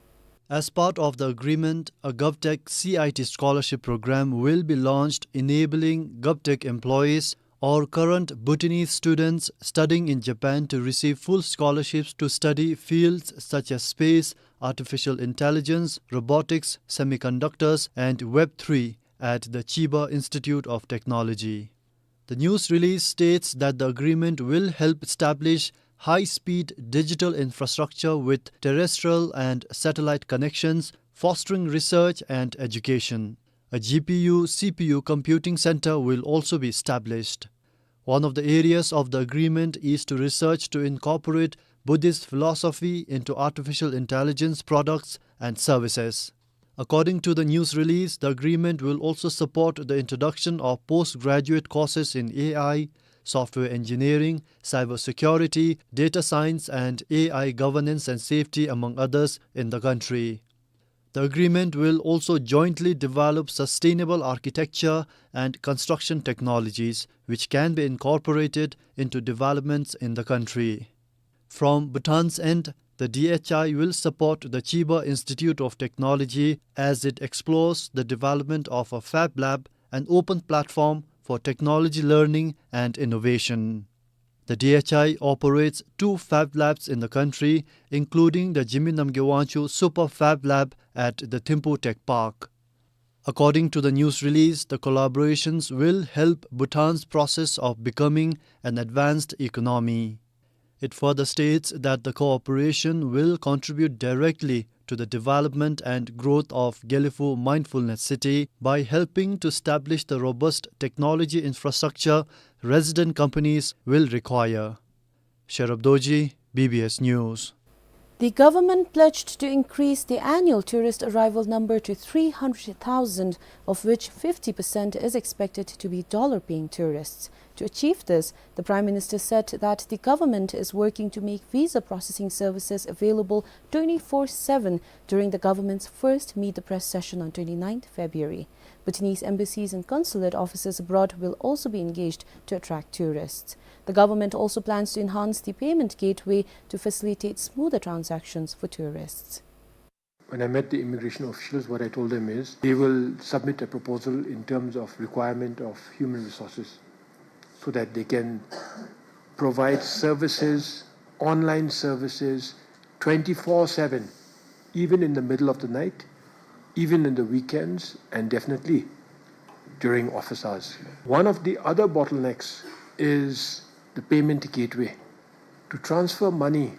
As part of the agreement, a GovTech C I T scholarship program will be launched, enabling GovTech employees or current Bhutanese students studying in Japan to receive full scholarships to study fields such as space, artificial intelligence, robotics, semiconductors, and Web three at the Chiba Institute of Technology. The news release states that the agreement will help establish high-speed digital infrastructure with terrestrial and satellite connections, fostering research and education. A G P U C P U computing center will also be established. One of the areas of the agreement is to research to incorporate Buddhist philosophy into artificial intelligence products and services. According to the news release, the agreement will also support the introduction of postgraduate courses in A I, software engineering, cybersecurity, data science, and A I governance and safety, among others, in the country. The agreement will also jointly develop sustainable architecture and construction technologies, which can be incorporated into developments in the country. From Bhutan's end, the D H I will support the Chiba Institute of Technology as it explores the development of a Fab Lab, an open platform for technology learning and innovation. The D H I operates two Fab Labs in the country, including the Jigme Namgye Wangchuck Super Fab Lab at the Thimphu Tech Park. According to the news release, the collaborations will help Bhutan's process of becoming an advanced economy. It further states that the cooperation will contribute directly to the development and growth of Gelephu Mindfulness City by helping to establish the robust technology infrastructure resident companies will require. Sherab Dorji, B B S News. The government pledged to increase the annual tourist arrival number to three hundred thousand, of which fifty percent is expected to be dollar-paying tourists. To achieve this, the Prime Minister said that the government is working to make visa processing services available twenty-four seven during the government's first Meet the Press session on twenty-ninth February. Bhutanese embassies and consulate offices abroad will also be engaged to attract tourists. The government also plans to enhance the payment gateway to facilitate smoother transactions for tourists. When I met the immigration officials, what I told them is they will submit a proposal in terms of requirement of human resources so that they can provide services, online services, twenty-four seven, even in the middle of the night, even in the weekends, and definitely during office hours. One of the other bottlenecks is the payment gateway. To transfer money,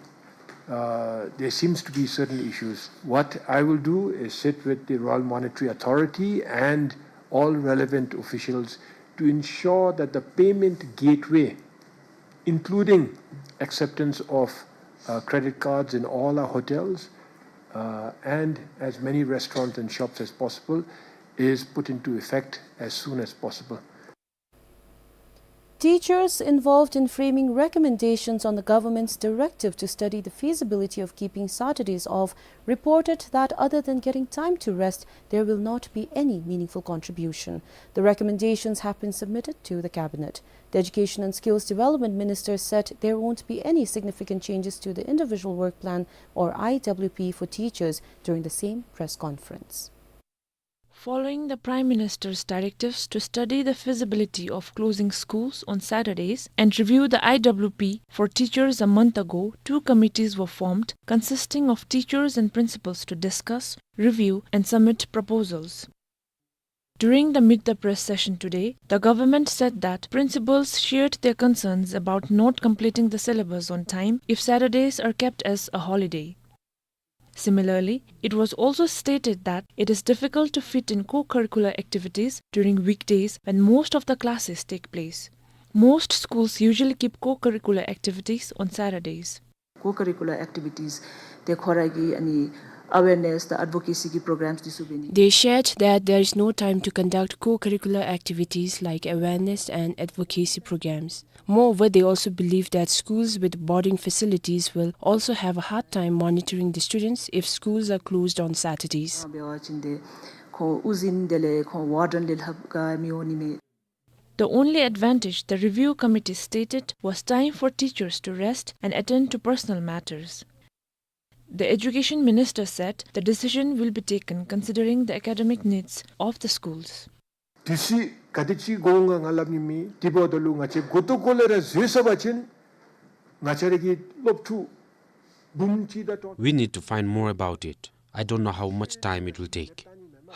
uh, there seems to be certain issues. What I will do is sit with the Royal Monetary Authority and all relevant officials to ensure that the payment gateway, including acceptance of, uh, credit cards in all our hotels, uh, and as many restaurants and shops as possible, is put into effect as soon as possible. Teachers involved in framing recommendations on the government's directive to study the feasibility of keeping Saturdays off reported that other than getting time to rest, there will not be any meaningful contribution. The recommendations have been submitted to the cabinet. The Education and Skills Development Minister said there won't be any significant changes to the individual work plan or I W P for teachers during the same press conference. Following the Prime Minister's directives to study the feasibility of closing schools on Saturdays and review the I W P for teachers a month ago, two committees were formed consisting of teachers and principals to discuss, review, and submit proposals. During the Meet the Press session today, the government said that principals shared their concerns about not completing the syllabus on time if Saturdays are kept as a holiday. Similarly, it was also stated that it is difficult to fit in co-curricular activities during weekdays when most of the classes take place. Most schools usually keep co-curricular activities on Saturdays. Co-curricular activities, ཏེ་ཁོ་ར་གི་ཨ་ནི་awareness དང་advocacy གི་programs འདི་ཚུ་འབད་ནི། They shared that there is no time to conduct co-curricular activities like awareness and advocacy programs. Moreover, they also believe that schools with boarding facilities will also have a hard time monitoring the students if schools are closed on Saturdays. འབད་བ་ཅིན་ཏེ་ཁོང་དབུ་འཛིན་དེ་ལས་ཁོང་warden ལས་ལྷབ་ག་མི་འོང་ནི་མས། The only advantage the review committee stated was time for teachers to rest and attend to personal matters. The education minister said the decision will be taken considering the academic needs of the schools. དུས་ཚོད་ག་དེ་ཅིག་འགོར་འོང་ག་ང་སླབ་ནི་མེད། དེ་འབདཝ་ད་ལུ་ང་བཅས་མགུ་ཏོ་སྐོར་ལས་ར་བཟོད་ས་པ་ཅིན་ང་བཅས་ར་གི་སློབ་ཕྲུག་འབུམ་གཅིག་དང་སྟོང་། We need to find more about it. I don't know how much time it will take.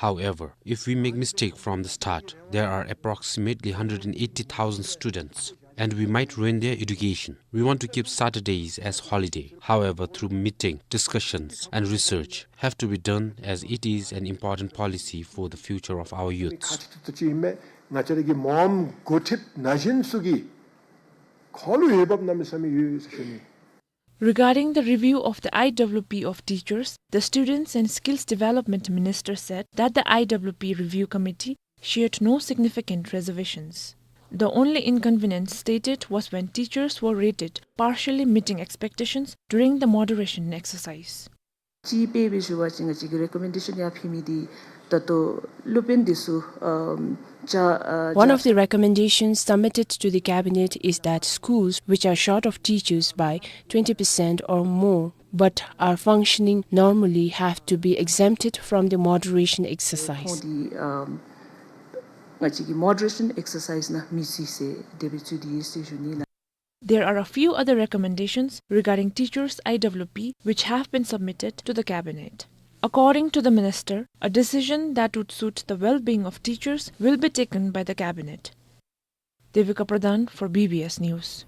However, if we make mistake from the start, there are approximately hundred and eighty thousand students, and we might ruin their education. We want to keep Saturdays as holiday. However, through meeting, discussions, and research have to be done as it is an important policy for the future of our youths. ཁག་ཆེ་ཏོག་ཏོ་ཅིག་ཨིན་མས། ང་བཅས་ར་གི་མངམ་འགོ་ཁྲིདཔ་ན་གཞོན་ཚུ་གིས་ཁོང་ལུ་འོས་འབབ་གནམ་མེད་ས་མེད་ཡོད་ཟེར་ཞུ་ནི། Regarding the review of the I W P of teachers, the Students and Skills Development Minister said that the I W P Review Committee shared no significant reservations. The only inconvenience stated was when teachers were rated partially meeting expectations during the moderation exercise. ཅིག་དཔེ་འབད་ཞུ་བ་ཅིན་ང་བཅས་ཀྱི་recommendation ཡར་ཕུལ་མི་འདི་ད་ལྟོ་སློབ་དཔོན་འདི་ཚུ་ཨམ་བཅའ་ཨ་One བཅའ- of the recommendations submitted to the cabinet is that schools which are short of teachers by twenty percent or more but are functioning normally have to be exempted from the moderation exercise. ཁོང་འདི་ཨམ་ང་བཅས་ཀྱི་moderation exercise ནང་མི་ཚུད་ཟེར་དེ་སྦེ་ཚུད་དེ་ཡོད་ཟེར་ཞུ་ནི་ལགས། There are a few other recommendations regarding teachers I W P which have been submitted to the cabinet. According to the minister, a decision that would suit the well-being of teachers will be taken by the cabinet. Devika Pradhan for B B S News.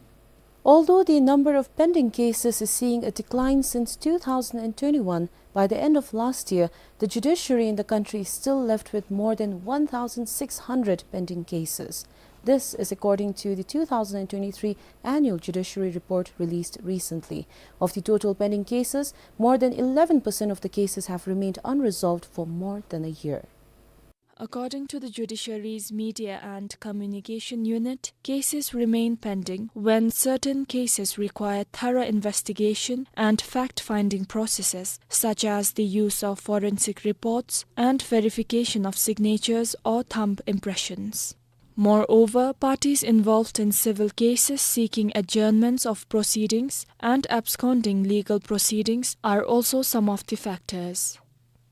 Although the number of pending cases is seeing a decline since two thousand and twenty-one, by the end of last year, the judiciary in the country is still left with more than one thousand six hundred pending cases. This is according to the two thousand and twenty-three annual judiciary report released recently. Of the total pending cases, more than eleven percent of the cases have remained unresolved for more than a year. According to the judiciary's Media and Communication Unit, cases remain pending when certain cases require thorough investigation and fact-finding processes, such as the use of forensic reports and verification of signatures or thumb impressions. Moreover, parties involved in civil cases seeking adjournments of proceedings and absconding legal proceedings are also some of the factors.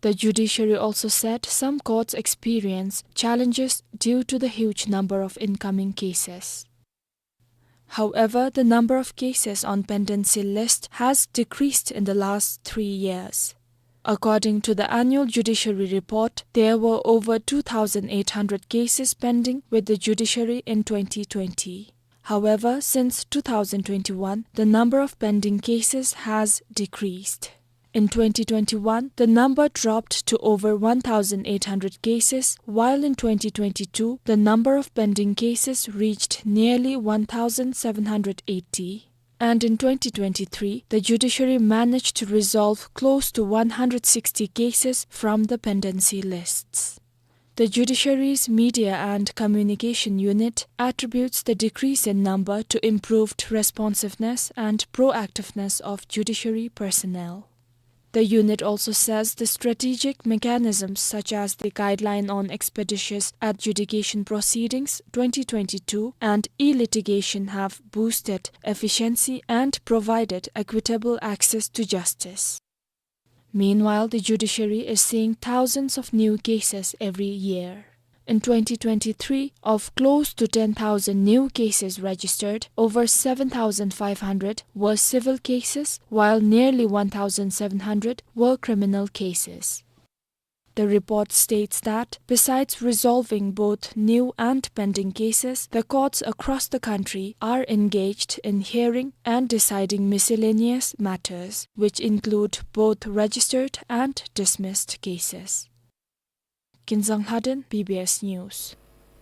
The judiciary also said some courts experience challenges due to the huge number of incoming cases. However, the number of cases on pendency list has decreased in the last three years. According to the annual judiciary report, there were over two thousand eight hundred cases pending with the judiciary in twenty twenty. However, since two thousand twenty-one, the number of pending cases has decreased. In twenty twenty-one, the number dropped to over one thousand eight hundred cases, while in twenty twenty-two, the number of pending cases reached nearly one thousand seven hundred eighty. And in twenty twenty-three, the judiciary managed to resolve close to one hundred sixty cases from the pendency lists. The judiciary's media and communication unit attributes the decrease in number to improved responsiveness and proactiveness of judiciary personnel. The unit also says the strategic mechanisms such as the Guideline on Expeditious Adjudication Proceedings twenty twenty-two and e-litigation have boosted efficiency and provided equitable access to justice. Meanwhile, the judiciary is seeing thousands of new cases every year. In twenty twenty-three, of close to ten thousand new cases registered, over seven thousand five hundred were civil cases, while nearly one thousand seven hundred were criminal cases. The report states that, besides resolving both new and pending cases, the courts across the country are engaged in hearing and deciding miscellaneous matters, which include both registered and dismissed cases. Kinzang Lhaden, B B S News.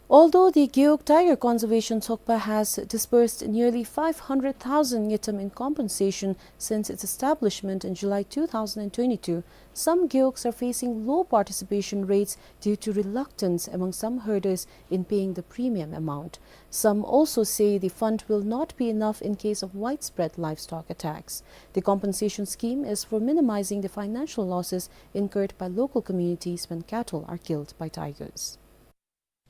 Although the Gewog Tiger Conservation Tshogpa has disbursed nearly five hundred thousand ngultrum in compensation since its establishment in July two thousand twenty-two, some gewogs are facing low participation rates due to reluctance among some herders in paying the premium amount. Some also say the fund will not be enough in case of widespread livestock attacks. The compensation scheme is for minimizing the financial losses incurred by local communities when cattle are killed by tigers.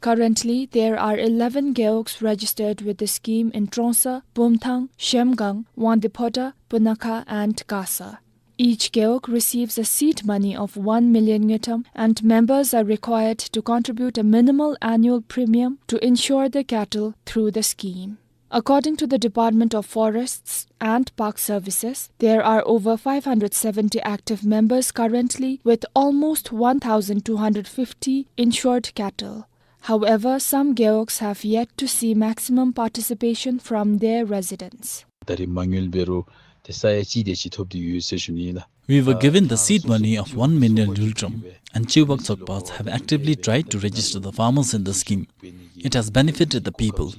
Currently, there are eleven gewogs registered with the scheme in Trongsa, Bumthang, Zhemgang, Wangdue Phodrang, Punakha, and Gasa. Each gewog receives a seed money of one million ngultrum, and members are required to contribute a minimal annual premium to insure their cattle through the scheme. According to the Department of Forests and Park Services, there are over five hundred seventy active members currently, with almost one thousand two hundred fifty insured cattle. However, some gewogs have yet to see maximum participation from their residents. ད་རེས་མ་དངུལ་འབད་རུང་ཏེ་ས་ཡ་གཅིག་དེ་ཅིག་ཐོབ་སྟེ་ཡོད་ཟེར་ཞུ་ནི་ལགས། We were given the seed money of one million ngultrum, and Gewog Tshogpas have actively tried to register the farmers in the scheme. It has benefited the people.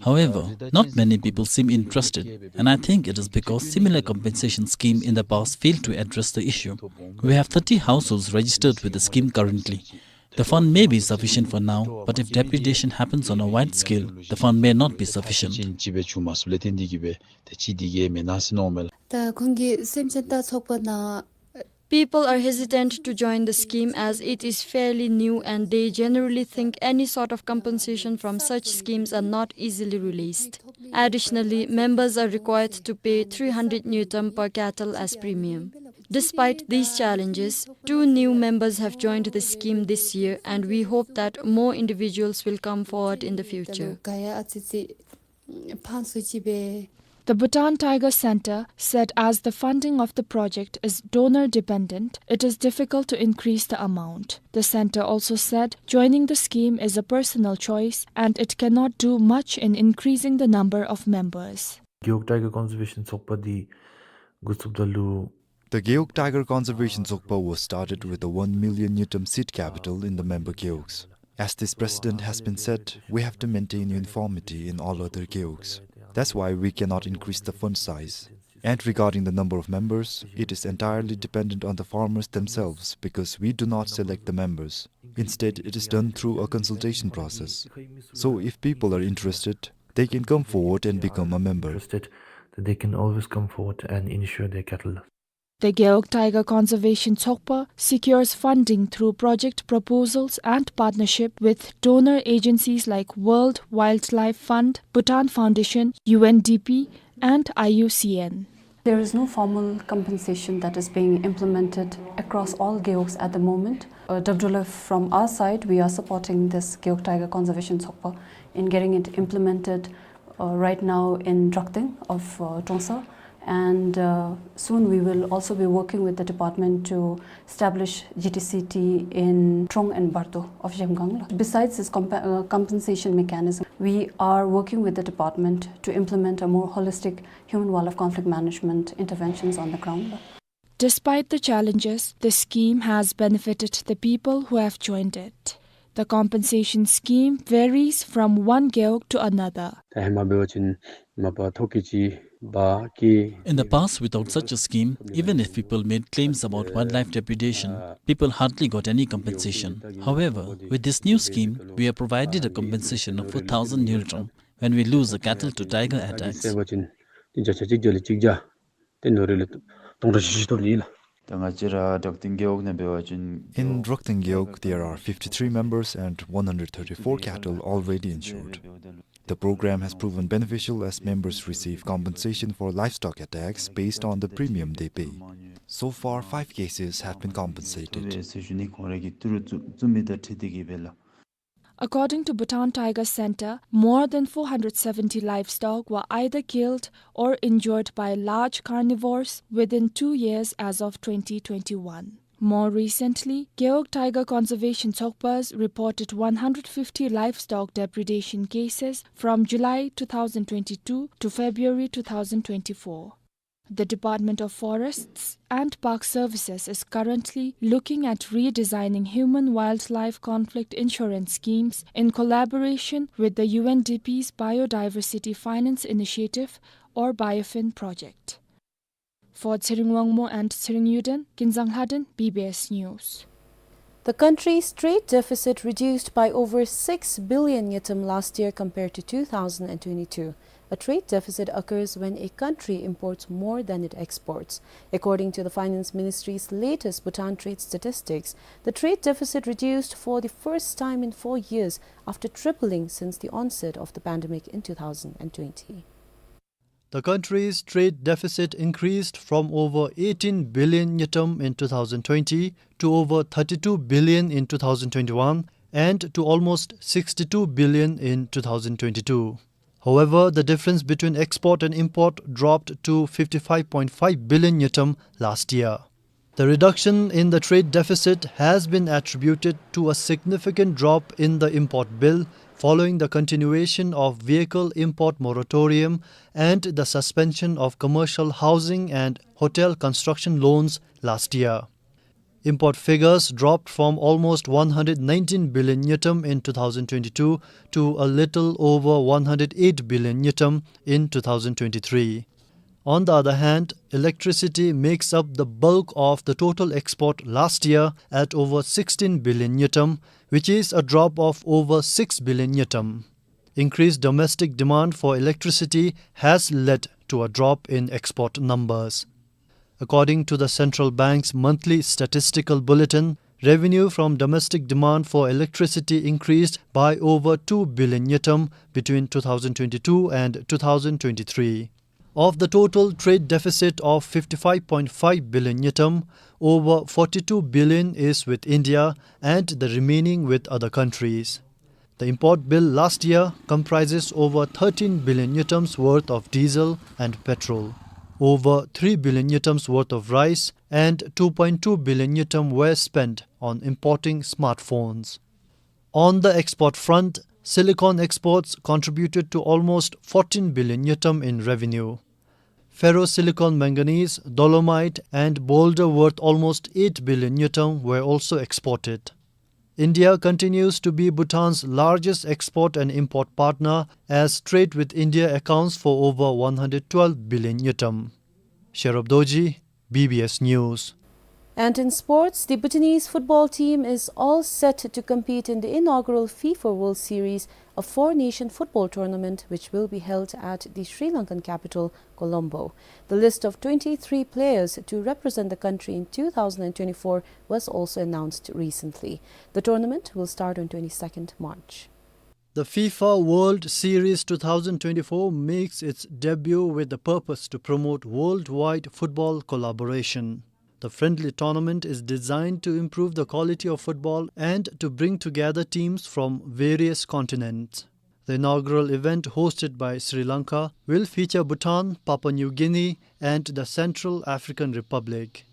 However, not many people seem interested, and I think it is because similar compensation scheme in the past failed to address the issue. We have thirty households registered with the scheme currently. The fund may be sufficient for now, but if depredation happens on a wide scale, the fund may not be sufficient. ད་ཁོང་གིས་སེམས་ཅན་ལྟ་ཚོགས་པ་ནང་People are hesitant to join the scheme as it is fairly new and they generally think any sort of compensation from such schemes are not easily released. Additionally, members are required to pay three hundred ngultrum per cattle as premium. Despite these challenges, two new members have joined the scheme this year, and we hope that more individuals will come forward in the future. The Bhutan Tiger Center said as the funding of the project is donor dependent, it is difficult to increase the amount. The center also said joining the scheme is a personal choice and it cannot do much in increasing the number of members. Gewog Tiger Conservation Tshogpa འདི་འགོ་བཙུགསཔ་ད་ལུ། The Gewog Tiger Conservation Tshogpa was started with a one million ngultrum seed capital in the member gewogs. As this precedent has been set, we have to maintain uniformity in all other gewogs. That's why we cannot increase the fund size. And regarding the number of members, it is entirely dependent on the farmers themselves because we do not select the members. Instead, it is done through a consultation process. So if people are interested, they can come forward and become a member. Interested, that they can always come forward and insure their cattle. The Gewog Tiger Conservation Tshogpa secures funding through project proposals and partnership with donor agencies like World Wildlife Fund, Bhutan Foundation, U N D P, and I U C N. There is no formal compensation that is being implemented across all gewogs at the moment. Uh, Dabdrolak, from our side, we are supporting this Gewog Tiger Conservation Tshogpa in getting it implemented uh, right now in Drakteng of uh, Trongsa. And uh, soon we will also be working with the department to establish G T C T in Trong and Bardo of Zhemgang. Besides this compa- uh, compensation mechanism, we are working with the department to implement a more holistic human-wildlife conflict management interventions on the ground. Despite the challenges, the scheme has benefited the people who have joined it. The compensation scheme varies from one gewog to another. ད་ཧེ་མ་འབད་བ་ཅིན་མ་པ་ཐོ་བཀོད་ཅིག་ In the past, without such a scheme, even if people made claims about wildlife depredation, people hardly got any compensation. However, with this new scheme, we are provided a compensation of four thousand ngultrum when we lose a cattle to tiger attacks. ད་ང་བཅས་ར་འབྲོག་སྡེ་རྒེད་འོག་ནང་འབད་བ་ཅིན། In Drokten Gewog, there are fifty-three members and one hundred thirty-four cattle already insured. The program has proven beneficial as members receive compensation for livestock attacks based on the premium they pay. So far, five cases have been compensated. According to Bhutan Tiger Centre, more than four hundred seventy livestock were either killed or injured by large carnivores within two years as of twenty twenty-one. More recently, Gewog Tiger Conservation Tshogpa's reported one hundred fifty livestock depredation cases from July two thousand twenty-two to February two thousand twenty-four. The Department of Forests and Park Services is currently looking at redesigning human-wildlife conflict insurance schemes in collaboration with the U N D P's Biodiversity Finance Initiative, or BIOFIN project. For Tshering Wangmo and Tshering Yuden, Kinzang Lhaden, B B S News. The country's trade deficit reduced by over six billion ngultrum last year compared to two thousand and twenty-two. A trade deficit occurs when a country imports more than it exports. According to the Finance Ministry's latest Bhutan trade statistics, the trade deficit reduced for the first time in four years after tripling since the onset of the pandemic in two thousand and twenty. The country's trade deficit increased from over eighteen billion ngultrum in two thousand twenty to over thirty-two billion in two thousand twenty-one and to almost sixty-two billion in two thousand twenty-two. However, the difference between export and import dropped to fifty-five point five billion ngultrum last year. The reduction in the trade deficit has been attributed to a significant drop in the import bill following the continuation of vehicle import moratorium and the suspension of commercial housing and hotel construction loans last year. Import figures dropped from almost one hundred nineteen billion ngultrum in two thousand twenty-two to a little over one hundred eight billion ngultrum in two thousand twenty-three. On the other hand, electricity makes up the bulk of the total export last year at over sixteen billion ngultrum, which is a drop of over six billion ngultrum. Increased domestic demand for electricity has led to a drop in export numbers. According to the central bank's monthly statistical bulletin, revenue from domestic demand for electricity increased by over two billion ngultrum between two thousand twenty-two and two thousand twenty-three. Of the total trade deficit of fifty-five point five billion ngultrum, over forty-two billion is with India and the remaining with other countries. The import bill last year comprises over thirteen billion ngultrums worth of diesel and petrol, over three billion ngultrums worth of rice, and two point two billion ngultrum were spent on importing smartphones. On the export front, silicon exports contributed to almost fourteen billion ngultrum in revenue. Ferrosilicon manganese, dolomite, and boulder worth almost eight billion ngultrum were also exported. India continues to be Bhutan's largest export and import partner, as trade with India accounts for over one hundred twelve billion ngultrum. Sherub Dorji, B B S News. And in sports, the Bhutanese football team is all set to compete in the inaugural FIFA World Series, a four-nation football tournament which will be held at the Sri Lankan capital, Colombo. The list of twenty-three players to represent the country in two thousand and twenty-four was also announced recently. The tournament will start on twenty-second March. The FIFA World Series two thousand twenty-four makes its debut with the purpose to promote worldwide football collaboration. The friendly tournament is designed to improve the quality of football and to bring together teams from various continents. The inaugural event, hosted by Sri Lanka, will feature Bhutan, Papua New Guinea, and the Central African Republic.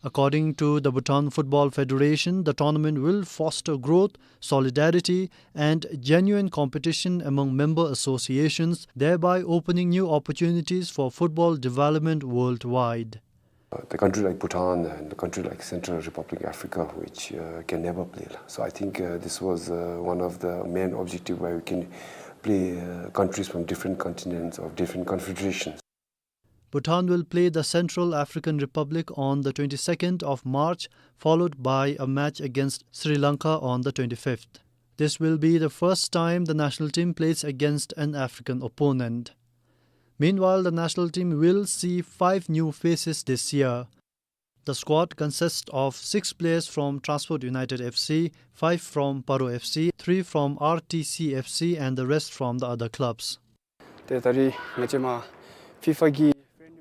According to the Bhutan Football Federation, the tournament will foster growth, solidarity, and genuine competition among member associations, thereby opening new opportunities for football development worldwide. The country like Bhutan and the country like Central Republic Africa, which, uh, can never play. So I think, uh, this was, uh, one of the main objective why we can play, uh, countries from different continents or different confederations. Bhutan will play the Central African Republic on the twenty-second of March, followed by a match against Sri Lanka on the twenty-fifth. This will be the first time the national team plays against an African opponent. Meanwhile, the national team will see five new faces this year. The squad consists of six players from Transport United F C, five from Paro F C, three from R T C F C, and the rest from the other clubs. ཏེ་ད་རིས་ང་བཅས་མ་ཕི་ཕ་གི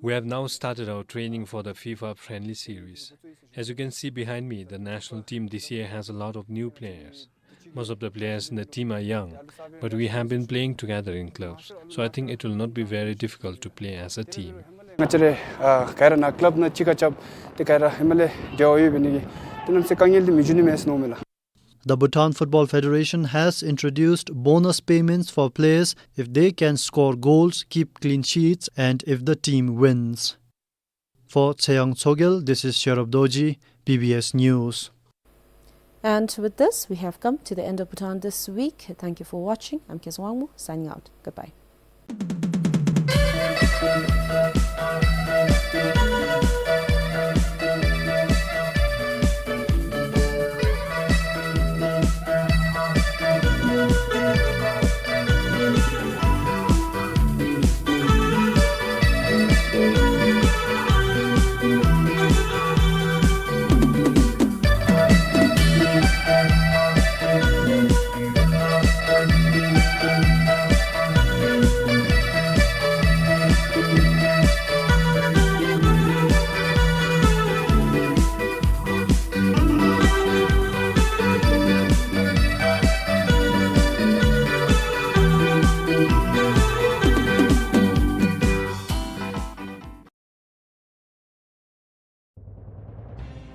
We have now started our training for the FIFA friendly series. As you can see behind me, the national team this year has a lot of new players. Most of the players in the team are young, but we have been playing together in clubs, so I think it will not be very difficult to play as a team. ང་བཅས་ར་ཨ་ག་ར་ནཱ་ཀི་ལབ་ནང་གཅིག་ཁར་རྐྱབ་སྟེ་ག་ར་ཧེ་མ་ལས་འབྲེལ་བ་ཡོད་པའི་ནི་གི་ཏེ་གནམ་མེད་ས་མེད་དཀའ་ངལ་འདི་མི་འབྱུང་ནི་མས་ཟེར་མནོཝ་མས་ལགས། The Bhutan Football Federation has introduced bonus payments for players if they can score goals, keep clean sheets, and if the team wins. For Tseyang Tshogel, this is Sherab Dorji, B B S News. And with this, we have come to the end of Bhutan This Week. Thank you for watching. I'm Kezang Wangmo, signing out. Goodbye.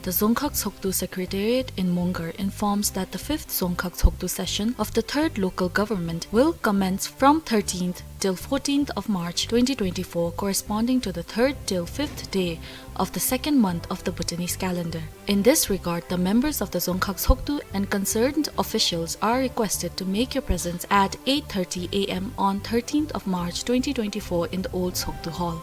The Dzongkhag Tshogdu Secretariat in Mongar informs that the fifth Dzongkhag Tshogdu session of the third local government will commence from thirteenth till fourteenth of March twenty twenty-four, corresponding to the third till fifth day of the second month of the Bhutanese calendar. In this regard, the members of the Dzongkhag Tshogdu and concerned officials are requested to make your presence at eight thirty A M on thirteenth of March twenty twenty-four in the old Tshogdu Hall.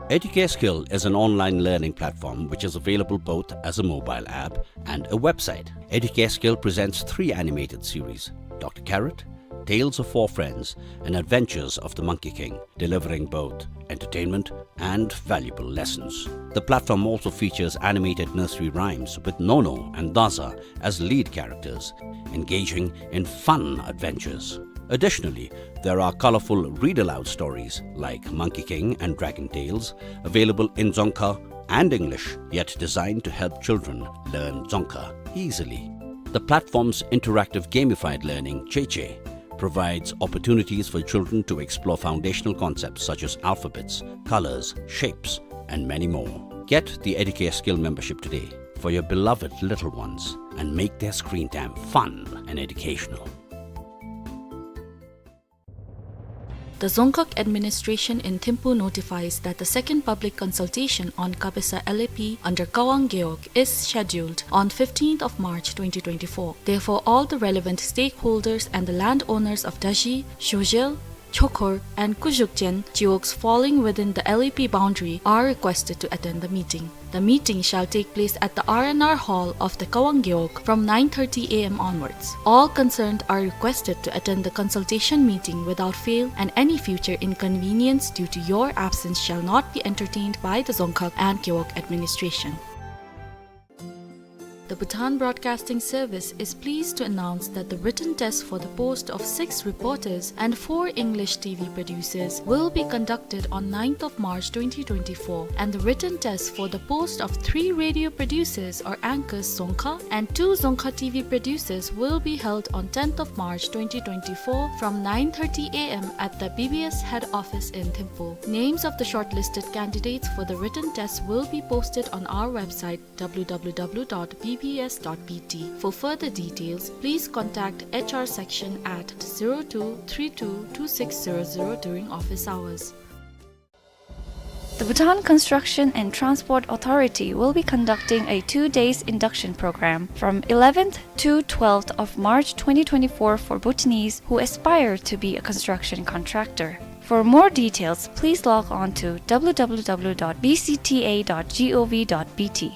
Educare Skill is an online learning platform which is available both as a mobile app and a website. Educare Skill presents three animated series, Doctor Carrot, Tales of Four Friends, and Adventures of the Monkey King, delivering both entertainment and valuable lessons. The platform also features animated nursery rhymes with Nono and Daza as lead characters, engaging in fun adventures. Additionally, there are colorful read-aloud stories like Monkey King and Dragon Tales, available in Dzongkha and English, yet designed to help children learn Dzongkha easily. The platform's interactive gamified learning, Cheche, provides opportunities for children to explore foundational concepts such as alphabets, colors, shapes, and many more. Get the Educare Skill membership today for your beloved little ones and make their screen time fun and educational. The Dzongkhag administration in Thimphu notifies that the second public consultation on Kabesa L A P under Kawang Gewog is scheduled on fifteenth of March twenty twenty-four. Therefore, all the relevant stakeholders and the landowners of Dashi, Shojel, Chokhor, and Kujukchen Geogs falling within the L A P boundary are requested to attend the meeting. The meeting shall take place at the R and R Hall of the Kawang Gewog from nine thirty A M onwards. All concerned are requested to attend the consultation meeting without fail, and any future inconvenience due to your absence shall not be entertained by the Dzongkhag and Gewog administration. The Bhutan Broadcasting Service is pleased to announce that the written test for the post of six reporters and four English T V producers will be conducted on ninth of March twenty twenty-four, and the written test for the post of three radio producers or anchors Dzongkha and two Dzongkha T V producers will be held on tenth of March twenty twenty-four from nine thirty A M at the B B S head office in Thimphu. Names of the shortlisted candidates for the written test will be posted on our website, W W W dot B B S dot B T. For further details, please contact H R section at zero two three two two six zero zero during office hours. The Bhutan Construction and Transport Authority will be conducting a two days induction program from eleventh to twelfth of March twenty twenty-four for Bhutanese who aspire to be a construction contractor. For more details, please log on to w w w dot b c t a dot g o v dot b t.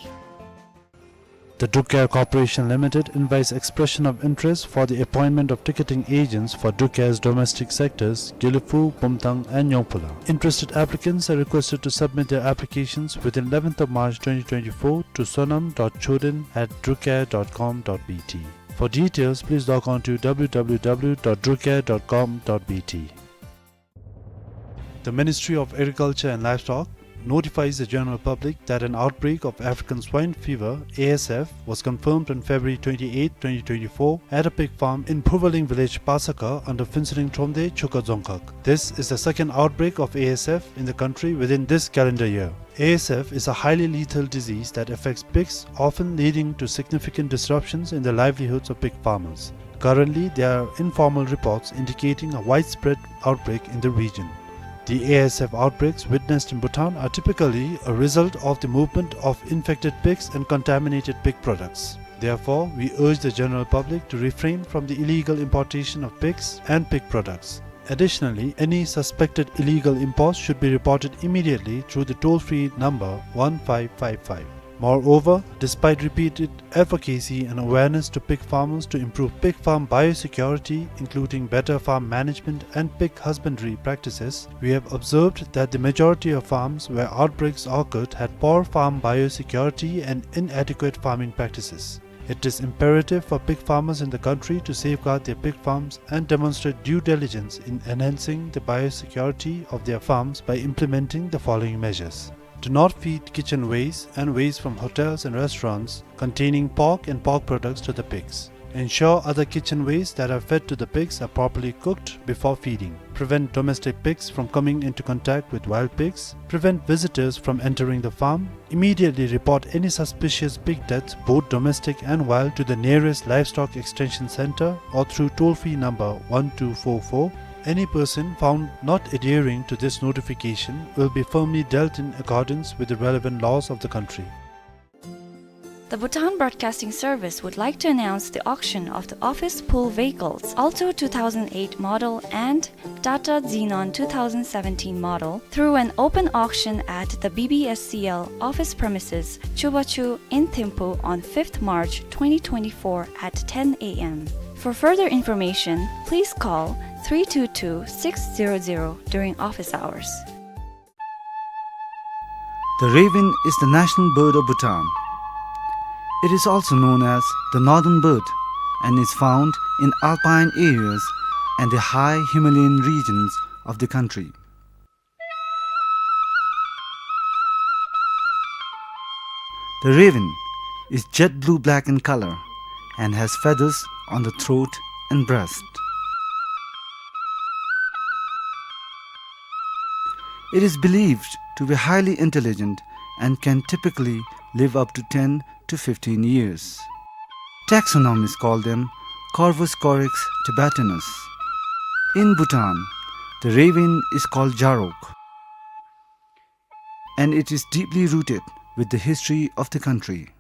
The Druk Air Corporation Limited invites expression of interest for the appointment of ticketing agents for Druk Air's domestic sectors, Gelephu, Bumthang, and Nyongphula. Interested applicants are requested to submit their applications within eleventh of March twenty twenty-four to sonam dot choden at drukair dot com dot b t. For details, please log on to w w w dot drukair dot com dot b t. The Ministry of Agriculture and Livestock notifies the general public that an outbreak of African swine fever, A S F, was confirmed on February twenty-eighth, twenty twenty-four, at a pig farm in Phuvaling village, Pasakha, under Phuentsholing Thromde, Chukha Dzongkhag. This is the second outbreak of A S F in the country within this calendar year. A S F is a highly lethal disease that affects pigs, often leading to significant disruptions in the livelihoods of pig farmers. Currently, there are informal reports indicating a widespread outbreak in the region. The A S F outbreaks witnessed in Bhutan are typically a result of the movement of infected pigs and contaminated pig products. Therefore, we urge the general public to refrain from the illegal importation of pigs and pig products. Additionally, any suspected illegal imports should be reported immediately through the toll-free number one five five five. Moreover, despite repeated advocacy and awareness to pig farmers to improve pig farm biosecurity, including better farm management and pig husbandry practices, we have observed that the majority of farms where outbreaks occurred had poor farm biosecurity and inadequate farming practices. It is imperative for pig farmers in the country to safeguard their pig farms and demonstrate due diligence in enhancing the biosecurity of their farms by implementing the following measures. Do not feed kitchen waste and waste from hotels and restaurants containing pork and pork products to the pigs. Ensure other kitchen waste that are fed to the pigs are properly cooked before feeding. Prevent domestic pigs from coming into contact with wild pigs. Prevent visitors from entering the farm. Immediately report any suspicious pig deaths, both domestic and wild, to the nearest livestock extension center or through toll-free number one two four four. Any person found not adhering to this notification will be firmly dealt in accordance with the relevant laws of the country. The Bhutan Broadcasting Service would like to announce the auction of the office pool vehicles Alto two thousand eight model and Tata Xenon two thousand seventeen model through an open auction at the B B S C L office premises, Chubachu in Thimphu on fifth March twenty twenty-four at ten A M. For further information, please call three two two six zero zero during office hours. The raven is the national bird of Bhutan. It is also known as the northern bird and is found in alpine areas and the high Himalayan regions of the country. The raven is jet blue-black in color and has feathers on the throat and breast. It is believed to be highly intelligent and can typically live up to ten to fifteen years. Taxonomists call them Corvus corax tibetanus. In Bhutan, the raven is called jarok, and it is deeply rooted with the history of the country.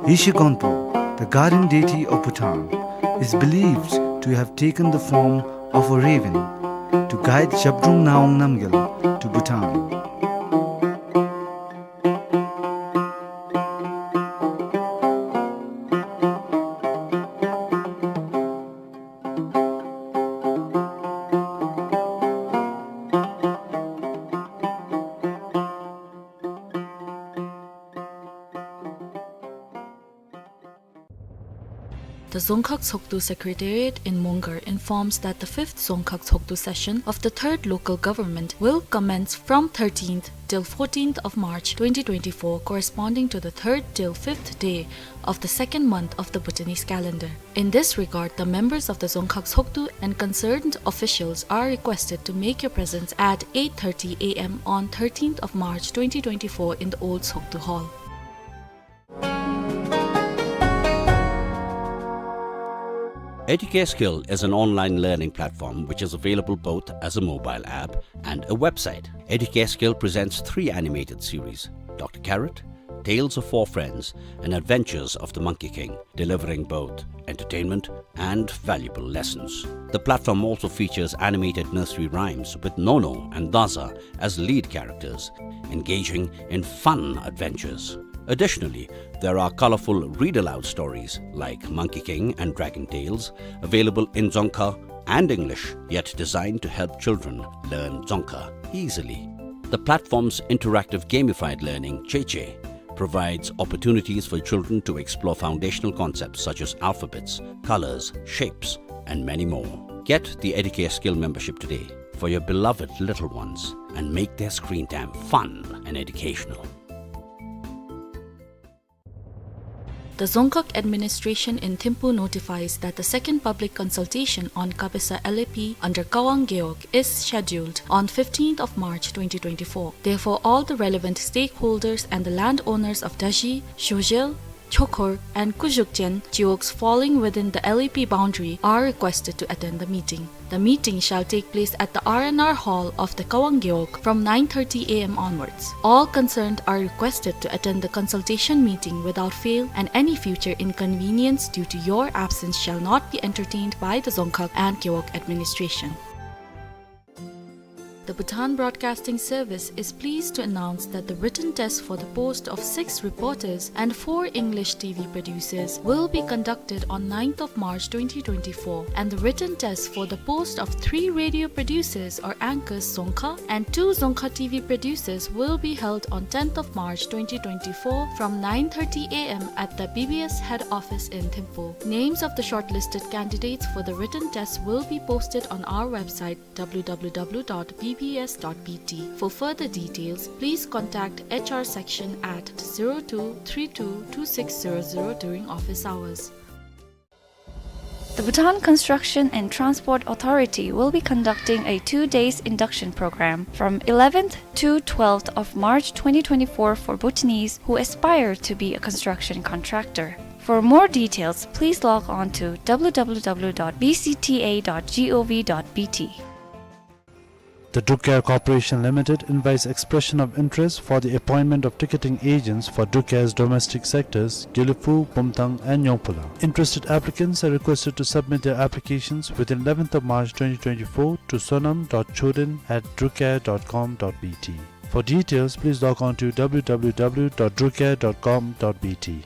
Yeshe Gonpo, the guardian deity of Bhutan, is believed to have taken the form of a raven to guide Zhabdrung Ngawang Namgyal to Bhutan. The Dzongkhag Tshogdu Secretariat in Mongar informs that the fifth Dzongkhag Tshogdu session of the third local government will commence from thirteenth till fourteenth of March twenty twenty-four, corresponding to the third till fifth day of the second month of the Bhutanese calendar. In this regard, the members of the Dzongkhag Tshogdu and concerned officials are requested to make your presence at eight thirty A M on thirteenth of March twenty twenty-four in the old Tshogdu Hall. Educare Skill is an online learning platform which is available both as a mobile app and a website. Educare Skill presents three animated series, Doctor Carrot, Tales of Four Friends, and Adventures of the Monkey King, delivering both entertainment and valuable lessons. The platform also features animated nursery rhymes with Nono and Daza as lead characters, engaging in fun adventures. Additionally, there are colorful read-aloud stories like Monkey King and Dragon Tales, available in Dzongkha and English, yet designed to help children learn Dzongkha easily. The platform's interactive gamified learning, Cheche, provides opportunities for children to explore foundational concepts such as alphabets, colors, shapes, and many more. Get the Educare Skill membership today for your beloved little ones and make their screen time fun and educational. The Dzongkhag administration in Thimphu notifies that the second public consultation on Kabesa L A P under Kawang Gewog is scheduled on fifteenth of March twenty twenty-four. Therefore, all the relevant stakeholders and the landowners of Daji, Shojel, Chokhor, and Kuzhukchen Geogs falling within the L A P boundary are requested to attend the meeting. The meeting shall take place at the R and R Hall of the Kawang Gewog from nine thirty A M onwards. All concerned are requested to attend the consultation meeting without fail, and any future inconvenience due to your absence shall not be entertained by the Dzongkhag and Gewog administration. The Bhutan Broadcasting Service is pleased to announce that the written test for the post of six reporters and four English T V producers will be conducted on ninth of March twenty twenty-four, and the written test for the post of three radio producers or anchors Dzongkha and two Dzongkha T V producers will be held on tenth of March twenty twenty-four from nine thirty A M at the B B S head office in Thimphu. Names of the shortlisted candidates for the written test will be posted on our website, W W W dot B B S dot B T. For further details, please contact H R section at zero two three two two six zero zero during office hours. The Bhutan Construction and Transport Authority will be conducting a two days induction program from eleventh to twelfth of March twenty twenty-four for Bhutanese who aspire to be a construction contractor. For more details, please log on to W W W dot B C T A dot G O V dot B T. The Druk Air Corporation Limited invites expression of interest for the appointment of ticketing agents for Druk Air's domestic sectors, Gelephu, Bumthang, and Nyongphula. Interested applicants are requested to submit their applications within eleventh of March twenty twenty-four to sonam dot choden at drukair dot com dot B T. For details, please log on to W W W dot drukair dot com dot B T.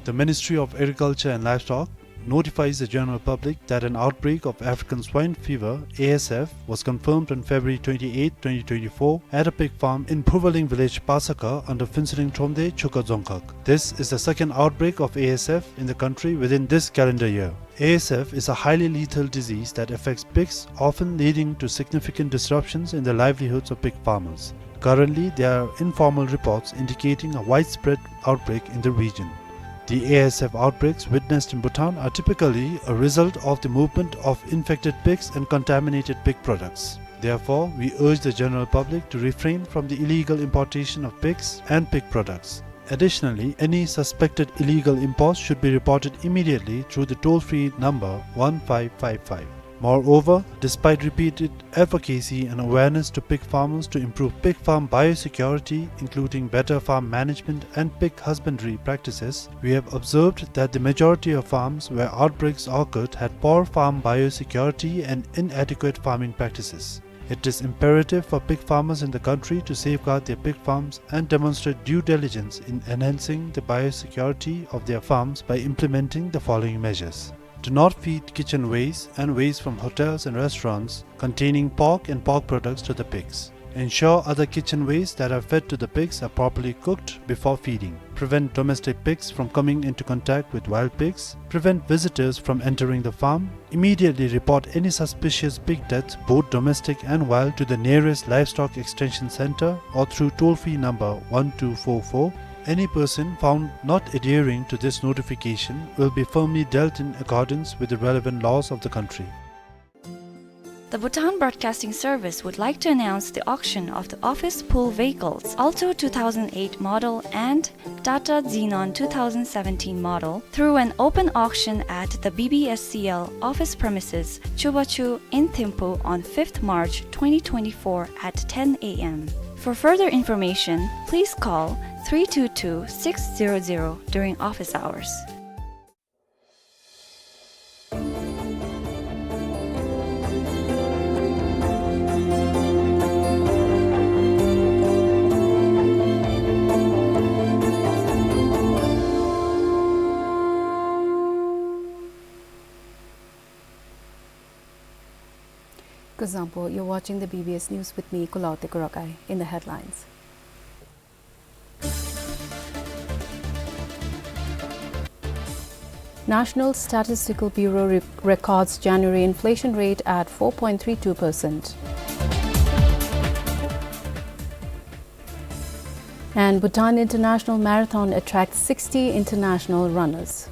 The Ministry of Agriculture and Livestock notifies the general public that an outbreak of African swine fever, A S F, was confirmed on February twenty-eighth, twenty twenty-four, at a pig farm in Phurwaling village, Pasakha, under Phuentsholing Thromde, Chukha Dzongkhag. This is the second outbreak of A S F in the country within this calendar year. A S F is a highly lethal disease that affects pigs, often leading to significant disruptions in the livelihoods of pig farmers. Currently, there are informal reports indicating a widespread outbreak in the region. The A S F outbreaks witnessed in Bhutan are typically a result of the movement of infected pigs and contaminated pig products. Therefore, we urge the general public to refrain from the illegal importation of pigs and pig products. Additionally, any suspected illegal imports should be reported immediately through the toll-free number one five five five. Moreover, despite repeated advocacy and awareness to pig farmers to improve pig farm biosecurity, including better farm management and pig husbandry practices, we have observed that the majority of farms where outbreaks occurred had poor farm biosecurity and inadequate farming practices. It is imperative for pig farmers in the country to safeguard their pig farms and demonstrate due diligence in enhancing the biosecurity of their farms by implementing the following measures. Do not feed kitchen waste and waste from hotels and restaurants containing pork and pork products to the pigs. Ensure other kitchen waste that are fed to the pigs are properly cooked before feeding. Prevent domestic pigs from coming into contact with wild pigs. Prevent visitors from entering the farm. Immediately report any suspicious pig deaths, both domestic and wild, to the nearest Livestock Extension Center or through toll-free number one two four four. Any person found not adhering to this notification will be firmly dealt in accordance with the relevant laws of the country. The Bhutan Broadcasting Service would like to announce the auction of the office pool vehicles, Alto two thousand eight model and Tata Xenon two thousand seventeen model, through an open auction at the B B S C L office premises, Chubachu in Thimphu, on fifth March twenty twenty-four at ten A M. For further information, please call three two two, six zero zero during office hours. Kuzuzangpo, you're watching the B B S News with me, Kulaute Kurakai. In the headlines. National Statistical Bureau re-, records January inflation rate at four point three two percent. And Bhutan International Marathon attracts sixty international runners.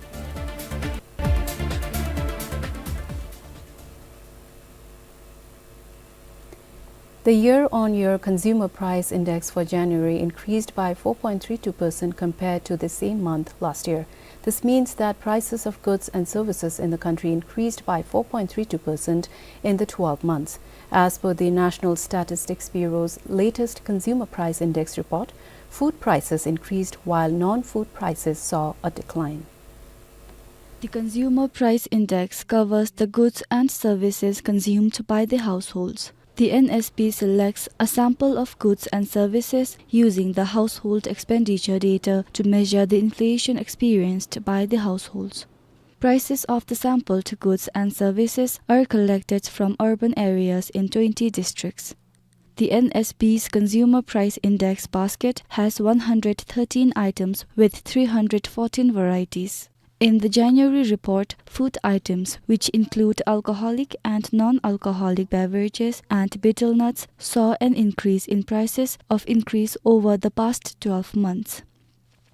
The year-on-year consumer price index for January increased by four point three two percent compared to the same month last year. This means that prices of goods and services in the country increased by four point three two percent in the twelve months. As per the National Statistics Bureau's latest consumer price index report, food prices increased while non-food prices saw a decline. The Consumer Price Index covers the goods and services consumed by the households. The N S B selects a sample of goods and services using the household expenditure data to measure the inflation experienced by the households. Prices of the sampled goods and services are collected from urban areas in twenty districts. The N S B's Consumer Price Index basket has one hundred thirteen items with three hundred fourteen varieties. In the January report, food items, which include alcoholic and non-alcoholic beverages and betel nuts, saw an increase in prices of increase over the past twelve months.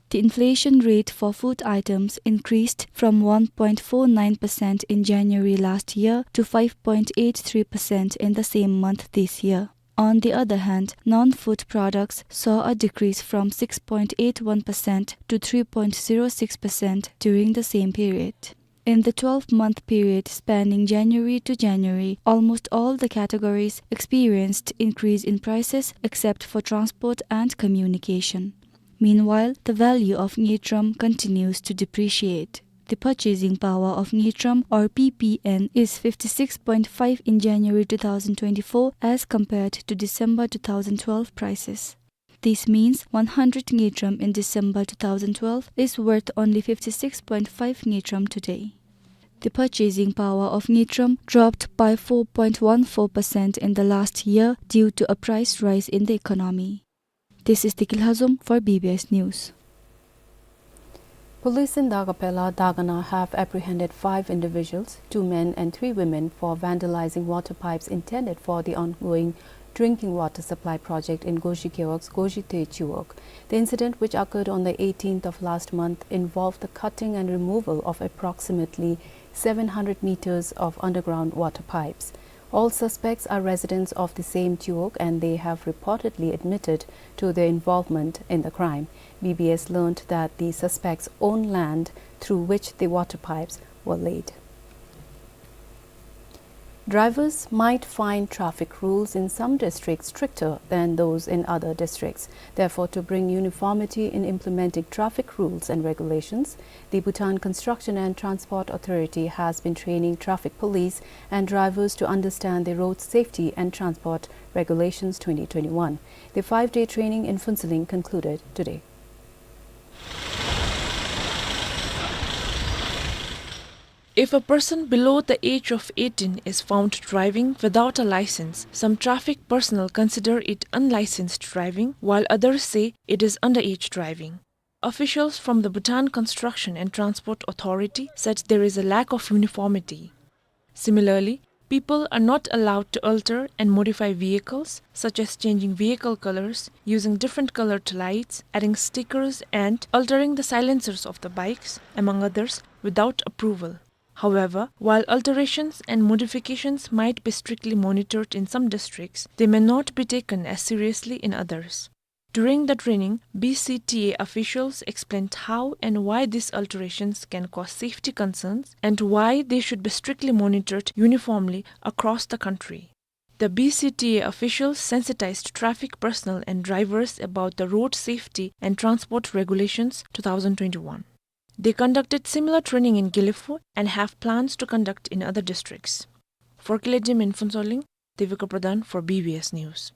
The inflation rate for food items increased from one point four nine percent in January last year to five point eight three percent in the same month this year. On the other hand, non-food products saw a decrease from six point eight one percent to three point zero six percent during the same period. In the twelve-month period spanning January to January, almost all the categories experienced increase in prices except for transport and communication. Meanwhile, the value of ngultrum continues to depreciate. The purchasing power of ngultrum, or P P N, is fifty-six point five in January two thousand twenty-four as compared to December two thousand twelve prices. This means one hundred ngultrum in December two thousand twelve is worth only fifty-six point five ngultrum today. The purchasing power of ngultrum dropped by four point one four percent in the last year due to a price rise in the economy. This is Deki Lhazom for B B S News. Police in Dagapela, Dagana have apprehended five individuals, two men and three women, for vandalizing water pipes intended for the ongoing drinking water supply project in Goji Gewog's Goji Te Chiwog. The incident, which occurred on the eighteenth of last month, involved the cutting and removal of approximately seven hundred meters of underground water pipes. All suspects are residents of the same Chiwog and they have reportedly admitted to their involvement in the crime. B B S learned that the suspects own land through which the water pipes were laid. Drivers might find traffic rules in some districts stricter than those in other districts. Therefore, to bring uniformity in implementing traffic rules and regulations, the Bhutan Construction and Transport Authority has been training traffic police and drivers to understand the Road Safety and Transport Regulations twenty twenty-one. The five-day training in Phuentsholing concluded today. If a person below the age of eighteen is found driving without a license, some traffic personnel consider it unlicensed driving, while others say it is underage driving. Officials from the Bhutan Construction and Transport Authority said there is a lack of uniformity. Similarly, people are not allowed to alter and modify vehicles, such as changing vehicle colors, using different colored lights, adding stickers, and altering the silencers of the bikes, among others, without approval. However, while alterations and modifications might be strictly monitored in some districts, they may not be taken as seriously in others. During the training, B C T A officials explained how and why these alterations can cause safety concerns and why they should be strictly monitored uniformly across the country. The B C T A officials sensitized traffic personnel and drivers about the Road Safety and Transport Regulations two thousand twenty-one. They conducted similar training in Gelephu and have plans to conduct in other districts. For Kiledim in Phuentsholing, Devika Pradhan for B B S News.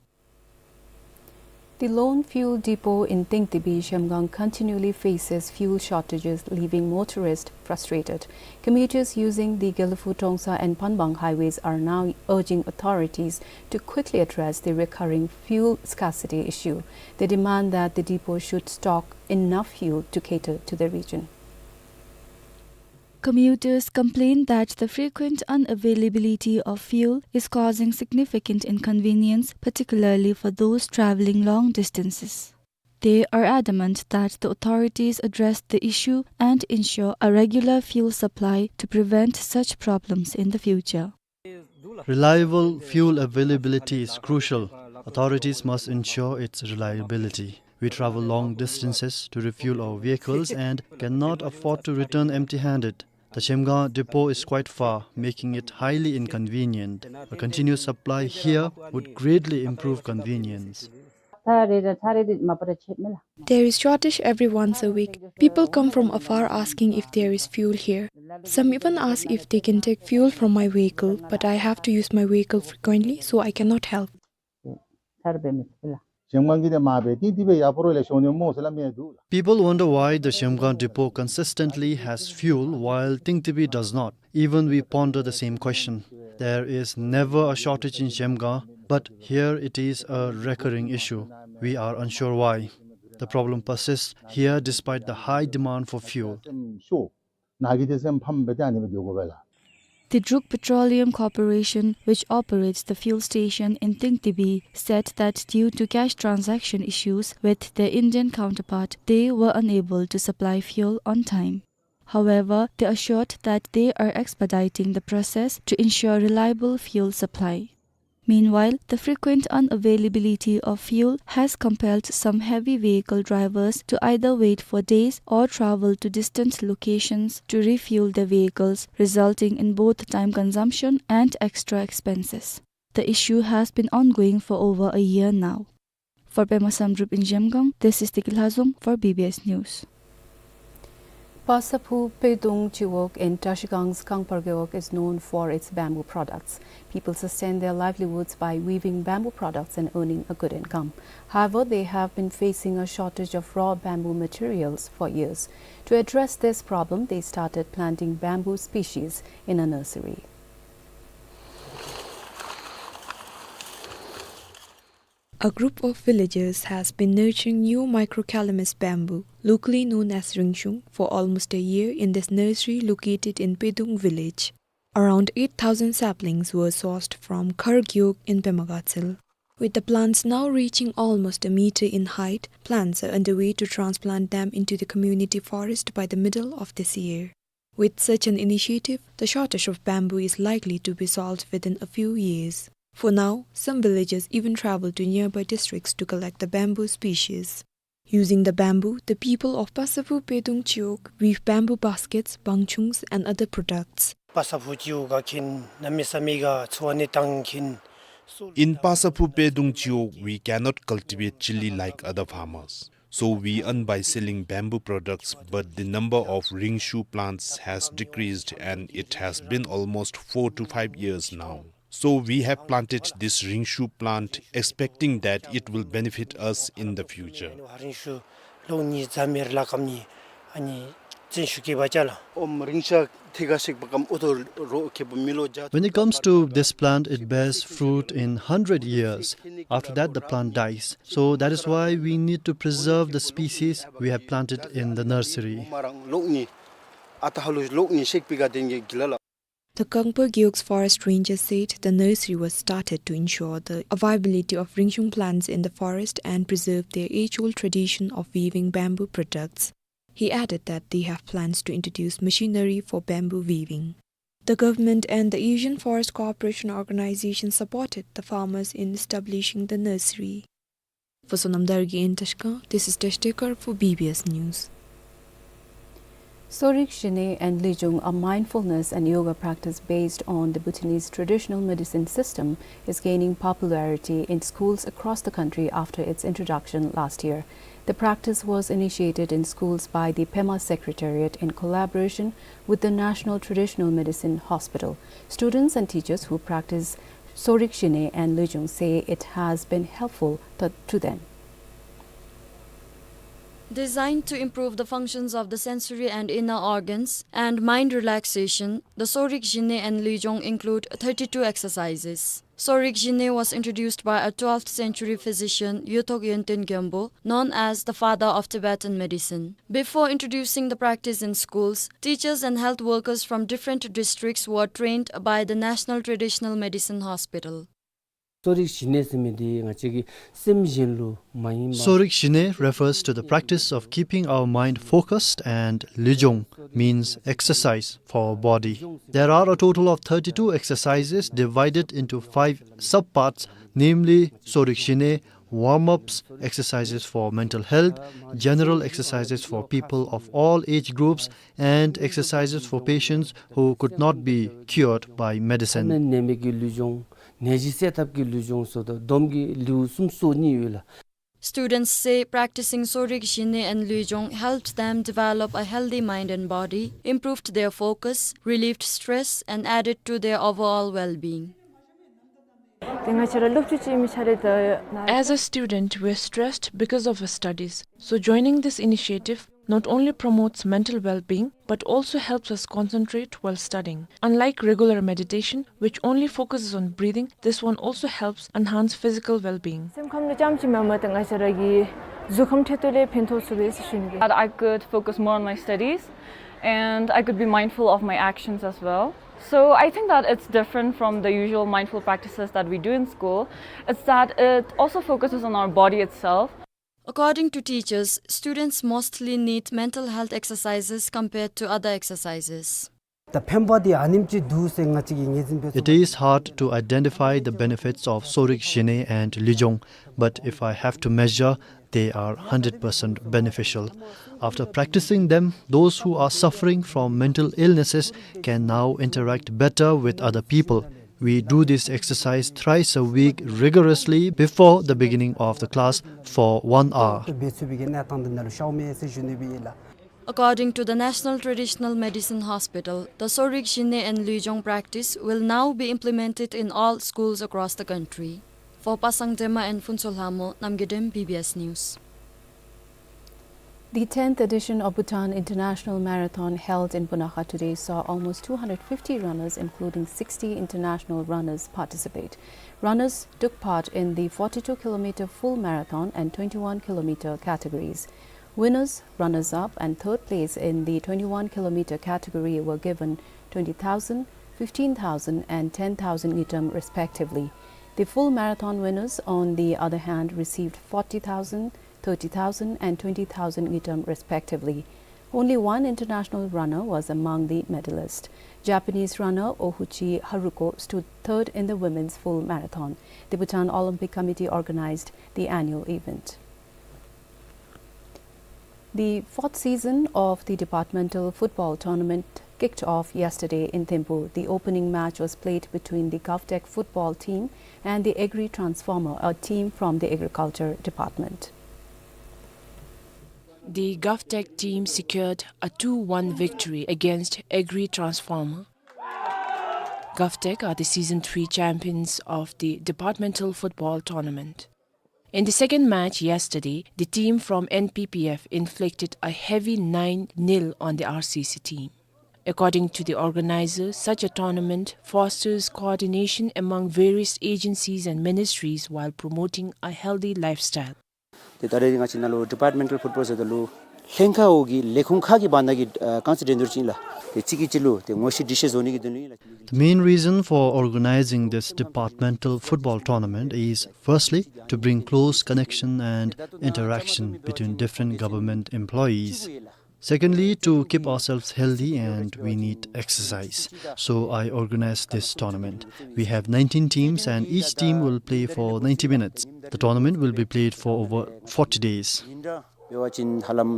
The lone fuel depot in Tingtibi, Zhemgang continually faces fuel shortages, leaving motorists frustrated. Commuters using the Gelephu, Trongsa and Panbang highways are now urging authorities to quickly address the recurring fuel scarcity issue. They demand that the depot should stock enough fuel to cater to the region. Commuters complain that the frequent unavailability of fuel is causing significant inconvenience, particularly for those traveling long distances. They are adamant that the authorities address the issue and ensure a regular fuel supply to prevent such problems in the future. Reliable fuel availability is crucial. Authorities must ensure its reliability. We travel long distances to refuel our vehicles and cannot afford to return empty-handed. The Zhemgang depot is quite far, making it highly inconvenient. A continuous supply here would greatly improve convenience. There is shortage every once a week. People come from afar asking if there is fuel here. Some even ask if they can take fuel from my vehicle, but I have to use my vehicle frequently, so I cannot help. People wonder why the Zhemgang depot consistently has fuel while Tingtibi does not. Even we ponder the same question. There is never a shortage in Zhemgang, but here it is a recurring issue. We are unsure why. The problem persists here despite the high demand for fuel. The Druk Petroleum Corporation, which operates the fuel station in Tingtibi, said that due to cash transaction issues with their Indian counterpart, they were unable to supply fuel on time. However, they assured that they are expediting the process to ensure reliable fuel supply. Meanwhile, the frequent unavailability of fuel has compelled some heavy vehicle drivers to either wait for days or travel to distant locations to refuel their vehicles, resulting in both time consumption and extra expenses. The issue has been ongoing for over a year now. For Pema Samdrup in Zhemgang, this is Tiki Lhazom for B B S News. Pasaphu Pedung Chiwog in Trashigang's Kangpar Gewog is known for its bamboo products. People sustain their livelihoods by weaving bamboo products and earning a good income. However, they have been facing a shortage of raw bamboo materials for years. To address this problem, they started planting bamboo species in a nursery. A group of villagers has been nurturing new microcalamus bamboo, locally known as ringshung, for almost a year in this nursery located in Pedung village. Around eight thousand saplings were sourced from Khargyok in Pema Gatshel. With the plants now reaching almost a meter in height, plans are underway to transplant them into the community forest by the middle of this year. With such an initiative, the shortage of bamboo is likely to be solved within a few years. For now, some villagers even travel to nearby districts to collect the bamboo species. Using the bamboo, the people of Pasaphu Pedung Chiwog weave bamboo baskets, bangchungs, and other products. Pasaphu Chiwog ga khin, nami sami ga chuani tang khin. In Pasaphu Pedung Chiwog, we cannot cultivate chilli like other farmers. So we earn by selling bamboo products, but the number of ringshung plants has decreased and it has been almost four to five years now. So we have planted this ringshung plant expecting that it will benefit us in the future. Ringshung long ni zamir lakam ni ani བཙན་ཤུགས་ཀྱིས་འབད་བྱ་ལགས། ཨོམ་རིང་ཤ་ཐེ་ག་ཤིག་འབག་གམ་ཨོ་ཐོ་རོ་ཁེ་པོ་མི་ལོ་བརྒྱ། When it comes to this plant, it bears fruit in hundred years. After that, the plant dies. So that is why we need to preserve the species we have planted in the nursery. ཨོམ་རང་ལོག་ནི་ཨ་ཏ་ཧ་ལུ་ལོག་ནི་ཤེག་པི་ག་དེན་གི་གི་ལ་ལགས། The Kangpur Ghiukh Forest Ranger said the nursery was started to ensure the viability of Ringshung plants in the forest and preserve their age-old tradition of weaving bamboo products. He added that they have plans to introduce machinery for bamboo weaving. The government and the Asian Forest Cooperation Organization supported the farmers in establishing the nursery. For Sonam Dargay in Tashkent, this is Tesh Tekar for B B S News. Sorik Jine and Lujong, a mindfulness and yoga practice based on the Bhutanese traditional medicine system, is gaining popularity in schools across the country after its introduction last year. The practice was initiated in schools by the Pema Secretariat in collaboration with the National Traditional Medicine Hospital. Students and teachers who practice Sorik Jine and Lujong say it has been helpful to, to them. Designed to improve the functions of the sensory and inner organs and mind relaxation, the Sorik Jine and Lujong include thirty-two exercises. Sorik Jine was introduced by a twelfth century physician, Yothok Yönten Gyönpo, known as the father of Tibetan medicine. Before introducing the practice in schools, teachers and health workers from different districts were trained by the National Traditional Medicine Hospital. Sorik Jine ཟེར་མི་འདི་ང་བཅས་ཀྱི་སེམས་གཞན་ལུ་མ་ཡེངས་པར། Sorik Jine refers to the practice of keeping our mind focused, and Lujong means exercise for body. There are a total of thirty-two exercises divided into five subparts, namely Sorik Jine, warm-ups, exercises for mental health, general exercises for people of all age groups, and exercises for patients who could not be cured by medicine. ནད་མེད་ཀྱི་ལུས་སྦྱོང་། ནད་གཞི་སེལ་ཐབས་ཀྱི་ལུས་སྦྱོང་ཟེར་དོ་བཟུམ་གྱི་ལེའུ་གསུམ་སོ་གཉིས་ཡོད་ལགས། Students say practicing Sorik Jine and Lujong helped them develop a healthy mind and body, improved their focus, relieved stress, and added to their overall well-being. As a student, we are stressed because of our studies. So joining this initiative not only promotes mental well-being, but also helps us concentrate while studying. Unlike regular meditation, which only focuses on breathing, this one also helps enhance physical well-being. སེམས་ཁམས་ལུ་ཙམ་ཅིག་མེན་པར་ཏེ་ང་བཅས་ར་གི་གཟུགས་ཁམས་ཁྲོད་དུ་ལས་ཕན་ཐོགས་ཚུགས་པས་ཟེར་ཞུ་ནི། That I could focus more on my studies and I could be mindful of my actions as well. So I think that it's different from the usual mindful practices that we do in school. It's that it also focuses on our body itself. According to teachers, students mostly need mental health exercises compared to other exercises. ད་ཕན་པ་འདི་ཨ་ནེམ་ཅིག་འདུག་ཟེར་ང་བཅས་ཀྱིས་ངེས་འཛིན་འབད་ཚུགས། It is hard to identify the benefits of Sorik Jine and Lujong, but if I have to measure, they are hundred percent beneficial. After practicing them, those who are suffering from mental illnesses can now interact better with other people. We do this exercise thrice a week rigorously before the beginning of the class for one hour. འབད་ཚུགས་པའི་གི་གནས་སྟངས་འདི་ནང་ལུ་ཤརཝ་མས་ཟེར་ཞུ་ནི་སྦེ་ཨིན་ལགས། According to the National Traditional Medicine Hospital, the Sorik Jine and Lujong practice will now be implemented in all schools across the country. For Pasang Dema and Phuntsho Lhamo, Namgay Dem, B B S News. The tenth edition of Bhutan International Marathon held in Punakha today saw almost two hundred fifty runners, including sixty international runners, participate. Runners took part in the forty-two kilometer full marathon and twenty-one kilometer categories. Winners, runners-up, and third place in the twenty-one kilometer category were given twenty thousand, fifteen thousand, and ten thousand ngultrum respectively. The full marathon winners, on the other hand, received forty thousand, thirty thousand, and twenty thousand ngultrum respectively. Only one international runner was among the medalists. Japanese runner Ohuchi Haruko stood third in the women's full marathon. The Bhutan Olympic Committee organized the annual event. The fourth season of the departmental football tournament kicked off yesterday in Thimphu. The opening match was played between the Govtech football team and the Agri Transformer, a team from the Agriculture Department. The Govtech team secured a two one victory against Agri Transformer. Govtech are the season three champions of the departmental football tournament. In the second match yesterday, the team from N P P F inflicted a heavy nine nil on the R C C team. According to the organizer, such a tournament fosters coordination among various agencies and ministries while promoting a healthy lifestyle. ཏེ་ད་རེས་ང་བཅས་ནང་ལུ་ཌི་པཱརཊ་མེནཊལ་ཕུཊ་བཱོལ་ཟེརཝ་ད་ལུ་ལྷན་ཁག་འོག་གི་ལས་ཁུངས་ཁག་གི་བར་ན་གི་ཨ་རྐང་རྩེད་འགྲན་བསྡུར་ཅིག་ཨིན་ལགས། ཏེ་གཅིག་གིས་གཅིག་ལུ་ཏེ་ངོ་ཤེས་འདྲིས་ཤེས་བཟོ་ནི་གི་དོན་ལུ་ཨིན་ལགས། The main reason for organizing this departmental football tournament is, firstly, to bring close connection and interaction between different government employees. Secondly, to keep ourselves healthy and we need exercise. So I organized this tournament. We have nineteen teams and each team will play for ninety minutes. The tournament will be played for over forty days. འབད་བ་ཅིན་ཧ་ལམ་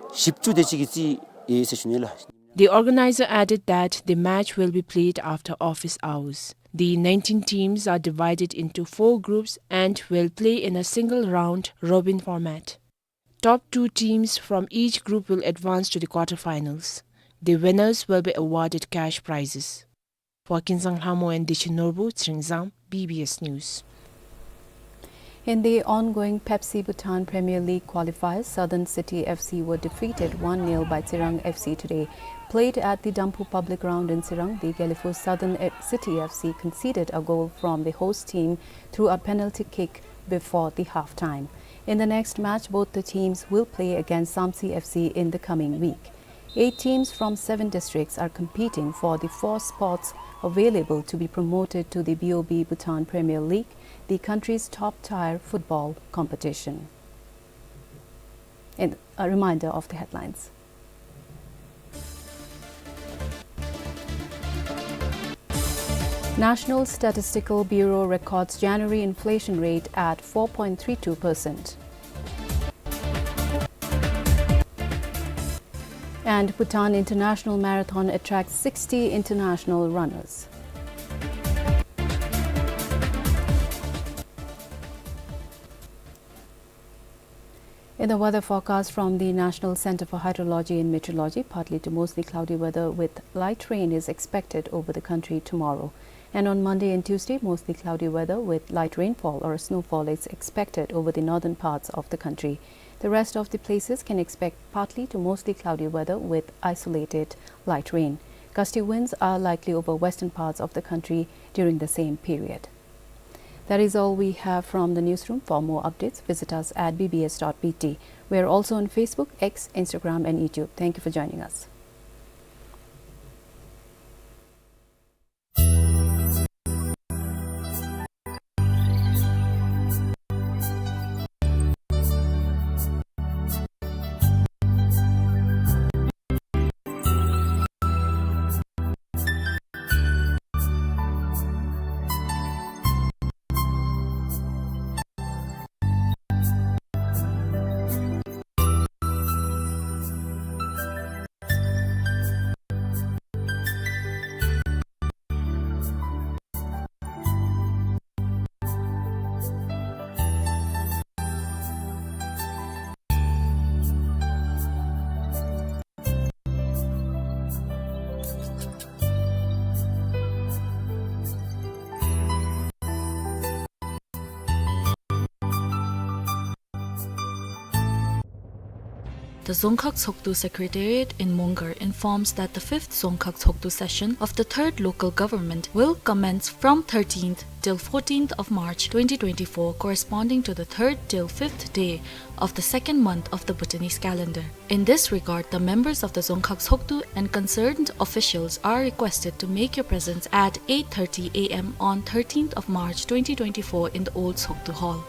བཞི་བཅུ་དེ་ཅིག་གི་རྩིས་ཡོད་ཟེར་ཞུ་ནི་ལགས། The organizer added that the match will be played after office hours. The nineteen teams are divided into four groups and will play in a single round robin format. Top two teams from each group will advance to the quarterfinals. The winners will be awarded cash prizes. For Kinsang Lhamo and Dichi Norbu, Tsering Zam, B B S News. In the ongoing Pepsi Bhutan Premier League qualifiers, Southern City F C were defeated one nil by Tsirang F C today. Played at the Damphu Public Ground in Tsirang, the Gelephu Southern F-, City F C conceded a goal from the host team through a penalty kick before the half-time. In the next match, both the teams will play against Samtse F C in the coming week. Eight teams from seven districts are competing for the four spots available to be promoted to the B O B Bhutan Premier League, the country's top-tier football competition. And a reminder of the headlines. National Statistical Bureau records January inflation rate at four point three two percent. And Bhutan International Marathon attracts sixty international runners. In the weather forecast from the National Center for Hydrology and Meteorology, partly to mostly cloudy weather with light rain is expected over the country tomorrow. And on Monday and Tuesday, mostly cloudy weather with light rainfall or snowfall is expected over the northern parts of the country. The rest of the places can expect partly to mostly cloudy weather with isolated light rain. Gusty winds are likely over western parts of the country during the same period. That is all we have from the newsroom. For more updates, visit us at B B S dot B T. We are also on Facebook, X, Instagram, and YouTube. Thank you for joining us. The Dzongkhag Tshogdu Secretariat in Mongar informs that the fifth Dzongkhag Tshogdu session of the third local government will commence from thirteenth till fourteenth of March twenty twenty-four, corresponding to the third till fifth day of the second month of the Bhutanese calendar. In this regard, the members of the Dzongkhag Tshogdu and concerned officials are requested to make your presence at eight thirty A M on thirteenth of March twenty twenty-four in the old Tshogdu Hall.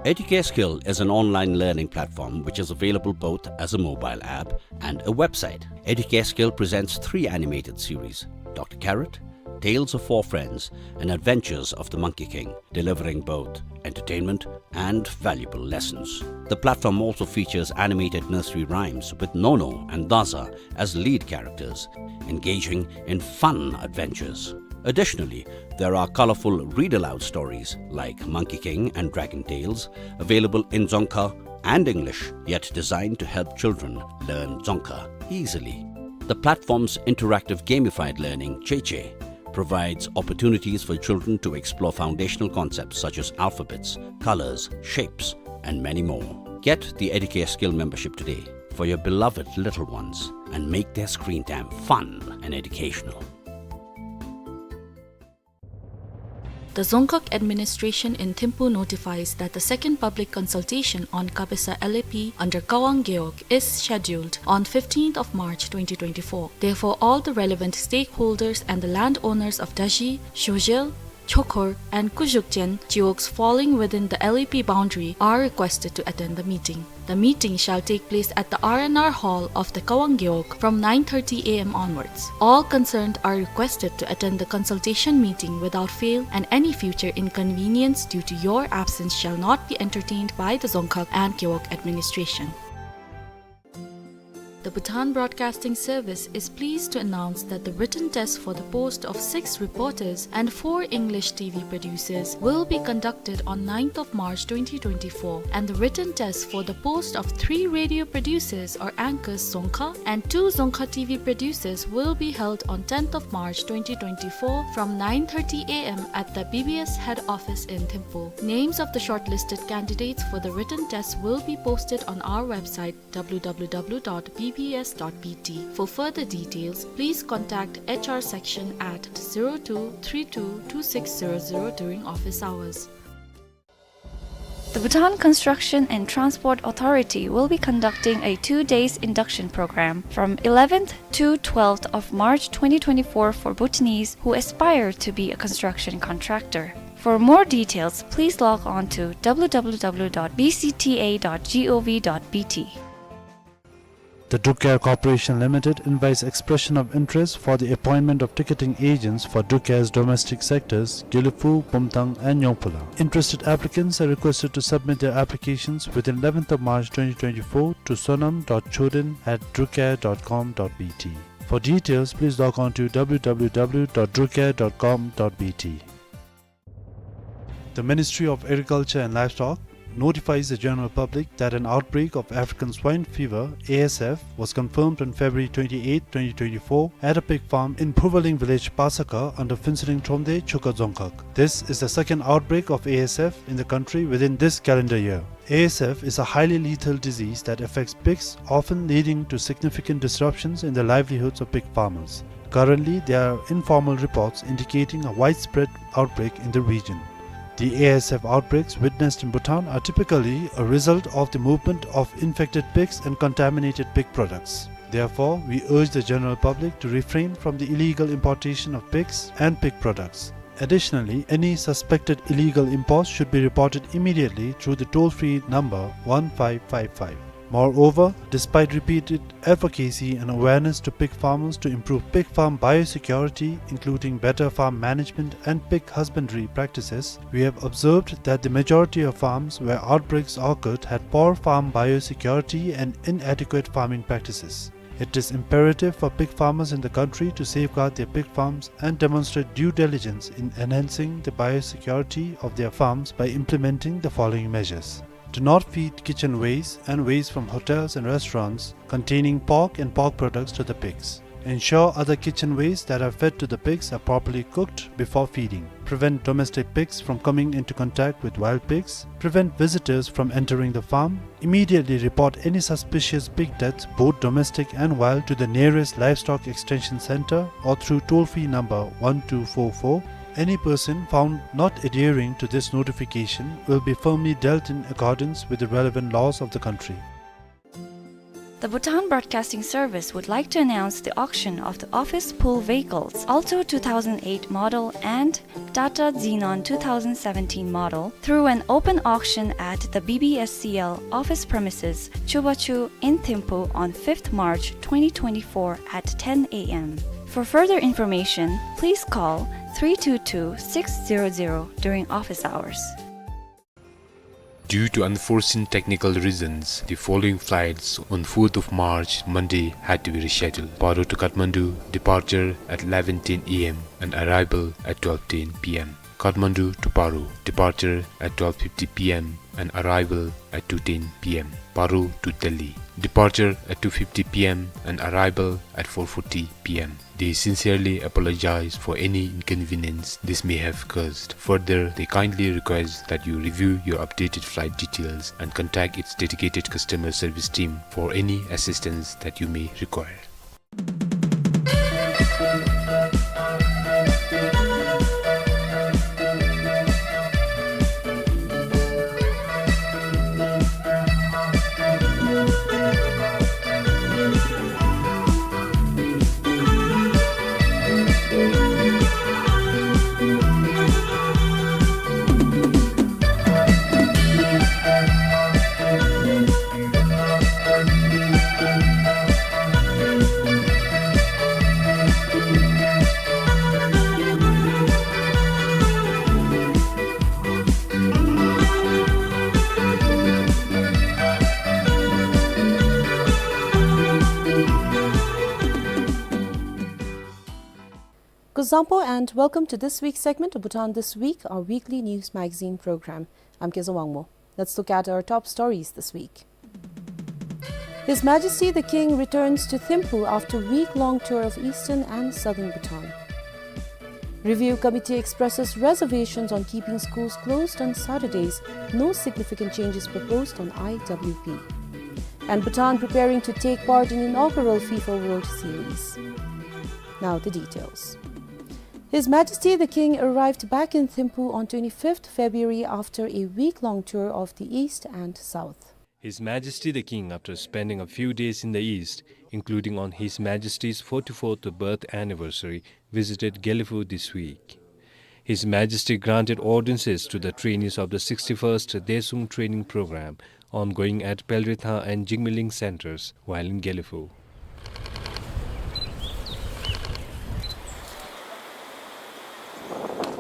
Educare Skill is an online learning platform which is available both as a mobile app and a website. Educare Skill presents three animated series, Doctor Carrot, Tales of Four Friends, and Adventures of the Monkey King, delivering both entertainment and valuable lessons. The platform also features animated nursery rhymes with Nono and Daza as lead characters, engaging in fun adventures. Additionally, there are colorful read-aloud stories like Monkey King and Dragon Tales, available in Dzongkha and English, yet designed to help children learn Dzongkha easily. The platform's interactive gamified learning, Cheche, provides opportunities for children to explore foundational concepts such as alphabets, colors, shapes, and many more. Get the Educare Skill membership today for your beloved little ones and make their screen time fun and educational. The Dzongkhag Administration in Thimphu notifies that the second public consultation on Kabesa L A P under Kawang Gewog is scheduled on fifteenth of March twenty twenty-four. Therefore, all the relevant stakeholders and the landowners of Dashi, Shojel, Chokhor, and Kujukchen Gewog falling within the L A P boundary are requested to attend the meeting. The meeting shall take place at the R and R Hall of the Kawang Gewog from nine thirty A M onwards. All concerned are requested to attend the consultation meeting without fail, and any future inconvenience due to your absence shall not be entertained by the Dzongkhag and Gewog administration. The Bhutan Broadcasting Service is pleased to announce that the written test for the post of six reporters and four English T V producers will be conducted on ninth of March twenty twenty-four, and the written test for the post of three radio producers or anchors Dzongkha and two Dzongkha T V producers will be held on tenth of March twenty twenty-four from nine thirty A M at the B B S head office in Thimphu. Names of the shortlisted candidates for the written test will be posted on our website, W W W dot B B S dot B T. For further details, please contact H R section at zero two three two two six zero zero during office hours. The Bhutan Construction and Transport Authority will be conducting a two days induction program from eleventh to twelfth of March twenty twenty-four for Bhutanese who aspire to be a construction contractor. For more details, please log on to W W W dot B C T A dot gov dot B T. The Druk Air Corporation Limited invites expression of interest for the appointment of ticketing agents for Druk Air's domestic sectors, Gelephu, Bumthang, and Nyongphula. Interested applicants are requested to submit their applications within eleventh of March twenty twenty-four to sonam dot choden at drukair dot com dot B T. For details, please log on to W W W dot drukair dot com dot B T. The Ministry of Agriculture and Livestock notifies the general public that an outbreak of African swine fever, A S F, was confirmed on February twenty-eighth, twenty twenty-four, at a pig farm in Phuvaling village, Pasakha, under Phuentsholing Thromde, Chukha Dzongkhag. This is the second outbreak of A S F in the country within this calendar year. A S F is a highly lethal disease that affects pigs, often leading to significant disruptions in the livelihoods of pig farmers. Currently, there are informal reports indicating a widespread outbreak in the region. The A S F outbreaks witnessed in Bhutan are typically a result of the movement of infected pigs and contaminated pig products. Therefore, we urge the general public to refrain from the illegal importation of pigs and pig products. Additionally, any suspected illegal imports should be reported immediately through the toll-free number one five five five. Moreover, despite repeated advocacy and awareness to pig farmers to improve pig farm biosecurity, including better farm management and pig husbandry practices, we have observed that the majority of farms where outbreaks occurred had poor farm biosecurity and inadequate farming practices. It is imperative for pig farmers in the country to safeguard their pig farms and demonstrate due diligence in enhancing the biosecurity of their farms by implementing the following measures. Do not feed kitchen waste and waste from hotels and restaurants containing pork and pork products to the pigs. Ensure other kitchen waste that are fed to the pigs are properly cooked before feeding. Prevent domestic pigs from coming into contact with wild pigs. Prevent visitors from entering the farm. Immediately report any suspicious pig deaths, both domestic and wild, to the nearest livestock extension center or through toll-free number one two four four. Any person found not adhering to this notification will be firmly dealt in accordance with the relevant laws of the country. The Bhutan Broadcasting Service would like to announce the auction of the office pool vehicles, Alto two thousand eight model and Tata Xenon two thousand seventeen model, through an open auction at the B B S C L office premises, Chubachu in Thimphu on fifth March twenty twenty-four at ten A M. For further information, please call three two two six zero zero during office hours. Due to unforeseen technical reasons, the following flights on fourth of March, Monday, had to be rescheduled. Paro to Kathmandu, departure at eleven ten A M and arrival at twelve ten P M. Kathmandu to Paro, departure at twelve fifty P M and arrival at two ten P M. Paro to Delhi, departure at two fifty P M and arrival at four forty P M. They sincerely apologize for any inconvenience this may have caused. Further, they kindly request that you review your updated flight details and contact its dedicated customer service team for any assistance that you may require. Kuzuzangpo and welcome to this week's segment of Bhutan This Week, our weekly news magazine program. I'm Kezang Wangmo. Let's look at our top stories this week. His Majesty the King returns to Thimphu after week-long tour of eastern and southern Bhutan. Review committee expresses reservations on keeping schools closed on Saturdays. No significant changes proposed on I W P. And Bhutan preparing to take part in inaugural FIFA World Series. Now the details. His Majesty the King arrived back in Thimphu on twenty-fifth February after a week-long tour of the east and south. His Majesty the King, after spending a few days in the east, including on His Majesty's forty-fourth birth anniversary, visited Gelephu this week. His Majesty granted audiences to the trainees of the sixty-first Desung Training Program, ongoing at Pelritha and Jigmeling centers while in Gelephu.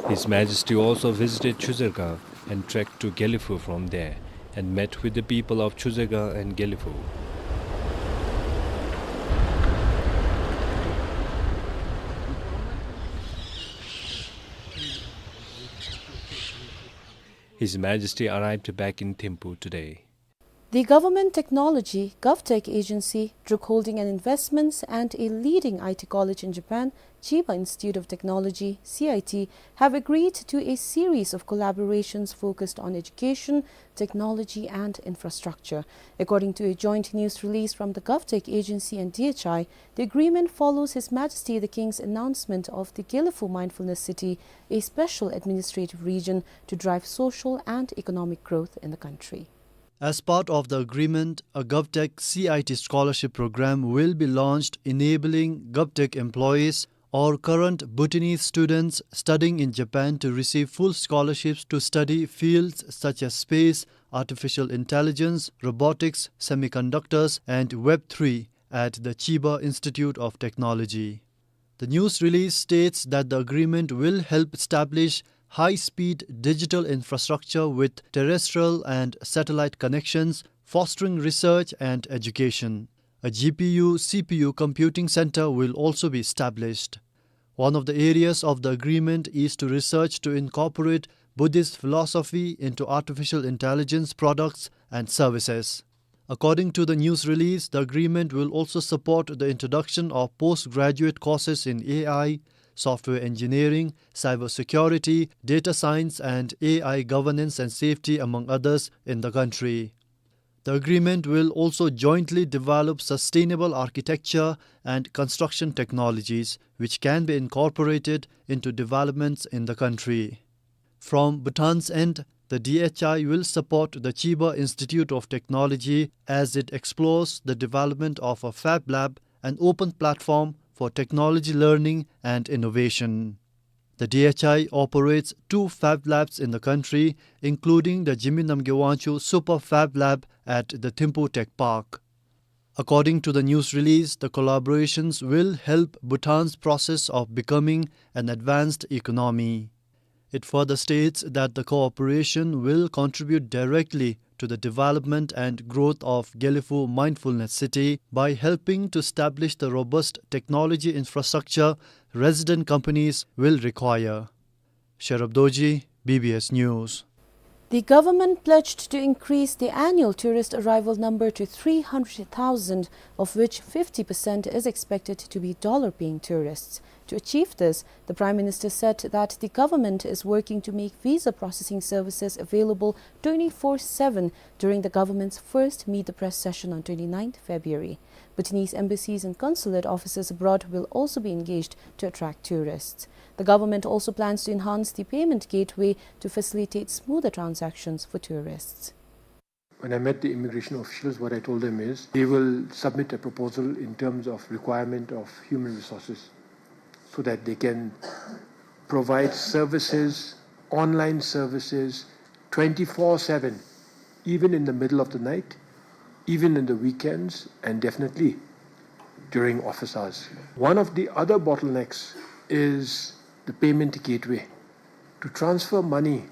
His Majesty also visited Chuzergang and trekked to Gelephu from there and met with the people of Chuzergang and Gelephu. His Majesty arrived back in Thimphu today. The Government Technology, GovTech Agency, Druk Holding and Investments, and a leading I T college in Japan, Chiba Institute of Technology, C I T, have agreed to a series of collaborations focused on education, technology, and infrastructure. According to a joint news release from the GovTech Agency and D H I, the agreement follows His Majesty the King's announcement of the Gelephu Mindfulness City, a special administrative region to drive social and economic growth in the country. As part of the agreement, a GovTech C I T scholarship program will be launched, enabling GovTech employees or current Bhutanese students studying in Japan to receive full scholarships to study fields such as space, artificial intelligence, robotics, semiconductors, and Web three at the Chiba Institute of Technology. The news release states that the agreement will help establish high-speed digital infrastructure with terrestrial and satellite connections, fostering research and education. A G P U C P U computing center will also be established. One of the areas of the agreement is to research to incorporate Buddhist philosophy into artificial intelligence products and services. According to the news release, the agreement will also support the introduction of postgraduate courses in A I, software engineering, cybersecurity, data science, and A I governance and safety, among others, in the country. The agreement will also jointly develop sustainable architecture and construction technologies, which can be incorporated into developments in the country. From Bhutan's end, the D H I will support the Chiba Institute of Technology as it explores the development of a Fab Lab, an open platform for technology learning and innovation. The D H I operates two Fab Labs in the country, including the Jigme Namgay Wangchuk Super Fab Lab at the Thimphu Tech Park. According to the news release, the collaborations will help Bhutan's process of becoming an advanced economy. It further states that the cooperation will contribute directly to the development and growth of Gelephu Mindfulness City by helping to establish the robust technology infrastructure resident companies will require. Sherab Dorji, B B S News. The government pledged to increase the annual tourist arrival number to three hundred thousand, of which fifty percent is expected to be dollar-paying tourists. To achieve this, the Prime Minister said that the government is working to make visa processing services available twenty-four seven during the government's first Meet the Press session on twenty-ninth February. Bhutanese embassies and consulate offices abroad will also be engaged to attract tourists. The government also plans to enhance the payment gateway to facilitate smoother transactions for tourists. When I met the immigration officials, what I told them is they will submit a proposal in terms of requirement of human resources so that they can provide services, online services, twenty-four seven, even in the middle of the night, even in the weekends, and definitely during office hours. One of the other bottlenecks is the payment gateway. To transfer money,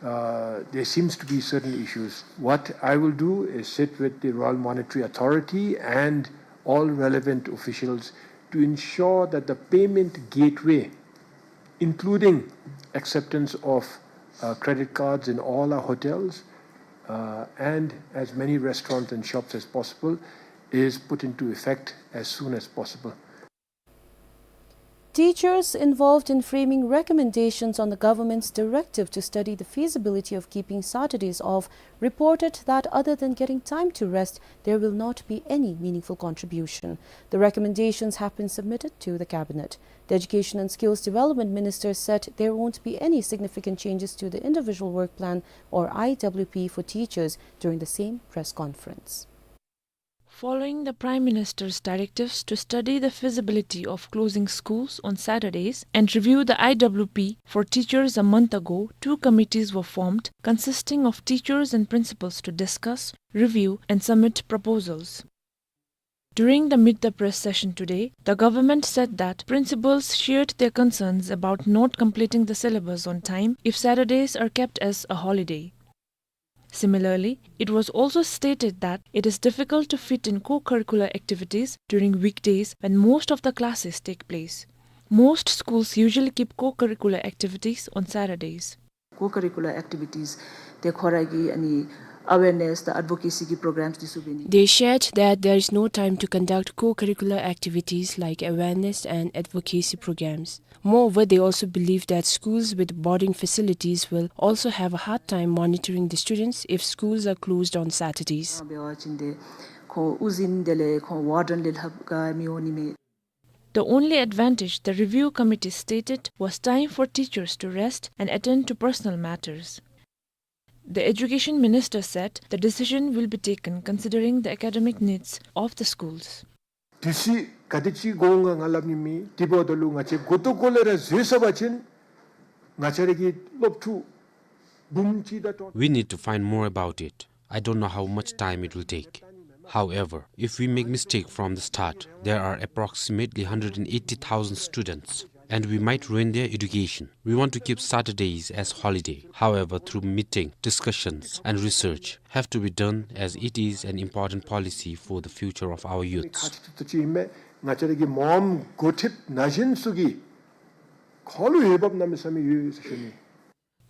uh, there seems to be certain issues. What I will do is sit with the Royal Monetary Authority and all relevant officials to ensure that the payment gateway, including acceptance of, uh, credit cards in all our hotels, uh, and as many restaurants and shops as possible, is put into effect as soon as possible. Teachers involved in framing recommendations on the government's directive to study the feasibility of keeping Saturdays off reported that other than getting time to rest, there will not be any meaningful contribution. The recommendations have been submitted to the cabinet. The Education and Skills Development Minister said there won't be any significant changes to the individual work plan or I W P for teachers during the same press conference. Following the Prime Minister's directives to study the feasibility of closing schools on Saturdays and review the I W P for teachers a month ago, two committees were formed consisting of teachers and principals to discuss, review and submit proposals. During the Meet the Press session today, the government said that principals shared their concerns about not completing the syllabus on time if Saturdays are kept as a holiday. Similarly, it was also stated that it is difficult to fit in co-curricular activities during weekdays when most of the classes take place. Most schools usually keep co-curricular activities on Saturdays. Co-curricular activities, ཏེ་ཁོ་ར་གི་ཨ་ནི་awareness དང་advocacy གི་programs འདི་ཚུ་འབད་ནི། They shared that there is no time to conduct co-curricular activities like awareness and advocacy programs. Moreover, they also believe that schools with boarding facilities will also have a hard time monitoring the students if schools are closed on Saturdays. འབད་བ་ཅིན་ཏེ་ཁོང་དབུ་འཛིན་དེ་ལས་ཁོང་warden ལས་ལྷབ་ག་མི་འོང་ནི་མས། The only advantage the review committee stated was time for teachers to rest and attend to personal matters. The education minister said the decision will be taken considering the academic needs of the schools. དུས་ཚོད་ག་དེ་ཅིག་འགོར་འོང་ག་ང་སླབ་ནི་མེད། དེ་འབདཝ་ད་ལུ་ང་བཅས་འགོ་ཐོག་ཁ་ལས་ར་བཟོ་ཚར་བ་ཅིན་ང་བཅས་ར་གི་སློབ་ཕྲུག་འབུམ་གཅིག་དང་སྟོང་། We need to find more about it. I don't know how much time it will take. However, if we make mistake from the start, there are approximately hundred and eighty thousand students, and we might ruin their education. We want to keep Saturdays as holiday. However, through meeting, discussions, and research, have to be done as it is an important policy for the future of our youths. ཁག་ཆེ་ཏོག་ཏོ་ཅིག་ཨིན་མས། ང་བཅས་ར་གི་མངམ་འགོ་ཁྲིདཔ་ན་གཞོན་ཚུ་གི་ཁ་ལུ་འོས་འབབ་གནམ་མེད་ས་མེད་ཡོད་ཟེར་ཞུ་ནི།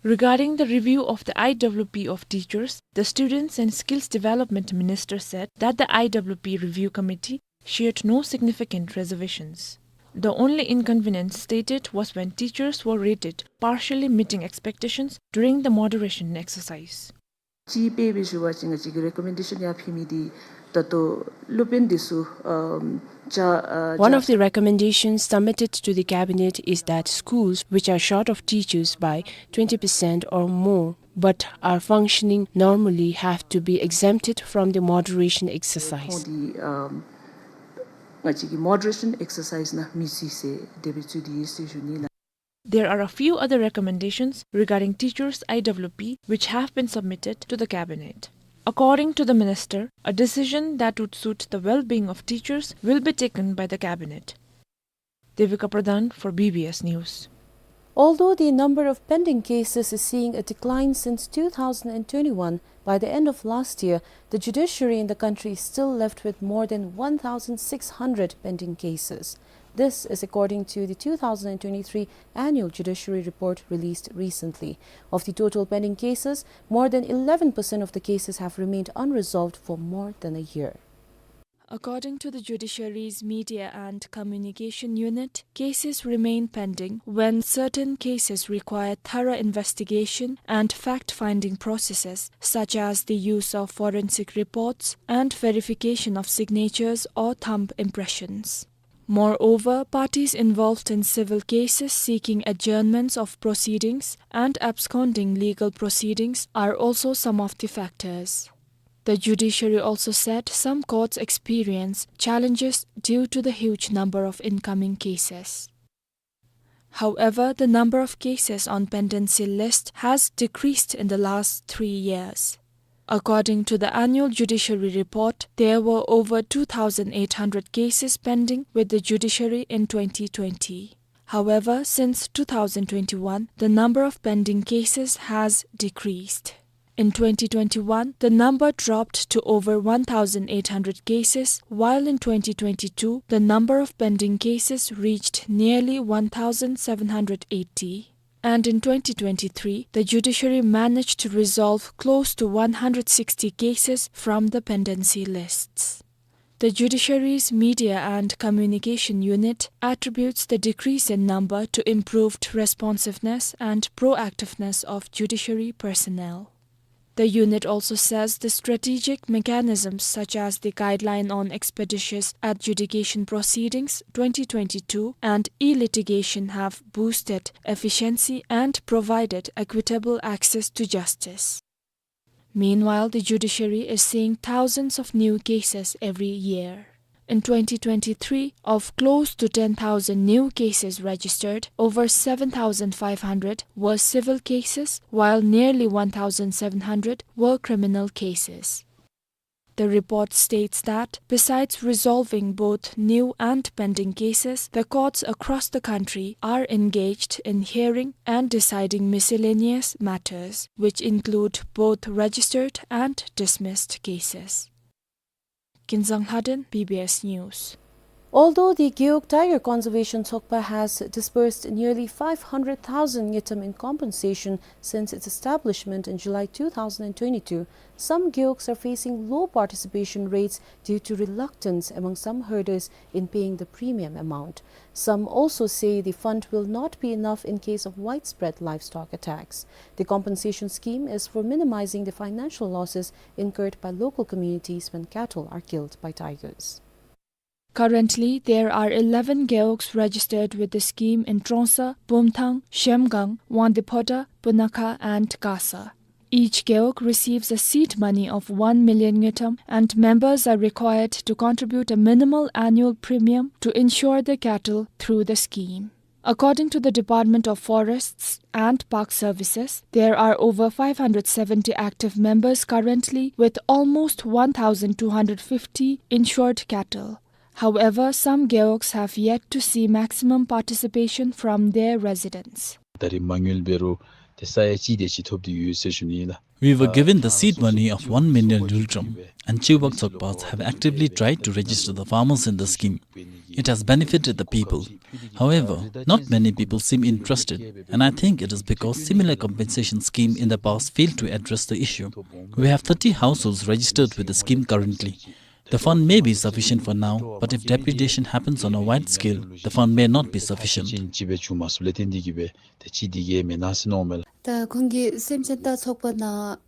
Regarding the review of the I W P of teachers, the Students and Skills Development Minister said that the I W P review committee shared no significant reservations. The only inconvenience stated was when teachers were rated partially meeting expectations during the moderation exercise. ཅིག་དཔེ་འབད་ཞུ་བ་ཅིན་ང་བཅས་ཀྱི་recommendation ཡར་ཕུལ་མི་འདི་ད་ལྟོ་སློབ་དཔོན་འདི་ཚུ་ཨམ་ཅ་ཨ་One of the recommendations submitted to the cabinet is that schools which are short of teachers by twenty percent or more but are functioning normally have to be exempted from the moderation exercise. ཁོང་འདི་ཨམ་ང་བཅས་ཀྱི་moderation exercise ནང་མི་ཚུད་ཟེར་དེ་སྦེ་ཚུད་དེ་ཡོད་ཟེར་ཞུ་ནི་ལགས། There are a few other recommendations regarding teachers I W P which have been submitted to the cabinet. According to the minister, a decision that would suit the well-being of teachers will be taken by the cabinet. Devika Pradhan for B B S News. Although the number of pending cases is seeing a decline since two thousand and twenty-one, by the end of last year, the judiciary in the country is still left with more than one thousand six hundred pending cases. This is according to the two thousand twenty-three annual judiciary report released recently. Of the total pending cases, more than eleven percent of the cases have remained unresolved for more than a year. According to the judiciary's Media and Communication Unit, cases remain pending when certain cases require thorough investigation and fact-finding processes, such as the use of forensic reports and verification of signatures or thumb impressions. Moreover, parties involved in civil cases seeking adjournments of proceedings and absconding legal proceedings are also some of the factors. The judiciary also said some courts experience challenges due to the huge number of incoming cases. However, the number of cases on pendency list has decreased in the last three years. According to the annual judiciary report, there were over two thousand eight hundred cases pending with the judiciary in twenty twenty. However, since two thousand twenty-one, the number of pending cases has decreased. In twenty twenty-one, the number dropped to over one thousand eight hundred cases, while in twenty twenty-two, the number of pending cases reached nearly one thousand seven hundred eighty. And in twenty twenty-three, the judiciary managed to resolve close to one hundred sixty cases from the pendency lists. The judiciary's Media and Communication Unit attributes the decrease in number to improved responsiveness and proactiveness of judiciary personnel. The unit also says the strategic mechanisms such as the Guideline on Expeditious Adjudication Proceedings twenty twenty-two and e-litigation have boosted efficiency and provided equitable access to justice. Meanwhile, the judiciary is seeing thousands of new cases every year. In twenty twenty-three, of close to ten thousand new cases registered, over seven thousand five hundred were civil cases, while nearly one thousand seven hundred were criminal cases. The report states that, besides resolving both new and pending cases, the courts across the country are engaged in hearing and deciding miscellaneous matters, which include both registered and dismissed cases. Kinzang Lhaden, B B S News. Although the Gewog Tiger Conservation Tshogpa has disbursed nearly five hundred thousand ngultrum in compensation since its establishment in July two thousand twenty-two, some gewogs are facing low participation rates due to reluctance among some herders in paying the premium amount. Some also say the fund will not be enough in case of widespread livestock attacks. The compensation scheme is for minimizing the financial losses incurred by local communities when cattle are killed by tigers. Currently, there are eleven gewogs registered with the scheme in Trongsa, Bumthang, Zhemgang, Wangdue Phodrang, Punakha and Khasa. Each gewog receives a seed money of one million ngultrum, and members are required to contribute a minimal annual premium to insure the cattle through the scheme. According to the Department of Forests and Park Services, there are over five hundred seventy active members currently, with almost one thousand two hundred fifty insured cattle. However, some gewogs have yet to see maximum participation from their residents. ད་རིས་མ་དངུལ་འབད་རུང་ཏེ་ས་ཡ་གཅིག་དེ་ཅིག་ཐོབ་སྟེ་ཡོད་ཟེར་ཞུ་ནི་ཨིན་ལགས། We were given the seed money of one million ngultrum, and Chewbak Tshogpas have actively tried to register the farmers in the scheme. It has benefited the people. However, not many people seem interested, and I think it is because similar compensation scheme in the past failed to address the issue. We have thirty households registered with the scheme currently. The fund may be sufficient for now, but if depredation happens on a wide scale, the fund may not be sufficient. ད་ཁོང་གིས་སེམས་ཅན་སྟག་ཚོགས་པ་ནང་།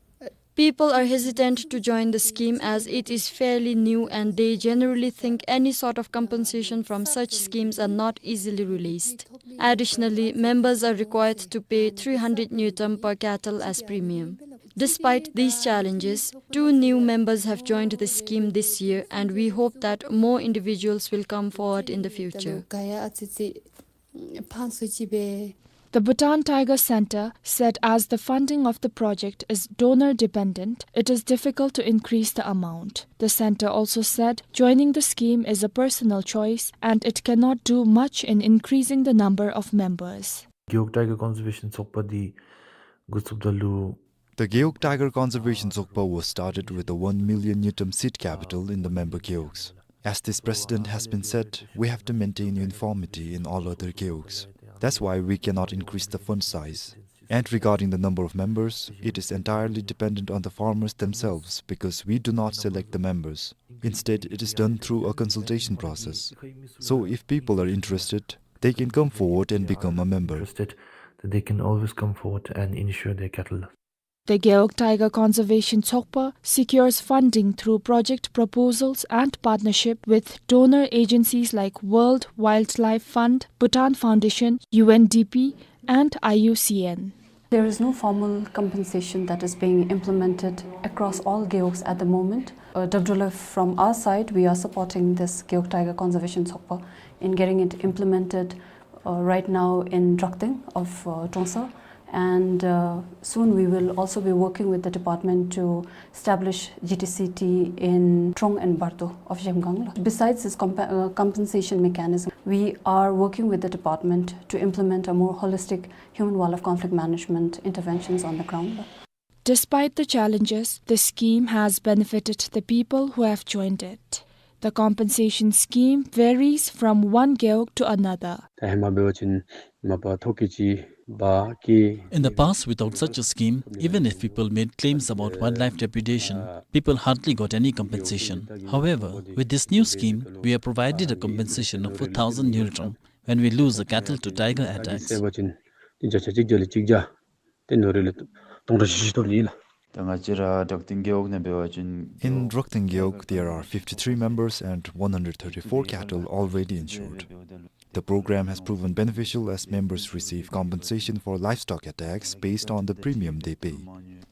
People are hesitant to join the scheme as it is fairly new and they generally think any sort of compensation from such schemes are not easily released. Additionally, members are required to pay three hundred ngultrum per cattle as premium. Despite these challenges, two new members have joined the scheme this year, and we hope that more individuals will come forward in the future. The Bhutan Tiger Center said as the funding of the project is donor dependent, it is difficult to increase the amount. The center also said joining the scheme is a personal choice and it cannot do much in increasing the number of members. Gewog Tiger Conservation ཚོགས་པ་འདི་འགོ་བཙུགསཔ་ད་ལུ། The Gewog Tiger Conservation Tshogpa was started with a one million ngultrum seed capital in the member gewogs. As this precedent has been set, we have to maintain uniformity in all other gewogs. That's why we cannot increase the fund size. And regarding the number of members, it is entirely dependent on the farmers themselves, because we do not select the members. Instead, it is done through a consultation process. So if people are interested, they can come forward and become a member. Interested, that they can always come forward and insure their cattle. The Gewog Tiger Conservation Tshogpa secures funding through project proposals and partnership with donor agencies like World Wildlife Fund, Bhutan Foundation, U N D P, and I U C N. There is no formal compensation that is being implemented across all gewogs at the moment. Uh, W W F, from our side, we are supporting this Gewog Tiger Conservation Tshogpa in getting it implemented uh, right now in Drokten of uh, Trongsa. And uh, soon we will also be working with the department to establish G T C T in Trong and Bardo of Zhemgang. Besides this compa- uh, compensation mechanism, we are working with the department to implement a more holistic human-wildlife conflict management interventions on the ground. Despite the challenges, the scheme has benefited the people who have joined it. The compensation scheme varies from one gewog to another. ད་ཧེ་མ་འབད་བ་ཅིན་མ་པ་ཐོ་ཀི་ཅིག་འབག་གི། In the past, without such a scheme, even if people made claims about wildlife depredation, people hardly got any compensation. However, with this new scheme, we are provided a compensation of four thousand ngultrum when we lose the cattle to tiger attacks. བརྩིས་པ་ཅིན་ཏེ་བརྒྱ་ཆ་གཅིག་བརྒྱ་ལས་གཅིག་བརྒྱ། ཏེ་ནོར་ལས་སྟོང་ཕྲག་བཞི་བཅུ་ཐོབ་ནི་ལགས། ད་ང་བཅས་ར་འབྲོག་སྟེང་རྒེད་འོག་ནང་འབད་བ་ཅིན། In Drokten Gewog, there are fifty-three members and one hundred thirty-four cattle already insured. The program has proven beneficial as members receive compensation for livestock attacks based on the premium they pay.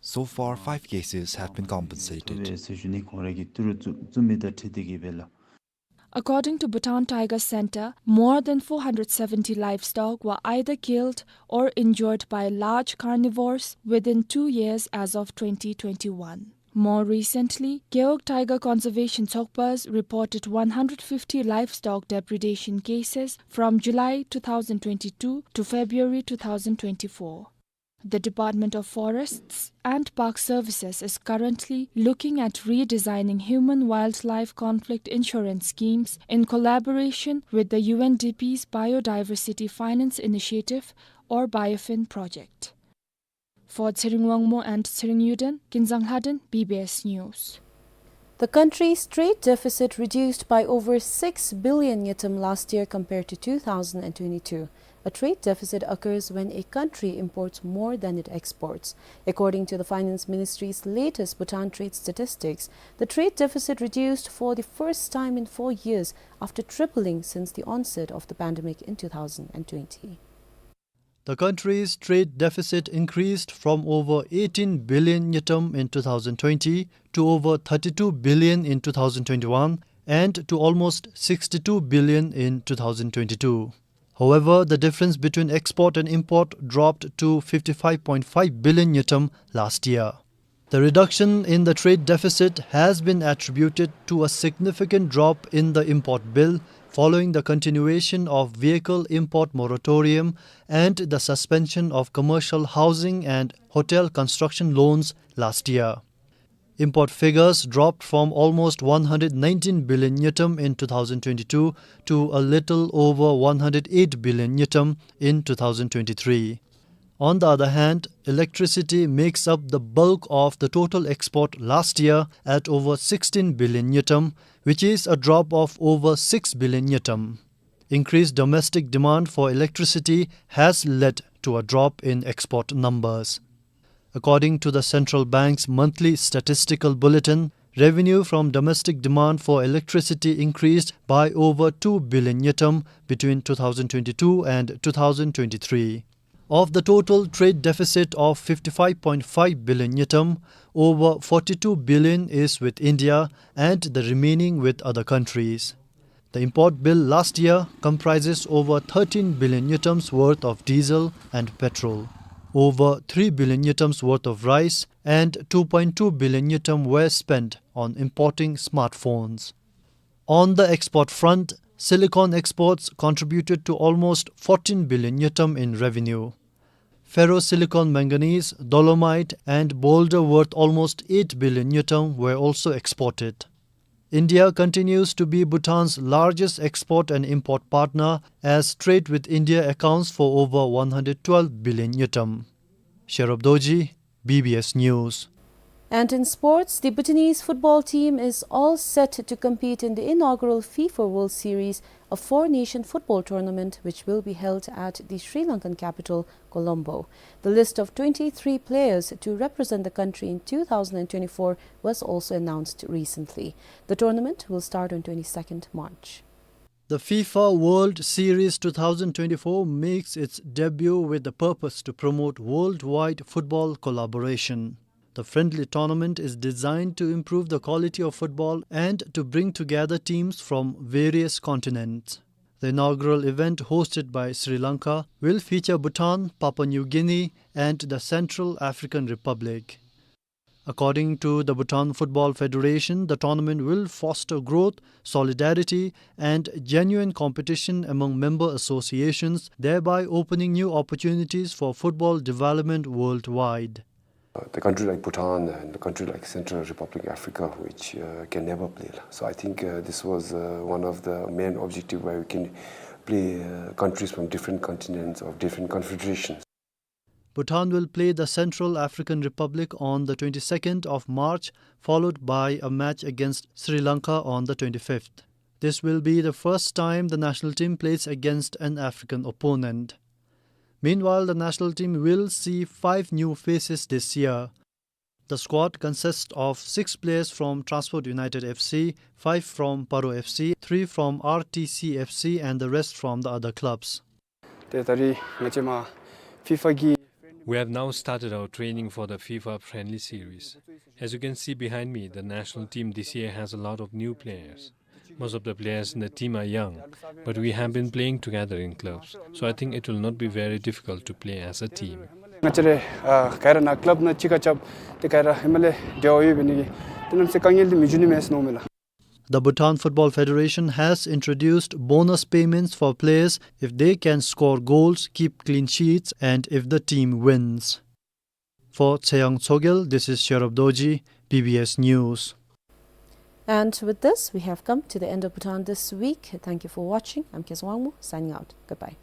So far, five cases have been compensated. According to Bhutan Tiger Centre, more than four hundred seventy livestock were either killed or injured by large carnivores within two years as of twenty twenty-one. More recently, Gewog Tiger Conservation Tshogpas reported one hundred fifty livestock depredation cases from July two thousand twenty-two to February two thousand twenty-four. The Department of Forests and Park Services is currently looking at redesigning human-wildlife conflict insurance schemes in collaboration with the U N D P's Biodiversity Finance Initiative or BIOFIN project. For Tshering Wangmo and Tshering Yuden, Kinzang Lhaden, B B S News. The country's trade deficit reduced by over six billion ngultrum last year compared to two thousand and twenty-two. A trade deficit occurs when a country imports more than it exports. According to the Finance Ministry's latest Bhutan trade statistics, the trade deficit reduced for the first time in four years after tripling since the onset of the pandemic in two thousand and twenty. The country's trade deficit increased from over eighteen billion ngultrum in two thousand twenty to over thirty-two billion in two thousand twenty-one and to almost sixty-two billion in two thousand twenty-two. However, the difference between export and import dropped to fifty-five point five billion ngultrum last year. The reduction in the trade deficit has been attributed to a significant drop in the import bill following the continuation of vehicle import moratorium and the suspension of commercial housing and hotel construction loans last year. Import figures dropped from almost one hundred nineteen billion ngultrum in two thousand twenty-two to a little over one hundred eight billion ngultrum in two thousand twenty-three. On the other hand, electricity makes up the bulk of the total export last year at over sixteen billion ngultrum, which is a drop of over six billion ngultrum. Increased domestic demand for electricity has led to a drop in export numbers. According to the central bank's monthly statistical bulletin, revenue from domestic demand for electricity increased by over two billion ngultrum between two thousand twenty-two and two thousand twenty-three. Of the total trade deficit of fifty-five point five billion ngultrum, over forty-two billion is with India and the remaining with other countries. The import bill last year comprises over thirteen billion ngultrums worth of diesel and petrol. Over three billion ngultrums worth of rice and two point two billion ngultrum were spent on importing smartphones. On the export front, silicon exports contributed to almost fourteen billion ngultrum in revenue. Ferrosilicon manganese, dolomite, and boulder worth almost eight billion ngultrum were also exported. India continues to be Bhutan's largest export and import partner, as trade with India accounts for over one hundred twelve billion ngultrum. Sherub Dorji, B B S News. And in sports, the Bhutanese football team is all set to compete in the inaugural FIFA World Series, a four-nation football tournament which will be held at the Sri Lankan capital, Colombo. The list of twenty-three players to represent the country in two thousand and twenty-four was also announced recently. The tournament will start on twenty-second March. The FIFA World Series two thousand twenty-four makes its debut with the purpose to promote worldwide football collaboration. The friendly tournament is designed to improve the quality of football and to bring together teams from various continents. The inaugural event, hosted by Sri Lanka, will feature Bhutan, Papua New Guinea, and the Central African Republic. According to the Bhutan Football Federation, the tournament will foster growth, solidarity, and genuine competition among member associations, thereby opening new opportunities for football development worldwide. Uh, the country like Bhutan and the country like Central Republic Africa, which, uh, can never play. So I think, uh, this was, uh, one of the main objective where we can play, uh, countries from different continents, of different confederations. Bhutan will play the Central African Republic on the twenty-second of March, followed by a match against Sri Lanka on the twenty-fifth. This will be the first time the national team plays against an African opponent. Meanwhile, the national team will see five new faces this year. The squad consists of six players from Transport United F C, five from Paro F C, three from R T C F C, and the rest from the other clubs. ཏེ་ད་རིས་ང་བཅས་མ་ཕི་ཕ་གི We have now started our training for the FIFA friendly series. As you can see behind me, the national team this year has a lot of new players. Most of the players in the team are young, but we have been playing together in clubs, so I think it will not be very difficult to play as a team. ང་བཅས་ར་ཨ་ག་ར་ནཱ་ཀླབ་ནང་གཅིག་ཁར་རྐྱབ་སྟེ་ག་ར་ཧེ་མ་ལས་འབྲེལ་བ་ཡོད་པའི་ནི་དེ་ནམ་སེ་དཀའ་ངལ་དེ་མི་འབྱུང་ནི་མས་ཟེར་མནོཝ་མས་ལགས། The Bhutan Football Federation has introduced bonus payments for players if they can score goals, keep clean sheets, and if the team wins. For Tseyang Tsogyal, this is Sherub Dorji, B B S News. And with this, we have come to the end of Bhutan This Week. Thank you for watching. I'm Kezang Wangmo, signing out. Goodbye.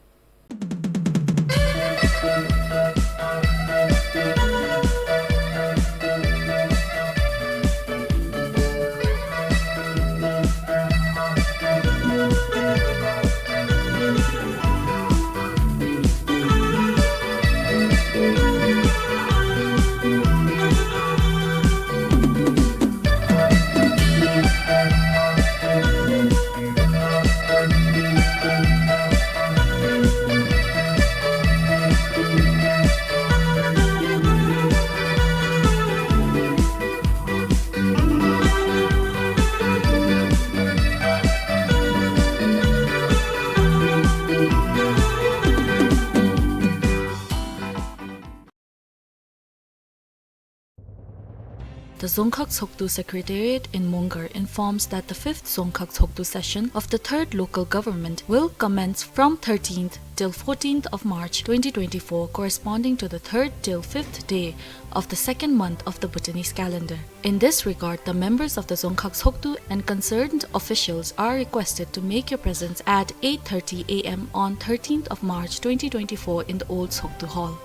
The Dzongkhag Tshogdu Secretariat in Mongar informs that the fifth Dzongkhag Tshogdu session of the third local government will commence from thirteenth till fourteenth of March twenty twenty-four, corresponding to the third till fifth day of the second month of the Bhutanese calendar. In this regard, the members of the Dzongkhag Tshogdu and concerned officials are requested to make your presence at eight thirty A M on thirteenth of March twenty twenty-four in the old Tshogdu Hall.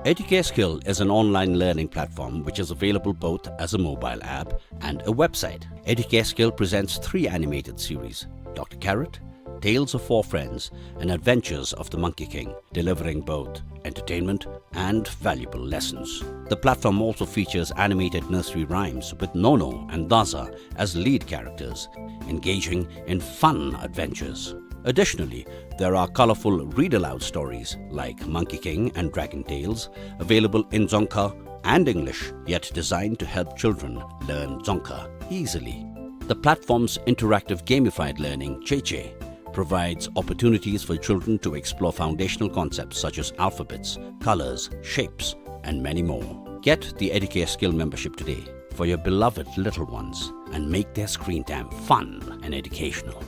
Educare Skill is an online learning platform which is available both as a mobile app and a website. Educare Skill presents three animated series, Doctor Carrot, Tales of Four Friends, and Adventures of the Monkey King, delivering both entertainment and valuable lessons. The platform also features animated nursery rhymes with Nono and Daza as lead characters, engaging in fun adventures. Additionally, there are colorful read-aloud stories like Monkey King and Dragon Tales, available in Dzongkha and English, yet designed to help children learn Dzongkha easily. The platform's interactive gamified learning, Cheche, provides opportunities for children to explore foundational concepts such as alphabets, colors, shapes, and many more. Get the Educare Skill membership today for your beloved little ones and make their screen time fun and educational.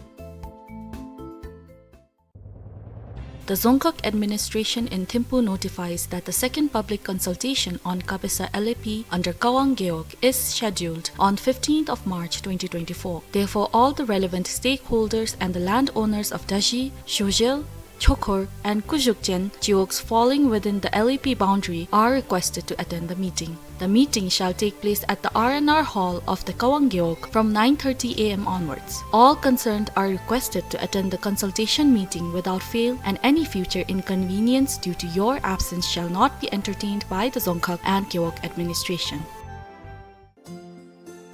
The Dzongkhag Administration in Thimphu notifies that the second public consultation on Kabesa L A P under Kawang Gewog is scheduled on fifteenth of March twenty twenty-four. Therefore, all the relevant stakeholders and the landowners of Dashi, Shojel, Chokhor, and Kujukchen Gewogs falling within the L A P boundary are requested to attend the meeting. The meeting shall take place at the R and R Hall of the Kawang Gewog from nine thirty A M onwards. All concerned are requested to attend the consultation meeting without fail, and any future inconvenience due to your absence shall not be entertained by the Dzongkhag and Gewog administration.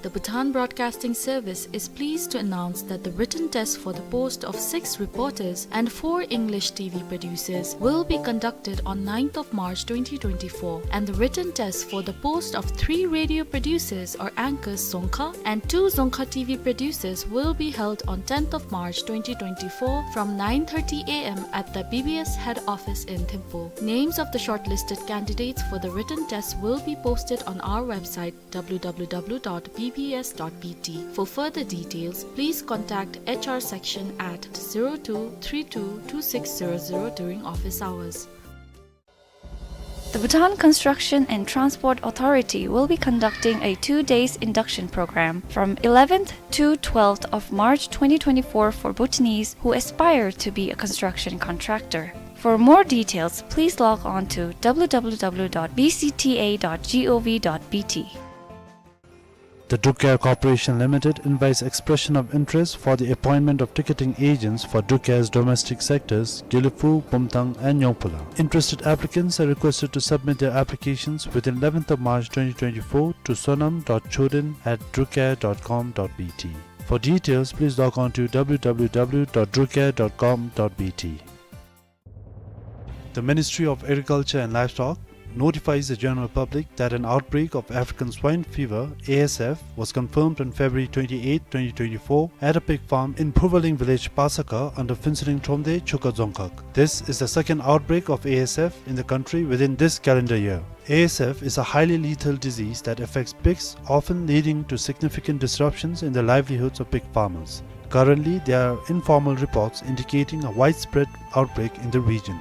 The Bhutan Broadcasting Service is pleased to announce that the written test for the post of six reporters and four English T V producers will be conducted on ninth of March twenty twenty-four, and the written test for the post of three radio producers or anchors Dzongkha and two Dzongkha T V producers will be held on tenth of March twenty twenty-four from nine thirty A M at the B B S head office in Thimphu. Names of the shortlisted candidates for the written test will be posted on our website, W W W dot B B S dot B T. For further details, please contact H R section at zero two three two two six zero zero during office hours. The Bhutan Construction and Transport Authority will be conducting a two days induction program from eleventh to twelfth of March twenty twenty-four for Bhutanese who aspire to be a construction contractor. For more details, please log on to W W W dot B C T A dot gov dot B T. The Druk Air Corporation Limited invites expression of interest for the appointment of ticketing agents for Druk Air's domestic sectors, Gelephu, Bumthang, and Nyongphula. Interested applicants are requested to submit their applications within eleventh of March twenty twenty-four to sonam dot choden at drukair dot com dot B T. For details, please log on to W W W dot drukair dot com dot B T. The Ministry of Agriculture and Livestock notifies the general public that an outbreak of African swine fever, A S F, was confirmed on February twenty-eighth, twenty twenty-four, at a pig farm in Phuvaling village, Pasakha, under Phuentsholing Thromde, Chukha Dzongkhag. This is the second outbreak of A S F in the country within this calendar year. A S F is a highly lethal disease that affects pigs, often leading to significant disruptions in the livelihoods of pig farmers. Currently, there are informal reports indicating a widespread outbreak in the region.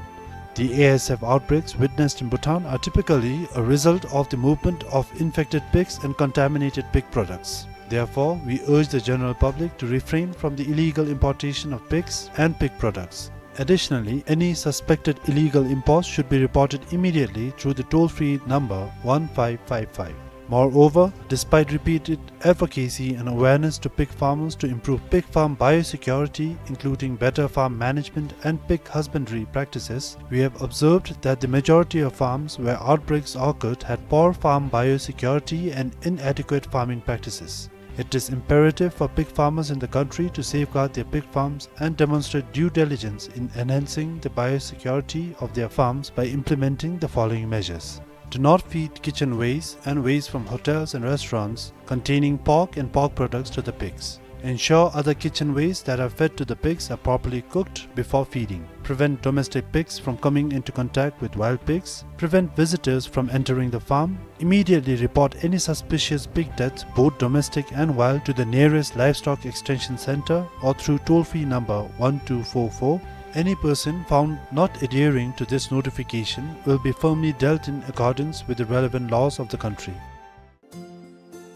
The A S F outbreaks witnessed in Bhutan are typically a result of the movement of infected pigs and contaminated pig products. Therefore, we urge the general public to refrain from the illegal importation of pigs and pig products. Additionally, any suspected illegal imports should be reported immediately through the toll-free number one five five five. Moreover, despite repeated advocacy and awareness to pig farmers to improve pig farm biosecurity, including better farm management and pig husbandry practices, we have observed that the majority of farms where outbreaks occurred had poor farm biosecurity and inadequate farming practices. It is imperative for pig farmers in the country to safeguard their pig farms and demonstrate due diligence in enhancing the biosecurity of their farms by implementing the following measures. Do not feed kitchen waste and waste from hotels and restaurants containing pork and pork products to the pigs. Ensure other kitchen waste that are fed to the pigs are properly cooked before feeding. Prevent domestic pigs from coming into contact with wild pigs. Prevent visitors from entering the farm. Immediately report any suspicious pig deaths, both domestic and wild, to the nearest livestock extension center or through toll-free number one two four four. Any person found not adhering to this notification will be firmly dealt in accordance with the relevant laws of the country.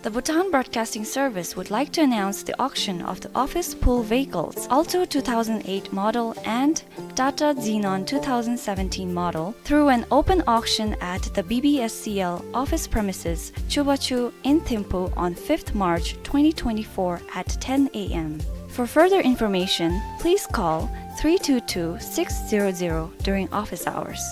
The Bhutan Broadcasting Service would like to announce the auction of the office pool vehicles, Alto two thousand eight model and Tata Xenon two thousand seventeen model, through an open auction at the B B S C L office premises, Chubachu in Thimphu, on fifth March twenty twenty-four at ten A M. For further information, please call three two two six zero zero during office hours.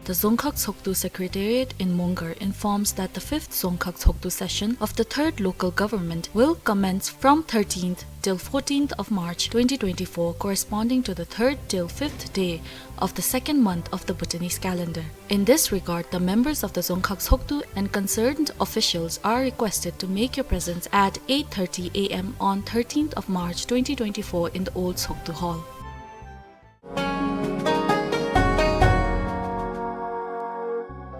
The Dzongkhag Tshogdu Secretariat in Mongar informs that the fifth Dzongkhag Tshogdu session of the third local government will commence from thirteenth till fourteenth of March twenty twenty-four, corresponding to the third till fifth day of the second month of the Bhutanese calendar. In this regard, the members of the Dzongkhag Tshogdu and concerned officials are requested to make your presence at eight thirty A M on thirteenth of March twenty twenty-four in the old Tshogdu Hall.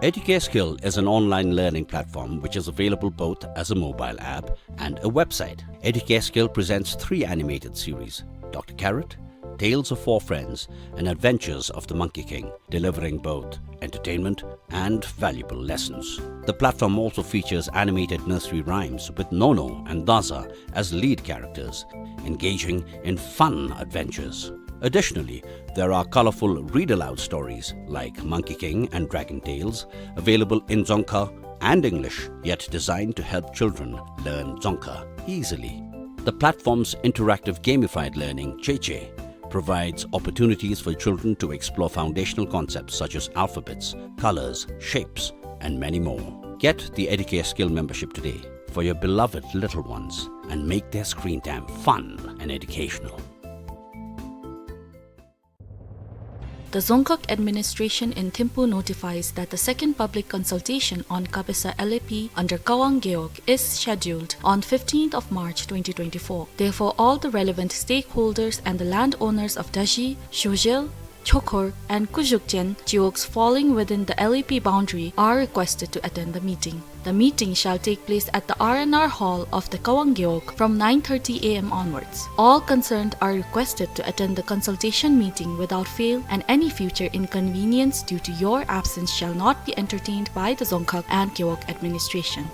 Educare Skill is an online learning platform which is available both as a mobile app and a website. Educare Skill presents three animated series, Doctor Carrot, Tales of Four Friends, and Adventures of the Monkey King, delivering both entertainment and valuable lessons. The platform also features animated nursery rhymes with Nono and Daza as lead characters, engaging in fun adventures. Additionally, there are colorful read-aloud stories like Monkey King and Dragon Tales, available in Dzongkha and English, yet designed to help children learn Dzongkha easily. The platform's interactive gamified learning, Cheche, provides opportunities for children to explore foundational concepts such as alphabets, colors, shapes, and many more. Get the Educare Skill membership today for your beloved little ones and make their screen time fun and educational. The Dzongkhag administration in Thimphu notifies that the second public consultation on Kabesa L A P under Kawang Gewog is scheduled on fifteenth of March twenty twenty-four. Therefore, all the relevant stakeholders and the landowners of Daji, Shojel, Chokhor, and Kujukchen Gewogs falling within the L A P boundary are requested to attend the meeting. The meeting shall take place at the R and R Hall of the Kawang Gewog from nine thirty A M onwards. All concerned are requested to attend the consultation meeting without fail, and any future inconvenience due to your absence shall not be entertained by the Dzongkhag and Gewog administration.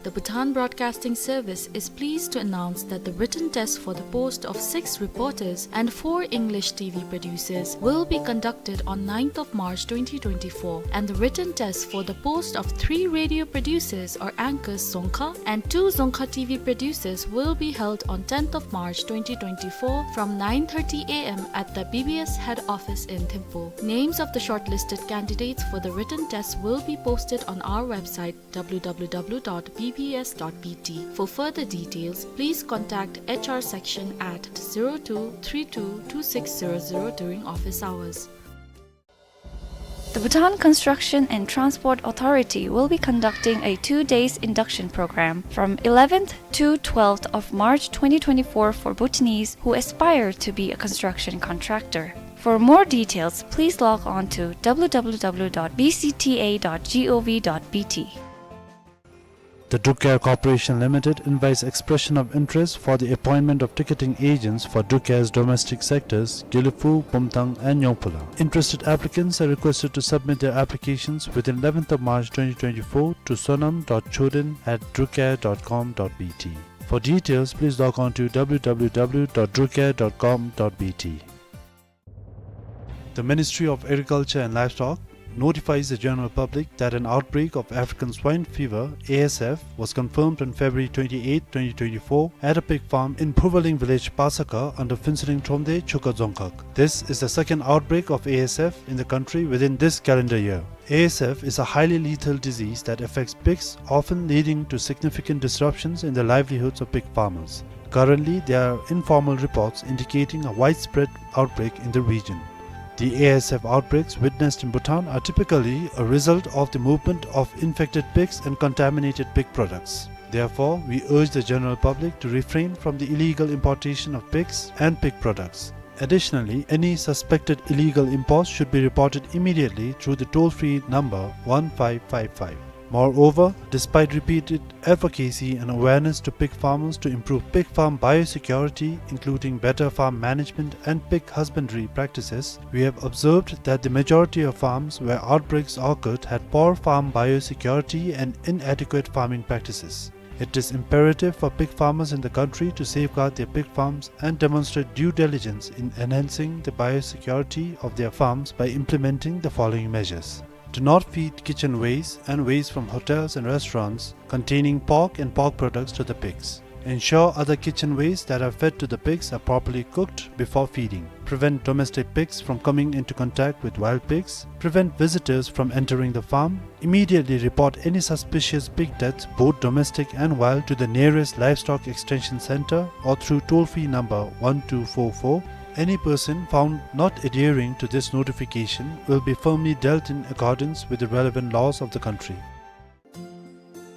The Bhutan Broadcasting Service is pleased to announce that the written test for the post of six reporters and four English T V producers will be conducted on ninth of March twenty twenty-four, and the written test for the post of three radio producers or anchors Dzongkha and two Dzongkha T V producers will be held on tenth of March twenty twenty-four from nine thirty A M at the B B S head office in Thimphu. Names of the shortlisted candidates for the written test will be posted on our website, W W W dot B B S dot B T. For further details, please contact H R section at zero two three two two six zero zero during office hours. The Bhutan Construction and Transport Authority will be conducting a two days induction program from eleventh to twelfth of March twenty twenty-four for Bhutanese who aspire to be a construction contractor. For more details, please log on to W W W dot B C T A dot gov dot B T. The Druk Air Corporation Limited invites expression of interest for the appointment of ticketing agents for Druk Air's domestic sectors, Gelephu, Bumthang and Nyongphula. Interested applicants are requested to submit their applications within eleventh of March twenty twenty-four to sonam dot choden at drukair dot com dot B T. For details, please log on to W W W dot drukair dot com dot B T. The Ministry of Agriculture and Livestock notifies the general public that an outbreak of African swine fever, A S F, was confirmed on February twenty-eighth, twenty twenty-four, at a pig farm in Phuvaling village, Pasakha, under Phuentsholing Thromde, Chukha Dzongkhag. This is the second outbreak of A S F in the country within this calendar year. A S F is a highly lethal disease that affects pigs, often leading to significant disruptions in the livelihoods of pig farmers. Currently, there are informal reports indicating a widespread outbreak in the region. The A S F outbreaks witnessed in Bhutan are typically a result of the movement of infected pigs and contaminated pig products. Therefore, we urge the general public to refrain from the illegal importation of pigs and pig products. Additionally, any suspected illegal imports should be reported immediately through the toll-free number one five five five. Moreover, despite repeated advocacy and awareness to pig farmers to improve pig farm biosecurity, including better farm management and pig husbandry practices, we have observed that the majority of farms where outbreaks occurred had poor farm biosecurity and inadequate farming practices. It is imperative for pig farmers in the country to safeguard their pig farms and demonstrate due diligence in enhancing the biosecurity of their farms by implementing the following measures. Do not feed kitchen waste and waste from hotels and restaurants containing pork and pork products to the pigs. Ensure other kitchen waste that are fed to the pigs are properly cooked before feeding. Prevent domestic pigs from coming into contact with wild pigs. Prevent visitors from entering the farm. Immediately report any suspicious pig deaths, both domestic and wild, to the nearest Livestock Extension Center or through toll-free number one two four four. Any person found not adhering to this notification will be firmly dealt in accordance with the relevant laws of the country.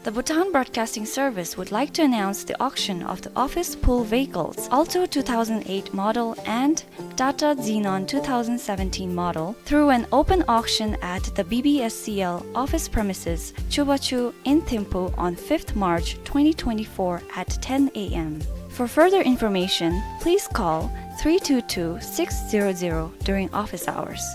The Bhutan Broadcasting Service would like to announce the auction of the office pool vehicles Alto two thousand eight model and Tata Xenon two thousand seventeen model through an open auction at the B B S C L office premises, Chubachu in Thimphu on fifth March twenty twenty-four at ten A M. For further information, please call three two two, six zero zero during office hours.